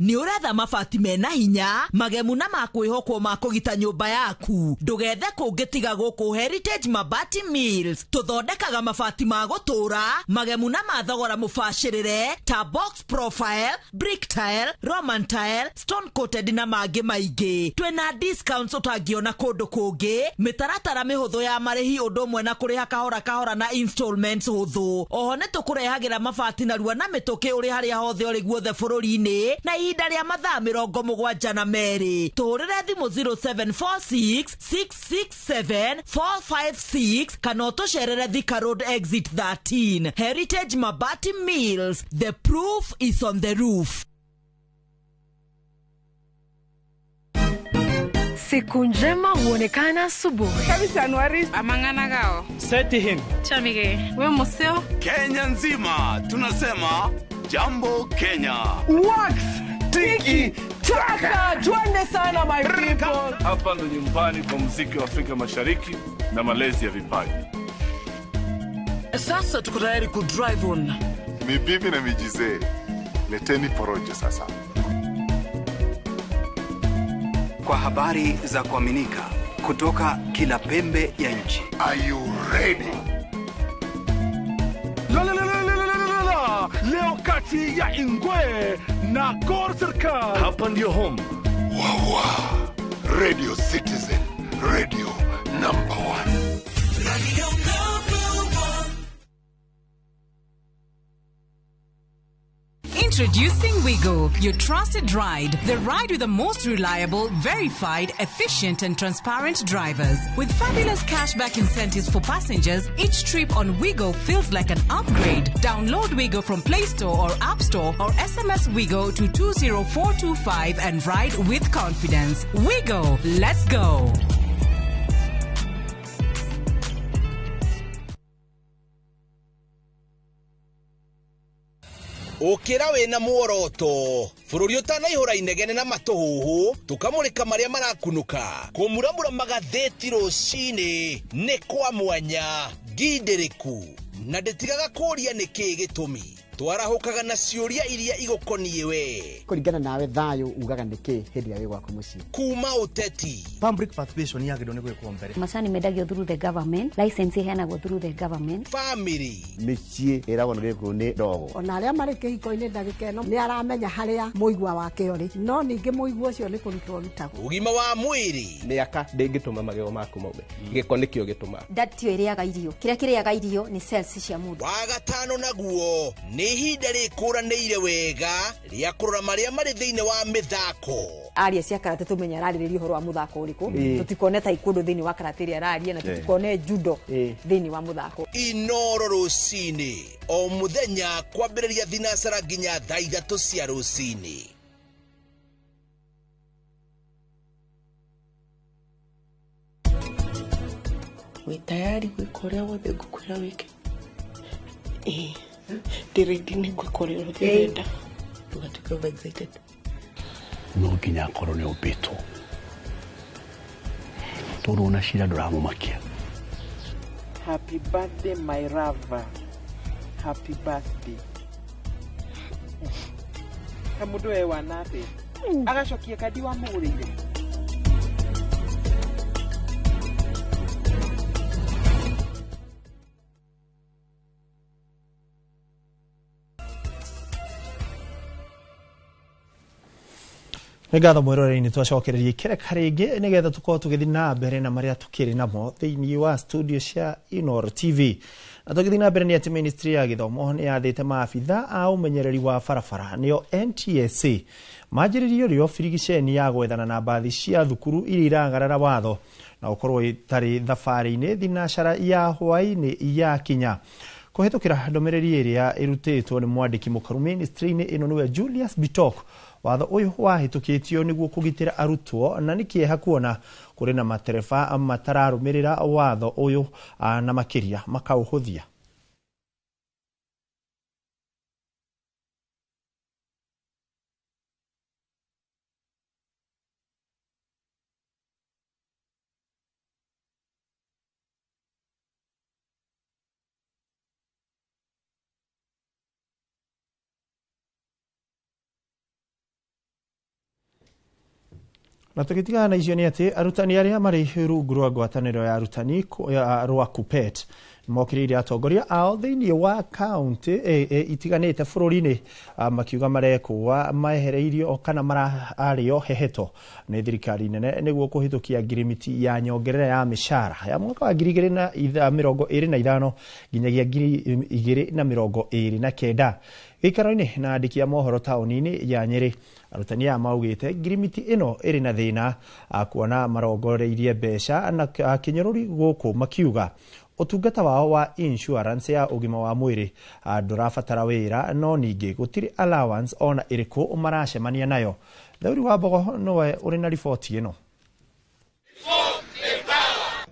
Nĩ ũretha mabati mena hinya magemu na makwĩhokwo ma kũgita nyũmba yaku, ndũgethe kũngĩ tiga gũkũ Heritage Mabati Mills. Tũthondekaga mabati ma gũtũra magemu na ma thogora mũbacĩrĩre ta box profile, brick tile, roman tile, stone coated na mangĩ maingĩ. Twĩna discounts ũtangĩona kũndũ kũngĩ, mĩtaratara mĩhũthũ ya marĩhi ũndũ ũmwe na kũrĩha kahora kahora na installments hũthũ. Oho nĩ tũkũrehagĩra mabati narua na mĩtũkĩ ũrĩ harĩa hothe ũrĩ guothe bũrũri-inĩ na ihinda rĩa mathaa 72. Tũhũrĩre thimũ 0746 667 456 kana ũtũcerere Thika Road exit 13. Heritage Mabati Mills, the proof is on the roof. Siku njema huonekana asubuhi. Amang'ana gao. Seti him. Chamige. We museo. Kenya nzima tunasema jambo Kenya. Wax tiki taka, twende sana my people. Hapa ndo nyumbani kwa muziki wa Afrika Mashariki na malezi ya vipaji. Sasa tuko tayari ku drive on. Mibibi na mijizee, leteni porojo sasa. Kwa habari za kuaminika kutoka kila pembe ya nchi. Are you ready? La la la la la la la. Leo kati ya Ingwe na Gor Serikali. Hapa ndio home. Wawa. Radio Citizen, radio number 1. Radio number 1. Introducing Wigo, your trusted ride. The ride with the most reliable, verified, efficient and transparent drivers. With fabulous cashback incentives for passengers, each trip on Wigo feels like an upgrade. Download Wigo from Play Store or App Store or SMS Wigo to 20425 and ride with confidence. Wigo, let's go. Ukira wina muoroto bururi utanaihura inegene na matuhuhu tukamurika maria marakunuka kumuramura magatheti rucini ni kwa mwanya ngindiriku na nditigaga kuria niki gitumi twarahukaga na ciuria iria igukoniĩ we kuringana nawe thayo ugaga niki hindi ya gwaku mucii kuma uteti public participation yagĩrĩirwo nĩ gwĩkwo mbere macani mendagio through the government license iheanagwo through the government family mĩciĩ ĩragwo nĩ gĩkũyũ nĩ ndogo ona arĩa marĩ kĩhiko-inĩ ndagĩka ĩno nĩ aramenya harĩa mũigua wake ũrĩ no ningĩ mũigua ũcio nĩ kũrutwo ũrutagwo ũgima wa mwĩrĩ mĩaka ndĩngĩtũma magego maku maume gĩko nĩkĩo gĩtũmaga ndatio ĩrĩaga irio kĩrĩa kĩrĩaga irio nĩ cells cia mũndũ wa gatano naguo nĩ ihinda rĩkũranĩire wega rĩa kũrora marĩa marĩ thĩinĩ wa mĩthako aria cia karate tumenya ararĩrĩria ũhoro wa mũthako ũrĩkũ tũtikone taekwondo thĩinĩ wa karate ĩrĩa araria na tũtikone judo thĩinĩ wa mũthako Inoro rũcinĩ o mũthenya kwambĩrĩria thinacara nginya thaa 3 cia rũcinĩ. Wĩ tayari gwĩka ũrĩa wothe ngũkwĩra wĩke? Ĩĩ ndĩ nĩ gwĩka ũrĩa wothe ũrenda ndũgatuĩke over excited. No nginya akorwo nĩ ũmbĩtwo tondũ ona cira ndũramũmakia. Happy birthday my lover. Happy birthday. Ta mũndũ we wana atĩa agacokia kandi wamũgũrĩire. Nĩ ngatho mwĩroreri-inĩ twacokereria ikereka rĩngĩ nĩgetha tũkorwo tũgĩthiĩ na mbere na marĩa tũkĩrĩ namo thĩinĩ wa studio cia Inooro TV. Na tũgĩthiĩ na mbere nĩ atĩ ministry ya gĩthomo nĩ yathĩte maabitha a ũmenyereri wa barabara nĩo NTSA manjĩrĩrie rĩo birigiceni ya gwethana na mbathi cia thukuru iria iragarara watho na ũkorwo itarĩ thabarĩ-inĩ thinacara ya hwaĩ-inĩ yakinya. Kũhĩtũkĩra ndũmĩrĩri ĩrĩa ĩrutĩtwo nĩ mwandĩki mũkaru ministry-inĩ ĩno nĩwe Julius Bitok, watho ũyũ wahĩtũkĩtio nĩguo kũgitĩra arutwo na nĩ kĩeha kuona kũrĩ na matereba matararũmĩrĩra watho ũyũ na makĩria makaũhũthia. Na tũgĩtigana na icio nĩ atĩ arutani arĩa marĩ rungu rwa ngwatanĩro ya arutani rwa KUPPET Mokĩrĩire atongoria ao thĩinĩ wa kaunti itiganĩte bũrũri-inĩ, makiuga marekũa maehereirio kana mararĩo heheto nĩ thirikari nene nĩguo kũhĩtũkia ngirimiti ya nyongerera ya mĩcara ya mwaka wa 2025 nginyagia 2029. Gĩikaro-inĩ na andĩki a mohoro taũni-inĩ ya Nyĩrĩ, arutani aya maugĩte ngirimiti ĩno ĩrĩ na thĩna, kuona marongoreirie mbeca na kĩnyũrũri gũkũ makiuga ũtungata wao wa insurance ya ũgima wa mwĩrĩ ndũrabatara wĩra, no ningĩ gũtirĩ allowance ona ĩrĩkũ maracemania nayo. Thauri wa Mbogo nĩwe ũrĩ na riboti ĩno.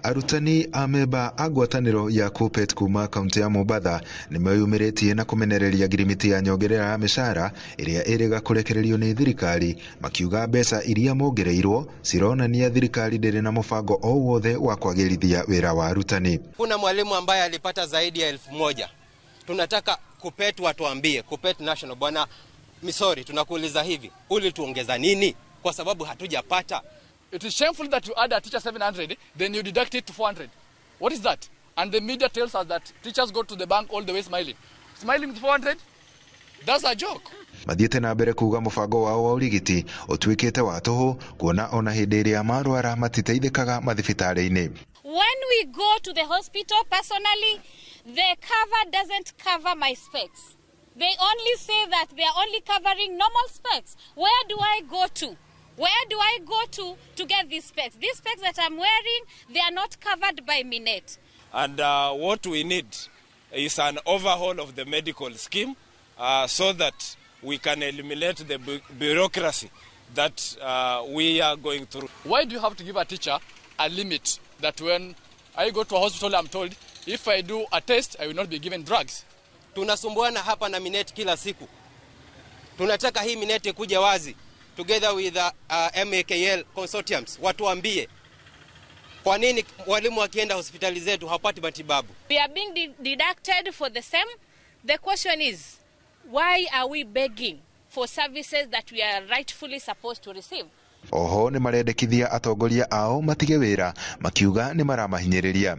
Arutani a memba a ngwatanĩro ya KUPPET kuma kaunti ya Mombatha nĩ meyumĩrĩtie na kũmenereria ngirimiti ya nyongerera ya mĩcara ĩrĩa ĩrĩga kũrekererio nĩ thirikari, makiuga mbeca iria mongereirwo cironania thirikari ndĩrĩ na mũbango o wothe wa kwagĩrithia wĩra wa arutani. Kuna mwalimu ambaye alipata zaidi ya 1000. Tunataka KUPPET watuambie, KUPPET National, bwana Misori, tunakuuliza hivi, ulituongeza nini? Kwa sababu hatujapata. It is shameful that you add a teacher 700, then you deduct it to 400. What is that? And the media tells us that teachers go to the bank all the way smiling. Smiling with 400? That's a joke. Mathiĩte na mbere kuga mũbango wao wa ũrigiti ũtuĩkĩte wa tũhũ, kuona ona hĩndĩ ĩrĩa marwara matiteithĩkaga mathibitarĩ-inĩ. When we go to the hospital personally, the cover doesn't cover my specs. They only say that they are only covering normal specs. Where do I go to? Where do I go to get these specs? These specs that I'm wearing, they are not covered by Minet. And what we need is an overhaul of the medical scheme so that we can eliminate the bureaucracy that we are going through. Why do you have to give a teacher a limit that when I go to a hospital, I'm told if I do a test, I will not be given drugs? Tunasumbuana hapa na Minet kila siku. Tunataka hii Minet kuja wazi, together with the MAKL consortiums, watuambie kwa nini walimu wakienda hospitali zetu hawapati matibabu. We are being deducted for the same. The question is, why are we begging for services that we are rightfully supposed to receive? Oho nĩ marendekithia atongoria ao matige wĩra, makiuga nĩ maramahinyĩrĩria.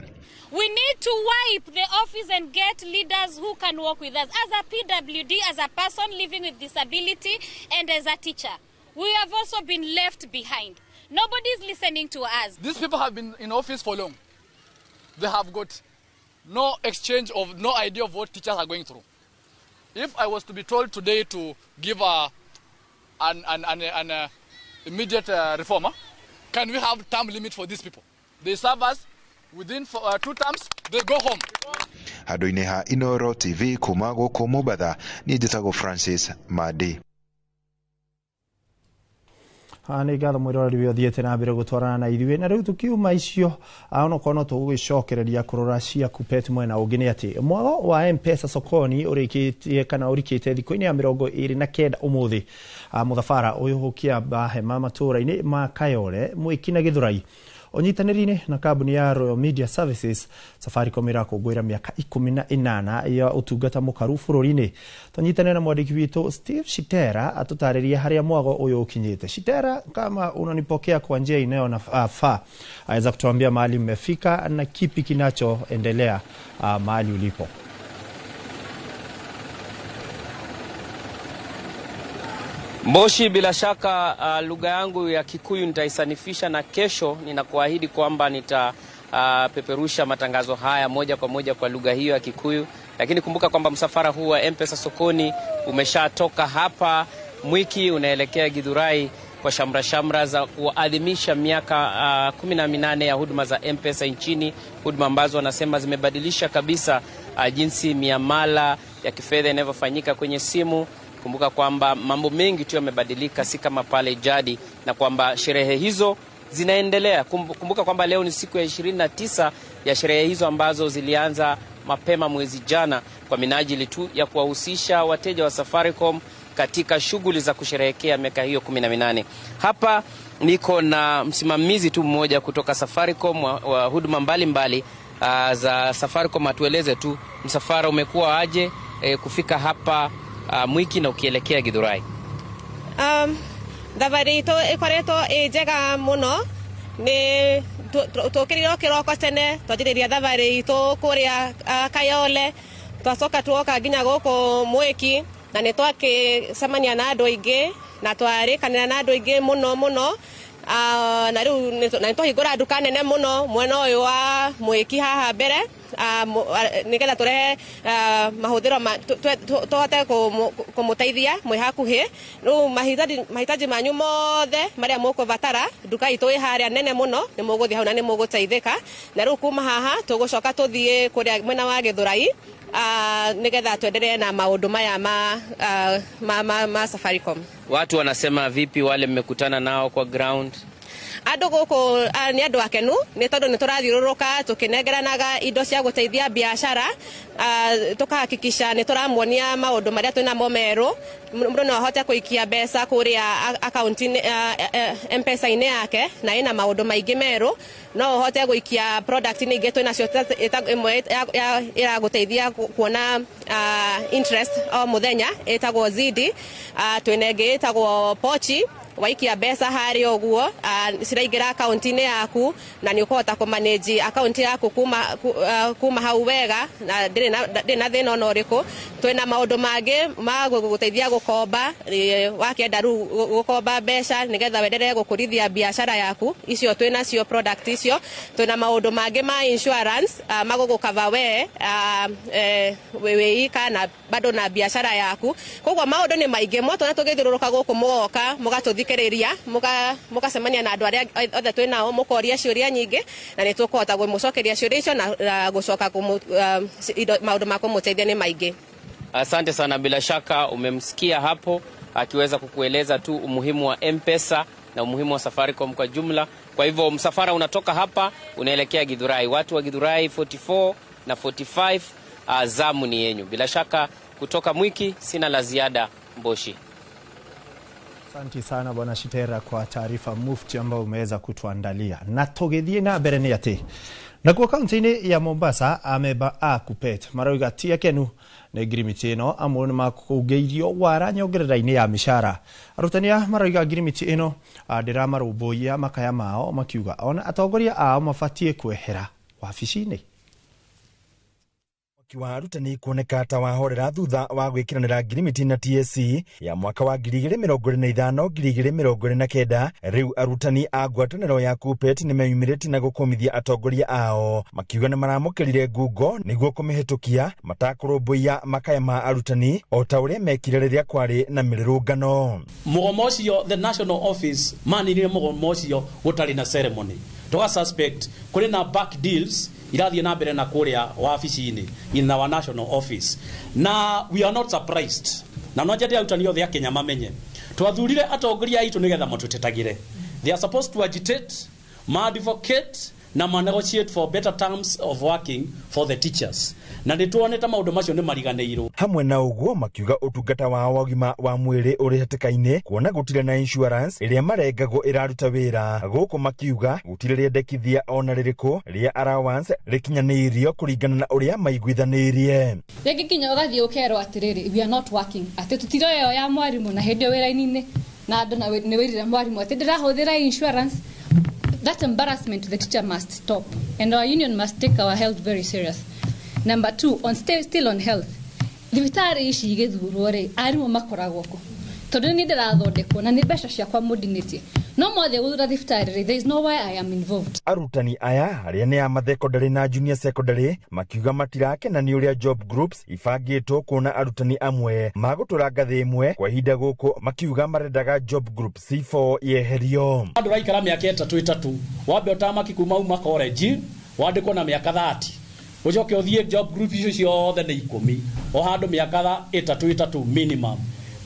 We need to wipe the office and get leaders who can work with us. As a PWD, as a person living with disability, and as a teacher, we have also been left behind. Nobody is listening to us. These people have been in office for long. They have got no exchange of, no idea of what teachers are going through. If I was to be told today to give an immediate reformer, can we have term limit for these people? They serve us within 2 terms, they go home. Handũ-inĩ ha Inooro TV kuma gũkũ Mombatha, niĩ njĩtagwo Francis Madi. Nĩ ngatho mwĩroreri ũrĩa ũthiĩte na mbere gũtwarana na ithuĩ, na rĩu tũkiuma icio onokorwo no tũgũgĩcokereria kũrora cia KUPPET mwena ũngĩ nĩ atĩ mwago wa M-Pesa sokoni ũrĩkĩtie kana ũrikĩte thikũ-inĩ ya 29 ũmũthĩ. Mũthabara ũyũ ũkĩamba hema matũũra-inĩ ma Kayole, Mwĩki na Gĩthũrai ũnyitanĩri-inĩ na kambuni ya Royal Media Services. Safaricom ĩrakũngũĩra mĩaka 18 ya ũtungata mũkaru bũrũri-inĩ. Tũnyitanĩre na mwandĩki witũ Steve Shitera atũtarĩrie harĩa mwago ũyũ ũkinyĩte. Shitera, kama unanipokea kwa njia inayofaa, aweza kutuambia mahali mmefika na kipi kinachoendelea mahali ulipo? Moshi, bila shaka lugha yangu ya Kikuyu nitaisanifisha, na kesho ninakuahidi kwamba nitapeperusha matangazo haya moja kwa moja kwa lugha hiyo ya Kikuyu. Lakini kumbuka kwamba msafara huu wa M-Pesa sokoni umeshatoka hapa Mwiki, unaelekea Githurai kwa shamra shamra za kuadhimisha miaka 18 ya huduma za M-Pesa nchini, huduma ambazo wanasema zimebadilisha kabisa jinsi miamala ya kifedha inavyofanyika kwenye simu. Kumbuka kwamba mambo mengi tu yamebadilika, si kama pale jadi, na kwamba sherehe hizo zinaendelea. Kumbuka kwamba leo ni siku ya 29 ya sherehe hizo ambazo zilianza mapema mwezi jana kwa minajili tu ya kuwahusisha wateja wa Safaricom katika shughuli za kusherehekea miaka hiyo 18. Hapa niko na msimamizi tu mmoja kutoka Safaricom wa huduma mbalimbali za Safaricom. Atueleze tu msafara umekuwa aje kufika hapa Mwiki na ukielekea Githurai. Thabarĩ itũ ĩkoretwo ĩ njega mũno, nĩ Tukirire kiroko tene twanjiriria thabarĩ itũ kũrĩa Kayole, twacoka tuoka nginya gũkũ Mwiki, na nĩ twakĩcemania na andũ aingĩ na twarĩkanĩra na andũ aingĩ mũno mũno. Na rĩu na nĩtwahingũra nduka nene mũno mwena ũyũ wa Mwiki haha mbere, nĩgetha tũrehe mahũthĩro tũhote kũmũteithia mwĩ hakuhĩ. Rĩu mahitaji manyu mothe marĩa mũkũbatara, nduka itũ ĩ harĩa nene mũno, nĩ mũgũthiĩ hau na nĩ mũgũteithĩka. Na rĩu kuma haha tũgũcoka tũthiĩ kũrĩa mwena wa Gĩthũrai, nĩgetha tuendelee na maũndũ maya ma Safaricom. Watu wanasema vipi wale mmekutana nao kwa ground? Andũ gũkũ nĩ andũ akenu nĩ tondũ nĩ tũrathiũrũrũka tũkĩnengeranaga indo cia gũteithia biacara, tũkahakikisha nĩ tũramuonia maũndũ marĩa twĩnamo merũ. Mũndũ no ahote kũikia mbeca kũrĩa akaunti-inĩ, M-Pesa-inĩ yake, na ĩna maũndũ maingĩ merũ. No ũhote gũikia product ingĩ twĩnacio, ĩmwe ĩragũteithia kuona interest o mũthenya ĩtagwo Zidi, twĩna ĩngĩ ĩtagwo Pochi. Waikia mbeca harĩa ũguo, ciraingĩra akaunti-inĩ yaku na nĩ ũkũhota kũmanage akaunti yaku kuma hau wega, na ndĩrĩ na thĩna ona ũrĩkũ. Twĩna maũndũ mangĩ ma gũgũteithia gũkomba, wakĩenda rĩu gũkomba mbeca nĩgetha wenderee gũkũrithia biacara yaku, icio twĩnacio product icio. Twĩna maũndũ mangĩ ma insurance, magũgũkava we wĩ ika na bado na biacara yaku. Koguo maũndũ nĩ maingĩ mwatwona tũgĩthiũrũrũka gũkũ, mũgoka mũgatũthikĩrĩria, mũgacemania na andũ arĩa othe twĩ nao, mũkoria ciũria nyingĩ na nĩ tũkũhota kũmũcokeria ciũria icio na gũcoka maũndũ ma kũmũteithia nĩ maingĩ. Asante sana, bila shaka umemsikia hapo akiweza kukueleza tu umuhimu wa M-Pesa na umuhimu wa Safaricom kwa jumla. Kwa hivyo msafara unatoka hapa unaelekea Githurai. Watu wa Githurai 44 na 45, zamu ni yenyu. Bila shaka kutoka Mwiki sina la ziada, Mboshi. Asante sana Bwana Shitera kwa taarifa mufti ambayo umeweza kutuandalia. Na tũgĩthiĩ na mbere nĩ atĩ nakuo kaunti-inĩ ya Mombasa amemba a KUPPET marauga ti akenu nĩ ngirimiti ĩno, amwe nĩ makũngĩirio wara nyongerera-inĩ ya mĩcara. Arutani aya marauga ngirimiti ĩno ndĩramarũmbũiya makaya mao, makiuga ona atongoria ao mabatiĩ kwehera wabici-inĩ. Mwaki wa arutani kuoneka ta wahorera thutha wa gwĩkĩranĩra ngirimiti na TSC ya mwaka wa 2025 2029. Rĩu arutani a ngwatanĩro ya KUPPET nĩmeyumĩrĩtie na gũkũmithia atongoria ao, makiuga nĩmaramũkĩrire ngungo nĩguo kũmĩhĩtũkia matakũrũmbũiya makaya ma arutani o ta ũrĩa mekire rĩrĩa kwarĩ na mĩrũrũngano. Mũgomo ũcio the national office maninire mũgomo ũcio gũtarĩ na ceremony, tũga suspect kũrĩ na back deals irathiĩ na mbere na kũrĩa wabici-inĩ in our national office, na we are not surprised. Na no njende arutani othe a Kenya mamenye twathurire atongoria aitũ nĩgetha matũtetagĩre. They are supposed to agitate, ma advocate na ma negotiate for better terms of working for the teachers, na nĩ tuonete maũndũ macio nĩ mariganĩirwo. Hamwe na ũguo makiuga ũtungata wao wa ũgima wa mwĩrĩ ũrĩ hatĩka-inĩ kuona gũtirĩ na insurance ĩrĩa marengagwo ĩraruta wĩra, gũkũ makiuga gũtirĩ rĩendekithia ona rĩrĩkũ rĩa allowance rĩkinyanĩirio kũringana na ũrĩa maiguithanĩirie. Rĩngĩ nginya ũgathiĩ ũkerwo atĩrĩrĩ, we are not working, atĩ tũtiroyo ya mwarimũ na hĩndĩ ĩyo wĩra-inĩ na andũ na nĩ wĩrire mwarimũ atĩ ndĩrahũthĩra insurance. That embarrassment to the teacher must stop, and our union must take our health very serious. Number two, on still on health, thibitarĩ ici igĩthurwo rĩ, arimũ makoragwo kũ? Tondũ nĩ ndĩrathondekwo na nĩ mbeca ciakwa mũndinĩtie, no mothe gũthura thibitarĩ rĩ, there is no way I am involved. Arutani aya arĩa nĩ a mathekondarĩ na junior secondary makiuga matirakena nĩ ũrĩa job groups ibangĩtwo kuona arutani amwe magũtũra ngathĩ ĩmwe kwa ihinda, gũkũ makiuga marendaga job group C4 yeherio. Andũ raikara mĩaka 3 wambe ũtamaki kuma uma college wandĩkwo na mĩaka 30, ũcoke ũthiĩ job group icio ciothe nĩ 10 o handũ mĩaka 3 minimum,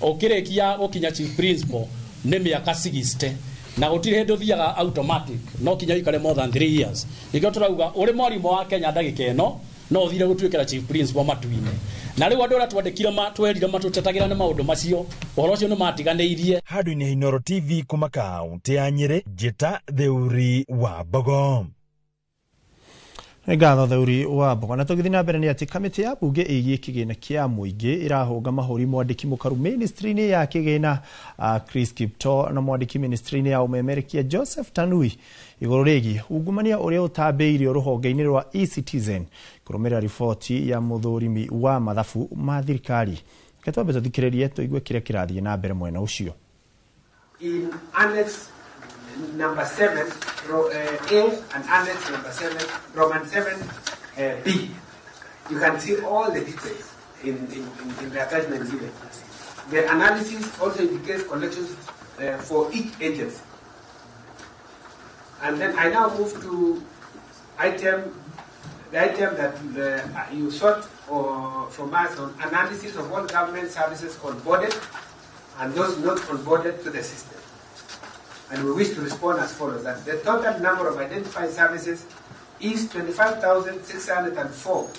ũkĩrĩkia gũkinya chief principal nĩ mĩaka 60, na gũtirĩ hĩndĩ ũthiaga automatic, no kinya ũikare more than 3 years. Nĩkĩo tũrauga ũrĩ mwarimũ wa Kenya ndagĩka ĩno no ũthire gũtuĩkĩra chief principal matu-inĩ. Na rĩu andũ arĩa twandĩkire twerire matũtetagĩra nĩ maũndũ macio, ũhoro ũcio nĩ matiganĩirie. Handũ-inĩ Inooro TV kuma kaunti ya Nyĩrĩ, Njĩta Theuri wa Mbogo. Nĩ ngatho Theuri wa Mbogo. Na tũgĩthiĩ na mbere nĩ atĩ kamĩtĩ ya bunge ĩgiĩ kĩgĩna kĩa mũingĩ ĩrahũnga mahũri mwandĩki mũkaru ministry-inĩ ya kĩgĩna Chris Kiptoo na mwandĩki ministry-inĩ ya ũmemerekia Joseph Tanui igũrũ rĩgiĩ ungumania ũrĩa ũtambĩirio rũhonge-inĩ rwa eCitizen kũrũmĩrĩra riboti ya mũthũrimi wa mathabu ma thirikari. Reke twambe tũthikĩrĩrie tũigue kĩrĩa kĩrathiĩ na mbere mwena ũcio. In annex number 7, A, and annex number 7, Roman 7, B. You can see all the details in the attachment given. The analysis also indicates collections for each agency. And then I now move to the item that you sought from us on analysis of all government services onboarded and those not onboarded to the system. And we wish to respond as follows, that the total number of identified services is 25,604,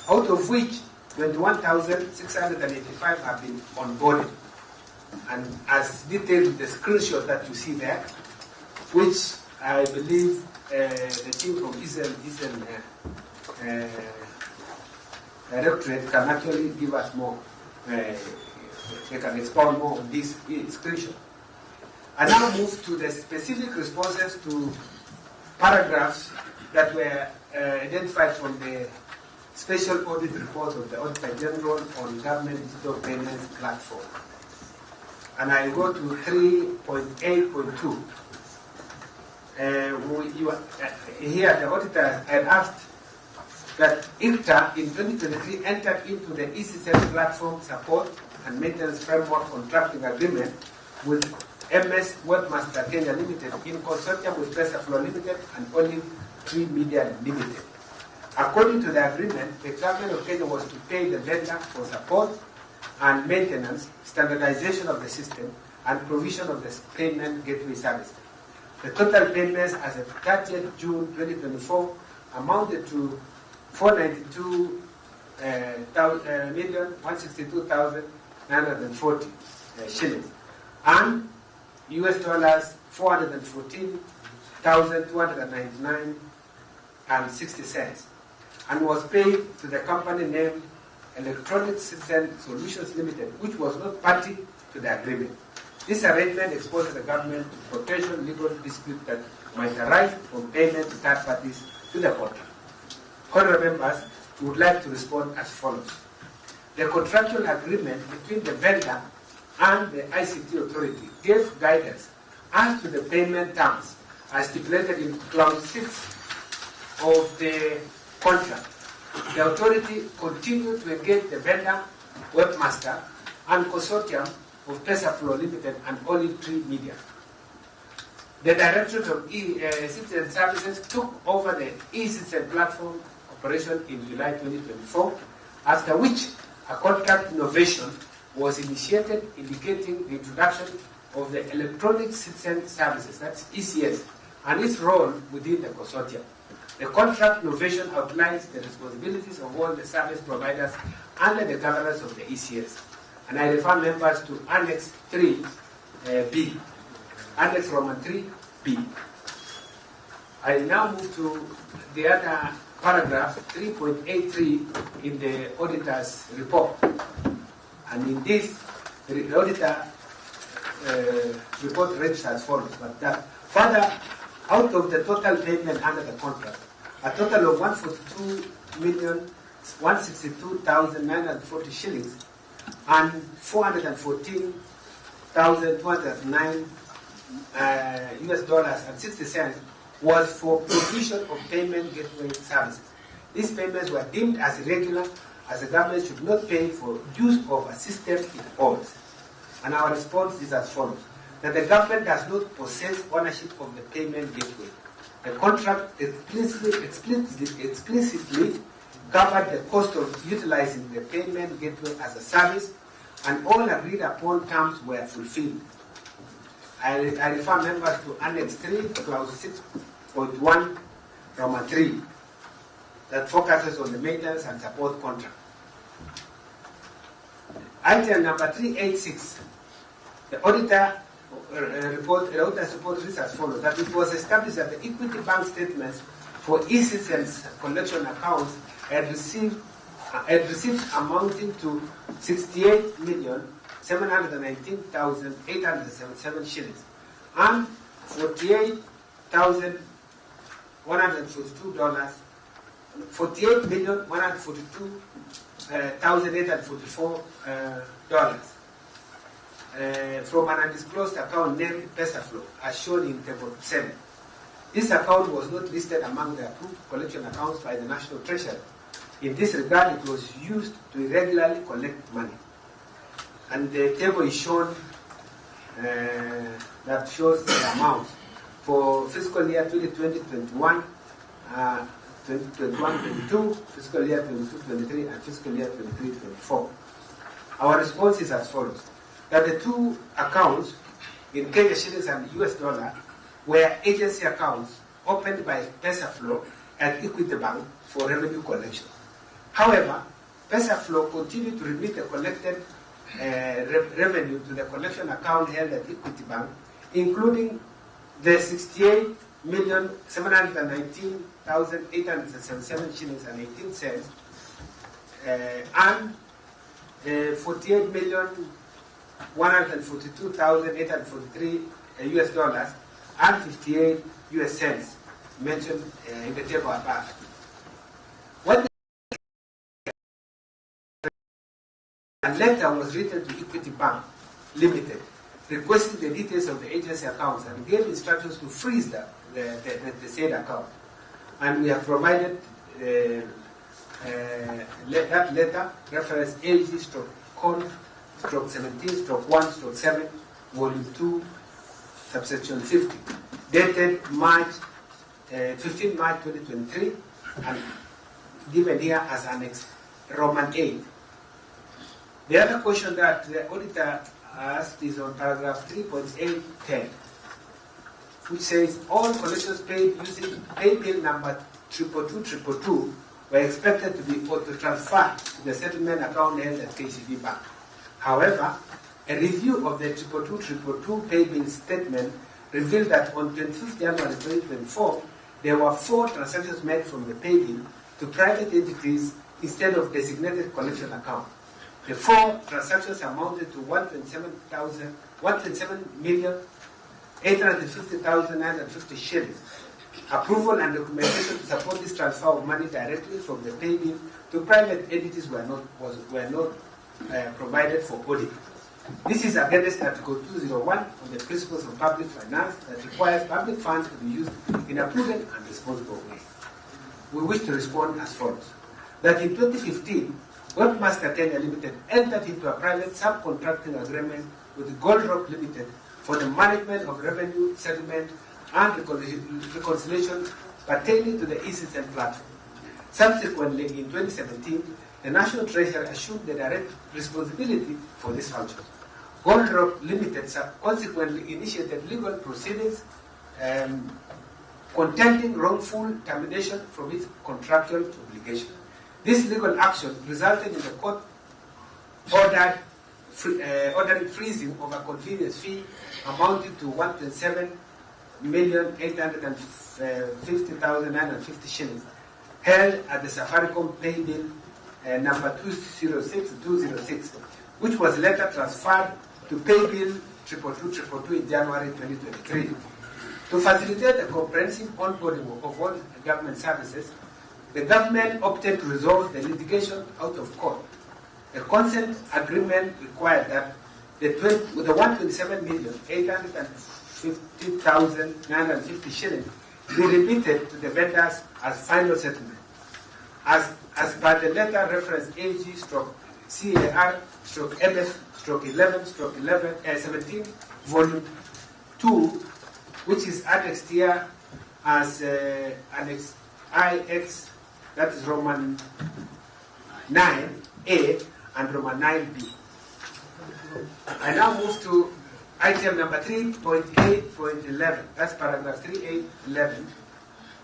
out of which 21,685 have been onboarded. And as detailed in the screenshot that you see there, which I believe the team from Eastern Directorate can actually give us more, they can expound more on this screenshot. I now move to the specific responses to paragraphs that were identified from the Special Audit Report of the Auditor General on Government Digital Payments Platform. And I go to 3.8.2. Here the auditor had asked that ICTA in 2023 entered into the eCitizen platform support and maintenance framework contracting agreement with MS Webmaster Kenya Limited in consortium with Pesaflow Limited and Olive Tree Media Limited. According to the agreement, the government of Kenya was to pay the vendor for support and maintenance, standardization of the system, and provision of the payment gateway service. The total payments as of 30th June 2024 amounted to 492,162,940 shillings and US dollars $414,299.60, and was paid to the company named Electronic Citizen Solutions Limited, which was not party to the agreement. This arrangement exposes the government to potential legal dispute that might arise from payment to third parties to the contract. Honorable members, we would like to respond as follows. The contractual agreement between the vendor and the ICT authority gave guidance as to the payment terms as stipulated in clause 6 of the contract. The authority continued to engage the vendor, webmaster, and consortium of Pesaflow Limited and Olive Tree Media. The Directorate of Citizen Services took over the eCitizen platform operation in July 2024, after which a contract innovation was initiated indicating the introduction of the Electronic Citizen Services, that's ECS, and its role within the consortium. The contract novation outlines the responsibilities of all the service providers under the governance of the ECS. And I refer members to Annex 3B, Annex Roman 3B. I now move to the other paragraph, 3.83 in the auditor's report. And in this, the auditor report reads as follows, but that further, out of the total payment under the contract, a total of 142,162,940 shillings and 414,209 US dollars and 60 cents was for provision of payment gateway services. These payments were deemed as irregular, as the government should not pay for use of a system it owns. And our response is as follows, that the government does not possess ownership of the payment gateway. The contract explicitly covered the cost of utilizing the payment gateway as a service, and all agreed upon terms were fulfilled. I refer members to Annex 3, Clause 6.1, Roman 3, that focuses on the maintenance and support contract. Item number 386, the auditor report, the auditor's report reads as follows, that it was established that the Equity Bank statements for e-citizens collection accounts had received amounting to 68,719,877 shillings and $48,142, $48,142,844 from an undisclosed account named Pesaflow, as shown in Table 7. This account was not listed among the approved collection accounts by the National Treasury. In this regard, it was used to irregularly collect money. And the table is shown that shows the amounts for fiscal year 2020-21, 2021-22, fiscal year 22-23, and fiscal year 23-24. Our response is as follows: that the two accounts in Kenya shillings and US dollar were agency accounts opened by Pesaflow at Equity Bank for revenue collection. However, Pesaflow continued to remit the collected revenue to the collection account held at Equity Bank, including the 68,719,877 shillings and 18 cents and 48,142,843 US dollars and 58 US cents mentioned in the table above. What a letter was written to Equity Bank Limited requesting the details of the agency accounts and gave instructions to freeze the said account. And we have provided that letter, reference AG/CON/17/1/7, Volume 2, subsection 50, dated 15 March 2023, and given here as Annex Roman 8. The other question that the auditor asked is on paragraph 3.810, which says all collections paid using pay bill number 222222 were expected to be auto-transferred to the settlement account held at KCB Bank. However, a review of the 222222 pay bill statement revealed that on 25th January 2024, there were 4 transactions made from the pay bill to private entities instead of designated collection account. The 4 transactions amounted to 127,850,950 shillings. Approval and documentation to support this transfer of money directly from the pay bill to private entities were not provided for audit. This is against Article 201 of the Principles of Public Finance that requires public funds to be used in a prudent and responsible way. We wish to respond as follows: that in 2015, Webmaster Kenya Limited entered into a private subcontracting agreement with Goldrock Limited for the management of revenue settlement and reconciliation pertaining to the e-citizen platform. Subsequently, in 2017, the National Treasury assumed the direct responsibility for this function. Goldrock Limited consequently initiated legal proceedings contending wrongful termination from its contractual obligation. This legal action resulted in the court ordered freezing of a convenience fee amounting to 1.7,850,950 shillings held at the Safaricom pay bill number 206206, which was later transferred to pay bill 222222 in January 2023. To facilitate the comprehensive onboarding of all government services, the government opted to resolve the litigation out of court. The consent agreement required that the 127,850,950 shillings be remitted to the vendors as final settlement. As per the letter reference AG/CAR/MS/11/11 17 Volume 2, which is annexed here as Annex IX, that is Roman 9A and Roman 9B. I now move to item number 3.8.11, that's paragraph 3.8.11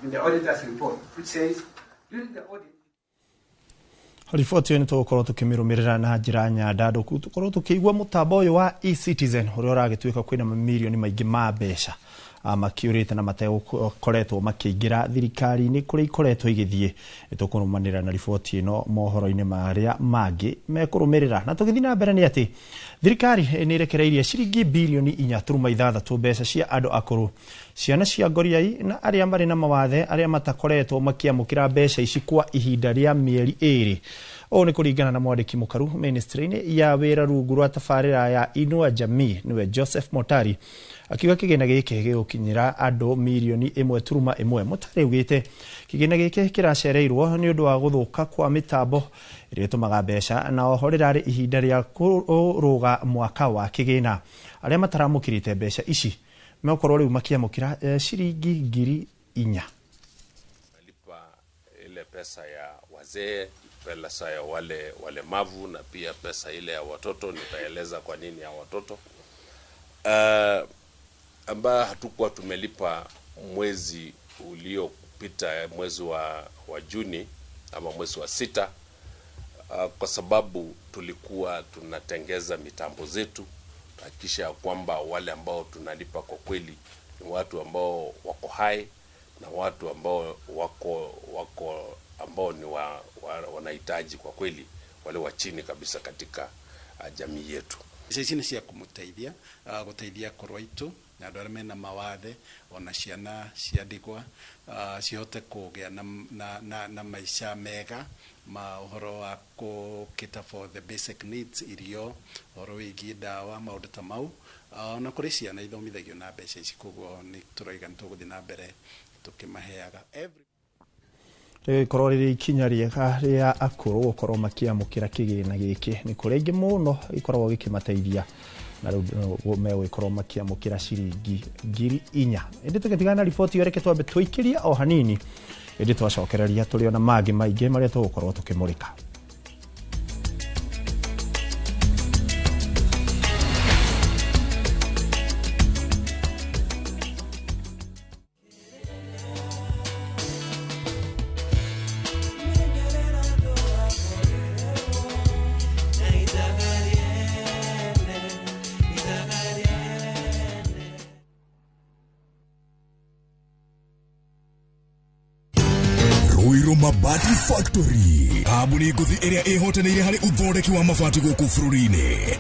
in the auditor's report, which says, during the audit, Riboti ĩyo nĩ tũgũkorwo tũkĩmĩrũmĩrĩra na njĩra nyandandũku, tũkorwo tũkĩigua mũtambo ũyũ wa eCitizen ũrĩa ũragĩtuĩka kwĩna mamirioni maingĩ ma mbeca Makiũrĩte na mategũkoretwo makĩingĩra thirikari-inĩ kũrĩa ikoretwo igĩthiĩ. Tũkũrũmanĩrĩra na riboti ĩno mohoro-inĩ marĩa mangĩ mekũrũmĩrĩra. Na tũgĩthiĩ na mbere nĩ atĩ thirikari nĩ ĩrekereirie ciringi birioni 4.6 mbeca cia andũ akũrũ, ciana cia ngoriai na arĩa marĩ na mawathe arĩa matakoretwo makĩamũkĩra mbeca ici kwa ihinda rĩa mĩeri 2. Ũũ nĩ kũringana na mwandĩki mũkaru ministry-inĩ ya wĩra rungu rwa tabarĩra ya Inua Jamii nĩwe Joseph Motari, akiuga kĩgĩna gĩkĩ gĩgũkinyĩra andũ mirioni 1.1. Motari augĩte kĩgĩna gĩkĩ kĩracereirwo nĩ ũndũ wa gũthũka kwa mĩtambo ĩrĩa ĩtũmaga mbeca, na oho rĩrarĩ ihinda rĩa kũrũga mwaka wa kĩgĩna. Arĩa mataramũkĩrĩte mbeca ici megũkorwo rĩu makĩamũkĩra ciringi 4,000. Malipa ile pesa ya wazee, pesa ya wale walemavu na pia pesa ile ya watoto. Nitaeleza kwa nini ya watoto ambayo hatukuwa tumelipa mwezi uliopita, mwezi wa Juni ama mwezi wa 6, kwa sababu tulikuwa tunatengeza mitambo zetu kuhakikisha kwamba wale ambao tunalipa kwa kweli ni watu ambao wako hai na watu ambao wako ambao ni wanahitaji kwa kweli, wale wa chini kabisa katika jamii yetu. Ici nĩ cia kũmũteithia, gũteithia akũrũ aitũ na andũ arĩa mena mawathe, ona ciana cia ndigwa, cihote kũgĩa na maica mega ma ũhoro wa kũ cater for the basic needs, irio, ũhoro wĩgiĩ ndawa, maũndũ ta mau. Ona kũrĩ ciana ithomithagio na mbeca ici, koguo nĩ tũraiga nĩ tũgũthiĩ na mbere tũkĩmaheaga. Rĩgĩkorwo rĩrĩ ikinya rĩega rĩa akũrũ gũkorwo makĩamũkĩra kĩgĩna gĩkĩ nĩ kũrĩ aingĩ mũno gĩkoragwo gĩkĩmateithia, na rĩu megũgĩkorwo makĩamũkĩra ciringi 4,000. Ĩndĩ tũgĩtigana na riboti ĩyo, reke twambe tũikĩrie o hanini, ĩndĩ twacokereria tũrĩ ona mangĩ maingĩ marĩa tũgũkorwo tũkĩmũrĩka. Mabati Factory, kambuni ngũthi ĩrĩa ĩhotanĩire harĩ ũthondeki wa mabati gũkũ bũrũri-inĩ.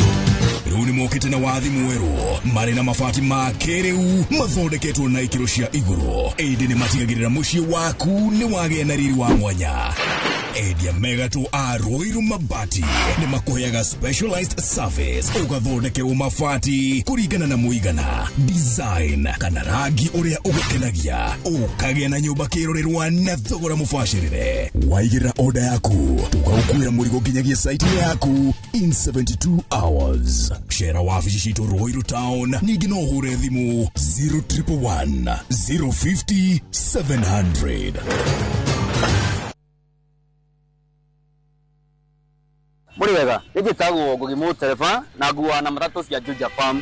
Rĩu nĩmokĩte na wathi mwerũ, marĩ na mabati ma kĩrĩu mathondeketwo na ikĩro cia igũrũ, ĩndĩ nĩmatigagĩrĩra mũciĩ waku nĩ wagĩa na riri wa mwanya. Endia megatũ a Ruiru Mabati nĩmakũheaga specialized service, ũgathondekerwo mabati kũringana na mũigana, design kana rangi ũrĩa ũgũkenagia, ũkagĩa na nyũmba kĩrorerwa na thogora mũbacĩrĩre. Waigĩrĩra order yaku, tũgagũkuĩra mũrigo nginyagia site yaku in 72 hours. Cera wabici citũ Ruiru Town, ningĩ no ũhũre thimũ 0111 050 700. Muri wega, njĩtagwo Ngugi Mũtereba na nguaga na matatũ cia Juja Farm.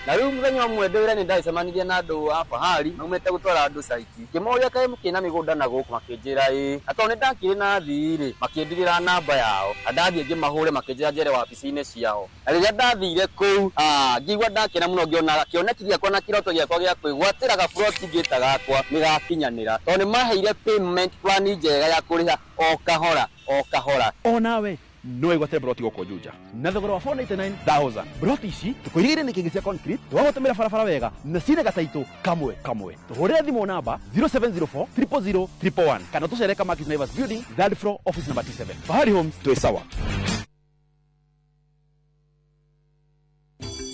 Na rĩu mũthenya ũmwe ndĩ wĩra-inĩ ndacemanirie na andũ a Fahari maumĩte gũtwara andũ caiti, ngĩmoria kaĩ mũkĩrĩ na mĩgũnda na gũkũ, makĩnjĩra ĩĩ, na tondũ nĩndakĩrĩ na thii rĩ, makĩndigĩra namba yao, na ndathiĩ ngĩmahũre makĩnjĩra njere wabici-inĩ ciao. Na rĩrĩa ndathire kũu, ngĩigua ndakena mũno ngĩona kĩoneki gĩakwa na kĩroto gĩakwa gĩa kwĩgwatĩra gaburoti ngĩta gakwa nĩgakinyanĩra, tondũ nĩmaheire payment plan njega ya kũrĩha o kahora o kahora. Onawe no wĩgwatĩre broti gũkũ Juja na thogora wa 499,000. Broti ici tũkũirigĩire nĩ kĩngĩ cia concrete, twagũtũmĩra barabara wega na cina gataitũ kamwe kamwe. Tũhũrĩre thimũ namba 0704 000 111 kana tũcere Kamakis Naivas Building, third floor, office number 27. Fahari Homes, twĩ sawa.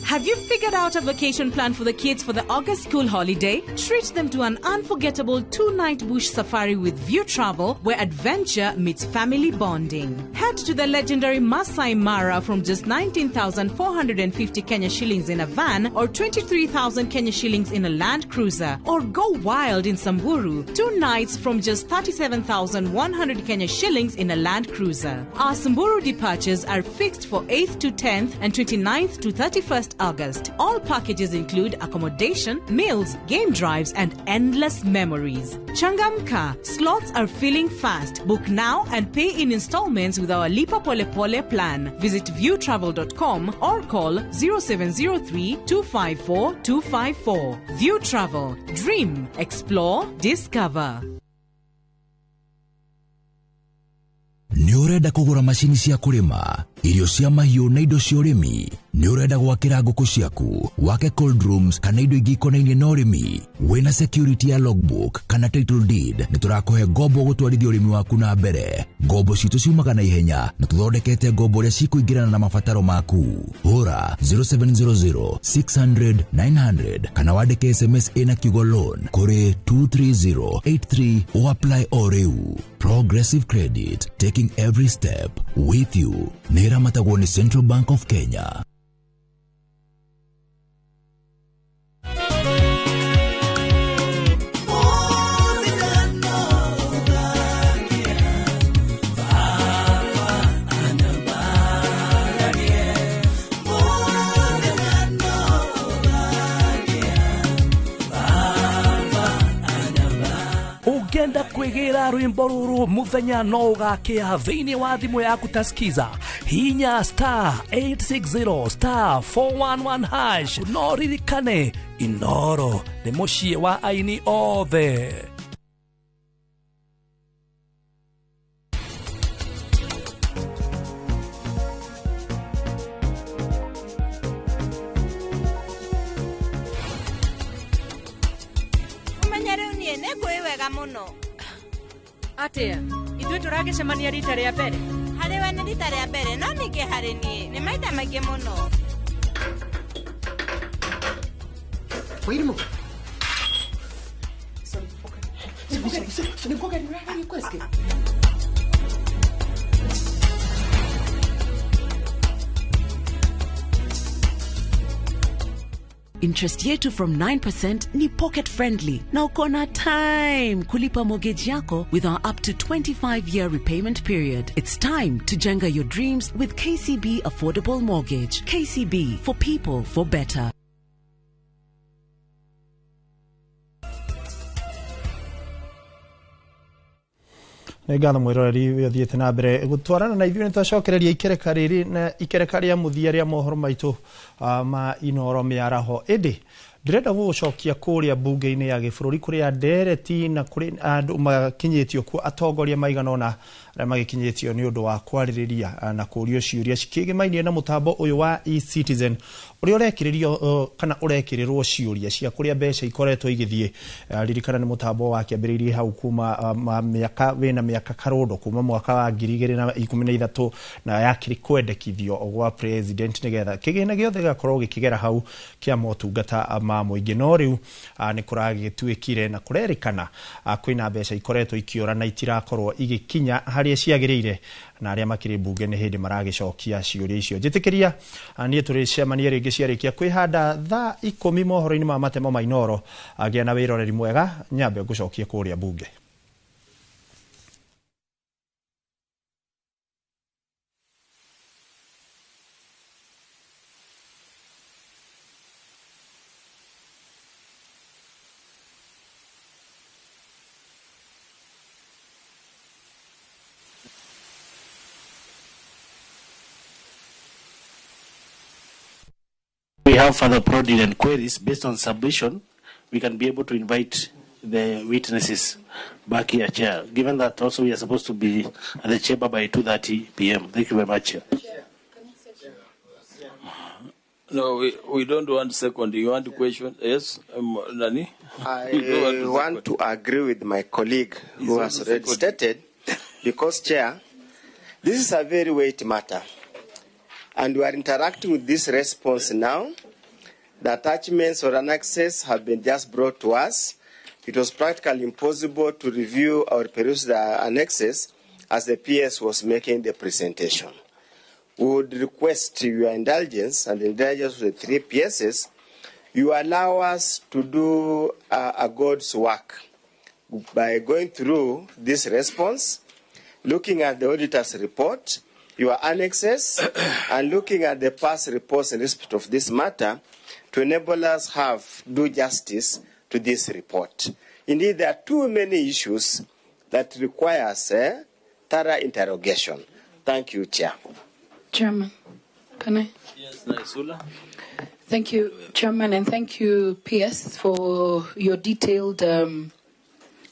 Have you figured out a vacation plan for the kids for the August school holiday? Treat them to an unforgettable 2-night bush safari with View Travel, where adventure meets family bonding. Head to the legendary Masai Mara from just 19,450 Kenya shillings in a van or 23,000 Kenya shillings in a Land Cruiser. Or go wild in Samburu, 2 nights from just 37,100 Kenya shillings in a Land Cruiser. Our Samburu departures are fixed for 8th to 10th and 29th to 31st August. All packages include accommodation, meals, game drives, and endless memories. Changamka, slots are filling fast. Book now and pay in installments with our Lipa Pole Pole plan. Visit viewtravel.com or call 0703 254 254. View Travel. Dream, explore, discover. Nĩ ũrenda kũgũra macini cia kũrĩma, irio cia mahiũ na indo cia ũrĩmi? Nĩ ũrenda gwakĩra ngũkũ ciaku, wake cold rooms kana indo ingĩ ikonainie na ũrĩmi? Wĩna security ya logbook kana title deed, nĩ tũrakũhe ngombo gũtwarithia ũrĩmi waku na mbere. Ngombo citũ ciumaga na ihenya na tũthondekete ngombo ũrĩa cikũingĩrana na mabataro maku. Hũra 0700 600 900 kana wandĩke SMS ĩna kiugo loan kũrĩ 23083 o apply o rĩu. Progressive Credit, taking every step with you. Nĩ ĩramatagwo nĩ Central Bank of Kenya. Ũngĩenda kwĩgĩra rwĩmbo rũrũ mũthenya no ũgakĩa thĩinĩ wa thimũ yaku ta skiza, hinya star 860 star 411 hash. No ririkane Inoro nĩ mũciĩ wa aini othe. Ũmenye rĩu niĩ nĩ ngũĩ wega mũno. Atia, ithuĩ tũragĩcemania rita rĩa mbere. Harĩ we nĩ rita rĩa mbere, no ningĩ harĩ niĩ nĩ maita maingĩ mũno. Wairimũ. Interest yetu from 9% ni pocket friendly na uko na time kulipa mortgage yako with our up to 25-year repayment period. It's time to jenga your dreams with KCB Affordable Mortgage. KCB, for people, for better. Nĩ ngatho mwĩroreri ũyũ ũthiĩte na mbere gũtwarana na ithuĩ. Nĩ twacokereria ikereka rĩrĩ na ikereka rĩa mũthia rĩa mohoro maitũ ma Inoro mĩaraho. Ĩndĩ ndĩrenda gũgũcokia kũrĩa mbunge-inĩ ya gĩbũrũri kũrĩa ndereti na kũrĩ andũ makinyĩtio kuo, atongoria maigana ũna arĩa magĩkinyĩtio nĩ ũndũ wa kwarĩrĩria na kũrio ciũria cikĩgĩmainie na mũtambo ũyũ wa eCitizen ũrĩa ũrekĩrĩrio kana ũrekĩrĩrwo ciũria cia kũrĩa mbeca ikoretwo igĩthiĩ. Ririkana nĩ mũtambo wakĩambĩrĩirie hau kuma mĩaka wĩna mĩaka karũndo kuma mwaka wa 2013 na yakĩrĩ kwendekithio gwa president nĩgetha kĩgĩna gĩothe gĩgakorwo gĩkĩgera hau kĩa motungata ma mũingĩ. No rĩu nĩ kũragĩtuĩkire na kũrerĩkana kwĩna mbeca ikoretwo ikĩũra na itirakorwo igĩkinya harĩa ciagĩrĩire, na arĩa makĩrĩ mbunge nĩ hĩndĩ maragĩcokia ciũria icio. Njĩtĩkĩria niĩ tũrĩcemania rĩngĩ ciarĩkia kwĩhanda thaa 10 mohoro-inĩ ma matemo ma Inoro. Agĩa na wĩroreri mwega, nyambe ngũcokie kũrĩa mbunge. We have further prodding and queries based on submission, we can be able to invite the witnesses back here, Chair. Given that also we are supposed to be at the chamber by 2:30 p.m. Thank you very much, Chair. No, we don't want second. You want question? Yes, Nani? I want to agree with my colleague who has already stated, because, Chair, this is a very weighty matter. And we are interacting with this response now. The attachments or annexes have been just brought to us. It was practically impossible to review or peruse the annexes as the PS was making the presentation. We would request your indulgence and the indulgence of the three PSs. You allow us to do a God's work by going through this response, looking at the auditor's report, your annexes and looking at the past reports in respect of this matter to enable us have do justice to this report. Indeed, there are too many issues that requires thorough interrogation. Thank you, Chair. Chairman, can I? Yes, Naisula. Thank you, Chairman, and thank you, PS, for your detailed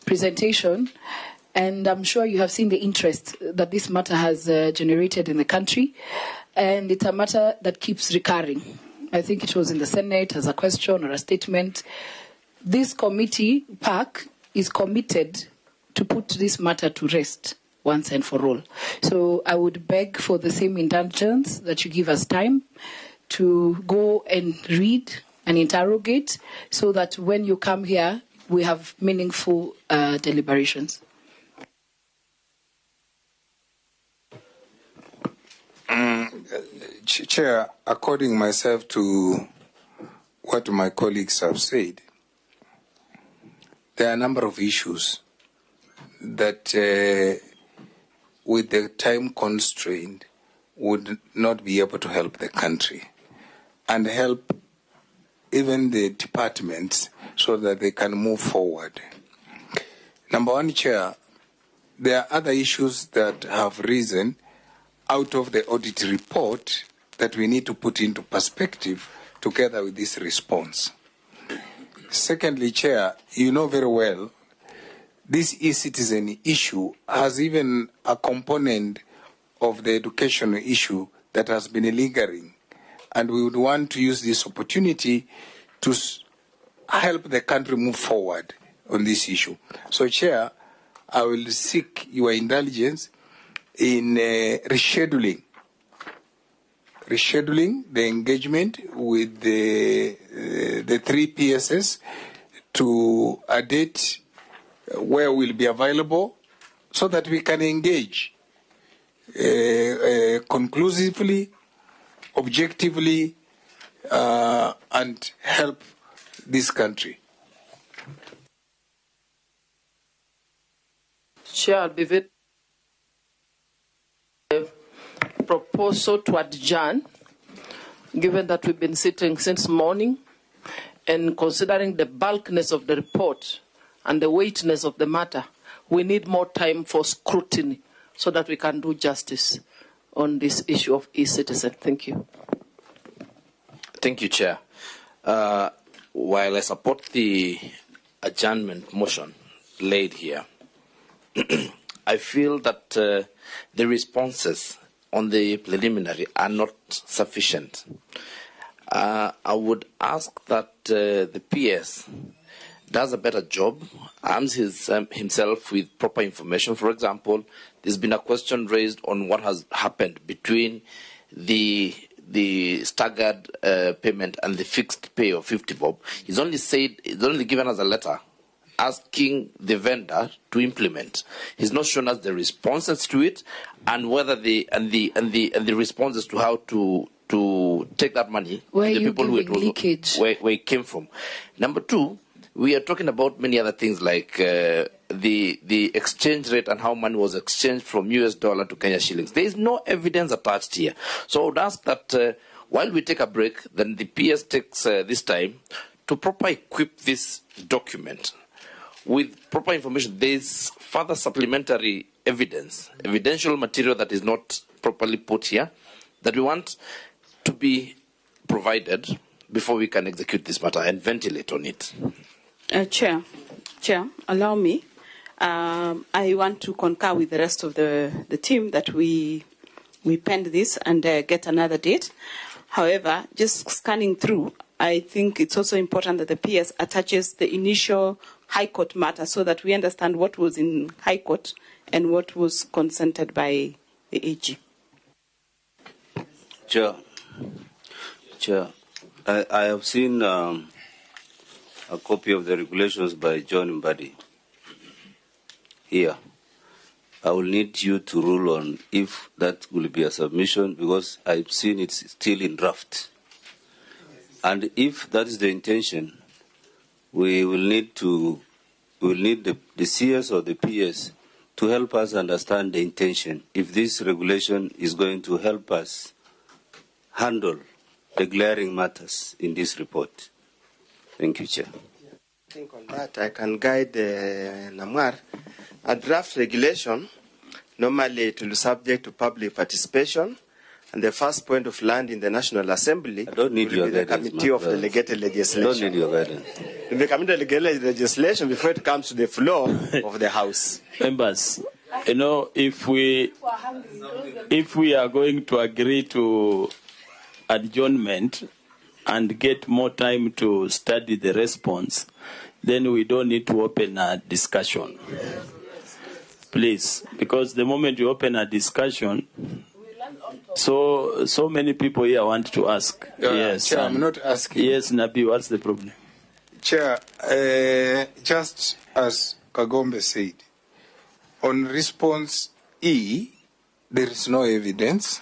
presentation. And I'm sure you have seen the interest that this matter has generated in the country. And it's a matter that keeps recurring. I think it was in the Senate as a question or a statement. This committee, PAC, is committed to put this matter to rest once and for all. So I would beg for the same indulgence that you give us time to go and read and interrogate so that when you come here, we have meaningful deliberations. Chair, according myself to what my colleagues have said, there are a number of issues that with the time constraint would not be able to help the country and help even the departments so that they can move forward. Number one, Chair, there are other issues that have risen out of the audit report that we need to put into perspective together with this response. Secondly, Chair, you know very well this e-citizen issue has even a component of the education issue that has been lingering. And we would want to use this opportunity to help the country move forward on this issue. So, Chair, I will seek your indulgence in rescheduling the engagement with the three PSs to a date where we'll be available so that we can engage conclusively, objectively, and help this country. Chair, I'll be very proposal to adjourn, given that we've been sitting since morning and considering the bulkiness of the report and the weightiness of the matter, we need more time for scrutiny so that we can do justice on this issue of e-citizen. Thank you. Thank you, Chair. While I support the adjournment motion laid here, I feel that the responses on the preliminary are not sufficient. I would ask that the PS does a better job, arms himself with proper information. For example, there's been a question raised on what has happened between the staggered payment and the fixed pay of 50 bob. He's only said, he's only given us a letter asking the vendor to implement. He's not shown us the responses to it and whether the responses to how to take that money where to the people who it was, leakage. Where it came from. Number two, we are talking about many other things like the exchange rate and how money was exchanged from US dollar to Kenya shillings. There is no evidence attached here. So I would ask that while we take a break, then the PS takes this time to properly equip this document with proper information. There is further supplementary evidence, evidential material that is not properly put here, that we want to be provided before we can execute this matter and ventilate on it. Chair, allow me. I want to concur with the rest of the team that we penned this and get another date. However, just scanning through, I think it's also important that the PS attaches the initial High Court matter so that we understand what was in High Court and what was consented by the AG. Chair, I have seen a copy of the regulations by John Mbadi here. I will need you to rule on if that will be a submission, because I've seen it's still in draft. And if that is the intention, we will need the CS or the PS to help us understand the intention, if this regulation is going to help us handle the glaring matters in this report. Thank you, Chair. I think on that I can guide Namwar. A draft regulation, normally it will be subject to public participation, and the first point of land in the National Assembly I don't need will your be the guidance, Committee my of brother. Delegated Legislation. I don't need your guidance. The Committee of Delegated Legislation before it comes to the floor of the House. Members, you know, if we are going to agree to adjournment and get more time to study the response, then we don't need to open a discussion. Please, because the moment you open a discussion, so many people here want to ask. Yes, Chair, I'm not asking. Yes, Nabi, what's the problem? Chair, just as Kagombe said, on response E, there is no evidence.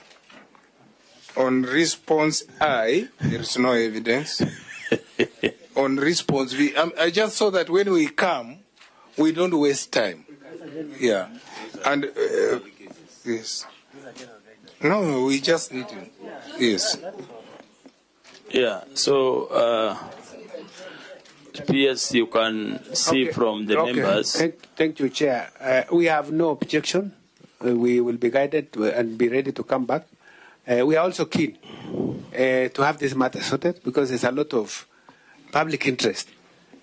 On response I, there is no evidence. On response V, I just saw that when we come, we don't waste time. Yeah. And, yes. No, we just need to. Yes. Yeah, so, PS, you can see from the members. Thank you, Chair. We have no objection. We will be guided and be ready to come back. We are also keen to have this matter sorted because there's a lot of public interest.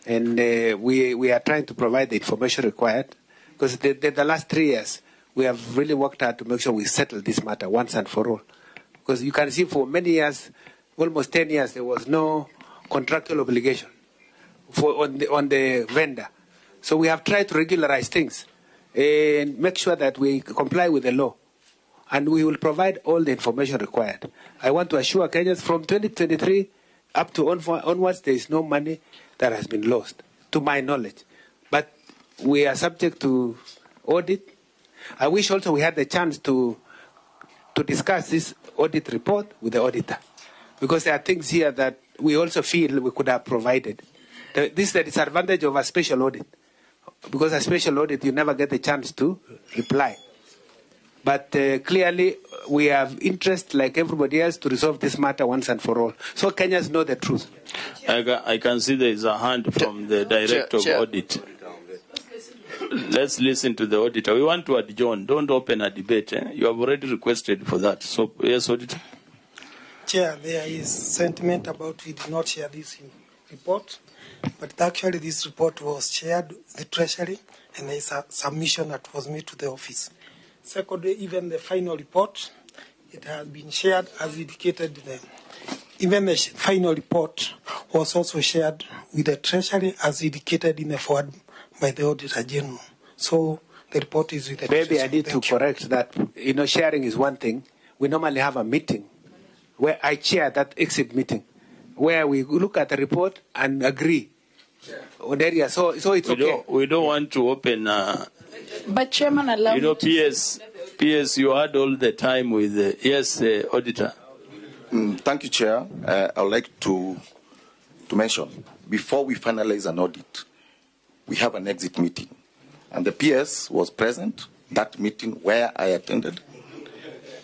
And we are trying to provide the information required because the last 3 years, we have really worked hard to make sure we settle this matter once and for all. Because you can see for many years, almost 10 years, there was no contractual obligation on the vendor. So we have tried to regularize things and make sure that we comply with the law. And we will provide all the information required. I want to assure Kenyans from 2023 up to onwards, there is no money that has been lost, to my knowledge. But we are subject to audit. I wish also we had the chance to discuss this audit report with the auditor, because there are things here that we also feel we could have provided. This is the disadvantage of a special audit, because a special audit, you never get the chance to reply. But clearly, we have interest, like everybody else, to resolve this matter once and for all. So Kenyans know the truth. I can see there is a hand from the Director of Audit. Let's listen to the auditor. We want to adjourn. Don't open a debate. Eh? You have already requested for that. So, yes, Auditor. Chair, there is sentiment about we did not share this report. But actually, this report was shared with the Treasury, and there is a submission that was made to the office. Secondly, even the final report, it has been shared as indicated there. Even the final report was also shared with the Treasury as indicated in the forward by the Auditor General. So the report is with the Maybe Treasury. I need to correct that. You know, sharing is one thing. We normally have a meeting where I chair that exit meeting, where we look at the report and agree on area. So it's okay. We don't want to open. But Chairman, allow you know, PS, you had all the time with yes, Auditor. Thank you, Chair. I would like to mention, before we finalize an audit, we have an exit meeting, and the PS was present that meeting where I attended.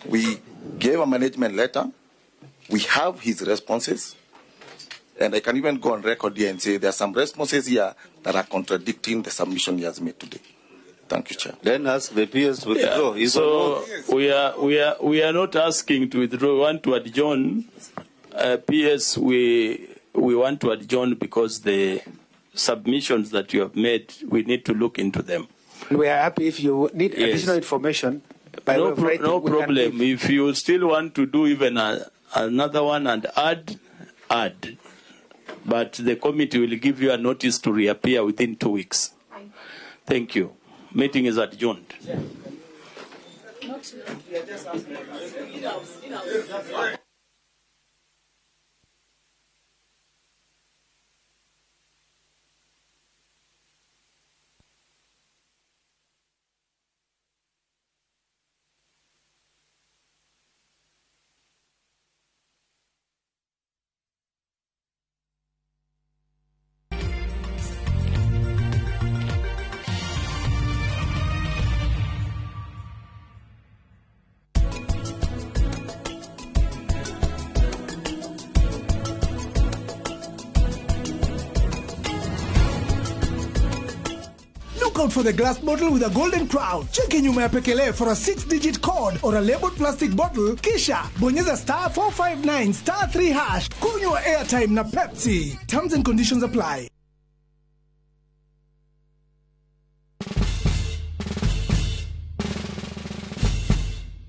We gave a management letter. We have his responses. And I can even go on record here and say there are some responses here that are contradicting the submission he has made today. Thank you, Chair. Then ask the PS to withdraw. Yeah. So we are not asking to withdraw. We want to adjourn. PS, we want to adjourn because the submissions that you have made, we need to look into them. We are happy if you need additional information. By no problem. If you still want to do even another one and add. But the committee will give you a notice to reappear within 2 weeks. Thank you. Meeting is adjourned. Look out for the glass bottle with a golden crown. Cheki nyuma ya pekele for a 6-digit code or a labeled plastic bottle, kisha bonyeza star 459 star 3 hash. Kunywa airtime na Pepsi. Terms and conditions apply.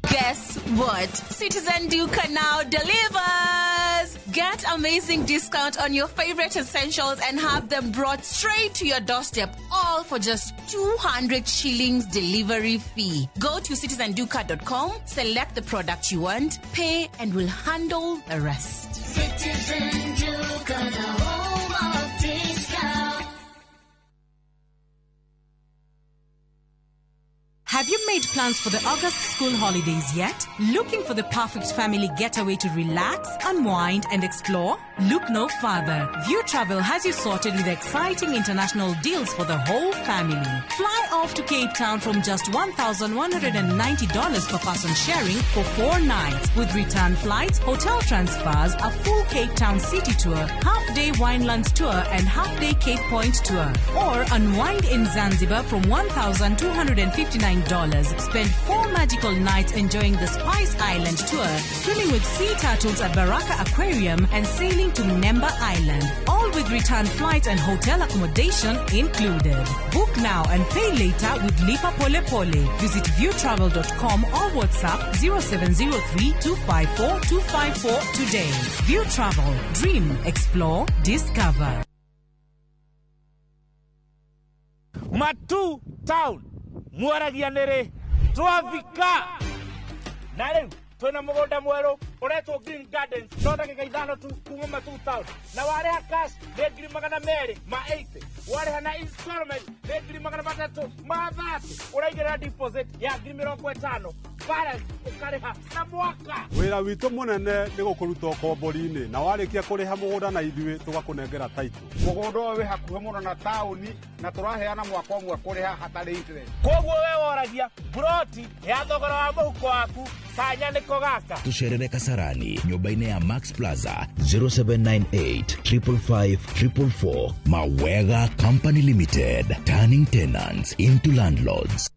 Guess what? Citizen Duka now delivers! Get amazing discount on your favorite essentials and have them brought straight to your doorstep, all for just 200 shillings delivery fee. Go to citizenduka.com, select the product you want, pay, and we'll handle the rest. Citizen Duka, the home of discount. Have you made plans for the August school holidays yet? Looking for the perfect family getaway to relax, unwind, and explore? Look no further. View Travel has you sorted with exciting international deals for the whole family. Fly off to Cape Town from just $1,190 per person sharing for 4 nights, with return flights, hotel transfers, a full Cape Town city tour, half-day Winelands tour, and half-day Cape Point tour. Or unwind in Zanzibar from $1,259. Spend 4 magical nights enjoying the Spice Island tour, swimming with sea turtles at Baraka Aquarium, and sailing to Mnemba Island, all with return flights and hotel accommodation included. Book now and pay later with Lipa Pole Pole. Visit viewtravel.com or WhatsApp 0703 254 254 today. View Travel. Dream, explore, discover. Matu Town. Mwaragia nere twavika na riu twina mugunda mweru uretwo Green Gardens no ndagika 5 tu kuma Matu Town na wareha cash ni 280,000 wareha na installment ni 330,000 uraigirira deposit ya 50,000 balance ukariha na mwaka. Wira witu munene ni gukuruta ukombori-ini na warikia kuriha mugunda na ithuĩ tugakunengera title. Mugunda ũyũ wĩ hakuhĩ mũno na taũni na tũraheana mwaka ũmwe kũrĩha hatarĩ interest. Koguo we woragia broti ya thogora wa mũhuko waku kanya nĩko gaka. Tucerere Kasarani nyũmba-inĩ ya Max Plaza 0798 555 444. Mawega Company Limited, turning tenants into landlords.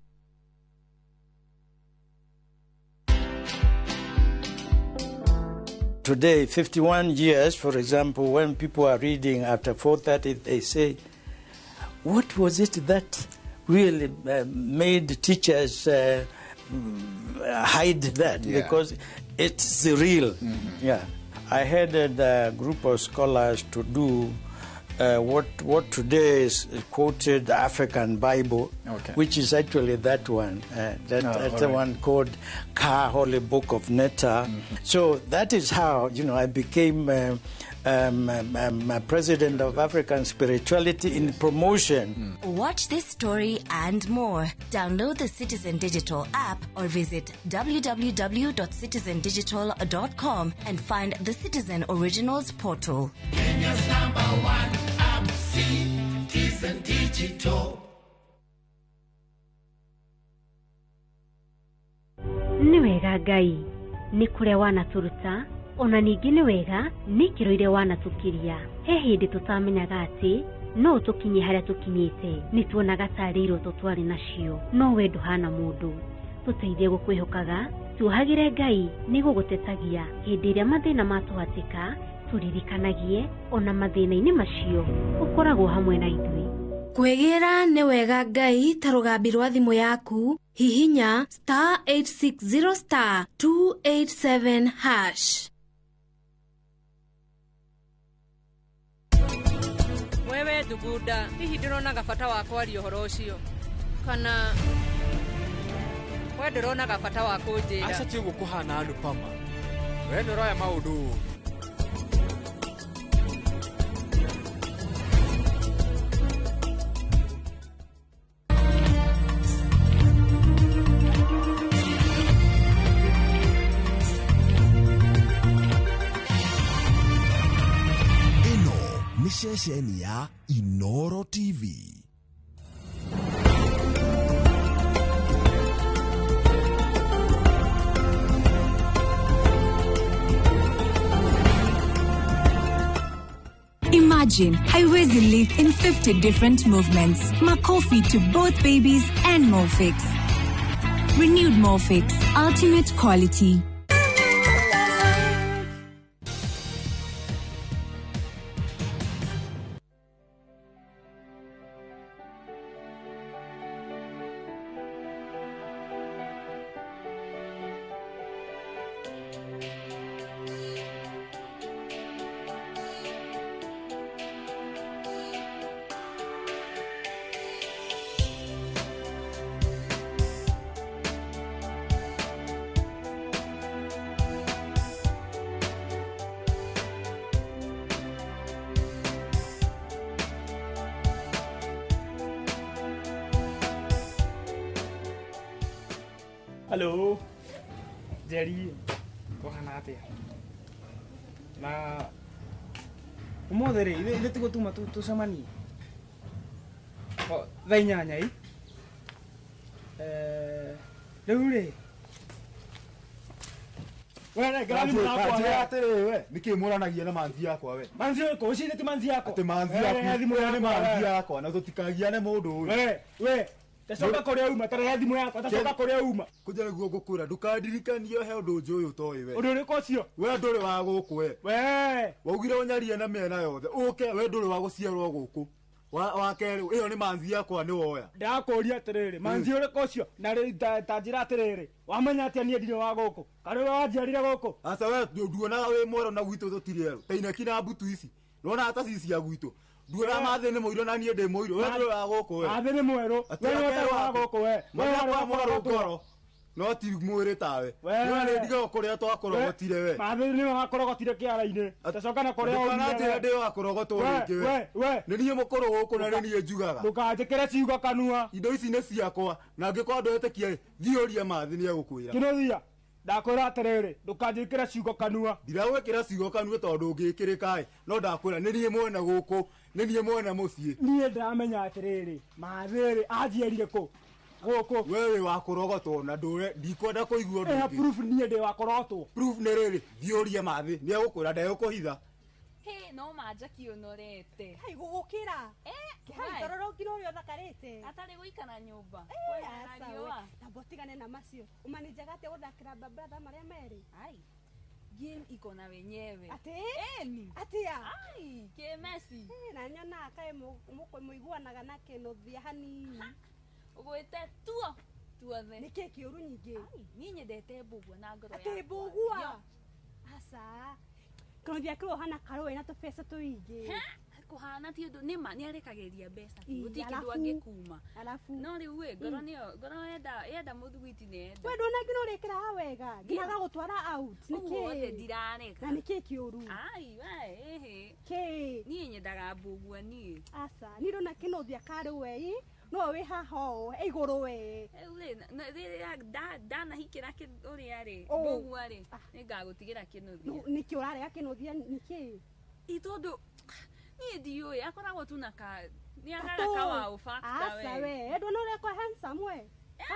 Today, 51 years, for example, when people are reading after 4:30, they say, what was it that really made teachers hide that? Yeah. Because it's real. Mm-hmm. Yeah. I headed a group of scholars to do what today is quoted African Bible, okay, which is actually that one, that's the one called Ka Holy Book of Netta. Mm-hmm. So that is how, you know, I became president of African Spirituality in promotion. Mm. Watch this story and more. Download the Citizen Digital app or visit www.citizendigital.com and find the Citizen Originals portal. Kenya's number one app, Citizen Digital. Nĩ wega Ngai nĩ kũrĩa wanatũruta ona ningĩ nĩ wega nĩ ikĩro iria wanatũkiria. He hĩndĩ tũtamenyaga atĩ no tũkinye harĩa tũkinyĩte, nĩ tuonaga tarĩ iroto twarĩ nacio, no we ndũhana mũndũ. Tũteithie gũkwĩhokaga, tuohagĩre Ngai nĩ gũgũtetagia hĩndĩ ĩrĩa mathĩna matũhatĩka, tũririkanagie ona mathĩna-inĩ macio ũkoragwo hamwe na ithuĩ. Kwĩgĩra nĩ wega Ngai ta rũgambi rwa thimũ yaku, hihinya star 860 star 287 hash. Wewe Thugunda, hihi ndĩronaga bata wa kwaria ũhoro ũcio kana we ndĩronaga bata wa kũnjĩra? Aca ti ũguo kũhana Anupama, we nĩ ũroya maũndũ ũru. Ceceni ya Inoro TV. Imagine Imagine haiwezi leak in 50 different movements. Makofi to both babies and Molfix. Renewed Molfix, ultimate quality. Hello, Jerry, kũhana atĩa? Na ũmũthĩ rĩ, ithuĩ tiguo tuma tũcemanie thaa 8 ĩ? Rĩu rĩ, nĩkĩ mũranagia na manzi yakwa we? Manzi ũrĩkũ? Ũcirĩtie ti manzi yakwa? Atĩ manzi yaku nĩ manzi yakwa na tũtikagiane mũndũ ũyũ. We tacoka kũrĩa uma, tarehe thimũ yakwa, tacoka kũrĩa uma. Kũnja nĩguo ngũkwĩra ndũkandirikanie he ũndũ njũĩ ũtoĩ we. Ũndũ ũrĩkũ ũcio? We ndũrĩ wa gũkũ we. We waugire ũnyarie na mĩena yothe ũke, we ndũrĩ wa gũciarwo gũkũ. Wa kerĩ ĩyo nĩ manzi yakwa nĩ woya. Ndakũria atĩrĩrĩ, manzi ũrĩkũ ũcio? Na rĩu ta njĩra atĩrĩrĩ, wamenya atĩa niĩ ndirĩ wa gũkũ? Karĩ we wanjiarire gũkũ? Aca we nduonaga wĩ mwerũ na gwitũ tũtirĩ erũ. Ta ineki na mbutu ici. Nĩwonaga ta ci cia gwitũ. Nduona mathĩ nĩ mũirũ na niĩ ndĩ mũirũ. We ndũrĩ wa gũkũ we. Mathĩ nĩ mwerũ. We nĩwe wa gũkũ we. We wa mwerũ ngoro. No ti mwĩrĩ tawe. Nĩwona nĩ ndigaga kũrĩa twakorogotire we. Mathĩ nĩwe wakorogotire kĩara-inĩ. Tacoka na kũrĩa ũrĩa. Ndũkananjĩre ndĩ wa kũrogotwo rĩngĩ we. Nĩ niĩ mũkũrũ gũkũ na nĩ niĩ njugaga. Ndũkanjĩkĩre ciugo kanua. Indo ici nĩ ciakwa na angĩkorwo ndwetĩkia thiĩ ũrie Mathĩ nĩ egũkwĩra. Kĩnũthia, ndakwĩra atĩrĩrĩ, ndũkanjĩkĩre ciugo kanua. Ndiragwĩkĩra ciugo kanua tondũ ũngĩkĩrĩka ĩ, no ndakwĩra nĩ niĩ mwene gũkũ, nĩ niĩ mwene mũciĩ. Niĩ ndamenya atĩrĩrĩ, Mathĩ rĩ anjiarire kũ? Gũkũ. We wĩ wa kũrogotwo na ndũre ndikwenda kũigua ũndũ ũngĩ. Proof niĩ ndĩ wa kũrogotwo. Proof nĩ rĩrĩ, thiĩ ũrie Mathĩ nĩ egũkwĩra ndegũkũhitha. Hĩ, no manjaki ũnorete. Hai gũgũkĩra. Hai tororokire ũrĩa ũthakarĩte. Atarĩ gũikara nyũmba. Tamba ũtigane na macio. Ũmanĩnjaga atĩa gũthakĩra brother marĩa merĩ? Ai. Game iko na wenyewe. Atĩ? Eni. Atĩa? Ai, kĩ Messi. Na nyonaga kaĩ mũiguanaga na kĩnũthia hanini. Ũgwĩte tuo tuothe. Nĩkĩ kĩũru nyingĩ? Ai, niĩ nyendete mbũgua na ngoro yakwa. Atĩ mbũgua? Aca. Kĩnũthia kĩu ũhana karũĩ na tũbeca tũingĩ. Kũhana ti ũndũ nĩma nĩarekagĩria mbeca gũtirĩ kĩndũ angĩkuma. No rĩu ĩ ngoro nĩyo ngoro yenda mũthugwiti nĩ yenda. We nduona nginya ũrĩkĩraga wega nginya agagũtwara out nĩkĩ? Ũguo ndirareka. Na nĩkĩ kĩũru? Ai we ĩhĩ. Kĩ? Niĩ nyendaga mbũgua niĩ. Aca niĩ ndona kĩnũthia karũĩ no wĩ haha ũũ igũrũ we. Rĩu rĩ rĩrĩa ndanahikĩra ũrĩa rĩ mbũgua rĩ nĩngagũtigĩra kĩnũthia. Nĩkĩ ũrarega kĩnũthia nĩkĩ? Ĩ tondũ niĩ ndiũĩ akoragwo tu na ka nĩ agaga ka wow factor we. Aca we nduona ũrĩa kwa handsome we.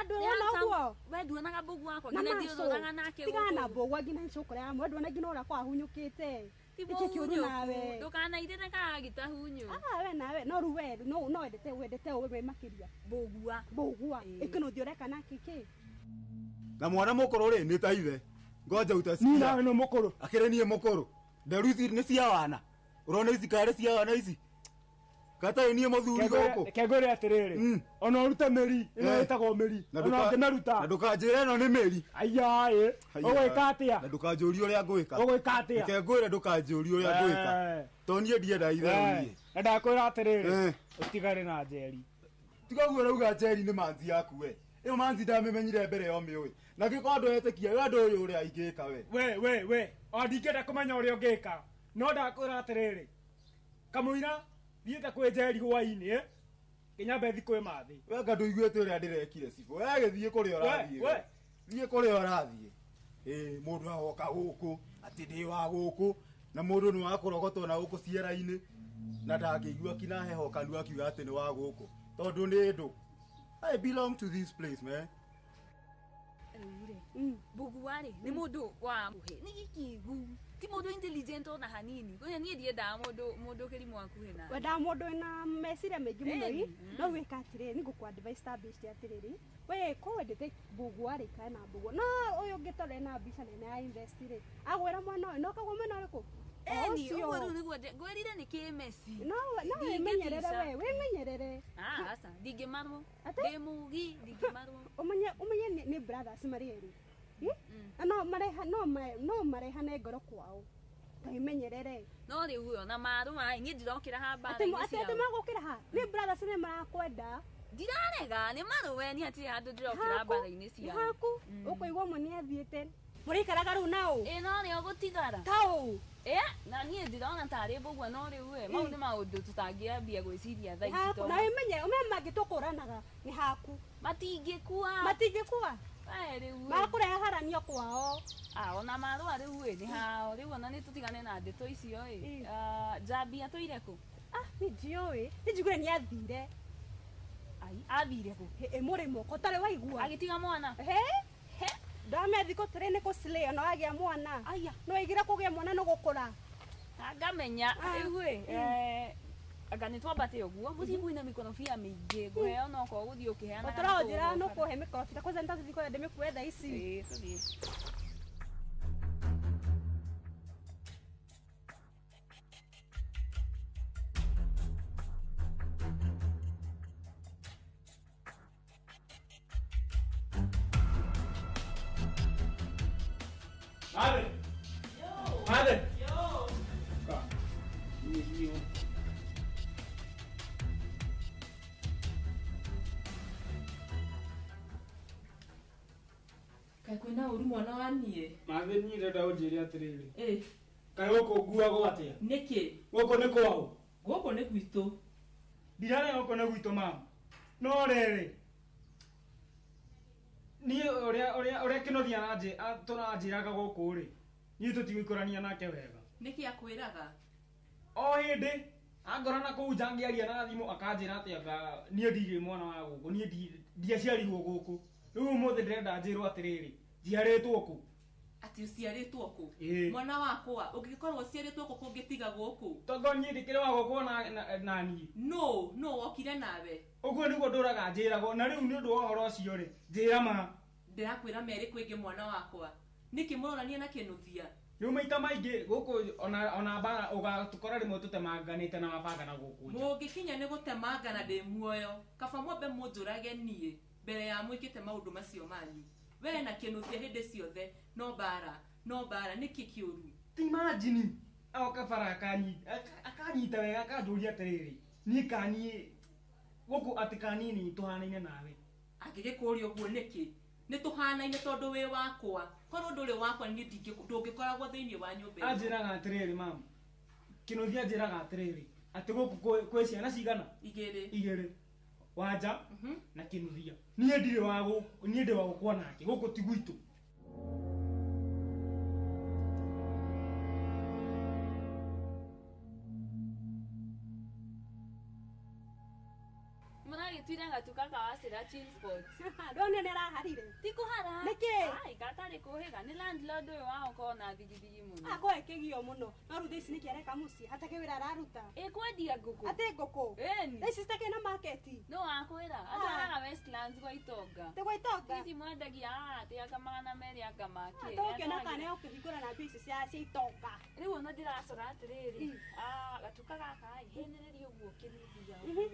Nduona ũguo. We nduonaga mbũgua wakwa nginya ndiũrũraga nake gũkũ. Tigana na mbũgua nginya nicũkũrĩa hamwe nduona nginya ũrĩa kwa hunyũkĩte. Nĩkĩ kĩũru nawe? Ndũkanairĩre karagita hunyu. Ah we nawe no rĩu we no wendete wendete ũwe makĩria. Mbũgua. Mbũgua. Ĩkĩnũthia ũreka nake kĩ? Na mwana mũkũrũ rĩ nĩ ta ithe. Ngoja utasikia. Niĩ nawe no mũkũrũ. Akĩrĩ niĩ mũkũrũ. Nderu ici nĩ cia wana. Ũrona ici karĩ cia wana ici? Gatarĩ niĩ mũthuri gũkũ. Reke ngwĩre atĩrĩrĩ, ona ũrute mĩri ĩno ĩtagwo mĩri, ona ũngĩmĩruta. Na ndũkanjĩre ĩno nĩ mĩri. Aya ĩ, ũgwĩka atĩa? Na ndũkanjũrie ũrĩa ngwĩka. Ũgwĩka atĩa? Reke ngwĩre ndũkanjũrie ũrĩa ngwĩka. Tondũ niĩ ndienda itherũ niĩ. Na ndakwĩra atĩrĩrĩ, ũtigane na Njeri. Tiga ũguo ũrauga Njeri nĩ manzi yaku we. Ĩyo manzi ndamĩmenyire mbere ya ũmĩũĩ. Na angĩkorwo ndwetĩkia we ndũĩ ũrĩa ingĩka we. We, o ndingĩenda kũmenya ũrĩa ũngĩka. No ndakwĩra atĩrĩrĩ, kamũira thiĩte kwĩ Njeri hwaĩ-inĩ nginya mbe thiĩ kwĩ Mathĩ. We anga ndũiguĩte ũrĩa ndĩrekire cibũ. We gĩthiĩ kũrĩa ũrathiĩ. Thiĩ kũrĩa ũrathiĩ. Ĩ mũndũ agoka gũkũ atĩ ndĩ wa gũkũ na mũndũ nĩ wa kũrogotwo na gũkũ ciara-inĩ na ndangĩigua kinya heho kanua akiuga atĩ nĩ wa gũkũ tondũ nĩ ndũ. I belong to this place, man. Rĩu rĩ, mbũgua rĩ nĩ mũndũ wa nĩ gĩkĩgu. Ti Ti mundu intelligent ona hanini. Kunya nie ndiendaga mundu kirimu hakuhi na. Wendaga mundu wina meciria maingi muno i. No wika atiriri ni ngũkũ advice ta best atiriri. We ko wendete mbũgua ri kana mbũgua. No uyu ungi tore na mbica nene ya invest ri. Agwira mwana uyu no kagwa mwena uriku? Eni uguo riu niguo ngwirire ni kimeci. No no wimenyerere we wimenyerere. Ah aca ndingimarwo. Ndi mugi ndingimarwo. Umenye ni brothers mari eri. No mareha no marehane ngoro kwao. Wimenyerere. No riu ona marũa ni ndirokira ha mbara. Ati magukira ha. Ni brothers ni marakwenda. Ndirarega ni marũe ni hatirĩ handũ ndirokira mbara-inĩ ciao. Haku ũkũigua ũmwe nĩ athiĩte. Mũrĩikaraga rĩu nao? Ĩ no nĩo gũtigara. Tau. Na niĩ ndirona tarĩ mbũgua no rĩu ĩ mau nĩ maũndũ tũtangĩambia gwĩciria thaa ici tondũ. Na wĩmenye ũmenye mangĩtũkũranaga nĩ haku. Matingĩkua. Matingĩkua. Rĩu. Makũrehe haranio kwao. Ah ona marũa rĩu ĩ nĩ hao rĩu ona nĩ tũtigane na ndeto icio ĩ. Njambi atũire kũ? Ah nĩ ndiũĩ. Nĩ njiguire nĩ athire. Ai athire kũ? Ĩ mũrĩmo ko tarĩ waigua. Agĩtiga mwana. He? Ndamia thikũ tũrĩ nĩ kũslay ona wagĩa mwana. Aya. No waigire kũgĩa mwana no gũkũra. Ngamenya rĩu ĩ anga nĩ twambate ũguo mũciĩ kwĩna mĩkorobia mĩingĩ ngũheo no okorwo gũthiĩ ũkĩheanaga. Ũtũranjĩra no kũhe mĩkorobia kwanza nĩtathiĩ kũrĩa ndĩmĩkue thaa ici. Ĩĩ tũthiĩ. Madre. Yo. Madre. Yo. Ka. Ni Kai kwina uru mwana wa nie. Madre ni ndenda unjire atiriri. Eh. Kai guku nguagwo atia? Niki? Guku ni kwao. Guku ni gwitu. Ndirarega guku ni gwitu mama. No riri. Ni uria Kĩnuthia tũranjĩraga gũkũ rĩ niĩ tũtigũikarania nake wega. Nĩkĩ akwĩraga? O hĩndĩ angora na kũu nja ngĩaria na thimũ akanjĩra atĩ anga niĩ ndirĩ mwana wa gũkũ niĩ ndiaciarirwo gũkũ. Rĩu ũmũthĩ ndĩrenda njĩrwo atĩrĩrĩ njiarĩtwo kũ? Atĩ ũciarĩtwo kũ? Mwana wakwa ũngĩkorwo ũciarĩtwo kũ kũngĩtiga gũkũ? Tondũ niĩ ndĩkĩrĩ wa gũkũ na niĩ. No wokire nawe. Ũguo nĩguo ndũraga njĩragwo na rĩu nĩ ũndũ wa ũhoro ũcio rĩ njĩra ma. Ndĩrakwĩra merĩ kwĩngĩ mwana wakwa. Nĩkĩ mũronania na Kĩnuthia? Rĩu maita maingĩ gũkũ ona mbara ũgatũkora rĩmwe tũtemanganĩte na mabanga na gũkũ nja. Mũngĩkinya nĩ gũtemangana ndĩ muoyo. Kaba mwambe mũnjũrage niĩ mbere ya mwĩkĩte maũndũ macio manyu. We na Kĩnuthia hĩndĩ ciothe no mbara nĩkĩ kĩũru? Ti imagine agoka bara akanyita wega akanjũria atĩrĩrĩ niĩ kaniĩ gũkũ atĩ kanini tũhanaine nawe. Angĩgĩkũria ũguo nĩkĩ? Nĩ tũhanaine tondũ wĩ wakwa. Korwo ndũrĩ wakwa niĩ ndũngĩkoragwo thĩinĩ wa nyũmba ĩno. Anjĩraga atĩrĩrĩ mama. Kĩnuthia anjĩraga atĩrĩrĩ atĩ gũkũ kwĩ ciana cigana? Igĩrĩ. Wanja na Kĩnuthia. Niĩ ndirĩ wa gũkũ, niĩ ndĩ wa gũkũ nake. Gũkũ ti gwitũ. Mũragĩtuire gatuka ka Wacĩra Chill Spot. Ndonire nĩ araharire. Ti kũhara. Nĩkĩ? Ai gatarĩ kũhĩga nĩ landlord ũyũ wao korwo na thigithigi mũno. Akorwo kĩgio mũno. No rĩu thaa ici nĩkĩ areka mũciĩ? Hatakĩ wĩra araruta. Ĩ kwendia ngũkũ. Atĩ ngũkũ? Ĩni. Thaa ici citakĩrĩ na market. No wakwĩra. Atwaraga Westlands gwa Itonga. Ti gwa Itonga? Ici mwendagia atĩ anga 200 anga makĩ. Tũngĩona kana nĩũkĩhingũra na mbia ici cia Itonga. Rĩu ona ndĩracora atĩrĩrĩ. Gatuka gaka ĩ hĩnĩrĩrie ũguo Kĩnuthia ũguo.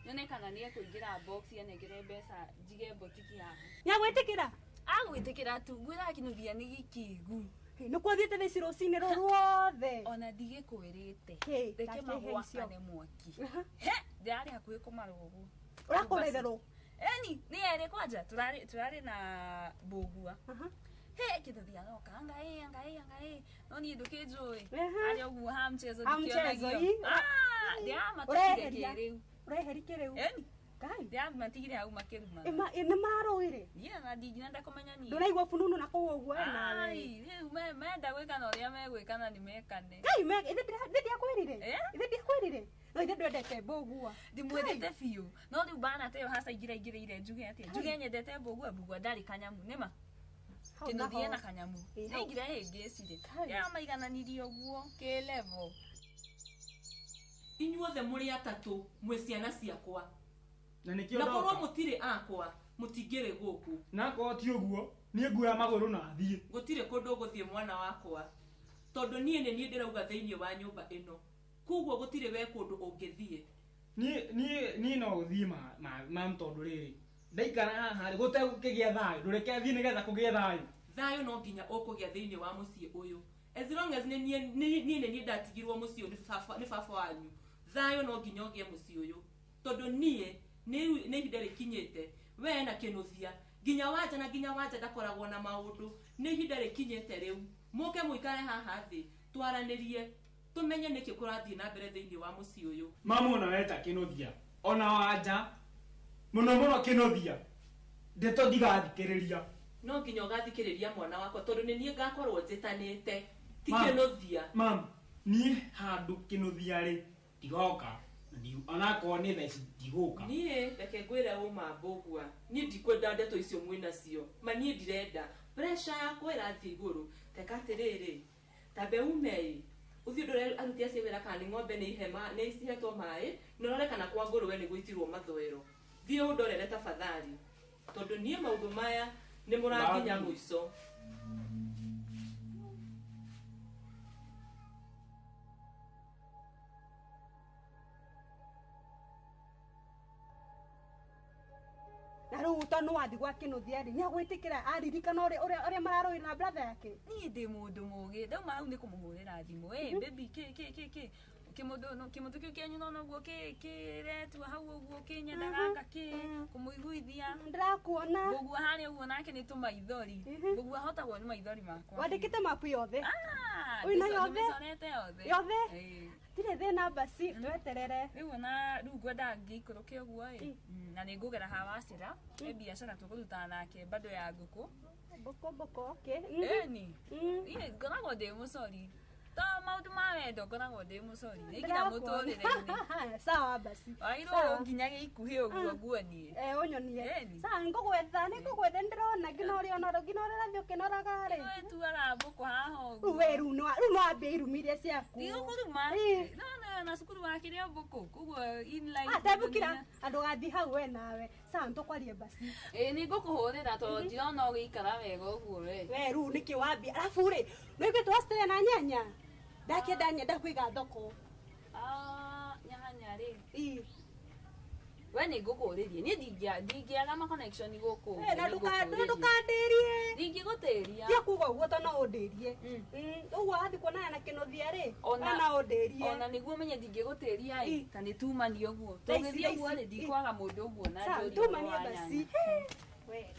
Nyone kana nĩ ekũingĩra box anengere mbeca njige mbotiki haha. Nĩ agwĩtĩkĩra? Agwĩtĩkĩra tu ngwĩraga Kĩnuthia nĩ gĩkĩgu. Nĩ kuo thiĩte thaa ici rũcinĩ rũrũ ruothe. Ona ndigĩkwĩrĩte. Reke magwakane mwaki. He ndĩrarĩ hakuhĩ kũmarwo ũguo. Ũrakũra itherũ? Eni nĩ erĩ kwanja tũrarĩ na mbũgua. He Kĩnuthia aroka anga ĩ no niĩ ndũkĩnjũĩ. Arĩ ũguo ha mchezo ndikĩonagio. Ndĩramatigire kĩrĩu. Ũreheri kĩrĩu? Eni. Ngai. Ndĩramatigire hau makĩrumana. Nĩ marũire? Niĩ ona ndingĩenda kũmenya niĩ. Ndũraigua fununu na kũu ũguo we nawe. Ai, rĩu menda gwĩka na ũrĩa megwĩka na nĩ mekane. Ngai, ithe ndiakwĩrire? Ithe ndiakwĩrire? No ithe ndwendete mbũgua. Ndimwendete biũ. No rĩu mbara ta ĩyo haca ingĩraingĩrĩire njuge atĩa? Njuge nyendete mbũgua, mbũgua ndarĩ kanyamũ, nĩma? Hau Kĩnuthia naho. na kanyamu. Ĩ, hau. Nĩaingire hĩngĩcire. Yamaigananirie ũguo kĩ level. Inyuothe mũrĩ atatũ mwĩ ciana ciakwa. Na nĩkĩo Na korwo ndoka. mũtirĩ akwa mũtingĩrĩ gũkũ. Na akorwo ti ũguo, niĩ nguoya magũrũ na thiĩ. Gũtirĩ kũndũ ũgũthiĩ mwana wakwa. Tondũ niĩ nĩ niĩ ndĩrauga thĩinĩ wa nyũmba ĩno. Koguo gũtirĩ we kũndũ ũngĩthiĩ. Niĩ niĩ niĩ no gũthiĩ ma ma mam tondũ rĩrĩ. Ndaikara haha rĩ gũtegũkĩgĩa thayũ, ndũreke thiĩ nĩgetha kũgĩe thayũ. Thayũ no nginya ũkũgĩa thĩinĩ wa mũciĩ ũyũ. As long as nĩ niĩ nĩ niĩ nĩ ndatigirwo mũciĩ ũyũ nĩ baba wanyu. Thayũ no nginya ũgĩe mũciĩ ũyũ. Tondũ niĩ nĩ ihinda rĩkinyĩte we na Kĩnuthia nginya Wanja na nginya Wanja ndakoragwo na maũndũ. Nĩ ihinda rĩkinyĩte rĩu mũke mũikare haha thĩ twaranĩrie tũmenye nĩkĩ kũrathiĩ na mbere thĩinĩ wa mũciĩ ũyũ. Mamu ona weta Kĩnuthia ona Wanja mũno mũno Kĩnuthia ndeto ndigathikĩrĩria. No nginya ũgathikĩrĩria mwana wakwa tondũ nĩ niĩ ngakorwo njĩtanĩte ti Mam, Kĩnuthia. Mam, niĩ handũ Kĩnuthia rĩ ndigoka onakorwo nĩ thaa ici ndigũka. Niĩ reke ngwĩre ũma Mbũgua, niĩ ndikwenda ndeto icio mwĩnacio, ma niĩ ndirenda pressure yakwa ĩrathiĩ igũrũ. Teka atĩrĩrĩ, tambe ume ĩ ũthiĩ ũndore aruti acio wĩra kana nĩ ng'ombe nĩ ihema nĩ cihetwo maĩ na ũrore kana kwa ngũrũwe nĩ gũitirwo mathwero. Thiĩ ũndorere tafadhali tondũ niĩ maũndũ maya nĩ mũranginya mũico. Na rĩu tondũ nĩwathiĩ gwa Kĩnuthia rĩ, nĩagwĩtĩkĩra aririkana ũrĩa mararũire na brother yake? Niĩ ndĩ mũndũ mũgĩ, ndauma hau nĩ kũmũhũrĩra thimũ. Ĩ baby kĩ kĩ kĩ kĩ kĩmũndũ kĩu kĩanyu no noguo kĩretua hau ũguo kĩnyendaga anga kĩ kũmũiguithia. Ndĩrakuona. Mbũgua harĩa ũguo nake nĩ tũmaithori. Mbũgua ahotagwo nĩ maithori makwa. Wandĩkĩte mapu yothe? Ah, Wĩna yothe? ndĩmĩcorete yothe. Yothe? Ĩĩ. Tirĩ thĩna basi, tweterere. Rĩu ona rĩu ngwendaga ngĩikũrũke ũguo ĩ. Na nĩ ngũgera ha Wacĩra, he biacara tũkũrutaga nake bado ya ngũkũ. Mbũkũ mbũkũ, okay. Ĩni. Niĩ ngoragwo ndĩ mũcori. To maũndũ ma wendo ngoragwo ndĩ mũcori. Nĩ nginya mũtũrĩre-inĩ. Sawa basi. Wagĩrĩirwo ũnginyage ikuhĩ ũguo nguonie. Eh, ũnyonie. Sawa, nĩngũgwetha, nĩngũgwetha nĩndĩrona nginya ũrĩa ũnora, nginya ũrĩa ũrathiĩ ũkĩnoraga rĩ. Nĩwĩtuaga mbũkũ haha ũguo. Rĩu we rĩu rĩu nĩwambia irumi iria ciaku. Ndigũkũruma. No na cukuru wakĩrĩ o mbũkũ. Koguo in life. Ah, tembũkĩra andũ gathiĩ hau we nawe. Sawa, nĩtũkwarie basi. Ĩĩ nĩngũkũhũrĩra tondũ ndirona ũgĩikara wega ũguo we. We rĩu nĩkĩ wambia? Arabu rĩ, nĩũiguĩte wacitĩre na nyanya? Ndakĩenda nyenda kũiga thoko. Ah, nyanya rĩ. We nĩ ngũkũrĩrie. Niĩ ndingĩaga ma connection gũkũ. Eh, na ndũkandĩrie. Ndingĩgũtĩria. Tiga kuga ũguo tondũ no ũndĩrie. Ũguo wathiĩ kuonana na Kĩnuthia rĩ, we no ũndĩrie. Ona nĩguo ũmenye ndingĩgũtĩria ĩ, ta nĩ tumanie ũguo. Thaa ici, Tũgĩthiĩ thaa ũguo ici. rĩ, ndikwaga mũndũ ũguo na Sawa, njũrie tumanie ũhoro wa basi. nyanya. We.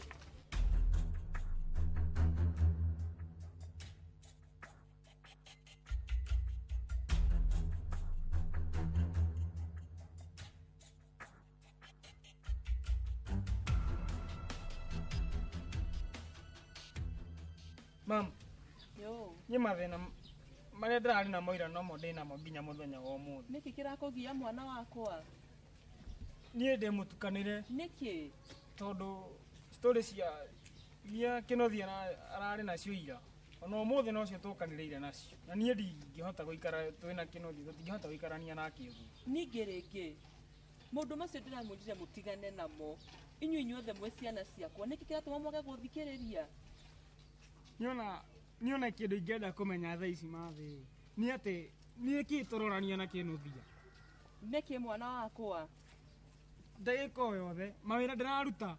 Mam, Yo. niĩ mathĩna marĩa ndĩrarĩ namo ira nomo ndĩnamo nginya mũthenya wa ũmũthĩ. Nĩkĩ kĩrakũgia mwana wakwa? Niĩ ndĩ mũtukanĩre. Nĩkĩ? Tondũ story cia iria Kĩnuthia ararĩ nacio ira ona ũmũthĩ nocio tũkanĩrĩire nacio na niĩ ndingĩhota gũikara twĩna Kĩnuthia, tũtingĩhota gũikarania nake ũguo. Ningĩ rĩngĩ maũndũ macio ndĩramwĩrire mũtigane namo. Inyuĩ inyuothe mwĩ ciana ciakwa, nĩkĩ kĩratũma mwage gũthikĩrĩria? Niona kĩndũ ingĩenda kũmenya thaa ici mathĩ nĩ atĩ nĩ kĩ tũrorania na Kĩnuthia. Nĩkĩ mwana wakwa? Ndagĩka o yothe mawĩra ndĩraruta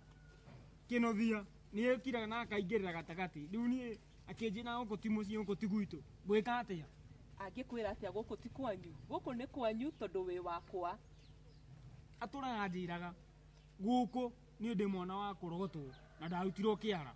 Kĩnuthia nĩ ekiraga na akaingĩrĩra gatagatĩ. Rĩu niĩ akĩnjĩra gũkũ ti mũciĩ, gũkũ ti gwitũ, ngwĩka atĩa? Angĩkwĩra atĩa gũkũ ti kwanyu? Gũkũ nĩ kwanyu tondũ wĩ wakwa. Atũraga anjĩraga gũkũ niĩ ndĩ mwana wa kũrogotwo na ndarutirwo kĩara.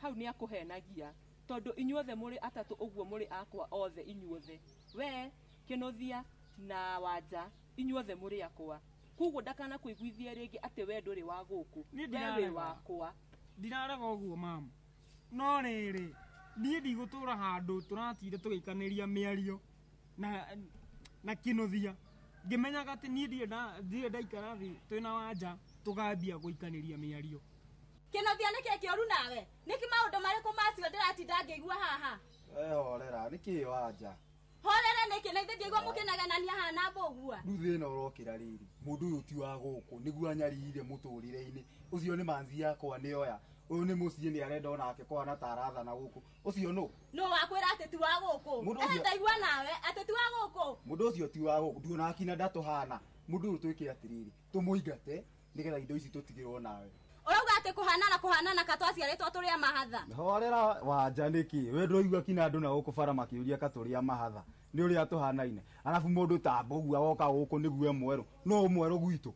Hau nĩ akũhenagia tondũ inyuothe mũrĩ atatũ ũguo mũrĩ akwa othe inyuothe. We Kĩnuthia na Wanja inyuothe mũrĩ akwa. Koguo ndakanakuiguithie rĩngĩ atĩ we ndũrĩ wa gũkũ. Niĩ We wĩ ndirarega. wakwa. Ndirarega ũguo mama. No rĩrĩ, niĩ ndigũtũra handũ tũratinda tũgĩikanĩria mĩario na Kĩnuthia ngĩmenyaga atĩ niĩ ndirĩ ndaikara thĩ twĩna Wanja tũkambia gũikanĩria mĩario. Kĩnothia nĩkĩ kĩũru nawe? Nĩkĩ maũndũ marĩkũ macio ndĩratinda ngĩigua haha? Horera, nĩkĩ wanja? Horera nĩkĩ na ithe ndiaigua mũkĩnegenania haha na mbũgua? Rĩu thĩna ũrokĩra rĩrĩ, mũndũ ũyũ ti wa gũkũ, nĩguo anyariire mũtũrĩre-inĩ. Ũcio nĩ manzi yakwa nĩoya. Ũyũ nĩ mũciĩ nĩ arenda onake kũhana ta arathana gũkũ. Ũcio nũ? Nũ wakwĩra atĩ ti wa gũkũ? Ndaigua nawe atĩ ti wa gũkũ. Mũndũ ũcio ti wa gũkũ, nduona akina ndatũhana. Mũndũ ũyũ twĩke atĩrĩrĩ, tũmũingate nĩgetha indo ici tũtigĩrwo nawe. Ũrauga atĩ kũhanana kũhanana ka twaciarĩtwo tũrĩ a mahatha. Horera wanja nĩkĩ? We ndũraigua kina andũ na gũkũ bara makĩũria ka tũrĩ a mahatha. Nĩ ũrĩa tũhanaine. Arabu mũndũ ta mbũgua woka gũkũ nĩguo e mwerũ. No mwerũ gwitũ.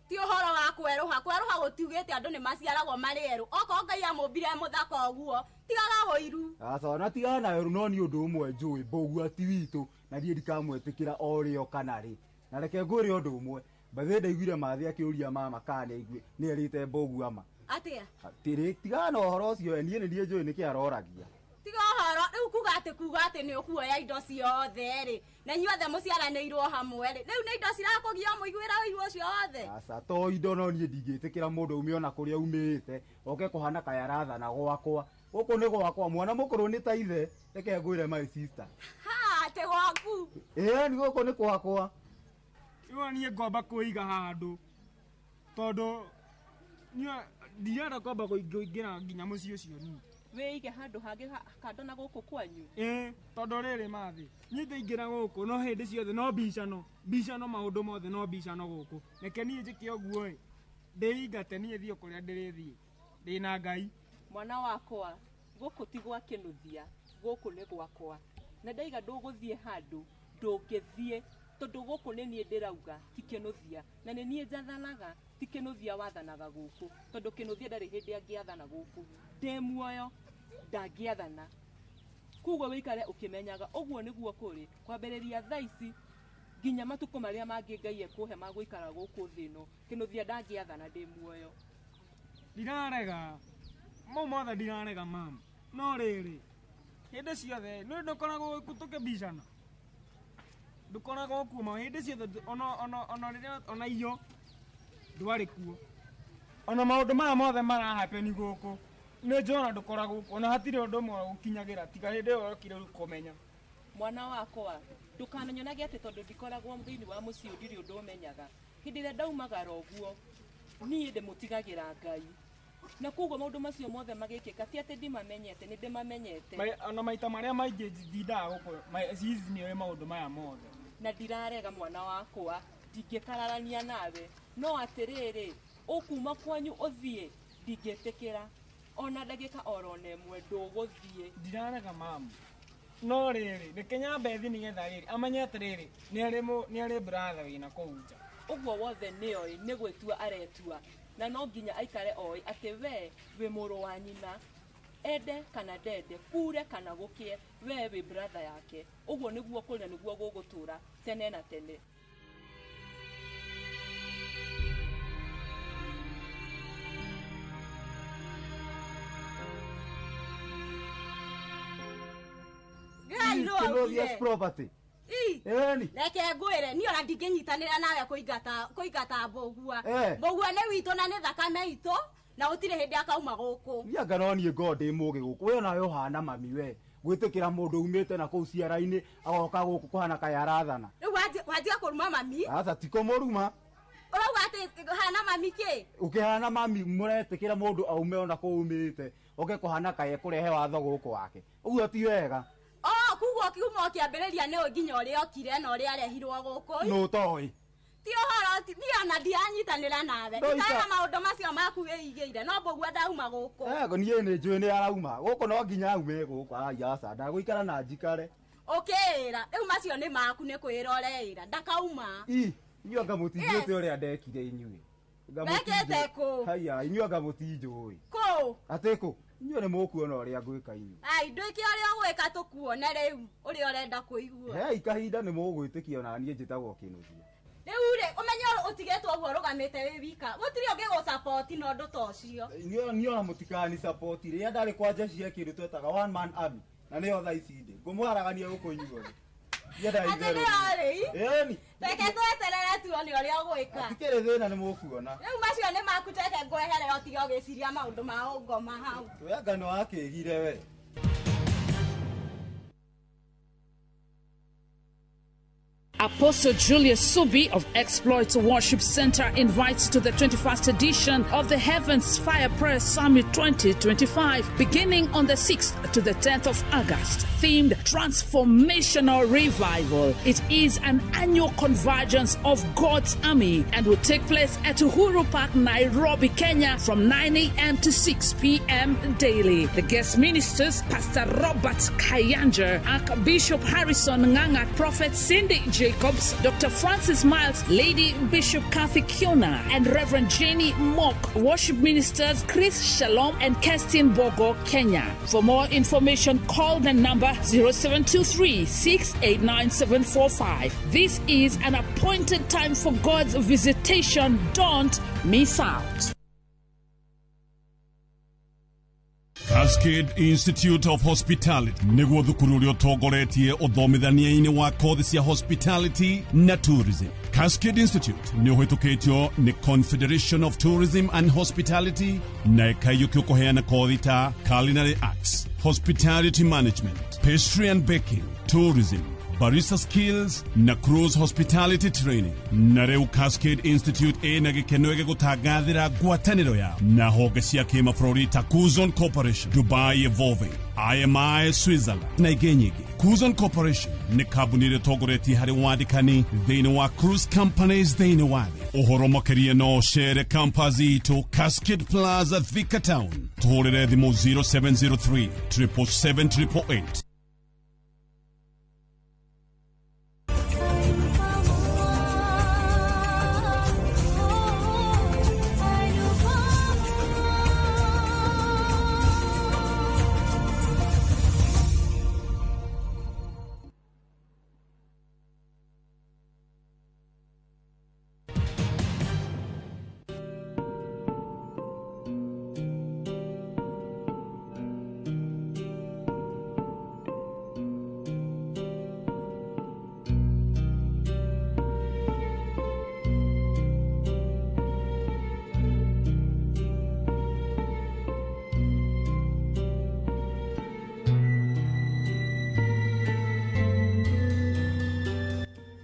Ti ũhoro wa kwerũha, kwerũha gũtiugĩte andũ nĩ maciaragwo marĩ erũ. Okorwo Ngai amũmbire mũthaka ũguo, tigaga ũiru. Aca na tigana na ũiru no nĩ ũndũ ũmwe njũĩ mbũgua ti witũ na niĩ ndikamwĩtĩkĩra o rĩo kana rĩ. Na reke ngwĩre ũndũ ũmwe. Bathĩ ndaiguire mathĩ akĩũria mama kana nĩaigue nĩerĩte mbũgua ma. Atĩa? Atĩrĩ tigana na ũhoro ũcio niĩ nĩ niĩ njũĩ nĩkĩ aroragia. Tiga ũhoro rĩu kuga atĩ nĩ ũkuoya indo ciothe rĩ na inyuothe mũciaranĩirwo hamwe rĩ rĩu nĩ indo cirakũgia mũiguĩra ũiru ũcio wothe. Aca to indo no niĩ ndingĩtĩkĩra mũndũ aume ona kũrĩa aumĩte oke kũhana kaĩ arathana gwakwa. Gũkũ nĩ gwakwa mwana mũkũrũ nĩ ta ithe reke ngwĩre my sister. Ha atĩ gwaku? Ĩĩ nĩ gũkũ nĩ gwakwa. Iwa niĩ ngomba kwĩiga handũ tondũ niĩ ndirenda kwamba kũingĩra nginya mũciĩ ũcio niĩ. Wĩige handũ hangĩ kando na gũkũ kwanyu? Ĩĩ tondũ rĩrĩ mathĩ niĩ ndaingĩra gũkũ no hĩndĩ ciothe no mbicano mbicano maũndũ mothe no mbicano gũkũ. Reke niĩ njĩke ũguo ĩ ndĩingate niĩ thiĩ kũrĩa ndĩrĩthiĩ ndĩna Ngai. Mwana wakwa gũkũ ti gwa Kĩnuthia gũkũ nĩ gwakwa na ndaiga ndũgũthiĩ handũ ndũngĩthiĩ tondũ gũkũ nĩ niĩ ndĩrauga ti Kĩnuthia na nĩ niĩ njathanaga ti Kĩnuthia wathanaga gũkũ tondũ Kĩnuthia ndarĩ hĩndĩ angĩathana gũkũ ndĩ muoyo ndangĩathana. Koguo wĩikare ũkĩmenyaga ũguo nĩguo kũrĩ kwambĩrĩria thaa ici nginya matukũ marĩa mangĩ Ngai ekũhe ma gũikara gũkũ thĩ ĩno Kĩnuthia ndangĩathana ndĩ muoyo. Ndirarega mau mothe ndirarega mama no rĩrĩ hĩndĩ ciothe nĩ ndũkoragwo tũkĩbicana ndũkoragwo kuo ma hĩndĩ ciothe ona rĩrĩa ona iyo ndwarĩ kuo ona maũndũ maya mothe marahapeni gũkũ nĩ njona ndũkoragwo kuo ona hatirĩ ũndũ ũmwe ũkinyagĩra tiga hĩndĩ ĩyo ũrokire rĩu kũmenya. Mwana wakwa ndũkamenyonage atĩ tondũ ndikoragwo thĩinĩ wa mũciĩ ndirĩ ũndũ ũmenyaga hĩndĩ ĩrĩa ndaumagara ũguo niĩ ndĩmũtigagĩra Ngai na koguo maũndũ macio mothe magĩkĩka ti atĩ ndimamenyete nĩ ndĩmamenyete. Ona maita marĩa maingĩ ndindaga gũkũ cici nĩoĩ maũndũ maya mothe. Na ndirarega mwana wakwa ndingĩkararania nawe no atĩrĩrĩ ũkuma kwanyu ũthiĩ ndingĩtĩkĩra ona ndagĩka oro na ĩmwe ndũgũthiĩ. Ndirarega mama no rĩrĩ reke nyambe thiĩ nĩgetha rĩrĩ amenye atĩrĩrĩ nĩ arĩ brother wĩna kũu nja. Ũguo wothe nĩoĩ nĩ gwĩtua aretua na no nginya aikare oĩ atĩ we wĩ mũrũ wa nyina ende kana ndende kure kana gũkĩe we wĩ brother yake. Ũguo nĩguo kũrĩ na nĩguo gũgũtũra tene na tene. Ngai no Kĩnuthia's property. Ĩni. Reke ngwĩre niĩ ona ndingĩnyitanĩra nawe kũingata mbũgua. Mbũgua nĩ witũ na nĩ thakame itũ na gũtirĩ hĩndĩ akauma gũkũ. Niĩ anga no niĩ ngorwo ndĩ mũgĩ gũkũ. We onawe ũhana mami we. Gwĩtĩkĩra mũndũ umĩte na kũu ciara-inĩ agoka gũkũ kũhana kaĩ arathana. Rĩu wanjia kũruma mami? Aca ti kũmũruma. Ũrauga atĩ hana mami kĩ? Ũkĩhana mami mũretĩkĩra mũndũ aume ona kũu umĩte oke kũhana kaĩ ekũrehe watho gũkũ wake. Ũguo ti wega. Oh, kuguo kiuma ũkĩambĩrĩria nĩ nginya ũrĩa okire na ũrĩa arehirwo gũkũ. Nũ ũtoĩ? Ti ũhoro niĩ ona ndiranyitanĩra nawe. Ndikana maũndũ macio maku wĩigĩire no mbũgua ndauma gũkũ. Niĩ nĩ njũĩ nĩ arauma gũkũ no nginya aume gũkũ. Ai aca ndagũikara na njikare. Ũkĩĩra rĩu macio nĩ maku nĩ kwĩra ũreĩra ndakauma. Ii inyuĩ anga mũtinjũĩte ũrĩa ndekire inyuĩ. Wekĩte kũ? Haiya inyuĩ anga mũtinjũĩ. Kũ? Atĩ kũ? Inyuĩ nĩ mũkuona ũrĩa ngwĩka inyuĩ. Ai ndwĩke ũrĩa ũgwĩka tũkuone rĩu ũrĩa ũrenda kũigua. Hei kahinda nĩ mũgwĩtĩkia ona niĩ njĩtagwo Kĩnuthia. Rĩu rĩ ũmenye ũtigĩtwo ũguo ũrũgamĩte wĩ wika gũtirĩ ũngĩ gũsapoti na ũndũ ta ũcio. Niĩ ona mũtikani sapoti rĩrĩa ndarĩ kwa jeshi ya kĩndũ twetaga one man army na nĩyo thaa ici ndĩ ngũmũharagania gũkũ inyuothe. Atĩ nĩ orĩ. Ĩni. Reke tweterere tuone ũrĩa ũgwĩka. Hatikĩrĩ thĩna nĩ mũkuona. Rĩu macio nĩ maku, reke ngweherere ũtige ũgĩciria maũndũ ma ũngoma hau. We anga nĩ wakĩgire we. Apostle Julius Subi of Exploits Worship Center invites to the 21st edition of the Heavens Fire Prayer Summit 2025, beginning on the 6th to the 10th of August, themed Transformational Revival. It is an annual convergence of God's army and will take place at Uhuru Park, Nairobi, Kenya, from 9 a.m. to 6 p.m. daily. The guest ministers, Pastor Robert Kayanja, Archbishop Harrison Nganga, Prophet Cindy Jacobs, Dr. Francis Miles, Lady Bishop Kathy Kiona, and Reverend Jenny Mock. Worship ministers Chris Shalom and Kerstin Bogo, Kenya. For more information, call the number 0723 689 745. This is an appointed time for God's visitation. Don't miss out. Cascade Institute of Hospitality nĩguo thukuru ũrĩa ũtongoretie ũthomithania-inĩ wa kothi cia hospitality na tourism. Cascade Institute nĩ ũhĩtũkĩtio nĩ Confederation of Tourism and Hospitality na ĩkaiyũkio kũheana kothi ta culinary arts, hospitality management, pastry and baking, tourism, barista skills na cruise hospitality training. Na rĩu Cascade Institute ĩna gĩkeno gĩgũtangathĩra ngwatanĩro yao na honge cia kĩmabũrũri ta Kuzon Corporation, Dubai Evolving, IMI Switzerland na ingĩ nyingĩ. Kuzon Corporation nĩ kambuni ĩrĩa ĩtongoretie harĩ wandĩkani thĩinĩ wa cruise companies thĩinĩ wa thĩ. Ũhoro makĩria no ũcere campus itũ Cascade Plaza, Thika Town. Tũhũrĩre thimũ 0703 777 888.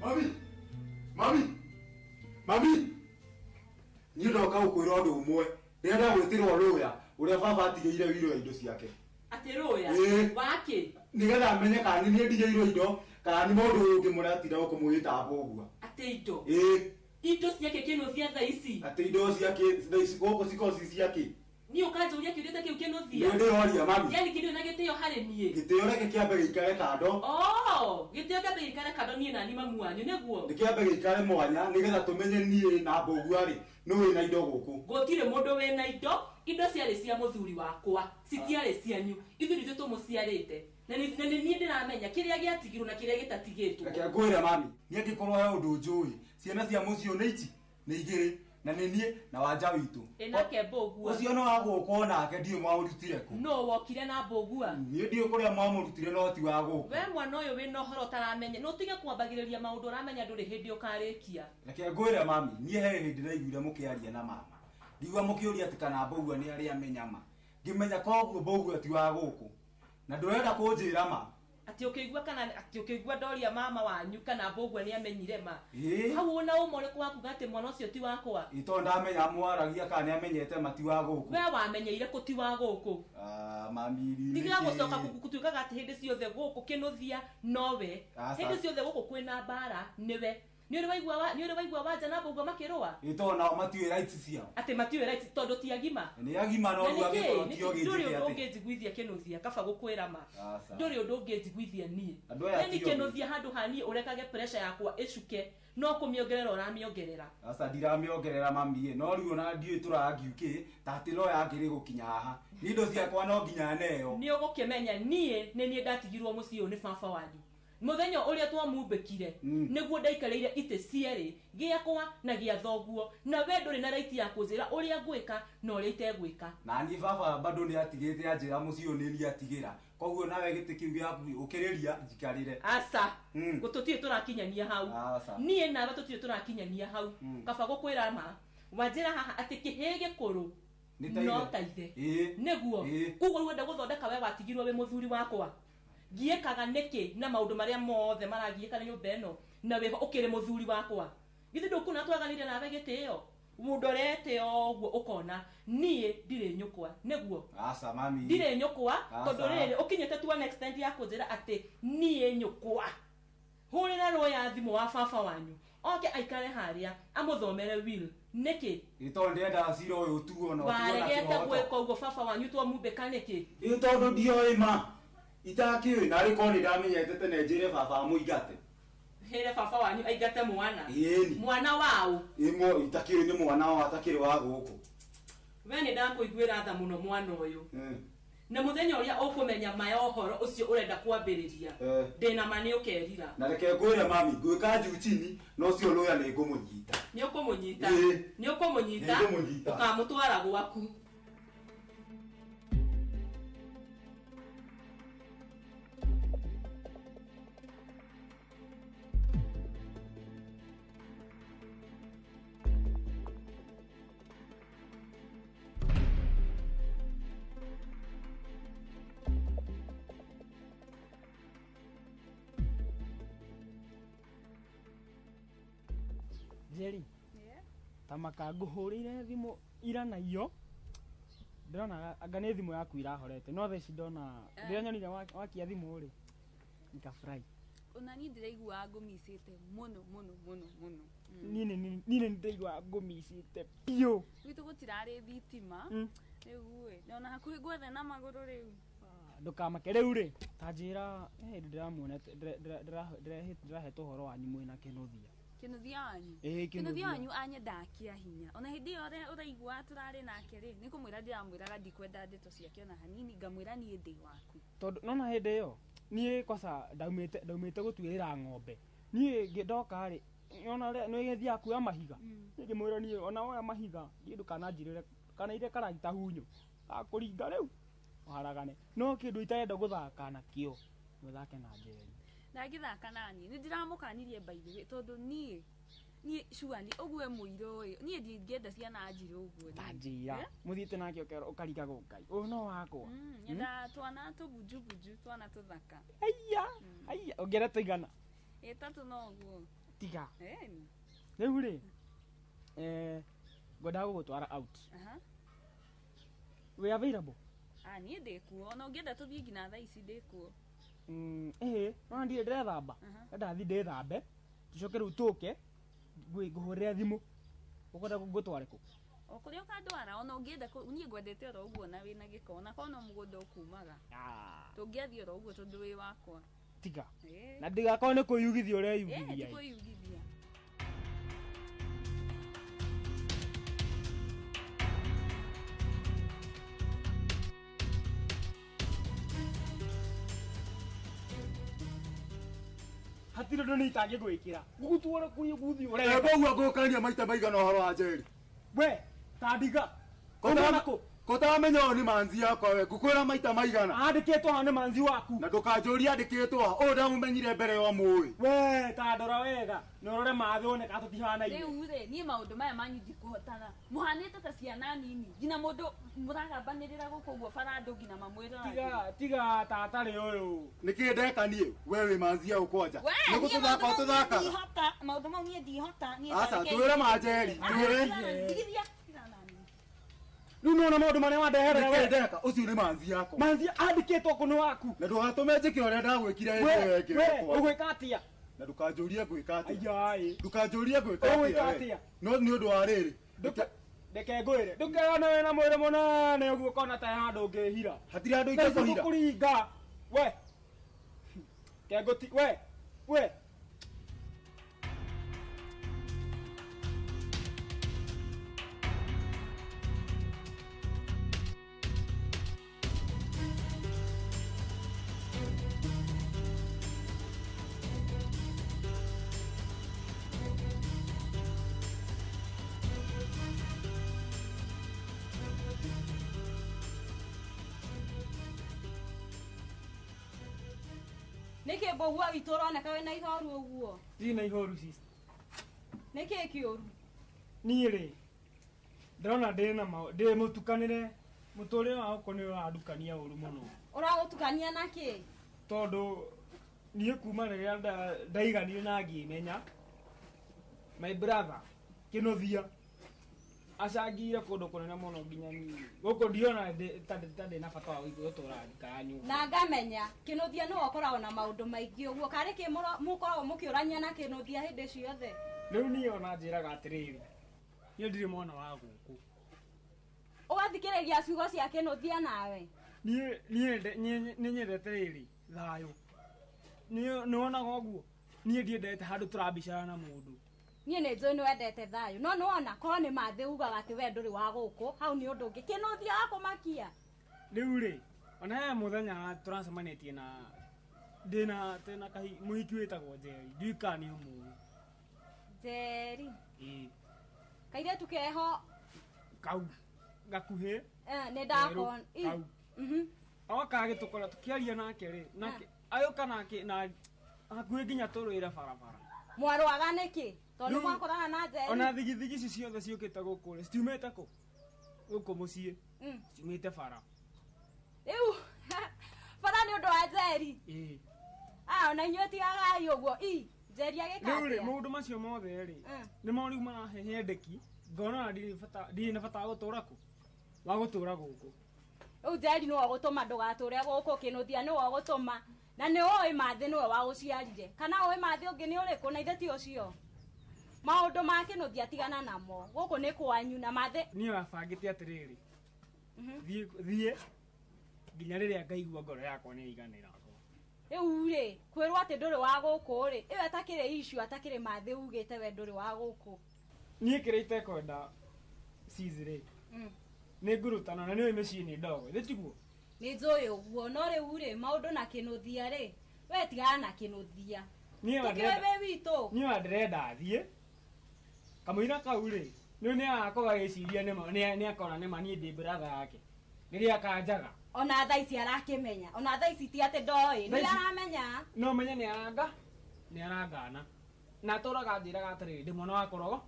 Mami! Mami! Mami! Niĩ ndoka gũkwĩra ũndũ ũmwe. Ndĩrenda gwĩtĩrwo rũya ũrĩa baba atigĩire wiro ya indo ciake. Atĩ rũya? Ĩĩ. Wakĩ? Nĩgetha menye kana nĩ niĩ ndigĩirwo indo kana nĩ mũndũ ũyũ ũngĩ mũratinda gũkũ mũgĩtamba ũguo. Atĩ indo? Ĩĩ. Indo ciake kĩnũthia thaa ici? Atĩ indo ciake thaa ici gũkũ cikorwo ci ciake. Niĩ ũkanjũria kĩũria ta kĩu kĩnũthia? Nĩ ndĩroria mami. Yani kĩndũ na gĩtĩo harĩ niĩ? Gĩtĩo reke kĩambe gĩikare kando. Oh, gĩtĩo kĩambe gĩikare kando niĩ na niĩ mamu wanyu nĩguo? Nĩ kĩambe gĩikare mwanya nĩgetha tũmenye niĩ na mbũgua rĩ nũ wĩna indo gũkũ. Gũtirĩ mũndũ wĩna indo, indo ciarĩ cia mũthuri wakwa, citiarĩ cianyu. Ithuĩ nithuĩ tũmũciarĩte. Na nĩ niĩ ndĩramenya kĩrĩa gĩatigirwo na kĩrĩa gĩtatigĩtwo. Reke ngwĩre mami, niĩ angĩkorwo he ũndũ njũĩ, ciana cia mũciĩ nĩ ici, nĩ igĩrĩ, na nĩ niĩ na wanja witũ. Ĩ nake mbũgua. Ũcio no wa gũkũ onake ndiũĩ mwamũrutire kũ. Nũ wokire na mbũgua? Niĩ ndiũĩ kũrĩa mwamũrutire no ti wa gũkũ. We mwana ũyũ wĩna ũhoro ũtaramenya, nĩ ũtige kwambagĩrĩria maũndũ ũramenya ndũrĩ hĩndĩ ũkarĩkia. Reke ngwĩre mami, niĩ he hĩndĩ ndaiguire mũkĩaria na mama. Ndigua mũkĩũria atĩ kana mbũgua nĩ arĩa mĩnyama. Ngĩmenya koguo mbũgua ti wa gũkũ. Na ndũrenda kũnjĩra ma. Atĩ ũkĩigua kana atĩ ũkĩigua ndoria mama wanyu kana mbũgua nĩ amenyire ma. Ĩĩ. Hau ũna ũma ũrĩkũ wa kuga atĩ mwana ũcio ti wakwa? Ĩ tondũ ndamenya mwaragia kana nĩ amenyete ma ti wa gũkũ. We wamenyeire kũ ti wa gũkũ? Ah, mami, rĩ Tiga nĩkĩ? gũcoka gũtuĩkaga atĩ hĩndĩ ciothe gũkũ kĩnũthia nowe. Aca. Hĩndĩ ciothe gũkũ kwĩna mbara nĩwe. Nĩ ũrĩ waigua wanja na mbũgua makĩrũa? Ĩ tondũ nao matiũĩ rights ciao. Atĩ matiũĩ rights tondũ ti agima. Nĩ agima no Na rĩu nĩkĩ? angĩkorwo Nĩkĩ? ti o Ndũrĩ gĩnjĩke ũndũ atĩ. ũngĩnjiguithia kĩnũthia kaba gũkwĩra ma. Aca. Ndũrĩ ũndũ ũngĩnjiguithia niĩ. Andũ aya Yani ti ogĩ. kĩnũthia handũ ha niĩ ũrekage pressure yakwa ĩcuke no kũmĩongerera ũramĩongerera. Aca ndiramĩongerera mami ĩ, no rĩu ona ndiũĩ tũrangiukĩ ta atĩ no yangĩrĩ gũkinya haha. Niĩ indo ciakwa no nginya neo. Nĩ ũgũkĩmenya niĩ nĩ niĩ ndatigirwo mũciĩ ũyũ nĩ baba wanyu. Muthenya uria twamumbikire niguo ndaikareire ite cierĩ gĩakwa na gĩa thoguo na we ndũrĩ na right ya kũnjĩra ũrĩa ngwĩka na ũrĩa itegwĩka. Na niĩ baba bado nĩ atigĩte anjĩra mũciĩ ũyũ nĩ niĩ atigĩra. Koguo nawe gĩtĩ kĩu gĩaku ũkĩrĩria njikarĩre. Aca. Gũtũtirĩ tũrakinyania hau. Niĩ nawe tũtirĩ tũrakinyania hau. Kaba gũkwĩra ma wanjĩra haha atĩ kĩhĩ gĩkũrũ no ta ithe. Nĩguo koguo wenda gũthondeka we watigirwo wĩ mũthuri wakwa. Ngiĩkaga nĩkĩ na maũndũ marĩa mothe maragiĩka na nyũmba ĩno na wĩho ũkĩrĩ mũthuri wakwa. Githĩ ndũkuona twaganĩria nawe gĩtĩo mũndorete ũguo ũkona niĩ ndirĩ nyũkwa nĩguo. Aca mami. Ndirĩ nyũkwa tondũ rĩrĩ ũkinyĩte to an extent ya kũnjĩra atĩ niĩ nyũkwa. Hũrĩra rũya thimũ wa baba wanyu oke aikare harĩa amũthomere will nĩkĩ? Ĩ tondũ ndĩrendaga cira ũyũ ũtuo na ũtuo na kĩhoto. Waregete gwĩka ũguo baba wanyu twamumbĩka nĩkĩ? Ĩ tondũ ndioĩ ma. Itakĩũĩ narĩ korwo nĩ ndamenyete tene njĩre baba amũingate. Hĩre baba wanyu aingate mwana. Ĩni. Mwana waũ? Ĩmwe itakĩũĩ nĩ mwana wa atakĩrĩ wa gũkũ. We nĩ ndakũiguĩra tha mũno mwana ũyũ. Na mũthenya ũrĩa ũkũmenya ma ya ũhoro ũcio ũrenda kwambĩrĩria ndĩna ma nĩ ũkerira. Na reke ngwĩre mami ngwĩka juu chini no ũcio lawyer nĩ ngũmũnyita. Nĩ ũkũmũnyita. Nĩ ũkũmũnyita. Ũkamũtwara gwaku. Njeri, ta makanguhũrĩire thimũ ira na iyo ndĩrona anga nĩ thimũ yaku irahorete no thaa ici ndona rĩrĩa nyonire wakia thimũ rĩ nikafurahi. Ona niĩ ndĩraigua ngũmicĩte mũno mũno mũno mũno. Niĩ nĩ ndĩraigua ngũmicĩte biũ. Gwitũ gũtirarĩ thitima rĩu ĩ ona hakuhĩ gwethe na magũrũ rĩu. Ndũkamake rĩu rĩ ta njĩra he hĩndĩ ndĩramuonete ndĩrahetwo ũhoro wanyu mwĩna Kĩnuthia. Kĩnuthia wanyu? Kĩnuthia wanyu anyendaga kĩa hinya. Ona hĩndĩ ĩyo ũraigua tũrarĩ nake rĩ nĩ kũmwĩra ndĩramwĩraga ndikwenda ndeto ciake ona hanini ngamwĩra niĩ ndĩ waku. Tondũ nona hĩndĩ ĩyo niĩ kwaca ndaumĩte gũtuĩrĩra ng'ombe niĩ ndoka rĩ ona nĩ gĩthiaga kuoya mahiga niĩ ngĩmwĩra niĩ ona woya mahiga niĩ ndũkananjirĩre kana ire karagita hunyũ gakũringa rĩu ũharagane no kĩndũ itarenda gũthaka nakĩo nĩ ũthake na Njeri. Ndangĩthaka naniĩ nĩ ndĩramũkanirie by the way tondũ niĩ surely ũguo mũirũ ĩ niĩ ndingĩenda ciana njirũ ũguo. Ta njĩra mũthiĩte nake ũkarigagwo Ngai ũyũ no wakwa. Nyendaga twana tũbunjubunju twana tũthaka. Aiya aiya ũngĩenda tũigana? Ĩtatũ no ũguo. Tiga. Rĩu rĩ ngwendaga gũgũtwara out. Wĩ available? Niĩ ndĩkuo ona ũngĩenda tũthiĩ nginya thaa ici ndĩkuo. Ĩhĩ nona ndirĩ ndĩrethamba ndathiĩ ndĩthambe tũcoke rĩu tũke ngũhũrĩre thimũ ũkwenda ngũtware kũ? O kũrĩa ũkandwara ona ũngĩenda niĩ ngwendete oro ũguo na wĩna gĩko ona korwo no mũgũnda ũkumaga tũngĩathiĩ oro ũguo tondũ wĩ wakwa. Tiga na ndigakorwo nĩ kwĩyugithia ũreyugithia. Ti kwĩyugithia. Hatirĩ ũndũ niĩ itangĩgwĩkĩra ngũgũtwara kũrĩa ngũthiĩ ũrenda. Koguo ngũkania maita maigana ũhoro wa Njeri? We ta ndiga Kotaramenya ũyũ nĩ manzi yakwa we ngũkwĩra maita maigana. Andĩkĩtwo haha nĩ manzi waku. Na ndũkanjũrie andĩkĩtwo ha ũyũ ndamũmenyire mbere ya mũĩ. We ta ndora wega na ũrore mathĩ wone kana tũtihanaine. Rĩu rĩ niĩ maũndũ maya manyu ndikũhotana mũhanĩte ta ciana nini nginya mũndũ mũragambanĩrĩra gũkũ ũguo bara andũ nginya mamwĩroragĩra. Tiga tiga tatarĩ ũyũ. Nĩkĩĩ ndeka niĩ we wĩ manzi yaũ kwanja. Nĩ gũtũthaka ũtũthakaga. Maũndũ mau niĩ ndihota. Aca twĩre ma Njeri twĩre. Ndigithia. Rĩu nĩwona maũndũ marĩa wandeherera we. Ndeka ũcio nĩ manzi yakwa. Manzi andĩkĩtwo kũ nĩ waku. Na ndũgatũme njĩke ũrĩa ndagwĩkire hĩndĩ ĩyo ĩngĩ. We ũgwĩka atĩa? Na ndũkanjũrie ngwĩka atĩa. Aiya Ndũkanjũrie ngwĩka atĩa. Ũgwĩka atĩa? No nĩ ũndũ wa rĩrĩ. Reke ngwĩre ndũkeyone wĩna mwĩrĩ mũnene ũguo ũkona ta handũ ũngĩhira. Hatirĩ handũ ingĩkũhira. Ngũkũringa. We. Kengũti we. We. Nĩkĩ mbũgua witũ ũroneka wĩna ihoru ũguo? Ndirĩ na ihoru sister. Nĩkĩ kĩũru? Niĩ rĩ ndĩrona ndĩ na ndĩ mũtukanĩre mũtũrĩre wa gũkũ nĩ ũrandukania ũru mũno. Ũragũtukania na kĩ? Tondũ niĩ kuma rĩrĩa ndaiganire na ngĩmenya my brother Kĩnuthia acangire kũndũ kũnene mũno nginya niĩ gũkũ ndiona ta ndĩ na bata wa gũtũra ndikara nyũmba. Na ngamenya Kĩnuthia nĩwe ũkoragwo na maũndũ maingĩ ũguo karĩ kĩ mũkoragwo mũkĩũrania na Kĩnuthia hĩndĩ ciothe. Rĩu niĩ ona njĩraga atĩrĩrĩ niĩ ndirĩ mwana wa gũkũ. Ũgathikĩrĩria ciugo cia Kĩnuthia nawe? Niĩ nĩ nyendete rĩrĩ thayũ. Nĩwonaga ũguo niĩ ndiendete handũ tũrabicana na mũndũ. Niĩ nĩ njũĩ nĩwendete thayũ no nĩwona korwo nĩ mathĩ ugaga atĩ we ndũrĩ wa gũkũ hau nĩ ũndũ ũngĩ. Kĩnuthia akũmakia. Rĩu rĩ ona he mũthenya tũracemanĩtie na ndĩna mũhiki wĩtagwo Njeri ndiũĩ kana nĩ ũmũĩ. Njeri? Ĩĩ. Kairĩtu keho kau gakuhĩ. Nĩ ndakona. Kau. Oka agĩtũkora tũkĩaria nake rĩ nake agĩũka nake na hakuhĩ nginya tũrũĩre barabara. Mwarũaga nĩkĩ? Tondũ mwakorana na Njeri. Ona thigithigi ici ciothe ciũkĩte gũkũ rĩ citiumĩte kũ? Gũkũ mũciĩ. Ciumĩte bara. Rĩu bara nĩ ũndũ wa Njeri? Ĩĩ. Ona inyuĩ tigagai ũguo. Njeri agĩka atĩa? Rĩu rĩ maũndũ macio mothe rĩ nĩmo rĩu marahe headache ngona ndirĩ na bata wa gũtũra kũ? Wa gũtũra gũkũ. Rĩu Njeri nĩwe ũgũtũma ndũgatũre gũkũ, Kĩnuthia nĩwe ũgũtũma na nĩ ũĩ mathĩ nĩwe wagũciarire kana ũĩ mathĩ ũngĩ nĩ ũrĩkũ na ithe ti ũcio. Maũndũ ma Kĩnuthia tigana namo gũkũ nĩ kwanyu na mathĩ. Niĩ wabangĩte atĩrĩrĩ thiĩ nginya rĩrĩa ngaigua ngoro yakwa nĩ ĩiganĩra. Rĩu rĩ kwĩrwo atĩ ndũrĩ wa gũkũ rĩ ĩyo ĩtakĩrĩ issue atakĩrĩ mathĩ ugĩte we ndũrĩ wa gũkũ. Niĩ kĩrĩa itekwenda sis rĩ nĩ ngurutana na nĩũĩ mĩciĩ nĩ ndogo ithĩ tiguo? Nĩ njũĩ ũguo no rĩu rĩ maũndũ na Kĩnuthia rĩ we tigana na Kĩnuthia. Tũkĩũĩ wĩ witũ. Niĩ ona ndĩrenda thiĩ kamũira kau rĩ nĩ nĩ agakorwo agĩciria nĩ akona nĩma niĩ ndĩ brother yake rĩrĩa akanjaga. Ona thaa ici arakĩmenya ona thaa ici ti atĩ ndoĩ nĩ aramenya. No menye nĩ arangana na atũraga anjĩraga atĩrĩrĩ ndĩ mwana wa kũrogo.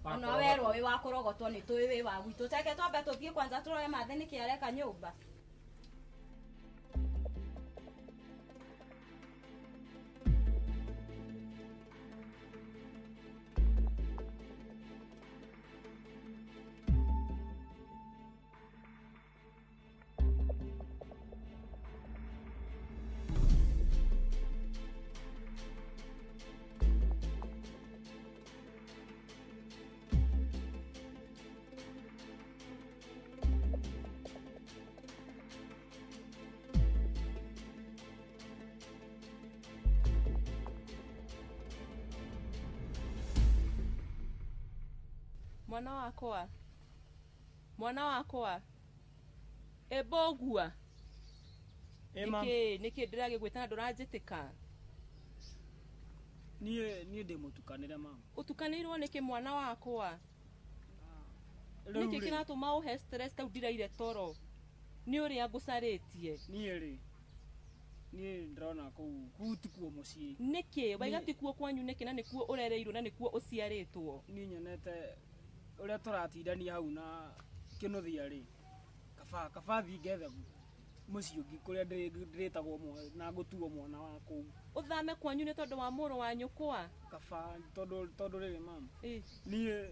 Ona werwo wĩ wa kũrogotwo nĩ tũĩ wĩ wa gwitũ. Teke twambe tũthiĩ kwanza tũrore mathĩ nĩkĩ areka nyũmba. Mwana wakwa mwana wakwa ĩmbũgua nĩkĩ ndĩragĩgwĩta na ndũranjĩtĩka? Niĩ ndĩ mũtukanĩre mama. Ũtukanĩirwo nĩkĩ mwana wakwa? Nĩkĩ kĩratũma ũhe stress ta ndiraire toro nĩ ũrĩa ngũcarĩtie? Niĩ rĩ niĩ ndĩrona kũu tikuo mũciĩ. Nĩkĩ waiga tikuo kwanyu nĩkĩ na nĩkuo ũrereirwo na nĩkuo ũciarĩtwo? Niĩ nyonete ũrĩa tũratindania hau na Kĩnuthia rĩ kaba thiĩ ngethe mũciĩ ũngĩ kũrĩa ndĩrĩtagwo na ngũtuo mwana wa kũu. Ũthame kwanyu nĩ tondũ wa mũrũ wa nyũkwa? Kaba tondũ rĩrĩ mama niĩ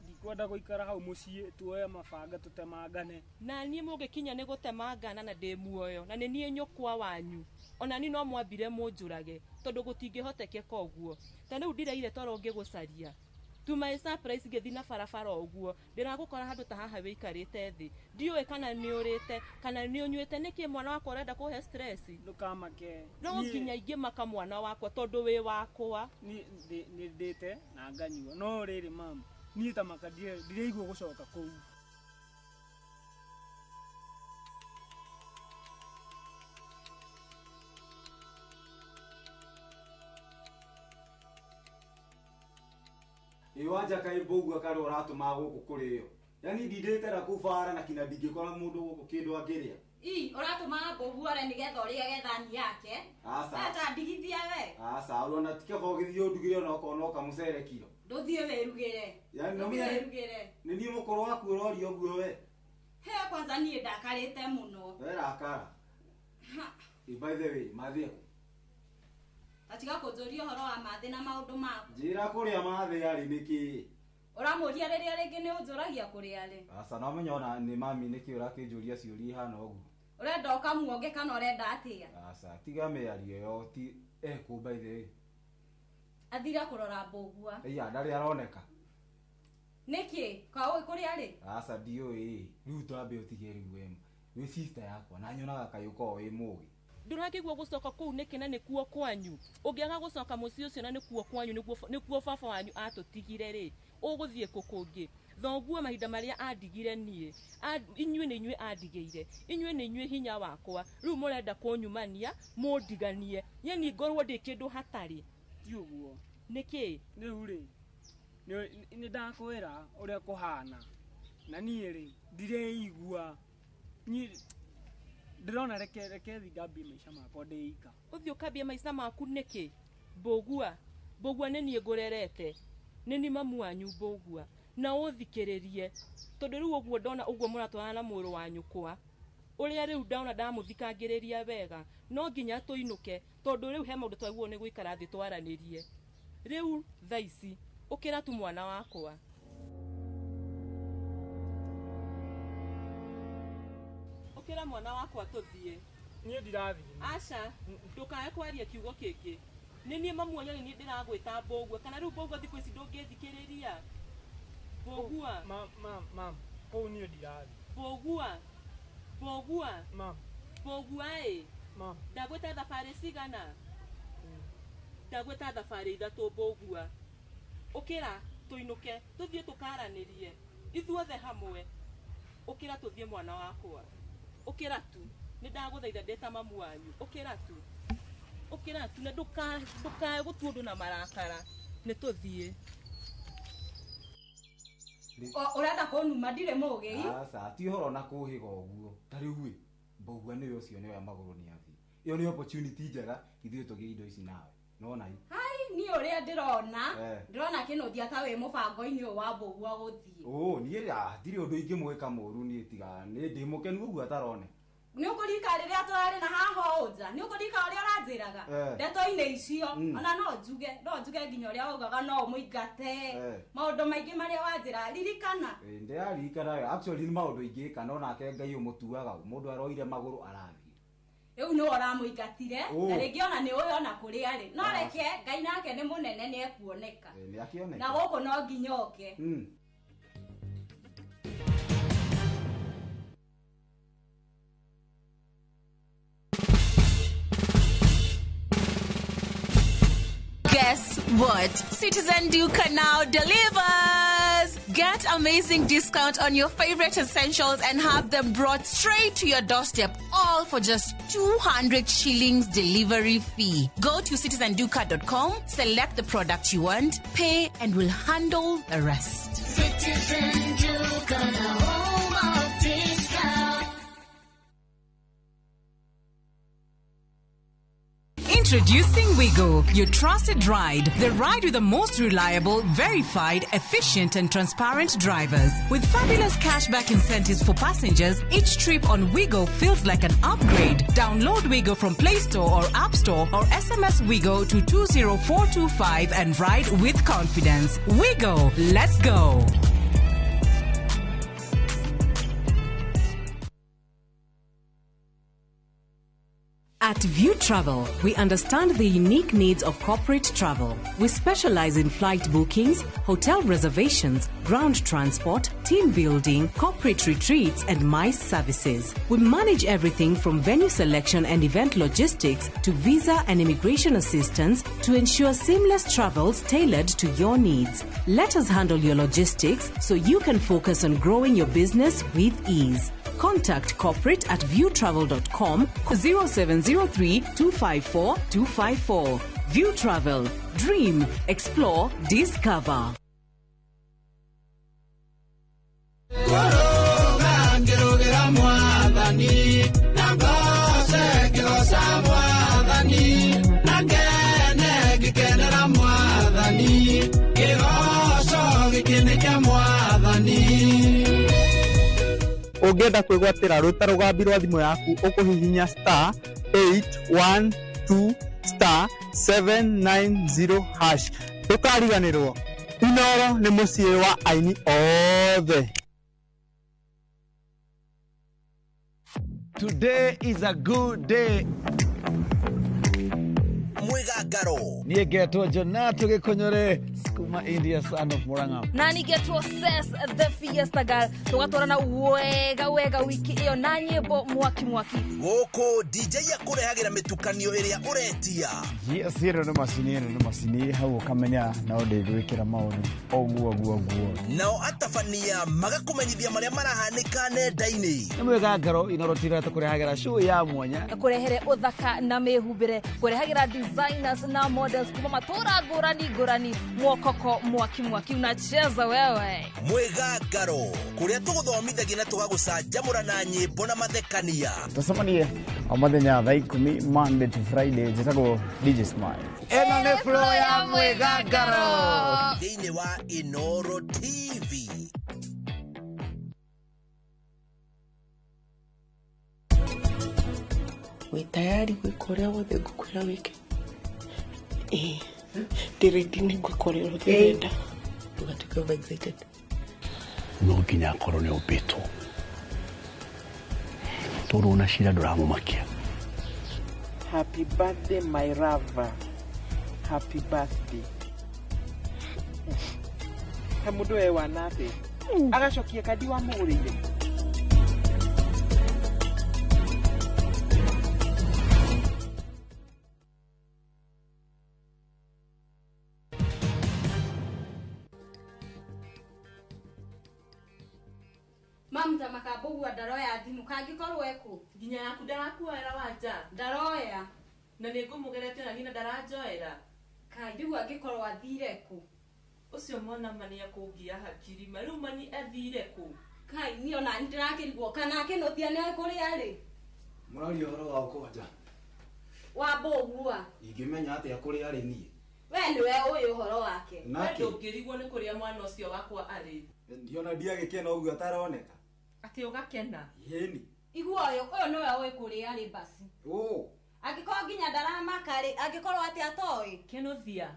ndikwenda gũikara hau mũciĩ tuoye mabanga tũtemangane. Na niĩ mũngĩkinya nĩ gũtemangana na ndĩ muoyo na nĩ niĩ nyũkwa wanyu ona niĩ no mwambire mũnjũrage tondũ gũtingĩhotekeka ũguo. Ta rĩu ndiraire toro ngĩgũcaria to my surprise ngĩthiĩ na barabara ũguo ndĩragũkora handũ ta haha wĩikarĩte thĩ ndiũĩ kana nĩ ũrĩte kana nĩ ũnyuĩte. Nĩkĩ mwana wakwa ũrenda kũhe stress? Ndũkamake. No nginya ingĩmaka mwana wakwa tondũ wĩ wakwa. Nĩ ndĩte na nganyua no rĩrĩ mama niĩ ta maka ndiraigua gũcoka kũu. Iwanja kai mbũgua karĩ ũratũma gũkũ kũrĩo. Yani ndindĩte na kũu bara na kinya ndingĩkora mũndũ gũkũ kĩndũ angĩrĩa. Ii ũratũma mbũguore nĩgetha ũrĩage thani yake. Aca. Ata ndigithia we. Aca ũrona ti kaba ũgĩthiĩ ũndugĩre ona okorwo no kamũcere kiro. Ndũthiĩ wĩrugĩre. Yaani no Ndũthiĩ menya wĩrugĩre. nĩ niĩ mũkũrũ waku ũroria ũguo we. He kwanza niĩ ndakarĩte mũno. We rakara. Ha, By the way, mathĩ kũ? Ta tiga kũnjũria ũhoro wa mathĩ na maũndũ maku. Njĩra kũrĩa mathĩ arĩ nĩkĩ? Ũramũria rĩrĩa rĩngĩ nĩ ũnjũragia kũrĩa arĩ. Aca no menya ona nĩ mami nĩkĩ ũrakĩnjũria ciũria ihana ũguo. Ũrenda ũkamuonge kana ũrenda atĩa? Aca tiga mĩario ĩyo ti ekũ by the way. Athire kũrora mbũgua. Ĩya ndarĩ aroneka. Nĩkĩ? Ka ũĩ kũrĩa arĩ? Aca ndiũĩ. Rĩu twambe ũtige rĩu we. Wĩ sister yakwa na nyonaga kaĩ ũkoragwo wĩ mũgĩ. Ndũrakĩigua gũcoka kũu nĩkĩ na nĩkuo kwanyu? Ũngĩaga gũcoka mũciĩ ũcio na nĩkuo kwanyu nĩkuo baba wanyu atũtigire rĩ, ũgũthiĩ kũ kũngĩ? Thoguo mahinda marĩa andigire niĩ, inyuĩ nĩ inyuĩ andigĩire, inyuĩ nĩ inyuĩ hinya wakwa. Rĩu mũrenda kũnyumania, mũndiganie. Niĩ ngorwo ndĩ kĩndũ hatarĩ. Ti ũguo. Nĩkĩ? Rĩu rĩ, nĩ ndakwĩra ũrĩa kũhana. Na niĩ rĩ, ndireigua. Niĩ ndĩrona reke thiĩ ngambie maica makwa ndĩ ika. Ũthiĩ ũkambie maica maku nĩkĩ? Mbũgua, mbũgua nĩ niĩ ngũrerete. Nĩ niĩ mamu wanyu mbũgua. Na ũthikĩrĩrie. Tondũ rĩu ũguo ndona ũguo mũratwarana na mũrũ wa nyũkwa. Ũrĩa rĩu ndona ndamũthikangĩrĩria wega, no nginya tũinũke, tondũ rĩu he maũndũ twagĩrĩirwo nĩ gũikara thĩ twaranĩrie. Rĩu thaa ici, ũkĩra tu mwana wakwa. Ũkĩra mwana wakwa tũthiĩ. Niĩ ndirathiĩ. Aca, ndũkae kwaria kiugo kĩngĩ. Nĩ niĩ mamu wanyu, nĩ niĩ ndĩragwĩta mbũgua. Kana rĩu mbũgua thikũ ici ndũngĩthikĩrĩria? Mbũgua. Mam, kũu niĩ ndirathiĩ. Mbũgua. Mbũgua. Mam. Mbũgua ĩ. Mam. Ndagwĩta thabarĩ cigana? Ndagwĩta thabarĩ ithatũ mbũgua. Ũkĩra tũinũke, tũthiĩ tũkaranĩrie. Ithuothe hamwe. Ũkĩra tũthiĩ mwana wakwa. Ũkĩra tu. Nĩ ndagũthaitha ndĩ ta mamu wanyu. Ũkĩra tu. Ũkĩra tu na ndũkae gũtua ũndũ na marakara. Nĩ tũthiĩ. Ũrenda kũnuma ndirĩ mũgĩ? Aca, ti ũhoro na kũhĩga ũguo. Ta rĩu ĩ, mbũgua nĩwe ũcio nĩoya magũrũ nĩ athiĩ. Ĩyo nĩ opportunity njega ithuĩ tũgĩe indo ici nawe. Nĩwona ĩ? Hai, niĩ ũrĩa ndĩrona, ndĩrona kĩnũthia ta wĩ mũbango-inĩ ũyũ wa mbũgua gũthiĩ. Ũ, niĩ hatirĩ ũndũ ingĩmwĩka mũru niĩ tiga nĩ ndĩ mũkenu ũguo atarone. Nĩ ũkũririkana rĩrĩa tũrarĩ na haha ũnja? Nĩ ũkũririkana ũrĩa ũranjĩraga? Ndeto-inĩ icio, ona no njuge nginya ũrĩa waugaga no ũmũingate. Maũndũ maingĩ marĩa wanjĩra, ririkana. Ndĩraririkana, actually nĩ maũndũ ingĩka no nake Ngai ũmũtuaga. Mũndũ aroire magũrũ arathiĩ. Rĩu nĩwe ũramũingatire, na rĩngĩ ona nĩ ũĩ ona kũrĩa arĩ. No reke Ngai nake nĩ mũnene nĩ ekuoneka. Nĩ akĩoneka. Na gũkũ no nginya oke. Guess what? Citizen Duka now delivers! Get amazing discount on your favorite essentials and have them brought straight to your doorstep, all for just 200 shillings delivery fee. Go to citizenduka.com, select the product you want, pay, and we'll handle the rest. Citizen Duka, the home of discount. Introducing Wigo, your trusted ride. The ride with the most reliable, verified, efficient and transparent drivers. With fabulous cashback incentives for passengers, each trip on Wigo feels like an upgrade. Download Wigo from Play Store or App Store or SMS Wigo to 20425 and ride with confidence. Wigo, let's go. At View Travel, we understand the unique needs of corporate travel. We specialize in flight bookings, hotel reservations, ground transport, team building, corporate retreats, and MICE services. We manage everything from venue selection and event logistics to visa and immigration assistance to ensure seamless travels tailored to your needs. Let us handle your logistics so you can focus on growing your business with ease. Contact corporate at viewtravel.com 0703 254 254. View Travel. Dream, explore, discover. Ũngĩenda kwĩgwatĩra rwĩ ta rũgambi rwa thimũ yaku ũkũhihinya star 812 star 790 hash. Ndũkariganĩrwo, Inoro nĩ mũciĩ wa aini othe. Today is a good day. Mwigangaro. Niĩ ngetwo Jonato Gĩkũnyũrĩ kuma India, son of Murang'a. Na nigetwo Ses the Fiesta Girl, tũgatwarana wega wega wiki ĩyo na nyĩmbo mwaki mwaki. Gũkũ DJ akũrehagĩra mĩtukanio ĩrĩa ũretia. Yes, ĩno nĩ macini, ĩno nĩ macini hau ũkamenya no ndĩgwĩkĩra maũndũ ũguo ũguo ũguo. Nao atabania magakũmenyithia marĩa marahanĩka nenda-inĩ. Nĩ mwĩgangaro Inoro TV tũkũrehagĩra show ya mwanya. Kũrehere ũthaka na mĩhumbĩre, kũrehagĩra designers na models kuma matũra ngũrani ngũrani, mwokoko mwaki mwaki unacheza wewe. Mwĩgangaro kũrĩa tũgũthomithagia na tũgagũcanjamũra na nyĩmbo na mathekania. Tũcemanie o mũthenya thaa 10 Monday to Friday. Njĩtagwo DJ Smile. Ĩno nĩ flow ya mwĩgangaro thĩinĩ wa Inoro TV. Wĩ tayari gwĩka ũrĩa wothe ngũkwĩra wĩke? Ĩĩ, ndĩ ready nĩ gwĩka ũrĩa wothe ũrenda. Ndũgatuĩke over excited. No nginya akorwo nĩ ũmbĩtwo tondũ ona cira ndũramũmakia. Happy birthday my lover. Happy birthday. He mũndũ we wanathĩ agacokia kandi wamũgũrĩire. Mamuta makambũgua ndaroya thimũ kangĩkorwo ekũ nginya yaku ndarakuoera wanja ndaroya na nĩ ngũmũgeretie na nina ndaranjoera. Kai rĩu angĩkorwo athire kũ? Ũcio mwana ma nĩ akũngia hakiri ma rĩu mani athire kũ? Kai niĩ ona nĩ ndĩrakĩrigwo kana akĩnũthia nĩ kũrĩa arĩ. Mũraria ũhoro wa ũkwanja. Wa mbũgua. Ingĩmenya atĩa kũrĩa arĩ niĩ? We nĩwe ũĩ ũhoro wake. We ndũngĩrigwo nĩ kũrĩa mwana ũcio wakwa arĩ. Ndiona ndiagĩkena ũguo ataroneka. Atĩ ũgakena? Ĩni. Igua ũyũ, ũyũ nĩwe ũĩ kũrĩa arĩ basi. Ũ. Angĩkorwo nginya ndaramaka rĩ, angĩkorwo atĩ atoĩ. Kĩnũthia,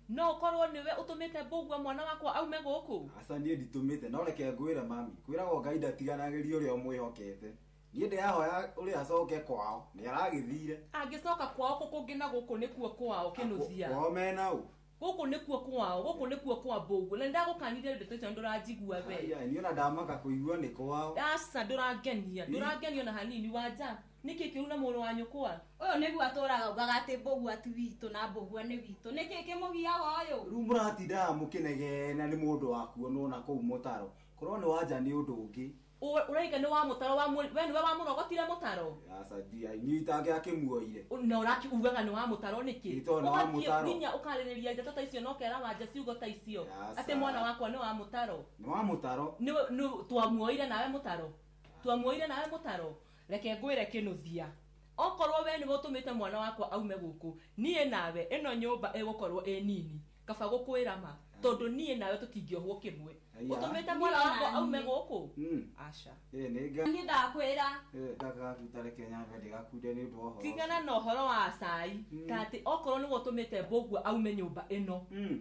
no ũkorwo nĩwe ũtũmĩte mbũgua mwana wakwa aume gũkũ? Aca niĩ nditũmĩte, no reke ngwĩre mami, kwĩragwo Ngai ndatiganagĩria ũrĩa ũmwĩhokete. Niĩ ndĩrahoya ũrĩa acoke kwao, nĩ aragĩthire. Angĩcoka kwao kũ kũngĩ na gũkũ nĩkuo kwao Kĩnũthia. Kwao mena ũ? Gũkũ nĩkuo kwao, gũkũ nĩkuo kwa mbũgua. Na nĩndagũkanirie ndeto icio ndũranjigua we. Aya, niĩ ona ndamaka kũigua nĩ kwao. Aca ndũrangenia, ndũrangenia ona hanini wanja. Nĩkĩ kĩu na mũrũ wa nyũkwa? Ũyũ nĩguo atũraga augaga atĩ mbũgua ti witũ na mbũgua nĩ witũ. Nĩkĩ kĩmũgiaga ũyũ? Rĩu mũratindaga mũkĩnegena nĩ mũndũ wa kuonwo na kũu mũtaro. Korwo nĩ wanja nĩ ũndũ ũngĩ. Ũraiga nĩ wa mũtaro wa we nĩwe wamũrogotire mũtaro? Aca niĩ itangĩakĩmuoire. Na ũrakiugaga nĩ wa mũtaro nĩkĩ? Ĩ tondũ nĩ wa mũtaro. Nginya ũkarĩrĩria ndeto ta icio na ũkera wanja ciugo ta icio. Atĩ mwana wakwa nĩ wa mũtaro. Nĩ wa mũtaro. Nĩ twamuoire nawe mũtaro. Twamuoire nawe mũtaro. Reke ngwĩre Kĩnũthia. Okorwo we nĩwe ũtũmĩte mwana wakwa aume gũkũ, niĩ nawe ĩno nyũmba ĩgũkorwo ĩ nini. Kaba gũkwĩra ma, tondũ niĩ nawe tũtingĩohwo kĩmwe. Ũtũmĩte mwana wakwa aume gũkũ? Aca. Niĩ ndakwĩra. Reke nyambe ndĩgakunde nĩ ũndũ wa ũhoro. Tigana na ũhoro wa cai, ta atĩ okorwo nĩwe ũtũmĩte mbũgua aume nyũmba ĩno.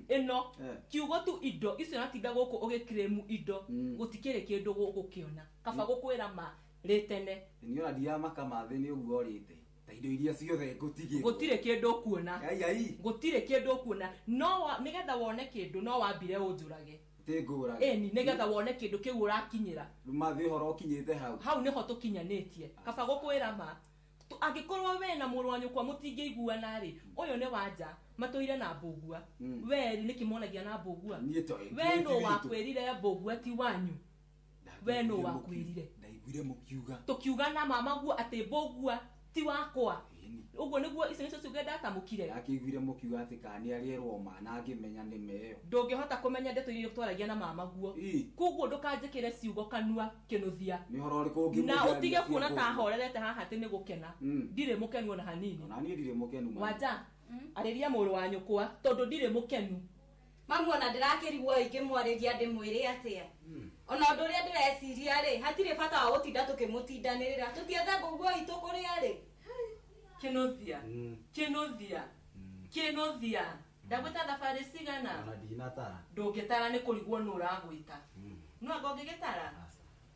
Ĩno, kiugo tu indo icio natinda gũkũ ũgĩclaim indo, gũtikĩrĩ kĩndũ gũgũkĩona. Kaba gũkwĩra ma rĩtene. Niĩ ona ndiramaka mathĩ nĩ ũguo ũrĩte. Ta indo iria ciothe ngũtigĩrwo. Gũtirĩ kĩndũ ũkuona. Ai ai. Gũtirĩ kĩndũ ũkuona. No nĩgetha wone kĩndũ no wambire ũnjũrage. Ngũrage. Ĩni nĩgetha wone kĩndũ kĩu ũrakinyĩra. Rĩu mathĩ ũhoro ũkinyĩte hau. Hau nĩho tũkinyanĩtie. Kaba gũkwĩra ma. Angĩkorwo we na mũrũ wa nyũkwa mũtingĩiguana rĩ, ũyũ nĩ wanja matũire na mbũgua. We rĩ nĩkĩ monagia na mbũgua? We nũ wakwĩrire mbũgua ti wanyu? We nũ wakwĩrire? Ndaiguire mũkiuga. Tũkiuga na mama guo atĩ mbũgua ti wakwa. Ũguo nĩguo icio nĩcio ciugo ndatamũkire. Ndakĩiguire mũkiuga atĩ kana nĩ arĩerwo ma na ngĩmenya nĩ meyo. Ndũngĩhota kũmenya ndeto iria twaragia na mama guo. Koguo ndũkanjĩkĩre ciugo kanua Kĩnũthia. Nĩ ũhoro ũrĩkũ ũngĩ Na mũngĩaria ũtige kuona ta cia horerete haha atĩ nĩ gũkena. Ndirĩ mũkenu ona hanini. Ona niĩ ndirĩ mũkenu ma. Wanja, arĩria mũrũ wa nyũkwa tondũ ndirĩ mũkenu. Mamu ona ndĩrakĩrigwo ingĩmwarĩria ndĩmwĩre atĩa. Ona ũndũ ũrĩa ndĩreciria rĩ, hatirĩ bata wa gũtinda tũkĩmũtindanĩrĩra. Tũtiethe mbũguo itũ kũrĩa rĩ. Kĩnũthia. Kĩnũthia. Kĩnũthia. Ndagwĩta thabarĩ cigana? Ona ndinatara. Ndũngĩtara nĩ kũrigwo nũ ũragwĩta. No anga ũngĩgĩtara?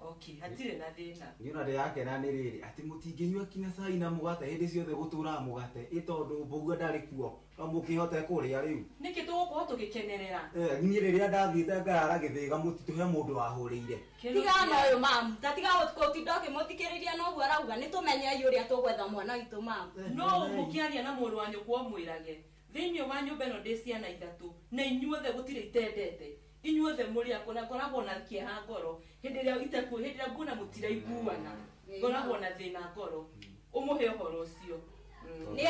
Okay, hatirĩ na thĩna. Niĩ ona ndĩrakena nĩ rĩrĩ atĩ mũtingĩnyua kinya cai na mũgate hĩndĩ ciothe gũtũraga mũgate ĩ tondũ mbũguo ndarĩ kuo no mũkĩhote kũrĩa rĩu. Nĩkĩ tũgũkorwo tũgĩkenerera? Niĩ rĩrĩa ndathiĩte ngarara gĩthĩga mũtitũ he mũndũ wahũrĩire. Tiga na ũyũ mamu, ta tiga gũtinda ũkĩmũthikĩrĩria noguo arauga nĩ tũmenyei ũrĩa tũgwetha mwana witũ mamu. No mũkĩaria na mũrũ wa nyũkwa ũmwĩrage thĩinĩ wa nyũmba ĩno ndĩ ciana ithatũ na inyuothe gũtirĩ itendete. Inyuothe mũrĩ akwa na ngoragwo na kĩeha ngoro hĩndĩ ĩrĩa iteku hĩndĩ ĩrĩa nguona mũtiraiguana ngoragwo na thĩna ngoro ũmũhe ũhoro ũcio. Nĩ